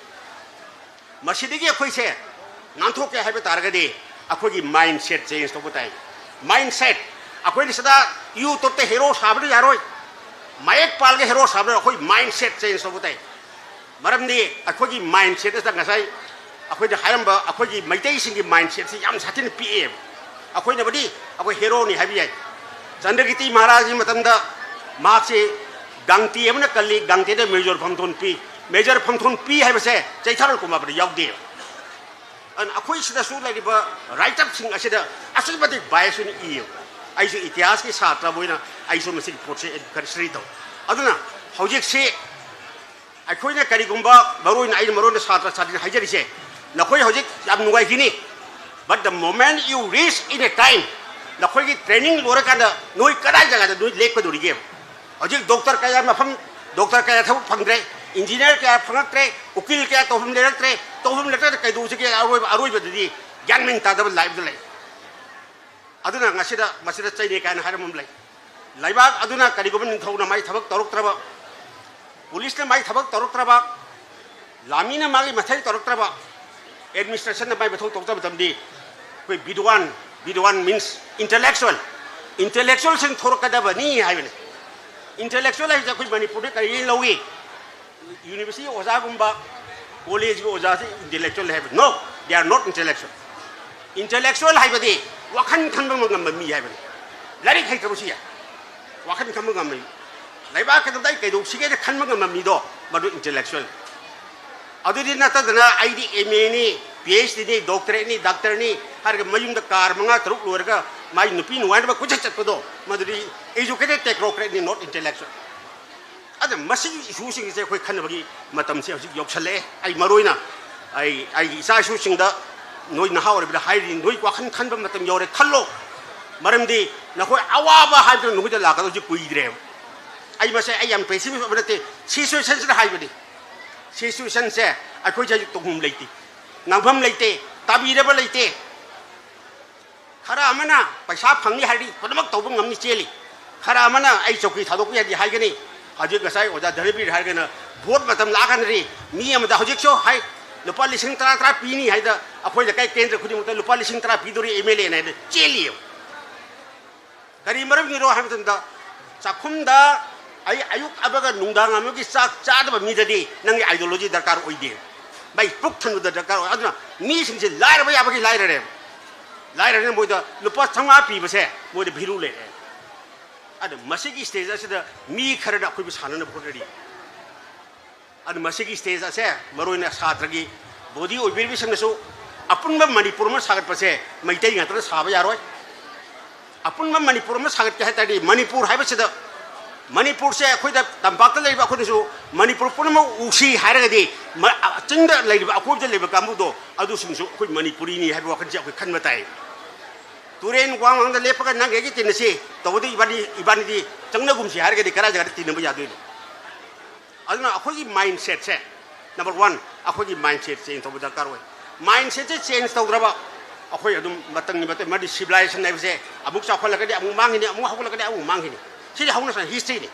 ꯃꯁꯤꯗꯒꯤ ꯑꯩꯈꯣꯏꯁꯦ ꯅꯥꯟꯊꯣꯛꯀꯦ ꯍꯥꯏꯕ ꯇꯥꯔꯒꯗꯤ ꯑꯩꯈꯣꯏꯒꯤ mindset change ꯇꯧꯕ ꯇꯥꯏ꯫ Mindset꯫ ꯑꯩꯈꯣꯏꯅ ꯁꯤꯗ YouTubeꯇ hero ꯁꯥꯕꯗꯤ ꯌꯥꯔꯣꯏ, ꯃꯌꯦꯛ ꯄꯥꯜꯒ hero ꯁꯥꯕꯗ ꯑꯩꯈꯣꯏ mindset change ꯇꯧꯕ ꯇꯥꯏ꯫ ꯃꯔꯝꯗꯤ ꯑꯩꯈꯣꯏꯒꯤ mindset ꯑꯁꯤꯗ ꯉꯁꯥꯏ ꯑꯩꯈꯣꯏꯅ ꯍꯥꯏꯔꯝꯕ ꯑꯩꯈꯣꯏꯒꯤ ꯃꯩꯇꯩꯁꯤꯡꯒꯤ mindsetꯁꯤ ꯌꯥꯝ ꯁꯥꯊꯤꯅ ꯄꯤꯛꯑꯦꯕ꯫ ꯑꯩꯈꯣꯏꯅꯕꯨꯗꯤ ꯑꯩꯈꯣꯏ heroꯅꯤ ꯍꯥꯏꯕ ꯌꯥꯏ꯫ ꯆꯟꯗ꯭ꯔꯀꯤꯔꯇꯤ ꯃꯍꯥꯔꯥꯖꯒꯤ ꯃꯇꯝꯗ ꯃꯍꯥꯛꯁꯤ ꯒꯥꯡꯇꯤ ꯑꯃꯅ ꯀꯜꯂꯤ, ꯒꯥꯡꯇꯤꯗ major ꯐꯝꯊꯣꯟ ꯄꯤ꯫ Major ꯐꯝꯊꯣꯟ ꯄꯤ ꯍꯥꯏꯕꯁꯦ ꯆꯩꯊꯥꯔꯣꯜ ꯀꯨꯃꯥꯔꯗ ꯌꯥꯎꯗꯦꯕ꯫ ꯑꯗꯨꯅ ꯑꯩꯈꯣꯏ ꯁꯤꯗꯁꯨ ꯂꯩꯔꯤꯕ writerꯁꯤꯡ ꯑꯁꯤꯗ ꯑꯁꯨꯛꯀꯤ ꯃꯇꯤꯛ bias ꯑꯣꯏꯅ ꯏꯌꯦꯕ꯫ ꯑꯩꯁꯨ ꯏꯇꯤꯍꯥꯁꯀꯤ ꯁꯥꯇ꯭ꯔ ꯑꯃ ꯑꯣꯏꯅ ꯑꯩꯁꯨ ꯃꯁꯤꯒꯤ ꯄꯣꯠꯁꯦ adversary ꯇꯧ꯫ ꯑꯗꯨꯅ ꯍꯧꯖꯤꯛꯁꯤ ꯑꯩꯈꯣꯏꯅ ꯀꯔꯤꯒꯨꯝꯕ ꯃꯔꯨꯑꯣꯏꯅ ꯑꯩꯅ ꯃꯔꯨꯑꯣꯏꯅ ꯁꯥꯇ꯭ꯔ ꯁꯥꯇ꯭ꯔꯤꯗ ꯍꯥꯏꯖꯔꯤꯁꯦ, ꯅꯈꯣꯏ ꯍꯧꯖꯤꯛ ꯌꯥꯝ ꯅꯨꯡꯉꯥꯏꯈꯤꯅꯤ, but the moment you reach in a time, ꯅꯈꯣꯏꯒꯤ training ꯂꯣꯏꯔꯀꯥꯟꯗ ꯅꯣꯏ ꯀꯗꯥꯏ ꯖꯒꯥꯗ ꯅꯣꯏ ꯂꯦꯞꯀꯗꯧꯔꯤꯒꯦ? ꯍꯧꯖꯤꯛ doctor ꯀꯌꯥ ꯃꯐꯝ, doctor ꯀꯌꯥ ꯊꯕꯛ ꯐꯪꯗ꯭ꯔꯦ, engineer ꯀꯌꯥ ꯐꯪꯉꯛꯇ꯭ꯔꯦ, ꯎꯀꯤꯜ ꯀꯌꯥ ꯇꯧꯐꯝ ꯂꯩꯔꯛꯇ꯭ꯔꯦ, ꯇꯧꯐꯝ ꯂꯩꯔꯛꯇ꯭ꯔꯦ ꯀꯩꯗꯧꯁꯤꯒꯦ? ꯑꯔꯣꯏꯕ, ꯑꯔꯣꯏꯕꯗꯗꯤ ꯒ꯭ꯌꯥꯟ ꯃꯦꯟ ꯇꯥꯗꯕ life ꯂꯩ꯫ ꯑꯗꯨꯅ ꯉꯁꯤꯗ ꯃꯁꯤꯗ ꯆꯩꯅꯤ ꯀꯥꯏꯅ ꯍꯥꯏꯔꯝꯕ ꯑꯃ ꯂꯩ꯫ ꯂꯩꯕꯥꯛ ꯑꯗꯨꯅ ꯀꯔꯤꯒꯨꯝꯕ ꯅꯤꯡꯊꯧꯅ ꯃꯥꯏ ꯊꯕꯛ ꯇꯧꯔꯛꯇ꯭ꯔꯕ, ꯄꯨꯂꯤꯁꯅ ꯃꯥꯏ ꯊꯕꯛ ꯇꯧꯔꯛꯇ꯭ꯔꯕ, ꯂꯥꯟꯃꯤꯅ ꯃꯥꯒꯤ ꯃꯊꯧ ꯇꯧꯔꯛꯇ꯭ꯔꯕ, administrationꯅ ꯃꯥꯏ ꯃꯊꯧ ꯇꯧꯔꯛꯇꯕ ꯃꯇꯝꯗꯤ ꯑꯩꯈꯣꯏ ꯕꯤꯗ꯭ꯋꯥꯟ, ꯕꯤꯗ꯭ꯋꯥꯟ means intellectual, intellectualꯁꯤꯡ ꯊꯣꯔꯛꯀꯗꯕꯅꯤ ꯍꯥꯏꯕꯅꯤ꯫ Intellectual ꯍꯥꯏꯕꯁꯦ ꯑꯩꯈꯣꯏ ꯃꯅꯤꯄꯨꯔꯗ ꯀꯔꯤ ꯂꯧꯏ? University ꯑꯣꯖꯥꯒꯨꯝꯕ, collegeꯀꯤ ꯑꯣꯖꯥꯁꯤ intellectual ꯍꯥꯏꯕ? No, they are not intellectual. Intellectual ꯍꯥꯏꯕꯗꯤ ꯋꯥꯈꯜ ꯈꯟꯕ ꯉꯝꯕ ꯃꯤ ꯍꯥꯏꯕꯅꯤ꯫ ꯂꯥꯏꯔꯤꯛ ꯍꯩꯇ꯭ꯔꯕꯁꯨ ꯌꯥꯏ, ꯋꯥꯈꯜ ꯈꯟꯕ ꯉꯝꯕ ꯃꯤ꯫ ꯂꯩꯕꯥꯛ ꯀꯩꯗꯧꯗ ꯑꯩ ꯀꯩꯗꯧꯁꯤꯒꯦꯅ ꯈꯟꯕ ꯉꯝꯕ ꯃꯤꯗꯣ, ꯃꯗꯨ intellectual꯫ ꯑꯗꯨꯗꯤ ꯅꯠꯇꯗꯅ ꯑꯩꯗꯤ M A ꯅꯤ, P H D ꯅꯤ, doctorate ꯅꯤ, doctor ꯅꯤ ꯍꯥꯏꯔꯒ ꯃꯌꯨꯝꯗ car ꯃꯉꯥ ꯇꯔꯨꯛ ꯂꯣꯏꯔꯒ ꯃꯥꯏ ꯅꯨꯄꯤ ꯅꯨꯡꯉꯥꯏꯅꯕ ꯀꯣꯏꯆꯠ ꯆꯠꯄꯗꯣ, ꯃꯗꯨꯗꯤ educated technocrat ꯅꯤ, not intellectual꯫ ꯑꯗ ꯃꯁꯤꯒꯤ issue ꯁꯤꯡꯁꯦ ꯑꯩꯈꯣꯏ ꯈꯟꯅꯕꯒꯤ ꯃꯇꯝꯁꯦ ꯍꯧꯖꯤꯛ ꯌꯧꯁꯜꯂꯛꯑꯦ꯫ ꯑꯩ ꯃꯔꯨ ꯑꯣꯏꯅ ꯑꯩ, ꯑꯩꯒꯤ ꯏꯆꯥ ꯏꯁꯨꯁꯤꯡꯗ, ꯅꯣꯏ ꯅꯍꯥ ꯑꯣꯏꯔꯤꯕꯗ ꯍꯥꯏꯔꯤ, ꯅꯣꯏ ꯋꯥꯈꯜ ꯈꯟꯕ ꯃꯇꯝ ꯌꯧꯔꯦ ꯈꯜꯂꯣ꯫ ꯃꯔꯝꯗꯤ ꯅꯈꯣꯏ ꯑꯋꯥꯕ ꯍꯥꯏꯕꯗꯨ ꯅꯈꯣꯏꯗ ꯂꯥꯛꯀꯗꯧꯁꯤ ꯀꯨꯏꯗ꯭ꯔꯦꯕ꯫ ꯑꯩ ꯃꯁꯦ ꯑꯩ ꯌꯥꯝ pessimist ꯑꯣꯏꯕ ꯅꯠꯇꯦ, situation ꯁꯤꯅ ꯍꯥꯏꯕꯅꯤ꯫ Situation ꯁꯦ ꯑꯩꯈꯣꯏꯁꯦ ꯍꯧꯖꯤꯛ ꯇꯧꯐꯝ ꯂꯩꯇꯦ, ꯉꯥꯡꯐꯝ ꯂꯩꯇꯦ, ꯇꯥꯕꯤꯅꯕ ꯂꯩꯇꯦ꯫ ꯈꯔ ꯑꯃꯅ ꯄꯩꯁꯥ ꯐꯪꯅꯤ ꯍꯥꯏꯔꯗꯤ ꯄꯨꯝꯅꯃꯛ ꯇꯧꯕ ꯉꯝꯅꯤ ꯆꯦꯜꯂꯤ꯫ ꯈꯔ ꯑꯃꯅ ꯑꯩ ꯆꯧꯀꯤ ꯊꯥꯗꯣꯛꯄ ꯌꯥꯗꯦ ꯍꯥꯏꯒꯅꯤ꯫ ꯍꯧꯖꯤꯛ ꯉꯁꯥꯏ ꯑꯣꯖꯥ ꯙꯅꯕꯤꯔ ꯍꯥꯏꯔꯒꯅ vote ꯃꯇꯝ ꯂꯥꯛꯑꯀꯥꯟꯗꯗꯤ ꯃꯤ ꯑꯃꯗ ꯍꯧꯖꯤꯛꯁꯨ ꯍꯥꯏ, "ꯂꯨꯄꯥ ꯂꯤꯁꯤꯡ ꯇꯔꯥ ꯇꯔꯥ ꯄꯤꯅꯤ" ꯍꯥꯏꯗ ꯑꯩꯈꯣꯏ ꯂꯩꯀꯥꯏ ꯀꯦꯟꯗ꯭ꯔ ꯈꯨꯗꯤꯡꯃꯛꯇ "ꯂꯨꯄꯥ ꯂꯤꯁꯤꯡ ꯇꯔꯥ ꯄꯤꯗꯣꯔꯤ M L A ꯅ" ꯍꯥꯏꯗ ꯆꯦꯜꯂꯤꯑꯕ꯫ ꯀꯔꯤ ꯃꯔꯝꯒꯤꯅꯣ ꯍꯥꯏꯕ ꯃꯇꯝꯗ, ꯆꯥꯛꯈꯨꯝꯗ ꯑꯩ ꯑꯌꯨꯛ ꯑꯃꯒ ꯅꯨꯡꯗꯥꯡ ꯑꯃꯒꯤ ꯆꯥꯛ ꯆꯥꯗꯕ ꯃꯤꯗꯗꯤ ꯅꯪꯒꯤ ideology ꯗꯔꯀꯥꯔ ꯑꯣꯏꯗꯦ꯫ ꯃꯩ ꯄꯨꯛ ꯊꯟꯕꯗ ꯗꯔꯀꯥꯔ ꯑꯣꯏ꯫ ꯑꯗꯨꯅ ꯃꯤꯁꯤꯡꯁꯦ ꯂꯥꯏꯔꯕ ꯌꯥꯕꯒꯤ ꯂꯥꯏꯔꯔꯦꯕ꯫ ꯂꯥꯏꯔꯕꯅꯤꯅ ꯃꯣꯏꯗ ꯂꯨꯄꯥ ꯆꯥꯝꯃꯉꯥ ꯄꯤꯕꯁꯦ ꯃꯣꯏꯗ value ꯂꯩꯔꯦ꯫ ꯑꯗ ꯃꯁꯤꯒꯤ stage ꯑꯁꯤꯗ ꯃꯤ ꯈꯔꯅ ꯑꯩꯈꯣꯏꯕꯨ ꯁꯥꯟꯅꯅꯕ ꯍꯣꯠꯅꯔꯤ꯫ ꯑꯗꯨ ꯃꯁꯤꯒꯤ stage ꯑꯁꯦ ꯃꯔꯨꯑꯣꯏꯅ ꯁꯥꯇ꯭ꯔꯒꯤ body ꯑꯣꯏꯕꯤꯔꯤꯕꯁꯤꯡꯅꯁꯨ ꯑꯄꯨꯟꯕ ꯃꯅꯤꯄꯨꯔ ꯑꯃ ꯁꯥꯒꯠꯄꯁꯦ ꯃꯩꯇꯩ ꯉꯥꯛꯇꯅ ꯁꯥꯕ ꯌꯥꯔꯣꯏ꯫ ꯑꯄꯨꯟꯕ ꯃꯅꯤꯄꯨꯔ ꯑꯃ ꯁꯥꯒꯠꯀꯦ ꯍꯥꯏ ꯇꯥꯔꯗꯤ ꯃꯅꯤꯄꯨꯔ ꯍꯥꯏꯕꯁꯤꯗ, ꯃꯅꯤꯄꯨꯔꯁꯦ ꯑꯩꯈꯣꯏꯗ ꯇꯝꯄꯥꯛꯇ ꯂꯩꯔꯤꯕ ꯑꯩꯈꯣꯏꯅꯁꯨ ꯃꯅꯤꯄꯨꯔ ꯄꯨꯝꯅꯃꯛ ꯎꯁꯤ ꯍꯥꯏꯔꯒꯗꯤ ꯃ-, ꯑ, ꯆꯤꯡꯗ ꯂꯩꯔꯤꯕ ꯑꯀꯣꯏꯕꯗ ꯂꯩꯔꯤꯕ ꯀꯥꯡꯕꯨꯗꯣ ꯑꯗꯨꯁꯤꯡꯁꯨ ꯑꯩꯈꯣꯏ ꯃꯅꯤꯄꯨꯔꯤꯅꯤ ꯍꯥꯏꯕ ꯋꯥꯈꯜꯁꯦ ꯑꯩꯈꯣꯏ ꯈꯟꯕ ꯇꯥꯏ꯫ ꯇꯨꯔꯦꯟ ꯋꯥꯡꯃꯥꯡꯗ ꯂꯦꯞꯄꯒ ꯅꯪꯒ ꯑꯩꯒ ꯇꯤꯟꯅꯁꯤ, ꯇꯧꯕꯗꯤ ꯏꯕꯥꯅꯤ, ꯏꯕꯥꯅꯤꯗꯤ ꯆꯪꯅꯒꯨꯝꯁꯤ ꯍꯥꯏꯔꯒꯗꯤ ꯀꯗꯥꯏ ꯖꯒꯥꯗ ꯇꯤꯟꯅꯕ ꯌꯥꯗꯣꯏꯅꯣ? ꯑꯗꯨꯅ ꯑꯩꯈꯣꯏꯒꯤ mindset ꯁꯦ, number one, ꯑꯩꯈꯣꯏꯒꯤ mindset change ꯇꯧꯕ ꯗꯔꯀꯥꯔ ꯑꯣꯏ꯫ Mindset ꯁꯦ change ꯇꯧꯗ꯭ꯔꯕ ꯑꯩꯈꯣꯏ ꯑꯗꯨꯝ ꯃꯇꯝꯒꯤ ꯃꯇꯨꯡ ꯃꯗꯤ civilization ꯍꯥꯏꯕꯁꯦ ꯑꯃꯨꯛ ꯆꯥꯎꯈꯠꯂꯛꯀꯅꯤ, ꯑꯃꯨꯛ ꯃꯥꯡꯈꯤꯅꯤ, ꯑꯃꯨꯛ ꯍꯧꯒꯠꯂꯛꯀꯅꯤ, ꯑꯃꯨꯛ ꯃꯥꯡꯈꯤꯅꯤ꯫ ꯁꯤꯗꯤ ꯍꯧꯅꯁꯥꯅꯤ, history ꯅꯤ꯫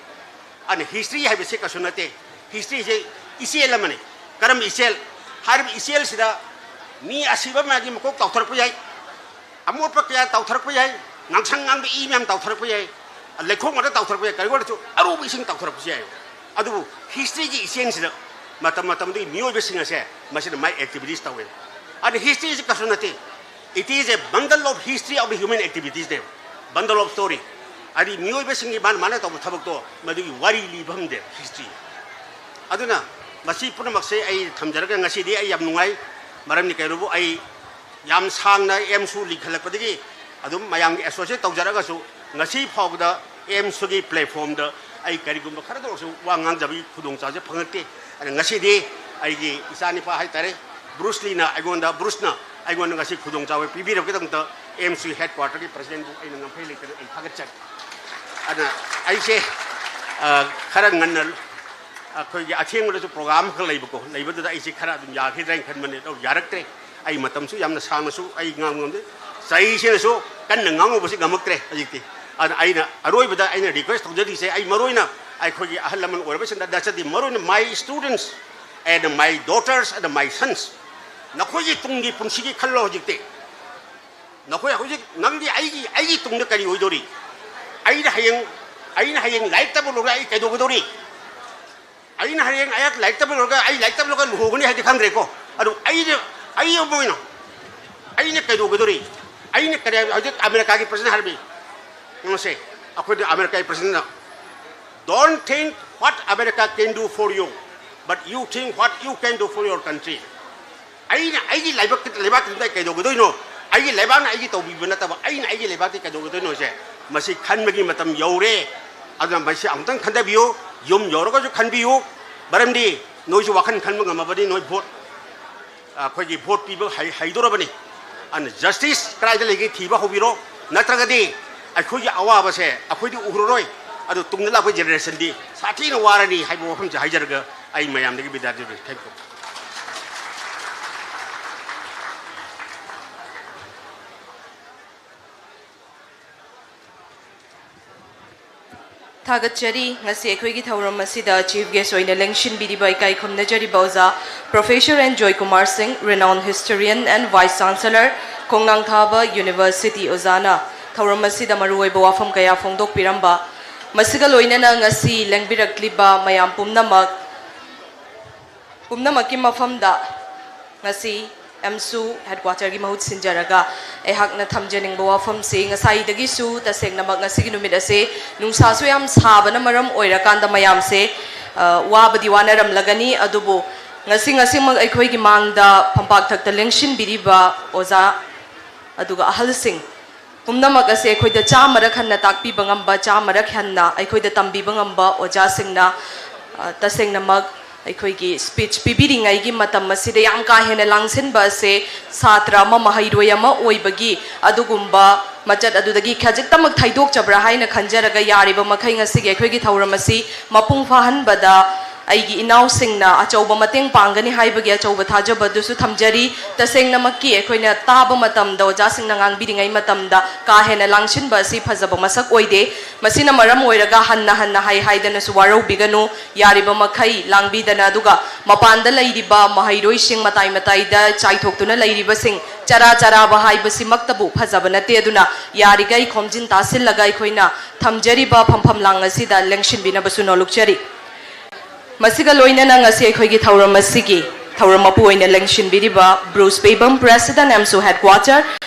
ꯑꯗꯨꯅ history ꯍꯥꯏꯕꯁꯦ ꯀꯩꯁꯨ ꯅꯠꯇꯦ꯫ History ꯁꯦ ꯏꯆꯦꯜ ꯑꯃꯅꯤ꯫ ꯀꯔꯝꯕ ꯏꯆꯦꯜ? ꯍꯥꯏꯔꯤꯕ ꯏꯆꯦꯜꯁꯤꯗ ꯃꯤ ꯑꯁꯤꯕ ꯃꯌꯥꯝꯒꯤ ꯃꯀꯣꯛ ꯇꯥꯎꯊꯔꯛꯄ ꯌꯥꯏ, ꯑꯃꯣꯠꯄ ꯀꯌꯥ ꯇꯥꯎꯊꯔꯛꯄ ꯌꯥꯏ, ꯉꯥꯡꯁꯪ ꯉꯥꯡꯕ ꯏ ꯃꯌꯥꯝ ꯇꯥꯎꯊꯔꯛꯄ ꯌꯥꯏ, ꯂꯩꯈꯣꯝ ꯉꯥꯛꯇ ꯇꯥꯎꯊꯔꯛꯄ ꯌꯥꯏ, ꯀꯔꯤꯒꯨꯝꯕ ꯑꯣꯏꯔꯁꯨ ꯑꯔꯨꯕ ꯏꯁꯤꯡ ꯇꯥꯎꯊꯔꯛꯄꯁꯨ ꯌꯥꯏ꯫ ꯑꯗꯨꯕꯨ history ꯒꯤ ꯏꯆꯦꯜꯁꯤꯗ ꯃꯇꯝ ꯃꯇꯝꯗꯨꯒꯤ ꯃꯤꯑꯣꯏꯕꯁꯤꯡ ꯑꯁꯦ ꯃꯁꯤꯅ ꯃꯥꯏ activities ꯇꯧꯋꯦ꯫ ꯑꯗꯨ history ꯁꯤ ꯀꯩꯁꯨ ꯅꯠꯇꯦ, it is a bundle of history of the human activities ꯅꯦ, bundle of story꯫ ꯍꯥꯏꯗꯤ ꯃꯤꯑꯣꯏꯕꯁꯤꯡꯒꯤ ꯃꯥꯅ ꯃꯥꯅ ꯇꯧꯕ ꯊꯕꯛꯇꯣ ꯃꯗꯨꯒꯤ ꯋꯥꯔꯤ ꯂꯤꯐꯝꯗꯦ history꯫ ꯑꯗꯨꯅ ꯃꯁꯤ ꯄꯨꯝꯅꯃꯛꯁꯦ ꯑꯩ ꯊꯝꯖꯔꯒ ꯉꯁꯤꯗꯤ ꯑꯩ ꯌꯥꯝ ꯅꯨꯡꯉꯥꯏ꯫ ꯃꯔꯝꯗꯤ ꯀꯩꯅꯣꯕꯨ ꯑꯩ ꯌꯥꯝ ꯁꯥꯡꯅ ꯑꯦꯝꯁꯨ ꯂꯤꯡꯈꯠꯂꯛꯄꯗꯒꯤ ꯑꯗꯨꯝ ꯃꯌꯥꯝꯒꯤ associate ꯇꯧꯖꯔꯒꯁꯨ ꯉꯁꯤ ꯐꯥꯎꯕꯗ ꯑꯦꯝꯁꯨꯒꯤ platformꯗ ꯑꯩ ꯀꯔꯤꯒꯨꯝꯕ ꯈꯔꯗ ꯑꯣꯏꯔꯁꯨ ꯋꯥ ꯉꯥꯡꯖꯕꯒꯤ ꯈꯨꯗꯣꯡꯆꯥꯕꯁꯦ ꯐꯪꯉꯛꯇꯦ꯫ ꯑꯗꯨꯅ ꯉꯁꯤꯗꯤ ꯑꯩꯒꯤ ꯏꯆꯥꯅꯤꯄꯥ ꯍꯥꯏꯇꯥꯔꯦ, ꯕ꯭ꯔꯨꯁ ꯂꯤꯅ ꯑꯩꯉꯣꯟꯗ, ꯕ꯭ꯔꯨꯁꯅ ꯑꯩꯉꯣꯟꯗ ꯉꯁꯤ ꯈꯨꯗꯣꯡꯆꯥꯕ ꯄꯤꯕꯤꯔꯕꯒꯤꯗꯃꯛꯇ ꯑꯦꯝꯁꯨ headquarterꯒꯤ presidentꯕꯨ ꯑꯩꯅ ꯉꯝꯈꯩ ꯂꯩꯇꯅ ꯑꯩ ꯊꯥꯒꯠꯆꯔꯤ꯫ ꯑꯗꯨꯅ ꯑꯩꯁꯦ, ꯑ, ꯈꯔ ꯉꯟꯅ ꯑꯩꯈꯣꯏꯒꯤ ꯑꯊꯦꯡꯕꯗꯁꯨ program ꯈꯔ ꯂꯩꯕꯀꯣ, ꯂꯩꯕꯗꯨꯗ ꯑꯩꯁꯦ ꯈꯔ ꯑꯗꯨꯝ ꯌꯥꯈꯤꯗ꯭ꯔꯥ ꯍꯥꯏꯅ ꯈꯟꯕꯅꯦ, ꯑꯗꯣ ꯌꯥꯔꯛꯇ꯭ꯔꯦ꯫ ꯑꯩ ꯃꯇꯝꯁꯨ ꯌꯥꯝꯅ ꯁꯥꯡꯅꯁꯨ ꯑꯩ ꯉꯥꯡꯕ ꯉꯝꯗꯦ, ꯆꯍꯤꯁꯤꯅꯁꯨ ꯀꯟꯅ ꯉꯥꯡꯉꯨꯕꯁꯤ ꯉꯝꯃꯛꯇ꯭ꯔꯦ ꯍꯧꯖꯤꯛꯇꯤ꯫ ꯑꯗꯨꯅ ꯑꯩꯅ ꯑꯔꯣꯏꯕꯗ ꯑꯩꯅ request ꯇꯧꯖꯔꯤꯁꯦ, ꯑꯩ ꯃꯔꯨꯑꯣꯏꯅ ꯑꯩꯈꯣꯏꯒꯤ ꯑꯍꯜ ꯂꯃꯟ ꯑꯣꯏꯔꯕꯁꯤꯡꯗ ꯅꯠꯆꯗꯦ, ꯃꯔꯨꯑꯣꯏꯅ my students and my daughters and my sons, ꯅꯈꯣꯏꯒꯤ ꯇꯨꯡꯒꯤ ꯄꯨꯟꯁꯤꯒꯤ ꯈꯜꯂꯣ ꯍꯧꯖꯤꯛꯇꯤ꯫ ꯅꯈꯣꯏ ꯍꯧꯖꯤꯛ, ꯅꯪꯗꯤ ꯑꯩꯒꯤ, ꯑꯩꯒꯤ ꯇꯨꯡꯗ ꯀꯔꯤ ꯑꯣꯏꯗꯣꯔꯤ? ꯑꯩꯅ ꯍꯌꯦꯡ, ꯑꯩꯅ ꯍꯌꯦꯡ ꯂꯥꯏꯔꯤꯛ ꯇꯝꯕ ꯂꯣꯏꯔꯒ ꯑꯩ ꯀꯩꯗꯧꯒꯗꯧꯔꯤ? ꯑꯩꯅ ꯍꯌꯦꯡ ꯑꯩꯍꯥꯛ ꯂꯥꯏꯔꯤꯛ ꯇꯝꯕ ꯂꯣꯏꯔꯒ ꯑꯩ ꯂꯥꯏꯔꯤꯛ ꯇꯝꯕ ꯂꯣꯏꯔꯒ ꯂꯨꯍꯣꯡꯒꯅꯤ ꯍꯥꯏꯗꯤ ꯈꯪꯗ꯭ꯔꯦꯀꯣ꯫ ꯑꯗꯨ ꯑꯩꯅ, ꯑꯩ ꯑꯃ ꯑꯣꯏꯅ ꯑꯩꯅ ꯀꯩꯗꯧꯒꯗꯧꯔꯤ? ꯑꯩꯅ ꯀꯔꯤ, ꯍꯧꯖꯤꯛ ꯑꯃꯦꯔꯤꯀꯥꯒꯤ president ꯍꯥꯏꯔꯝꯃꯤ꯫ ꯌꯦꯡꯉꯨꯁꯦ, ꯑꯩꯈꯣꯏꯗꯤ ꯑꯃꯦꯔꯤꯀꯥꯒꯤ presidentꯅ, "Don't think what America can do for you, but you think what you can do for your country." ꯑꯩꯅ ꯑꯩꯒꯤ ꯂꯩꯕꯥꯛ, ꯂꯩꯕꯥꯛꯀꯤꯗꯃꯛꯇ ꯑꯩ ꯀꯩꯗꯧꯒꯗꯣꯏꯅꯣ? ꯑꯩꯒꯤ ꯂꯩꯕꯥꯛꯅ ꯑꯩꯒꯤ ꯇꯧꯕꯤꯕ ꯅꯠꯇꯕ, ꯑꯩꯅ ꯑꯩꯒꯤ ꯂꯩꯕꯥꯛꯇ ꯀꯩꯗꯧꯒꯗꯣꯏꯅꯣꯁꯦ, ꯃꯁꯤ ꯈꯟꯕꯒꯤ ꯃꯇꯝ ꯌꯧꯔꯦ꯫ ꯑꯗꯨꯅ ꯃꯁꯤ ꯑꯃꯨꯛꯇꯪ ꯈꯟꯊꯕꯤꯌꯨ, ꯌꯨꯝ ꯌꯧꯔꯒꯁꯨ ꯈꯟꯕꯤꯌꯨ, ꯃꯔꯝꯗꯤ ꯅꯣꯏꯁꯨ ꯋꯥꯈꯜ ꯈꯟꯕ ꯉꯝꯃꯕꯅꯤ, ꯅꯣꯏ vote, ꯑꯩꯈꯣꯏꯒꯤ vote ꯄꯤꯕ ꯍꯩ-, ꯍꯩꯗꯣꯔꯕꯅꯤ꯫ ꯑꯗꯨꯅ justice ꯀꯗꯥꯏꯗ ꯂꯩꯒꯦ ꯊꯤꯕ ꯍꯧꯕꯤꯔꯣ, ꯅꯠꯇ꯭ꯔꯒꯗꯤ ꯑꯩꯈꯣꯏꯒꯤ ꯑꯋꯥꯕꯁꯦ ꯑꯩꯈꯣꯏꯗꯤ ꯎꯔꯔꯣꯏ, ꯑꯗꯨ ꯇꯨꯡꯗ ꯂꯥꯛꯄ generationꯗꯤ ꯁꯥꯊꯤꯅ ꯋꯥꯔꯅꯤ ꯍꯥꯏꯕ ꯋꯥꯐꯝꯁꯦ ꯍꯥꯏꯖꯔꯒ ꯑꯩ ꯃꯌꯥꯝꯗꯒꯤ ꯕꯤꯗꯥꯏ ꯂꯧꯖꯔꯦ꯫ Thank you꯫ ꯊꯥꯒꯠꯆꯔꯤ꯫ ꯉꯁꯤ ꯑꯩꯈꯣꯏꯒꯤ ꯊꯧꯔꯝ ꯑꯁꯤꯗ chief guest ꯑꯣꯏꯅ ꯂꯦꯡꯁꯤꯟꯕꯤꯔꯤꯕ ꯏꯀꯥꯏ ꯈꯨꯝꯅꯖꯔꯤꯕ ꯑꯣꯖꯥ Professor N ꯖꯣꯏꯀꯨꯃꯥꯔ ꯁꯤꯡ, renowned historian and vice chancellor, ꯈꯣꯡꯅꯥꯡꯊꯥꯕ University ꯑꯣꯖꯥꯅ ꯊꯧꯔꯝ ꯑꯁꯤꯗ ꯃꯔꯨꯑꯣꯏꯕ ꯋꯥꯐꯝ ꯀꯌꯥ ꯐꯣꯡꯗꯣꯛꯄꯤꯔꯝꯕ, ꯃꯁꯤꯒ ꯂꯣꯏꯅꯅ ꯉꯁꯤ ꯂꯦꯡꯕꯤꯔꯛꯂꯤꯕ ꯃꯌꯥꯝ ꯄꯨꯝꯅꯃꯛ, ꯄꯨꯝꯅꯃꯛꯀꯤ ꯃꯐꯝꯗ ꯉꯁꯤ ꯑꯦꯝꯁꯨ ꯍꯦꯗꯀ꯭ꯋꯥꯇꯔꯒꯤ ꯃꯍꯨꯠ ꯁꯤꯟꯖꯔꯒ ꯑꯩꯍꯥꯛꯅ ꯊꯝꯖꯅꯤꯡꯕ ꯋꯥꯐꯝꯁꯤ, ꯉꯁꯥꯏꯗꯒꯤꯁꯨ ꯇꯁꯦꯡꯅꯃꯛ ꯉꯁꯤꯒꯤ ꯅꯨꯃꯤꯠ ꯑꯁꯤ ꯅꯨꯡꯁꯥꯁꯨ ꯌꯥꯝ ꯁꯥꯕꯅ ꯃꯔꯝ ꯑꯣꯏꯔꯀꯥꯟꯗ ꯃꯌꯥꯝꯁꯦ, ꯑ, ꯋꯥꯕꯗꯤ ꯋꯥꯅꯔꯝꯂꯒꯅꯤ, ꯑꯗꯨꯕꯨ ꯉꯁꯤ ꯉꯁꯤꯃꯛ ꯑꯩꯈꯣꯏꯒꯤ ꯃꯥꯡꯗ ꯐꯝꯄꯥꯛꯊꯛꯇ ꯂꯦꯡꯁꯤꯟꯕꯤꯔꯤꯕ ꯑꯣꯖꯥ ꯑꯗꯨꯒ ꯑꯍꯜꯁꯤꯡ ꯄꯨꯝꯅꯃꯛ ꯑꯁꯤ ꯑꯩꯈꯣꯏꯗ ꯆꯥꯝꯃꯔꯛ ꯍꯟꯅ ꯇꯥꯛꯄꯤꯕ ꯉꯝꯕ, ꯆꯥꯝꯃꯔꯛ ꯍꯟꯅ ꯑꯩꯈꯣꯏꯗ ꯇꯝꯕꯤꯕ ꯉꯝꯕ ꯑꯣꯖꯥꯁꯤꯡꯅ, ꯑ, ꯇꯁꯦꯡꯅꯃꯛ ꯑꯩꯈꯣꯏꯒꯤ speech ꯄꯤꯕꯤꯔꯤꯉꯩꯒꯤ ꯃꯇꯝ ꯑꯁꯤꯗ ꯌꯥꯝ ꯀꯥ ꯍꯦꯟꯅ ꯂꯥꯡꯁꯤꯟꯕ ꯑꯁꯦ ꯁꯥꯇ꯭ꯔ ꯑꯃ, ꯃꯍꯩꯔꯣꯏ ꯑꯃ ꯑꯣꯏꯕꯒꯤ ꯑꯗꯨꯒꯨꯝꯕ ꯃꯆꯠ ꯑꯗꯨꯗꯒꯤ ꯈꯖꯤꯛꯇꯃꯛ ꯊꯩꯗꯣꯛꯆꯕ꯭ꯔꯥ ꯍꯥꯏꯅ ꯈꯟꯖꯔꯒ, ꯌꯥꯔꯤꯕ ꯃꯈꯩ ꯉꯁꯤꯒꯤ ꯑꯩꯈꯣꯏꯒꯤ ꯊꯧꯔꯝ ꯑꯁꯤ ꯃꯄꯨꯡ ꯐꯥꯍꯟꯕꯗ ꯑꯩꯒꯤ ꯏꯅꯥꯎꯁꯤꯡꯅ ꯑꯆꯧꯕ ꯃꯇꯦꯡ ꯄꯥꯡꯒꯅꯤ ꯍꯥꯏꯕꯒꯤ ꯑꯆꯧꯕ ꯊꯥꯖꯕ ꯑꯗꯨꯁꯨ ꯊꯝꯖꯔꯤ꯫ ꯇꯁꯦꯡꯅꯃꯛꯀꯤ ꯑꯩꯈꯣꯏꯅ ꯇꯥꯕ ꯃꯇꯝꯗ, ꯑꯣꯖꯥꯁꯤꯡꯅ ꯉꯥꯡꯕꯤꯔꯤꯉꯩ ꯃꯇꯝꯗ ꯀꯥ ꯍꯦꯟꯅ ꯂꯥꯡꯁꯤꯟꯕ ꯑꯁꯤ ꯐꯖꯕ ꯃꯁꯛ ꯑꯣꯏꯗꯦ꯫ ꯃꯁꯤꯅ ꯃꯔꯝ ꯑꯣꯏꯔꯒ ꯍꯟꯅ ꯍꯟꯅ ꯍꯥꯏ ꯍꯥꯏꯗꯅꯁꯨ ꯋꯥꯔꯧꯕꯤꯒꯅꯨ꯫ ꯌꯥꯔꯤꯕ ꯃꯈꯩ ꯂꯥꯡꯕꯤꯗꯅ, ꯑꯗꯨꯒ ꯃꯄꯥꯟꯗ ꯂꯩꯔꯤꯕ ꯃꯍꯩꯔꯣꯏꯁꯤꯡ ꯃꯇꯥꯏ ꯃꯇꯥꯏꯗ ꯆꯥꯏꯊꯣꯛꯇꯨꯅ ꯂꯩꯔꯤꯕꯁꯤꯡ ꯆꯔꯥ ꯆꯔꯥꯕ ꯍꯥꯏꯕꯁꯤꯃꯛꯇꯕꯨ ꯐꯖꯕ ꯅꯠꯇꯦ꯫ ꯑꯗꯨꯅ ꯌꯥꯔꯤꯈꯩ ꯈꯣꯝꯖꯤꯟ ꯇꯥꯁꯤꯜꯂꯒ ꯑꯩꯈꯣꯏꯅ ꯊꯝꯖꯔꯤꯕ ꯐꯝꯐꯝ ꯂꯥꯡ ꯑꯁꯤꯗ ꯂꯦꯡꯁꯤꯟꯕꯤꯅꯕꯁꯨ ꯅꯣꯜꯂꯨꯛꯆꯔꯤ꯫ ꯃꯁꯤꯒ ꯂꯣꯏꯅꯅ ꯉꯁꯤ ꯑꯩꯈꯣꯏꯒꯤ ꯊꯧꯔꯝ ꯑꯁꯤꯒꯤ ꯊꯧꯔꯝ ꯃꯄꯨ ꯑꯣꯏꯅ ꯂꯦꯡꯁꯤꯟꯕꯤꯔꯤꯕ Bruce Pebam, President, ꯑꯦꯝꯁꯨ Headquarter,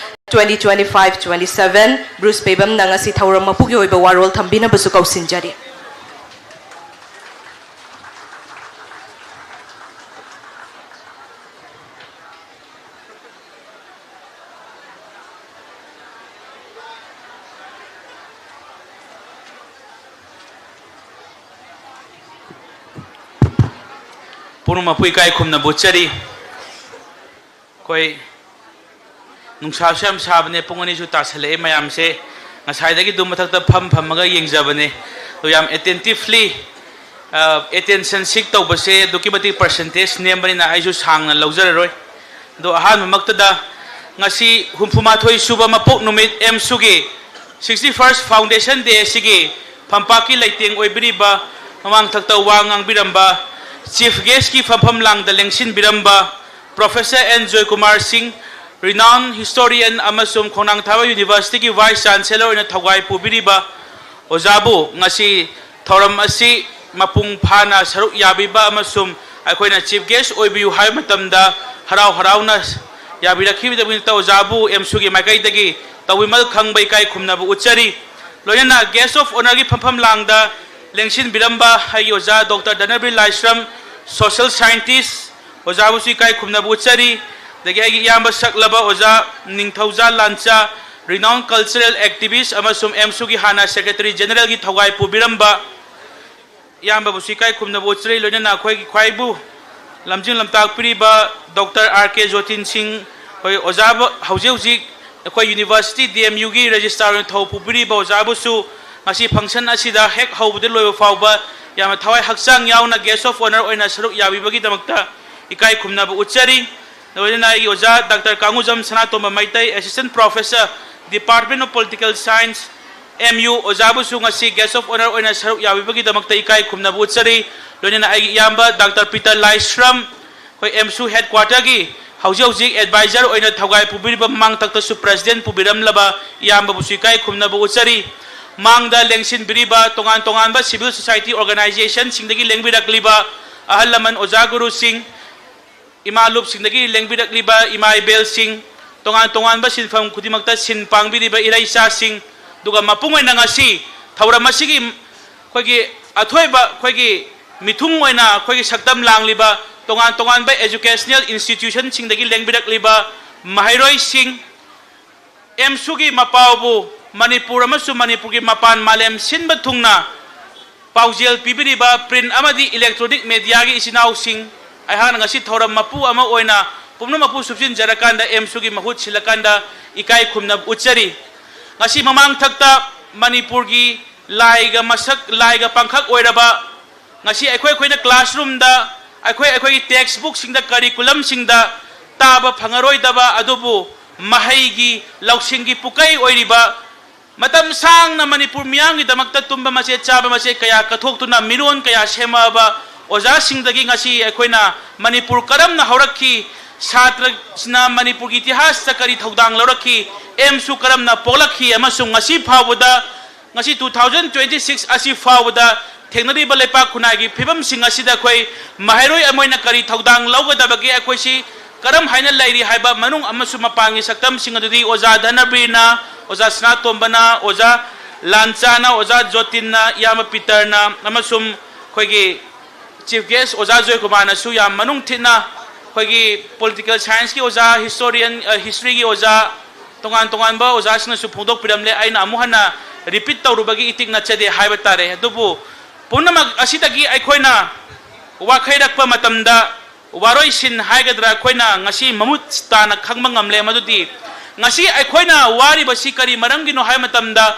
twenty twenty-five twenty-seven, Bruce ꯄꯦꯕꯝꯅ ꯉꯁꯤ ꯊꯧꯔꯝ ꯃꯄꯨꯒꯤ ꯑꯣꯏꯕ ꯋꯥꯔꯣꯜ ꯊꯝꯕꯤꯅꯕꯁꯨ ꯀꯧꯁꯤꯟꯖꯔꯤ꯫ ꯄꯨꯝꯅꯃꯛꯄꯨ ꯏꯀꯥꯏ ꯈꯨꯝꯅꯕ ꯎꯠꯆꯔꯤ꯫ ꯑꯩꯈꯣꯏ ꯅꯨꯡꯁꯥꯁꯨ ꯌꯥꯝ ꯁꯥꯕꯅꯦ, ꯄꯨꯡ ꯑꯅꯤꯁꯨ ꯇꯥꯁꯜꯂꯛꯑꯦ꯫ ꯃꯌꯥꯝꯁꯦ ꯉꯁꯥꯏꯗꯒꯤ ꯑꯗꯨꯝ ꯃꯊꯛꯇ ꯐꯝ ꯐꯝꯃꯒ ꯌꯦꯡꯖꯕꯅꯦ꯫ ꯑꯗꯣ ꯌꯥꯝ attentively, ꯑ, attention seek ꯇꯧꯕꯁꯦ ꯑꯗꯨꯛꯀꯤ ꯃꯇꯤꯛ percentage ꯅꯦꯝꯕꯅꯤꯅ ꯑꯩꯁꯨ ꯁꯥꯡꯅ ꯂꯧꯖꯔꯔꯣꯏ꯫ ꯑꯗꯣ ꯑꯍꯥꯟꯕꯃꯛꯇꯗ ꯉꯁꯤ ꯍꯨꯝꯐꯨꯃꯥꯊꯣꯏ ꯁꯨꯕ ꯃꯄꯣꯛ ꯅꯨꯃꯤꯠ ꯑꯦꯝꯁꯨꯒꯤ sixty-first Foundation Day ꯑꯁꯤꯒꯤ ꯐꯝꯄꯥꯛꯀꯤ ꯂꯩꯇꯦꯡ ꯑꯣꯏꯕꯤꯔꯤꯕ, ꯃꯃꯥꯡꯊꯛꯇ ꯋꯥ ꯉꯥꯡꯕꯤꯔꯝꯕ, chief guest ꯀꯤ ꯐꯝꯐꯝ ꯂꯥꯡꯗ ꯂꯦꯡꯁꯤꯟꯕꯤꯔꯝꯕ Professor ꯑꯦꯟ ꯖꯣꯏꯀꯨꯃꯥꯔ ꯁꯤꯡ, renowned historian ꯑꯃꯁꯨꯡ ꯈꯣꯡꯅꯥꯡ ꯊꯥꯕ University ꯒꯤ Vice Chancellor ꯑꯣꯏꯅ ꯊꯧꯒꯥꯏ ꯄꯨꯕꯤꯔꯤꯕ ꯑꯣꯖꯥꯕꯨ ꯉꯁꯤ ꯊꯧꯔꯝ ꯑꯁꯤ ꯃꯄꯨꯡ ꯐꯥꯅ ꯁꯔꯨꯛ ꯌꯥꯕꯤꯕ ꯑꯃꯁꯨꯡ ꯑꯩꯈꯣꯏꯅ chief guest ꯑꯣꯏꯕꯤꯌꯨ ꯍꯥꯏꯕ ꯃꯇꯝꯗ ꯍꯔꯥꯎ ꯍꯔꯥꯎꯅ ꯌꯥꯕꯤꯔꯛꯈꯤꯕꯒꯤꯗꯃꯛꯇ ꯑꯣꯖꯥꯕꯨ ꯑꯦꯝꯁꯨꯒꯤ ꯃꯥꯏꯀꯩꯗꯒꯤ ꯇꯧꯕꯤꯃꯜ ꯈꯪꯕ ꯏꯀꯥꯏ ꯈꯨꯝꯅꯕ ꯎꯠꯆꯔꯤ꯫ ꯂꯣꯏꯅꯅ guest of honourꯒꯤ ꯐꯝꯐꯝ ꯂꯥꯡꯗ ꯂꯦꯡꯁꯤꯟꯕꯤꯔꯝꯕ ꯑꯩꯒꯤ ꯑꯣꯖꯥ ꯗꯣꯛꯇꯔ ꯙꯅꯕꯤꯔ ꯂꯥꯏꯁ꯭ꯔꯝ, social scientist, ꯑꯣꯖꯥꯕꯨꯁꯨ ꯏꯀꯥꯏ ꯈꯨꯝꯅꯕ ꯎꯠꯆꯔꯤ꯫ ꯑꯗꯒꯤ ꯑꯩꯒꯤ ꯏꯌꯥꯝꯕ ꯁꯛꯂꯕ ꯑꯣꯖꯥ ꯅꯤꯡꯊꯧꯖꯥ ꯂꯥꯟꯆꯥ, renowned cultural activist ꯑꯃꯁꯨꯡ ꯑꯦꯝꯁꯨꯒꯤ ꯍꯥꯟꯅ secretary generalꯒꯤ ꯊꯧꯒꯥꯏ ꯄꯨꯕꯤꯔꯝꯕ ꯏꯌꯥꯝꯕꯕꯨꯁꯨ ꯏꯀꯥꯏ ꯈꯨꯝꯅꯕ ꯎꯠꯆꯔꯤ꯫ ꯂꯣꯏꯅꯅ ꯑꯩꯈꯣꯏꯒꯤ ꯈ꯭ꯋꯥꯏꯕꯨ ꯂꯝꯖꯤꯡ ꯂꯝꯇꯥꯛꯄꯤꯔꯤꯕ ꯗꯣꯛꯇꯔ ꯑꯥꯔ ꯀꯦ ꯖꯣꯇꯤꯟ ꯁꯤꯡ, ꯑꯩꯈꯣꯏ ꯑꯣꯖꯥꯕꯨ ꯍꯧꯖꯤꯛ ꯍꯧꯖꯤꯛ ꯑꯩꯈꯣꯏ university D M Uꯒꯤ registrar ꯑꯣꯏꯅ ꯊꯧ ꯄꯨꯕꯤꯔꯤꯕ ꯑꯣꯖꯥꯕꯨꯁꯨ ꯉꯁꯤ function ꯑꯁꯤꯗ ꯍꯦꯛ ꯍꯧꯕꯗ ꯂꯣꯏꯕ ꯐꯥꯎꯕ ꯌꯥꯝꯅ ꯊꯋꯥꯏ ꯍꯛꯆꯥꯡ ꯌꯥꯎꯅ guest of honour ꯑꯣꯏꯅ ꯁꯔꯨꯛ ꯌꯥꯕꯤꯕꯒꯤꯗꯃꯛꯇ ꯏꯀꯥꯏ ꯈꯨꯝꯅꯕ ꯎꯠꯆꯔꯤ꯫ ꯂꯣꯏꯅꯅ ꯑꯩꯒꯤ ꯑꯣꯖꯥ doctor Kangjam Sanatomba Meitei, assistant professor, Department of Political Science, M U, ꯑꯣꯖꯥꯕꯨꯁꯨ ꯉꯁꯤ guest of honour ꯑꯣꯏꯅ ꯁꯔꯨꯛ ꯌꯥꯕꯤꯕꯒꯤꯗꯃꯛꯇ ꯏꯀꯥꯏ ꯈꯨꯝꯅꯕ ꯎꯠꯆꯔꯤ꯫ ꯂꯣꯏꯅꯅ ꯑꯩꯒꯤ ꯏꯌꯥꯝꯕ ꯗꯥꯛꯇꯔ ꯄꯤꯇꯔ ꯂꯥꯏꯁ꯭ꯔꯝ, ꯑꯩꯈꯣꯏ ꯑꯦꯝꯁꯨ headquarterꯒꯤ ꯍꯧꯖꯤꯛ ꯍꯧꯖꯤꯛ advisor ꯑꯣꯏꯅ ꯊꯧꯒꯥꯏ ꯄꯨꯕꯤꯔꯤꯕ, ꯃꯃꯥꯡ ꯊꯛꯇꯁꯨ president ꯄꯨꯕꯤꯔꯝꯂꯕ ꯏꯌꯥꯝꯕꯕꯨꯁꯨ ꯏꯀꯥꯏ ꯈꯨꯝꯅꯕ ꯎꯠꯆꯔꯤ꯫ ꯃꯥꯡꯗ ꯂꯦꯡꯁꯤꯟꯕꯤꯔꯤꯕ ꯇꯣꯉꯥꯟ ꯇꯣꯉꯥꯟꯕ civil society organizationꯁꯤꯡꯗꯒꯤ ꯂꯦꯡꯕꯤꯔꯛꯂꯤꯕ ꯑꯍꯜ ꯂꯃꯟ, ꯑꯣꯖꯥ ꯒꯨꯔꯨꯁꯤꯡ, ꯏꯃꯥ ꯂꯨꯞꯁꯤꯡꯗꯒꯤ ꯂꯦꯡꯕꯤꯔꯛꯂꯤꯕ ꯏꯃꯥ ꯏꯕꯦꯜꯁꯤꯡ, ꯇꯣꯉꯥꯟ ꯇꯣꯉꯥꯟꯕ ꯁꯤꯟꯐꯝ ꯈꯨꯗꯤꯡꯃꯛꯇ ꯁꯤꯟ ꯄꯥꯡꯕꯤꯔꯤꯕ ꯏꯔꯩꯆꯥꯁꯤꯡ, ꯑꯗꯨꯒ ꯃꯄꯨꯡ ꯑꯣꯏꯅ ꯉꯁꯤ ꯊꯧꯔꯝ ꯑꯁꯤꯒꯤ ꯑꯩꯈꯣꯏꯒꯤ ꯑꯊꯣꯏꯕ ꯑꯩꯈꯣꯏꯒꯤ ꯃꯤꯊꯨꯡ ꯑꯣꯏꯅ ꯑꯩꯈꯣꯏꯒꯤ ꯁꯛꯇꯝ ꯂꯥꯡꯂꯤꯕ ꯇꯣꯉꯥꯟ ꯇꯣꯉꯥꯟꯕ educational institutionꯁꯤꯡꯗꯒꯤ ꯂꯦꯡꯕꯤꯔꯛꯂꯤꯕ ꯃꯍꯩꯔꯣꯏꯁꯤꯡ, ꯑꯦꯝꯁꯨꯒꯤ ꯃꯄꯥꯎꯕꯨ ꯃꯅꯤꯄꯨꯔ ꯑꯃꯁꯨꯡ ꯃꯅꯤꯄꯨꯔꯒꯤ ꯃꯄꯥꯟ ꯃꯥꯂꯦꯝ ꯁꯤꯟꯕ ꯊꯨꯡꯅ ꯄꯥꯎꯖꯦꯜ ꯄꯤꯕꯤꯔꯤꯕ print ꯑꯃꯗꯤ electronic mediaꯒꯤ ꯏꯆꯤꯟ ꯏꯅꯥꯎꯁꯤꯡ, ꯑꯩꯍꯥꯛꯅ ꯉꯁꯤ ꯊꯧꯔꯝ ꯃꯄꯨ ꯑꯃ ꯑꯣꯏꯅ ꯄꯨꯝꯅꯃꯛꯄꯨ ꯁꯨꯞꯆꯤꯟꯖꯔꯀꯥꯟꯗ ꯑꯦꯝꯁꯨꯒꯤ ꯃꯍꯨꯠ ꯁꯤꯜꯂꯀꯥꯟꯗ ꯏꯀꯥꯏ ꯈꯨꯝꯅꯕ ꯎꯠꯆꯔꯤ꯫ ꯉꯁꯤ ꯃꯃꯥꯡꯊꯛꯇ ꯃꯅꯤꯄꯨꯔꯒꯤ ꯂꯥꯏꯒ ꯃꯁꯛ, ꯂꯥꯏꯒ ꯄꯥꯡꯈꯛ ꯑꯣꯏꯔꯕ ꯉꯁꯤ ꯑꯩꯈꯣꯏ, ꯑꯩꯈꯣꯏꯅ classroomꯗ ꯑꯩꯈꯣꯏ, ꯑꯩꯈꯣꯏꯒꯤ textbookꯁꯤꯡꯗ, curriculumꯁꯤꯡꯗ ꯇꯥꯕ ꯐꯪꯉꯔꯣꯏꯗꯕ, ꯑꯗꯨꯕꯨ ꯃꯍꯩꯒꯤ ꯂꯧꯁꯤꯡꯒꯤ ꯄꯨꯀꯩ ꯑꯣꯏꯔꯤꯕ, ꯃꯇꯝ ꯁꯥꯡꯅ ꯃꯅꯤꯄꯨꯔ ꯃꯤꯌꯥꯝꯒꯤꯗꯃꯛꯇ ꯇꯨꯝꯕ ꯃꯆꯦꯠ ꯆꯥꯕ ꯃꯆꯦꯠ ꯀꯌꯥ ꯀꯠꯊꯣꯛꯇꯨꯅ ꯃꯤꯔꯣꯟ ꯀꯌꯥ ꯁꯦꯝꯃꯛꯑꯕ ꯑꯣꯖꯥꯁꯤꯡꯗꯒꯤ ꯉꯁꯤ ꯑꯩꯈꯣꯏꯅ ꯃꯅꯤꯄꯨꯔ ꯀꯔꯝꯅ ꯍꯧꯔꯛꯈꯤ, ꯁꯥꯇ꯭ꯔꯁꯤꯅ ꯃꯅꯤꯄꯨꯔꯒꯤ ꯏꯇꯤꯍꯥꯁꯇ ꯀꯔꯤ ꯊꯧꯗꯥꯡ ꯂꯧꯔꯛꯈꯤ, ꯑꯦꯝꯁꯨ ꯀꯔꯝꯅ ꯄꯣꯛꯂꯛꯈꯤ, ꯑꯃꯁꯨꯡ ꯉꯁꯤ ꯐꯥꯎꯕꯗ, ꯉꯁꯤ two thousand twenty six ꯑꯁꯤ ꯐꯥꯎꯕꯗ ꯊꯦꯡꯅꯔꯤꯕ ꯂꯩꯄꯥꯛ ꯈꯨꯟꯅꯥꯏꯒꯤ ꯐꯤꯕꯝꯁꯤꯡ ꯑꯁꯤꯗ ꯑꯩꯈꯣꯏ ꯃꯍꯩꯔꯣꯏ ꯑꯃ ꯑꯣꯏꯅ ꯀꯔꯤ ꯊꯧꯗꯥꯡ ꯂꯧꯒꯗꯕꯒꯦ, ꯑꯩꯈꯣꯏꯁꯤ ꯀꯔꯝ ꯍꯥꯏꯅ ꯂꯩꯔꯤ ꯍꯥꯏꯕ ꯃꯅꯨꯡ ꯑꯃꯁꯨꯡ ꯃꯄꯥꯟꯒꯤ ꯁꯛꯇꯝꯁꯤꯡ ꯑꯗꯨꯗꯤ ꯑꯣꯖꯥ ꯙꯅꯕꯤꯔꯅ, ꯑꯣꯖꯥ ꯁꯅꯥꯇꯣꯝꯕꯅ, ꯑꯣꯖꯥ ꯂꯥꯟꯆꯥꯅ, ꯑꯣꯖꯥ ꯖꯣꯇꯤꯟꯅ, ꯏꯌꯥꯝꯕ ꯄꯤꯇꯔꯅ ꯑꯃꯁꯨꯡ ꯑꯩꯈꯣꯏꯒꯤ ꯆꯤꯐ ꯒꯦꯁ ꯑꯣꯖꯥ ꯖꯣꯏꯀꯨꯃꯥꯔꯅꯁꯨ ꯌꯥꯝ ꯃꯅꯨꯡ ꯊꯤꯠꯅ ꯑꯩꯈꯣꯏꯒꯤ ꯄꯣꯂꯤꯇꯤꯀꯦꯜ ꯁꯥꯏꯟꯁꯀꯤ ꯑꯣꯖꯥ, ꯍꯤꯁꯇꯣꯔꯤꯌꯟ, ꯑ, ꯍꯤꯁꯇ꯭ꯔꯤꯒꯤ ꯑꯣꯖꯥ, ꯇꯣꯉꯥꯟ ꯇꯣꯉꯥꯟꯕ ꯑꯣꯖꯥꯁꯤꯡꯅꯁꯨ ꯐꯣꯡꯗꯣꯛꯄꯤꯔꯝꯂꯦ꯫ ꯑꯩꯅ ꯑꯃꯨꯛ ꯍꯟꯅ ꯔꯤꯄꯤꯠ ꯇꯧꯔꯨꯕꯒꯤ ꯏꯇꯤꯛ ꯅꯠꯆꯗꯦ ꯍꯥꯏꯕ ꯇꯥꯔꯦ꯫ ꯑꯗꯨꯕꯨ ꯄꯨꯝꯅꯃꯛ ꯑꯁꯤꯗꯒꯤ ꯑꯩꯈꯣꯏꯅ ꯋꯥꯈꯩꯔꯛꯄ ꯃꯇꯝꯗ ꯋꯥꯔꯣꯏꯁꯤꯟ ꯍꯥꯏꯒꯗ꯭ꯔꯥ, ꯑꯩꯈꯣꯏꯅ ꯉꯁꯤ ꯃꯃꯨꯠ ꯇꯥꯅ ꯈꯪꯕ ꯉꯝꯂꯦ꯫ ꯃꯗꯨꯗꯤ ꯉꯁꯤ ꯑꯩꯈꯣꯏꯅ ꯋꯥꯔꯤꯕꯁꯤ ꯀꯔꯤ ꯃꯔꯝꯒꯤꯅꯣ ꯍꯥꯏꯕ ꯃꯇꯝꯗ,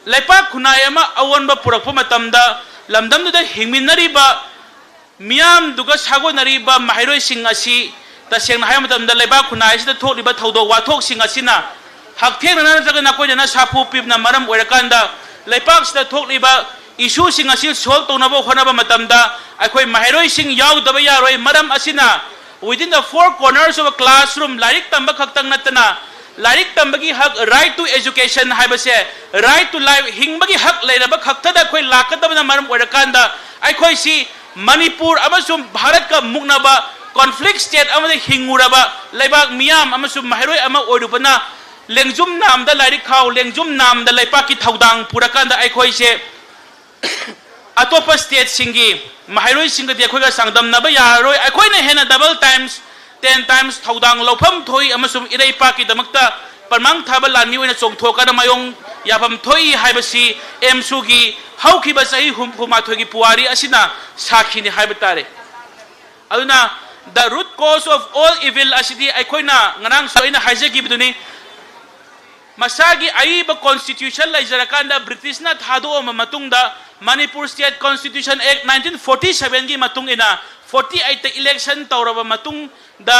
ꯂꯩꯄꯥꯛ ꯈꯨꯟꯅꯥꯏ ꯑꯃ ꯑꯑꯣꯟꯕ ꯄꯨꯔꯛꯄ ꯃꯇꯝꯗ ꯂꯝꯗꯝꯗꯨꯗ ꯍꯤꯡꯃꯤꯟꯅꯔꯤꯕ ꯃꯤꯌꯥꯝꯗꯨꯒ ꯁꯥꯒꯣꯟꯅꯔꯤꯕ ꯃꯍꯩꯔꯣꯏꯁꯤꯡ ꯑꯁꯤ, ꯇꯁꯦꯡꯅ ꯍꯥꯏꯕ ꯃꯇꯝꯗ, ꯂꯩꯕꯥꯛ ꯈꯨꯟꯅꯥꯏ ꯑꯁꯤꯗ ꯊꯣꯛꯂꯤꯕ ꯊꯧꯗꯣꯛ ꯋꯥꯊꯣꯛꯁꯤꯡ ꯑꯁꯤꯅ ꯍꯛꯊꯦꯡꯅꯅ ꯅꯠꯇ꯭ꯔꯒ ꯅꯥꯀꯣꯏꯅꯅ ꯁꯥꯐꯨ ꯄꯤꯕꯅ ꯃꯔꯝ ꯑꯣꯏꯔꯀꯥꯟꯗ, ꯂꯩꯄꯥꯛꯁꯤꯗ ꯊꯣꯛꯂꯤꯕ ꯏꯁꯨꯁꯤꯡ ꯑꯁꯤ ꯁꯣꯜꯕ ꯇꯧꯅꯕ ꯍꯣꯠꯅꯕ ꯃꯇꯝꯗ ꯑꯩꯈꯣꯏ ꯃꯍꯩꯔꯣꯏꯁꯤꯡ ꯌꯥꯎꯗꯕ ꯌꯥꯔꯣꯏ꯫ ꯃꯔꯝ ꯑꯁꯤꯅ, within the four corners of a classroom, ꯂꯥꯏꯔꯤꯛ ꯇꯝꯕ ꯈꯛꯇꯪ ꯅꯠꯇꯅ, ꯂꯥꯏꯔꯤꯛ ꯇꯝꯕꯒꯤ ꯍꯛ, right to education ꯍꯥꯏꯕꯁꯦ, right to life, ꯍꯤꯡꯕꯒꯤ ꯍꯛ ꯂꯩꯔꯕ ꯈꯛꯇꯗ ꯑꯩꯈꯣꯏ ꯂꯥꯛꯀꯗꯕꯅ ꯃꯔꯝ ꯑꯣꯏꯔꯀꯥꯟꯗ, ꯑꯩꯈꯣꯏꯁꯤ ꯃꯅꯤꯄꯨꯔ ꯑꯃꯁꯨꯡ ꯚꯥꯔꯠꯀ ꯃꯨꯛꯅꯕ conflict state ꯑꯃꯗ ꯍꯤꯡꯉꯨꯔꯕ ꯂꯩꯕꯥꯛ ꯃꯤꯌꯥꯝ ꯑꯃꯁꯨꯡ ꯃꯍꯩꯔꯣꯏ ꯑꯃ ꯑꯣꯏꯔꯨꯕꯅ, ꯂꯦꯡꯖꯨꯝ ꯅꯥꯝꯗ ꯂꯥꯏꯔꯤꯛ ꯈꯥꯎ, ꯂꯦꯡꯖꯨꯝ ꯅꯥꯝꯗ ꯂꯩꯄꯥꯛꯀꯤ ꯊꯧꯗꯥꯡ ꯄꯨꯔꯀꯥꯟꯗ ꯑꯩꯈꯣꯏꯁꯦ ꯑꯇꯣꯞꯄ ꯁ꯭ꯇꯦꯠꯁꯤꯡꯒꯤ ꯃꯍꯩꯔꯣꯏꯁꯤꯡꯒꯗꯤ ꯑꯩꯈꯣꯏꯒ ꯆꯥꯡꯗꯝꯅꯕ ꯌꯥꯔꯔꯣꯏ꯫ ꯑꯩꯈꯣꯏꯅ ꯍꯦꯟꯅ double times, ten times ꯊꯧꯗꯥꯡ ꯂꯧꯐꯝ ꯊꯣꯛꯏ ꯑꯃꯁꯨꯡ ꯏꯔꯩꯄꯥꯛꯀꯤꯗꯃꯛꯇ ꯄꯟꯃꯥꯡ ꯊꯥꯕ ꯂꯥꯟꯃꯤ ꯑꯣꯏꯅ ꯆꯣꯡꯊꯣꯛꯀꯅ ꯃꯥꯌꯣꯡ ꯌꯥꯐꯝ ꯊꯣꯛꯏ ꯍꯥꯏꯕꯁꯤ ꯑꯦꯝꯁꯨꯒꯤ ꯍꯧꯈꯤꯕ ꯆꯍꯤ ꯍꯨꯝꯐꯨ ꯃꯥꯊꯣꯏꯒꯤ ꯄꯨꯋꯥꯔꯤ ꯑꯁꯤꯅ ꯁꯥꯈꯤꯅꯤ ꯍꯥꯏꯕ ꯇꯥꯔꯦ꯫ ꯑꯗꯨꯅ, the root cause of all evil ꯑꯁꯤꯗꯤ ꯑꯩꯈꯣꯏꯅ ꯉꯔꯥꯡꯁꯨ ꯑꯩꯅ ꯍꯥꯏꯖꯈꯤꯕꯗꯨꯅꯤ, ꯃꯁꯥꯒꯤ ꯑꯏꯕ constitution ꯂꯩꯖꯔꯀꯥꯟꯗ ꯕ꯭ꯔꯤꯇꯤꯁꯅ ꯊꯥꯗꯣꯛꯑꯝꯕ ꯃꯇꯨꯡꯗ, Manipur State Constitution Act nineteen forty sevenꯒꯤ ꯃꯇꯨꯡ ꯏꯟꯅ forty eightꯇ election ꯇꯧꯔꯕ ꯃꯇꯨꯡꯗ,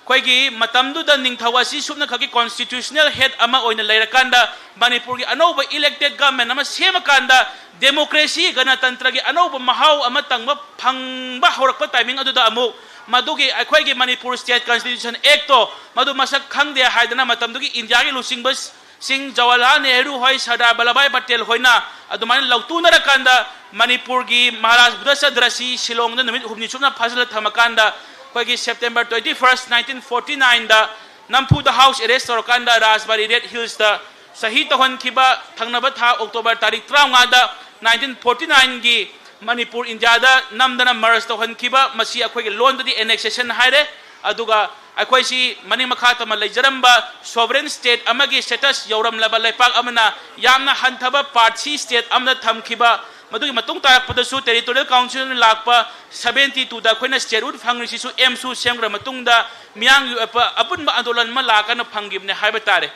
ꯑꯩꯈꯣꯏꯒꯤ ꯃꯇꯝꯗꯨꯗ ꯅꯤꯡꯊꯧ ꯑꯁꯤ ꯁꯨꯞꯅꯈꯛꯀꯤ constitutional head ꯑꯃ ꯑꯣꯏꯅ ꯂꯩꯔꯀꯥꯟꯗ, ꯃꯅꯤꯄꯨꯔꯒꯤ ꯑꯅꯧꯕ elected government ꯑꯃ ꯁꯦꯝꯃꯀꯥꯟꯗ, democracy, ꯒꯅꯇꯟꯇ꯭ꯔꯒꯤ ꯑꯅꯧꯕ ꯃꯍꯥꯎ ꯑꯃ ꯇꯪꯕ ꯐꯪꯕ ꯍꯧꯔꯛꯄ timing ꯑꯗꯨꯗ ꯑꯃꯨꯛ ꯃꯗꯨꯒꯤ ꯑꯩꯈꯣꯏꯒꯤ ꯃꯅꯤꯄꯨꯔ State Constitution Actꯇꯣ ꯃꯗꯨ ꯃꯁꯛ ꯈꯪꯗꯦ ꯍꯥꯏꯗꯅ ꯃꯇꯝꯗꯨꯒꯤ ꯏꯟꯗꯤꯌꯥꯒꯤ ꯂꯨꯆꯤꯡꯕ ꯁꯤꯡ, ꯖꯋꯥꯍꯔꯂꯥꯜ ꯅꯦꯍꯔꯨ ꯍꯣꯏ, ꯁꯔꯗꯥꯔ ꯕꯜꯂꯚꯚꯥꯏ ꯄꯇꯦꯜ ꯍꯣꯏꯅ ꯑꯗꯨꯃꯥꯏꯅ ꯂꯧꯇꯨꯅꯔꯀꯥꯟꯗ ꯃꯅꯤꯄꯨꯔꯒꯤ ꯃꯍꯥꯔꯥꯖ ꯕꯨꯙꯆꯟꯗ꯭ꯔ ꯑꯁꯤ ꯁꯤꯂꯣꯡꯗ ꯅꯨꯃꯤꯠ ꯍꯨꯝꯅꯤ ꯆꯨꯞꯅ ꯐꯥꯖꯤꯜꯂ ꯊꯝꯃꯀꯥꯟꯗ ꯑꯩꯈꯣꯏꯒꯤ September twenty first nineteen forty nineꯗ ꯅꯝꯐꯨꯗ house arrest ꯇꯧꯔꯀꯥꯟꯗ ꯔꯥꯖꯕꯥꯔꯤ ꯔꯦꯗ ꯍꯤꯜꯁꯇ ꯁꯍꯤ ꯇꯧꯍꯟꯈꯤꯕ, ꯊꯪꯅꯕ ꯊꯥ October ꯇꯥꯔꯤꯛ ꯇꯔꯥꯃꯉꯥꯗ nineteen forty nineꯒꯤ ꯃꯅꯤꯄꯨꯔ ꯏꯟꯗꯤꯌꯥꯗ ꯅꯝꯗꯅ merge ꯇꯧꯍꯟꯈꯤꯕ, ꯃꯁꯤ ꯑꯩꯈꯣꯏꯒꯤ ꯂꯣꯟꯗꯗꯤ annexation ꯍꯥꯏꯔꯦ꯫ ꯑꯗꯨꯒ ꯑꯩꯈꯣꯏꯁꯤ ꯃꯅꯤꯡ ꯃꯈꯥ ꯇꯝꯅ ꯂꯩꯖꯔꯝꯕ sovereign state ꯑꯃꯒꯤ status ꯌꯧꯔꯝꯂꯕ ꯂꯩꯄꯥꯛ ꯑꯃꯅ ꯌꯥꯝꯅ ꯍꯟꯊꯕ Part C state ꯑꯃꯗ ꯊꯝꯈꯤꯕ, ꯃꯗꯨꯒꯤ ꯃꯇꯨꯡ ꯇꯥꯔꯛꯄꯗꯁꯨ territorial council ꯂꯥꯛꯄ seventy twoꯗ ꯑꯩꯈꯣꯏꯅ statehood ꯐꯪꯂꯤꯁꯤꯁꯨ ꯑꯦꯝꯁꯨ ꯁꯦꯝꯈ꯭ꯔ ꯃꯇꯨꯡꯗ ꯃꯤꯌꯥꯝꯒꯤ ꯑꯣꯏꯕ ꯑꯄꯨꯟꯕ ꯑꯟꯗꯣꯂꯟ ꯑꯃ ꯂꯥꯛꯀꯥꯟꯗ ꯐꯪꯈꯤꯕꯅꯦ ꯍꯥꯏꯕ ꯇꯥꯔꯦ꯫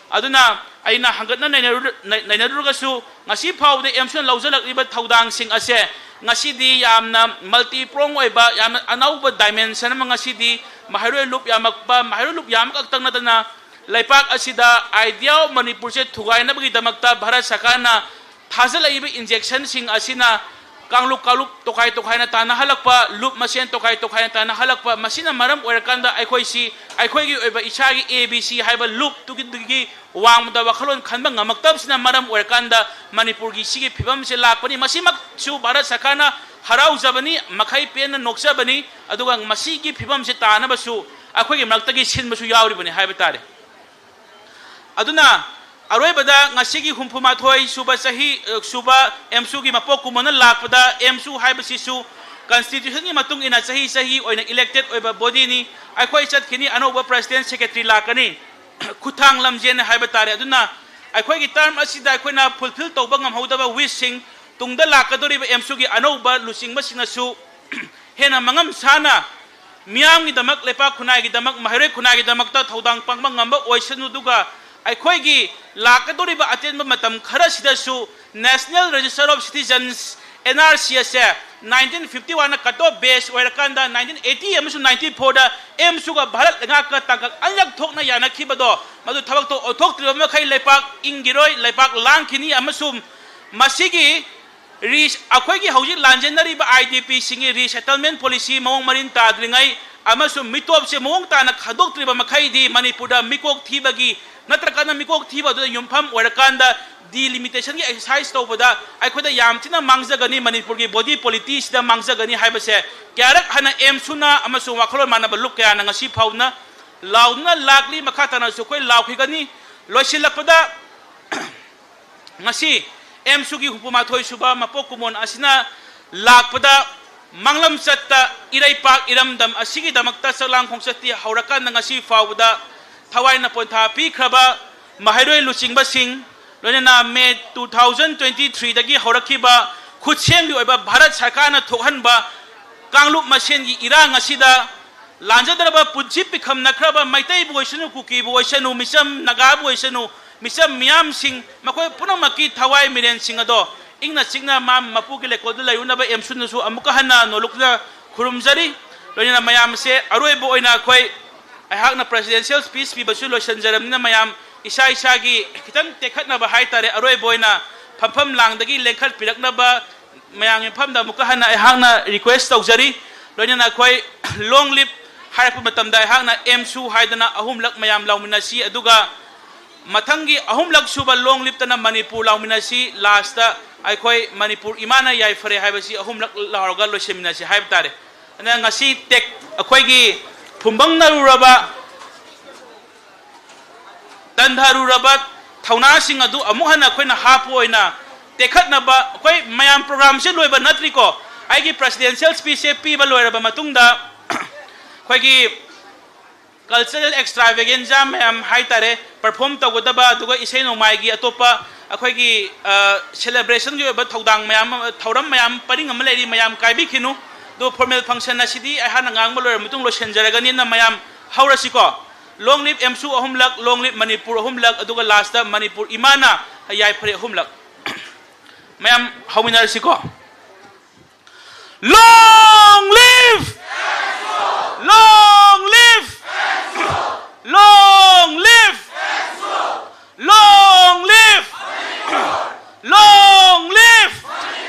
ꯑꯗꯨꯅ ꯑꯩꯅ ꯍꯪꯒꯠꯅ ꯅꯩꯅꯔꯨ-, ꯅꯩ-, ꯅꯩꯅꯔꯨꯔꯒꯁꯨ ꯉꯁꯤ ꯐꯥꯎꯕꯗ ꯑꯦꯝꯁꯨꯅ ꯂꯧꯁꯤꯜꯂꯛꯂꯤꯕ ꯊꯧꯗꯥꯡꯁꯤꯡ ꯑꯁꯦ ꯉꯁꯤꯗꯤ ꯌꯥꯝꯅ multi prong ꯑꯣꯏꯕ, ꯌꯥꯝꯅ ꯑꯅꯧꯕ dimension ꯑꯃ ꯉꯁꯤꯗꯤ ꯃꯍꯩꯔꯣꯏ ꯂꯨꯞ ꯌꯥꯝꯃꯛꯄ, ꯃꯍꯩꯔꯣꯏ ꯂꯨꯞ ꯌꯥꯝꯕ ꯈꯛꯇꯪ ꯅꯠꯇꯅ ꯂꯩꯄꯥꯛ ꯑꯁꯤꯗ idea of ꯃꯅꯤꯄꯨꯔꯁꯦ ꯊꯨꯒꯥꯏꯅꯕꯒꯤꯗꯃꯛꯇ ꯚꯥꯔꯠ ꯁꯔꯀꯥꯔꯅ ꯊꯥꯖꯤꯜꯂꯛꯏꯕ injectionꯁꯤꯡ ꯑꯁꯤꯅ ꯀꯥꯡꯂꯨꯞ ꯀꯥꯡꯂꯨꯞ, ꯇꯣꯈꯥꯏ ꯇꯣꯈꯥꯏꯅ ꯇꯥꯟꯅꯍꯜꯂꯛꯄ, ꯂꯨꯞ ꯃꯁꯦꯟ ꯇꯣꯈꯥꯏ ꯇꯣꯈꯥꯏꯅ ꯇꯥꯟꯅꯍꯜꯂꯛꯄ, ꯃꯁꯤꯅ ꯃꯔꯝ ꯑꯣꯏꯔꯀꯥꯟꯗ ꯑꯩꯈꯣꯏꯁꯤ ꯑꯩꯈꯣꯏꯒꯤ ꯑꯣꯏꯕ ꯏꯁꯥꯒꯤ A B C ꯍꯥꯏꯕ ꯂꯨꯞꯇꯨꯒꯤ ꯋꯥꯡꯃꯗ ꯋꯥꯈꯜꯂꯣꯟ ꯈꯟꯕ ꯉꯝꯃꯛꯇꯕꯁꯤꯅ ꯃꯔꯝ ꯑꯣꯏꯔꯀꯥꯟꯗ ꯃꯅꯤꯄꯨꯔꯒꯤ ꯁꯤꯒꯤ ꯐꯤꯕꯝꯁꯦ ꯂꯥꯛꯄꯅꯤ꯫ ꯃꯁꯤꯃꯛꯁꯨ ꯚꯥꯔꯠ ꯁꯔꯀꯥꯔꯅ ꯍꯔꯥꯎꯖꯕꯅꯤ, ꯃꯈꯩ ꯄꯦꯟꯅ ꯅꯣꯛꯆꯕꯅꯤ, ꯑꯗꯨꯒ ꯃꯁꯤꯒꯤ ꯐꯤꯕꯝꯁꯦ ꯇꯥꯅꯕꯁꯨ ꯑꯩꯈꯣꯏꯒꯤ ꯃꯔꯛꯇꯒꯤ ꯁꯤꯟꯕꯁꯨ ꯌꯥꯎꯔꯤꯕꯅꯤ ꯍꯥꯏꯕ ꯇꯥꯔꯦ꯫ ꯑꯗꯨꯅ ꯑꯔꯣꯏꯕꯗ ꯉꯁꯤꯒꯤ ꯍꯨꯝꯐꯨ ꯃꯥꯊꯣꯏ ꯁꯨꯕ ꯆꯍꯤ, ꯑ, ꯁꯨꯕ ꯑꯦꯝꯁꯨꯒꯤ ꯃꯄꯣꯛ ꯀꯨꯝꯑꯣꯟꯅ ꯂꯥꯛꯄꯗ ꯑꯦꯝꯁꯨ ꯍꯥꯏꯕꯁꯤꯁꯨ constitutionꯒꯤ ꯃꯇꯨꯡ ꯏꯟꯅ ꯆꯍꯤ ꯆꯍꯤ ꯑꯣꯏꯅ elected ꯑꯣꯏꯕ bodyꯅꯤ꯫ ꯑꯩꯈꯣꯏ ꯆꯠꯈꯤꯅꯤ, ꯑꯅꯧꯕ president secretary ꯂꯥꯛꯀꯅꯤ, ꯈꯨꯠꯊꯥꯡ ꯂꯝꯖꯦꯟ ꯍꯥꯏꯕ ꯇꯥꯔꯦ꯫ ꯑꯗꯨꯅ ꯑꯩꯈꯣꯏꯒꯤ term ꯑꯁꯤꯗ ꯑꯩꯈꯣꯏꯅ fulfill ꯇꯧꯕ ꯉꯝꯍꯧꯗꯕ wishꯁꯤꯡ ꯇꯨꯡꯗ ꯂꯥꯛꯀꯗꯧꯔꯤꯕ ꯑꯦꯝꯁꯨꯒꯤ ꯑꯅꯧꯕ ꯂꯨꯆꯤꯡꯕꯁꯤꯡꯅꯁꯨ ꯍꯦꯟꯅ ꯃꯉꯝ ꯁꯥꯅ ꯃꯤꯌꯥꯝꯒꯤꯗꯃꯛ, ꯂꯩꯄꯥꯛ ꯈꯨꯟꯅꯥꯏꯒꯤꯗꯃꯛ, ꯃꯍꯩꯔꯣꯏ ꯈꯨꯟꯅꯥꯏꯒꯤꯗꯃꯛꯇ ꯊꯧꯗꯥꯡ ꯄꯥꯡꯕ ꯉꯝꯕ ꯑꯣꯏꯁꯅꯨ, ꯑꯗꯨꯒ ꯑꯩꯈꯣꯏꯒꯤ ꯂꯥꯛꯀꯗꯧꯔꯤꯕ ꯑꯇꯦꯟꯕ ꯃꯇꯝ ꯈꯔꯁꯤꯗꯁꯨ National Register of Citizens, N R C ꯑꯁꯦ nineteen fifty oneꯅ cut off base ꯑꯣꯏꯔꯀꯥꯟꯗ nineteen eighty ꯑꯃꯁꯨꯡ ninety fourꯗ ꯑꯦꯝꯁꯨꯒ ꯚꯥꯔꯠ ꯂꯩꯉꯥꯛꯀ ꯇꯥꯡꯀꯛ ꯑꯅꯤꯔꯛ ꯊꯣꯛꯅ ꯌꯥꯅꯈꯤꯕꯗꯣ, ꯃꯗꯨ ꯊꯕꯛꯇꯣ ꯑꯣꯟꯊꯣꯛꯇ꯭ꯔꯤꯕ ꯃꯈꯩ ꯂꯩꯄꯥꯛ ꯏꯪꯈꯤꯔꯣꯏ, ꯂꯩꯄꯥꯛ ꯂꯥꯡꯈꯤꯅꯤ, ꯑꯃꯁꯨꯡ ꯃꯁꯤꯒꯤ ꯔꯤ-, ꯑꯩꯈꯣꯏꯒꯤ ꯍꯧꯖꯤꯛ ꯂꯥꯟꯖꯦꯟꯅꯔꯤꯕ I D Pꯁꯤꯡꯒꯤ resettlement policy ꯃꯑꯣꯡ ꯃꯔꯤꯟ ꯇꯥꯗ꯭ꯔꯤꯉꯩ ꯑꯃꯁꯨꯡ ꯃꯤꯇꯣꯞꯁꯦ ꯃꯑꯣꯡ ꯇꯥꯅ ꯈꯟꯗꯣꯛꯇ꯭ꯔꯤꯕ ꯃꯈꯩꯗꯤ ꯃꯅꯤꯄꯨꯔꯗ ꯃꯤꯀꯣꯛ ꯊꯤꯕꯒꯤ ꯅꯠꯇ꯭ꯔꯒꯅ ꯃꯤꯀꯣꯛ ꯊꯤꯕ ꯑꯗꯨꯗ ꯌꯨꯝꯐꯝ ꯑꯣꯏꯔꯀꯥꯟꯗ ꯗꯤꯂꯤꯃꯤꯇꯦꯁꯟꯒꯤ ꯑꯦꯛꯁꯔꯁꯥꯏꯁ ꯇꯧꯕꯗ ꯑꯩꯈꯣꯏꯗ ꯌꯥꯝ ꯊꯤꯅ ꯃꯥꯡꯖꯒꯅꯤ, ꯃꯅꯤꯄꯨꯔꯒꯤ ꯕꯣꯗꯤ ꯄꯣꯂꯤꯇꯤꯁꯤꯗ ꯃꯥꯡꯖꯒꯅꯤ ꯍꯥꯏꯕꯁꯦ ꯀꯌꯥꯔꯛ ꯍꯟꯅ ꯑꯦꯝꯁꯨꯅ ꯑꯃꯁꯨꯡ ꯋꯥꯈꯜꯂꯣꯟ ꯃꯥꯟꯅꯕ ꯂꯨꯞ ꯀꯌꯥꯅ ꯉꯁꯤ ꯐꯥꯎꯅ ꯂꯥꯎꯗꯨꯅ ꯂꯥꯛꯂꯤ꯫ ꯃꯈꯥ ꯇꯥꯅꯁꯨ ꯑꯩꯈꯣꯏ ꯂꯥꯎꯈꯤꯒꯅꯤ꯫ ꯂꯣꯏꯁꯤꯜꯂꯛꯄꯗ ꯉꯁꯤ ꯑꯦꯝꯁꯨꯒꯤ ꯍꯨꯝꯐꯨ ꯃꯥꯊꯣꯏ ꯁꯨꯕ ꯃꯄꯣꯛ ꯀꯨꯝꯑꯣꯟ ꯑꯁꯤꯅ ꯂꯥꯛꯄꯗ ꯃꯥꯡꯂꯝꯆꯠꯇ ꯏꯔꯩꯄꯥꯛ ꯏꯔꯝꯗꯝ ꯑꯁꯤꯒꯤꯗꯃꯛꯇ ꯆꯛꯂꯥꯡ ꯈꯣꯡꯆꯠꯇꯤ ꯍꯧꯔꯀꯥꯟꯗ ꯉꯁꯤ ꯐꯥꯎꯕꯗ ꯊꯋꯥꯏꯅ ꯄꯣꯟꯊꯥ ꯄꯤꯈ꯭ꯔꯕ ꯃꯍꯩꯔꯣꯏ ꯂꯨꯆꯤꯡꯕꯁꯤꯡ, ꯂꯣꯏꯅꯅ ꯃꯦ ꯇꯨ ꯊꯥꯎꯖꯟ ꯇ꯭ꯋꯦꯟꯇꯤ ꯊ꯭ꯔꯤꯗꯒꯤ ꯍꯧꯔꯛꯈꯤꯕ ꯈꯨꯠꯁꯦꯝꯒꯤ ꯑꯣꯏꯕ ꯚꯥꯔꯠ ꯁꯔꯀꯥꯔꯅ ꯊꯣꯛꯍꯟꯕ ꯀꯥꯡꯂꯨꯞ ꯃꯁꯦꯟꯒꯤ ꯏꯔꯥꯡ ꯑꯁꯤꯗ ꯂꯥꯟꯖꯗ꯭ꯔꯕ ꯄꯨꯟꯁꯤ ꯄꯤꯈꯝꯅꯈ꯭ꯔꯕ ꯃꯩꯇꯩꯕꯨ ꯑꯣꯏꯁꯅꯨ, ꯀꯨꯀꯤꯕꯨ ꯑꯣꯏꯁꯅꯨ, ꯃꯤꯆꯝ ꯅꯥꯒꯥꯕꯨ ꯑꯣꯏꯁꯅꯨ, ꯃꯤꯆꯝ ꯃꯤꯌꯥꯝꯁꯤꯡ, ꯃꯈꯣꯏ ꯄꯨꯝꯅꯃꯛꯀꯤ ꯊꯋꯥꯏ ꯃꯤꯔꯦꯟꯁꯤꯡ ꯑꯗꯣ ꯏꯪꯅ ꯆꯤꯛꯅ ꯃꯥ ꯃꯄꯨꯒꯤ ꯂꯩꯀꯣꯜꯗ ꯂꯩꯔꯨꯅꯕ ꯑꯦꯝꯁꯨꯅꯁꯨ ꯑꯃꯨꯛꯀ ꯍꯟꯅ ꯅꯣꯂꯨꯛꯅ ꯈꯨꯔꯨꯝꯖꯔꯤ꯫ ꯂꯣꯏꯅꯅ ꯃꯌꯥꯝꯁꯦ ꯑꯔꯣꯏꯕ ꯑꯣꯏꯅ ꯑꯩꯈꯣꯏ, ꯑꯩꯍꯥꯛꯅ ꯄ꯭ꯔꯦꯁꯤꯗꯦꯟꯁꯤꯌꯦꯜ ꯁ꯭ꯄꯤꯆ ꯄꯤꯕꯁꯨ ꯂꯣꯏꯁꯤꯟꯖꯔꯕꯅꯤꯅ ꯃꯌꯥꯝ ꯏꯁꯥ ꯏꯁꯥꯒꯤ ꯈꯤꯇꯪ ꯇꯦꯛꯈꯠꯅꯕ ꯍꯥꯏꯇꯥꯔꯦ, ꯑꯔꯣꯏꯕ ꯑꯣꯏꯅ ꯐꯝꯐꯝ ꯂꯥꯡꯗꯒꯤ ꯂꯦꯡꯈꯠꯄꯤꯔꯛꯅꯕ ꯃꯌꯥꯝꯒꯤ ꯃꯐꯝꯗ ꯑꯃꯨꯛꯀ ꯍꯟꯅ ꯑꯩꯍꯥꯛꯅ ꯔꯤꯀ꯭ꯋꯦꯁ ꯇꯧꯖꯔꯤ꯫ ꯂꯣꯏꯅꯅ ꯑꯩꯈꯣꯏ ꯂꯣꯡ ꯂꯤꯞ ꯍꯥꯏꯔꯛꯄ ꯃꯇꯝꯗ ꯑꯩꯍꯥꯛꯅ ꯑꯦꯝꯁꯨ ꯍꯥꯏꯗꯅ ꯑꯍꯨꯝꯂꯛ ꯃꯌꯥꯝ ꯂꯥꯎꯃꯤꯟꯅꯁꯤ, ꯑꯗꯨꯒ ꯃꯊꯪꯒꯤ ꯑꯍꯨꯝꯂꯛ ꯁꯨꯕ ꯂꯣꯡ ꯂꯤꯞꯇꯅ ꯃꯅꯤꯄꯨꯔ ꯂꯥꯎꯃꯤꯟꯅꯁꯤ, ꯂꯥꯁꯇ ꯑꯩꯈꯣꯏ ꯃꯅꯤꯄꯨꯔ ꯏꯃꯥꯅ ꯌꯥꯏꯐꯔꯦ ꯍꯥꯏꯕꯁꯤ ꯑꯍꯨꯝꯂꯛ ꯂꯥꯎꯔꯒ ꯂꯣꯏꯁꯤꯟꯃꯤꯟꯅꯁꯤ ꯍꯥꯏꯕ ꯇꯥꯔꯦ꯫ ꯑꯗꯨꯅ ꯉꯁꯤ ꯇꯦꯛ ꯑꯩꯈꯣꯏꯒꯤ ꯐꯨꯝꯕꯪꯅꯔꯨꯔꯕ, ꯇꯟꯊꯔꯨꯔꯕ ꯊꯧꯅꯥꯁꯤꯡ ꯑꯗꯨ ꯑꯃꯨꯛ ꯍꯟꯅ ꯑꯩꯈꯣꯏꯅ ꯍꯥꯞꯄ ꯑꯣꯏꯅ ꯇꯦꯛꯈꯠꯅꯕ ꯑꯩꯈꯣꯏ ꯃꯌꯥꯝ ꯄ꯭ꯔꯣꯒ꯭ꯔꯥꯝꯁꯦ ꯂꯣꯏꯕ ꯅꯠꯇ꯭ꯔꯤꯀꯣ꯫ ꯑꯩꯒꯤ ꯄ꯭ꯔꯦꯁꯤꯗꯦꯟꯁꯤꯌꯦꯜ ꯁ꯭ꯄꯤꯆꯁꯦ ꯄꯤꯕ ꯂꯣꯏꯔꯕ ꯃꯇꯨꯡꯗ ꯑꯩꯈꯣꯏꯒꯤ ꯀꯜꯆꯔꯦꯜ ꯑꯦꯛꯁꯇ꯭ꯔꯥꯚꯦꯒꯦꯟꯖꯥ ꯃꯌꯥꯝ ꯍꯥꯏꯇꯥꯔꯦ, ꯄꯔꯐꯣꯔꯝ ꯇꯧꯒꯗꯕ, ꯑꯗꯨꯒ ꯏꯁꯩ ꯅꯣꯡꯃꯥꯏꯒꯤ ꯑꯇꯣꯞꯄ ꯑꯩꯈꯣꯏꯒꯤ ꯁꯦꯂꯦꯕ꯭ꯔꯦꯁꯟꯒꯤ ꯑꯣꯏꯕ ꯊꯧꯗꯥꯡ ꯃꯌꯥꯝ ꯑꯃ, ꯊꯧꯔꯝ ꯃꯌꯥꯝ ꯄꯔꯤꯡ ꯑꯃ ꯂꯩꯔꯤ, ꯃꯌꯥꯝ ꯀꯥꯏꯕꯤꯈꯤꯅꯨ꯫ ꯑꯗꯨ ꯐꯣꯔꯃꯦꯜ ꯐꯪꯁꯟ ꯑꯁꯤꯗꯤ ꯑꯩꯍꯥꯛꯅ ꯉꯥꯡꯕ ꯂꯣꯏꯔꯕ ꯃꯇꯨꯡ ꯂꯣꯏꯁꯤꯟꯖꯔꯒꯅꯤꯅ ꯃꯌꯥꯝ ꯍꯧꯔꯁꯤꯀꯣ꯫ ꯂꯣꯡ ꯂꯤꯞ ꯑꯦꯝꯁꯨ ꯑꯍꯨꯝꯂꯛ, ꯂꯣꯡ ꯂꯤꯞ ꯃꯅꯤꯄꯨꯔ ꯑꯍꯨꯝꯂꯛ, ꯑꯗꯨꯒ ꯂꯥꯁꯇ ꯃꯅꯤꯄꯨꯔ ꯏꯃꯥꯅ ꯌꯥꯏꯐꯔꯦ ꯑꯍꯨꯝꯂꯛ꯫ ꯃꯌꯥꯝ ꯍꯧꯃꯤꯟꯅꯔꯁꯤꯀꯣ꯫ Long live! Long live! Long live! Long live! Long live!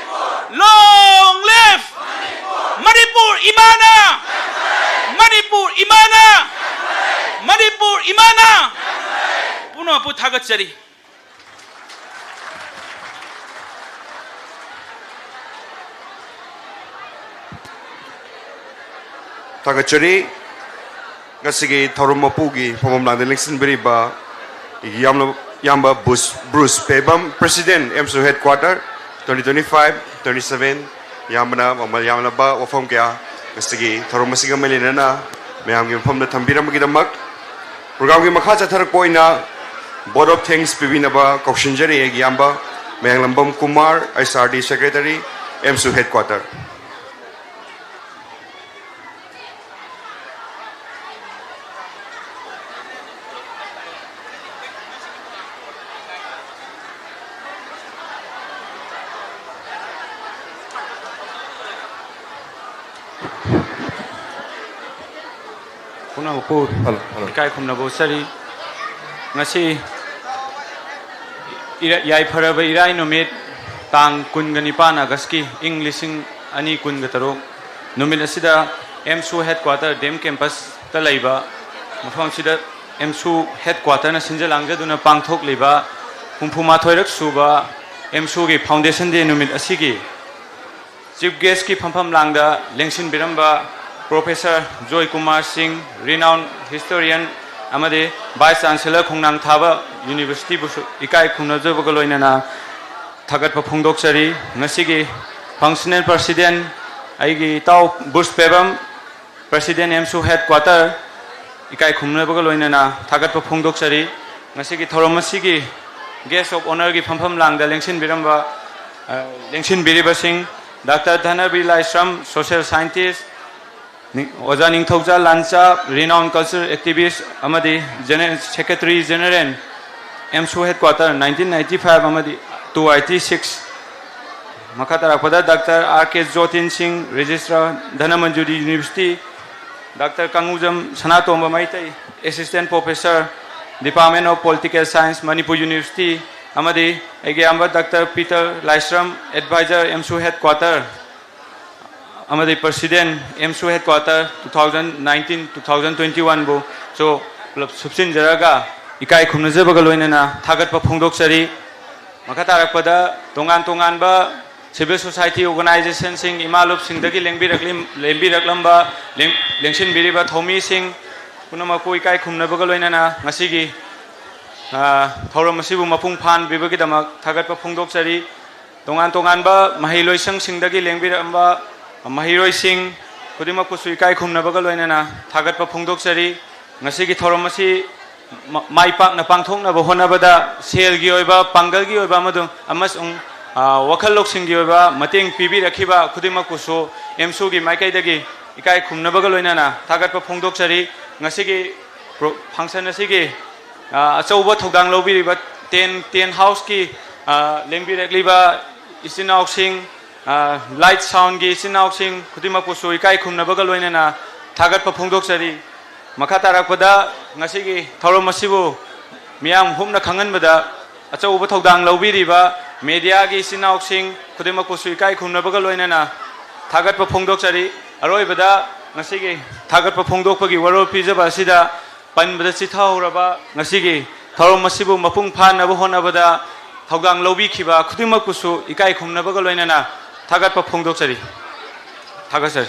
Long live! Manipur ꯏꯃꯥꯅ! ꯃꯅꯤ- ꯄꯥꯅ ꯄꯨꯝꯅꯃꯛꯄꯨ ꯊꯥꯒꯠꯆꯔꯤ꯫ ꯊꯥꯒꯠꯆꯔꯤ꯫ ꯉꯁꯤꯒꯤ ꯊꯧꯔꯝ ꯃꯄꯨꯒꯤ ꯐꯝꯐꯝ ꯂꯥꯡꯗ ꯂꯦꯡꯁꯤꯟꯕꯤꯔꯤꯕ ꯌꯥꯝꯅ, ꯌꯥꯝꯕ ꯕꯨꯁ-, Bruce Pebam, President, ꯑꯦꯝꯁꯨ Headquarter, twenty twenty-five twenty-seven, ꯌꯥꯝꯕꯅ ꯃꯃꯜ ꯌꯥꯝꯂꯕ ꯋꯥꯐꯝ ꯀꯌꯥ ꯉꯁꯤꯒꯤ ꯊꯧꯔꯝ ꯑꯁꯤꯒ ꯃꯔꯤ ꯂꯩꯅꯅ ꯃꯌꯥꯝꯒꯤ ꯃꯐꯝꯗ ꯊꯝꯕꯤꯔꯝꯕꯒꯤꯗꯃꯛ, programꯒꯤ ꯃꯈꯥ ꯆꯠꯊꯔꯛꯄ ꯑꯣꯏꯅ vote of thanks ꯄꯤꯕꯤꯅꯕ ꯀꯧꯁꯤꯟꯖꯔꯤ ꯑꯩꯒꯤ ꯏꯌꯥꯝꯕ Mayanglambam Kumar, H R D Secretary, AMSU Headquarter꯫ ꯄꯨꯝꯅꯃꯛꯄꯨ ꯍꯜꯂꯣ, ꯍꯜꯂꯣ꯫ ꯏꯀꯥꯏ ꯈꯨꯝꯅꯕ ꯎꯠꯆꯔꯤ꯫ ꯉꯁꯤ ꯏꯔꯥ-, ꯌꯥꯏꯐꯔꯕ ꯏꯔꯥꯏ ꯅꯨꯃꯤꯠ, ꯇꯥꯡ ꯀꯨꯟꯒ ꯅꯤꯄꯥꯟ ꯑꯥꯒꯁꯀꯤ ꯏꯪ ꯂꯤꯁꯤꯡ ꯑꯅꯤ ꯀꯨꯟꯒ ꯇꯔꯨꯛ ꯅꯨꯃꯤꯠ ꯑꯁꯤꯗ ꯑꯦꯝꯁꯨ Headquarter ꯗꯤ ꯑꯦꯝ Campusꯇ ꯂꯩꯕ ꯃꯐꯝ ꯑꯁꯤꯗ ꯑꯦꯝꯁꯨ Headquarterꯅ ꯁꯤꯟꯖ ꯂꯥꯡꯖꯗꯨꯅ ꯄꯥꯡꯊꯣꯛꯂꯤꯕ ꯍꯨꯝꯐꯨ ꯃꯥꯊꯣꯏꯔꯛ ꯁꯨꯕ ꯑꯦꯝꯁꯨꯒꯤ Foundation Day ꯅꯨꯃꯤꯠ ꯑꯁꯤꯒꯤ Chief Guestꯀꯤ ꯐꯝꯐꯝ ꯂꯥꯡꯗ ꯂꯦꯡꯁꯤꯟꯕꯤꯔꯝꯕ Professor ꯖꯣꯏ ꯀꯨꯃꯥꯔ ꯁꯤꯡ, renowned historian ꯑꯃꯗꯤ Vice Chancellor ꯈꯣꯡꯅꯥꯡ ꯊꯥꯕ Universityꯕꯨꯁꯨ ꯏꯀꯥꯏ ꯈꯨꯝꯅꯖꯕꯒ ꯂꯣꯏꯅꯅ ꯊꯥꯒꯠꯄ ꯐꯣꯡꯗꯣꯛꯆꯔꯤ꯫ ꯉꯁꯤꯒꯤ Functional President ꯑꯩꯒꯤ ꯏꯇꯥꯎ ꯕ꯭ꯔꯨꯁ ꯄꯦꯕꯝ, President ꯑꯦꯝꯁꯨ Headquarter, ꯏꯀꯥꯏ ꯈꯨꯝꯅꯕꯒ ꯂꯣꯏꯅꯅ ꯊꯥꯒꯠꯄ ꯐꯣꯡꯗꯣꯛꯆꯔꯤ꯫ ꯉꯁꯤꯒꯤ ꯊꯧꯔꯝ ꯑꯁꯤꯒꯤ Guest of Honourꯒꯤ ꯐꯝꯐꯝ ꯂꯥꯡꯗ ꯂꯦꯡꯁꯤꯟꯕꯤꯔꯝꯕ, ꯑ, ꯂꯦꯡꯁꯤꯟꯕꯤꯔꯤꯕꯁꯤꯡ, Doctor ꯙꯅꯕꯤꯔ ꯂꯥꯏꯁ꯭ꯔꯝ, Social Scientist, ꯅꯤꯡ-, ꯑꯣꯖꯥ ꯅꯤꯡꯊꯧꯖꯥ ꯂꯥꯟꯆꯥ, renowned cultural activist ꯑꯃꯗꯤ General, Secretary General, ꯑꯦꯝꯁꯨ Headquarter, nineteen ninety-five ꯑꯃꯗꯤ two eighty-six꯫ ꯃꯈꯥ ꯇꯥꯔꯛꯄꯗ Doctor R K Jotin Singh, Registrar, Dhanamanjuri University, Doctor ꯀꯪꯉꯨꯖꯝ Sanatomba Meitei, Assistant Professor, Department of Political Science, Manipur University, ꯑꯃꯗꯤ ꯑꯩꯒꯤ ꯏꯌꯥꯝꯕ Doctor Peter Laishram, Advisor, ꯑꯦꯝꯁꯨ Headquarter, ꯑꯃꯗꯤ President, ꯑꯦꯝꯁꯨ Headquarter, two thousand nineteen, two thousand twenty-oneꯕꯨꯁꯨ ꯄꯨꯂꯞ ꯁꯨꯞꯆꯤꯟꯖꯔꯒ ꯏꯀꯥꯏ ꯈꯨꯝꯅꯖꯕꯒ ꯂꯣꯏꯅꯅ ꯊꯥꯒꯠꯄ ꯐꯣꯡꯗꯣꯛꯆꯔꯤ꯫ ꯃꯈꯥ ꯇꯥꯔꯛꯄꯗ ꯇꯣꯉꯥꯟ ꯇꯣꯉꯥꯟꯕ civil society organizationꯁꯤꯡ, ꯏꯃꯥꯂꯨꯞꯁꯤꯡꯗꯒꯤ ꯂꯦꯡꯕꯤꯔꯛꯂꯤ-, ꯂꯦꯡꯕꯤꯔꯛꯂꯝꯕ, ꯂꯦꯡ-, ꯂꯦꯡꯁꯤꯟꯕꯤꯔꯤꯕ ꯊꯧꯃꯤꯁꯤꯡ ꯄꯨꯝꯅꯃꯛꯄꯨ ꯏꯀꯥꯏ ꯈꯨꯝꯅꯕꯒ ꯂꯣꯏꯅꯅ ꯉꯁꯤꯒꯤ, ꯑ, ꯊꯧꯔꯝ ꯑꯁꯤꯕꯨ ꯃꯄꯨꯡ ꯐꯥꯍꯟꯕꯤꯕꯒꯤꯗꯃꯛ ꯊꯥꯒꯠꯄ ꯐꯣꯡꯗꯣꯛꯆꯔꯤ꯫ ꯇꯣꯉꯥꯟ ꯇꯣꯉꯥꯟꯕ ꯃꯍꯩꯂꯣꯏꯁꯪꯁꯤꯡꯗꯒꯤ ꯂꯦꯡꯕꯤꯔꯛꯂꯝꯕ ꯃꯍꯩꯔꯣꯏꯁꯤꯡ ꯈꯨꯗꯤꯡꯃꯛꯄꯨꯁꯨ ꯏꯀꯥꯏ ꯈꯨꯝꯅꯕꯒ ꯂꯣꯏꯅꯅ ꯊꯥꯒꯠꯄ ꯐꯣꯡꯗꯣꯛꯆꯔꯤ꯫ ꯉꯁꯤꯒꯤ ꯊꯧꯔꯝ ꯑꯁꯤ ꯃ-, ꯃꯥꯏ ꯄꯥꯛꯅ ꯄꯥꯡꯊꯣꯛꯅꯕ ꯍꯣꯠꯅꯕꯗ ꯁꯦꯜꯒꯤ ꯑꯣꯏꯕ, ꯄꯥꯡꯒꯜꯒꯤ ꯑꯣꯏꯕ ꯑꯃꯗꯨ-, ꯑꯃꯁꯨꯡ, ꯑ, ꯋꯥꯈꯜ ꯂꯧꯁꯤꯡꯒꯤ ꯑꯣꯏꯕ ꯃꯇꯦꯡ ꯄꯤꯕꯤꯔꯛꯈꯤꯕ ꯈꯨꯗꯤꯡꯃꯛꯄꯨꯁꯨ ꯑꯦꯝꯁꯨꯒꯤ ꯃꯥꯏꯀꯩꯗꯒꯤ ꯏꯀꯥꯏ ꯈꯨꯝꯅꯕꯒ ꯂꯣꯏꯅꯅ ꯊꯥꯒꯠꯄ ꯐꯣꯡꯗꯣꯛꯆꯔꯤ꯫ ꯉꯁꯤꯒꯤ ꯄ꯭ꯔꯣ-, function ꯑꯁꯤꯒꯤ, ꯑ, ꯑꯆꯧꯕ ꯊꯧꯗꯥꯡ ꯂꯧꯕꯤꯔꯤꯕ tent, tent houseꯀꯤ, ꯑ, ꯂꯦꯡꯕꯤꯔꯛꯂꯤꯕ ꯏꯆꯤꯟ ꯏꯅꯥꯎꯁꯤꯡ, ꯑ, light soundꯒꯤ ꯏꯆꯤꯟ ꯏꯅꯥꯎꯁꯤꯡ ꯈꯨꯗꯤꯡꯃꯛꯄꯨꯁꯨ ꯏꯀꯥꯏ ꯈꯨꯝꯅꯕꯒ ꯂꯣꯏꯅꯅ ꯊꯥꯒꯠꯄ ꯐꯣꯡꯗꯣꯛꯆꯔꯤ꯫ ꯃꯈꯥ ꯇꯥꯔꯛꯄꯗ ꯉꯁꯤꯒꯤ ꯊꯧꯔꯝ ꯑꯁꯤꯕꯨ ꯃꯤꯌꯥꯝ ꯍꯨꯞꯅ ꯈꯪꯍꯟꯕꯗ ꯑꯆꯧꯕ ꯊꯧꯗꯥꯡ ꯂꯧꯕꯤꯔꯤꯕ mediaꯒꯤ ꯏꯆꯤꯟ ꯏꯅꯥꯎꯁꯤꯡ ꯈꯨꯗꯤꯡꯃꯛꯄꯨꯁꯨ ꯏꯀꯥꯏ ꯈꯨꯝꯅꯕꯒ ꯂꯣꯏꯅꯅ ꯊꯥꯒꯠꯄ ꯐꯣꯡꯗꯣꯛꯆꯔꯤ꯫ ꯑꯔꯣꯏꯕꯗ ꯉꯁꯤꯒꯤ ꯊꯥꯒꯠꯄ ꯐꯣꯡꯗꯣꯛꯄꯒꯤ ꯋꯥꯔꯣꯜ ꯄꯤꯖꯕ ꯑꯁꯤꯗ ꯄꯟꯕꯗ ꯆꯤꯊꯍꯧꯔꯕ ꯉꯁꯤꯒꯤ ꯊꯧꯔꯝ ꯑꯁꯤꯕꯨ ꯃꯄꯨꯡ ꯐꯥꯅꯕ ꯍꯣꯠꯅꯕꯗ ꯊꯧꯗꯥꯡ ꯂꯧꯕꯤꯈꯤꯕ ꯈꯨꯗꯤꯡꯃꯛꯄꯨꯁꯨ ꯏꯀꯥꯏ ꯈꯨꯝꯅꯕꯒ ꯂꯣꯏꯅꯅ ꯊꯥꯒꯠꯄ ꯐꯣꯡꯗꯣꯛꯆꯔꯤ꯫ ꯊꯥꯒꯠꯆꯔꯤ꯫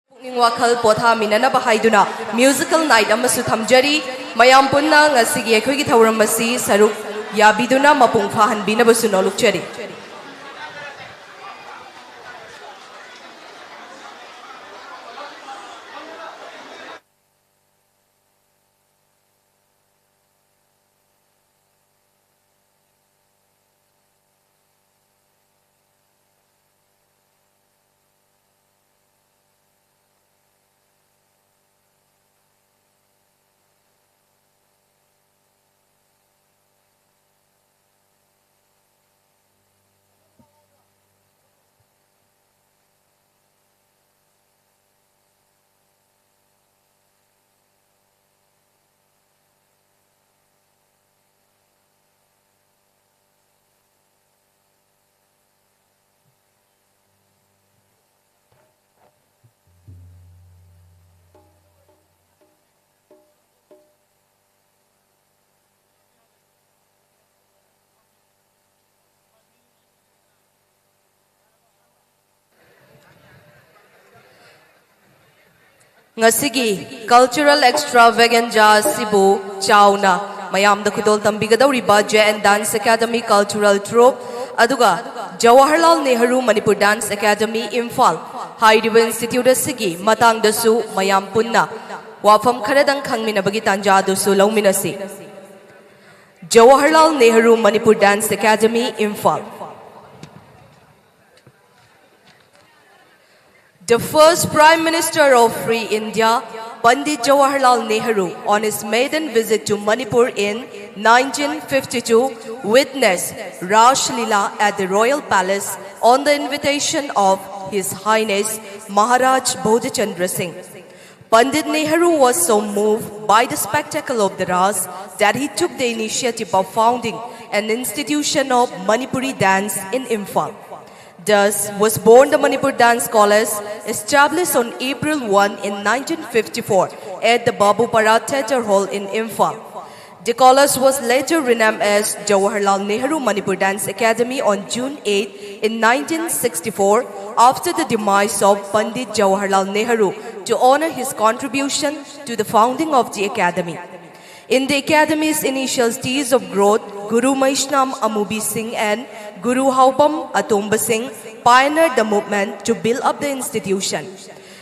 ꯄꯨꯛꯅꯤꯡ ꯋꯥꯈꯜ ꯄꯣꯊꯥꯃꯤꯟꯅꯅꯕ ꯍꯥꯏꯗꯨꯅ musical night ꯑꯃꯁꯨ ꯊꯝꯖꯔꯤ꯫ ꯃꯌꯥꯝ ꯄꯨꯟꯅ ꯉꯁꯤꯒꯤ ꯑꯩꯈꯣꯏꯒꯤ ꯊꯧꯔꯝ ꯑꯁꯤ ꯁꯔꯨꯛ ꯌꯥꯕꯤꯗꯨꯅ ꯃꯄꯨꯡ ꯐꯥꯍꯟꯕꯤꯅꯕꯁꯨ ꯅꯣꯂꯨꯛꯆꯔꯤ꯫ ꯉꯁꯤꯒꯤ cultural extravaganza ꯑꯁꯤꯕꯨ ꯆꯥꯎꯅ ꯃꯌꯥꯝꯗ ꯈꯨꯗꯣꯜ ꯇꯝꯕꯤꯒꯗꯧꯔꯤꯕ J N Dance Academy Cultural Troupe ꯑꯗꯨꯒ Jawaharlal Nehru Manipur Dance Academy, Imphal ꯍꯥꯏꯔꯤꯕ institute ꯑꯁꯤꯒꯤ ꯃꯇꯥꯡꯗꯁꯨ ꯃꯌꯥꯝ ꯄꯨꯟꯅ ꯋꯥꯐꯝ ꯈꯔꯗꯪ ꯈꯪꯃꯤꯟꯅꯕꯒꯤ ꯇꯥꯟꯖꯥ ꯑꯗꯨꯁꯨ ꯂꯧꯃꯤꯟꯅꯁꯤ꯫ Jawaharlal Nehru Manipur Dance Academy, Imphal. The first Prime Minister of Free India, Pandit Jawaharlal Nehru, on his maiden visit to Manipur in nineteen fifty-two, witnessed Rash Leela at the Royal Palace on the invitation of His Highness Maharaj Bodhi Chandra Singh. Pandit Nehru was so moved by the spectacle of the Ras that he took the initiative of founding an institution of Manipuri dance in Imphal. Thus was born the Manipur Dance College, established on April first in nineteen fifty-four at the Babupara Theatre Hall in Imphal. The college was later renamed as Jawaharlal Nehru Manipur Dance Academy on June eighth in nineteen sixty-four after the demise of Pandit Jawaharlal Nehru to honor his contribution to the founding of the academy. In the academy's initial stage of growth, Guru Mahishnam Amubi Singh and Guru Haobam Atomba Singh pioneered the movement to build up the institution.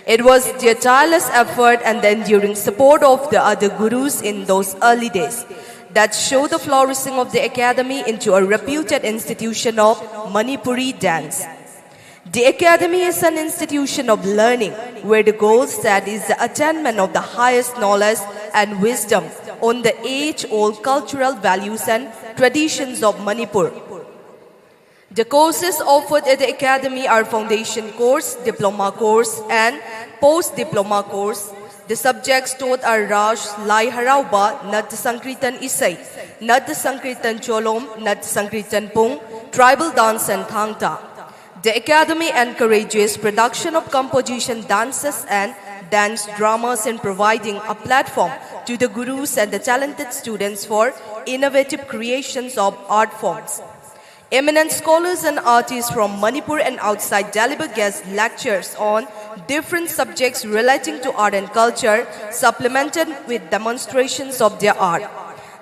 It was their tireless effort and the enduring support of the other gurus in those early days that showed the flourishing of the academy into a reputed institution of Manipuri dance. The academy is an institution of learning where the goal set is the attainment of the highest knowledge and wisdom on the age-old cultural values and traditions of Manipur. The courses offered at the academy are foundation course, diploma course, and post-diploma course. The subjects taught are Rash, Lai Harauba, Natya Sankirtan Isai, Natya Sankirtan Cholom, Natya Sankirtan Pung, tribal dance, and Thangta. The academy encourages production of composition dances and dance dramas in providing a platform to the gurus and the talented students for innovative creations of art forms. Eminent scholars and artists from Manipur and outside deliver guest lectures on different subjects relating to art and culture, supplemented with demonstrations of their art.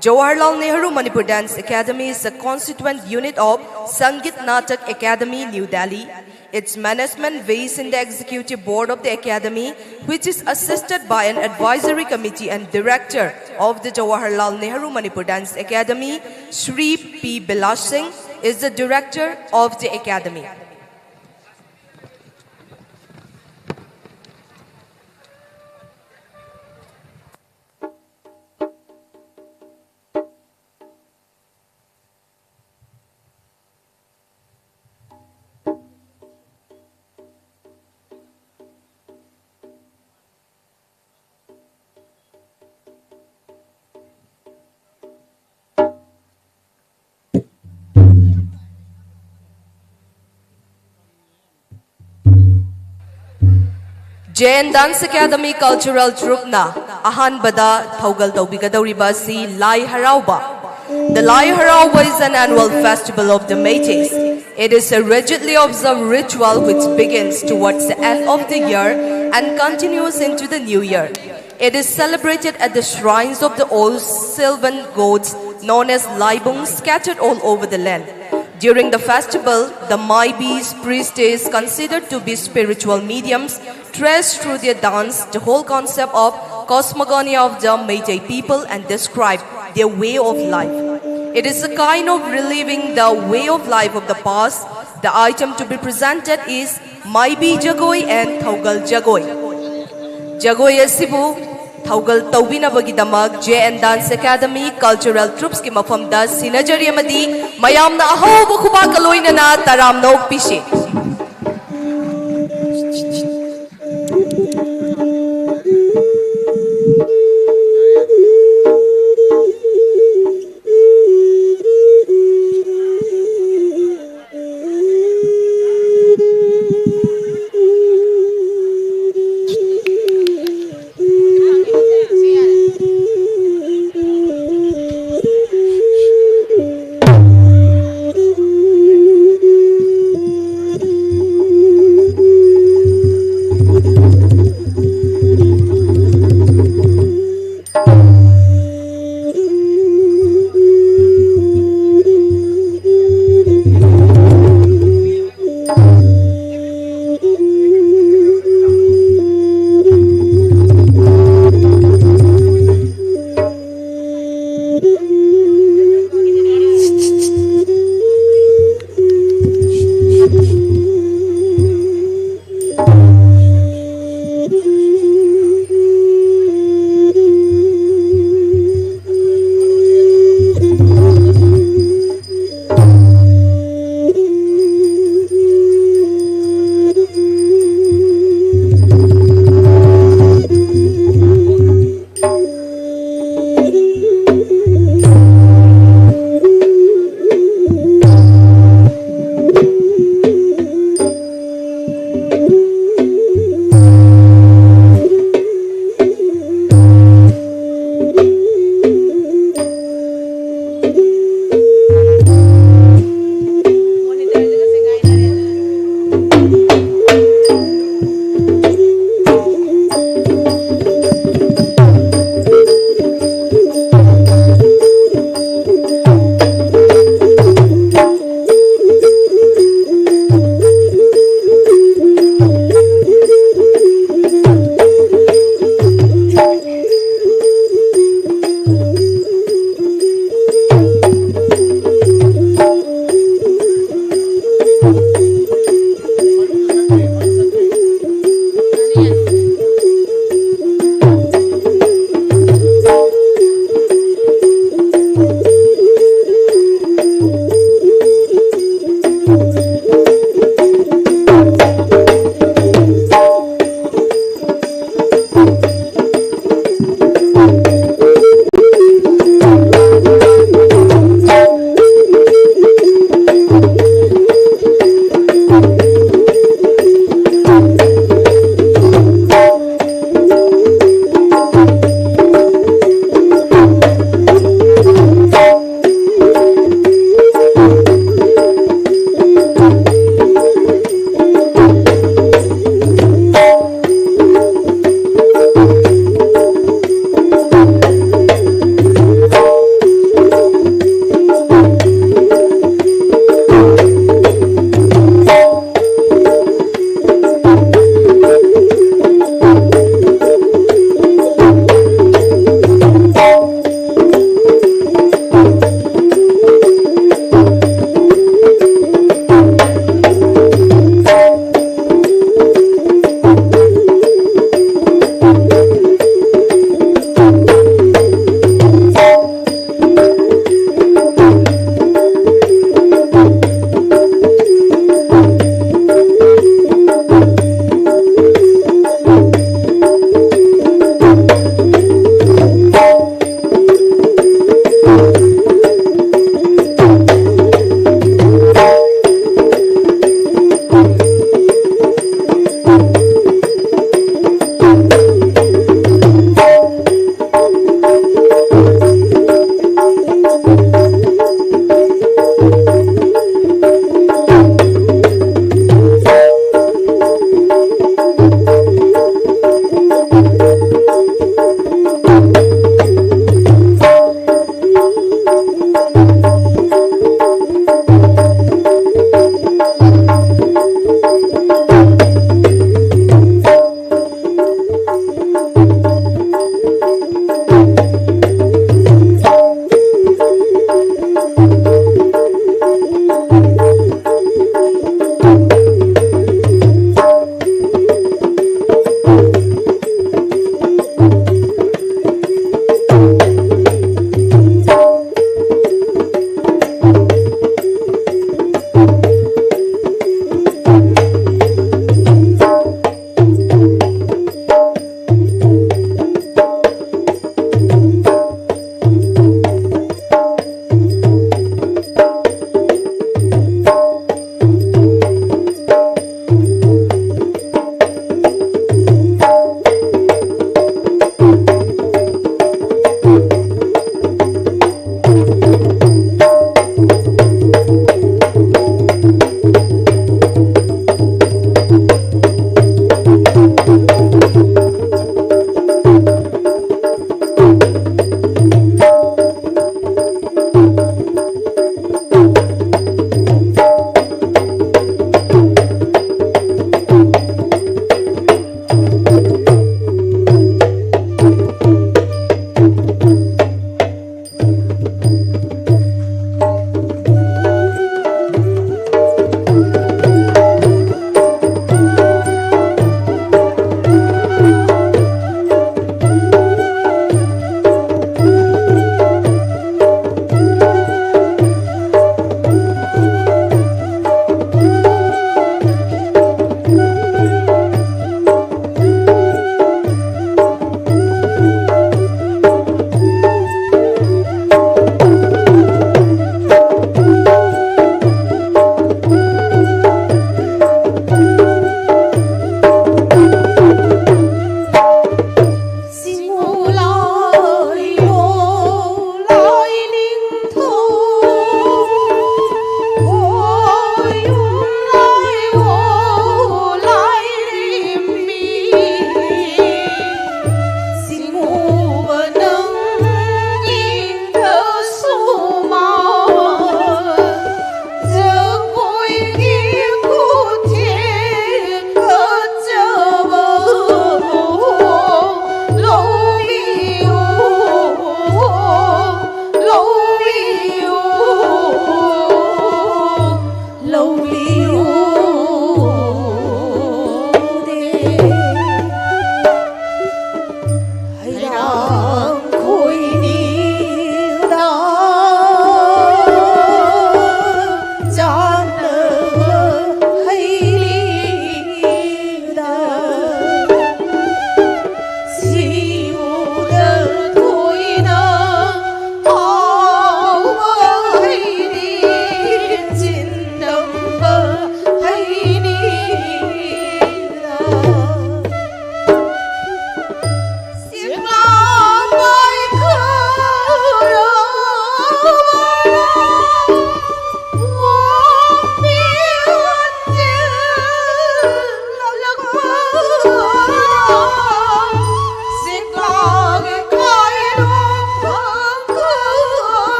Jawaharlal Nehru Manipur Dance Academy is a constituent unit of Sangeet Natak Academy, New Delhi. Its management rests in the executive board of the academy, which is assisted by an advisory committee and director of the Jawaharlal Nehru Manipur Dance Academy, Shri P Bilas Singh, is the director of the academy. Jain Dance Academy Cultural Troupe ꯅ ꯑꯍꯥꯟꯕꯗ ꯊꯧꯒꯜ ꯇꯧꯕꯤꯒꯗꯧꯔꯤꯕ ꯑꯁꯤ ꯂꯥꯏ ꯍꯔꯥꯎꯕ꯫ The Lai Haraoba is an annual festival of the Meiteis. It is a rigidly observed ritual which begins towards the end of the year and continues into the new year. It is celebrated at the shrines of the old sylvan gods known as Laibung scattered all over the land. During the festival, the Maibis, priestess, considered to be spiritual mediums, trace through their dance the whole concept of cosmogonia of the Meitei people and describe their way of life. It is a kind of reliving the way of life of the past. The item to be presented is Maibi Jagoi and Thaugal Jagoi. ꯖꯒꯣꯏ ꯑꯁꯤꯕꯨ ꯊꯧꯒꯜ ꯇꯧꯕꯤꯅꯕꯒꯤꯗꯃꯛ J N Dance Academy Cultural Troupes ꯀꯤ ꯃꯐꯝꯗ ꯁꯤꯟꯅꯖꯔꯤ ꯑꯃꯗꯤ ꯃꯌꯥꯝꯅ ꯑꯍꯧꯕ ꯈꯨꯕꯥꯛꯀ ꯂꯣꯏꯅꯅ ꯇꯔꯥꯝꯅ ꯑꯣꯛꯄꯤꯁꯤ꯫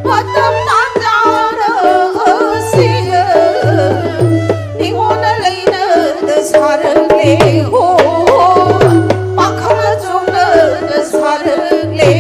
ꯃꯇꯝ ꯇꯥꯟ ꯆꯥꯅ ꯑꯁꯤꯗ ꯅꯤꯉꯣꯟꯅ ꯂꯩꯅꯗ ꯁꯥꯔꯛꯂꯦ ꯍꯣ, ꯄꯥꯈꯪꯅ ꯆꯣꯡꯅꯗ ꯁꯥꯔꯛꯂꯦ꯫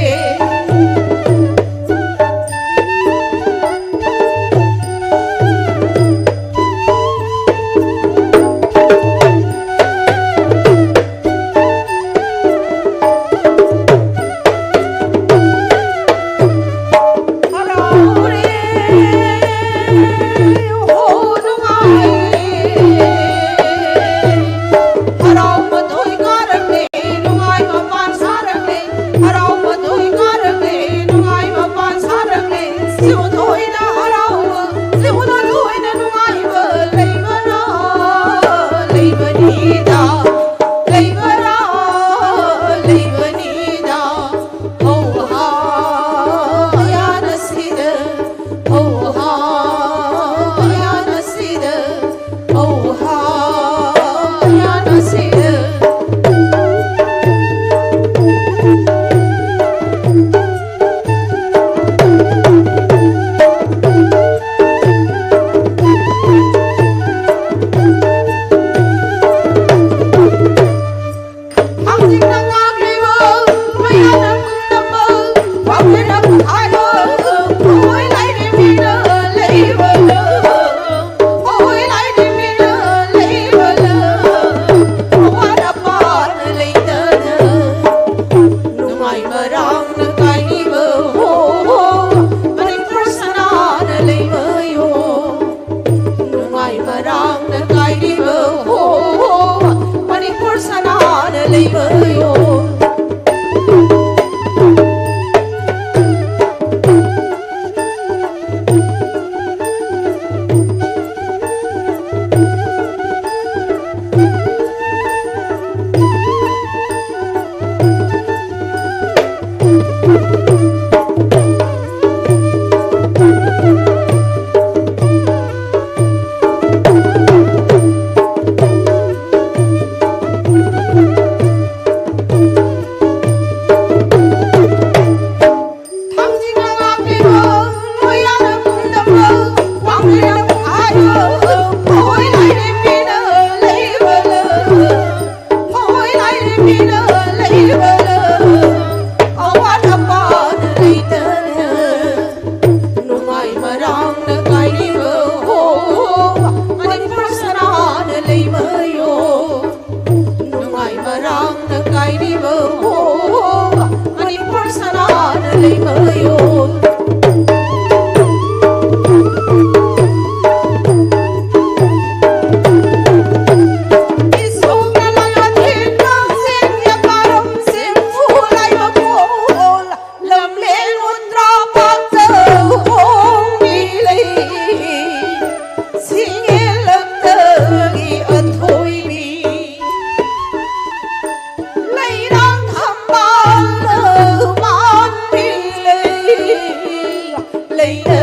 ꯂꯩꯅ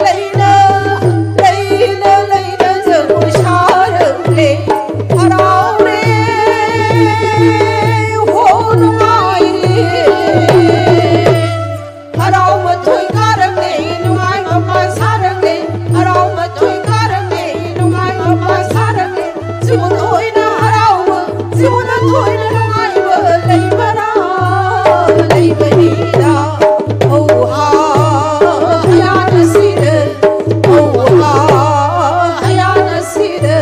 ꯂꯩꯅ ꯂꯩꯅ ꯂꯩꯅ ꯖꯒꯣꯏ ꯁꯥꯔꯛꯂꯦ꯫ ꯍꯔꯥꯎꯔꯦ ꯍꯣ ꯅꯨꯡꯉꯥꯏꯔꯦ꯫ ꯍꯔꯥꯎ ꯃꯊꯣꯏ ꯀꯥꯔꯛꯂꯦ ꯅꯨꯡꯉꯥꯏ ꯃꯄꯥ ꯁꯥꯔꯛꯂꯦ꯫ ꯍꯔꯥꯎ ꯃꯊꯣꯏ ꯀꯥꯔꯛꯂꯦ ꯅꯨꯡꯉꯥꯏ ꯃꯄꯥ ꯁꯥꯔꯛꯂꯦ꯫ ꯁꯤꯕꯨ ꯊꯣꯏꯅ ꯍꯔꯥꯎꯕ ꯁꯤꯕꯨꯅ ꯊꯣꯏꯅ ꯅꯨꯡꯉꯥꯏꯕ ꯂꯩꯕꯔꯥ? ꯂꯩꯕꯅꯤꯗ꯫ ꯍꯧ ꯍꯥ ꯍꯌꯥꯅ ꯁꯤꯔꯦ꯫ ꯍꯧ ꯍꯥ ꯍꯌꯥꯅ ꯁꯤꯔꯦ꯫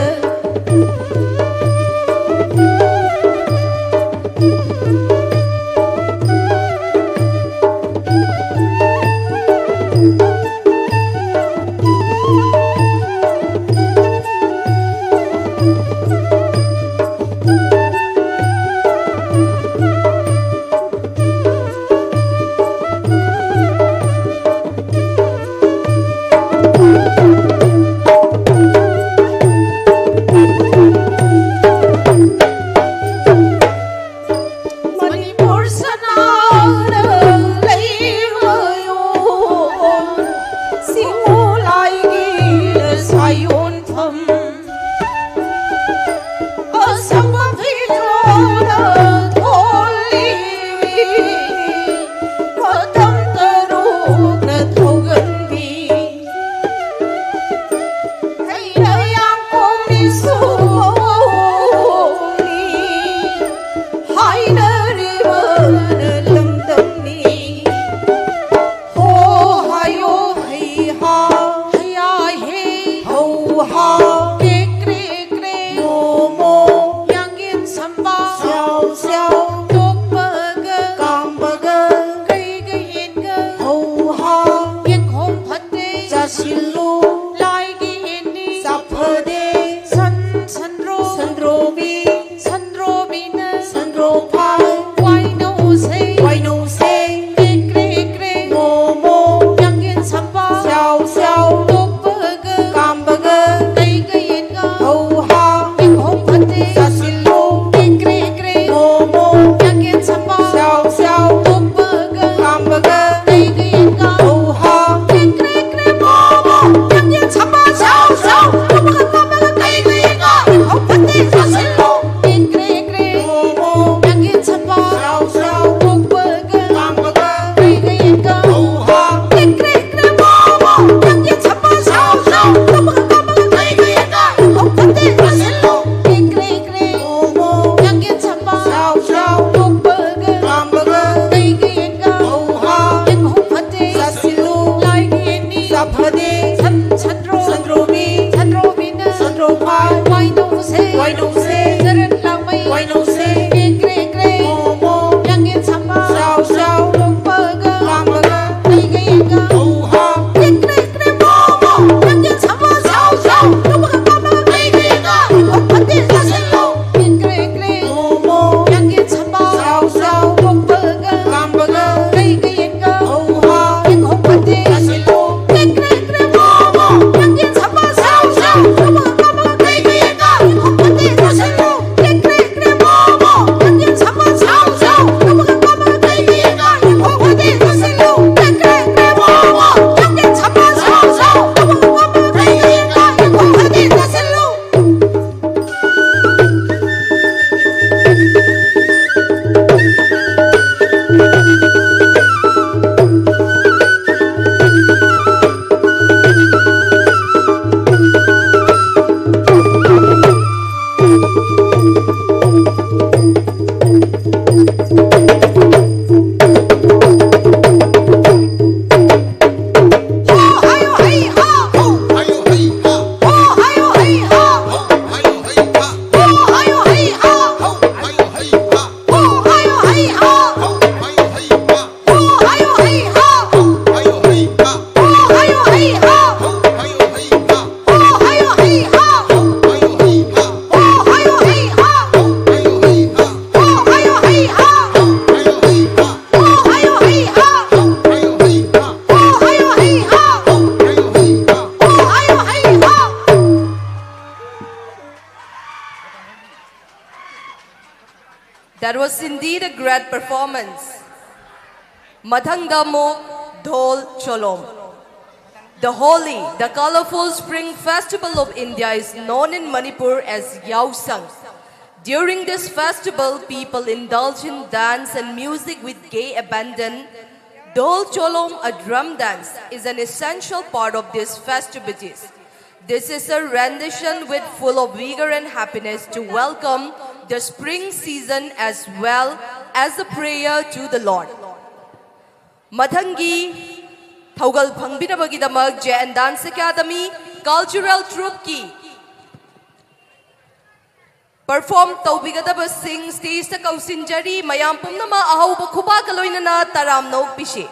ꯃꯅꯤꯄꯨꯔ ꯁꯅꯥꯅ ꯂꯩꯕꯌꯣ, ꯁꯤꯡꯉꯨ ꯂꯥꯏꯒꯤ ꯁꯥꯌꯣꯟꯐꯝ꯫ ꯑꯁꯪꯕ ꯐꯤꯖꯣꯜꯅ ꯊꯣꯜꯂꯤ, ꯃꯇꯝ ꯇꯔꯨꯛꯅ ꯊꯧꯒꯟꯕꯤ꯫ ꯍꯩꯅ ꯌꯥꯝ ꯀꯣꯝꯃꯤꯁꯨ ꯍꯥꯏꯅꯔꯤꯕꯅ ꯂꯝꯗꯝꯅꯤ꯫ ꯍꯣ ꯍꯥꯏꯌꯣ ꯍꯩ ꯍꯥ ꯍꯌꯥ ꯍꯦ ꯍꯧ ꯍꯥ ꯀꯦ ꯀ꯭ꯔꯦ ꯀ꯭ꯔꯦ ꯃꯣ ꯃꯣ ꯌꯥꯡꯌꯦꯟ ꯁꯝꯕꯥ ꯁ꯭ꯌꯥꯎ ꯁ꯭ꯌꯥꯎ ꯇꯣꯛꯄꯒ ꯀꯥꯝꯕꯒ ꯀꯩꯒ ꯌꯦꯟꯒ ꯍꯧ ꯍꯥ ꯌꯦꯡꯈꯣꯡ ꯐꯠꯇꯦ ꯆꯥꯁꯤꯜꯂꯨ ꯂꯥꯏꯒꯤ ꯌꯦꯟꯅꯤ ꯆꯥꯐꯗꯦ ꯁꯟ ꯁꯟꯗ꯭ꯔꯣ ꯁꯟꯗ꯭ꯔꯣꯕꯤ ꯁꯟꯗ꯭ꯔꯣꯕꯤꯅ ꯁꯟꯗ꯭ꯔꯣꯐꯥꯏ ꯋꯥꯏꯅꯧꯁꯦ ꯋꯥꯏꯅꯧꯁꯦ ꯀ꯭ꯔꯦ ꯀ꯭ꯔꯦ ꯀ꯭ꯔꯦ ꯃꯣ ꯃꯣ ꯌꯥꯡꯌꯦꯟ ꯁꯝꯕꯥ That was indeed a great performance. ꯃꯊꯪꯗ ꯑꯃꯨꯛ ꯙꯣꯜ ꯆꯣꯂꯣꯝ. The holy, the colorful Spring Festival of India is known in Manipur as Yaosang. During this festival, people indulge in dance and music with gay abandon. Dhol Cholom, a drum dance, is an essential part of these festivities. This is a rendition with full of vigor and happiness to welcome the spring season as well as a prayer to the Lord. ꯃꯊꯪꯒꯤ ꯊꯧꯒꯜ ꯐꯪꯕꯤꯅꯕꯒꯤꯗꯃꯛ J N Dance Academy Cultural Troupeꯀꯤ perform ꯇꯧꯕꯤꯒꯗꯕꯁꯤꯡ stageꯇ ꯀꯧꯁꯤꯟꯖꯔꯤ꯫ ꯃꯌꯥꯝ ꯄꯨꯝꯅꯃꯛ ꯑꯍꯧꯕ ꯈꯨꯕꯥꯛꯀ ꯂꯣꯏꯅꯅ ꯇꯔꯥꯝꯅ ꯑꯣꯛꯄꯤꯁꯤ꯫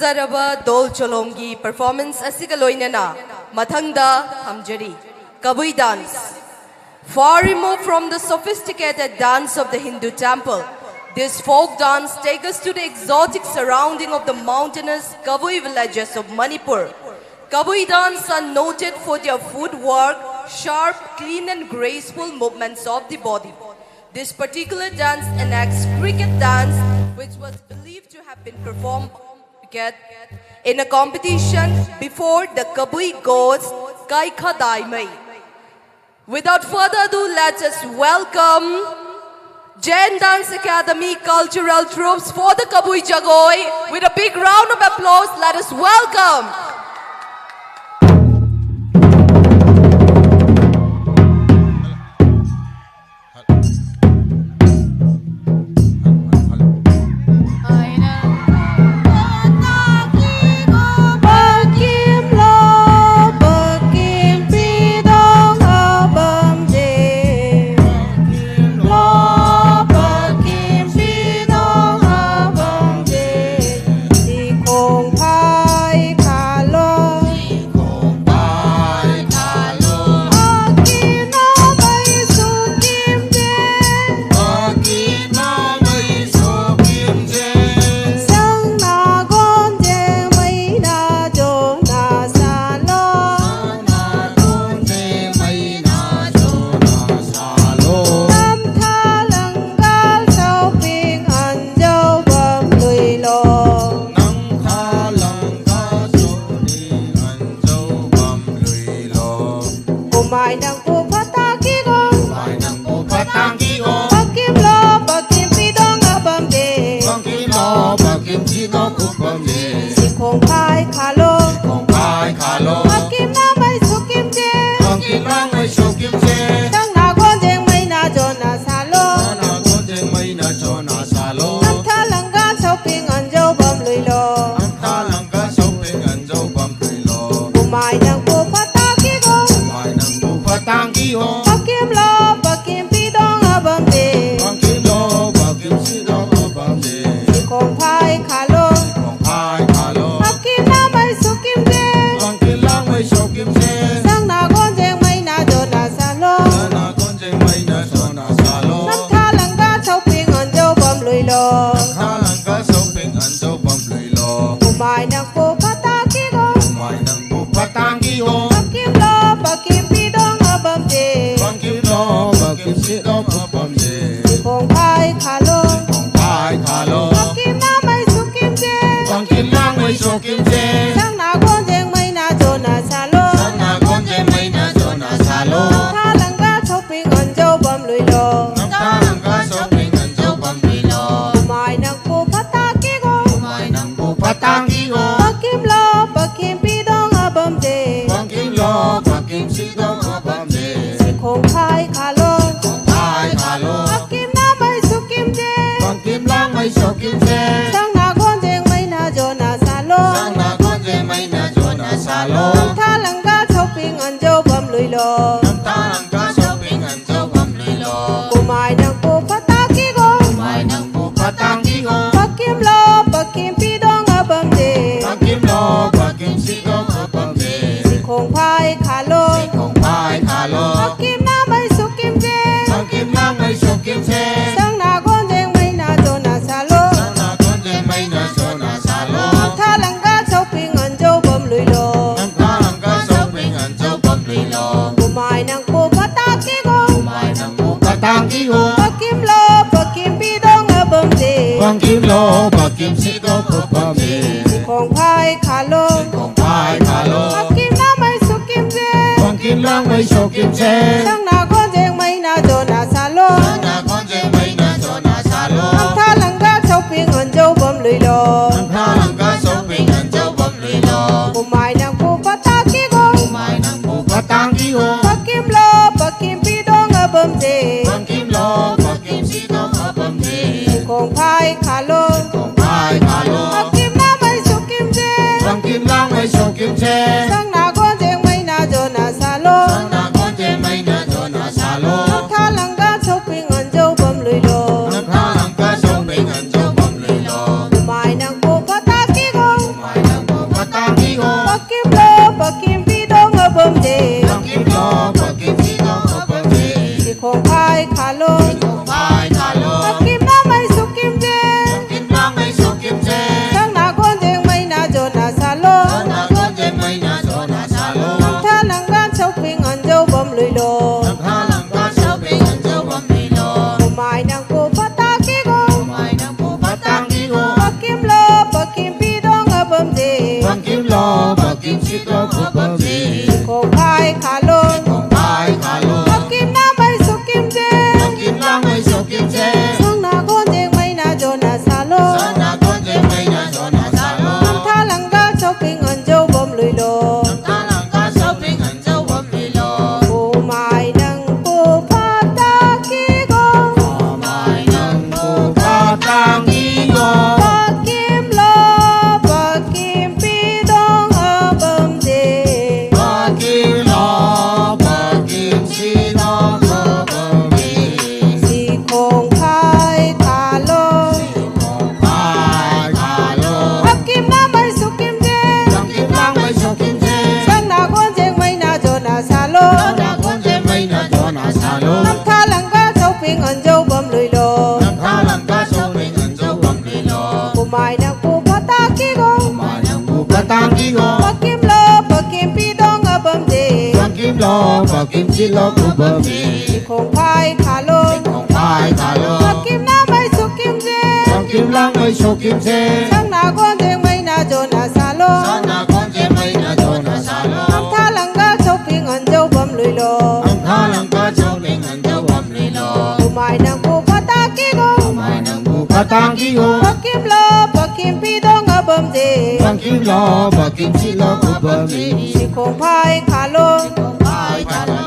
ꯐꯖꯔꯕ ꯙꯣꯜ ꯆꯣꯂꯣꯝꯒꯤ performance ꯑꯁꯤꯒ ꯂꯣꯏꯅꯅ ꯃꯊꯪꯗ ꯊꯝꯖꯔꯤ ꯀꯕꯨꯏ dance. Far removed from the sophisticated dance of the Hindu temple, this folk dance takes us to the exotic surrounding of the mountainous Kabui villages of Manipur. Kabui dance are noted for their footwork, sharp, clean and graceful movements of the body. This particular dance enacts cricket dance, which was believed to have been performed cricket in a competition before the Kabui gods Kaikha Daimei. Without further ado, let us welcome Jain Dance Academy cultural troupes for the Kabui Jagoi. With a big round of applause, let us welcome. Kumai nang pu phatang ki gong. Kumai nang pu phatang ki gong. Pakim lo, pakim pi dong abam de. Pakim lo, pakim chi no kupam de. Sikhong phai khalo. Sikhong phai khalo. Pakim na mai sukim je. Pakim na mai sukim je. Tang na gon jeng mai na jon na salo. Tang na gon jeng mai na jon na salo. Nam tha lang gan sau ping an jau bam lui lo. Nam tha lang gan sau ping an jau bam lui lo. Kumai nang pu phatang ki gong. Kumai nang pu phatang ki gong. Pakim lo, pakim pi dong abam de. Pakim lo, pakim si dong abam de. Sikhong phai khalo. Sikhong phai khalo. Kumai nangpu phatang kigo. Kumai nangpu phatang kigo. Pakim lo, pakim pidong apam je. Pakim lo, pakim sidong apam je. Sikhong phai khalo. Sikhong phai khalo. Pakim namai sukim je. Pakim namai sukim je. Sangna gonjeng maina jona salo. Sangna gonjeng maina jona salo. Thalangka shopping anjo bam lui lo. Thalangka shopping anjo bam lui lo. Kumai nangpu phatang kigo. Kumai nangpu phatang kigo. Pakim lo, pakim pidong apam je. Pakim lo, pakim sidong apam je. Sikhong phai khalo. Sikhong phai khalo. Pakim namai sukim je. Pakim namai sukim je. Sangna gonjeng maina jona salo. Sangna gonjeng maina jona salo. Thalangka shopping anjo bam lui lo. Thalangka shopping anjo bam lui lo. Kumai nangpu phatang kigo. Kumai nangpu phatang kigo. Pakim lo, pakim pidong apam je. Pakim lo, pakim sidong apam je. Sikhong phai khalo. Sikhong phai khalo. Pakim namai sukim je. Pakim namai sukim je. Sangna gonjeng maina jona salo. Sangna gonjeng maina jona salo. Thalangka shopping anjo bam lui lo. Thalangka shopping anjo bam lui lo. Kumai nangpu phatang kigo. Kumai nangpu phatang kigo. Pakim lo, pakim pidong apam je. Pakim lo, pakim sidong apam je. Sikhong phai khalo. Sikhong phai khalo. Pakim namai sukim je. Pakim namai sukim je. Sangna gonjeng maina jona salo. Sangna gonjeng maina jona salo. Thalangka shopping anjo bam lui lo. Thalangka shopping anjo bam lui lo. Kumai nangpu phatang kigo. Kumai nangpu phatang kigo. Pakim lo, pakim pidong apam je. Pakim lo, pakim sidong apam je. Sikhong phai khalo. Sikhong phai khalo. Pakim namai sukim je. Pakim namai sukim je. Sangna gonjeng maina jona salo. Sangna gonjeng maina jona salo. Thalangka shopping anjo bam lui lo. Thalangka shopping anjo bam lui lo. Kumai nangpu phatang kigo. Kumai nangpu phatang kigo. Pakim lo, pakim pidong apam je. Pakim lo, pakim sidong apam je. Sikhong phai khalo. Sikhong phai khalo. Pakim namai sukim je. Pakim Bangkim lo, bangkim sik lo, kubam ji. Khong phai khalo. Khong phai khalo. Bangkim na mai sokim je. Bangkim na mai sokim je. Sangna gonjeng mai na jona salo. Sangna gonjeng mai na jona salo. Namtha langga shopping anjo bom lui lo. Namtha langga shopping anjo bom lui lo. Kumai nang pu pata ki go. Kumai nang pu pata ki go. Bangkim lo, bangkim pi dong abam je. Bangkim lo, bangkim si dong abam je. Si khong phai khalo. Si khong phai khalo. Bangkim na mai sokim je. Bangkim na mai sokim je. Sangna gonjeng mai na jona salo. Sangna gonjeng mai na jona salo. Namtha langga shopping anjo bom lui lo. Namtha langga shopping anjo bom lui lo. Kumai nang pu pata ki go. Kumai nang pu pata ki go. Bangkim lo, bangkim pi dong abam je. Bangkim lo, bangkim sik lo, kubam ji. Si khong phai khalo. Khong phai khalo. Bangkim na mai sokim je. Bangkim na mai sokim je. Sangna gonjeng mai na jona salo. Sangna gonjeng mai na jona salo. Namtha langga shopping anjo bom lui lo. Namtha langga shopping anjo bom lui lo. Kumai nang pu pata ki go. Kumai nang pu pata ki go. Bangkim lo, bangkim pi dong abam je. Bangkim lo, bangkim sik lo, kubam ji. Si khong phai khalo.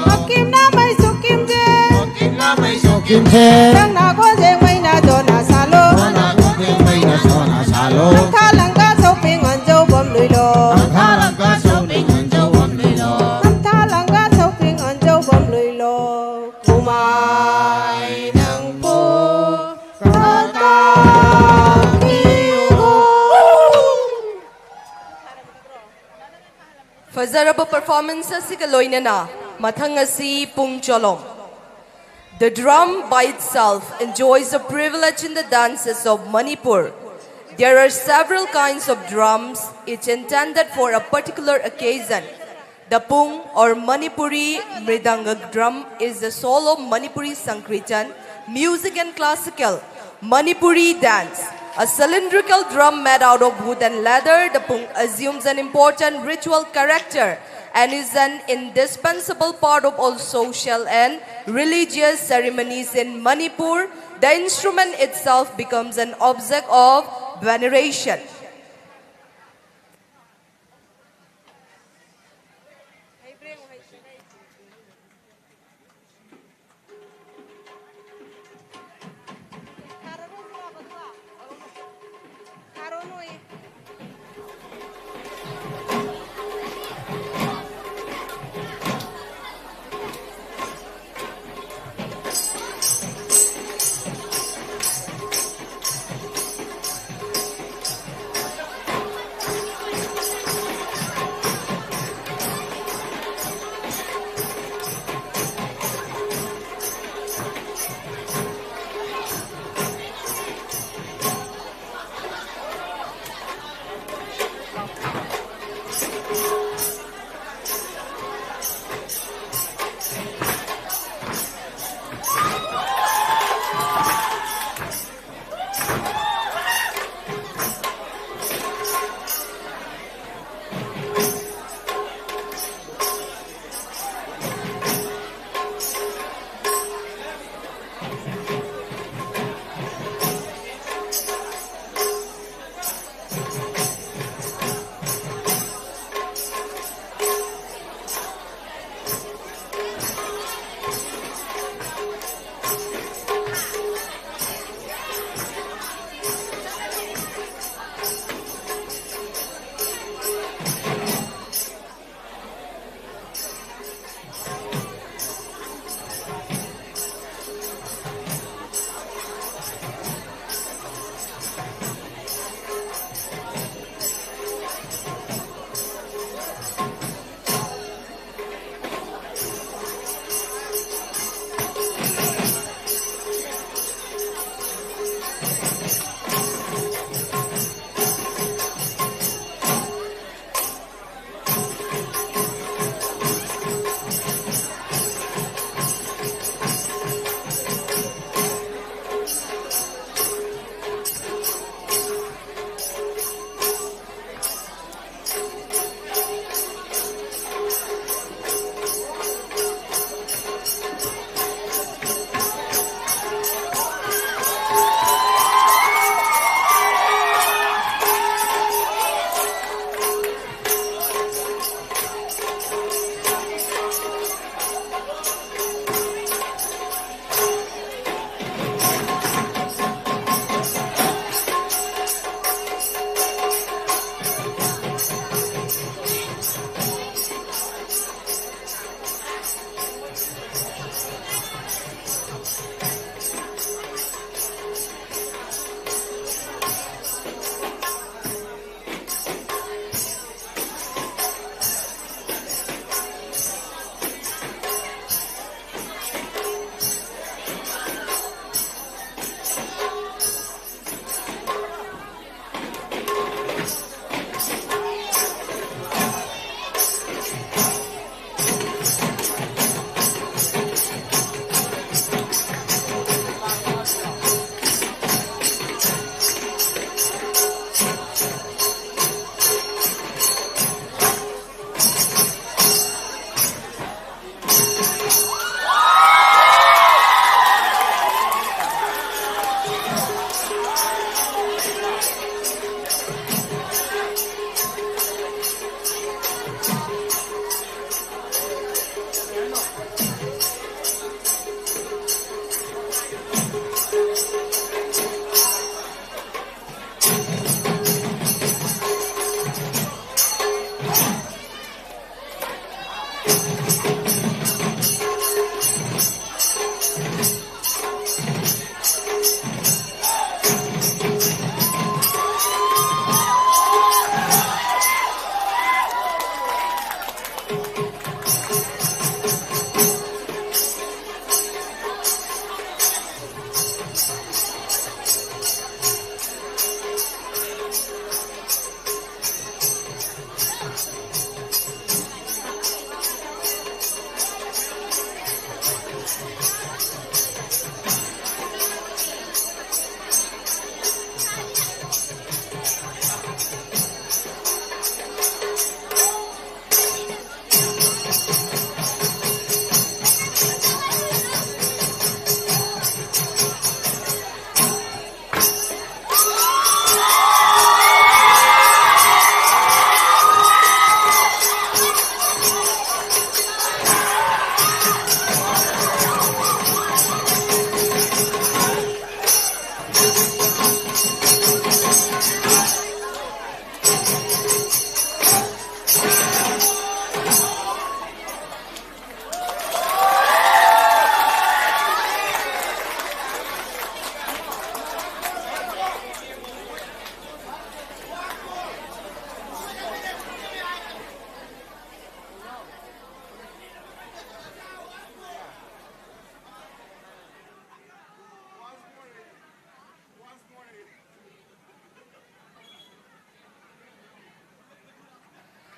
Bangkim na mai sokim je. Bangkim na mai sokim je. Sangna gonjeng mai na jona salo. Sangna gonjeng mai na jona salo. Namtha langga shopping anjo bom lui lo. Namtha langga shopping anjo bom lui lo. Namtha langga shopping anjo bom lui lo. Kumai nang pu pata ki go. ꯐꯖꯔꯕ performance ꯑꯁꯤꯒ ꯂꯣꯏꯅꯅ ꯃꯊꯪ ꯑꯁꯤ ꯄꯨꯡ ꯆꯣꯂꯣꯝ꯫ The drum by itself enjoys the privilege in the dances of Manipur. There are several kinds of drums, each intended for a particular occasion. The pung or Manipuri mridanga drum is the soul of Manipuri Sankirtan music and classical Manipuri dance. A cylindrical drum made out of wood and leather, the pung assumes an important ritual character and is an indispensable part of all social and religious ceremonies in Manipur. The instrument itself becomes an object of veneration.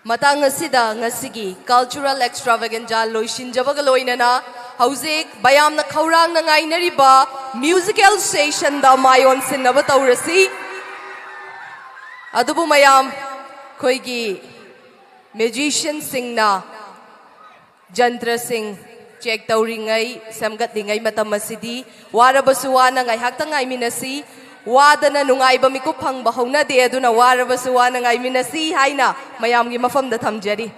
ꯃꯇꯥꯡ ꯑꯁꯤꯗ ꯉꯁꯤꯒꯤ cultural extravaganza ꯂꯣꯏꯁꯤꯟꯖꯕꯒ ꯂꯣꯏꯅꯅ ꯍꯧꯖꯤꯛ ꯃꯌꯥꯝꯅ ꯈꯧꯔꯥꯡꯅ ꯉꯥꯏꯅꯔꯤꯕ musical sessionꯗ ꯃꯥꯏ ꯑꯣꯟꯁꯤꯟꯅꯕ ꯇꯧꯔꯁꯤ꯫ ꯑꯗꯨꯕꯨ ꯃꯌꯥꯝ, ꯑꯩꯈꯣꯏꯒꯤ musicianꯁꯤꯡꯅ ꯖꯟꯇ꯭ꯔꯁꯤꯡ check ꯇꯧꯔꯤꯉꯩ, ꯁꯦꯝꯒꯠꯂꯤꯉꯩ ꯃꯇꯝ ꯑꯁꯤꯗꯤ ꯋꯥꯔꯕꯁꯨ ꯋꯥꯅ ꯉꯥꯏꯍꯥꯛꯇꯪ ꯉꯥꯏꯃꯤꯟꯅꯁꯤ꯫ ꯋꯥꯗꯅ ꯅꯨꯡꯉꯥꯏꯕ ꯃꯤꯀꯨꯞ ꯐꯪꯕ ꯍꯧꯅꯗꯦ, ꯑꯗꯨꯅ ꯋꯥꯔꯕꯁꯨ ꯋꯥꯅ ꯉꯥꯏꯃꯤꯟꯅꯁꯤ ꯍꯥꯏꯅ ꯃꯌꯥꯝꯒꯤ ꯃꯐꯝꯗ ꯊꯝꯖꯔꯤ꯫